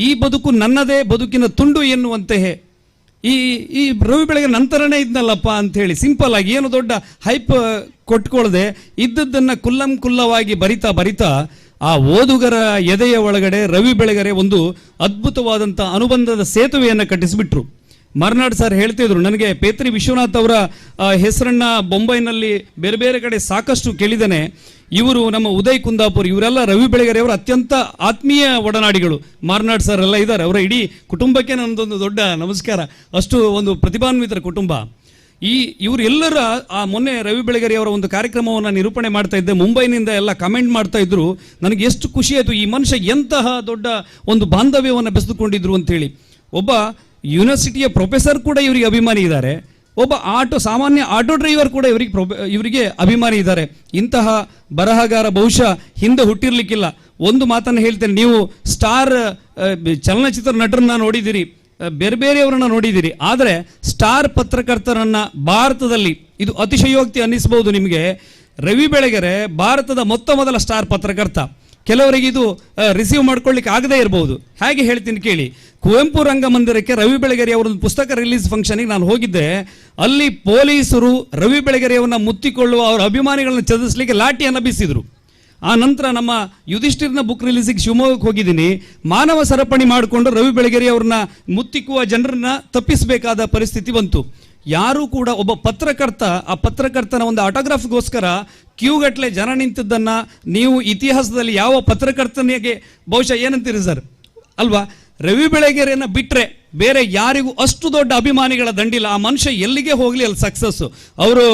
[SPEAKER 4] ಈ ಬದುಕು ನನ್ನದೇ, ಬದುಕಿನ ತುಂಡು ಎನ್ನುವಂತೆಯೇ ಈ ಈ ರವಿ ಬೆಳಗೆರೆ ನಂತರನೇ ಇದ್ನಲ್ಲಪ್ಪ ಅಂಥೇಳಿ ಸಿಂಪಲ್ ಆಗಿ, ಏನು ದೊಡ್ಡ ಹೈಪ್ ಕೊಟ್ಕೊಳ್ಳದೆ ಇದ್ದದ್ದನ್ನು ಕುಲ್ಲಂ ಕುಲ್ಲವಾಗಿ ಬರಿತಾ ಬರಿತಾ ಆ ಓದುಗರ ಎದೆಯ ಒಳಗಡೆ ರವಿ ಬೆಳಗೆರೆ ಒಂದು ಅದ್ಭುತವಾದಂಥ ಅನುಬಂಧದ ಸೇತುವೆಯನ್ನು ಕಟ್ಟಿಸಿಬಿಟ್ರು. ಮರ್ನಾಡ್ ಸರ್ ಹೇಳ್ತಿದ್ರು, ನನಗೆ ಪೇತ್ರಿ ವಿಶ್ವನಾಥ್ ಅವರ ಹೆಸರನ್ನು ಬೊಂಬೈನಲ್ಲಿ ಬೇರೆ ಬೇರೆ ಕಡೆ ಸಾಕಷ್ಟು ಕೇಳಿದ್ದೇನೆ. ಇವರು ನಮ್ಮ ಉದಯ್ ಕುಂದಾಪುರ್, ಇವರೆಲ್ಲ ರವಿ ಬೆಳಗೆರೆಯವರು ಅತ್ಯಂತ ಆತ್ಮೀಯ ಒಡನಾಡಿಗಳು. ಮಾರ್ನಾಡ್ ಸರ್ ಎಲ್ಲ ಇದ್ದಾರೆ, ಅವರ ಇಡೀ ಕುಟುಂಬಕ್ಕೆ ನನ್ನದೊಂದು ದೊಡ್ಡ ನಮಸ್ಕಾರ. ಅಷ್ಟು ಒಂದು ಪ್ರತಿಭಾನ್ವಿತರ ಕುಟುಂಬ ಈ ಇವರೆಲ್ಲರ. ಆ ಮೊನ್ನೆ ರವಿ ಬೆಳಗೆರೆಯವರ ಒಂದು ಕಾರ್ಯಕ್ರಮವನ್ನು ನಿರೂಪಣೆ ಮಾಡ್ತಾ ಇದ್ದೆ, ಮುಂಬೈನಿಂದ ಎಲ್ಲ ಕಮೆಂಟ್ ಮಾಡ್ತಾ ಇದ್ರು. ನನಗೆ ಎಷ್ಟು ಖುಷಿ ಆಯಿತು, ಈ ಮನುಷ್ಯ ಎಂತಹ ದೊಡ್ಡ ಒಂದು ಬಾಂಧವ್ಯವನ್ನು ಬೆಸೆದುಕೊಂಡಿದ್ರು ಅಂತೇಳಿ. ಒಬ್ಬ ಯೂನಿವರ್ಸಿಟಿಯ ಪ್ರೊಫೆಸರ್ ಕೂಡ ಇವರಿಗೆ ಅಭಿಮಾನಿ ಇದ್ದಾರೆ, ಒಬ್ಬ ಸಾಮಾನ್ಯ ಆಟೋ ಡ್ರೈವರ್ ಕೂಡ ಇವರಿಗೆ ಅಭಿಮಾನಿ ಇದ್ದಾರೆ. ಇಂತಹ ಬರಹಗಾರ ಬಹುಶಃ ಹಿಂದೆ ಹುಟ್ಟಿರಲಿಕ್ಕಿಲ್ಲ. ಒಂದು ಮಾತನ್ನು ಹೇಳ್ತೇನೆ, ನೀವು ಸ್ಟಾರ್ ಚಲನಚಿತ್ರ ನಟರನ್ನ ನೋಡಿದ್ದೀರಿ, ಬೇರೆ ಬೇರೆಯವರನ್ನ ನೋಡಿದ್ದೀರಿ, ಆದರೆ ಸ್ಟಾರ್ ಪತ್ರಕರ್ತರನ್ನ ಭಾರತದಲ್ಲಿ, ಇದು ಅತಿಶಯೋಕ್ತಿ ಅನ್ನಿಸ್ಬೋದು ನಿಮಗೆ, ರವಿ ಬೆಳಗೆರೆ ಭಾರತದ ಮೊತ್ತ ಮೊದಲ ಸ್ಟಾರ್ ಪತ್ರಕರ್ತ. ಕೆಲವರಿಗೆ ಇದು ರಿಸೀವ್ ಮಾಡ್ಕೊಳ್ಳಿಕ್ಕೆ ಆಗದೇ ಇರಬಹುದು. ಹೇಗೆ ಹೇಳ್ತೀನಿ ಕೇಳಿ. ಕುವೆಂಪು ರಂಗಮಂದಿರಕ್ಕೆ ರವಿ ಬೆಳಗೆರೆ ಅವರೊಂದು ಪುಸ್ತಕ ರಿಲೀಸ್ ಫಂಕ್ಷನಿಗೆ ನಾನು ಹೋಗಿದ್ದೆ. ಅಲ್ಲಿ ಪೊಲೀಸರು ರವಿ ಬೆಳಗೆರೆಯವನ್ನ ಮುತ್ತಿಕೊಳ್ಳುವ ಅವರ ಅಭಿಮಾನಿಗಳನ್ನ ಚದುರಿಸಲಿಕ್ಕೆ ಲಾಠಿಯನ್ನು ಬೀಸಿದರು. ಆ ನಂತರ ನಮ್ಮ ಯುಧಿಷ್ಠಿರ್ನ ಬುಕ್ ರಿಲೀಸಿಗೆ ಶಿವಮೊಗ್ಗಕ್ಕೆ ಹೋಗಿದ್ದೀನಿ. ಮಾನವ ಸರಪಣಿ ಮಾಡಿಕೊಂಡು ರವಿ ಬೆಳಗೆರೆ ಅವ್ರನ್ನ ಮುತ್ತಿಕ್ಕುವ ಜನರನ್ನ ತಪ್ಪಿಸಬೇಕಾದ ಪರಿಸ್ಥಿತಿ ಬಂತು. ಯಾರೂ ಕೂಡ ಒಬ್ಬ ಪತ್ರಕರ್ತ, ಆ ಪತ್ರಕರ್ತನ ಒಂದು ಆಟೋಗ್ರಾಫ್ಗೋಸ್ಕರ ಕ್ಯೂಗಟ್ಟಲೆ ಜನ ನಿಂತಿದ್ದನ್ನು ನೀವು ಇತಿಹಾಸದಲ್ಲಿ ಯಾವ ಪತ್ರಕರ್ತನಿಗೆ ಬಹುಶಃ ಏನಂತೀರಿ ಸರ್ ಅಲ್ವಾ? ರವಿ ಬೆಳಗೆರೆಯನ್ನು ಬಿಟ್ಟರೆ ಬೇರೆ ಯಾರಿಗೂ ಅಷ್ಟು ದೊಡ್ಡ ಅಭಿಮಾನಿಗಳ ದಂಡಿಲ್ಲ. ಆ ಮನುಷ್ಯ ಎಲ್ಲಿಗೆ ಹೋಗಲಿ ಅಲ್ಲಿ ಸಕ್ಸಸ್ಸು. ಅವರು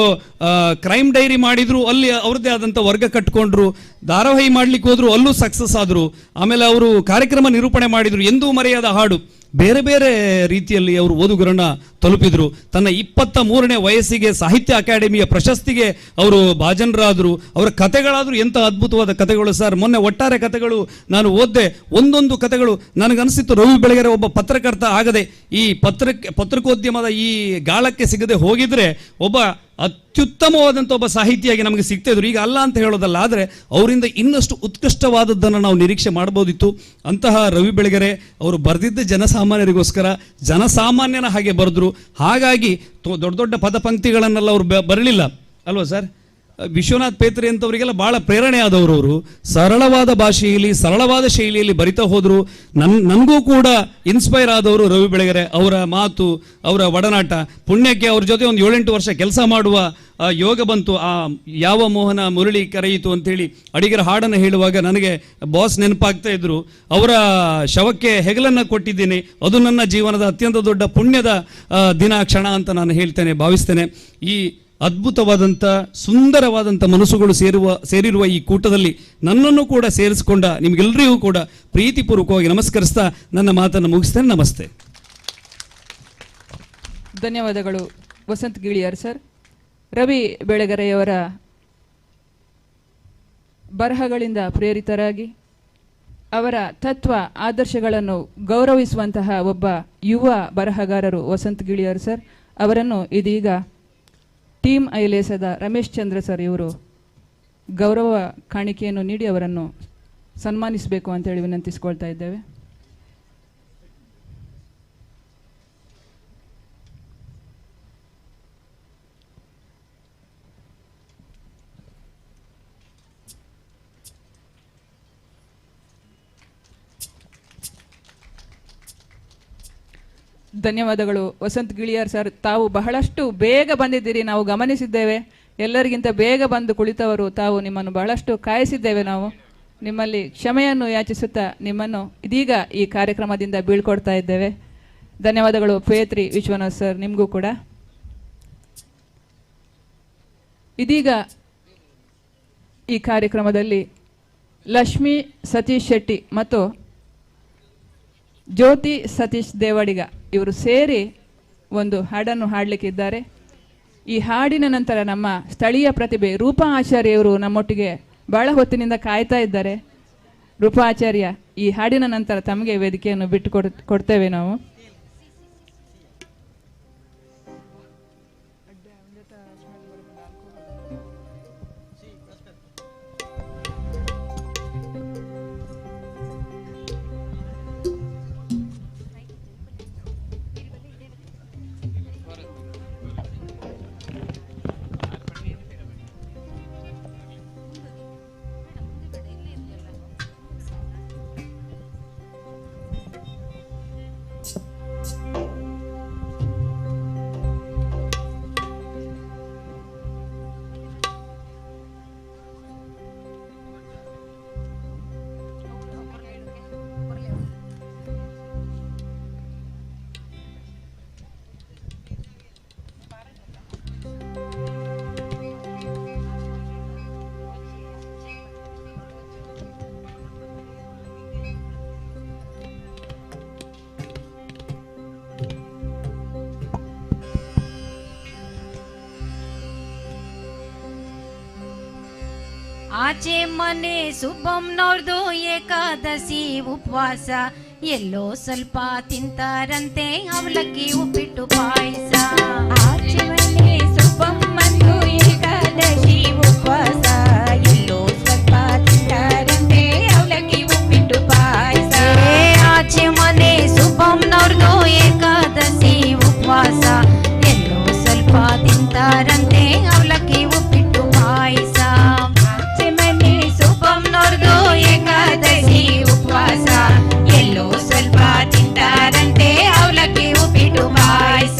[SPEAKER 4] ಕ್ರೈಮ್ ಡೈರಿ ಮಾಡಿದರು, ಅಲ್ಲಿ ಅವ್ರದ್ದೇ ಆದಂಥ ವರ್ಗ ಕಟ್ಕೊಂಡ್ರು. ಧಾರಾವಾಹಿ ಮಾಡಲಿಕ್ಕೆ ಹೋದರು, ಅಲ್ಲೂ ಸಕ್ಸಸ್ ಆದರು. ಆಮೇಲೆ ಅವರು ಕಾರ್ಯಕ್ರಮ ನಿರೂಪಣೆ ಮಾಡಿದರು, ಎಂದೂ ಮರೆಯಾದ ಹಾಡು. ಬೇರೆ ಬೇರೆ ರೀತಿಯಲ್ಲಿ ಅವರು ಓದುಗರನ್ನು ತಲುಪಿದರು. ತನ್ನ 23ನೇ ವಯಸ್ಸಿಗೆ ಸಾಹಿತ್ಯ ಅಕಾಡೆಮಿಯ ಪ್ರಶಸ್ತಿಗೆ ಅವರು ಭಾಜನರಾದರು. ಅವರ ಕತೆಗಳಾದರೂ ಎಂಥ ಅದ್ಭುತವಾದ ಕತೆಗಳು ಸರ್. ಮೊನ್ನೆ ಒಟ್ಟಾರೆ ಕತೆಗಳು ನಾನು ಓದಿದೆ, ಒಂದೊಂದು ಕತೆಗಳು ನನಗನ್ನಿಸಿತ್ತು ರವಿ ಬೆಳಗೆರೆ ಒಬ್ಬ ಪತ್ರಕರ್ತ ಆಗದೆ ಈ ಪತ್ರಿಕೋದ್ಯಮದ ಈ ಗಾಳಕ್ಕೆ ಸಿಗದೆ ಹೋಗಿದ್ರೆ ಒಬ್ಬ ಅತ್ಯುತ್ತಮವಾದಂಥ ಒಬ್ಬ ಸಾಹಿತಿಯಾಗಿ ನಮಗೆ ಸಿಗ್ತಾ ಇದ್ರು. ಈಗ ಅಲ್ಲ ಅಂತ ಹೇಳೋದಲ್ಲ, ಆದರೆ ಅವರಿಂದ ಇನ್ನಷ್ಟು ಉತ್ಕೃಷ್ಟವಾದದ್ದನ್ನು ನಾವು ನಿರೀಕ್ಷೆ ಮಾಡ್ಬೋದಿತ್ತು. ಅಂತಹ ರವಿ ಬೆಳಗೆರೆ ಅವರು ಬರೆದಿದ್ದ ಜನಸಾಮಾನ್ಯರಿಗೋಸ್ಕರ, ಜನಸಾಮಾನ್ಯನ ಹಾಗೆ ಬರೆದ್ರು. ಹಾಗಾಗಿ ದೊಡ್ಡ ದೊಡ್ಡ ಪದ ಪಂಕ್ತಿಗಳನ್ನೆಲ್ಲ ಅವರು ಬರಲಿಲ್ಲ ಅಲ್ವಾ ಸರ್. ವಿಶ್ವನಾಥ್ ಪೇತ್ರೆ ಅಂತವರಿಗೆಲ್ಲ ಭಾಳ ಪ್ರೇರಣೆ ಆದವರು ಅವರು. ಸರಳವಾದ ಭಾಷೆಯಲ್ಲಿ, ಸರಳವಾದ ಶೈಲಿಯಲ್ಲಿ ಬರಿತಾ ಹೋದರು. ನನಗೂ ಕೂಡ ಇನ್ಸ್ಪೈರ್ ಆದವರು ರವಿ ಬೆಳಗೆರೆ. ಅವರ ಮಾತು, ಅವರ ಒಡನಾಟ, ಪುಣ್ಯಕ್ಕೆ ಅವ್ರ ಜೊತೆ ಒಂದು 7-8 ವರ್ಷ ಕೆಲಸ ಮಾಡುವ ಯೋಗ ಬಂತು. ಆ ಯಾವ ಮೋಹನ ಮುರಳಿ ಕರೆಯಿತು ಅಂಥೇಳಿ ಅಡಿಗರ ಹಾಡನ್ನು ಹೇಳುವಾಗ ನನಗೆ ಬಾಸ್ ನೆನಪಾಗ್ತಾ ಇದ್ರು. ಅವರ ಶವಕ್ಕೆ ಹೆಗಲನ್ನು ಕೊಟ್ಟಿದ್ದೀನಿ, ಅದು ನನ್ನ ಜೀವನದ ಅತ್ಯಂತ ದೊಡ್ಡ ಪುಣ್ಯದ ದಿನ, ಕ್ಷಣ ಅಂತ ನಾನು ಹೇಳ್ತೇನೆ, ಭಾವಿಸ್ತೇನೆ. ಈ ಅದ್ಭುತವಾದಂಥ ಸುಂದರವಾದಂಥ ಮನಸ್ಸುಗಳು ಸೇರಿರುವ ಈ ಕೂಟದಲ್ಲಿ ನನ್ನನ್ನು ಕೂಡ ಸೇರಿಸಿಕೊಂಡ ನಿಮಗೆಲ್ಲರಿಗೂ ಕೂಡ ಪ್ರೀತಿಪೂರ್ವಕವಾಗಿ ನಮಸ್ಕರಿಸ್ತಾ ನನ್ನ ಮಾತನ್ನು ಮುಗಿಸ್ತೇನೆ. ನಮಸ್ತೆ.
[SPEAKER 1] ಧನ್ಯವಾದಗಳು ವಸಂತ್ ಗಿಳಿಯಾರ್ ಸರ್. ರವಿ ಬೆಳಗೆರೆಯವರ ಬರಹಗಳಿಂದ ಪ್ರೇರಿತರಾಗಿ ಅವರ ತತ್ವ ಆದರ್ಶಗಳನ್ನು ಗೌರವಿಸುವಂತಹ ಒಬ್ಬ ಯುವ ಬರಹಗಾರರು ವಸಂತ್ ಗಿಳಿಯಾರ್ ಸರ್ ಅವರನ್ನು ಇದೀಗ ಟೀಮ್ ಐಲೇಸದ ರಮೇಶ್ ಚಂದ್ರ ಸರ್ ಇವರು ಗೌರವ ಕಾಣಿಕೆಯನ್ನು ನೀಡಿ ಅವರನ್ನು ಸನ್ಮಾನಿಸಬೇಕು ಅಂತೇಳಿ ವಿನಂತಿಸಿಕೊಳ್ತಾ ಇದ್ದೇವೆ. ಧನ್ಯವಾದಗಳು ವಸಂತ್ ಗಿಳಿಯಾರ್ ಸರ್. ತಾವು ಬಹಳಷ್ಟು ಬೇಗ ಬಂದಿದ್ದೀರಿ, ನಾವು ಗಮನಿಸಿದ್ದೇವೆ. ಎಲ್ಲರಿಗಿಂತ ಬೇಗ ಬಂದು ಕುಳಿತವರು ತಾವು. ನಿಮ್ಮನ್ನು ಬಹಳಷ್ಟು ಕಾಯಿಸಿದ್ದೇವೆ ನಾವು. ನಿಮ್ಮಲ್ಲಿ ಕ್ಷಮೆಯನ್ನು ಯಾಚಿಸುತ್ತಾ ನಿಮ್ಮನ್ನು ಇದೀಗ ಈ ಕಾರ್ಯಕ್ರಮದಿಂದ ಬೀಳ್ಕೊಡ್ತಾ ಇದ್ದೇವೆ. ಧನ್ಯವಾದಗಳು ಪೇತ್ರಿ ವಿಶ್ವನಾಥ್ ಸರ್, ನಿಮಗೂ ಕೂಡ. ಇದೀಗ ಈ ಕಾರ್ಯಕ್ರಮದಲ್ಲಿ ಲಕ್ಷ್ಮೀ ಸತೀಶ್ ಶೆಟ್ಟಿ ಮತ್ತು ಜ್ಯೋತಿ ಸತೀಶ್ ದೇವಾಡಿಗ ಇವರು ಸೇರಿ ಒಂದು ಹಾಡನ್ನು ಹಾಡಲಿಕ್ಕಿದ್ದಾರೆ. ಈ ಹಾಡಿನ ನಂತರ ನಮ್ಮ ಸ್ಥಳೀಯ ಪ್ರತಿಭೆ ರೂಪಾ ಆಚಾರ್ಯವರು ನಮ್ಮೊಟ್ಟಿಗೆ ಬಹಳ ಹೊತ್ತಿನಿಂದ ಕಾಯ್ತಾ ಇದ್ದಾರೆ. ರೂಪಾ ಆಚಾರ್ಯ, ಈ ಹಾಡಿನ ನಂತರ ತಮಗೆ ವೇದಿಕೆಯನ್ನು ಬಿಟ್ಟು ಕೊಡ್ತೇವೆ ನಾವು.
[SPEAKER 9] ಆಚೆ ಮನೆ ಸುಬ್ಬಮ್ಮನವ್ರದು ಏಕಾದಶಿ ಉಪವಾಸ, ಎಲ್ಲೋ ಸ್ವಲ್ಪ ತಿಂತಾರಂತೆ ಅವಲಕ್ಕಿ ಉಪ್ಪಿಟ್ಟು ಪಾಯಸ.
[SPEAKER 11] ಆಚೆ ಮನೆ ಸುಬ್ಬಮ್ಮಂದು ಏಕಾದಶಿ ಉಪವಾಸ, ಎಲ್ಲೋ ಸ್ವಲ್ಪ ತಿಂತಾರಂತೆ ಅವಲಕ್ಕಿ ಉಪ್ಪಿಟ್ಟು ಪಾಯಸ.
[SPEAKER 9] ಆಚೆ ಮನೆ ಸುಬ್ಬಮ್ಮನವ್ರದು ಏಕಾದಶಿ ಉಪವಾಸ, ಎಲ್ಲೋ ಸ್ವಲ್ಪ ತಿಂತಾರಂತೆ ಅವಲಕ್ಕಿ ಉಪ್ಪಿಟ್ಟು ಪಾಯಸ. ಸುಬ್ಬಮ್ಮನವ್ರದು ಏಕಾದಶಿ ಉಪವಾಸ, ಎಲ್ಲೋ ಸ್ವಲ್ಪ ತಿಂತಾರಂತೆ ಅವಲಕ್ಕಿ ಉಪ್ಪಿಟ್ಟು ಪಾಯಸ.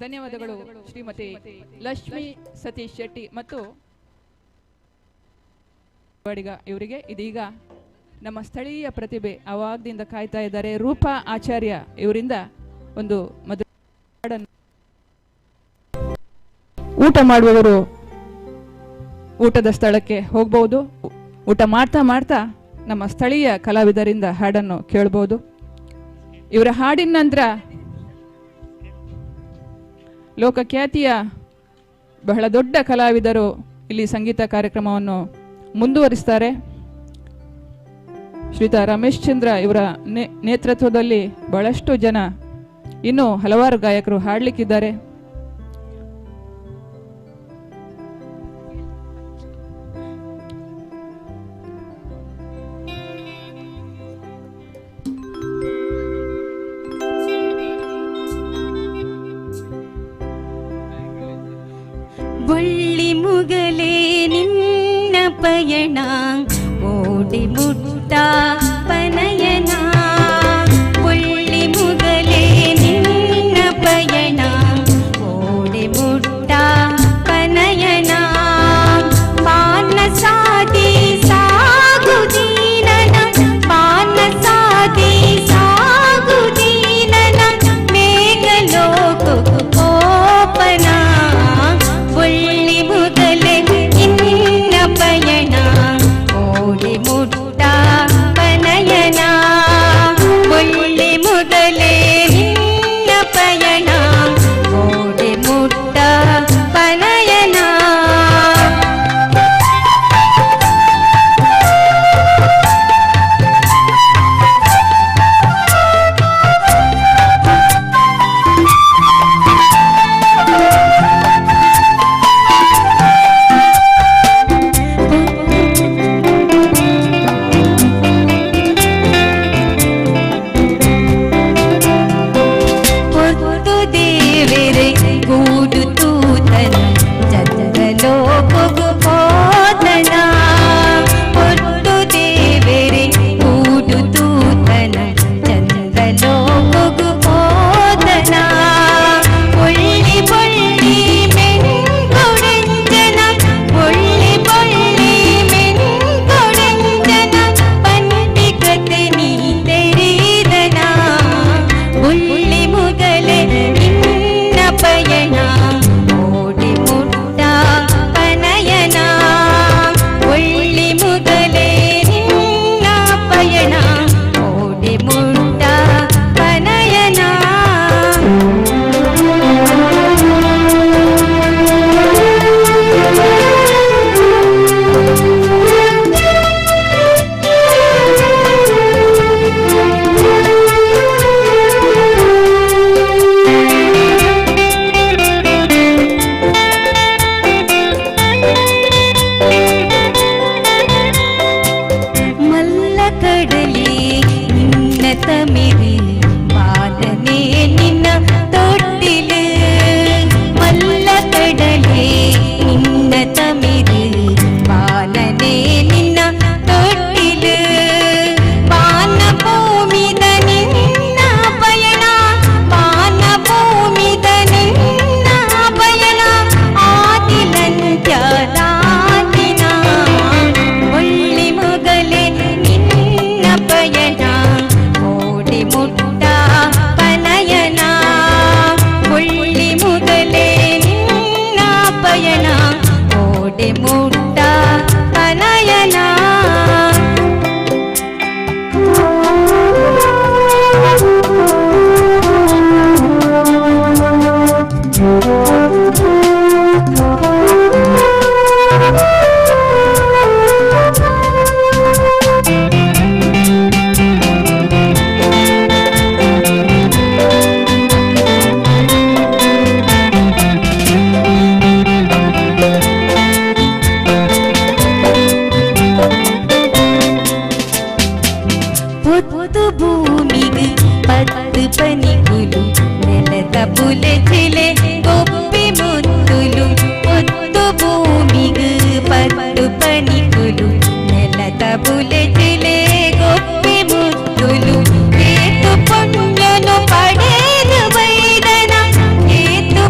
[SPEAKER 1] ಧನ್ಯವಾದಗಳು ಶ್ರೀಮತಿ ಲಕ್ಷ್ಮೀ ಸತೀಶ್ ಶೆಟ್ಟಿ ಮತ್ತು ಬಡಿಗ ಇವರಿಗೆ. ಇದೀಗ ನಮ್ಮ ಸ್ಥಳೀಯ ಪ್ರತಿಭೆ ಅವಾಗದಿಂದ ಕಾಯ್ತಾ ಇದ್ದಾರೆ ರೂಪಾ ಆಚಾರ್ಯ ಇವರಿಂದ ಒಂದು ಮಧುರ ಹಾಡನ್ನು. ಊಟ ಮಾಡುವವರು ಊಟದ ಸ್ಥಳಕ್ಕೆ ಹೋಗಬಹುದು. ಊಟ ಮಾಡ್ತಾ ಮಾಡ್ತಾ ನಮ್ಮ ಸ್ಥಳೀಯ ಕಲಾವಿದರಿಂದ ಹಾಡನ್ನು ಕೇಳಬಹುದು. ಇವರ ಹಾಡಿನ ನಂತರ ಲೋಕಖ್ಯಾತಿಯ ಬಹಳ ದೊಡ್ಡ ಕಲಾವಿದರು ಇಲ್ಲಿ ಸಂಗೀತ ಕಾರ್ಯಕ್ರಮವನ್ನು ಮುಂದುವರಿಸ್ತಾರೆ. ಶ್ರೀತ ರಮೇಶ್ ಚಂದ್ರ ಇವರ ನೇತೃತ್ವದಲ್ಲಿ ಬಹಳಷ್ಟು ಜನ ಇನ್ನೂ ಹಲವಾರು ಗಾಯಕರು ಹಾಡಲಿಕ್ಕಿದ್ದಾರೆ.
[SPEAKER 9] ಬೊಳ್ಳಿ ಮುಗಲೇ ನಿನ್ನ ಪಯಣ ಓಡಿ ಮುಟ್ಟ ಪನಯನ, ಬೊಳ್ಳಿ ಮುಗಲೇ ನಿನ್ನ ಪಯಣ ಓಡಿ ಮುಟ್ಟ ಪನಯನ, ಮಾನಸಾದಿ ಸಾಗುದೀನನ ಮಾನಸಾದಿ ಸಾಗುದೀನನ ಮೇಘಲೋಕ ಕೋಪನ, ಬೊಳ್ಳಿ ಮುಗಲೇ ನಿನ್ನ ಪಯಣ ಓಡಿ ಮುಟ್ಟ ಪನಯನ, ಬೊಳ್ಳಿ ಮುಗಲೇ ನಿನ್ನ ಪಯಣ ಓಡಿ ಮುಟ್ಟ ಪನಯನ. ಪೊತ್ತು ದೇವೆರೆ ಗೂಡು ತೂತನ ಚಂದ್ರಲೋಕಗು ಪೋತನ, ಪೊತ್ತು ದೇವೆರೆ ಗೂಡು ತೂತನ ಚಂದ್ರಲೋಕಗು ಪೋತನ, ಬೊಳ್ಳಿ ಬೊಳ್ಳಿ ಮೆಂಗೊಡೆಂಜನ ಬೊಳ್ಳಿ ಬೊಳ್ಳಿ ಮೆಂಗೊಡೆಂಜನ ಪಂಡಿಕತೆ ನೀ ತೆರೆದನ, ಬೊಳ್ಳಿ ಮುಗಲೆ ನಿನ್ನ ಪಯಣ ಓಡಿ ಮುಟ್ಟ ಪನಯನ, ಬೊಳ್ಳಿ ಮುಗಲೆ ನಿನ್ನ ಪಯಣ ಓಡಿ ಮುಟ್ಟ ಪನಯನ. ಮಲ್ಲ ಕಡಲಿ ನಿನ್ನ ತಮಿರಿ ಬಾಲನೆ ನಿನ್ನ ತೊಟ್ಟಿಲು, ಮಲ್ಲ ಕಡಲಿ ನಿನ್ನ ತಮಿರಿ ಬಾಲನೆ ನಿನ್ನ ತೊಟ್ಟಿಲು, ಬಾನ ಭೂಮಿದ ನಿನ್ನ ಪಯಣ ಬಾನ ಭೂಮಿದ ನಿನ್ನ ಪಯಣ ಆದಿಲಂತ್ಯದಾದಿನ, ಬೊಳ್ಳಿ ಮುಗಲೆ ನಿನ್ನ ಪಯಣ ಓಡಿ ಮುಟ್ಟ ಪನಯನ, ಬೊಳ್ಳಿ ಮುಗಲೆ ನಿನ್ನ ಪಯಣ ಓಡಿ ಮುಟ್ಟ ಪನಯನ. ಪೊತ್ತು ಭೂಮಿಗೆ ಪತ್ತು ಪನಿಕುಲು ನೆಲದ ಪುಲೆಚಿಲೆ ಗೊಪ್ಪಿ ಮುತ್ತುಲು, ಪೊತ್ತು ಭೂಮಿಗೆ ಪತ್ತು ಪನಿಕುಲು ನೆಲದ ಪುಲೆಚಿಲೆ ಗೊಪ್ಪಿ ಮುತ್ತುಲು, ಏತು ಪುಣ್ಯನು ಪಡೆದು ಬೈದನ ಏತು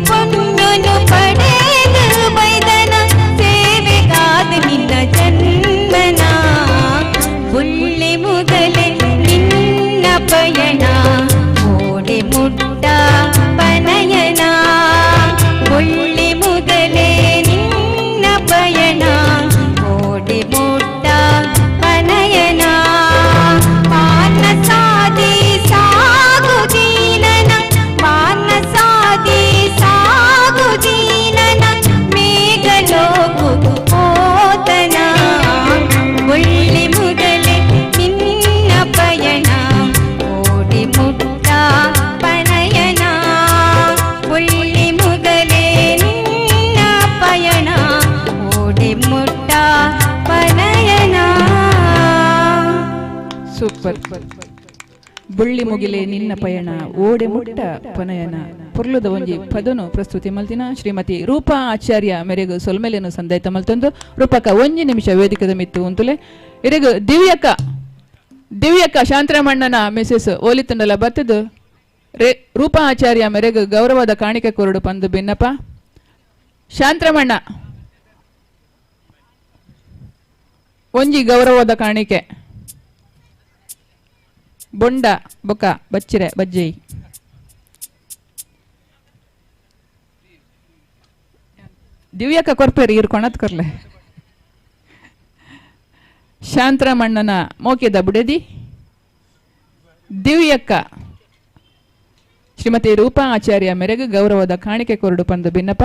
[SPEAKER 1] ಬೊಳ್ಳಿ ಮುಗಿಲೆ ನಿನ್ನ ಪಯಣ ಓಡೆ ಮುಟ್ಟ ಪನಯನ ಪೊರ್ಲುದ ಒಂಜಿ ಪದನು ಪ್ರಸ್ತುತಿ ಮಲ್ತಿನ ಶ್ರೀಮತಿ ರೂಪಾ ಆಚಾರ್ಯ ಮೆರೆಗು ಸೊಲ್ಮೆಲೆನು ಸಂದಾಯ್ತ ಮಲ್ತೊಂದು. ರೂಪಕ ಒಂಜಿ ನಿಮಿಷ ವೇದಿಕದ ಮಿತ್ತು ಉಂತುಲೆ. ಇರೆಗು ದಿವ್ಯಕ್ಕ ದಿವ್ಯಕ್ಕ ಶಾಂತರಾಮಣ್ಣನ ಮಿಸೆಸ್ ಓಲಿತಂಡಲ ಬತ್ತದು ರೂಪಾ ಆಚಾರ್ಯ ಮೆರೆಗು ಗೌರವದ ಕಾಣಿಕೆ ಕೊರಡು ಪಂದು ಬಿನ್ನಪ್ಪ. ಶಾಂತರಾಮಣ್ಣ ಒಂಜಿ ಗೌರವದ ಕಾಣಿಕೆ ಬೊಂಡ ಬೊಕ ಬಚ್ಚಿರೆ ಬಜ್ಜೈ. ದಿವ್ಯಕ್ಕ ಕೊರ್ಪೇರಿ ಇರ್ ಕೊಣತ್ ಕೊರ್ಲೆ. ಶಾಂತರಾಮಣ್ಣನ ಮೋಕೆದ ಬುಡೆದಿ ದಿವ್ಯಕ್ಕ ಶ್ರೀಮತಿ ರೂಪಾ ಆಚಾರ್ಯ ಮೆರೆಗು ಗೌರವದ ಕಾಣಿಕೆ ಕೊರಡು ಪಂದು ಬಿನ್ನಪ್ಪ.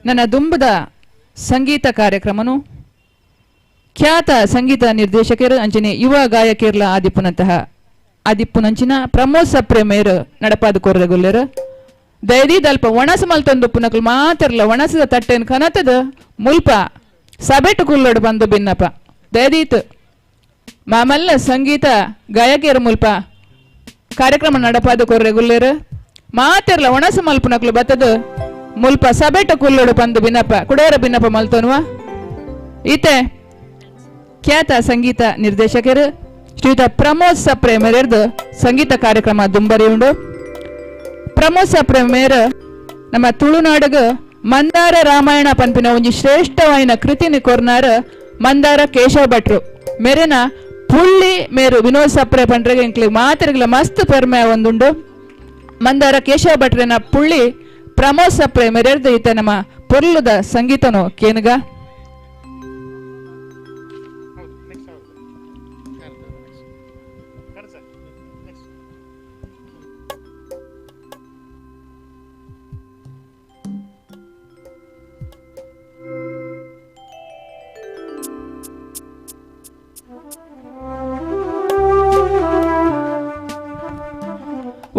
[SPEAKER 1] ನನ್ನ ದುಂಬದ ಸಂಗೀತ ಕಾರ್ಯಕ್ರಮನು ಖ್ಯಾತ ಸಂಗೀತ ನಿರ್ದೇಶಕರು ಅಂಚನೆ ಯುವ ಗಾಯಕಿರ್ಲ ಆದಿಪ್ಪುನಂತಹ ಆದಿಪ್ಪುನಂಚಿನ ಪ್ರಮೋದ್ ಸಪ್ರೆ ಮೇರು ನಡಪಾದ ಕೊರಗುಲ್ಲೆರು. ದಯದೀದಲ್ಪ ಒಣಸು ಮಲ್ತೊಂದು ಪುನಕುಲು ಮಾತ್ರಲ್ಲ ಒಣಸದ ತಟ್ಟೆನ್ ಕನತದ ಮುಲ್ಪ ಸಬೆಟು ಕುಲ್ಲೋಡು ಬಂದು ಬಿನ್ನಪ್ಪ. ದಯದೀತ್ ಮಾಮಲ್ಲ ಸಂಗೀತ ಗಾಯಕಿಯರ ಮುಲ್ಪ ಕಾರ್ಯಕ್ರಮ ನಡಪಾದ ಕೊರ್ರೆಗುಲ್ಲೇರು ಮಾತಿರ್ಲ ಒಣಸು ಮಲ್ಪುನಕುಲು ಬತ್ತದ ಮುಲ್ಪ ಸಬೆಟು ಕುಲ್ಲೋಡು ಬಂದು ಬಿನ್ನಪ್ಪ ಕುಡೋರ ಬಿನ್ನಪ್ಪ ಮಲ್ತೋನುವ. ಈತೆ ಖ್ಯಾತ ಸಂಗೀತ ನಿರ್ದೇಶಕರು ಶ್ರೀಯುತ ಪ್ರಮೋದ್ ಸಪ್ರೆ ಮೇರೆರ್ದು ಸಂಗೀತ ಕಾರ್ಯಕ್ರಮ ದುಂಬರಿ ಉಂಡು. ಪ್ರಮೋದ್ ಸಪ್ರೆ ಮೇರ್ ನಮ್ಮ ತುಳುನಾಡಗ ಮಂದಾರ ರಾಮಾಯಣ ಪನ್ಪಿನ ಒಂಜಿ ಶ್ರೇಷ್ಠವಾಯಿನ ಕೃತಿನ ಕೊರ್ನಾರ ಮಂದಾರ ಕೇಶವ ಭಟ್ರು ಮೇರೆನ ಪುಳ್ಳಿ ಮೇರು ವಿನೋದ್ ಸಪ್ರೆ ಪಂಡ್ರೆಗೆ ಎಂಕ್ಲಿ ಮಾತೆರ್ಗ್ಲ ಮಸ್ತ್ ಪೆರ್ಮೆ ಒಂದುಂಡು. ಮಂದಾರ ಕೇಶವ ಭಟ್ರೆನ ಪುಳ್ಳಿ ಪ್ರಮೋದ್ ಸಪ್ರೆ ಮೇರೆರ್ದು ಈತ ನಮ್ಮ ಪೊರ್ಲುದ ಸಂಗೀತನು ಕೇನುಗ.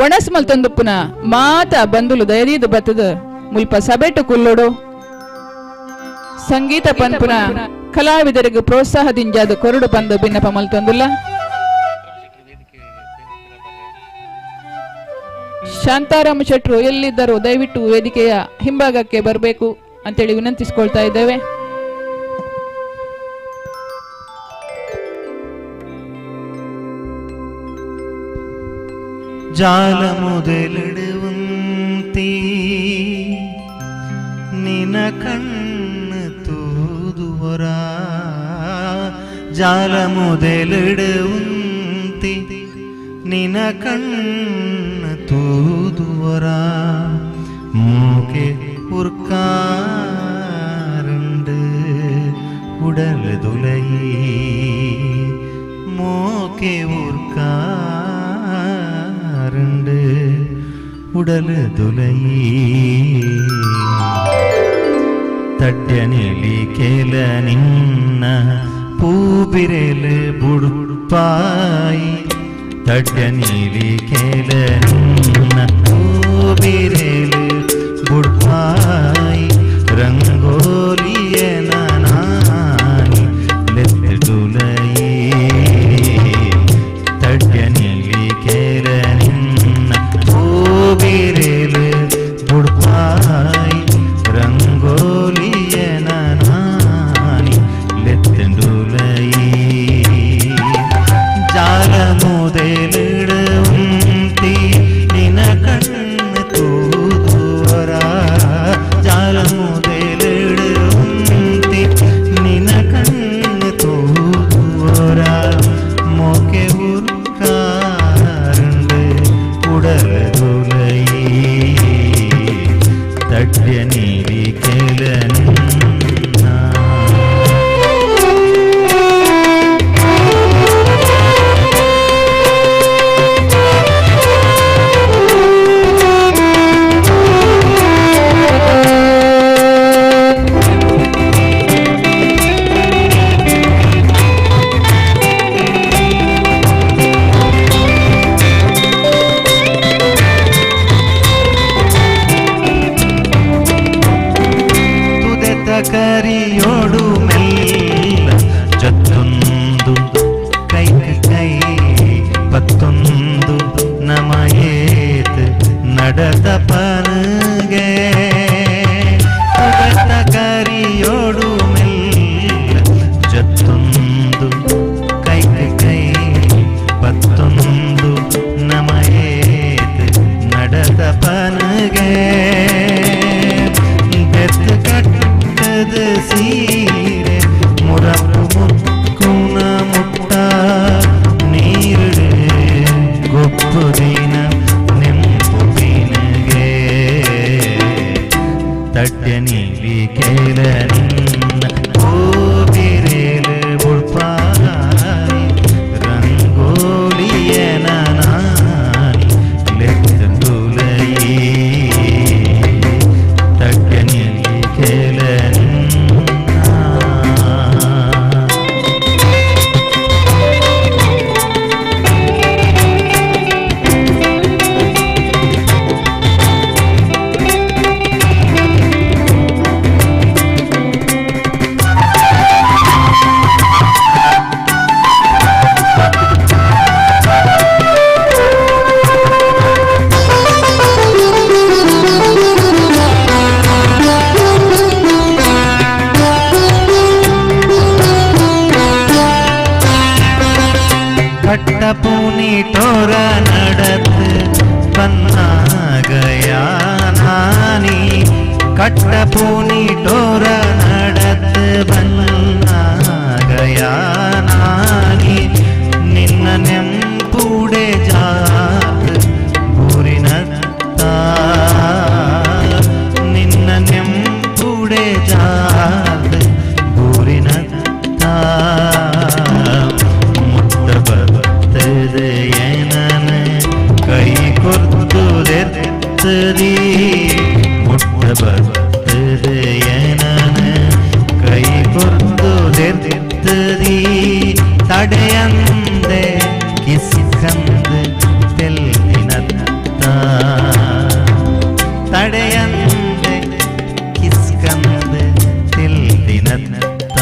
[SPEAKER 1] ಒಣಸ್ಮಲ್ ತಂದುಪ್ಪುನ ಮಾತ ಬಂದುಲು ದಯದೀದು ಬತ್ತದ ಮುಲ್ಪ ಸಬೆಟು ಕುಲ್ಲೋಡು ಸಂಗೀತ ಪನ್ಪುನ ಕಲಾವಿದರಿಗೆ ಪ್ರೋತ್ಸಾಹದಿಂಜಾದ ಕೊರಡು ಬಂದು ಬಿನ್ನಪ ಮಲ್ತೊಂದುಲ್ಲ. ಶಾಂತಾರಾಮ ಶೆಟ್ರು ಎಲ್ಲಿದ್ದರೂ ದಯವಿಟ್ಟು ವೇದಿಕೆಯ ಹಿಂಭಾಗಕ್ಕೆ ಬರಬೇಕು ಅಂತೇಳಿ ವಿನಂತಿಸಿಕೊಳ್ತಾ ಇದ್ದೇವೆ.
[SPEAKER 12] ಜಾಲ ಮೊದಲಿಡುವಂತಿ ನಿನ ಕಣ್ಣು ತೂದುವರ ಜಾಲ ಮೊದಲಿಡುವಂತಿ ನಿನ ಕಣ್ಣು ತೂದುವರ ಮೂಕೆ ಉರ್ಕಾರಂಡು ಉಡಲು ದುಲೈ ಮೋಕೆ ಉರ್ಕಾ ಉಡಲು ದುಲೈ ತಡ್ಯನಿಲಿ ಕೇಲ ನಿನ್ನ ಪೂಬಿರೆಲು ಬುಡುಪಾಯಿ ತಡ್ಯನಿಲಿ ಕೇಲ ನಿನ್ನ ಪೂಬಿರೆಲು ಬುಡುಪಾಯಿ ರಂಗೋಲಿಯ ನಾನಿ ಲೆತ್ತುಲೈ ತಡ್ಯನಿಲಿ ಕೇಲ ಬಿರೆಲು ಬುಡ್ಪಾಯಿ ರಂಗೋಲಿಯ ನಾನಿ ಲೆತ್ತಂಡುಲೈ ಜಾಲ ಮೊದಲಿಡುವಂತಿ ನಡತ ಪನಗೆ ತುಗತ ಕರಿಯೋಡು ಮೆಲ್ಲ ಜತ್ತೊಂದು ಕೈ ಕೈ ಪತ್ತೊಂದು ನಮಯೇತ್ ನಡತ ಪನಗೆ ಬೆತ್ತು ಕಟ್ಟದ ಸೀರೆ ಮುರಪು ಮುಕ್ಕುನ ಮುಟ್ಟ ನೀರು ಗೊಪ್ಪು ದಿನ ನೆಂಪು ದಿನಗೆ ತಡ್ಯ ನೀಲಿ ಕೇಳ ನಿನ್ನ ಕೋಬಿರೇಲು ಉಳ್ಪಾಯಿ ರಂಗೋಲಿಯ ನಾನಿ ಲೆತ್ತುಲಯಿ ತಡ್ಯ ನೀಲಿ ಕೇಳ ಕಟ್ಟಪುನಿ ಟೋರ ನಡತ್ ಬನ್ನಾಗಯ ನಾನಿ ಕಟ್ಟಪುನಿ ಟೋರ ನಡತ್ ಬನ್ನಾಗಯ ನಾನಿ ನಿನ್ನ ನೆಂಪುಡೆ ಜಾತ್ ಬೂರಿನತ್ತ ನಿನ್ನ ನೆಂಪುಡೆ ಜಾತ್ ಬೂರಿನತ್ತ ಮುಟ್ಟ ಕೈ ಕೊರ್ತುದೆತ್ತದಿ ಮುಟ್ಟ ಬತ್ತದೆಯನನ ಕೈ ಕೊರ್ತುದೆತ್ತದಿ ತಡೆಯಂದೆ ಕಿಸ್ಕಂದು ತೆಲ್ದಿನತ್ತ ತಡೆಯಂದೆ ಕಿಸ್ಕಂದು ತೆಲ್ದಿನತ್ತ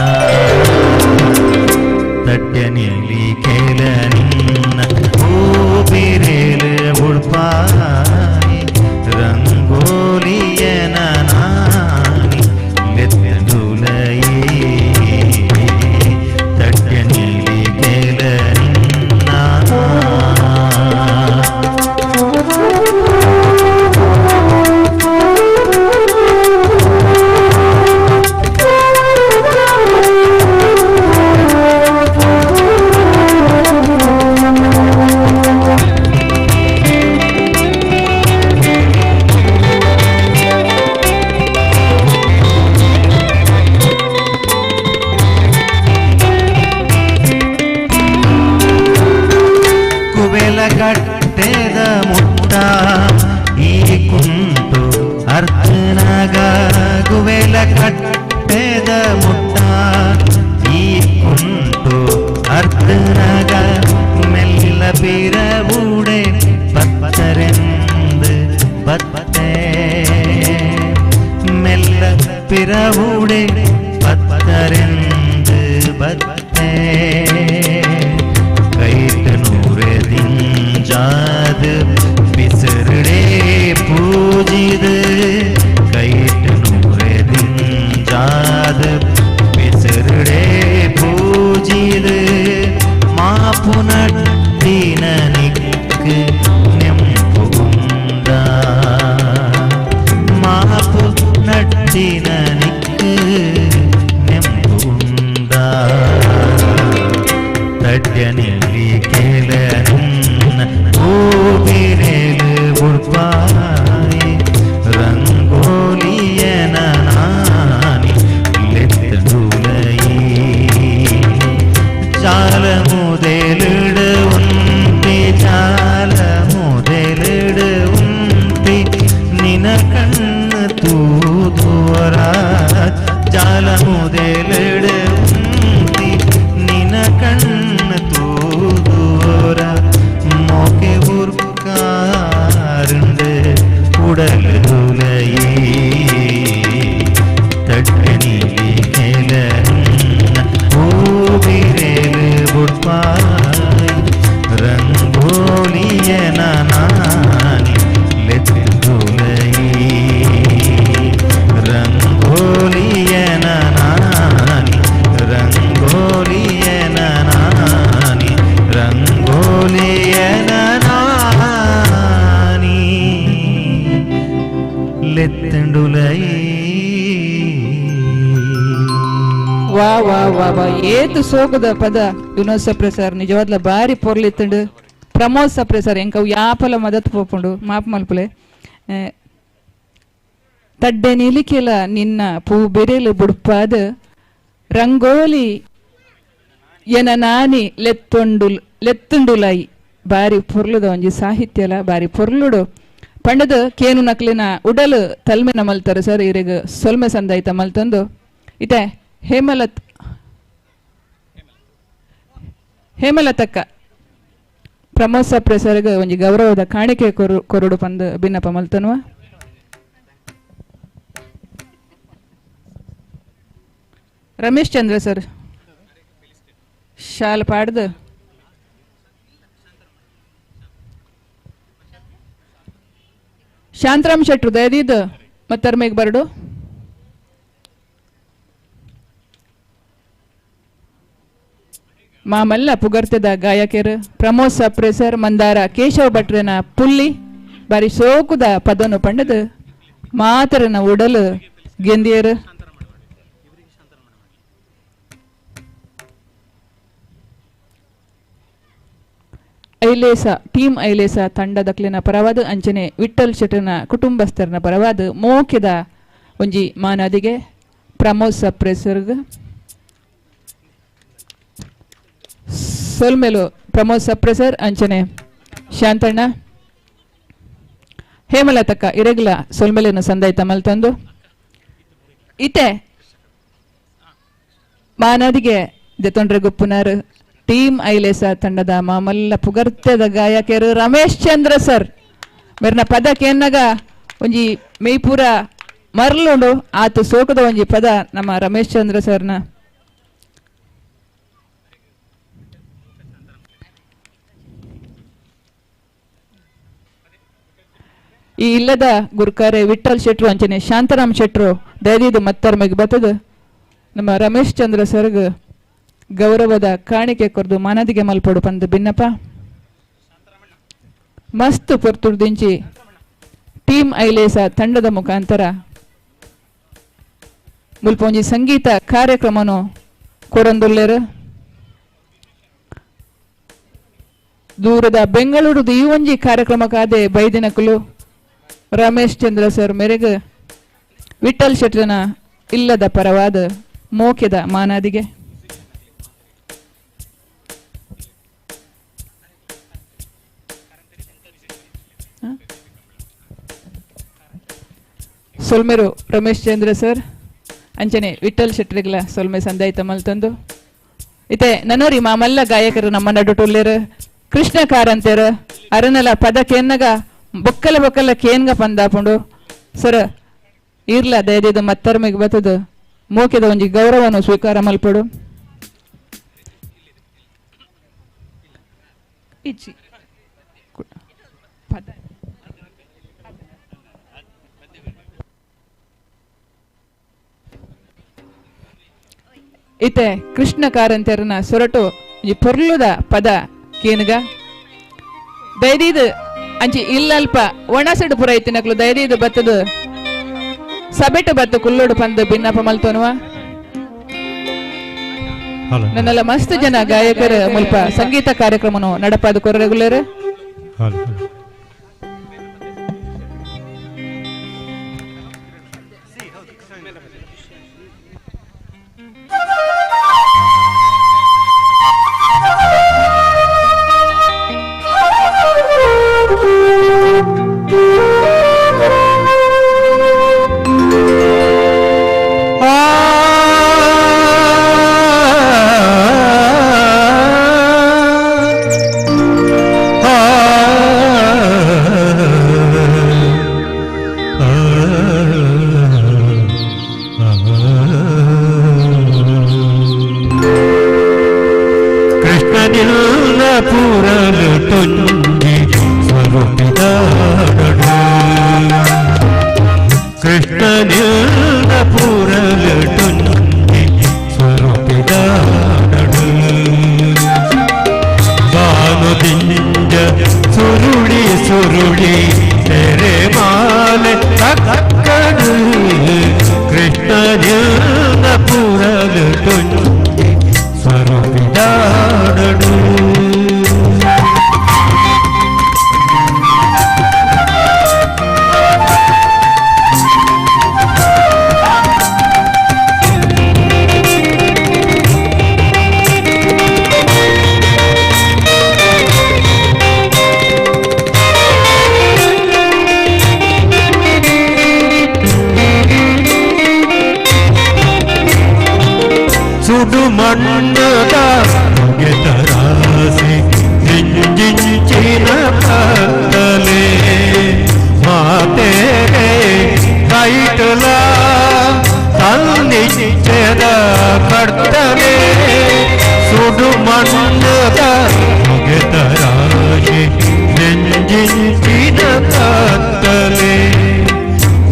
[SPEAKER 12] ತಟ್ಯ ನೀಲಿ ಕೇಳ ನಿನ್ನ ಹೂಬಿರೇಲು ಉಡ್ಪಾಯಿ ರಂಗೋಲಿಯ ನಾನಿ ಲೆತ್ತುಲಯಿ ತಟ್ಯ ನೀಲಿ ಕೇಳ ನಿನ್ನ. ಕುವೆಲ ಕಟ್ಟೆದ ಮುಟ್ಟ ಈ ಕುಂಟು ಅರ್ಚನಾಗ ಕುವೆಲ ಕಟ್ಟೆದ ಮುಟ್ಟ ಈ ಕುಂಟು ಅರ್ಚನಾಗ ಮೆಲ್ಲ ಬಿರವುಡೆ ಪತ್ತರೆಂದು ಬತ್ತೆ ಮೆಲ್ಲ ಪಿರವುಡೆ ಪತ್ತರೆಂದು ಬತ್ತೆ ಕೈಟ ನೂರೆದಿಂಜಾದ ಬಿಸರುಡೆ ಪೂಜಿದ ಕೈಟ ನೂರೆದಿಂಜಾದ ಬಿಸರುಡೆ ಪೂಜಿದ ಮಾಪು ನಟ್ಟಿನ ನಿಕ್ಕು ನೆಂಪುಂದ ಮಾಪು ನಟ್ಟಿನ ನಿಕ್ಕು ನೆಂಪುಂದ ತಡ್ಯ ನೀಲಿ ಕೇಳ ನಿನ್ನ ಹೂಬಿರೇಲು ಉಡ್ಪಾಯಿ ರಂಗೋಲಿಯ ನಾನಿ ಲೆತ್ತುಲಯಿ ಜಾಲ ಮುದೆಲಿಡು ಉಂತಿ ಜಾಲ ಮುದೆಲಿಡು ಉಂತಿ ನಿನ ಕಣ್ಣು ತೂದೋರ ಜಾಲ ಮುದೆಲಿಡು ಉಂತಿ ನಿನ ಕಣ್ಣು ತೂದೋರ ಮೋಕೆ ಉರ್ಕಾರುಂಡು ಉಡಲು ತುಲಯಿ ತಟ್ಟ ನೀಲಿ ಕೇಳ ಹೂಬಿರೇಲು ಬುಡ್ಪಾಯಿ ರಂಗೋಲಿಯ ನಾನಿ ಲೆತ್ತುಲಯಿ. ಲೆತ್ತಂಡುಲೈ.
[SPEAKER 1] ವಾ ವಾ ವಾ ವಾ, ಏತು ಸೋಗದ ಪದ ವಿನೋದ್ ಸಪ್ರೆ ಸರ್, ನಿಜವಾದ್ಲ ಬಾರಿ ಪೊರ್ಲಿತ್ತುಂಡು. ಪ್ರಮೋದ್ ಸಪ್ರೆ ಸರ್ ಎಂಕವು ಯಾಪಲ ಮದತ್ ಪೋಪುಂಡು ಮಾಪ್ ಮಲ್ಪುಲೆ. ತಡ್ಡೆ ನಿಲಿಕೆಲ ನಿನ್ನ ಪೂ ಬೆರೆಲು ಬುಡ್ಪಾದ ರಂಗೋಲಿ ಎನ ನಾನಿ ಲೆತ್ತೊಂಡು ಲೆತ್ತುಂಡುಲೈ. ಬಾರಿ ಪೊರ್ಲುದ ಒಂಜಿ ಸಾಹಿತ್ಯಲ ಬಾರಿ ಪೊರ್ಲುಡು ಪಂಡದ ಕೇನು ನಕ್ಲಿನ ಉಡಲು ತಲ್ಮೆನ ಮಲ್ತಾರೆ ಸರ್. ಇರೆಗ್ ಸೊಲ್ಮೆ ಸಂದಾಯ್ತ ಮಲ್ತೊಂದು ಇತ್ತೆ ಹೇಮಲತ್ ಹೇಮಲತಕ್ಕ ಪ್ರಮೋದ್ ಸಪ್ರೆ ಸರ್ಗ್ ಒಂಜಿ ಗೌರವದ ಕಾಣಿಕೆ ಕೊರುಡು ಪಂದ್ ಬಿನ್ನಪ ಮಲ್ತನುವ. ರಮೇಶ್ ಚಂದ್ರ ಸರ್ ಶಾಲ್ ಪಾಡ್ದು ಶಾಂತರಾಮ್ ಶೆಟ್ರು ದಯದೀದ್ ಮತ್ತರ್ಮೇಗ್ ಬರಡು. ಮಾಮಲ್ಲ ಪುಗರ್ತೆದ ಗಾಯಕರು ಪ್ರಮೋದ್ ಸಪ್ರೆ ಸರ್, ಮಂದಾರ ಕೇಶವ ಭಟ್ರನ ಪುಲ್ಲಿ ಬಾರಿ ಸೋಕುದ ಪದನು ಪಂಡದ ಮಾತರನ ಉಡಲು ಗೆಂದಿಯರು. ಐಲೇಸ ಟೀಮ್ ಐಲೇಸ ತಂಡದಕ್ಲಿನ ಪರವಾದ ಅಂಚನೆ ವಿಠಲ್ ಶೆಟ್ಟನ ಕುಟುಂಬಸ್ಥರನ ಪರವಾದ ಮೋಕೆದ ಒಂಜಿ ಮಾನಾದಿಗೆ ಪ್ರಮೋದ್ ಸಪ್ರೆ ಸರ್ಗ್ ಸೊಲ್ಮೆಲು. ಪ್ರಮೋದ್ ಸಪ್ರೆ ಸರ್ ಅಂಚನೆ ಶಾಂತಣ್ಣ ಹೇಮಲತಕ್ಕ ಇರೆಗ್ಲ ಸೊಲ್ಮೆಲಿನ ಸಂದಾಯ್ತ ಮಲ್ತಂದು ಇತೆ ಮಾನಾದಿಗೆ ದೆತೊಂಡ್ರೆ ಗುಪ್ಪುನಾರು ಟೀಮ್ ಐಲೇಸ ತಂಡದ ಮಾಮಲ್ಲ ಪುಗರ್ತೆದ ಗಾಯಕರು ರಮೇಶ್ ಚಂದ್ರ ಸರ್ ಮೆರ್ನ ಪದ ಕೇನ್ನಗ ಒಂಜಿ ಮೇಯ್ಪೂರ ಮರ್ಲುಂಡು ಆತು ಸೋಕದ ಒಂಜಿ ಪದ ನಮ್ಮ ರಮೇಶ್ ಚಂದ್ರ ಸರ್ನ. ಈ ಇಲ್ಲದ ಗುರ್ಕಾರೆ ವಿಠಲ್ ಶೆಟ್ರು ಅಂಚನೆ ಶಾಂತರಾಮ್ ಶೆಟ್ರು ದಯದೀದು ಮತ್ತರ್ಮೆಗ್ ಬತ್ತದ ನಮ್ಮ ರಮೇಶ್ ಚಂದ್ರ ಸರ್ಗ್ ಗೌರವದ ಕಾಣಿಕೆ ಕೊರ್ದು ಮಾನದಿಗೆ ಮಲ್ಪೊಡು ಪಂದು ಬಿನ್ನಪ. ಮಸ್ತ್ ಪೊರ್ತುಡ್ದಿಂಚಿ ಟೀಮ್ ಐಲೇಸ ತಂಡದ ಮುಖಾಂತರ ಮುಲ್ಪೊಂಜಿ ಸಂಗೀತ ಕಾರ್ಯಕ್ರಮನು ಕೊರಂದುಲ್ಲೇರು. ದೂರದ ಬೆಂಗಳೂರುದ ಈ ಒಂಜಿ ಕಾರ್ಯಕ್ರಮಕ್ಕಾದೆ ಬೈದಿನಕುಲು ರಮೇಶ್ ಚಂದ್ರ ಸರ್ ಮೇರೆಗೆ ವಿಠಲ್ ಶೆಟ್ಟನ ಇಲ್ಲದ ಪರವಾದ ಮೋಕೆದ ಮಾನಾದಿಗೆ. ಸೊಲ್ಮೆರು ರಮೇಶ್ ಚಂದ್ರ ಸರ್ ಅಂಚನೆ ವಿಠಲ್ ಶೆಟ್ಟರಿಗ್ಲ ಸೊಲ್ಮೆ ಸಂದಾಯ್ತ ಮಲ್ತಂದು ಇತ್ತೆ ನನೋರಿ ಮಾಮಲ್ಲ ಗಾಯಕರು ನಮ್ಮ ನಡುಟುಲ್ಲೇರು ಕೃಷ್ಣ ಕಾರಂತೇರು ಅರನಲ ಪದ ಕೇನ್ನಗ ಬೊಕ್ಕಲ ಬೊಕ್ಕಲ ಕೇನ್ಗ ಪಂದಾಪುಂಡು ಸರ್ ಇರ್ಲ ದಯದಿದ್ದು ಮತ್ತರ್ಮೆಗ್ ಬತ್ತದು ಮೋಕೆದ ಒಂಜಿ ಗೌರವನು ಸ್ವೀಕಾರ ಮಲ್ಪಡು. ಇಚ್ಚಿ ಪದ ಇತ್ತೆ ಕೃಷ್ಣ ಕಾರಂತರನ ಸೊರಟು ಈ ಪೊರ್ಲುದ ಪದ ಕೇನುಗ ದಯದೀದು ಅಂಚಿ ಇಲ್ಲಲ್ಪ ಒಣಸಡು ಪುರ ಇತ್ತಿನಕ್ಲು ದಯದೀದು ಬತ್ತದು ಸಬೆಟು ಬತ್ತು ಕುಲ್ಲೋಡು ಪಂದು ಬಿನ್ನಪ ಮಲ್ತೋನುವ. ನನ್ನೆಲ್ಲ ಮಸ್ತ್ ಜನ ಗಾಯಕರು ಮುಲ್ಪ ಸಂಗೀತ ಕಾರ್ಯಕ್ರಮನು ನಡಪಾದ ಕೊರರೆಗುಲೇರು.
[SPEAKER 12] ಸುರುಳಿ ಸುರುಳಿ ತೆರೆಮಾಲೆ ತಕ್ಕಡು ಕೃಷ್ಣ ನಿನ್ನ ಪುರಲು ಟೊಂಜಿ ಸ್ವರೂಪಿದಾಡಡು. ಸುಡು ಮಣ್ಣದ ಹೊಗೆತರಾಸಿ ಜಿಂಜಿಂಚಿನ ಕತ್ತಲೆ ಮಾತೇರೆ ಕೈಟಲ ತನ್ನಿಚ್ಚದ ಕರ್ತಲೆ. ಸುಡು ಮಣ್ಣದ ಹೊಗೆತರಾಸಿ ಜಿಂಜಿಂಚಿನ ಕತ್ತಲೆ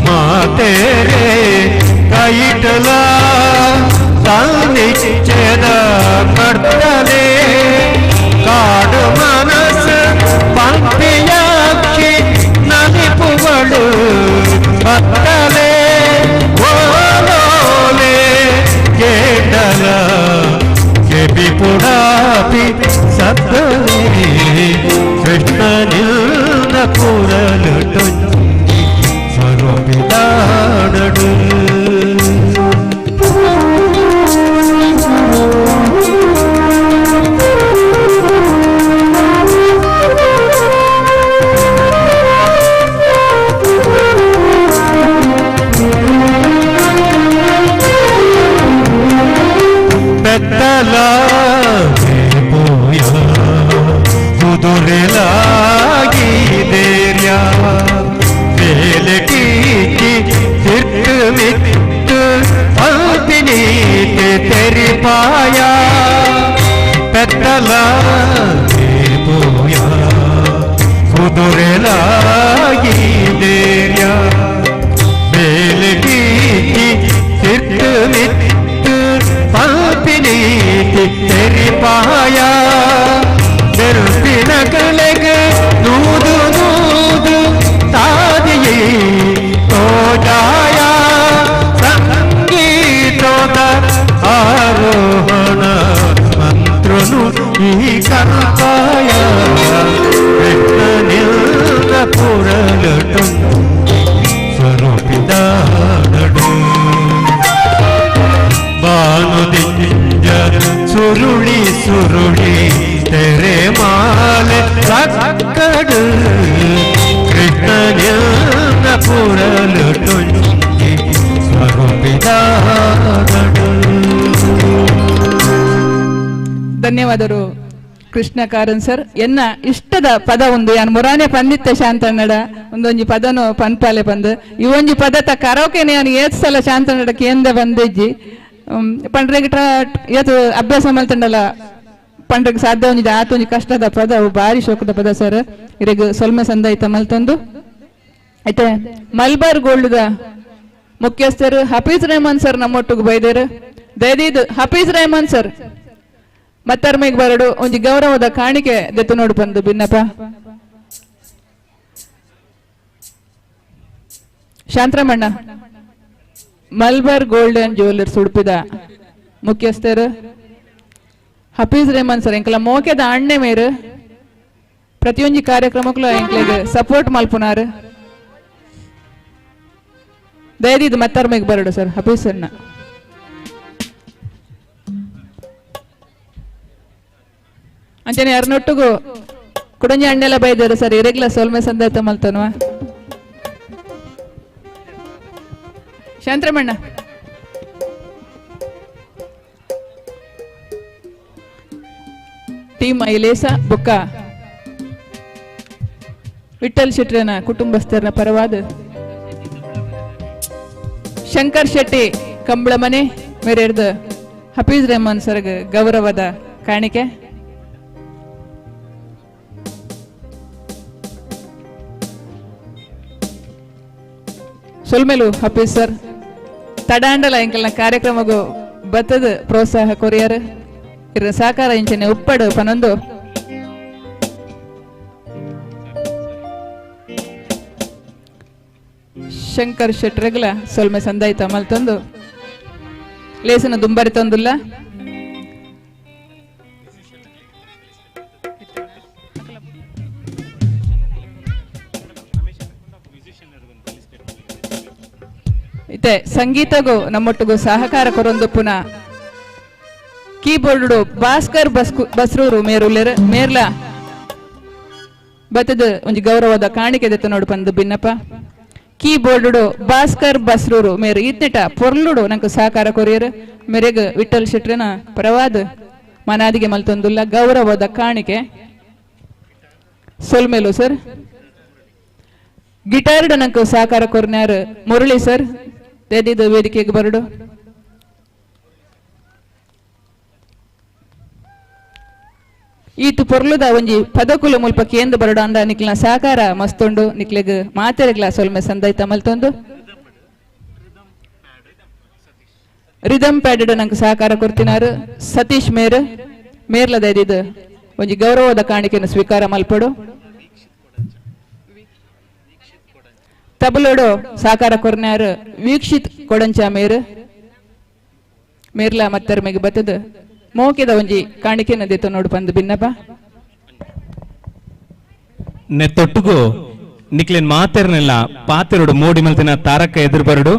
[SPEAKER 12] ಮಾತೇರೆ ಕೈಟಲ ತನ್ನಿಚ್ಚದ ಕರ್ತಲೆ. ಕಾಡು ಮನಸ್ಸು ಪಂಪಿಯಾಕ್ಷಿ ನಲಿಪುಗಳು ಬತ್ತಲೆ ಓಲೋಲೆ ಕೇಟಲ ಕೆಬಿ ಪುಡಾಪಿ ಸತ್ತಲೆ ಕೃಷ್ಣ ನಿನ್ನ ಪುರಲು ಟೊಂಜಿ ಸ್ವರೂಪಿದಾಡಡು. ಬೆತ್ತಲ ಪೋಯ ಕುದುರೆಲಾಗಿದೇರ್ಯ ಬೇಲೆ ಟೀಚಿ ತಿರ್ತು ಮಿತ್ತು ಅಲ್ಪಿನೀತೆ ತೆರಿಪಾಯ. ಬೆತ್ತಲ ಪೋಯ ಕುದುರೆಲಾಗಿದೇರ್ಯ ಬೇಲೆ ಟೀಚಿ ತಿರ್ತು ಮಿತ್ತು ಪಲ್ಪಿನೀತಿ ತೆರಿಪಾಯ. ಬೆರುಪಿನ ಕಲೆಗ ನೂದು ನೂದು ತಾದಿಯೇ ತೋಜಾಯ. ಸಂಗೀತೋದ ಆರೋಹಣ ಮಂತ್ರನು ಈ ಕಲ್ಪಾಯ. ಕೃಷ್ಣ ನಿಲ್ಲ ಪುರಲು ಟೊಂಜಿ ಸ್ವರೂಪಿದಾಡಡು. ಬಾನುದಿಂಜ ಸುರುಳಿ ಸುರುಳಿ ತೆರೆಮಾಲೆ ಲಕ್ಕಡು ಕೃಷ್ಣ ನಿನ್ನ ಪುರಲು ಟೊಂಜಿ ಸ್ವರೂಪಿದಾಡಡು.
[SPEAKER 1] ಧನ್ಯವಾದರು ಕೃಷ್ಣ ಕಾರನ್ ಸರ್. ಎನ್ನ ಇಷ್ಟದ ಪದ ಒಂದು ಯಾನ್ ಮುರಾನೆ ಪಂದಿತ್ತ ಶಾಂತಣ್ಣಡ ಒಂದೊಂಜಿ ಪದನು ಪನ್ಪಾಲೆ ಪಂದು ಈ ಒಂಜಿ ಪದತ ಕರೋಕೆನೆ ಯಾನ್ ಏತ್ ಸಲ ಶಾಂತಣ್ಣಡ ಕೇಂದ್ರ ಬಂದಿಜ್ಜಿ ಪಂಡ್ರೆಗ್ ಏತು ಅಭ್ಯಾಸ ಮಲ್ತಂಡಲ ಪಂಡ್ರೆಗ್ ಸಾಧ್ಯ ಒಂಜಿ ಆತೊಂಜಿ ಕಷ್ಟದ ಪದ ಅವು ಭಾರಿ ಶೋಕದ ಪದ ಸರ್. ಇರೆಗ್ ಸೊಲ್ಮೆ ಸಂದಾಯಿತ ಮಲ್ತೊಂದು ಐತೆ. ಮಲ್ಬಾರ್ ಗೋಲ್ಡ್ದ ಮುಖ್ಯಸ್ಥರು ಹಫೀಜ್ ರೆಹಮಾನ್ ಸರ್ ನಮ್ಮೊಟ್ಟಿಗೆ ಬೈದೇರು. ದಯದೀದ್ ಹಫೀಜ್ ರೆಹಮಾನ್ ಸರ್ ಮತ್ತರ್ಮೆಗ್ ಬರಡು ಒಂಜಿ ಗೌರವದ ಕಾಣಿಕೆ ದೆತ್ತು ನೋಡು ಬಂದು ಭಿನ್ನಪ್ಪ. ಶಾಂತರಮಣ್ಣ ಮಲ್ಬಾರ್ ಗೋಲ್ಡ್ ಅಂಡ್ ಜ್ಯುವೆಲ್ಲರ್ಸ್ ಉಡುಪಿದ ಮುಖ್ಯಸ್ಥರು ಹಫೀಜ್ ರೆಹಮಾನ್ ಸರ್ ಎಂಕಲ ಮೋಕೆದ ಅಣ್ಣೆ ಮೇರು ಪ್ರತಿಯೊಂಜಿ ಕಾರ್ಯಕ್ರಮಕ್ಕೂ ಎಂಕ್ಲೆಗ್ ಸಪೋರ್ಟ್ ಮಲ್ಪುನಾರು. ದಯದೀದ್ ಮತ್ತರ್ಮೆಗ್ ಬರಡು ಸರ್ ಹಫೀಜ್ ಸರ್ನ. ಅಂಚನೆ ಯಾರನ್ನೊಟ್ಟಿಗೂ ಕುಡಂಜಿ ಅಣ್ಣೆಲ್ಲ ಬೈದಾರೆ ಸರ್ ಇರೆಗ್ಲ ಸೋಲ್ಮೆ ಸಂದಾಯ್ತ ಮಲ್ತನ್ವ. ಶಾಂತರಮಣ್ಣ ಟೀಮ್ ಐಲೇಸ ಬುಕ್ಕ ವಿಠಲ್ ಶೆಟ್ಟರನ ಕುಟುಂಬಸ್ಥರನ ಪರವಾದ ಶಂಕರ್ ಶೆಟ್ಟಿ ಕಂಬಳಮನೆ ಮೇರೆರ್ದ ಹಫೀಜ್ ರೆಹಮಾನ್ ಸರ್ಗ್ ಗೌರವದ ಕಾಣಿಕೆ. ಸೊಲ್ಮೆಲು ಹಫೀಜ್ ಸರ್ ತಡಾಂಡಲ ಎಂಕಲ್ನ ಕಾರ್ಯಕ್ರಮಗೂ ಬತ್ತದ ಪ್ರೋತ್ಸಾಹ ಕೊರಿಯರ್ ಇರ ಸಹಕಾರ ಇಂಚನೆ ಉಪ್ಪಡು ಪನೊಂದು. ಶಂಕರ್ ಶೆಟ್ರೆಗ್ಲ ಸೊಲ್ಮೆ ಸಂದಾಯ್ತ ಮಲ್ತೊಂದು ಲೇಸನ ದುಂಬರಿ ತಂದುಲ್ಲ. ಇತ್ತೆ ಸಂಗೀತಗೂ ನಮ್ಮೊಟ್ಟಿಗೂ ಸಹಕಾರ ಕೊರೊಂದು ಪುನಃ ಕೀಬೋರ್ಡ್ ಭಾಸ್ಕರ್ ಬಸ್ರೂರು ಮೇರುಲ್ಲೆರ್ ಮೇರ್ಲ ಬತ್ತದ ಒಂಜಿ ಗೌರವದ ಕಾಣಿಕೆ ದೆತ್ತ ನೋಡು ಪಂದು ಬಿನ್ನಪ್ಪ. ಕೀಬೋರ್ಡ್ ಭಾಸ್ಕರ್ ಬಸ್ರೂರು ಮೇರು ಇತ್ನೆಟ ಪೊರ್ಲುಡು ನಂಗೆ ಸಹಕಾರ ಕೊರಿಯರ್ ಮೇರೆಗ್ ವಿಠಲ್ ಶೆಟ್ರನ ಪರವಾದ ಮನಾದಿಗೆ ಮಲ್ತೊಂದುಲ್ಲ ಗೌರವದ ಕಾಣಿಕೆ ಸೊಲ್ಮೇಲು ಸರ್. ಗಿಟಾರ್ಡ್ ನಂಗೆ ಸಹಕಾರ ಕೊರ್ನ್ಯಾರ್ ಮುರಳಿ ಸರ್ ತೆದಿದ ವೇದಿಕೆಗೆ ಬರಡು. ಈತು ಪೊರ್ಲುದ ಒಂಜಿ ಪದಕುಲು ಮುಲ್ಪ ಕೇಂದ್ರ ಬರಡು ಅಂದ ನಿಕ್ಲಿನ ಸಹಕಾರ ಮಸ್ತುಂಡು ನಿಕ್ಲೆಗ್ ಮಾತೆರೆಗ್ಲ ಸೊಲ್ಮೆ ಸಂದೈತ ಮಲ್ತೊಂದು. ರಿದಮ್ ಪ್ಯಾಡೆಡ್ ನಂಗೆ ಸಹಕಾರ ಕೊರ್ತಿನಾರು ಸತೀಶ್ ಮೇರ್ ಮೇರ್ಲದ ಇದ್ದಿದ್ದು ಒಂಜಿ ಗೌರವದ ಕಾಣಿಕೆಯನ್ನು ಸ್ವೀಕಾರ ಮಲ್ಪಡು. ತಬಲೋಡು ಸಹಕಾರ ಕೊರ್ನ್ಯಾರು ವೀಕ್ಷಿತ್ ಕೊಡಂಚ ಮೇರ್ ಮೇರ್ಲ ಮತ್ತರ್ ಮೇಗ್ ಬತ್ತದ ಮೋಕೆದ ಒಂಜಿ ಕಾಣಿಕೆ ನದಿತ್ತು ನೋಡು ಪಂದು ಬಿನ್ನಪ್ಪ.
[SPEAKER 3] ನೆತ್ತೊಟ್ಟುಗು ನಿಕ್ಲೇನ್ ಮಾತೆರ್ನೆಲ್ಲ ಪಾತೆರಡು ಮೋಡಿ ಮಲ್ತಿನ ತಾರಕ ಎದುರು ಬರಡು.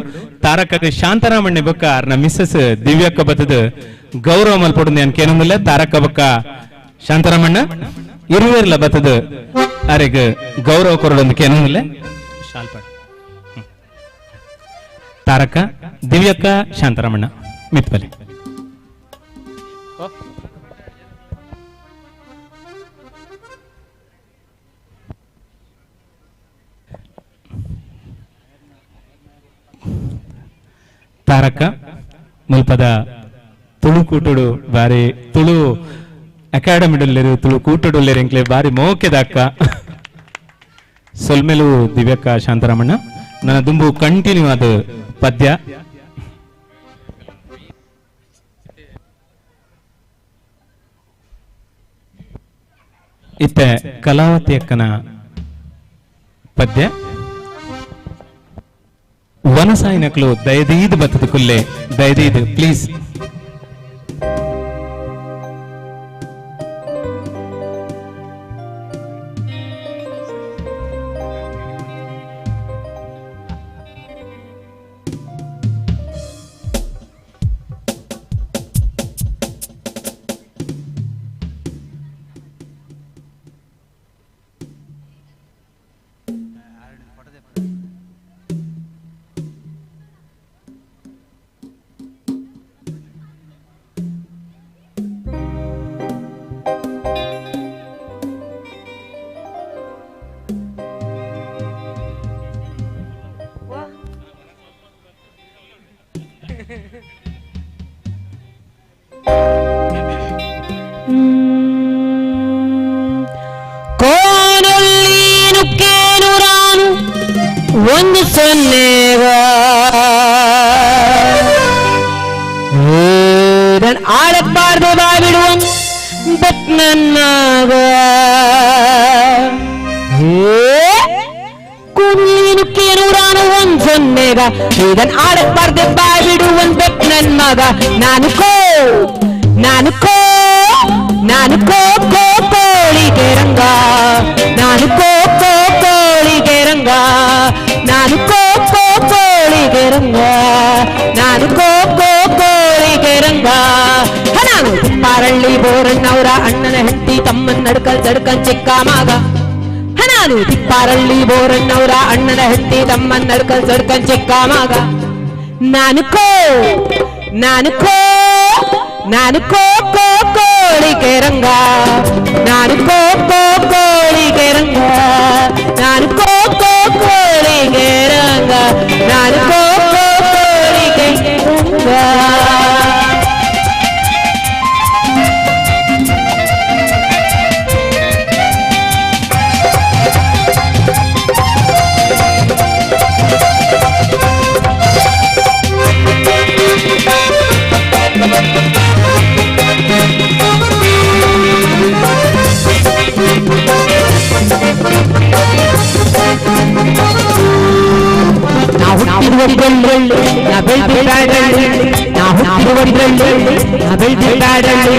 [SPEAKER 3] ತಾರಕಕ್ಕೆ ಶಾಂತರಾಮಣ್ಣೆ ಬೊಕ್ಕ ಅರ್ನ ಮಿಸ್ಸಸ್ ದಿವ್ಯಕ್ಕ ಬತ್ತದ ಗೌರವ ಮಲ್ಪಡು ನಾನು ಕೇನೊಂದಿಲ್ಲ. ತಾರಕ ಬೊಕ್ಕ ಶಾಂತರಾಮಣ್ಣ ಇರುವೇರ್ಲ ಬತ್ತದ ಅರೆಗ್ ಗೌರವ ಕೊರಡೊಂದು ಕೇನೊಂದಿಲ್ಲ. ತಾರಕ ದಿವ್ಯಕ್ಕ ಶಾಂತರಾಮಣ್ಣ ಮಿತ್ಪಲೆ. ತಾರಕ ಮುಲ್ಪದ ತುಳು ಕೂಟುಡು ಬಾರಿ ತುಳು ಅಕಾಡೆಮಿಡುಲ್ಲೆರು ತುಳು ಕೂಟುಡುಲ್ಲೆರು ಎಂಕ್ಲೆ ಬಾರಿ ಮೋಕೆದಾಕ್ಕ ಸೊಲ್ಮೆಲು ದಿವ್ಯಕ್ಕ ಶಾಂತರಾಮಣ್ಣ. ನನ್ನ ದುಂಬು ಕಂಟಿನ್ಯೂ ಆದ ಪದ್ಯ ಇತ್ತೆ ಕಲಾವತಿ ಅಕ್ಕನ ಪದ್ಯ. ವನಸಾಯಿನಕ್ಲು ದಯದೀದ್ ಬತ್ತದ ಕುಲ್ಲೆ ದಯದೀದ್ ಪ್ಲೀಸ್.
[SPEAKER 14] ಒಂದು ಸೊನ್ನೆಗ ಆಳಬಾರ್ದು ಬಾಬಿಡುವ ಬಟ್ ನನ್ನಾಗ ಕುನ್ನೇನು ಒಂದ್ ಸೊನ್ನೆಗ ಇದನ್ ಆಡಬಾರ್ದು ಬಾಬಿಡುವ ಬೆಟ್ ನನ್ ಮಗ. ನಾನು ಕೋ ನಾನು ಕೋ ನಾನು ಕೋ ಕೋ ಕೋಳಿಗೆ ರಂಗ ನಾನು ಕೋ ಕೋ ಕೋಳಿಗೆ ರಂಗ ನಾನು ಕೋ ಕೋ ಕೋಳಿಗೆ ರಂಗ ನಾನು ಕೋ ಕೋ ಕೋಳಿಗೆ ರಂಗ. ನಾನು ತಿಪ್ಪಾರಳ್ಳಿ ಬೋರಣ್ಣವರ ಅಣ್ಣನ ಹೆಂಡತಿ ತಮ್ಮನ್ ನಡ್ಕಲ್ ತಡ್ಕಲ್ ಚಿಕ್ಕ ಮಗ. ನಾನು ತಿಪ್ಪಾರಳ್ಳಿ ಬೋರಣ್ಣವರ ಅಣ್ಣನ ಹೆಂಡತಿ ತಮ್ಮನ್ ನಡ್ಕಲ್ ತಡ್ಕಲ್ ಚಿಕ್ಕ ಮಗ. ನಾನು ಕೋ ನಾನು ಕೋ ನಾನು ಕೋ ಕೋ ಕೋಳಿಗೆ ರಂಗ ನಾನು ಕೋ ಕೋ ಕೋಳಿಗೆ ರಂಗ ನಾನು ಕೋ ಕೋ ಕೋಳಿಗೆ ರಂಗ ನಾನು ಕೋ ಕೋ ಕೋಳಿಗೆ ರಂಗ.
[SPEAKER 18] Thank you.
[SPEAKER 14] ಹುಟ್ಟಿರುವ ನಾ ಬೆಳ್ದಿದ್ದಾಡಳ್ಳಿ, ನಾ ಹುಟ್ಟಿರುವ ನಾ ಬೆಳ್ದಿದ್ದಾಡಳ್ಳಿ.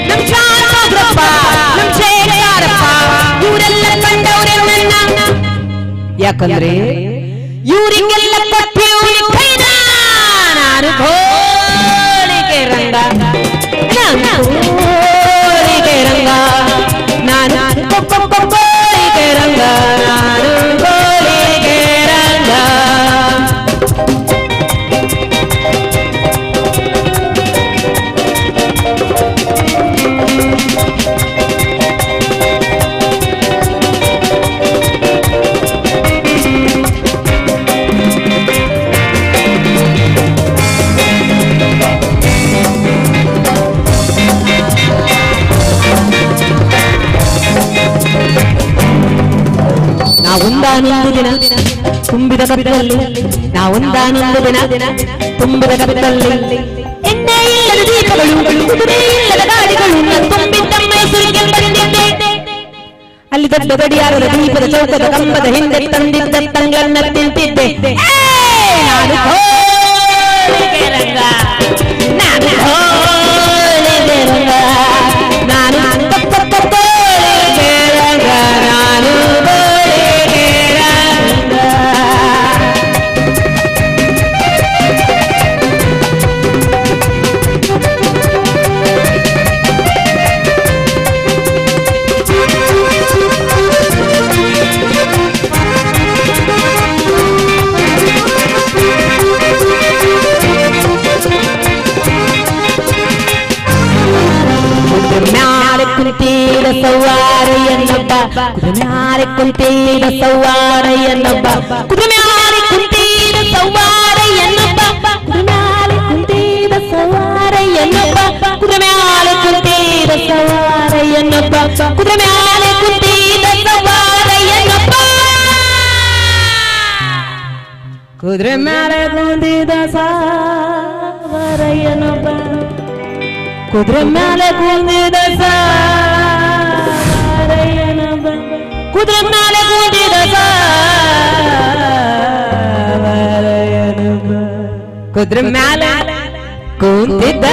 [SPEAKER 14] ನಮ್ ಶಾನೋಗ್ರಪ್ಪ, ನಮ್ ಶೇಖರಪ್ಪ, ಇವರೆಲ್ಲ ಕಂಡವ್ರೆ ನನ್ನ. ಯಾಕಂದ್ರೆ ಇವರಿಗೆಲ್ಲ ಕೊಟ್ಟಿವ್ರಿ ಕೈನ. ನಾನು ಕೋಳಿಗೆ ರಂಗ, ನಾನು ಕೋಳಿಗೆ ರಂಗ, ನಾನು ಕೋಳಿಗೆ ರಂಗ, ನಾನು ಕೋಳಿಗೆ ರಂಗ. ನಾ ಒಂದಾನೊಂದು ದಿನ ತುಂಬಿದ ಕತ್ತಲ್ಲಿ, ನಾ ಒಂದಾನೊಂದು ದಿನ ತುಂಬಿದ ಕತ್ತಲ್ಲಿ, ಎಣ್ಣೆ ಇಲ್ಲದ ದೀಪಗಳು, ಕುದುರೆ ಇಲ್ಲದ ಗಾಡಿಗಳು, ನಾನು ತುಂಬಿದ್ದ ಮೈಸೂರಿಗೆ ಬಂದಿದ್ದೆ. ಅಲ್ಲಿ ದೊಡ್ಡ ಗಡಿಯಾರದ ದೀಪದ ಚೌಕದ ಕಂಬದ ಹಿಂದೆ ತಂದಿದ್ದ ತಂಗಳನ್ನ ತಿಂತಿದ್ದೆ. ನಾನು ಕೋಳಿಗೆ ರಂಗ, ನಾನು ಕೋಳಿಗೆ ರಂಗ, ನಾನು ಕೋಳಿಗೆ ರಂಗ, ನಾನು ಕೋಳಿಗೆ ರಂಗ. ಮ್ಯಾಲೆ ಕುಂತೀರ ಸವಾರಯ್ಯನೊಬ್ಬ, ಕುದುರೆ ಮ್ಯಾಲೆ ಕುಂತೀರ ಸವಾರಯ್ಯನೊಬ್ಬ, ಕುದುರೆ ಮ್ಯಾಲೆ ಕುಂತೀರ ಸವಾರಯ್ಯನೊಬ್ಬ, ಕುದುರೆ ಮ್ಯಾಲೆ ಕುಂತೀರ ಸವಾರಯ್ಯನೊಬ್ಬ, ಕುದುರೆ ಮ್ಯಾಲೆ ಕುಂತೀರ ಸವಾರಯ್ಯನೊಬ್ಬ, ಕುದುರೆ ಮ್ಯಾಲೆ ಕುಂತೀರ ಸವಾರಯ್ಯನೊಬ್ಬ, ಕುದುರೆ ಮ್ಯಾಲೆ ಕುಂತಿದ ಸವಾರಯ್ಯನೊಬ್ಬ, ಕುದುರೆ ಮ್ಯಾಲೆ ಕುಂದಿದ ಸಾರಯ್ಯನೊಬ್ಬ, ಕುದುರೆ ಮ್ಯಾಲೆ ಕುಂದಿದ ಸಾರಯ್ಯನೊಬ್ಬ, ಕುದುರೆ ಮ್ಯಾಲೆ ಕುಂತಿದ್ದ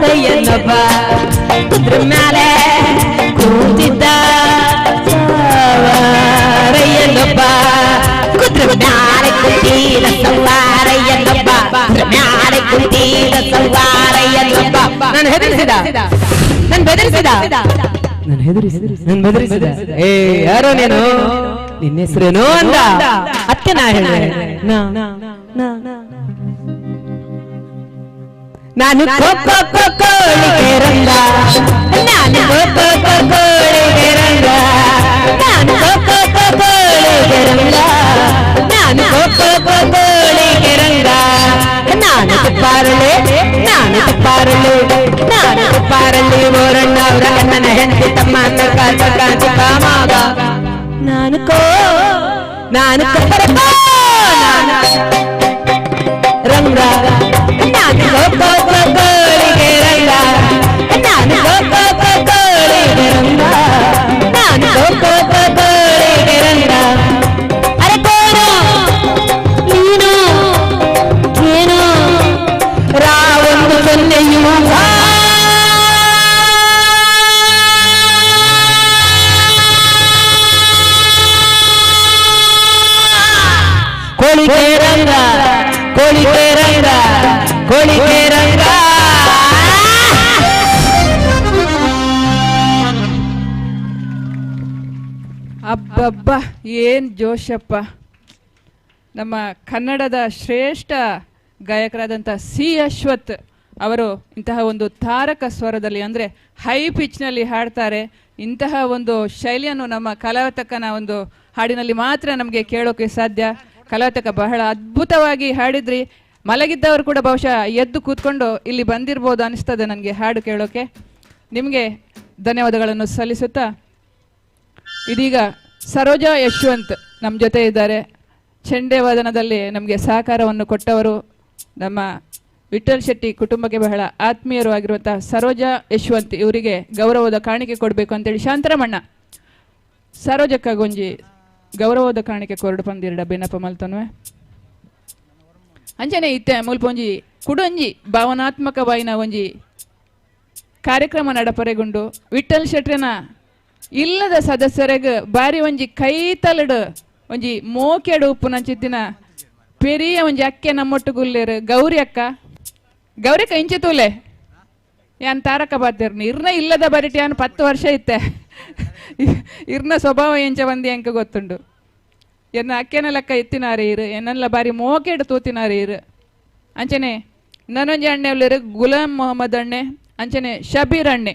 [SPEAKER 14] ಸಾರಯ್ಯನೊಬ್ಬ, ಕುದುರೆ ಮ್ಯಾಲೆ ಕೂತಿದ್ದ ಸಾರಯ್ಯನೊಬ್ಬ, ಕುದುರೆ ಮ್ಯಾಲೆ ಕುಂತಿದ ಸವಾರಯ್ಯನೊಬ್ಬ, ಕುದುರೆ ಮ್ಯಾಲೆ ಕುಂತಿದ ಸವಾರಯ್ಯನೊಬ್ಬ. ನಾನು ಹೆದರಿಸಿದ, ನಾನು ಬೆದರಿಸಿದ, ನಾನು ಹೆದರಿಸಿದ, ನಾನು ಬೆದರಿಸಿದ. ಏ ಯಾರೋ ನೀನು, ನಿನ್ನ ಹೆಸರೇನು ಅಂದ. ಅತ್ತೆ ನಾ ಹೇಳಿದೆ, ನಾನು ಕೋಳಿಗೆ ರಂಗ, ನಾನು ಕೋಳಿಗೆ ರಂಗ, ನಾನು ಕೋಳಿಗೆ ರಂಗ, ನಾನು ಕೋಳಿಗೆ ರಂಗ, ನಾನು ತುಪ್ಪಾರಳೆ, ನಾನು ತುಪ್ಪಾರಳೆ, ನಾನು ತುಪ್ಪಾರಳ್ಳಿ ಓರಣ್ಣ ಅವರ ಅಣ್ಣನ ಹೆಂಡತಿ ತಮ್ಮ ಚಿಕ್ಕ ಮಗ. ನಾನು ಕೋ, ನಾನು ಕೊಬ್ಬರ ಕೋ, ನಾನು ರಂಗ, ನಾನು ಕೋಳಿಗೆ ರಂಗ, ನಾನು ಕೋಳಿಗೆ ರಂಗ, ನಾನು ಕೋಳಿಗೆ ರಂಗ. ಅರೆ ಕೋನು ನೀನು ಏನು ರಾವೊಂದು ಸೊನ್ನೆಯು ಕೋಳಿಗೆ ರಂಗ, ಕೋಳಿಗೆ ರಂಗ, ಕೋಳಿಗೆ ರಂಗ.
[SPEAKER 1] ಅಬ್ಬಬ್ಬ ಏನು ಜೋಶಪ್ಪ. ನಮ್ಮ ಕನ್ನಡದ ಶ್ರೇಷ್ಠ ಗಾಯಕರಾದಂಥ ಸಿ ಅಶ್ವಥ್ ಅವರು ಇಂತಹ ಒಂದು ತಾರಕ ಸ್ವರದಲ್ಲಿ ಅಂದರೆ ಹೈ ಪಿಚ್ನಲ್ಲಿ ಹಾಡ್ತಾರೆ. ಇಂತಹ ಒಂದು ಶೈಲಿಯನ್ನು ನಮ್ಮ ಕಲಾವತಕನ ಒಂದು ಹಾಡಿನಲ್ಲಿ ಮಾತ್ರ ನಮಗೆ ಕೇಳೋಕೆ ಸಾಧ್ಯ. ಕಲಾವತಕ ಬಹಳ ಅದ್ಭುತವಾಗಿ ಹಾಡಿದ್ರಿ. ಮಲಗಿದ್ದವರು ಕೂಡ ಬಹುಶಃ ಎದ್ದು ಕೂತ್ಕೊಂಡು ಇಲ್ಲಿ ಬಂದಿರ್ಬೋದು ಅನಿಸ್ತದೆ ನನಗೆ ಹಾಡು ಕೇಳೋಕೆ. ನಿಮಗೆ ಧನ್ಯವಾದಗಳನ್ನು ಸಲ್ಲಿಸುತ್ತಾ ಇದೀಗ ಸರೋಜಾ ಯಶವಂತ್ ನಮ್ಮ ಜೊತೆ ಇದ್ದಾರೆ. ಚೆಂಡೆ ವಾದನದಲ್ಲಿ ನಮಗೆ ಸಹಕಾರವನ್ನು ಕೊಟ್ಟವರು ನಮ್ಮ ವಿಠಲ್ ಶೆಟ್ಟಿ ಕುಟುಂಬಕ್ಕೆ ಬಹಳ ಆತ್ಮೀಯರು ಆಗಿರುವಂತಹ ಸರೋಜಾ ಯಶವಂತ್ ಇವರಿಗೆ ಗೌರವದ ಕಾಣಿಕೆ ಕೊಡಬೇಕು ಅಂತೇಳಿ ಶಾಂತರಮಣ್ಣ ಸರೋಜಕ್ಕಾಗೊಂಜಿ ಗೌರವದ ಕಾಣಿಕೆ ಕೊರಡು ಪಂದಿರಡ ಬೆನಪ ಮಲ್ತನ್ವೆ. ಅಂಚನೆ ಇತ್ತೆ ಮುಲ್ಪ ಒಂಜಿ ಕುಡೊಂಜಿ ಭಾವನಾತ್ಮಕವಾಯಿನ ಒಂಜಿ ಕಾರ್ಯಕ್ರಮ ನಡಪರೆಗುಂಡು. ವಿಠಲ್ ಶೆಟ್ರೆನ ಇಲ್ಲದ ಸದಸ್ಯರೆಗ್ ಬಾರಿ ಒಂಜಿ ಕೈತಲಡು ಒಂಜಿ ಮೋಕೆಡು ಉಪ್ಪುನಂಚಿತ್ತಿನ ಪೆರಿಯ ಒಂಜಿ ಅಕ್ಕೆ ನಮ್ಮೊಟ್ಟುಗುಲ್ಲೇರು ಗೌರಿ ಅಕ್ಕ. ಗೌರಿ ಅಕ್ಕ ಇಂಚೆ ತೂಲೆ ಯಾನ್ ತಾರಕ ಬಾತಿರ್ನಿ ಇರ್ನ ಇಲ್ಲದ ಬರಿಟಿ ಯಾನ್ 10 ವರ್ಷ ಇತ್ತೆ ಇರ್ನ ಸ್ವಭಾವ ಎಂಚ ಬಂದು ಎಂಕ ಗೊತ್ತುಂಡು. ಎನ್ನ ಅಕ್ಕೆನ ಲೆಕ್ಕ ಎತ್ತಿನಾರೆ ಇರು ಎನ್ನೆಲ್ಲ ಬಾರಿ ಮೋಕೆಡು ತೂತಿನಾರೆ ಇರು. ಅಂಚನೆ ನನೊಂಜಿ ಅಣ್ಣೆ ಉಲ್ಲೇರು ಗುಲಾಂ ಮೊಹಮ್ಮದ್ ಅಣ್ಣೆ, ಅಂಚನೆ ಶಬೀರ್ ಅಣ್ಣೆ.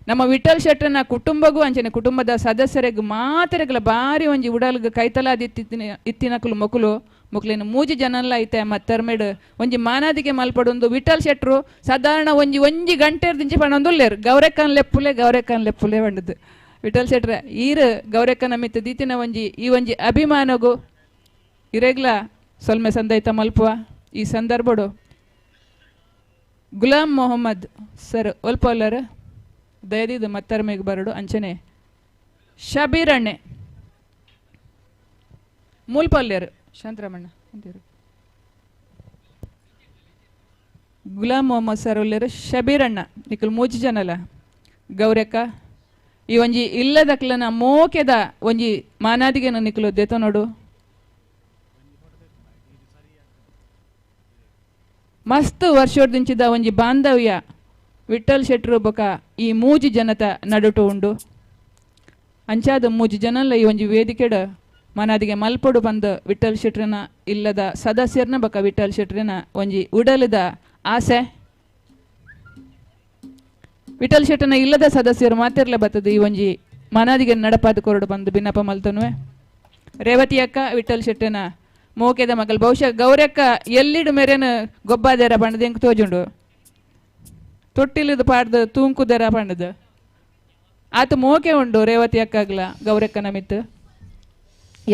[SPEAKER 1] ನಮ್ಮ ವಿಠಲ್ ಶೆಟ್ಟನ ಕುಟುಂಬಗೂ ಅಂಚನೆ ಕುಟುಂಬದ ಸದಸ್ಯರಿಗೆ ಮಾತೆರೆಗ್ಲ ಬಾರಿ ಒಂಜಿ ಉಡಲ್ಗ್ ಕೈತಲಾದಿತ್ತಿನ ಇತ್ತಿನಕುಲು ಮೊಕುಲು ಮೊಕ್ಲಿನ ಮೂಜಿ ಜನಲ್ಲ ಐತೆ ಮತ್ತರ್ಮೇಡ್ ಒಂಜಿ ಮಾನಾದಿಗೆ ಮಲ್ಪಡೊಂದು ವಿಠಲ್ ಶೆಟ್ರು ಸಾಧಾರಣ ಒಂಜಿ ಒಂಜಿ ಗಂಟೆ ದಿಂಚಿ ಪಣೊಂದುಲ್ಲೇರು ಗೌರೆಕ್ಕನ್ ಲೆಪ್ಪುಲೆ ಗೌರೆಕ್ಕನ್ ಲೆಪ್ಪುಲೆ ಬಂಡದು. ವಿಠಲ್ ಶೆಟ್ರ ಈರು ಗೌರೆಕ್ಕನ ಮಿತ್ತ ದೀತಿನ ಒಂಜಿ ಈ ಒಂಜಿ ಅಭಿಮಾನಗು ಇರೆಗ್ಲ ಸೊಲ್ಮೆ ಸಂದೈತ ಮಲ್ಪುವ. ಈ ಸಂದರ್ಭಡು ಗುಲಾಂ ಮೊಹಮ್ಮದ್ ಸರ್ ಒಲ್ಪೊಲ್ಲರ್ ದಯದಿದ್ದು ಮತ್ತರ್ಮೆಗೆ ಬರಡು. ಅಂಚನೆ ಶಬೀರ್ ಅಣ್ಣೆ ಮೂಲ್ಪಲ್ಲೇರು ಶಾಂತರಾಮಣ್ಣ ಅಂತೀರು ಗುಲಾಂ ಮೊಹಮ್ಮದ್ ಸರ್ ಉಲ್ಲೇರು ಶಬೀರ್ ಅಣ್ಣ ನಿಕಲ್ ಮೂಜಿ ಜನಲ ಗೌರಕ್ಕ ಈ ಒಂಜಿ ಇಲ್ಲದಕ್ಲನ ಮೋಕೆದ ಒಂಜಿ ಮಾನಾದಿಗೆ ನಿಕಲು ದೇತ ನೋಡು. ಮಸ್ತ್ ವರ್ಷೋರ್ದಿಂಚಿದ ಒಂಜಿ ಬಾಂಧವ್ಯ ವಿಠಲ್ ಶೆಟ್ರು ಬೊಕ ಈ ಮೂಜಿ ಜನತ ನಡುಟು ಉಂಡು. ಅಂಚಾದ ಮೂಜಿ ಜನಲ್ಲ ಈ ಒಂಜಿ ವೇದಿಕೆಡ ಮನಾದಿಗೆ ಮಲ್ಪೊಡು ಬಂದ ವಿಠಲ್ ಶೆಟ್ರನ ಇಲ್ಲದ ಸದಸ್ಯರ್ನ ಬೊಕ ವಿಠಲ್ ಶೆಟ್ರನ ಒಂಜಿ ಉಡಲದ ಆಸೆ. ವಿಠಲ್ ಶೆಟ್ಟನ ಇಲ್ಲದ ಸದಸ್ಯರು ಮಾತಿರ್ಲ ಬರ್ತದೆ ಈ ಒಂಜಿ ಮನಾದಿಗೆ ನಡಪಾದ ಕೊರಡು ಬಂದು ಬಿನ್ನಪ ಮಲ್ತನುವೆ. ರೇವತಿ ಅಕ್ಕ ವಿಠಲ್ ಶೆಟ್ಟನ ಮೋಕೆದ ಮಗಲ್ ಬಹುಶಃ ಗೌರಕ್ಕ ಎಲ್ಲಿಡು ಮೇರೇನು ಗೊಬ್ಬಾದೇರ ಪಂಡದ ಎಂಕ್ ತೋಜುಂಡು ತೊಟ್ಟಿಲದು ಪಾಡ್ದು ತೂಂಕುದೆರ ಪಂಡದು ಆತ ಮೋಕೆ ಉಂಡು ರೇವತಿ ಅಕ್ಕಾಗ್ಲ ಗೌರಕ್ಕ ನಮಿತ್ತು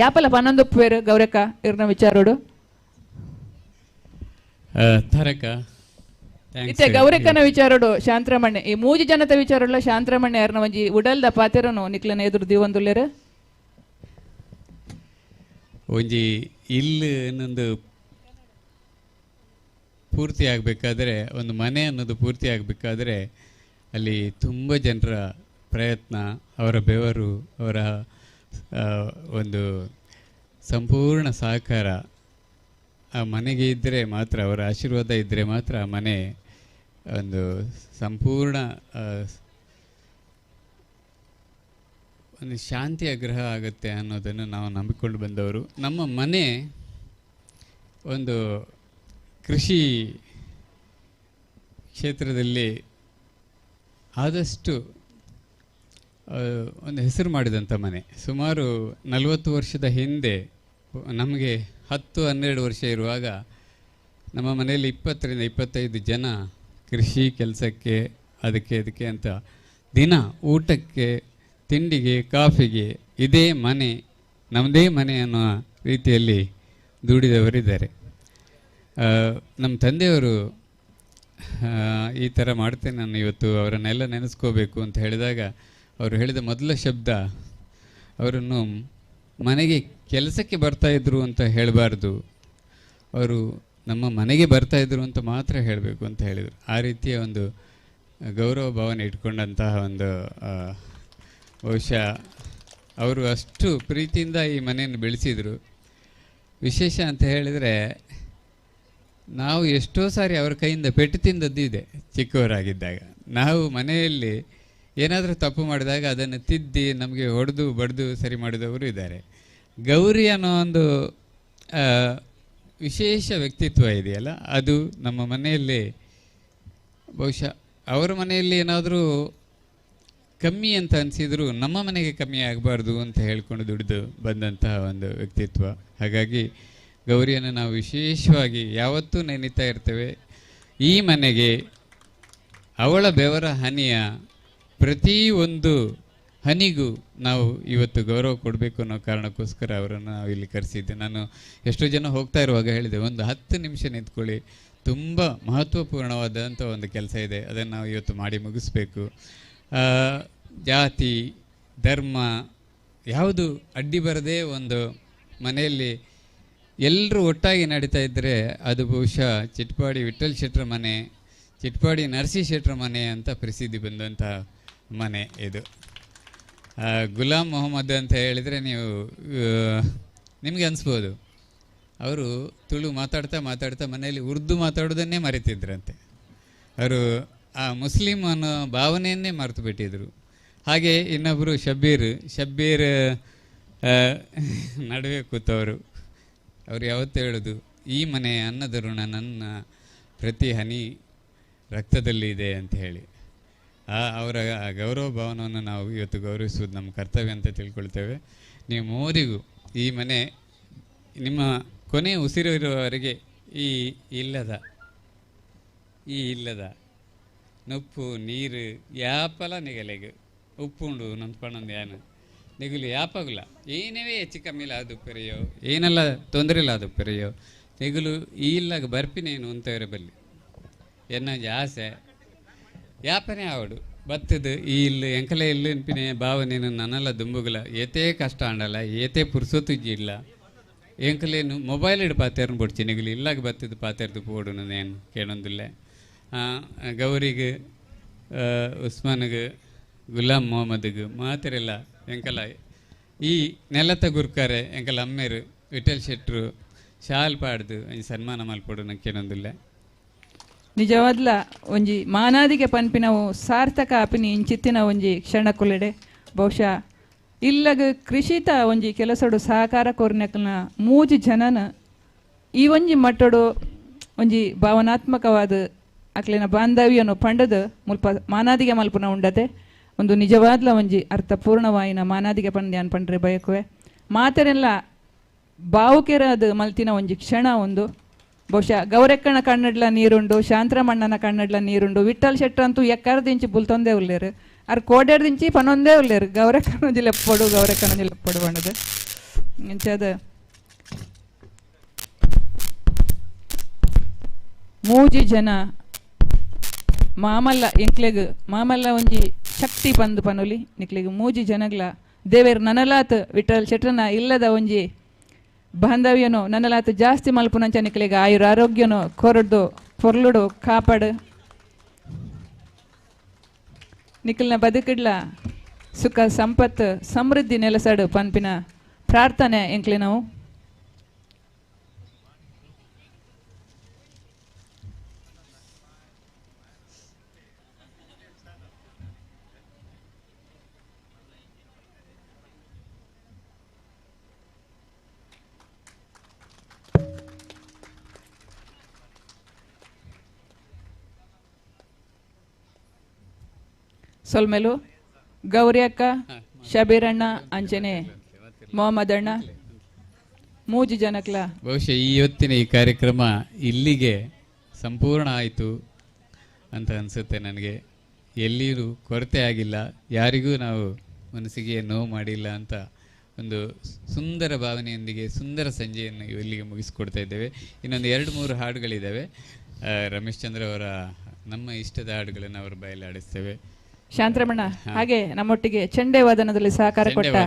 [SPEAKER 1] ಯಾಪಲ ಪನ್ನೊಂದುಪ್ಪೇರು ಗೌರಕ್ಕ ಇರ್ನ ವಿಚಾರೋಡು
[SPEAKER 13] ತಾರಕ
[SPEAKER 1] ಇತ್ತೆ ಗೌರಕ್ಕನ ವಿಚಾರೋಡು ಶಾಂತರಮಣ್ಣೆ ಈ ಮೂಜಿ ಜನತ ವಿಚಾರೋಡ್ಲ ಶಾಂತರಮಣ್ಣೆ ಅರ್ನ ಒಂಜಿ ಉಡಲ್ದ ಪಾತೆರನು ನಿಕ್ಲನ ಎದುರು ದೀವೊಂದುಲ್ಲೇರು.
[SPEAKER 13] ಒಂಜಿ ಇಲ್ಲು ಇನ್ನೊಂದು ಪೂರ್ತಿ ಆಗಬೇಕಾದ್ರೆ, ಒಂದು ಮನೆ ಅನ್ನೋದು ಪೂರ್ತಿ ಆಗಬೇಕಾದ್ರೆ ಅಲ್ಲಿ ತುಂಬ ಜನರ ಪ್ರಯತ್ನ, ಅವರ ಬೆವರು, ಅವರ ಒಂದು ಸಂಪೂರ್ಣ ಸಹಕಾರ ಆ ಮನೆಗೆ ಇದ್ದರೆ ಮಾತ್ರ, ಅವರ ಆಶೀರ್ವಾದ ಇದ್ದರೆ ಮಾತ್ರ ಆ ಮನೆ ಒಂದು ಸಂಪೂರ್ಣ ಒಂದು ಶಾಂತಿಯ ಗೃಹ ಆಗುತ್ತೆ ಅನ್ನೋದನ್ನು ನಾವು ನಂಬಿಕೊಂಡು ಬಂದವರು. ನಮ್ಮ ಮನೆ ಒಂದು ಕೃಷಿ ಕ್ಷೇತ್ರದಲ್ಲಿ ಆದಷ್ಟು ಒಂದು ಹೆಸರು ಮಾಡಿದಂಥ ಮನೆ. ಸುಮಾರು 40 ವರ್ಷದ ಹಿಂದೆ ನಮಗೆ 10-12 ವರ್ಷ ಇರುವಾಗ ನಮ್ಮ ಮನೆಯಲ್ಲಿ 20 ರಿಂದ 25 ಜನ ಕೃಷಿ ಕೆಲಸಕ್ಕೆ ಅದಕ್ಕೆ ಇದಕ್ಕೆ ಅಂತ ದಿನ ಊಟಕ್ಕೆ, ತಿಂಡಿಗೆ, ಕಾಫಿಗೆ ಇದೇ ಮನೆ, ನಮ್ಮದೇ ಮನೆ ಅನ್ನೋ ರೀತಿಯಲ್ಲಿ ದುಡಿದವರಿದ್ದಾರೆ. ನಮ್ಮ ತಂದೆಯವರು ಈ ಥರ ಮಾಡ್ತೇನೆ ನಾನು ಇವತ್ತು, ಅವರನ್ನೆಲ್ಲ ನೆನೆಸ್ಕೋಬೇಕು ಅಂತ ಹೇಳಿದಾಗ ಅವರು ಹೇಳಿದ ಮೊದಲ ಶಬ್ದ, ಅವರನ್ನು ಮನೆಗೆ ಕೆಲಸಕ್ಕೆ ಬರ್ತಾಯಿದ್ರು ಅಂತ ಹೇಳಬಾರ್ದು, ಅವರು ನಮ್ಮ ಮನೆಗೆ ಬರ್ತಾಯಿದ್ರು ಅಂತ ಮಾತ್ರ ಹೇಳಬೇಕು ಅಂತ ಹೇಳಿದರು. ಆ ರೀತಿಯ ಒಂದು ಗೌರವ ಭಾವನೆ ಇಟ್ಕೊಂಡಂತಹ ಒಂದು ಬಹುಶಃ ಅವರು ಅಷ್ಟು ಪ್ರೀತಿಯಿಂದ ಈ ಮನೆಯನ್ನು ಬೆಳೆಸಿದರು. ವಿಶೇಷ ಅಂತ ಹೇಳಿದರೆ ನಾವು ಎಷ್ಟೋ ಸಾರಿ ಅವರ ಕೈಯಿಂದ ಪೆಟ್ಟು ತಿಂದದ್ದು ಇದೆ ಚಿಕ್ಕವರಾಗಿದ್ದಾಗ. ನಾವು ಮನೆಯಲ್ಲಿ ಏನಾದರೂ ತಪ್ಪು ಮಾಡಿದಾಗ ಅದನ್ನು ತಿದ್ದಿ ನಮಗೆ ಹೊಡೆದು ಬಡಿದು ಸರಿ ಮಾಡಿದವರು ಇದ್ದಾರೆ. ಗೌರಿ ಅನ್ನೋ ಒಂದು ವಿಶೇಷ ವ್ಯಕ್ತಿತ್ವ ಇದೆಯಲ್ಲ, ಅದು ನಮ್ಮ ಮನೆಯಲ್ಲಿ ಬಹುಶಃ ಅವರ ಮನೆಯಲ್ಲಿ ಏನಾದರೂ ಕಮ್ಮಿ ಅಂತ ಅನಿಸಿದರೂ ನಮ್ಮ ಮನೆಗೆ ಕಮ್ಮಿ ಆಗಬಾರ್ದು ಅಂತ ಹೇಳಿಕೊಂಡು ದುಡಿದು ಬಂದಂತಹ ಒಂದು ವ್ಯಕ್ತಿತ್ವ. ಹಾಗಾಗಿ ಗೌರಿಯನ್ನು ನಾವು ವಿಶೇಷವಾಗಿ ಯಾವತ್ತೂ ನೆನೀತಾ ಇರ್ತೇವೆ. ಈ ಮನೆಗೆ ಅವಳ ಬೆವರ ಹನಿಯ ಪ್ರತಿ ಒಂದು ಹನಿಗೂ ನಾವು ಇವತ್ತು ಗೌರವ ಕೊಡಬೇಕು ಅನ್ನೋ ಕಾರಣಕ್ಕೋಸ್ಕರ ಅವರನ್ನು ನಾವು ಇಲ್ಲಿ ಕರೆಸಿದ್ದೆ. ನಾನು ಎಷ್ಟೋ ಜನ ಹೋಗ್ತಾ ಇರುವಾಗ ಹೇಳಿದೆ, ಒಂದು 10 ನಿಮಿಷ ನಿಂತ್ಕೊಳ್ಳಿ, ತುಂಬ ಮಹತ್ವಪೂರ್ಣವಾದಂಥ ಒಂದು ಕೆಲಸ ಇದೆ, ಅದನ್ನು ನಾವು ಇವತ್ತು ಮಾಡಿ ಮುಗಿಸ್ಬೇಕು. ಜಾತಿ, ಧರ್ಮ, ಯಾವುದು ಅಡ್ಡಿ ಬರದೇ ಒಂದು ಮನೆಯಲ್ಲಿ ಎಲ್ಲರೂ ಒಟ್ಟಾಗಿ ನಡೀತಾ ಇದ್ದರೆ ಅದು ಬಹುಶಃ ಚಿಟ್ಪಾಡಿ ವಿಠ್ಠಲ್ ಶೆಟ್ಟರ ಮನೆ, ಚಿಟ್ಪಾಡಿ ನರಸಿ ಶೆಟ್ಟರ ಮನೆ ಅಂತ ಪ್ರಸಿದ್ಧಿ ಬಂದಂಥ ಮನೆ ಇದು. ಗುಲಾಮ್ ಮೊಹಮ್ಮದ್ ಅಂತ ಹೇಳಿದರೆ ನೀವು ನಿಮಗೆ ಅನಿಸ್ಬೋದು, ಅವರು ತುಳು ಮಾತಾಡ್ತಾ ಮಾತಾಡ್ತಾ ಮನೆಯಲ್ಲಿ ಉರ್ದು ಮಾತಾಡೋದನ್ನೇ ಮರೆತಿದ್ರಂತೆ. ಅವರು ಆ ಮುಸ್ಲಿಂ ಅನ್ನೋ ಭಾವನೆಯನ್ನೇ ಮರೆತು ಬಿಟ್ಟಿದ್ದರು. ಹಾಗೆ ಇನ್ನೊಬ್ಬರು ಶಬ್ಬೀರ್, ಶಬ್ಬೀರ್ ನಡುವೆ ಕೂತವರು. ಅವರು ಯಾವತ್ತೂ ಹೇಳೋದು, ಈ ಮನೆ ಅನ್ನದ ಋಣ ನನ್ನ ಪ್ರತಿ ಹನಿ ರಕ್ತದಲ್ಲಿ ಇದೆ ಅಂತ ಹೇಳಿ. ಅವರ ಗೌರವ ಭಾವನವನ್ನು ನಾವು ಇವತ್ತು ಗೌರವಿಸುವುದು ನಮ್ಮ ಕರ್ತವ್ಯ ಅಂತ ತಿಳ್ಕೊಳ್ತೇವೆ. ನೀವು ಮೂವರಿಗೂ ಈ ಮನೆ ನಿಮ್ಮ ಕೊನೆ ಉಸಿರು ಇರುವವರೆಗೆ ಈ ಇಲ್ಲದ ನುಪ್ಪು ನೀರು ಯಾಪಲ ನಿಗಲೆಗು ಉಪ್ಪುಂಡು ನನ್ನ ಪಣೊಂದು ಯಾನು ನಿಗುಲು ಯಾಪಾಗಲ್ಲ, ಏನೇ ಹೆಚ್ಚು ಕಮ್ಮಿಲ್ಲ ಅದು ಪೆರೆಯೋ, ಏನೆಲ್ಲ ತೊಂದರೆ ಇಲ್ಲ ಅದು ಪೆರೆಯೋ, ನಿಗುಲು ಈ ಇಲ್ಲಾಗ ಬರ್ಪಿನೇನು ಅಂತವರೆ ಬಲ್ಲಿ ಎನ್ನ ಆಸೆ ಯಾಪನೇ ಆವಡು ಬತ್ತದು ಈ ಇಲ್ಲು ಎಂಕಲೆ ಇಲ್ಲು ಅನ್ಪಿನೇ ಭಾವನೇನು ನನ್ನೆಲ್ಲ ದುಂಬುಗಲ ಏತೇ ಕಷ್ಟ ಆಂಡಲ್ಲ, ಏತೇ ಪುರ್ಸೊತ್ತು ಇಲ್ಲ ಎಂಕಲೇನು ಮೊಬೈಲ್ ಇಡು ಪಾತೇರ್ನು ಬೊಡ್ಚಿ ನಿಗುಲು ಇಲ್ಲಾಗ ಬತ್ತದು ಪಾತೇರ್ದು ಪೋಡು ನಾನು ಕೇಳೊಂದಿಲ್ಲ. ಗೌರಿಗೆ ಉಸ್ಮಾನ್ಗೆ ಗುಲಾಮ್ ಮೊಹಮ್ಮದ್ಗೆ ಮಾತಿರಲ್ಲ ಎಂಕಲ ಈ ನೆಲತ ಗುರ್ಕಾರೆ ಎಂಕಲ ಅಮ್ಮೇರು ವಿಠಲ್ ಶೆಟ್ರು ಶಾಲ್ ಪಾಡ್ದು ಸನ್ಮಾನ ಮಲ್ಪೊಡು ನಂಗೆ.
[SPEAKER 1] ನಿಜವಾದ್ಲ ಒಂಜಿ ಮಾನಾದಿಗೆ ಪನ್ಪಿನವು ಸಾರ್ಥಕ ಆಪಿನಿ ಇಂಚಿತ್ತಿನ ಒಂಜಿ ಕ್ಷಣ ಕುಲೆಡೆ. ಬಹುಶಃ ಇಲ್ಲಗ ಕೃಷಿತ ಒಂಜಿ ಕೆಲಸಡು ಸಹಕಾರ ಕೋರ್ನಕಲ್ನ ಮೂಜಿ ಜನನ ಈ ಒಂಜಿ ಮಟ್ಟಡು ಒಂಜಿ ಭಾವನಾತ್ಮಕವಾದ ಅಕ್ಲಿನ ಬಾಂಧವ್ಯನು ಪಂಡದು ಮುಲ್ಪ ಮಾನಾದಿಗೆ ಮಲ್ಪುನ ಉಂಡತೆ ಒಂದು ನಿಜವಾದ್ಲ ಒಂಜಿ ಅರ್ಥಪೂರ್ಣವಾಯಿನ ಮಾನಾದಿಗೆ ಪಂದ್ಯಾನ್ ಪಂಡ್ರೆ ಬಯಕುವೆ. ಮಾತರೆಲ್ಲ ಬಾವುಕೆರಾದ ಮಲ್ತಿನ ಒಂಜಿ ಕ್ಷಣ ಒಂದು. ಬಹುಶಃ ಗೌರೆಕ್ಕನ ಕಣ್ಣಡ್ಲ ನೀರುಂಡು, ಶಾಂತರಮಣ್ಣನ ಕಣ್ಣಡ್ಲ ನೀರುಂಡು, ವಿಠಲ್ ಶೆಟ್ಟರ್ ಅಂತೂ ಎಕ್ಕರ್ದಿಂಚಿ ಬುಲ್ತೊಂದೇ ಉಲ್ಲೇರು, ಅರ್ ಕೋಡೆರ್ದಿಂಚಿ ಪನೊಂದೇ ಉಲ್ಲೇರು, ಗೌರೆಕ್ಕನೊಂಜಿ ಲೆಪ್ಪೊಡು ಗೌರೆಕ್ಕನೊಂಜಿ ಲೆಪ್ಪೊಡು ಬಣ್ಣದು ಇಂಚದ ಮೂಜಿ ಜನ ಮಾಮಲ್ಲ ಎಂಕ್ಲೆಗ್ ಮಾಮಲ್ಲ ಒಂಜಿ ಶಕ್ತಿ ಪಂದು ಪನುಲಿ ನಿಕ್ಲೆಗ್ ಮೂಜಿ ಜನಗ್ಲ ದೇವೇರ್ ನನಲಾತ್ ವಿಠಲ್ ಶೆಟ್ಟರ್ನ ಇಲ್ಲದ ಒಂಜಿ ಬಾಂಧವ್ಯನು ನನ್ನಲಾತ ಜಾಸ್ತಿ ಮಲ್ಪುನಂಚ ನಿಕ್ಲೆಗ್ ಆಯುರ ಆರೋಗ್ಯನು ಕೊರಡು ಪೊರ್ಲುಡು ಕಾಪಾಡು ನಿಖಲ್ನ ಬದುಕಿಡ್ಲ ಸುಖ ಸಂಪತ್ತು ಸಮೃದ್ಧಿ ನೆಲೆಸಡು ಪನ್ಪಿನ ಪ್ರಾರ್ಥನೆ ಎಂಕ್ಲೆ ನಾವು. ಸೊಲ್ಮೆಲು ಗೌರಿ ಅಕ್ಕ, ಶಬೀರಣ್ಣ, ಅಂಚನೆ ಮೊಹಮ್ಮದ್ ಅಣ್ಣ, ಮೂಜಿ ಜನಕ್ಲ.
[SPEAKER 13] ಬಹುಶಃ ಈ ಹೊತ್ತಿನ ಈ ಕಾರ್ಯಕ್ರಮ ಇಲ್ಲಿಗೆ ಸಂಪೂರ್ಣ ಆಯಿತು ಅಂತ ಅನಿಸುತ್ತೆ ನನಗೆ. ಎಲ್ಲಿಯೂ ಕೊರತೆ ಆಗಿಲ್ಲ, ಯಾರಿಗೂ ನಾವು ಮನಸ್ಸಿಗೆ ನೋವು ಮಾಡಿಲ್ಲ ಅಂತ ಒಂದು ಸುಂದರ ಭಾವನೆಯೊಂದಿಗೆ ಸುಂದರ ಸಂಜೆಯನ್ನು ಇಲ್ಲಿಗೆ ಮುಗಿಸಿಕೊಡ್ತಾ ಇದ್ದೇವೆ. ಇನ್ನೊಂದು 2-3 ಹಾಡುಗಳಿದ್ದಾವೆ. ರಮೇಶ್ ಚಂದ್ರ ಅವರ ನಮ್ಮ ಇಷ್ಟದ ಹಾಡುಗಳನ್ನು ಅವರು ಬಯಲಾಡಿಸ್ತೇವೆ.
[SPEAKER 1] ಶಾಂತರಮಣ್ಣ, ಹಾಗೆ ನಮ್ಮೊಟ್ಟಿಗೆ ಚೆಂಡೆ ವಾದನದಲ್ಲಿ ಸಹಕಾರ ಕೊಟ್ಟ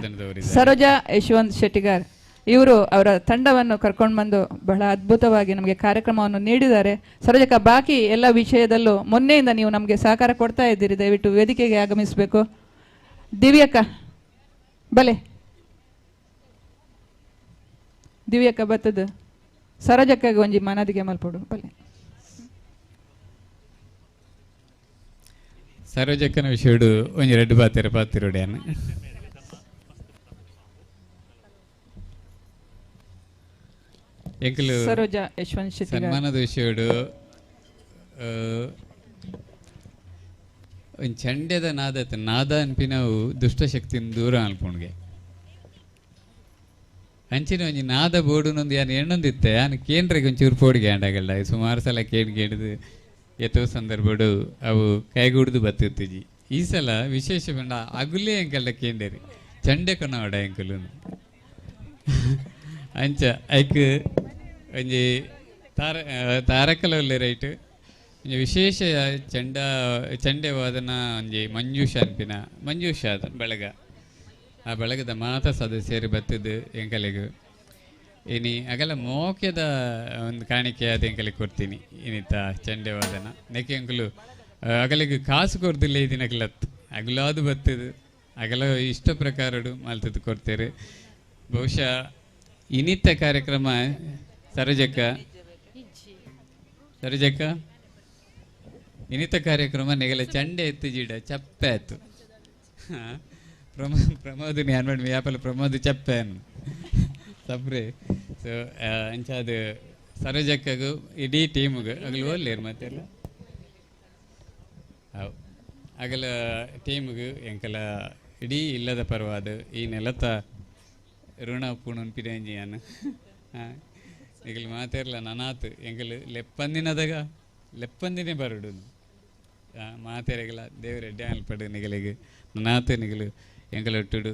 [SPEAKER 1] ಸರೋಜಾ ಯಶವಂತ್ ಶೆಟ್ಟಿಗಾರ್ ಇವರು ಅವರ ತಂಡವನ್ನು ಕರ್ಕೊಂಡು ಬಂದು ಬಹಳ ಅದ್ಭುತವಾಗಿ ನಮಗೆ ಕಾರ್ಯಕ್ರಮವನ್ನು ನೀಡಿದ್ದಾರೆ. ಸರೋಜಕ್ಕ, ಬಾಕಿ ಎಲ್ಲ ವಿಷಯದಲ್ಲೂ ಮೊನ್ನೆಯಿಂದ ನೀವು ನಮಗೆ ಸಹಕಾರ ಕೊಡ್ತಾ ಇದ್ದೀರಿ, ದಯವಿಟ್ಟು ವೇದಿಕೆಗೆ ಆಗಮಿಸಬೇಕು. ದಿವ್ಯಕ್ಕ ಬಲೆ, ದಿವ್ಯಕ್ಕ ಬತ್ತದ ಸರೋಜಕ್ಕಾಗಿ ಒಂಜಿ ಮನದಿಗೆ ಮಲ್ಪೊಡು ಬಲೆ.
[SPEAKER 13] ಸರೋಜಕ್ಕನ ವಿಷಯಡು ಒಂಜಿ ರೆಡ್ ಪಾತಿರ ಪಾತಿರೋಡ್ಯಾನ. ಎಂಕಲು
[SPEAKER 1] ಸರೋಜಾ ಯಶವಂತ್ ಶೆಟ್ಟಿಗಾರ್
[SPEAKER 13] ಸನ್ಮಾನದ ವಿಷಯಡು ಒಂಜಿ ಚಂಡೆದ ನಾದ ನಾದ ಅನ್ಪಿನವು ದುಷ್ಟಶಕ್ತಿನ ದೂರ ಅನ್ಪುಣ್ಗೆ ಅಂಚಿನ ಒಂಜಿ ನಾದ ಬೋಡುನೊಂದು ಯಾನ್ ಎಣ್ಣೊಂದಿತ್ತೆ ಯಾನ್ ಕೇಂದ್ರಕ್ಕೆ ಒಂಚೂರು ಪೋಡಿಗೆ ಆಂಡಾಗಲ್ಲ ಸುಮಾರು ಸಲ ಕೇಂದ್ರ ಕೇಳಿದು ಎತ್ತೋ ಸಂದರ್ಭಡು ಅವು ಕೈಗೂಡ್ದು ಬತ್ತಿತ್ತಿಜಿ. ಈ ಸಲ ವಿಶೇಷ ಬಂಡ ಅಗುಲೇ ಎಂಕಲ್ಲ ಕೇಂದ್ರಿ ಚಂಡೆ ಕೊನವಡ ಎಂಕಲು ಅಂಚ ಐಕ್ ಒಂಜಿ ತಾರಕಲ ಉಲ್ಲೆ ರೈಟ್ ಒಂಜಿ ವಿಶೇಷ ಚಂಡ ಚಂಡೆ ವಾದನ ಒಂಜಿ ಮಂಜೂಷ ಅನ್ಪಿನ ಮಂಜೂಷ ಅದ ಬೆಳಗ ಆ ಬಳಗದ ಮಾತ ಸದಸ್ಯರು ಬತ್ತದು ಎಂಕಲೆಗು ಇನಿ ಅಗಲ ಮೋಕ್ಯದ ಒಂದು ಕಾಣಿಕೆ ಅದು ಎಂಕಲೆಗೆ ಕೊಡ್ತೀನಿ ಇನಿತ ಚಂಡೆವಾದನ ನೆಕ್ಕೆ ಎಂಕಲು ಅಗಲಿಗೆ ಕಾಸು ಕೊರ್ದಿಲ್ಲ ಈ ದಿನಕ್ಲತ್ತು ಅಗಲಾದು ಬತ್ತದು ಅಗಲ ಇಷ್ಟ ಪ್ರಕಾರಡು ಮಲ್ತದ್ದು ಕೊಡ್ತೇವೆ. ಬಹುಶಃ ಇನಿತ ಕಾರ್ಯಕ್ರಮ ಸರೋಜಕ್ಕ ಸರೋಜಕ್ಕ ಇನಿತ ಕಾರ್ಯಕ್ರಮ ನೆಗಲ ಚಂಡೆ ಎತ್ತು ಜೀಡ ಚಪ್ಪೆ ಆಯ್ತು. ಪ್ರಮೋದ್ ಅನ್ಮಡ್ ವ್ಯಾಪಾರ ಪ್ರಮೋದ್ ಚಪ್ಪೆ ಸಬ್ರೆ. ಸೊ ಅಂಚಾದ ಸರೋಜಕ್ಕಗೂ ಇಡೀ ಟೀಮ್ಗೆ ಅಗಲು ಓದ್ಲೇರು ಮತ್ತೆಲ್ಲ ಅಗಲ ಟೀಮ್ಗೆ ಎಂಕಲ ಇಡೀ ಇಲ್ಲದ ಪರವಾದ ಈ ನೆಲತ ಋಣ ಪುಣನ್ ಪಿರಂಜಿಯಾನ ಈಗಲ ಮಾತೇರ್ಲ ನನಾತು ಎಂಕಲು ಲೆಪ್ಪಂದಿನದಾಗ ಲೆಪ್ಪಂದಿನೇ ಬರಡು ಮಾತೇರೆಗಲ ದೇವರೆಡ್ಡೆ ಅಲ್ಪಡು ನಿಗಲಿಗೆ ನನಾತು ನಿಗಲು ಎಂಕಲೊಟ್ಟುಡು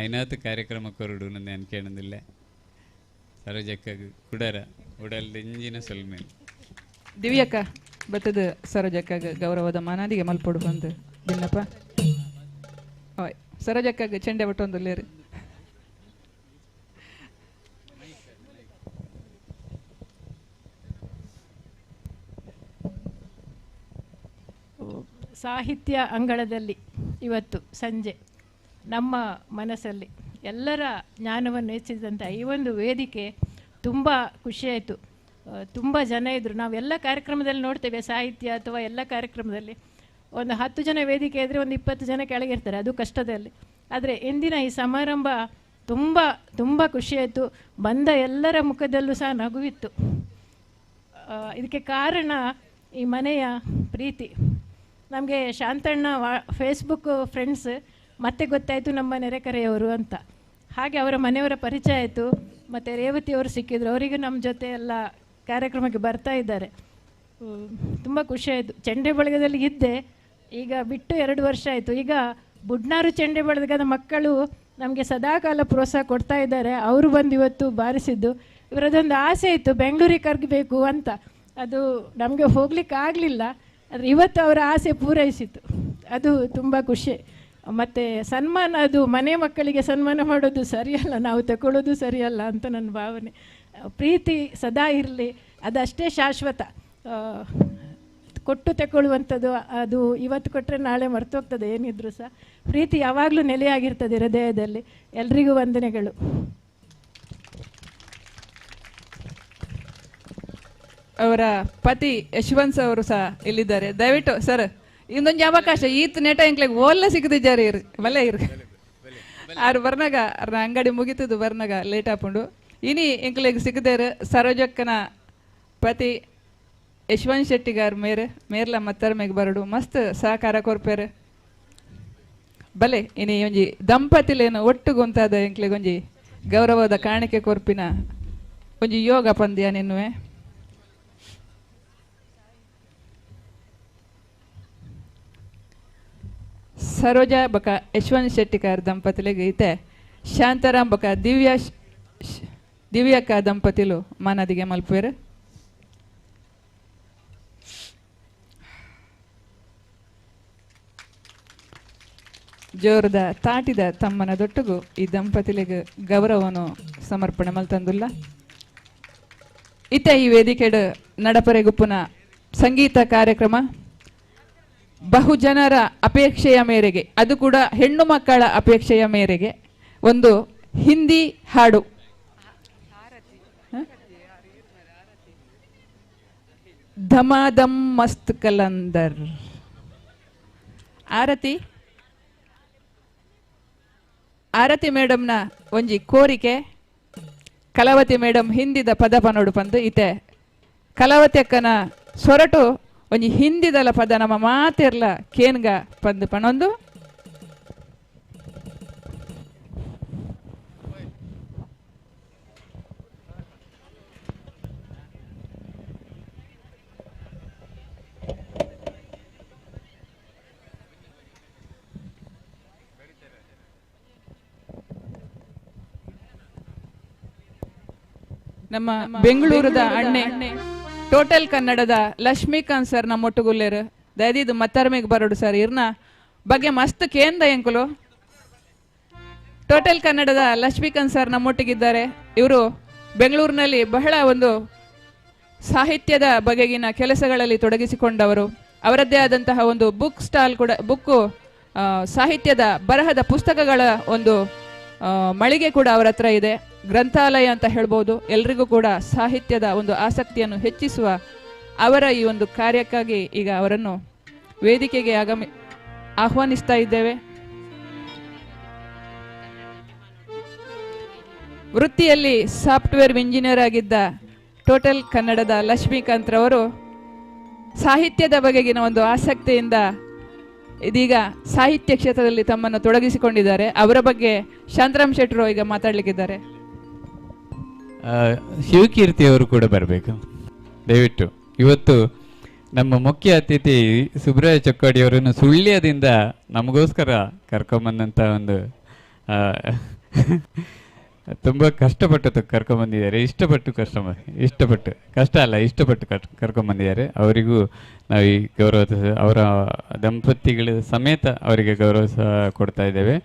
[SPEAKER 13] ಐನಾತು ಕಾರ್ಯಕ್ರಮ ಕೊರಡು ನನ್ನ ಅನ್ಕೇಣದಿಲ್ಲ. ಸರೋಜಕ್ಕ ಕುಡರ ಉಡಲ್ ಇಂಜಿನ ಸೊಲ್ಮೇಲೆ
[SPEAKER 1] ದಿವ್ಯಕ್ಕ ಬತ್ತದ ಸರೋಜಕ್ಕ ಗೌರವದ ಮಾನಾದಿಗೆ ಮಲ್ಪೊಡು ಬಂದು ಬಿನ್ನಪ್ಪ ಸರೋಜಕ್ಕ ಚೆಂಡೆ ಬಟ್ಟೊಂದು ಲೇರು.
[SPEAKER 5] ಸಾಹಿತ್ಯ ಅಂಗಳದಲ್ಲಿ ಇವತ್ತು ಸಂಜೆ ನಮ್ಮ ಮನಸ್ಸಲ್ಲಿ ಎಲ್ಲರ ಜ್ಞಾನವನ್ನು ಹೆಚ್ಚಿಸಿದಂಥ ಈ ಒಂದು ವೇದಿಕೆ ತುಂಬ ಖುಷಿಯಾಯಿತು. ತುಂಬ ಜನ ಇದ್ದರು. ನಾವೆಲ್ಲ ಕಾರ್ಯಕ್ರಮದಲ್ಲಿ ನೋಡ್ತೇವೆ ಸಾಹಿತ್ಯ ಅಥವಾ ಎಲ್ಲ ಕಾರ್ಯಕ್ರಮದಲ್ಲಿ ಒಂದು 10 ಜನ ವೇದಿಕೆ ಇದ್ದರೆ ಒಂದು 20 ಜನ ಕೆಳಗಿರ್ತಾರೆ, ಅದು ಕಷ್ಟದಲ್ಲಿ. ಆದರೆ ಇಂದಿನ ಈ ಸಮಾರಂಭ ತುಂಬ ತುಂಬ ಖುಷಿಯಾಯಿತು. ಬಂದ ಎಲ್ಲರ ಮುಖದಲ್ಲೂ ಸಹ ನಗುವಿತ್ತು. ಇದಕ್ಕೆ ಕಾರಣ ಈ ಮನೆಯ ಪ್ರೀತಿ. ನಮಗೆ ಶಾಂತಣ್ಣ ಫೇಸ್ಬುಕ್ ಫ್ರೆಂಡ್ಸ್ ಮತ್ತೆ ಗೊತ್ತಾಯಿತು ನಮ್ಮ ನೆರೆಕರೆಯವರು ಅಂತ. ಹಾಗೆ ಅವರ ಮನೆಯವರ ಪರಿಚಯ ಆಯಿತು. ಮತ್ತು ರೇವತಿಯವರು ಸಿಕ್ಕಿದ್ರು, ಅವರಿಗೂ ನಮ್ಮ ಜೊತೆ ಎಲ್ಲ ಕಾರ್ಯಕ್ರಮಕ್ಕೆ ಬರ್ತಾ ಇದ್ದಾರೆ. ತುಂಬ ಖುಷಿಯಾಯಿತು. ಚೆಂಡೆ ಬಳಗದಲ್ಲಿ ಇದ್ದೆ, ಈಗ ಬಿಟ್ಟು 2 ವರ್ಷ ಆಯಿತು. ಈಗ ಬುಡ್ನಾರು ಚೆಂಡೆ ಬಳಗದ ಮಕ್ಕಳು ನಮಗೆ ಸದಾಕಾಲ ಪ್ರೋತ್ಸಾಹ ಕೊಡ್ತಾ ಇದ್ದಾರೆ. ಅವರು ಬಂದು ಇವತ್ತು ಬಾರಿಸಿದ್ದು. ಇವರದೊಂದು ಆಸೆ ಇತ್ತು ಬೆಂಗಳೂರಿಗೆ ಕರಗಬೇಕು ಅಂತ, ಅದು ನಮಗೆ ಹೋಗ್ಲಿಕ್ಕೆ ಆಗಲಿಲ್ಲ. ಆದರೆ ಇವತ್ತು ಅವರ ಆಸೆ ಪೂರೈಸಿತು, ಅದು ತುಂಬ ಖುಷಿ. ಮತ್ತು ಸನ್ಮಾನ, ಅದು ಮನೆ ಮಕ್ಕಳಿಗೆ ಸನ್ಮಾನ ಮಾಡೋದು ಸರಿಯಲ್ಲ, ನಾವು ತಗೊಳ್ಳೋದು ಸರಿಯಲ್ಲ ಅಂತ ನನ್ನ ಭಾವನೆ. ಪ್ರೀತಿ ಸದಾ ಇರಲಿ, ಅದಷ್ಟೇ ಶಾಶ್ವತ. ಕೊಟ್ಟು ತಗೊಳ್ಳುವಂಥದ್ದು ಅದು ಇವತ್ತು ಕೊಟ್ಟರೆ ನಾಳೆ ಮರ್ತೋಗ್ತದೆ, ಏನಿದ್ರು ಸಹ ಪ್ರೀತಿ ಯಾವಾಗಲೂ ನೆಲೆಯಾಗಿರ್ತದೆ ಹೃದಯದಲ್ಲಿ. ಎಲ್ರಿಗೂ ವಂದನೆಗಳು.
[SPEAKER 1] ಅವರ ಪತಿ ಯಶವಂತ್ ಅವರು ಸಹ ಇಲ್ಲಿದ್ದಾರೆ. ದಯವಿಟ್ಟು ಸರ್ ಇನ್ನೊಂದು ಅವಕಾಶ ಈತ್ ನೆಟ ಎಂಕ್ಲೆಗ್ ಓಲ್ಲ ಸಿಕ್ಕದಿದ್ದಾರೆ ಇರು ಬಲೆ ಇರು ಆರು ಬರ್ನಾಗ ಅರ್ನ ಅಂಗಡಿ ಮುಗಿತದು ಬರ್ನಾಗ ಲೇಟ್ ಆಪುಂಡು. ಇನಿ ಎಂಕ್ಲೆಗ್ ಸಿಕ್ಕದೇರು ಸರೋಜಕ್ಕನ ಪತಿ ಯಶವಂತ್ ಶೆಟ್ಟಿಗಾರ್ ಮೇರ್ ಮೇರ್ಲ ಮತ್ತರ ಮೇಗ್ ಬರಡು ಮಸ್ತ್ ಸಹಕಾರ ಕೊರ್ಪೇರು ಬಲೆ. ಇನಿ ಒಂಜಿ ದಂಪತಿಲೇನು ಒಟ್ಟುಗೊಂತಾದ ಎಂಕ್ಲೆಗೊಂಜಿ ಗೌರವದ ಕಾಣಿಕೆ ಕೊರ್ಪಿನ ಒಂಜಿ ಯೋಗ ಪಂದ್ಯ ನಿನ್ನುವೆ. ಸರೋಜಾ ಬಕ ಯಶವಂತ್ ಶೆಟ್ಟಿಕಾರ್ ದಂಪತಿಲಿಗೆ ಈತೆ ಶಾಂತಾರಾಮ್ ಬಕ ದಿವ್ಯ ದಿವ್ಯಕ್ಕ ದಂಪತಿಲು ಮಾನದಿಗೆ ಮಲ್ಪೇರು. ಜೋರದ ತಾಟಿದ ತಮ್ಮನ ದೊಟ್ಟುಗು ಈ ದಂಪತಿಲಿಗೆ ಗೌರವನು ಸಮರ್ಪಣೆ ಮಲ್ತಂದುಲ್ಲ. ಇತ ಈ ವೇದಿಕೆಡು ನಡಪರೆಗುಪ್ಪುನ ಸಂಗೀತ ಕಾರ್ಯಕ್ರಮ ಬಹುಜನರ ಅಪೇಕ್ಷೆಯ ಮೇರೆಗೆ, ಅದು ಕೂಡ ಹೆಣ್ಣು ಮಕ್ಕಳ ಅಪೇಕ್ಷೆಯ ಮೇರೆಗೆ ಒಂದು ಹಿಂದಿ ಹಾಡು. ಧಮಾಧಮ್ ಮಸ್ತ್ ಕಲಂದರ್. ಆರತಿ ಆರತಿ ಮೇಡಮ್ನ ಒಂಜಿ ಕೋರಿಕೆ, ಕಲಾವತಿ ಮೇಡಮ್ ಹಿಂದಿದ ಪದ ಪನೋಡು ಪಂದು ಇತೆ ಕಲಾವತಿ ಅಕ್ಕನ ಸೊರಟು ಒಂಜಿ ಹಿಂದಿದಲ ಪದ ನಮ್ಮ ಮಾತಿರ್ಲ ಕೇನ್ಗ ಪಂದು ಪಣೊಂದು. ನಮ್ಮ ಬೆಂಗಳೂರದ ಅಣ್ಣೆ ಟೋಟಲ್ ಕನ್ನಡದ ಲಕ್ಷ್ಮೀಕಾಂತ್ ಸರ್ ನಮ್ಮ ಒಟ್ಟುಗುಲ್ಲೇರು ದಯದಿದ್ದು ಮತ್ತರ್ಮೆಗೆ ಬರೋಡು ಸರ್. ಇರ್ನ ಬಗ್ಗೆ ಮಸ್ತ್ ಕೇಂದ ಎಂಕುಲು ಟೋಟಲ್ ಕನ್ನಡದ ಲಕ್ಷ್ಮೀಕಾಂತ್ ಸರ್ ನಮ್ಮೊಟ್ಟಿಗಿದ್ದಾರೆ. ಇವರು ಬೆಂಗಳೂರಿನಲ್ಲಿ ಬಹಳ ಒಂದು ಸಾಹಿತ್ಯದ ಬಗೆಗಿನ ಕೆಲಸಗಳಲ್ಲಿ ತೊಡಗಿಸಿಕೊಂಡವರು. ಅವರದ್ದೇ ಆದಂತಹ ಒಂದು ಬುಕ್ ಸ್ಟಾಲ್ ಕೂಡ, ಬುಕ್ಕು ಸಾಹಿತ್ಯದ ಬರಹದ ಪುಸ್ತಕಗಳ ಒಂದು ಮಳಿಗೆ ಕೂಡ ಅವರ ಹತ್ರ ಇದೆ. ಗ್ರಂಥಾಲಯ ಅಂತ ಹೇಳ್ಬೋದು. ಎಲ್ರಿಗೂ ಕೂಡ ಸಾಹಿತ್ಯದ ಒಂದು ಆಸಕ್ತಿಯನ್ನು ಹೆಚ್ಚಿಸುವ ಅವರ ಈ ಒಂದು ಕಾರ್ಯಕ್ಕಾಗಿ ಈಗ ಅವರನ್ನು ವೇದಿಕೆಗೆ ಆಹ್ವಾನಿಸ್ತಾ ಇದ್ದೇವೆ. ವೃತ್ತಿಯಲ್ಲಿ ಸಾಫ್ಟ್ವೇರ್ ಇಂಜಿನಿಯರ್ ಆಗಿದ್ದ ಟೋಟಲ್ ಕನ್ನಡದ ಲಕ್ಷ್ಮೀಕಾಂತ್ ರವರು ಸಾಹಿತ್ಯದ ಬಗೆಗಿನ ಒಂದು ಆಸಕ್ತಿಯಿಂದ ಇದೀಗ ಸಾಹಿತ್ಯ ಕ್ಷೇತ್ರದಲ್ಲಿ ತಮ್ಮನ್ನು ತೊಡಗಿಸಿಕೊಂಡಿದ್ದಾರೆ. ಅವರ ಬಗ್ಗೆ ಶಾಂತರಾಮ್ ಶೆಟ್ಟರು ಈಗ ಮಾತಾಡಲಿಕ್ಕಿದ್ದಾರೆ.
[SPEAKER 13] ಶಿವಕೀರ್ತಿಯವರು ಕೂಡ ಬರಬೇಕು ದಯವಿಟ್ಟು. ಇವತ್ತು ನಮ್ಮ ಮುಖ್ಯ ಅತಿಥಿ ಸುಬ್ರಾಯ ಚೊಕ್ಕಾಡಿಯವರನ್ನು ಸುಳ್ಯದಿಂದ ನಮಗೋಸ್ಕರ ಕರ್ಕೊಂಬಂದಂಥ ಒಂದು ತುಂಬ ಕಷ್ಟಪಟ್ಟು ಕರ್ಕೊಂಬಂದಿದ್ದಾರೆ. ಇಷ್ಟಪಟ್ಟು ಇಷ್ಟಪಟ್ಟು ಕಷ್ಟ ಅಲ್ಲ, ಇಷ್ಟಪಟ್ಟು ಕರ್ಕೊಂಬಂದಿದ್ದಾರೆ. ಅವರಿಗೂ ನಾವು ಈ ಗೌರವ, ಅವರ ದಂಪತಿಗಳ ಸಮೇತ ಅವರಿಗೆ ಗೌರವ ಸಹ ಕೊಡ್ತಾ ಇದ್ದೇವೆ.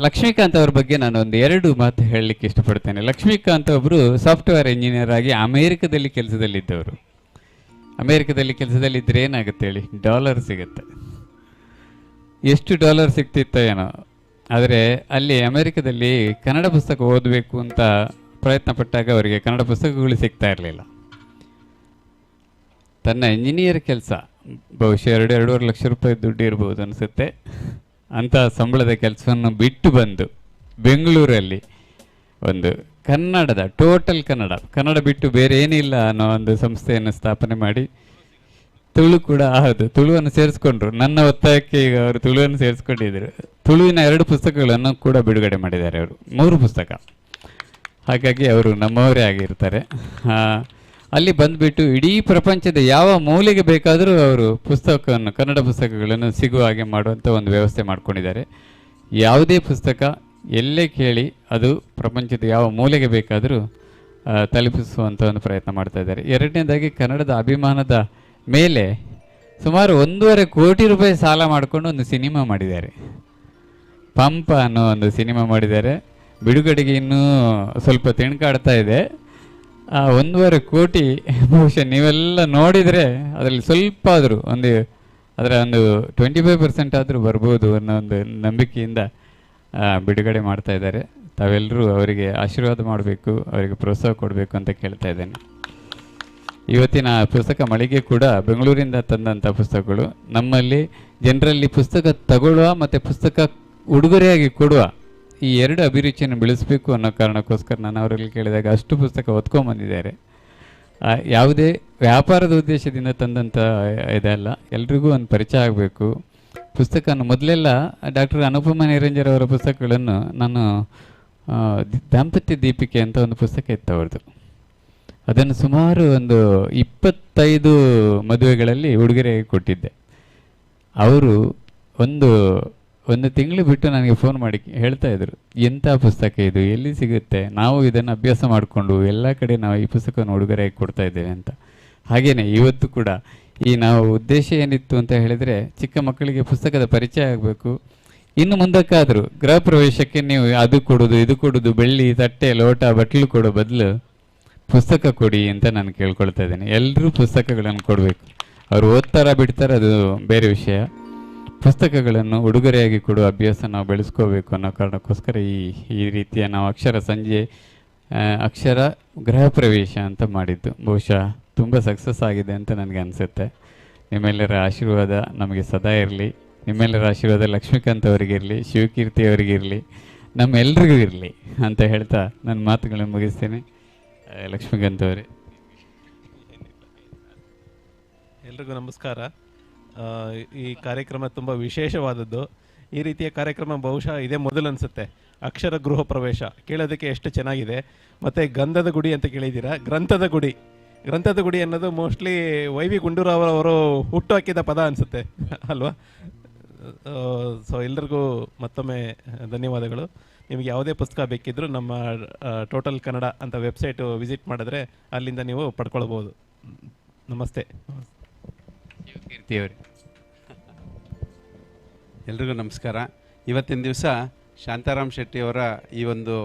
[SPEAKER 13] ಲಕ್ಷ್ಮೀಕಾಂತ್ ಅವ್ರ ಬಗ್ಗೆ ನಾನು ಒಂದು ಎರಡು ಮಾತು ಹೇಳಲಿಕ್ಕೆ ಇಷ್ಟಪಡ್ತೇನೆ. ಲಕ್ಷ್ಮೀಕಾಂತ್ ಒಬ್ಬರು ಸಾಫ್ಟ್ವೇರ್ ಇಂಜಿನಿಯರ್ ಆಗಿ ಅಮೇರಿಕದಲ್ಲಿ ಕೆಲಸದಲ್ಲಿದ್ದವರು. ಅಮೇರಿಕದಲ್ಲಿ ಕೆಲಸದಲ್ಲಿದ್ದರೆ ಏನಾಗುತ್ತೆ ಹೇಳಿ? ಡಾಲರ್ ಸಿಗುತ್ತೆ. ಎಷ್ಟು ಡಾಲರ್ ಸಿಗ್ತಿತ್ತೋ ಏನೋ. ಆದರೆ ಅಲ್ಲಿ ಅಮೇರಿಕದಲ್ಲಿ ಕನ್ನಡ ಪುಸ್ತಕ ಓದಬೇಕು ಅಂತ ಪ್ರಯತ್ನ ಪಟ್ಟಾಗ ಅವರಿಗೆ ಕನ್ನಡ ಪುಸ್ತಕಗಳು ಸಿಗ್ತಾ ಇರಲಿಲ್ಲ. ತನ್ನ ಇಂಜಿನಿಯರ್ ಕೆಲಸ, ಬಹುಶಃ 2-2.5 ಲಕ್ಷ ರೂಪಾಯಿ ದುಡ್ಡು ಇರ್ಬೋದು ಅನಿಸುತ್ತೆ, ಅಂಥ ಸಂಬಳದ ಕೆಲಸವನ್ನು ಬಿಟ್ಟು ಬಂದು ಬೆಂಗಳೂರಲ್ಲಿ ಒಂದು ಕನ್ನಡದ ಟೋಟಲ್ ಕನ್ನಡ, ಕನ್ನಡ ಬಿಟ್ಟು ಬೇರೆ ಏನಿಲ್ಲ ಅನ್ನೋ ಒಂದು ಸಂಸ್ಥೆಯನ್ನು ಸ್ಥಾಪನೆ ಮಾಡಿ, ತುಳು ಕೂಡ ಹೌದು, ತುಳುವನ್ನು ಸೇರಿಸ್ಕೊಂಡ್ರು. ನನ್ನ ಒತ್ತಾಯಕ್ಕೆ ಈಗ ಅವರು ತುಳುವನ್ನು ಸೇರಿಸ್ಕೊಂಡಿದ್ದರು. ತುಳುವಿನ 2 ಪುಸ್ತಕಗಳನ್ನು ಕೂಡ ಬಿಡುಗಡೆ ಮಾಡಿದ್ದಾರೆ ಅವರು, 3 ಪುಸ್ತಕ. ಹಾಗಾಗಿ ಅವರು ನಮ್ಮವರೇ ಆಗಿರ್ತಾರೆ. ಅಲ್ಲಿ ಬಂದುಬಿಟ್ಟು ಇಡೀ ಪ್ರಪಂಚದ ಯಾವ ಮೂಲೆಗೆ ಬೇಕಾದರೂ ಅವರು ಪುಸ್ತಕವನ್ನು, ಕನ್ನಡ ಪುಸ್ತಕಗಳನ್ನು ಸಿಗುವ ಹಾಗೆ ಮಾಡುವಂಥ ಒಂದು ವ್ಯವಸ್ಥೆ ಮಾಡಿಕೊಂಡಿದ್ದಾರೆ. ಯಾವುದೇ ಪುಸ್ತಕ ಎಲ್ಲೇ ಕೇಳಿ ಅದು ಪ್ರಪಂಚದ ಯಾವ ಮೂಲೆಗೆ ಬೇಕಾದರೂ ತಲುಪಿಸುವಂಥ ಒಂದು ಪ್ರಯತ್ನ ಮಾಡ್ತಾ ಇದ್ದಾರೆ. ಎರಡನೇದಾಗಿ, ಕನ್ನಡದ ಅಭಿಮಾನದ ಮೇಲೆ ಸುಮಾರು 1.5 ಕೋಟಿ ರೂಪಾಯಿ ಸಾಲ ಮಾಡಿಕೊಂಡು ಒಂದು ಸಿನಿಮಾ ಮಾಡಿದ್ದಾರೆ. ಪಂಪ ಅನ್ನೋ ಒಂದು ಸಿನಿಮಾ ಮಾಡಿದ್ದಾರೆ. ಬಿಡುಗಡೆಗೆ ಇನ್ನೂ ಸ್ವಲ್ಪ ತಿಣ್ಕಾಡ್ತಾ ಇದೆ. ಆ 1.5 ಕೋಟಿ ಬಹುಶಃ ನೀವೆಲ್ಲ ನೋಡಿದರೆ ಅದರಲ್ಲಿ ಸ್ವಲ್ಪ ಆದರೂ ಒಂದು ಅದರ ಒಂದು 25% ಆದರೂ ಬರ್ಬೋದು ಅನ್ನೋ ಒಂದು ನಂಬಿಕೆಯಿಂದ ಬಿಡುಗಡೆ ಮಾಡ್ತಾ ಇದ್ದಾರೆ. ತಾವೆಲ್ಲರೂ ಅವರಿಗೆ ಆಶೀರ್ವಾದ ಮಾಡಬೇಕು, ಅವರಿಗೆ ಪ್ರೋತ್ಸಾಹ ಕೊಡಬೇಕು ಅಂತ ಕೇಳ್ತಾ ಇದ್ದೇನೆ. ಇವತ್ತಿನ ಪುಸ್ತಕ ಮಳಿಗೆ ಕೂಡ ಬೆಂಗಳೂರಿಂದ ತಂದಂಥ ಪುಸ್ತಕಗಳು. ನಮ್ಮಲ್ಲಿ ಜನರಲ್ಲಿ ಪುಸ್ತಕ ತಗೊಳ್ಳುವ ಮತ್ತು ಪುಸ್ತಕ ಉಡುಗೊರೆಯಾಗಿ ಕೊಡುವ ಈ 2 ಅಭಿರುಚಿಯನ್ನು ಬೆಳೆಸಬೇಕು ಅನ್ನೋ ಕಾರಣಕ್ಕೋಸ್ಕರ ನಾನು ಅವರಲ್ಲಿ ಕೇಳಿದಾಗ ಅಷ್ಟು ಪುಸ್ತಕ ಓದ್ಕೊಂಬಂದಿದ್ದಾರೆ. ಯಾವುದೇ ವ್ಯಾಪಾರದ ಉದ್ದೇಶದಿಂದ ತಂದಂಥ ಇದಲ್ಲ, ಎಲ್ರಿಗೂ ಒಂದು ಪರಿಚಯ ಆಗಬೇಕು ಪುಸ್ತಕವನ್ನು. ಮೊದಲೆಲ್ಲ ಡಾಕ್ಟರ್ ಅನುಪಮ ನಿರಂಜರ್ ಅವರ ಪುಸ್ತಕಗಳನ್ನು ನಾನು, ದಾಂಪತ್ಯ ದೀಪಿಕೆ ಅಂತ ಒಂದು ಪುಸ್ತಕ ಇತ್ತು ಅವ್ರದ್ದು, ಅದನ್ನು ಸುಮಾರು ಒಂದು 25 ಮದುವೆಗಳಲ್ಲಿ ಉಡುಗೊರೆಯಾಗಿ ಕೊಟ್ಟಿದ್ದೆ. ಅವರು ಒಂದು ಒಂದು ತಿಂಗಳು ಬಿಟ್ಟು ನನಗೆ ಫೋನ್ ಮಾಡಿ ಹೇಳ್ತಾ ಇದ್ರು, ಎಂಥ ಪುಸ್ತಕ ಇದು, ಎಲ್ಲಿ ಸಿಗುತ್ತೆ, ನಾವು ಇದನ್ನು ಅಭ್ಯಾಸ ಮಾಡಿಕೊಂಡು ಎಲ್ಲ ಕಡೆ ನಾವು ಈ ಪುಸ್ತಕವನ್ನು ಉಡುಗೊರೆಯಾಗಿ ಕೊಡ್ತಾ ಇದ್ದೇವೆ ಅಂತ. ಹಾಗೆಯೇ ಇವತ್ತು ಕೂಡ ಈ ನಾವು ಉದ್ದೇಶ ಏನಿತ್ತು ಅಂತ ಹೇಳಿದರೆ, ಚಿಕ್ಕ ಮಕ್ಕಳಿಗೆ ಪುಸ್ತಕದ ಪರಿಚಯ ಆಗಬೇಕು. ಇನ್ನು ಮುಂದಕ್ಕಾದರೂ ಗೃಹ ಪ್ರವೇಶಕ್ಕೆ ನೀವು ಅದು ಕೊಡೋದು ಇದು ಕೊಡೋದು, ಬೆಳ್ಳಿ ತಟ್ಟೆ ಲೋಟ ಬಟ್ಲು ಕೊಡೋ ಬದಲು ಪುಸ್ತಕ ಕೊಡಿ ಅಂತ ನಾನು ಕೇಳ್ಕೊಳ್ತಾ ಇದ್ದೇನೆ. ಎಲ್ಲರೂ ಪುಸ್ತಕಗಳನ್ನು ಕೊಡಬೇಕು. ಅವರು ಓದ್ತಾರ ಬಿಡ್ತಾರ ಅದು ಬೇರೆ ವಿಷಯ. ಪುಸ್ತಕಗಳನ್ನು ಉಡುಗೊರೆಯಾಗಿ ಕೊಡುವ ಅಭ್ಯಾಸ ನಾವು ಬೆಳೆಸ್ಕೋಬೇಕು ಅನ್ನೋ ಕಾರಣಕ್ಕೋಸ್ಕರ ಈ ರೀತಿಯ ನಾವು ಅಕ್ಷರ ಸಂಜೆ, ಅಕ್ಷರ ಗೃಹ ಪ್ರವೇಶ ಅಂತ ಮಾಡಿದ್ದು ಬಹುಶಃ ತುಂಬ ಸಕ್ಸಸ್ ಆಗಿದೆ ಅಂತ ನನಗೆ ಅನಿಸುತ್ತೆ. ನಿಮ್ಮೆಲ್ಲರ ಆಶೀರ್ವಾದ ನಮಗೆ ಸದಾ ಇರಲಿ. ನಿಮ್ಮೆಲ್ಲರ ಆಶೀರ್ವಾದ ಲಕ್ಷ್ಮೀಕಾಂತ್ ಅವರಿಗಿರಲಿ, ಶಿವಕೀರ್ತಿ ಅವರಿಗಿರಲಿ, ನಮ್ಮೆಲ್ಲರಿಗೂ ಇರಲಿ ಅಂತ ಹೇಳ್ತಾ ನನ್ನ ಮಾತುಗಳನ್ನು ಮುಗಿಸ್ತೇನೆ. ಲಕ್ಷ್ಮೀಕಾಂತ್ ಅವರೇ.
[SPEAKER 15] ಎಲ್ರಿಗೂ ನಮಸ್ಕಾರ. ಈ ಕಾರ್ಯಕ್ರಮ ತುಂಬ ವಿಶೇಷವಾದದ್ದು. ಈ ರೀತಿಯ ಕಾರ್ಯಕ್ರಮ ಬಹುಶಃ ಇದೇ ಮೊದಲು ಅನಿಸುತ್ತೆ. ಅಕ್ಷರ ಗೃಹ ಪ್ರವೇಶ ಕೇಳೋದಕ್ಕೆ ಎಷ್ಟು ಚೆನ್ನಾಗಿದೆ. ಮತ್ತು ಗಂಧದ ಗುಡಿ ಅಂತ ಕೇಳಿದ್ದೀರಾ, ಗ್ರಂಥದ ಗುಡಿ. ಗ್ರಂಥದ ಗುಡಿ ಅನ್ನೋದು mostly why we Gundu Rao ಅವರು ಹುಟ್ಟುಹಾಕಿದ ಪದ ಅನಿಸುತ್ತೆ ಅಲ್ವಾ? ಸೊ ಎಲ್ರಿಗೂ ಮತ್ತೊಮ್ಮೆ ಧನ್ಯವಾದಗಳು. ನಿಮಗೆ ಯಾವುದೇ ಪುಸ್ತಕ ಬೇಕಿದ್ದರೂ ನಮ್ಮ ಟೋಟಲ್ ಕನ್ನಡ ಅಂತ ವೆಬ್ಸೈಟು ವಿಸಿಟ್ ಮಾಡಿದ್ರೆ ಅಲ್ಲಿಂದ ನೀವು ಪಡ್ಕೊಳ್ಬೋದು. ನಮಸ್ತೆ.
[SPEAKER 13] ಕೀರ್ತಿಯವರೇ.
[SPEAKER 16] ಎಲ್ರಿಗೂ ನಮಸ್ಕಾರ. ಇವತ್ತಿನ ದಿವಸ
[SPEAKER 8] ಶಾಂತಾರಾಮ್ ಶೆಟ್ಟಿಯವರ ಈ ಒಂದು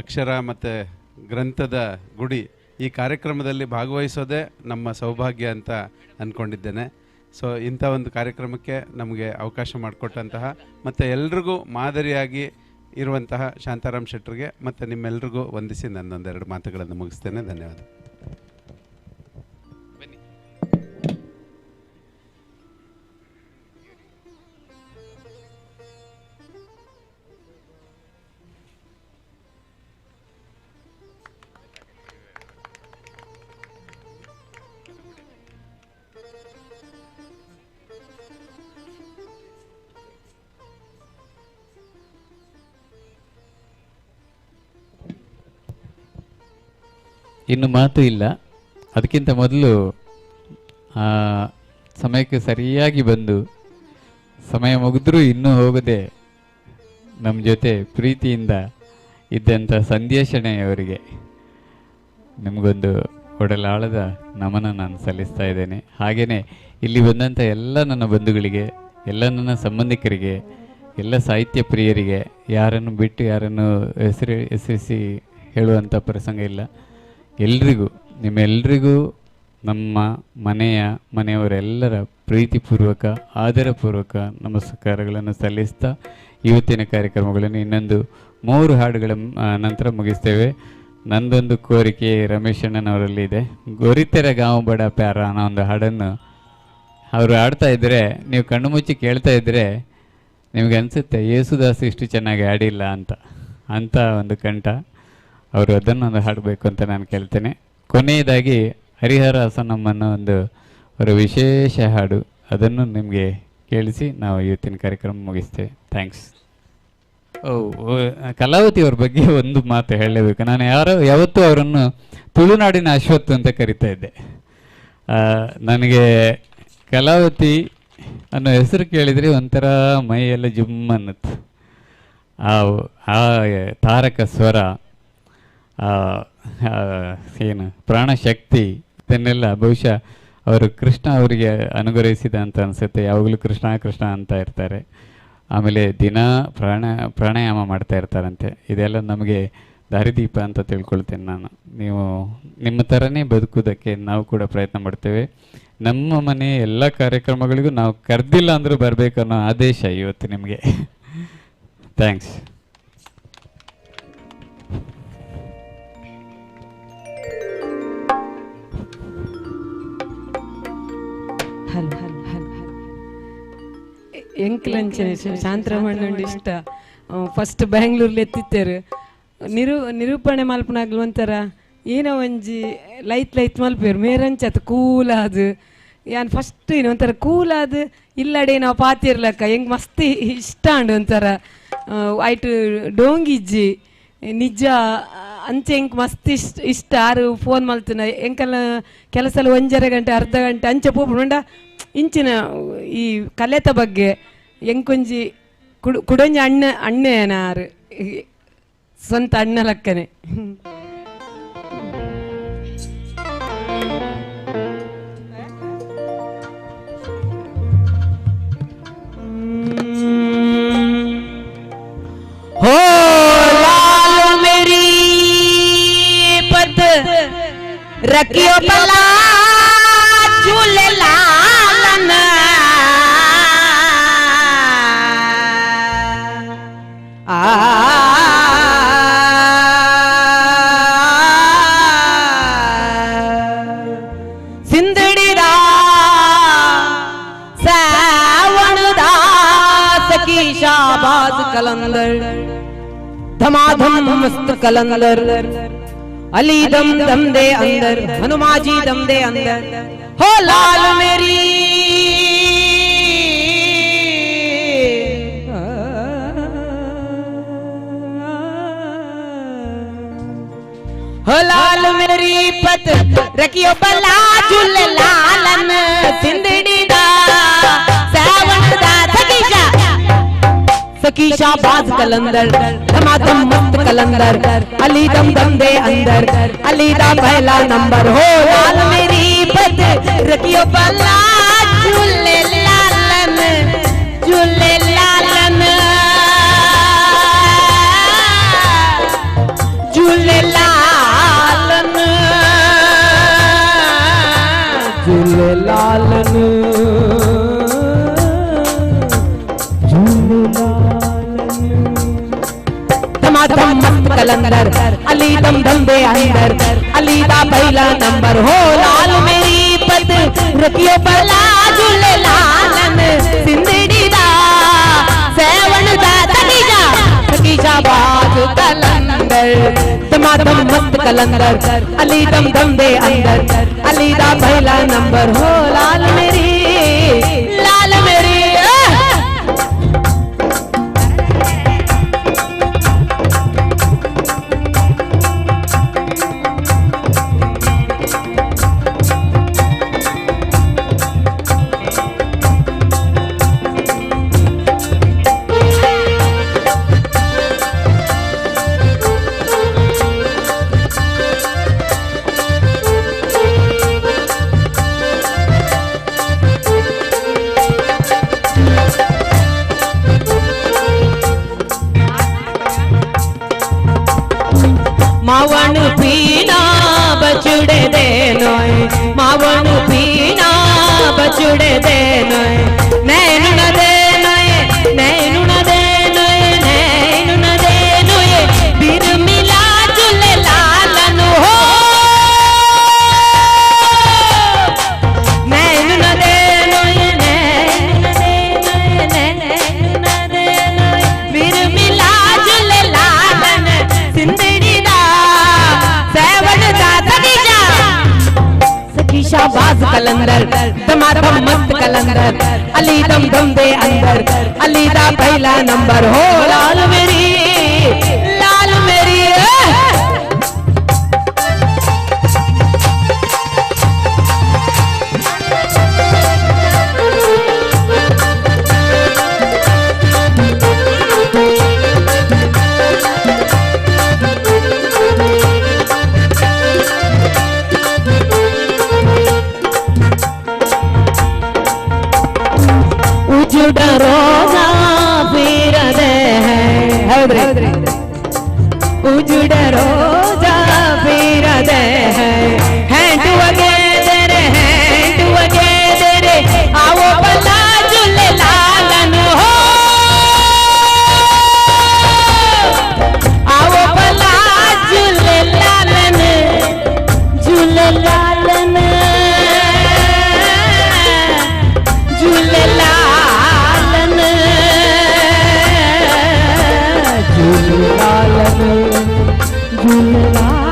[SPEAKER 8] ಅಕ್ಷರ ಮತ್ತು ಗ್ರಂಥದ ಗುಡಿ ಈ ಕಾರ್ಯಕ್ರಮದಲ್ಲಿ ಭಾಗವಹಿಸೋದೇ ನಮ್ಮ ಸೌಭಾಗ್ಯ ಅಂತ ಅಂದ್ಕೊಂಡಿದ್ದೇನೆ. ಸೊ ಇಂಥ ಒಂದು ಕಾರ್ಯಕ್ರಮಕ್ಕೆ ನಮಗೆ ಅವಕಾಶ ಮಾಡಿಕೊಟ್ಟಂತಹ ಮತ್ತು ಎಲ್ರಿಗೂ ಮಾದರಿಯಾಗಿ ಇರುವಂತಹ ಶಾಂತಾರಾಮ್ ಶೆಟ್ಟರಿಗೆ ಮತ್ತು ನಿಮ್ಮೆಲ್ರಿಗೂ ವಂದಿಸಿ ನನ್ನೊಂದೆರಡು ಮಾತುಗಳನ್ನು ಮುಗಿಸ್ತೇನೆ. ಧನ್ಯವಾದ.
[SPEAKER 13] ಇನ್ನು ಮಾತು ಇಲ್ಲ. ಅದಕ್ಕಿಂತ ಮೊದಲು ಸಮಯಕ್ಕೆ ಸರಿಯಾಗಿ ಬಂದು ಸಮಯ ಮುಗಿದ್ರೂ ಇನ್ನೂ ಹೋಗದೆ ನಮ್ಮ ಜೊತೆ ಪ್ರೀತಿಯಿಂದ ಇದ್ದಂಥ ಸಂಧ್ಯಾ ಶೆಣೈಯವರಿಗೆ ನಿಮಗೊಂದು ಒಡಲಾಳದ ನಮನ ನಾನು ಸಲ್ಲಿಸ್ತಾ ಇದ್ದೇನೆ. ಹಾಗೆಯೇ ಇಲ್ಲಿ ಬಂದಂಥ ಎಲ್ಲ ನನ್ನ ಬಂಧುಗಳಿಗೆ, ಎಲ್ಲ ನನ್ನ ಸಂಬಂಧಿಕರಿಗೆ, ಎಲ್ಲ ಸಾಹಿತ್ಯ ಪ್ರಿಯರಿಗೆ, ಯಾರನ್ನು ಬಿಟ್ಟು ಯಾರನ್ನು ಹೆಸರಿಸಿ ಹೇಳುವಂಥ ಪ್ರಸಂಗ ಇಲ್ಲ. ಎಲ್ರಿಗೂ, ನಿಮ್ಮೆಲ್ರಿಗೂ ನಮ್ಮ ಮನೆಯವರೆಲ್ಲರ ಪ್ರೀತಿಪೂರ್ವಕ ಆದರಪೂರ್ವಕ ನಮಸ್ಕಾರಗಳನ್ನು ಸಲ್ಲಿಸ್ತಾ ಇವತ್ತಿನ ಕಾರ್ಯಕ್ರಮಗಳನ್ನು ಇನ್ನೊಂದು 3 ಹಾಡುಗಳ ನಂತರ ಮುಗಿಸ್ತೇವೆ. ನಂದೊಂದು ಕೋರಿಕೆ ರಮೇಶ್ ಅಣ್ಣನವರಲ್ಲಿ ಇದೆ. ಗೊರಿತೆರ ಗಾಂವ್ ಬಡ ಪ್ಯಾರ ಅನ್ನೋ ಒಂದು ಹಾಡನ್ನು ಅವರು ಹಾಡ್ತಾ ಇದ್ದರೆ, ನೀವು ಕಣ್ಣು ಮುಚ್ಚಿ ಕೇಳ್ತಾ ಇದ್ದರೆ ನಿಮಗೆ ಅನಿಸುತ್ತೆ ಯೇಸುದಾಸ್ ಇಷ್ಟು ಚೆನ್ನಾಗಿ ಹಾಡಿಲ್ಲ ಅಂತ, ಅಂಥ ಒಂದು ಕಂಠ ಅವರು ಅದನ್ನೊಂದು ಹಾಡಬೇಕು ಅಂತ ನಾನು ಕೇಳ್ತೇನೆ. ಕೊನೆಯದಾಗಿ ಹರಿಹರ ಹಸನಮ್ಮನ ಒಂದು ಅವರ ವಿಶೇಷ ಹಾಡು, ಅದನ್ನು ನಿಮಗೆ ಕೇಳಿಸಿ ನಾವು ಇವತ್ತಿನ ಕಾರ್ಯಕ್ರಮ ಮುಗಿಸ್ತೇವೆ. Thanks. ಕಲಾವತಿಯವ್ರ ಬಗ್ಗೆ ಒಂದು ಮಾತು ಹೇಳಲೇಬೇಕು. ನಾನು ಯಾವತ್ತೂ ಅವರನ್ನು ತುಳುನಾಡಿನ ಅಶ್ವತ್ಥ ಅಂತ ಕರಿತಾ ಇದ್ದೆ. ನನಗೆ ಕಲಾವತಿ ಅನ್ನೋ ಹೆಸರು ಕೇಳಿದರೆ ಒಂಥರ ಮೈಯೆಲ್ಲ ಜುಮ್ ಅನ್ನುತ್ತೆ. ಆ ತಾರಕ ಸ್ವರ, ಏನು ಪ್ರಾಣಶಕ್ತಿ, ಇದನ್ನೆಲ್ಲ ಬಹುಶಃ ಅವರು ಕೃಷ್ಣ ಅವರಿಗೆ ಅನುಗ್ರಹಿಸಿದ ಅಂತ ಅನಿಸುತ್ತೆ. ಯಾವಾಗಲೂ ಕೃಷ್ಣ ಕೃಷ್ಣ ಅಂತ ಇರ್ತಾರೆ. ಆಮೇಲೆ ದಿನ ಪ್ರಾಣಾಯಾಮ ಮಾಡ್ತಾ ಇರ್ತಾರಂತೆ. ಇದೆಲ್ಲ ನಮಗೆ ದಾರಿದೀಪ ಅಂತ ತಿಳ್ಕೊಳ್ತೇನೆ ನಾನು. ನೀವು ನಿಮ್ಮ ಥರನೇ ಬದುಕುವುದಕ್ಕೆ ನಾವು ಕೂಡ ಪ್ರಯತ್ನ ಮಾಡ್ತೇವೆ. ನಮ್ಮ ಮನೆ ಎಲ್ಲ ಕಾರ್ಯಕ್ರಮಗಳಿಗೂ ನಾವು ಕರೆದಿಲ್ಲ ಅಂದರೂ ಬರಬೇಕು ಅನ್ನೋ ಆದೇಶ ಇವತ್ತು ನಿಮಗೆ. Thanks.
[SPEAKER 16] Hello hello hello. ಎಂಕ್ಲಂಚನೆ ಶಾಂತರಮಣ್ಣಂಡು ಇಷ್ಟ. ಫಸ್ಟ್ ಬ್ಯಾಂಗ್ಳೂರ್ಲಿ ಎತ್ತಿತ್ತೇರು ನಿರೂಪಣೆ ಮಲ್ಪನಾಗ್ಲು ಒಂಥರ ಏನೋ ಒಂಜಿ ಲೈಟ್ ಲೈಟ್ ಮಲ್ಪೇರು ಮೇರಂಚ ಅದು ಕೂಲ್ ಅದು ಯಾನ್ ಫಸ್ಟ್ ಏನು ಒಂಥರ ಕೂಲ್ ಅದು ಇಲ್ಲಡೆ ನಾವು ಪಾತಿರ್ಲಕ್ಕ ಹೆಂಗೆ ಮಸ್ತ್ ಇಷ್ಟ ಅಂಡು ಒಂಥರ ಐಟು ಡೋಂಗಿಜ್ಜಿ ನಿಜ ಅಂಚೆ ಎಂಕ್ ಮಸ್ತ್ ಇಷ್ಟ ಇಷ್ಟ ಆರು ಫೋನ್ ಮಲ್ತನ ಎಂಕಲ್ಲ ಕೆಲಸ ಎಲ್ಲ 1.5 ಗಂಟೆ ಅರ್ಧ ಗಂಟೆ ಅಂಚೆ ಪೋಪುಂಡ ಇಂಚಿನ ಈ ಕಲೆತ ಬಗ್ಗೆ ಎಂಕೊಂಜಿ ಕುಡೊಂಜಿ ಅಣ್ಣ ಅಣ್ಣೇನ ಆರು ಸ್ವಂತ ಅಣ್ಣ ಲಕ್ಕನೆ.
[SPEAKER 14] हो लाल मेरी पत रखियो भला झूले लालन आ सिंधड़ी दा सावण दा सखी शाबाज कलंदर धमाधम मस्त कलंदर अली दम दम दे अंदर हनुमाजी दम दे अंदर हो लाल मेरी हो लाल मेरी पत रखियो बला झूले लालन सिंधड़ी दा सावण दा सखीशा सखीशा बाज कलंदर धमाधम मस्त कलंदर अली दम दम दे अंदर अली दा पहला नंबर हो लाल मेरी पत रखियो बला झूले लालन झूले लालन। झूलेलालन, झूलेलालन, धमाधम मस्त कलंदर अली दम दम दे अंदर, अली दा पहला नंबर हो लाल मेरी पत रखियो भला झूलेलालन। सिंधड़ी दा सेवन दा तकीजा तकीजा बाज कलंदर, धमाधम मस्त कलंदर अली दम दम दे अंदर, अली दा पहला नंबर हो लाल मेरी, लाल मेरी। मावन पीना बचुड़े देनोय, मावन पीना बचुड़े देनोय, नैन न देनोय, नैन न देनोय, नैन न देनोय, बिर मिला झूले लालन हो, नैन न देनोय, नैन न देनोय, नैन न देनोय, बिर मिला झूले लालन। सिंधड़ी शाबाज कलंदर, धमाधम मस्त कलंदर अली दम दम दे अंदर, अली दा पहला नंबर हो लाल मेरी, लाल मेरी। उजड़ रोजा फिर दे है, उजड़ रोजा फिर दे है, हैंड वगैरे हैंड वगैरे, आओ बला झूले लालन हो, आओ बला झूले लालन, झूले लालन, झूले लालन, झूलेलालन, झूलेलालन।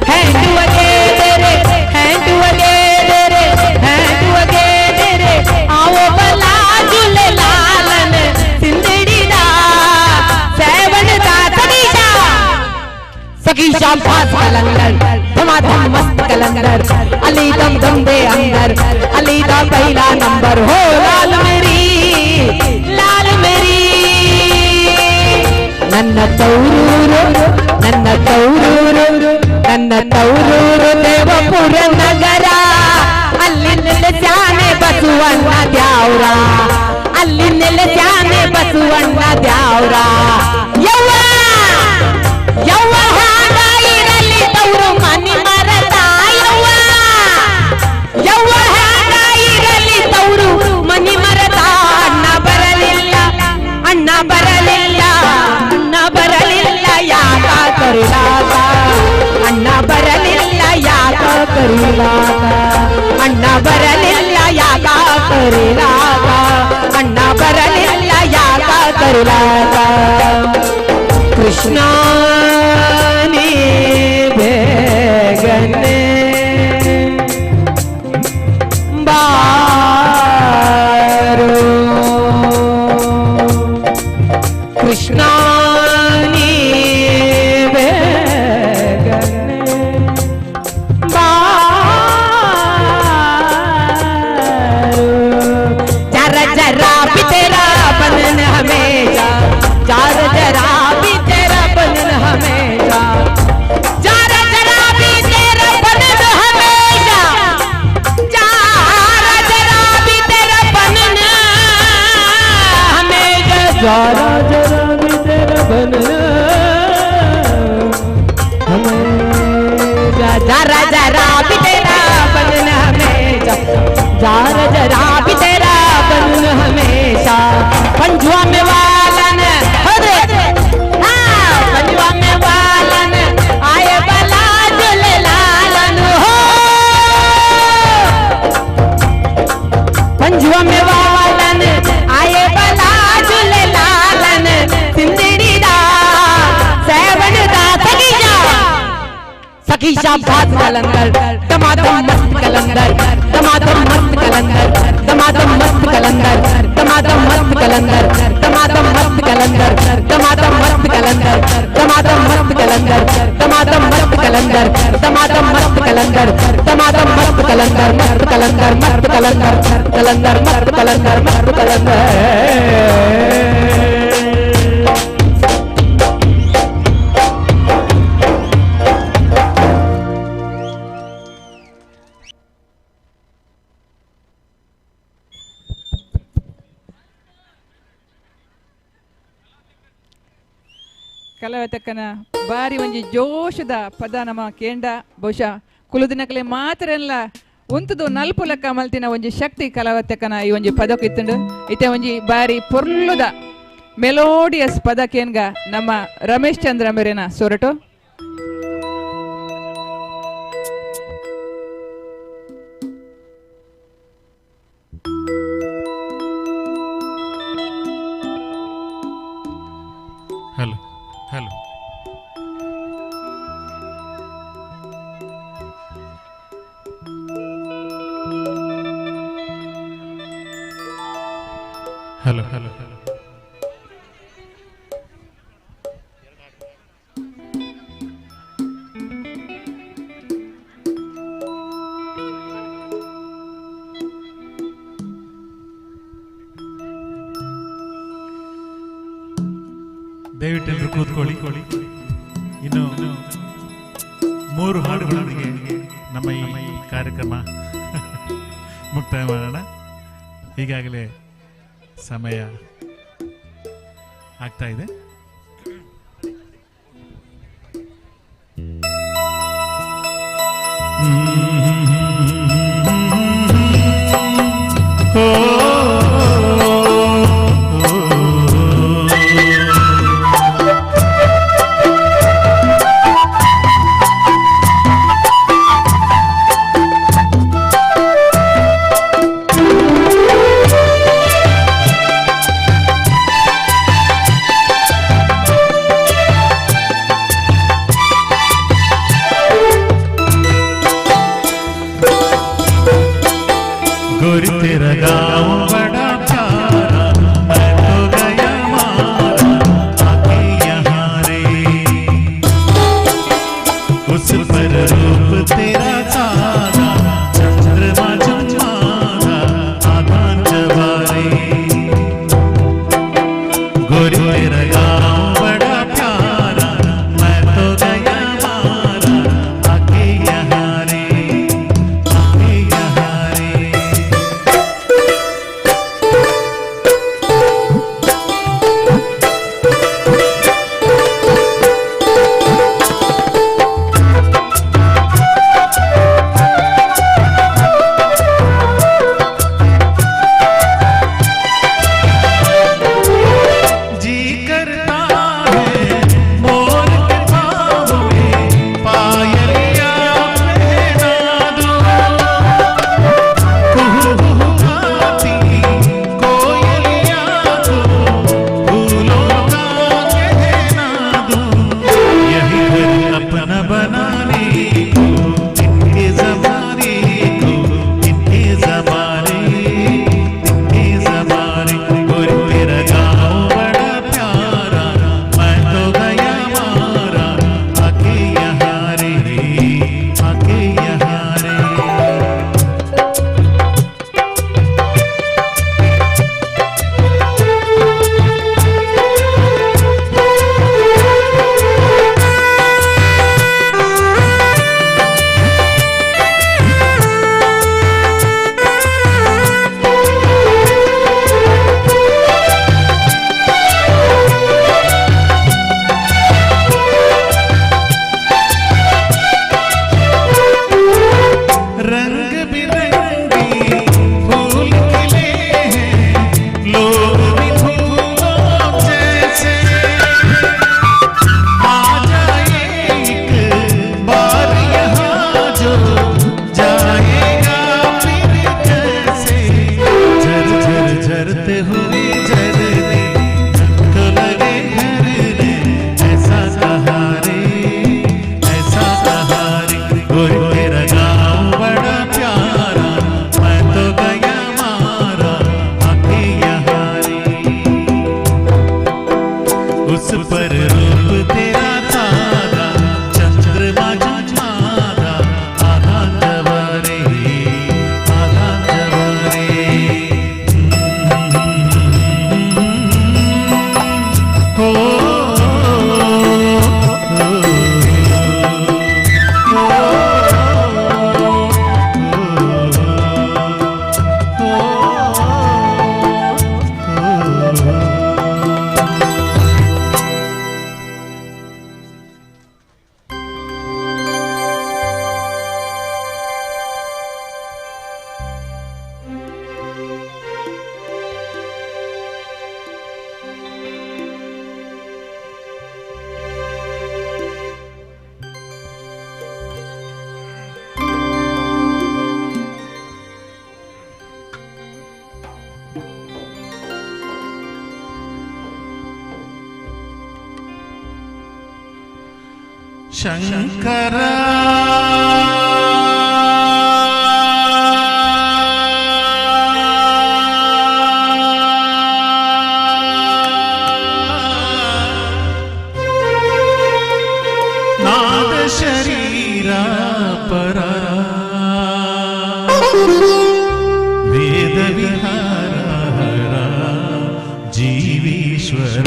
[SPEAKER 14] हैंड वगैरे हैंड वगैरे हैंड वगैरे, आओ भला झूलेलालन। सिंधड़ी दा सेवन दा सखीजा सखीजा बाज कलंदर, धमाधम मस्त कलंदर अली दम दम दे अंदर, अली दा पहला नंबर हो लाल मेरी, लाल मेरी। ನನ್ನ ತೌರೂರು, ನನ್ನ ತೌರೂರು, ನನ್ನ ತೌರೂರು ದೇವಪುರ ನಗರ, ಅಲ್ಲಿ ನೆಲೆಸ್ಯಾನೆ ಬಸವಣ್ಣ ದ್ಯಾವ್ರ, ಅಲ್ಲಿ ನೆಲೆಸ್ಯಾನೆ ಬಸವಣ್ಣ ದ್ಯಾವ್ರ. ಯವ್ವ ಯವ್ವ ಹಾಗ ಇರಲಿ ತೌರು ಮನಿ ಮರದ, ಯವ್ವ ಯವ್ವ ಹಾಗ ಇರಲಿ ತೌರು ಮನಿ ಮರದ. ಅಣ್ಣ ಬರಲಿಲ್ಲ, ಅಣ್ಣ ಬರಲಿಲ್ಲ, ಅಣ್ಣ ಬರಲಿಲ್ಲ ಯಾಕ ಕರಿಲಾಕ, ಅಣ್ಣ ಬರಲಿಲ್ಲ ಯಾಕ ಕರಿಲಾಕ, ಅಣ್ಣ ಬರಲಿಲ್ಲ ಯಾಕ ಕರಿಲಾಕ, ಅಣ್ಣ ಬರಲಿಲ್ಲ ಯಾಕ ಕರಿಲಾಕ. ಕೃಷ್ಣ ನೀ ಬೇಗನೆ ಬಾರೋ, ಕೃಷ್ಣ ನೀ ಬೇಗನೆ ಬಾರೋ. जरा जरा भी तेरा बनन हमेशा, जरा जरा भी तेरा बनन हमेशा, जरा जरा भी तेरा बनन तकी शाबाज कलंदर, दमादम मस्त कलंदर, दमादम मस्त कलंदर, दमादम मस्त कलंदर, दमादम मस्त कलंदर, दमादम मस्त कलंदर, दमादम मस्त कलंदर, दमादम मस्त कलंदर, दमादम मस्त कलंदर, दमादम मस्त कलंदर, दमादम मस्त कलंदर, मस्त कलंदर, मस्त कलंदर, कलंदर मस्त कलंदर, मस्त कलंदर।
[SPEAKER 1] ಕಲವತಕ್ಕನ ಬಾರಿ ಒಂಜಿ ಜೋಶದ ಪದ ನಮ್ಮ ಕೇಂಡ ಬಹುಶಃ ಕುಲುದಿನಕಲೆ ಮಾತ್ರ ಎಲ್ಲ ಉಂತುದು ನಲ್ಪುಲಕ್ಕ ಮಲ್ತಿನ ಒಂಜಿ ಶಕ್ತಿ ಕಲವತಕ್ಕನ ಈ ಒಂಜಿ ಪದಕ್ಕಿತ್ತುಂಡು. ಇತ್ತೆ ಒಂಜಿ ಬಾರಿ ಪೊರ್ಲುದ ಮೆಲೋಡಿಯಸ್ ಪದ ಕೇನ್ಗ ನಮ್ಮ ರಮೇಶ್ ಚಂದ್ರ ಮೇರೆನ Soratur.
[SPEAKER 2] Hello hello hello hello hello. ದಯವಿಟ್ಟು ಎಲ್ಲರೂ ಕೂತ್ಕೊಳ್ಳಿ. ಇನ್ನು 3 ಹಾಡುಗಳೊಂದಿಗೆ ನಮ್ಮ ಈ ಕಾರ್ಯಕ್ರಮ ಮುಕ್ತಾಯ ಮಾಡೋಣ. ಈಗಾಗಲೇ ಸಮಯ ಆಗ್ತಾ ಇದೆ. गोरी तेरा गाँव बड़ा प्यारा, मैं तो गया मारा आके यहाँ रे। उस पर रूप तेरा सारा, चंद्रमा चमारा आधा जवारे। गोरी तेरा गाँव बड़ा प्यारा, मैं तो गया मारा आके यहाँ रे, आके यहाँ रे।
[SPEAKER 12] ಶಂಕರ ನಾದ ಶರೀರ ಪರ ವೇದ ವಿಹಾರ ಜೀವೇಶ್ವರ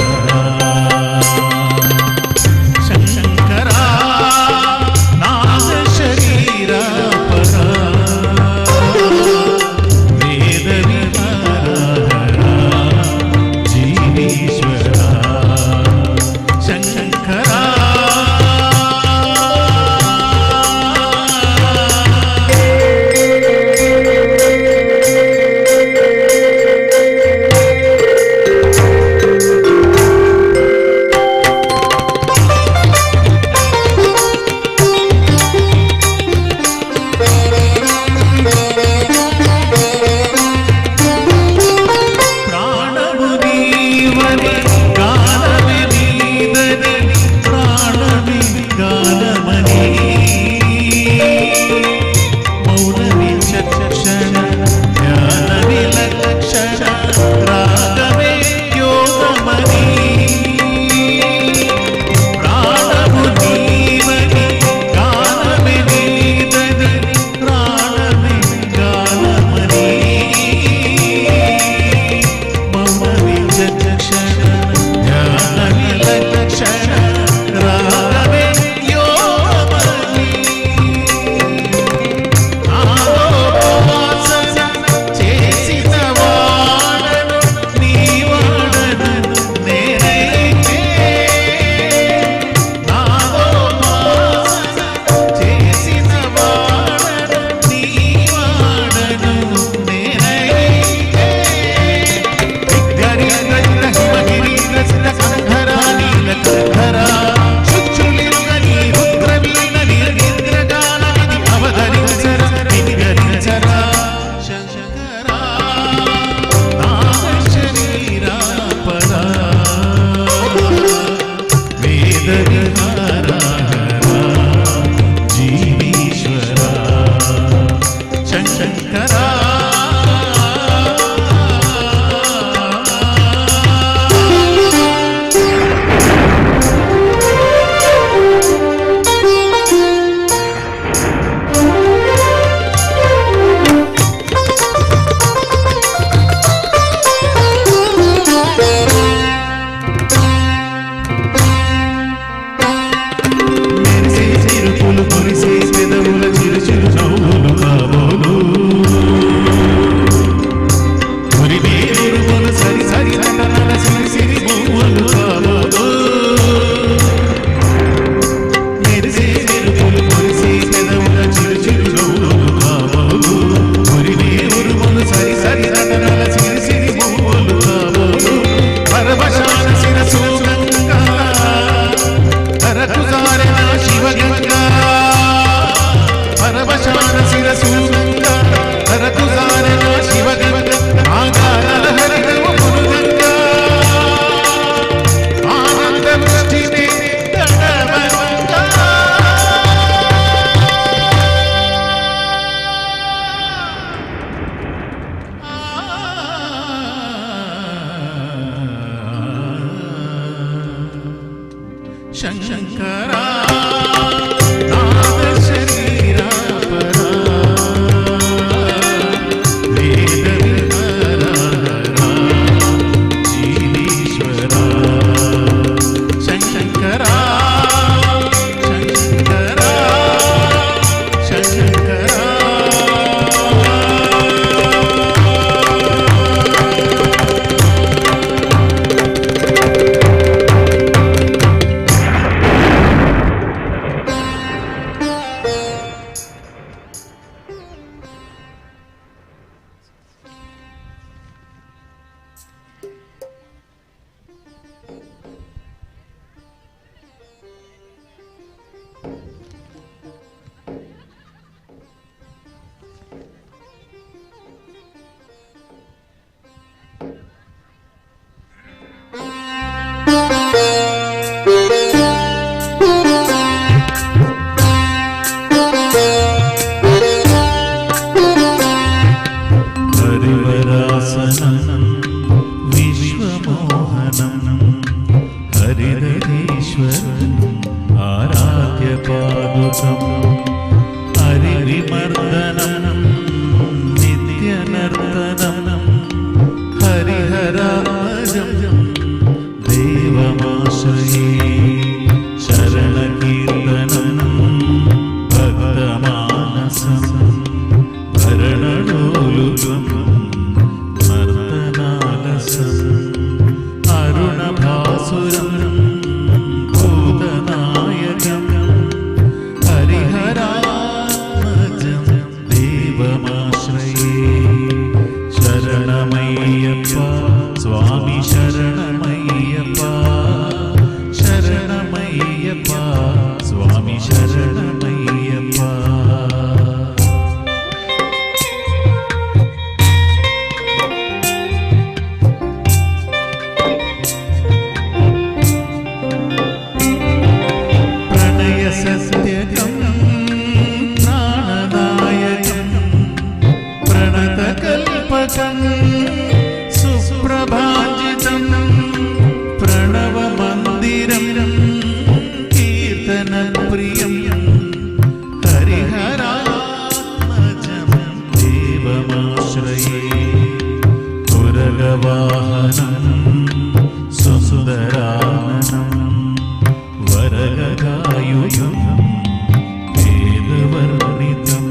[SPEAKER 12] ಶಂಕರ ನಾದ ಶರೀರ ಪರ ವೇದ ವಿಹಾರ ಜೀವೇಶ್ವರ ಶಂಕರ. ಪ್ರಾಣವು ನೀವನೆ ಗಾನವೇ ನೀದನೆ ಪ್ರಾಣವೇ ಗಾನಮನಿ ಮೌನವೇ ಚಕ್ಷಣ ಧ್ಯಾನವೇ ಲಕ್ಷಣ ರಾಗವೇ ಯೋಗಮನಿ. ಪ್ರಾಣವು ನೀವನೆ ಗಾನವೇ ನೀದನೆ ಪ್ರಾಣವೇ ಗಾನಮನಿ ಮೌನವೇ ಚಕ್ಷಣ ಧ್ಯಾನವೇ ಲಕ್ಷಣ ರಾಗವೇ ಯೋಗಮನಿ. ನಾದೋಪಾಸನ చేసిన వాడను నీవాడను నేనైతే. నాదోపాసన చేసిన వాడను నీవాడను నేనైతే. ಶಂಕರ. మెరిసే చిరుపులు కురిసే పెదవుల చిరు చిరు నవ్వులు కాబోలు. ఉరిమే ఉరుములు సరి సరి నటనల సిరి సిరి మువ్వలు కాబోలు. మెరిసే మెరుపులు కురిసే పెదవుల చిరు చిరు నవ్వులు కాబోలు. ఉరిమే ఉరుములు సరి సరి నటనల సిరి సిరి మువ్వలు కాబోలు. పరవశాన శిరసు గంగా హరకుసారణ శివగంగా. పరవశాన శిరసు గంగా హరకుసారణ శివగంగా. ఆగానల హరినవ మురుగంగా ఆనంద వృష్టిని తడవంగా. శంకర నాద శరీర పర వేద విహార జీవేశ్వర శంకర శంకర శంకర.
[SPEAKER 18] Thank you.
[SPEAKER 12] पादुकम् हरिविमर्दनं नित्यनर्तनं हरिहराजं देवमाश्रये शरणकीर्तनं भक्तमानसं भरणलोलुपं नर्तनालसम् अरुणभासुरं भूतनायकं हरिहरात्मजं देवमाश्रये शरणमय्यप्पा स्वामि शरणमय्यप्पा शरणमय्यप्पा स्वामि शरणमय्यप्पा. प्रणयसत्यकं प्राणदायकं प्रणतकल्पकं सुप्रभाजितं प्रणवमन्दिरं कीर्तनप्रियं हरिहरात्मजं देवमाश्रये तुरगवाहनं सुन्दराननं वरगगायुधं वेदवर्णितं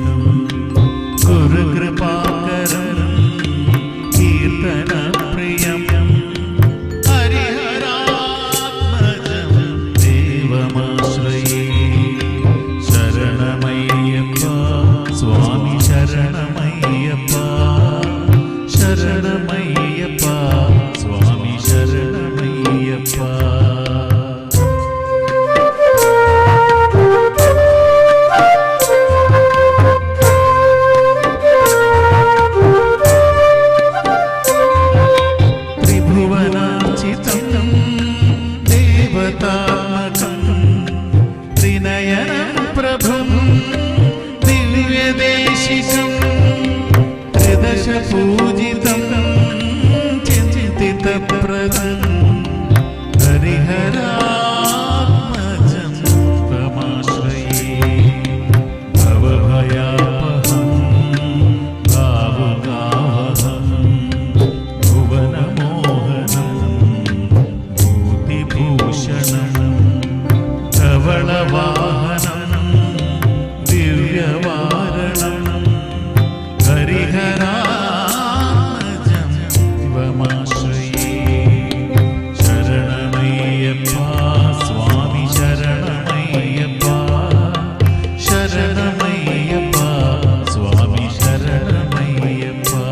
[SPEAKER 12] गुरुकृपाकरं कीर्तनप्रियं हरिहरात्मजं देवमाश्रये शरणमय्यप्पा स्वामि शरणमय्यप्पा शरणमय्यप्पा स्वामि शरणमय्यप्पा. त्रिभुवनार्चितं देवतात्मकं त्रिनयनं प्रभुं दिव्यदेशिकं त्रिदशपूजितं चिन्तितप्रदं हरिहरात्मजं तमाश्रये भवभयापहं भावुकावहं भुवनमोहनं भूतिभूषणं धवलवाहनं दिव्यवारणं हरिहरात्मजं शिवमाश्रये शरणमय्यप्पा स्वामि शरणमय्यप्पा शरणमय्यप्पा स्वामि शरणमय्यप्पा.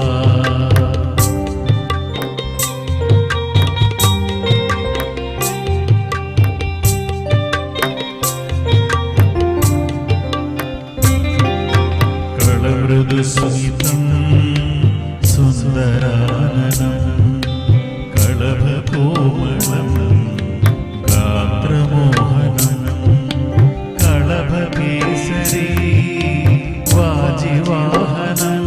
[SPEAKER 12] कळमृदुस्मितं सुन्दराननं कळभकोमलं गात्रमोहनं कळभकेसरी वाजिवाहनं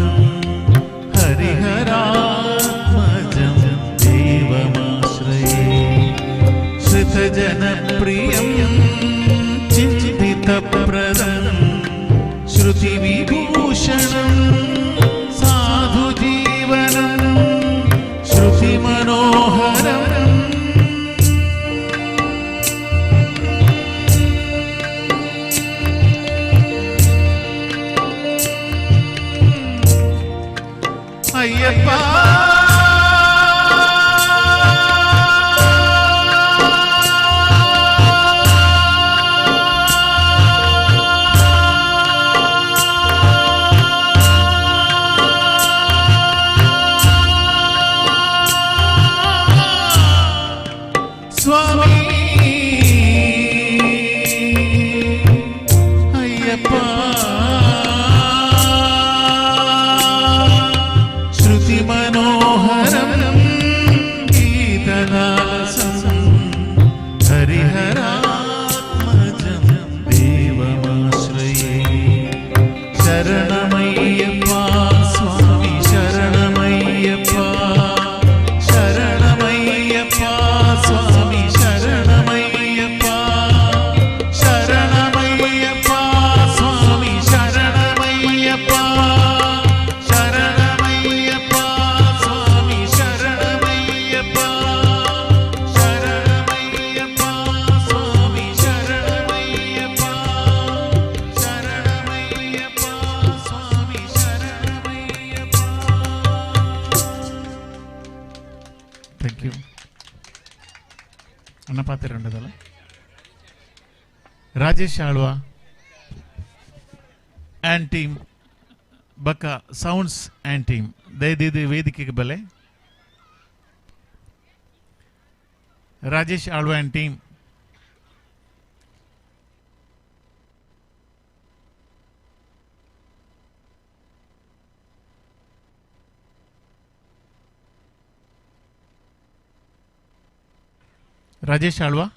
[SPEAKER 12] हरिहरात्मजं देवमाश्रये श्रुतजनप्रियं चिन्तितप्रदं श्रुतिविभूषणं
[SPEAKER 2] ಪಾತ್ರ ರಾಜೇಶ್ ಆಳ್ವ ಆ್ಯಂಡ್ ಟೀಮ್ ಬಕ್ಕ ಸೌಂಡ್ಸ್ ಆ್ಯಂಡ್ ಟೀಮ್ ದಯದೀದು ವೇದಿಕೆಗೆ ಬಲೆ. Rajesh Alva and team. Rajesh Alva.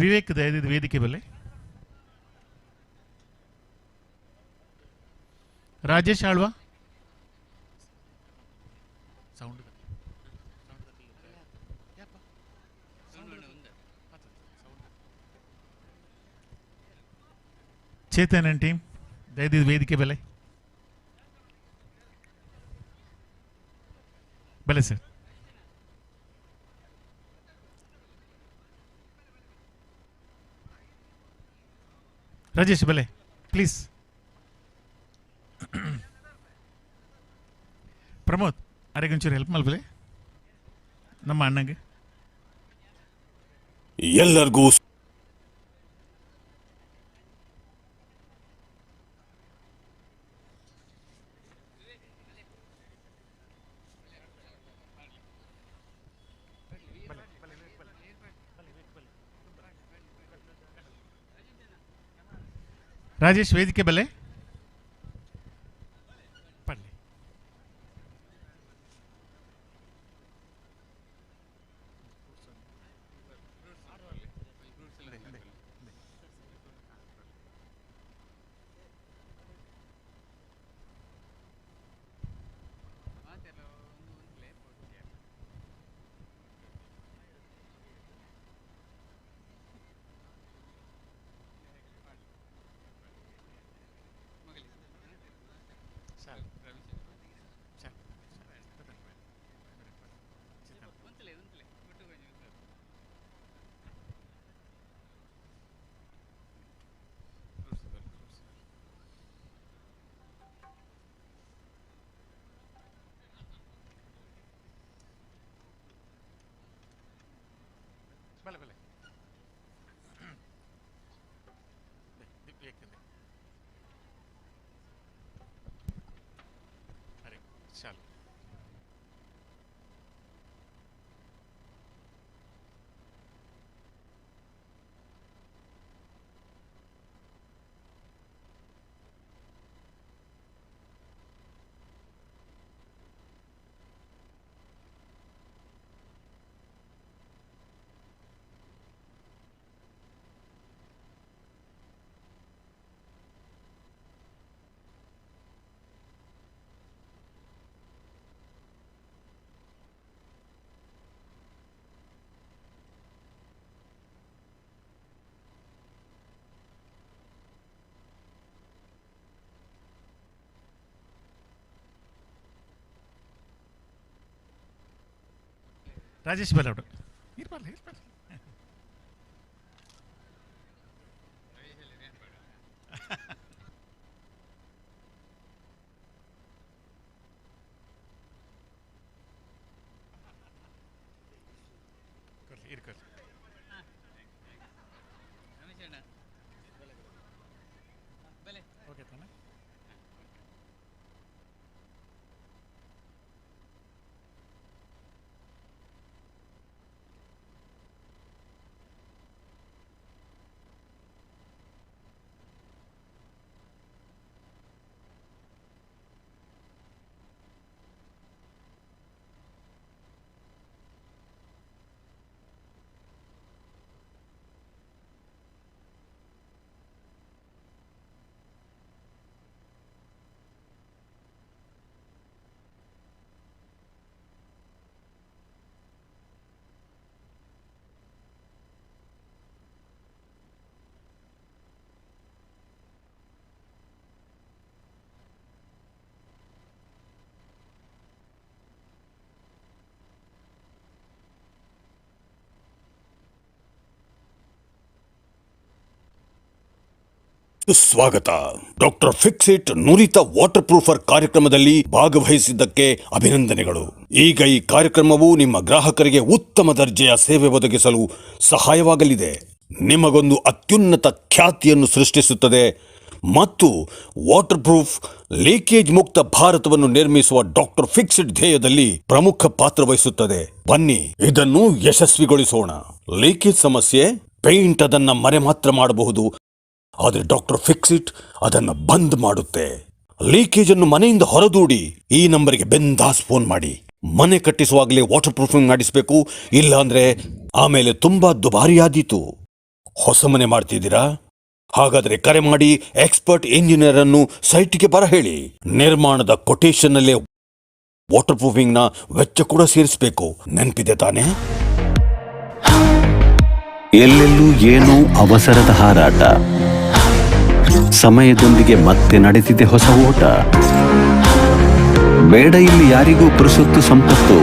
[SPEAKER 2] Vivek ದಯದಿದ್ದು ವೇದಿಕೆ ಬಲೆ. ರಾಜೇಶ್ ಆಳ್ವ. ಸೌಂಡ್ ಚೇತನ್ ಅಂಡ್ ಟೀಮ್ ದಯದಿದ್ದು ವೇದಿಕೆ ಬೆಲೆ. ಬಲೆ ಸರ್. ರಾಜೇಶ್ ಬಲೆ ಪ್ಲೀಸ್. ಪ್ರಮೋದ್ ಅರೆಗೆ ಒಂಚೂರು ಹೆಲ್ಪ್ ಮಲ್ಪಲೆ ನಮ್ಮ ಅಣ್ಣಂಗೆ.
[SPEAKER 17] ಎಲ್ಲರಿಗೂ
[SPEAKER 2] ರಾಜೇಶ್ ವೇದಿಕೆ ಬಲೆ. ಬಲೆ ಬಲೆ ಅರೆ ಚಾಲು. ರಾಜೇಶ್ ಬಲೌಡು ಇರ್ಬಾರ್ದು ಇರ್ಬಾರ್ದು. ಓಕೆ ತಾನೆ.
[SPEAKER 17] ಸ್ವಾಗತ. ಡಾಕ್ಟರ್ ಫಿಕ್ಸಿಟ್ ನುರಿತ ವಾಟರ್ ಪ್ರೂಫರ್ ಕಾರ್ಯಕ್ರಮದಲ್ಲಿ ಭಾಗವಹಿಸಿದ್ದಕ್ಕೆ ಅಭಿನಂದನೆಗಳು. ಈಗ ಈ ಕಾರ್ಯಕ್ರಮವು ನಿಮ್ಮ ಗ್ರಾಹಕರಿಗೆ ಉತ್ತಮ ದರ್ಜೆಯ ಸೇವೆ ಒದಗಿಸಲು ಸಹಾಯವಾಗಲಿದೆ, ನಿಮಗೊಂದು ಅತ್ಯುನ್ನತ ಖ್ಯಾತಿಯನ್ನು ಸೃಷ್ಟಿಸುತ್ತದೆ ಮತ್ತು ವಾಟರ್ ಪ್ರೂಫ್, ಲೀಕೇಜ್ ಮುಕ್ತ ಭಾರತವನ್ನು ನಿರ್ಮಿಸುವ ಡಾಕ್ಟರ್ ಫಿಕ್ಸಿಟ್ ಧ್ಯೇಯದಲ್ಲಿ ಪ್ರಮುಖ ಪಾತ್ರ ವಹಿಸುತ್ತದೆ. ಬನ್ನಿ, ಇದನ್ನು ಯಶಸ್ವಿಗೊಳಿಸೋಣ. ಲೀಕೇಜ್ ಸಮಸ್ಯೆ, ಪೇಂಟ್ ಅದನ್ನ ಮರೆ ಮಾತ್ರ ಮಾಡಬಹುದು, ಆದರೆ ಡಾಕ್ಟರ್ ಫಿಕ್ಸಿಟ್ ಅದನ್ನು ಬಂದ್ ಮಾಡುತ್ತೆ. ಲೀಕೇಜ್ ಅನ್ನು ಮನೆಯಿಂದ ಹೊರದೂಡಿ. ಈ ನಂಬರ್ಗೆ ಬಿಂದಾಸ್ ಫೋನ್ ಮಾಡಿ. ಮನೆ ಕಟ್ಟಿಸುವಾಗಲೇ ವಾಟರ್ ಪ್ರೂಫಿಂಗ್ ಮಾಡಿಸಬೇಕು, ಇಲ್ಲ ಅಂದ್ರೆ ಆಮೇಲೆ ತುಂಬಾ ದುಬಾರಿಯಾದೀತು. ಹೊಸ ಮನೆ ಮಾಡ್ತಿದ್ದೀರಾ? ಹಾಗಾದ್ರೆ ಕರೆ ಮಾಡಿ ಎಕ್ಸ್ಪರ್ಟ್ ಇಂಜಿನಿಯರ್ ಅನ್ನು ಸೈಟ್ಗೆ ಬರ ಹೇಳಿ. ನಿರ್ಮಾಣದ ಕೊಟೇಶನ್ನಲ್ಲೇ ವಾಟರ್ ಪ್ರೂಫಿಂಗ್ನ ವೆಚ್ಚ ಕೂಡ ಸೇರಿಸಬೇಕು, ನೆನಪಿದೆ ತಾನೇ?
[SPEAKER 19] ಎಲ್ಲೆಲ್ಲೂ ಏನೋ ಅವಸರದ ಹಾರಾಟ. ಸಮಯದೊಂದಿಗೆ ಮತ್ತೆ ನಡೆದಿದೆ ಹೊಸ ಓಟ. ಬೇಡ ಇಲ್ಲಿ ಯಾರಿಗೂ ಪುರುಸೊತ್ತು ಸಂಪತ್ತು,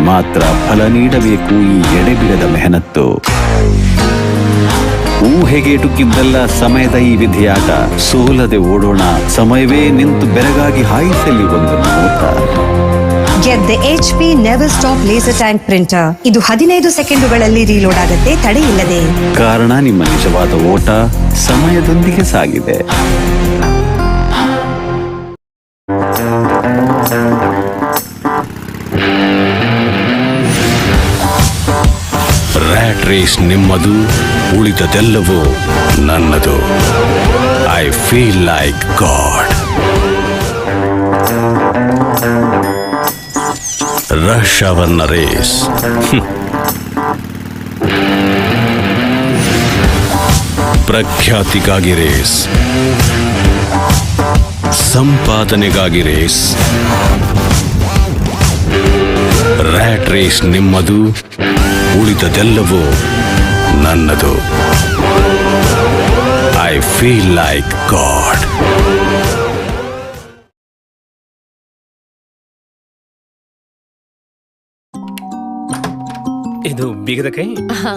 [SPEAKER 19] ಮಾತ್ರ ಫಲ ನೀಡಬೇಕು ಈ ಎಡೆಬಿಡದ ಮೆಹನತ್ತು. ಊಹೆಗೆ ಎಟುಕಿದ್ದಲ್ಲ ಸಮಯದ ಈ ವಿಧಿಯಾಟ. ಸೋಲದೆ ಓಡೋಣ, ಸಮಯವೇ ನಿಂತು ಬೆರಗಾಗಿ ಹಾಯಿಸಲಿ ಒಂದು ನೋಟ.
[SPEAKER 23] Get the HP Never Stop Laser Tank Printer. ಇದು 15 ಸೆಕೆಂಡುಗಳಲ್ಲಿ ರೀಲೋಡ್ ಆಗುತ್ತೆ, ತಡೆಯಿಲ್ಲದೆ.
[SPEAKER 19] ಕಾರಣ ನಿಮ್ಮ ನಿಜವಾದ ಓಟ ಸಮಯದೊಂದಿಗೆ ಸಾಗಿದೆ.
[SPEAKER 17] ರ್ಯಾಟ್ ರೇಸ್ ನಿಮ್ಮದು, ಉಳಿದದೆಲ್ಲವೂ ನನ್ನದು. I feel like God. Rush ಅವರ್ನ race, ಪ್ರಖ್ಯಾತಿಗಾಗಿ race, ಸಂಪಾದನೆಗಾಗಿ race. Rat race ನಿಮ್ಮದು, ಉಳಿದದೆಲ್ಲವೂ ನನ್ನದು. I feel like God.
[SPEAKER 24] ಇದು ಬೀಗದ ಕೈ.
[SPEAKER 25] ಹಾ.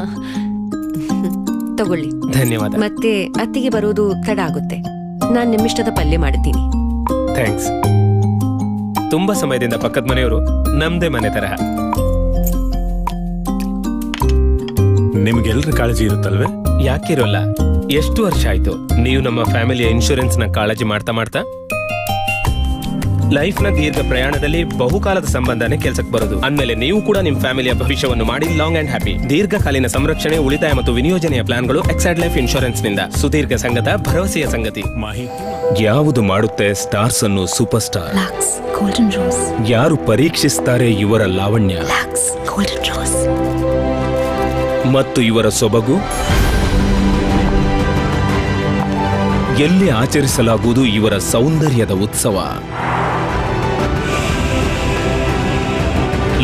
[SPEAKER 25] ತಗೊಳ್ಳಿ.
[SPEAKER 24] ಧನ್ಯವಾದ.
[SPEAKER 25] ಮತ್ತೆ ಅತ್ತಿಗೆ ಬರೋದು ತಡ ಆಗುತ್ತೆ. ನಾನ್ ನಿಮ್ಮಿಷ್ಟದ ಪಲ್ಯ ಮಾಡ್ತೀನಿ.
[SPEAKER 24] Thanks. ತುಂಬಾ ಸಮಯದಿಂದ ಪಕ್ಕದ ಮನೆಯವರು ನಮ್ದೇ ಮನೆ ತರಹ.
[SPEAKER 26] ನಿಮ್ಗೆಲ್ರ ಕಾಳಜಿ ಇರುತ್ತಲ್ವೇ?
[SPEAKER 24] ಯಾಕಿರೋಲ್ಲ? ಎಷ್ಟು ವರ್ಷ ಆಯ್ತು ನೀವು ನಮ್ಮ ಫ್ಯಾಮಿಲಿಯ ಇನ್ಶೂರೆನ್ಸ್ ನ ಕಾಳಜಿ ಮಾಡ್ತಾ ಮಾಡ್ತಾ. ಲೈಫ್ ನ ದೀರ್ಘ ಪ್ರಯಾಣದಲ್ಲಿ ಬಹುಕಾಲದ ಸಂಬಂಧನೇ ಕೆಲಸಕ್ಕೆ ಬರೋದು. ಅಂದಮೇಲೆ ನೀವು ಕೂಡ ನಿಮ್ಮ ಫ್ಯಾಮಿಲಿಯ ಭವಿಷ್ಯವನ್ನು ಮಾಡಿ ಲಾಂಗ್ ಅಂಡ್ ಹ್ಯಾಪಿ. ದೀರ್ಘಕಾಲೀನ ಸಂರಕ್ಷಣೆ, ಉಳಿತಾಯ ಮತ್ತು ವಿನಿಯೋಜನೆಯ ಪ್ಲಾನ್ಗಳು ಎಕ್ಸೈಡ್ ಲೈಫ್ ಇನ್ಶೂರೆನ್ಸ್ ನಿಂದ. ಸುದೀರ್ಘ ಸಂಗತ, ಭರವಸೆಯ ಸಂಗತಿ.
[SPEAKER 26] ಮಾಹಿ.
[SPEAKER 24] ಯಾವುದು ಮಾಡುತ್ತೆ ಸ್ಟಾರ್ಸ್ ಅನ್ನು super star?
[SPEAKER 27] Golden rose.
[SPEAKER 24] ಯಾರು ಪರೀಕ್ಷಿಸ್ತಾರೆ ಇವರ ಲಾವಣ್ಯ
[SPEAKER 27] ಗೋಲ್ಡನ್ ರೋಸ್.
[SPEAKER 24] ಮತ್ತು ಇವರ ಸೊಬಗು? ಎಲ್ಲಿ ಆಚರಿಸಲಾಗುವುದು ಇವರ ಸೌಂದರ್ಯದ ಉತ್ಸವ?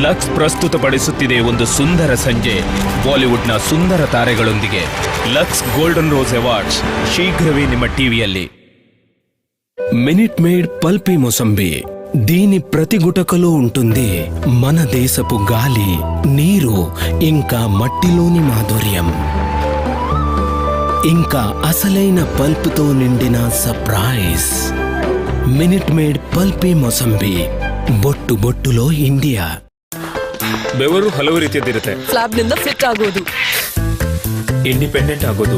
[SPEAKER 24] ಲಕ್ಸ್ ಪ್ರಸ್ತುತಪಡಿಸುತ್ತಿದೆ ಒಂದು ಸುಂದರ ಸಂಜೆ, ಬಾಲಿವುಡ್ನ ಸುಂದರ ತಾರೆಗಳೊಂದಿಗೆ. ಲಕ್ಸ್ ಗೋಲ್ಡನ್ ರೋಸ್ ಅವಾರ್ಡ್ಸ್ ಶೀಘ್ರವೇ ನಿಮ್ಮ ಟಿವಿಯಲ್ಲಿ.
[SPEAKER 28] మినిట్ మేడ్ పల్పి మొసంబి దీని ప్రతి గుటకలో ఉంటుంది మన దేశపు గాలి, నీరు, ఇంకా మట్టిలోని మాధుర్యం, ఇంకా అసలైన పల్పుతో నిండిన surprise. Minute made Pulpy mosambi, బొట్టు బొట్టులో ఇండియా.
[SPEAKER 24] ಬೆವರು ಹಲವು ರೀತಿಯದ್ದಿರುತ್ತೆ.
[SPEAKER 21] ಫ್ಲಾಬ್ನಿಂದ ಫಿಟ್ ಆಗೋದು,
[SPEAKER 24] ಇಂಡಿಪೆಂಡೆಂಟ್ ಆಗೋದು.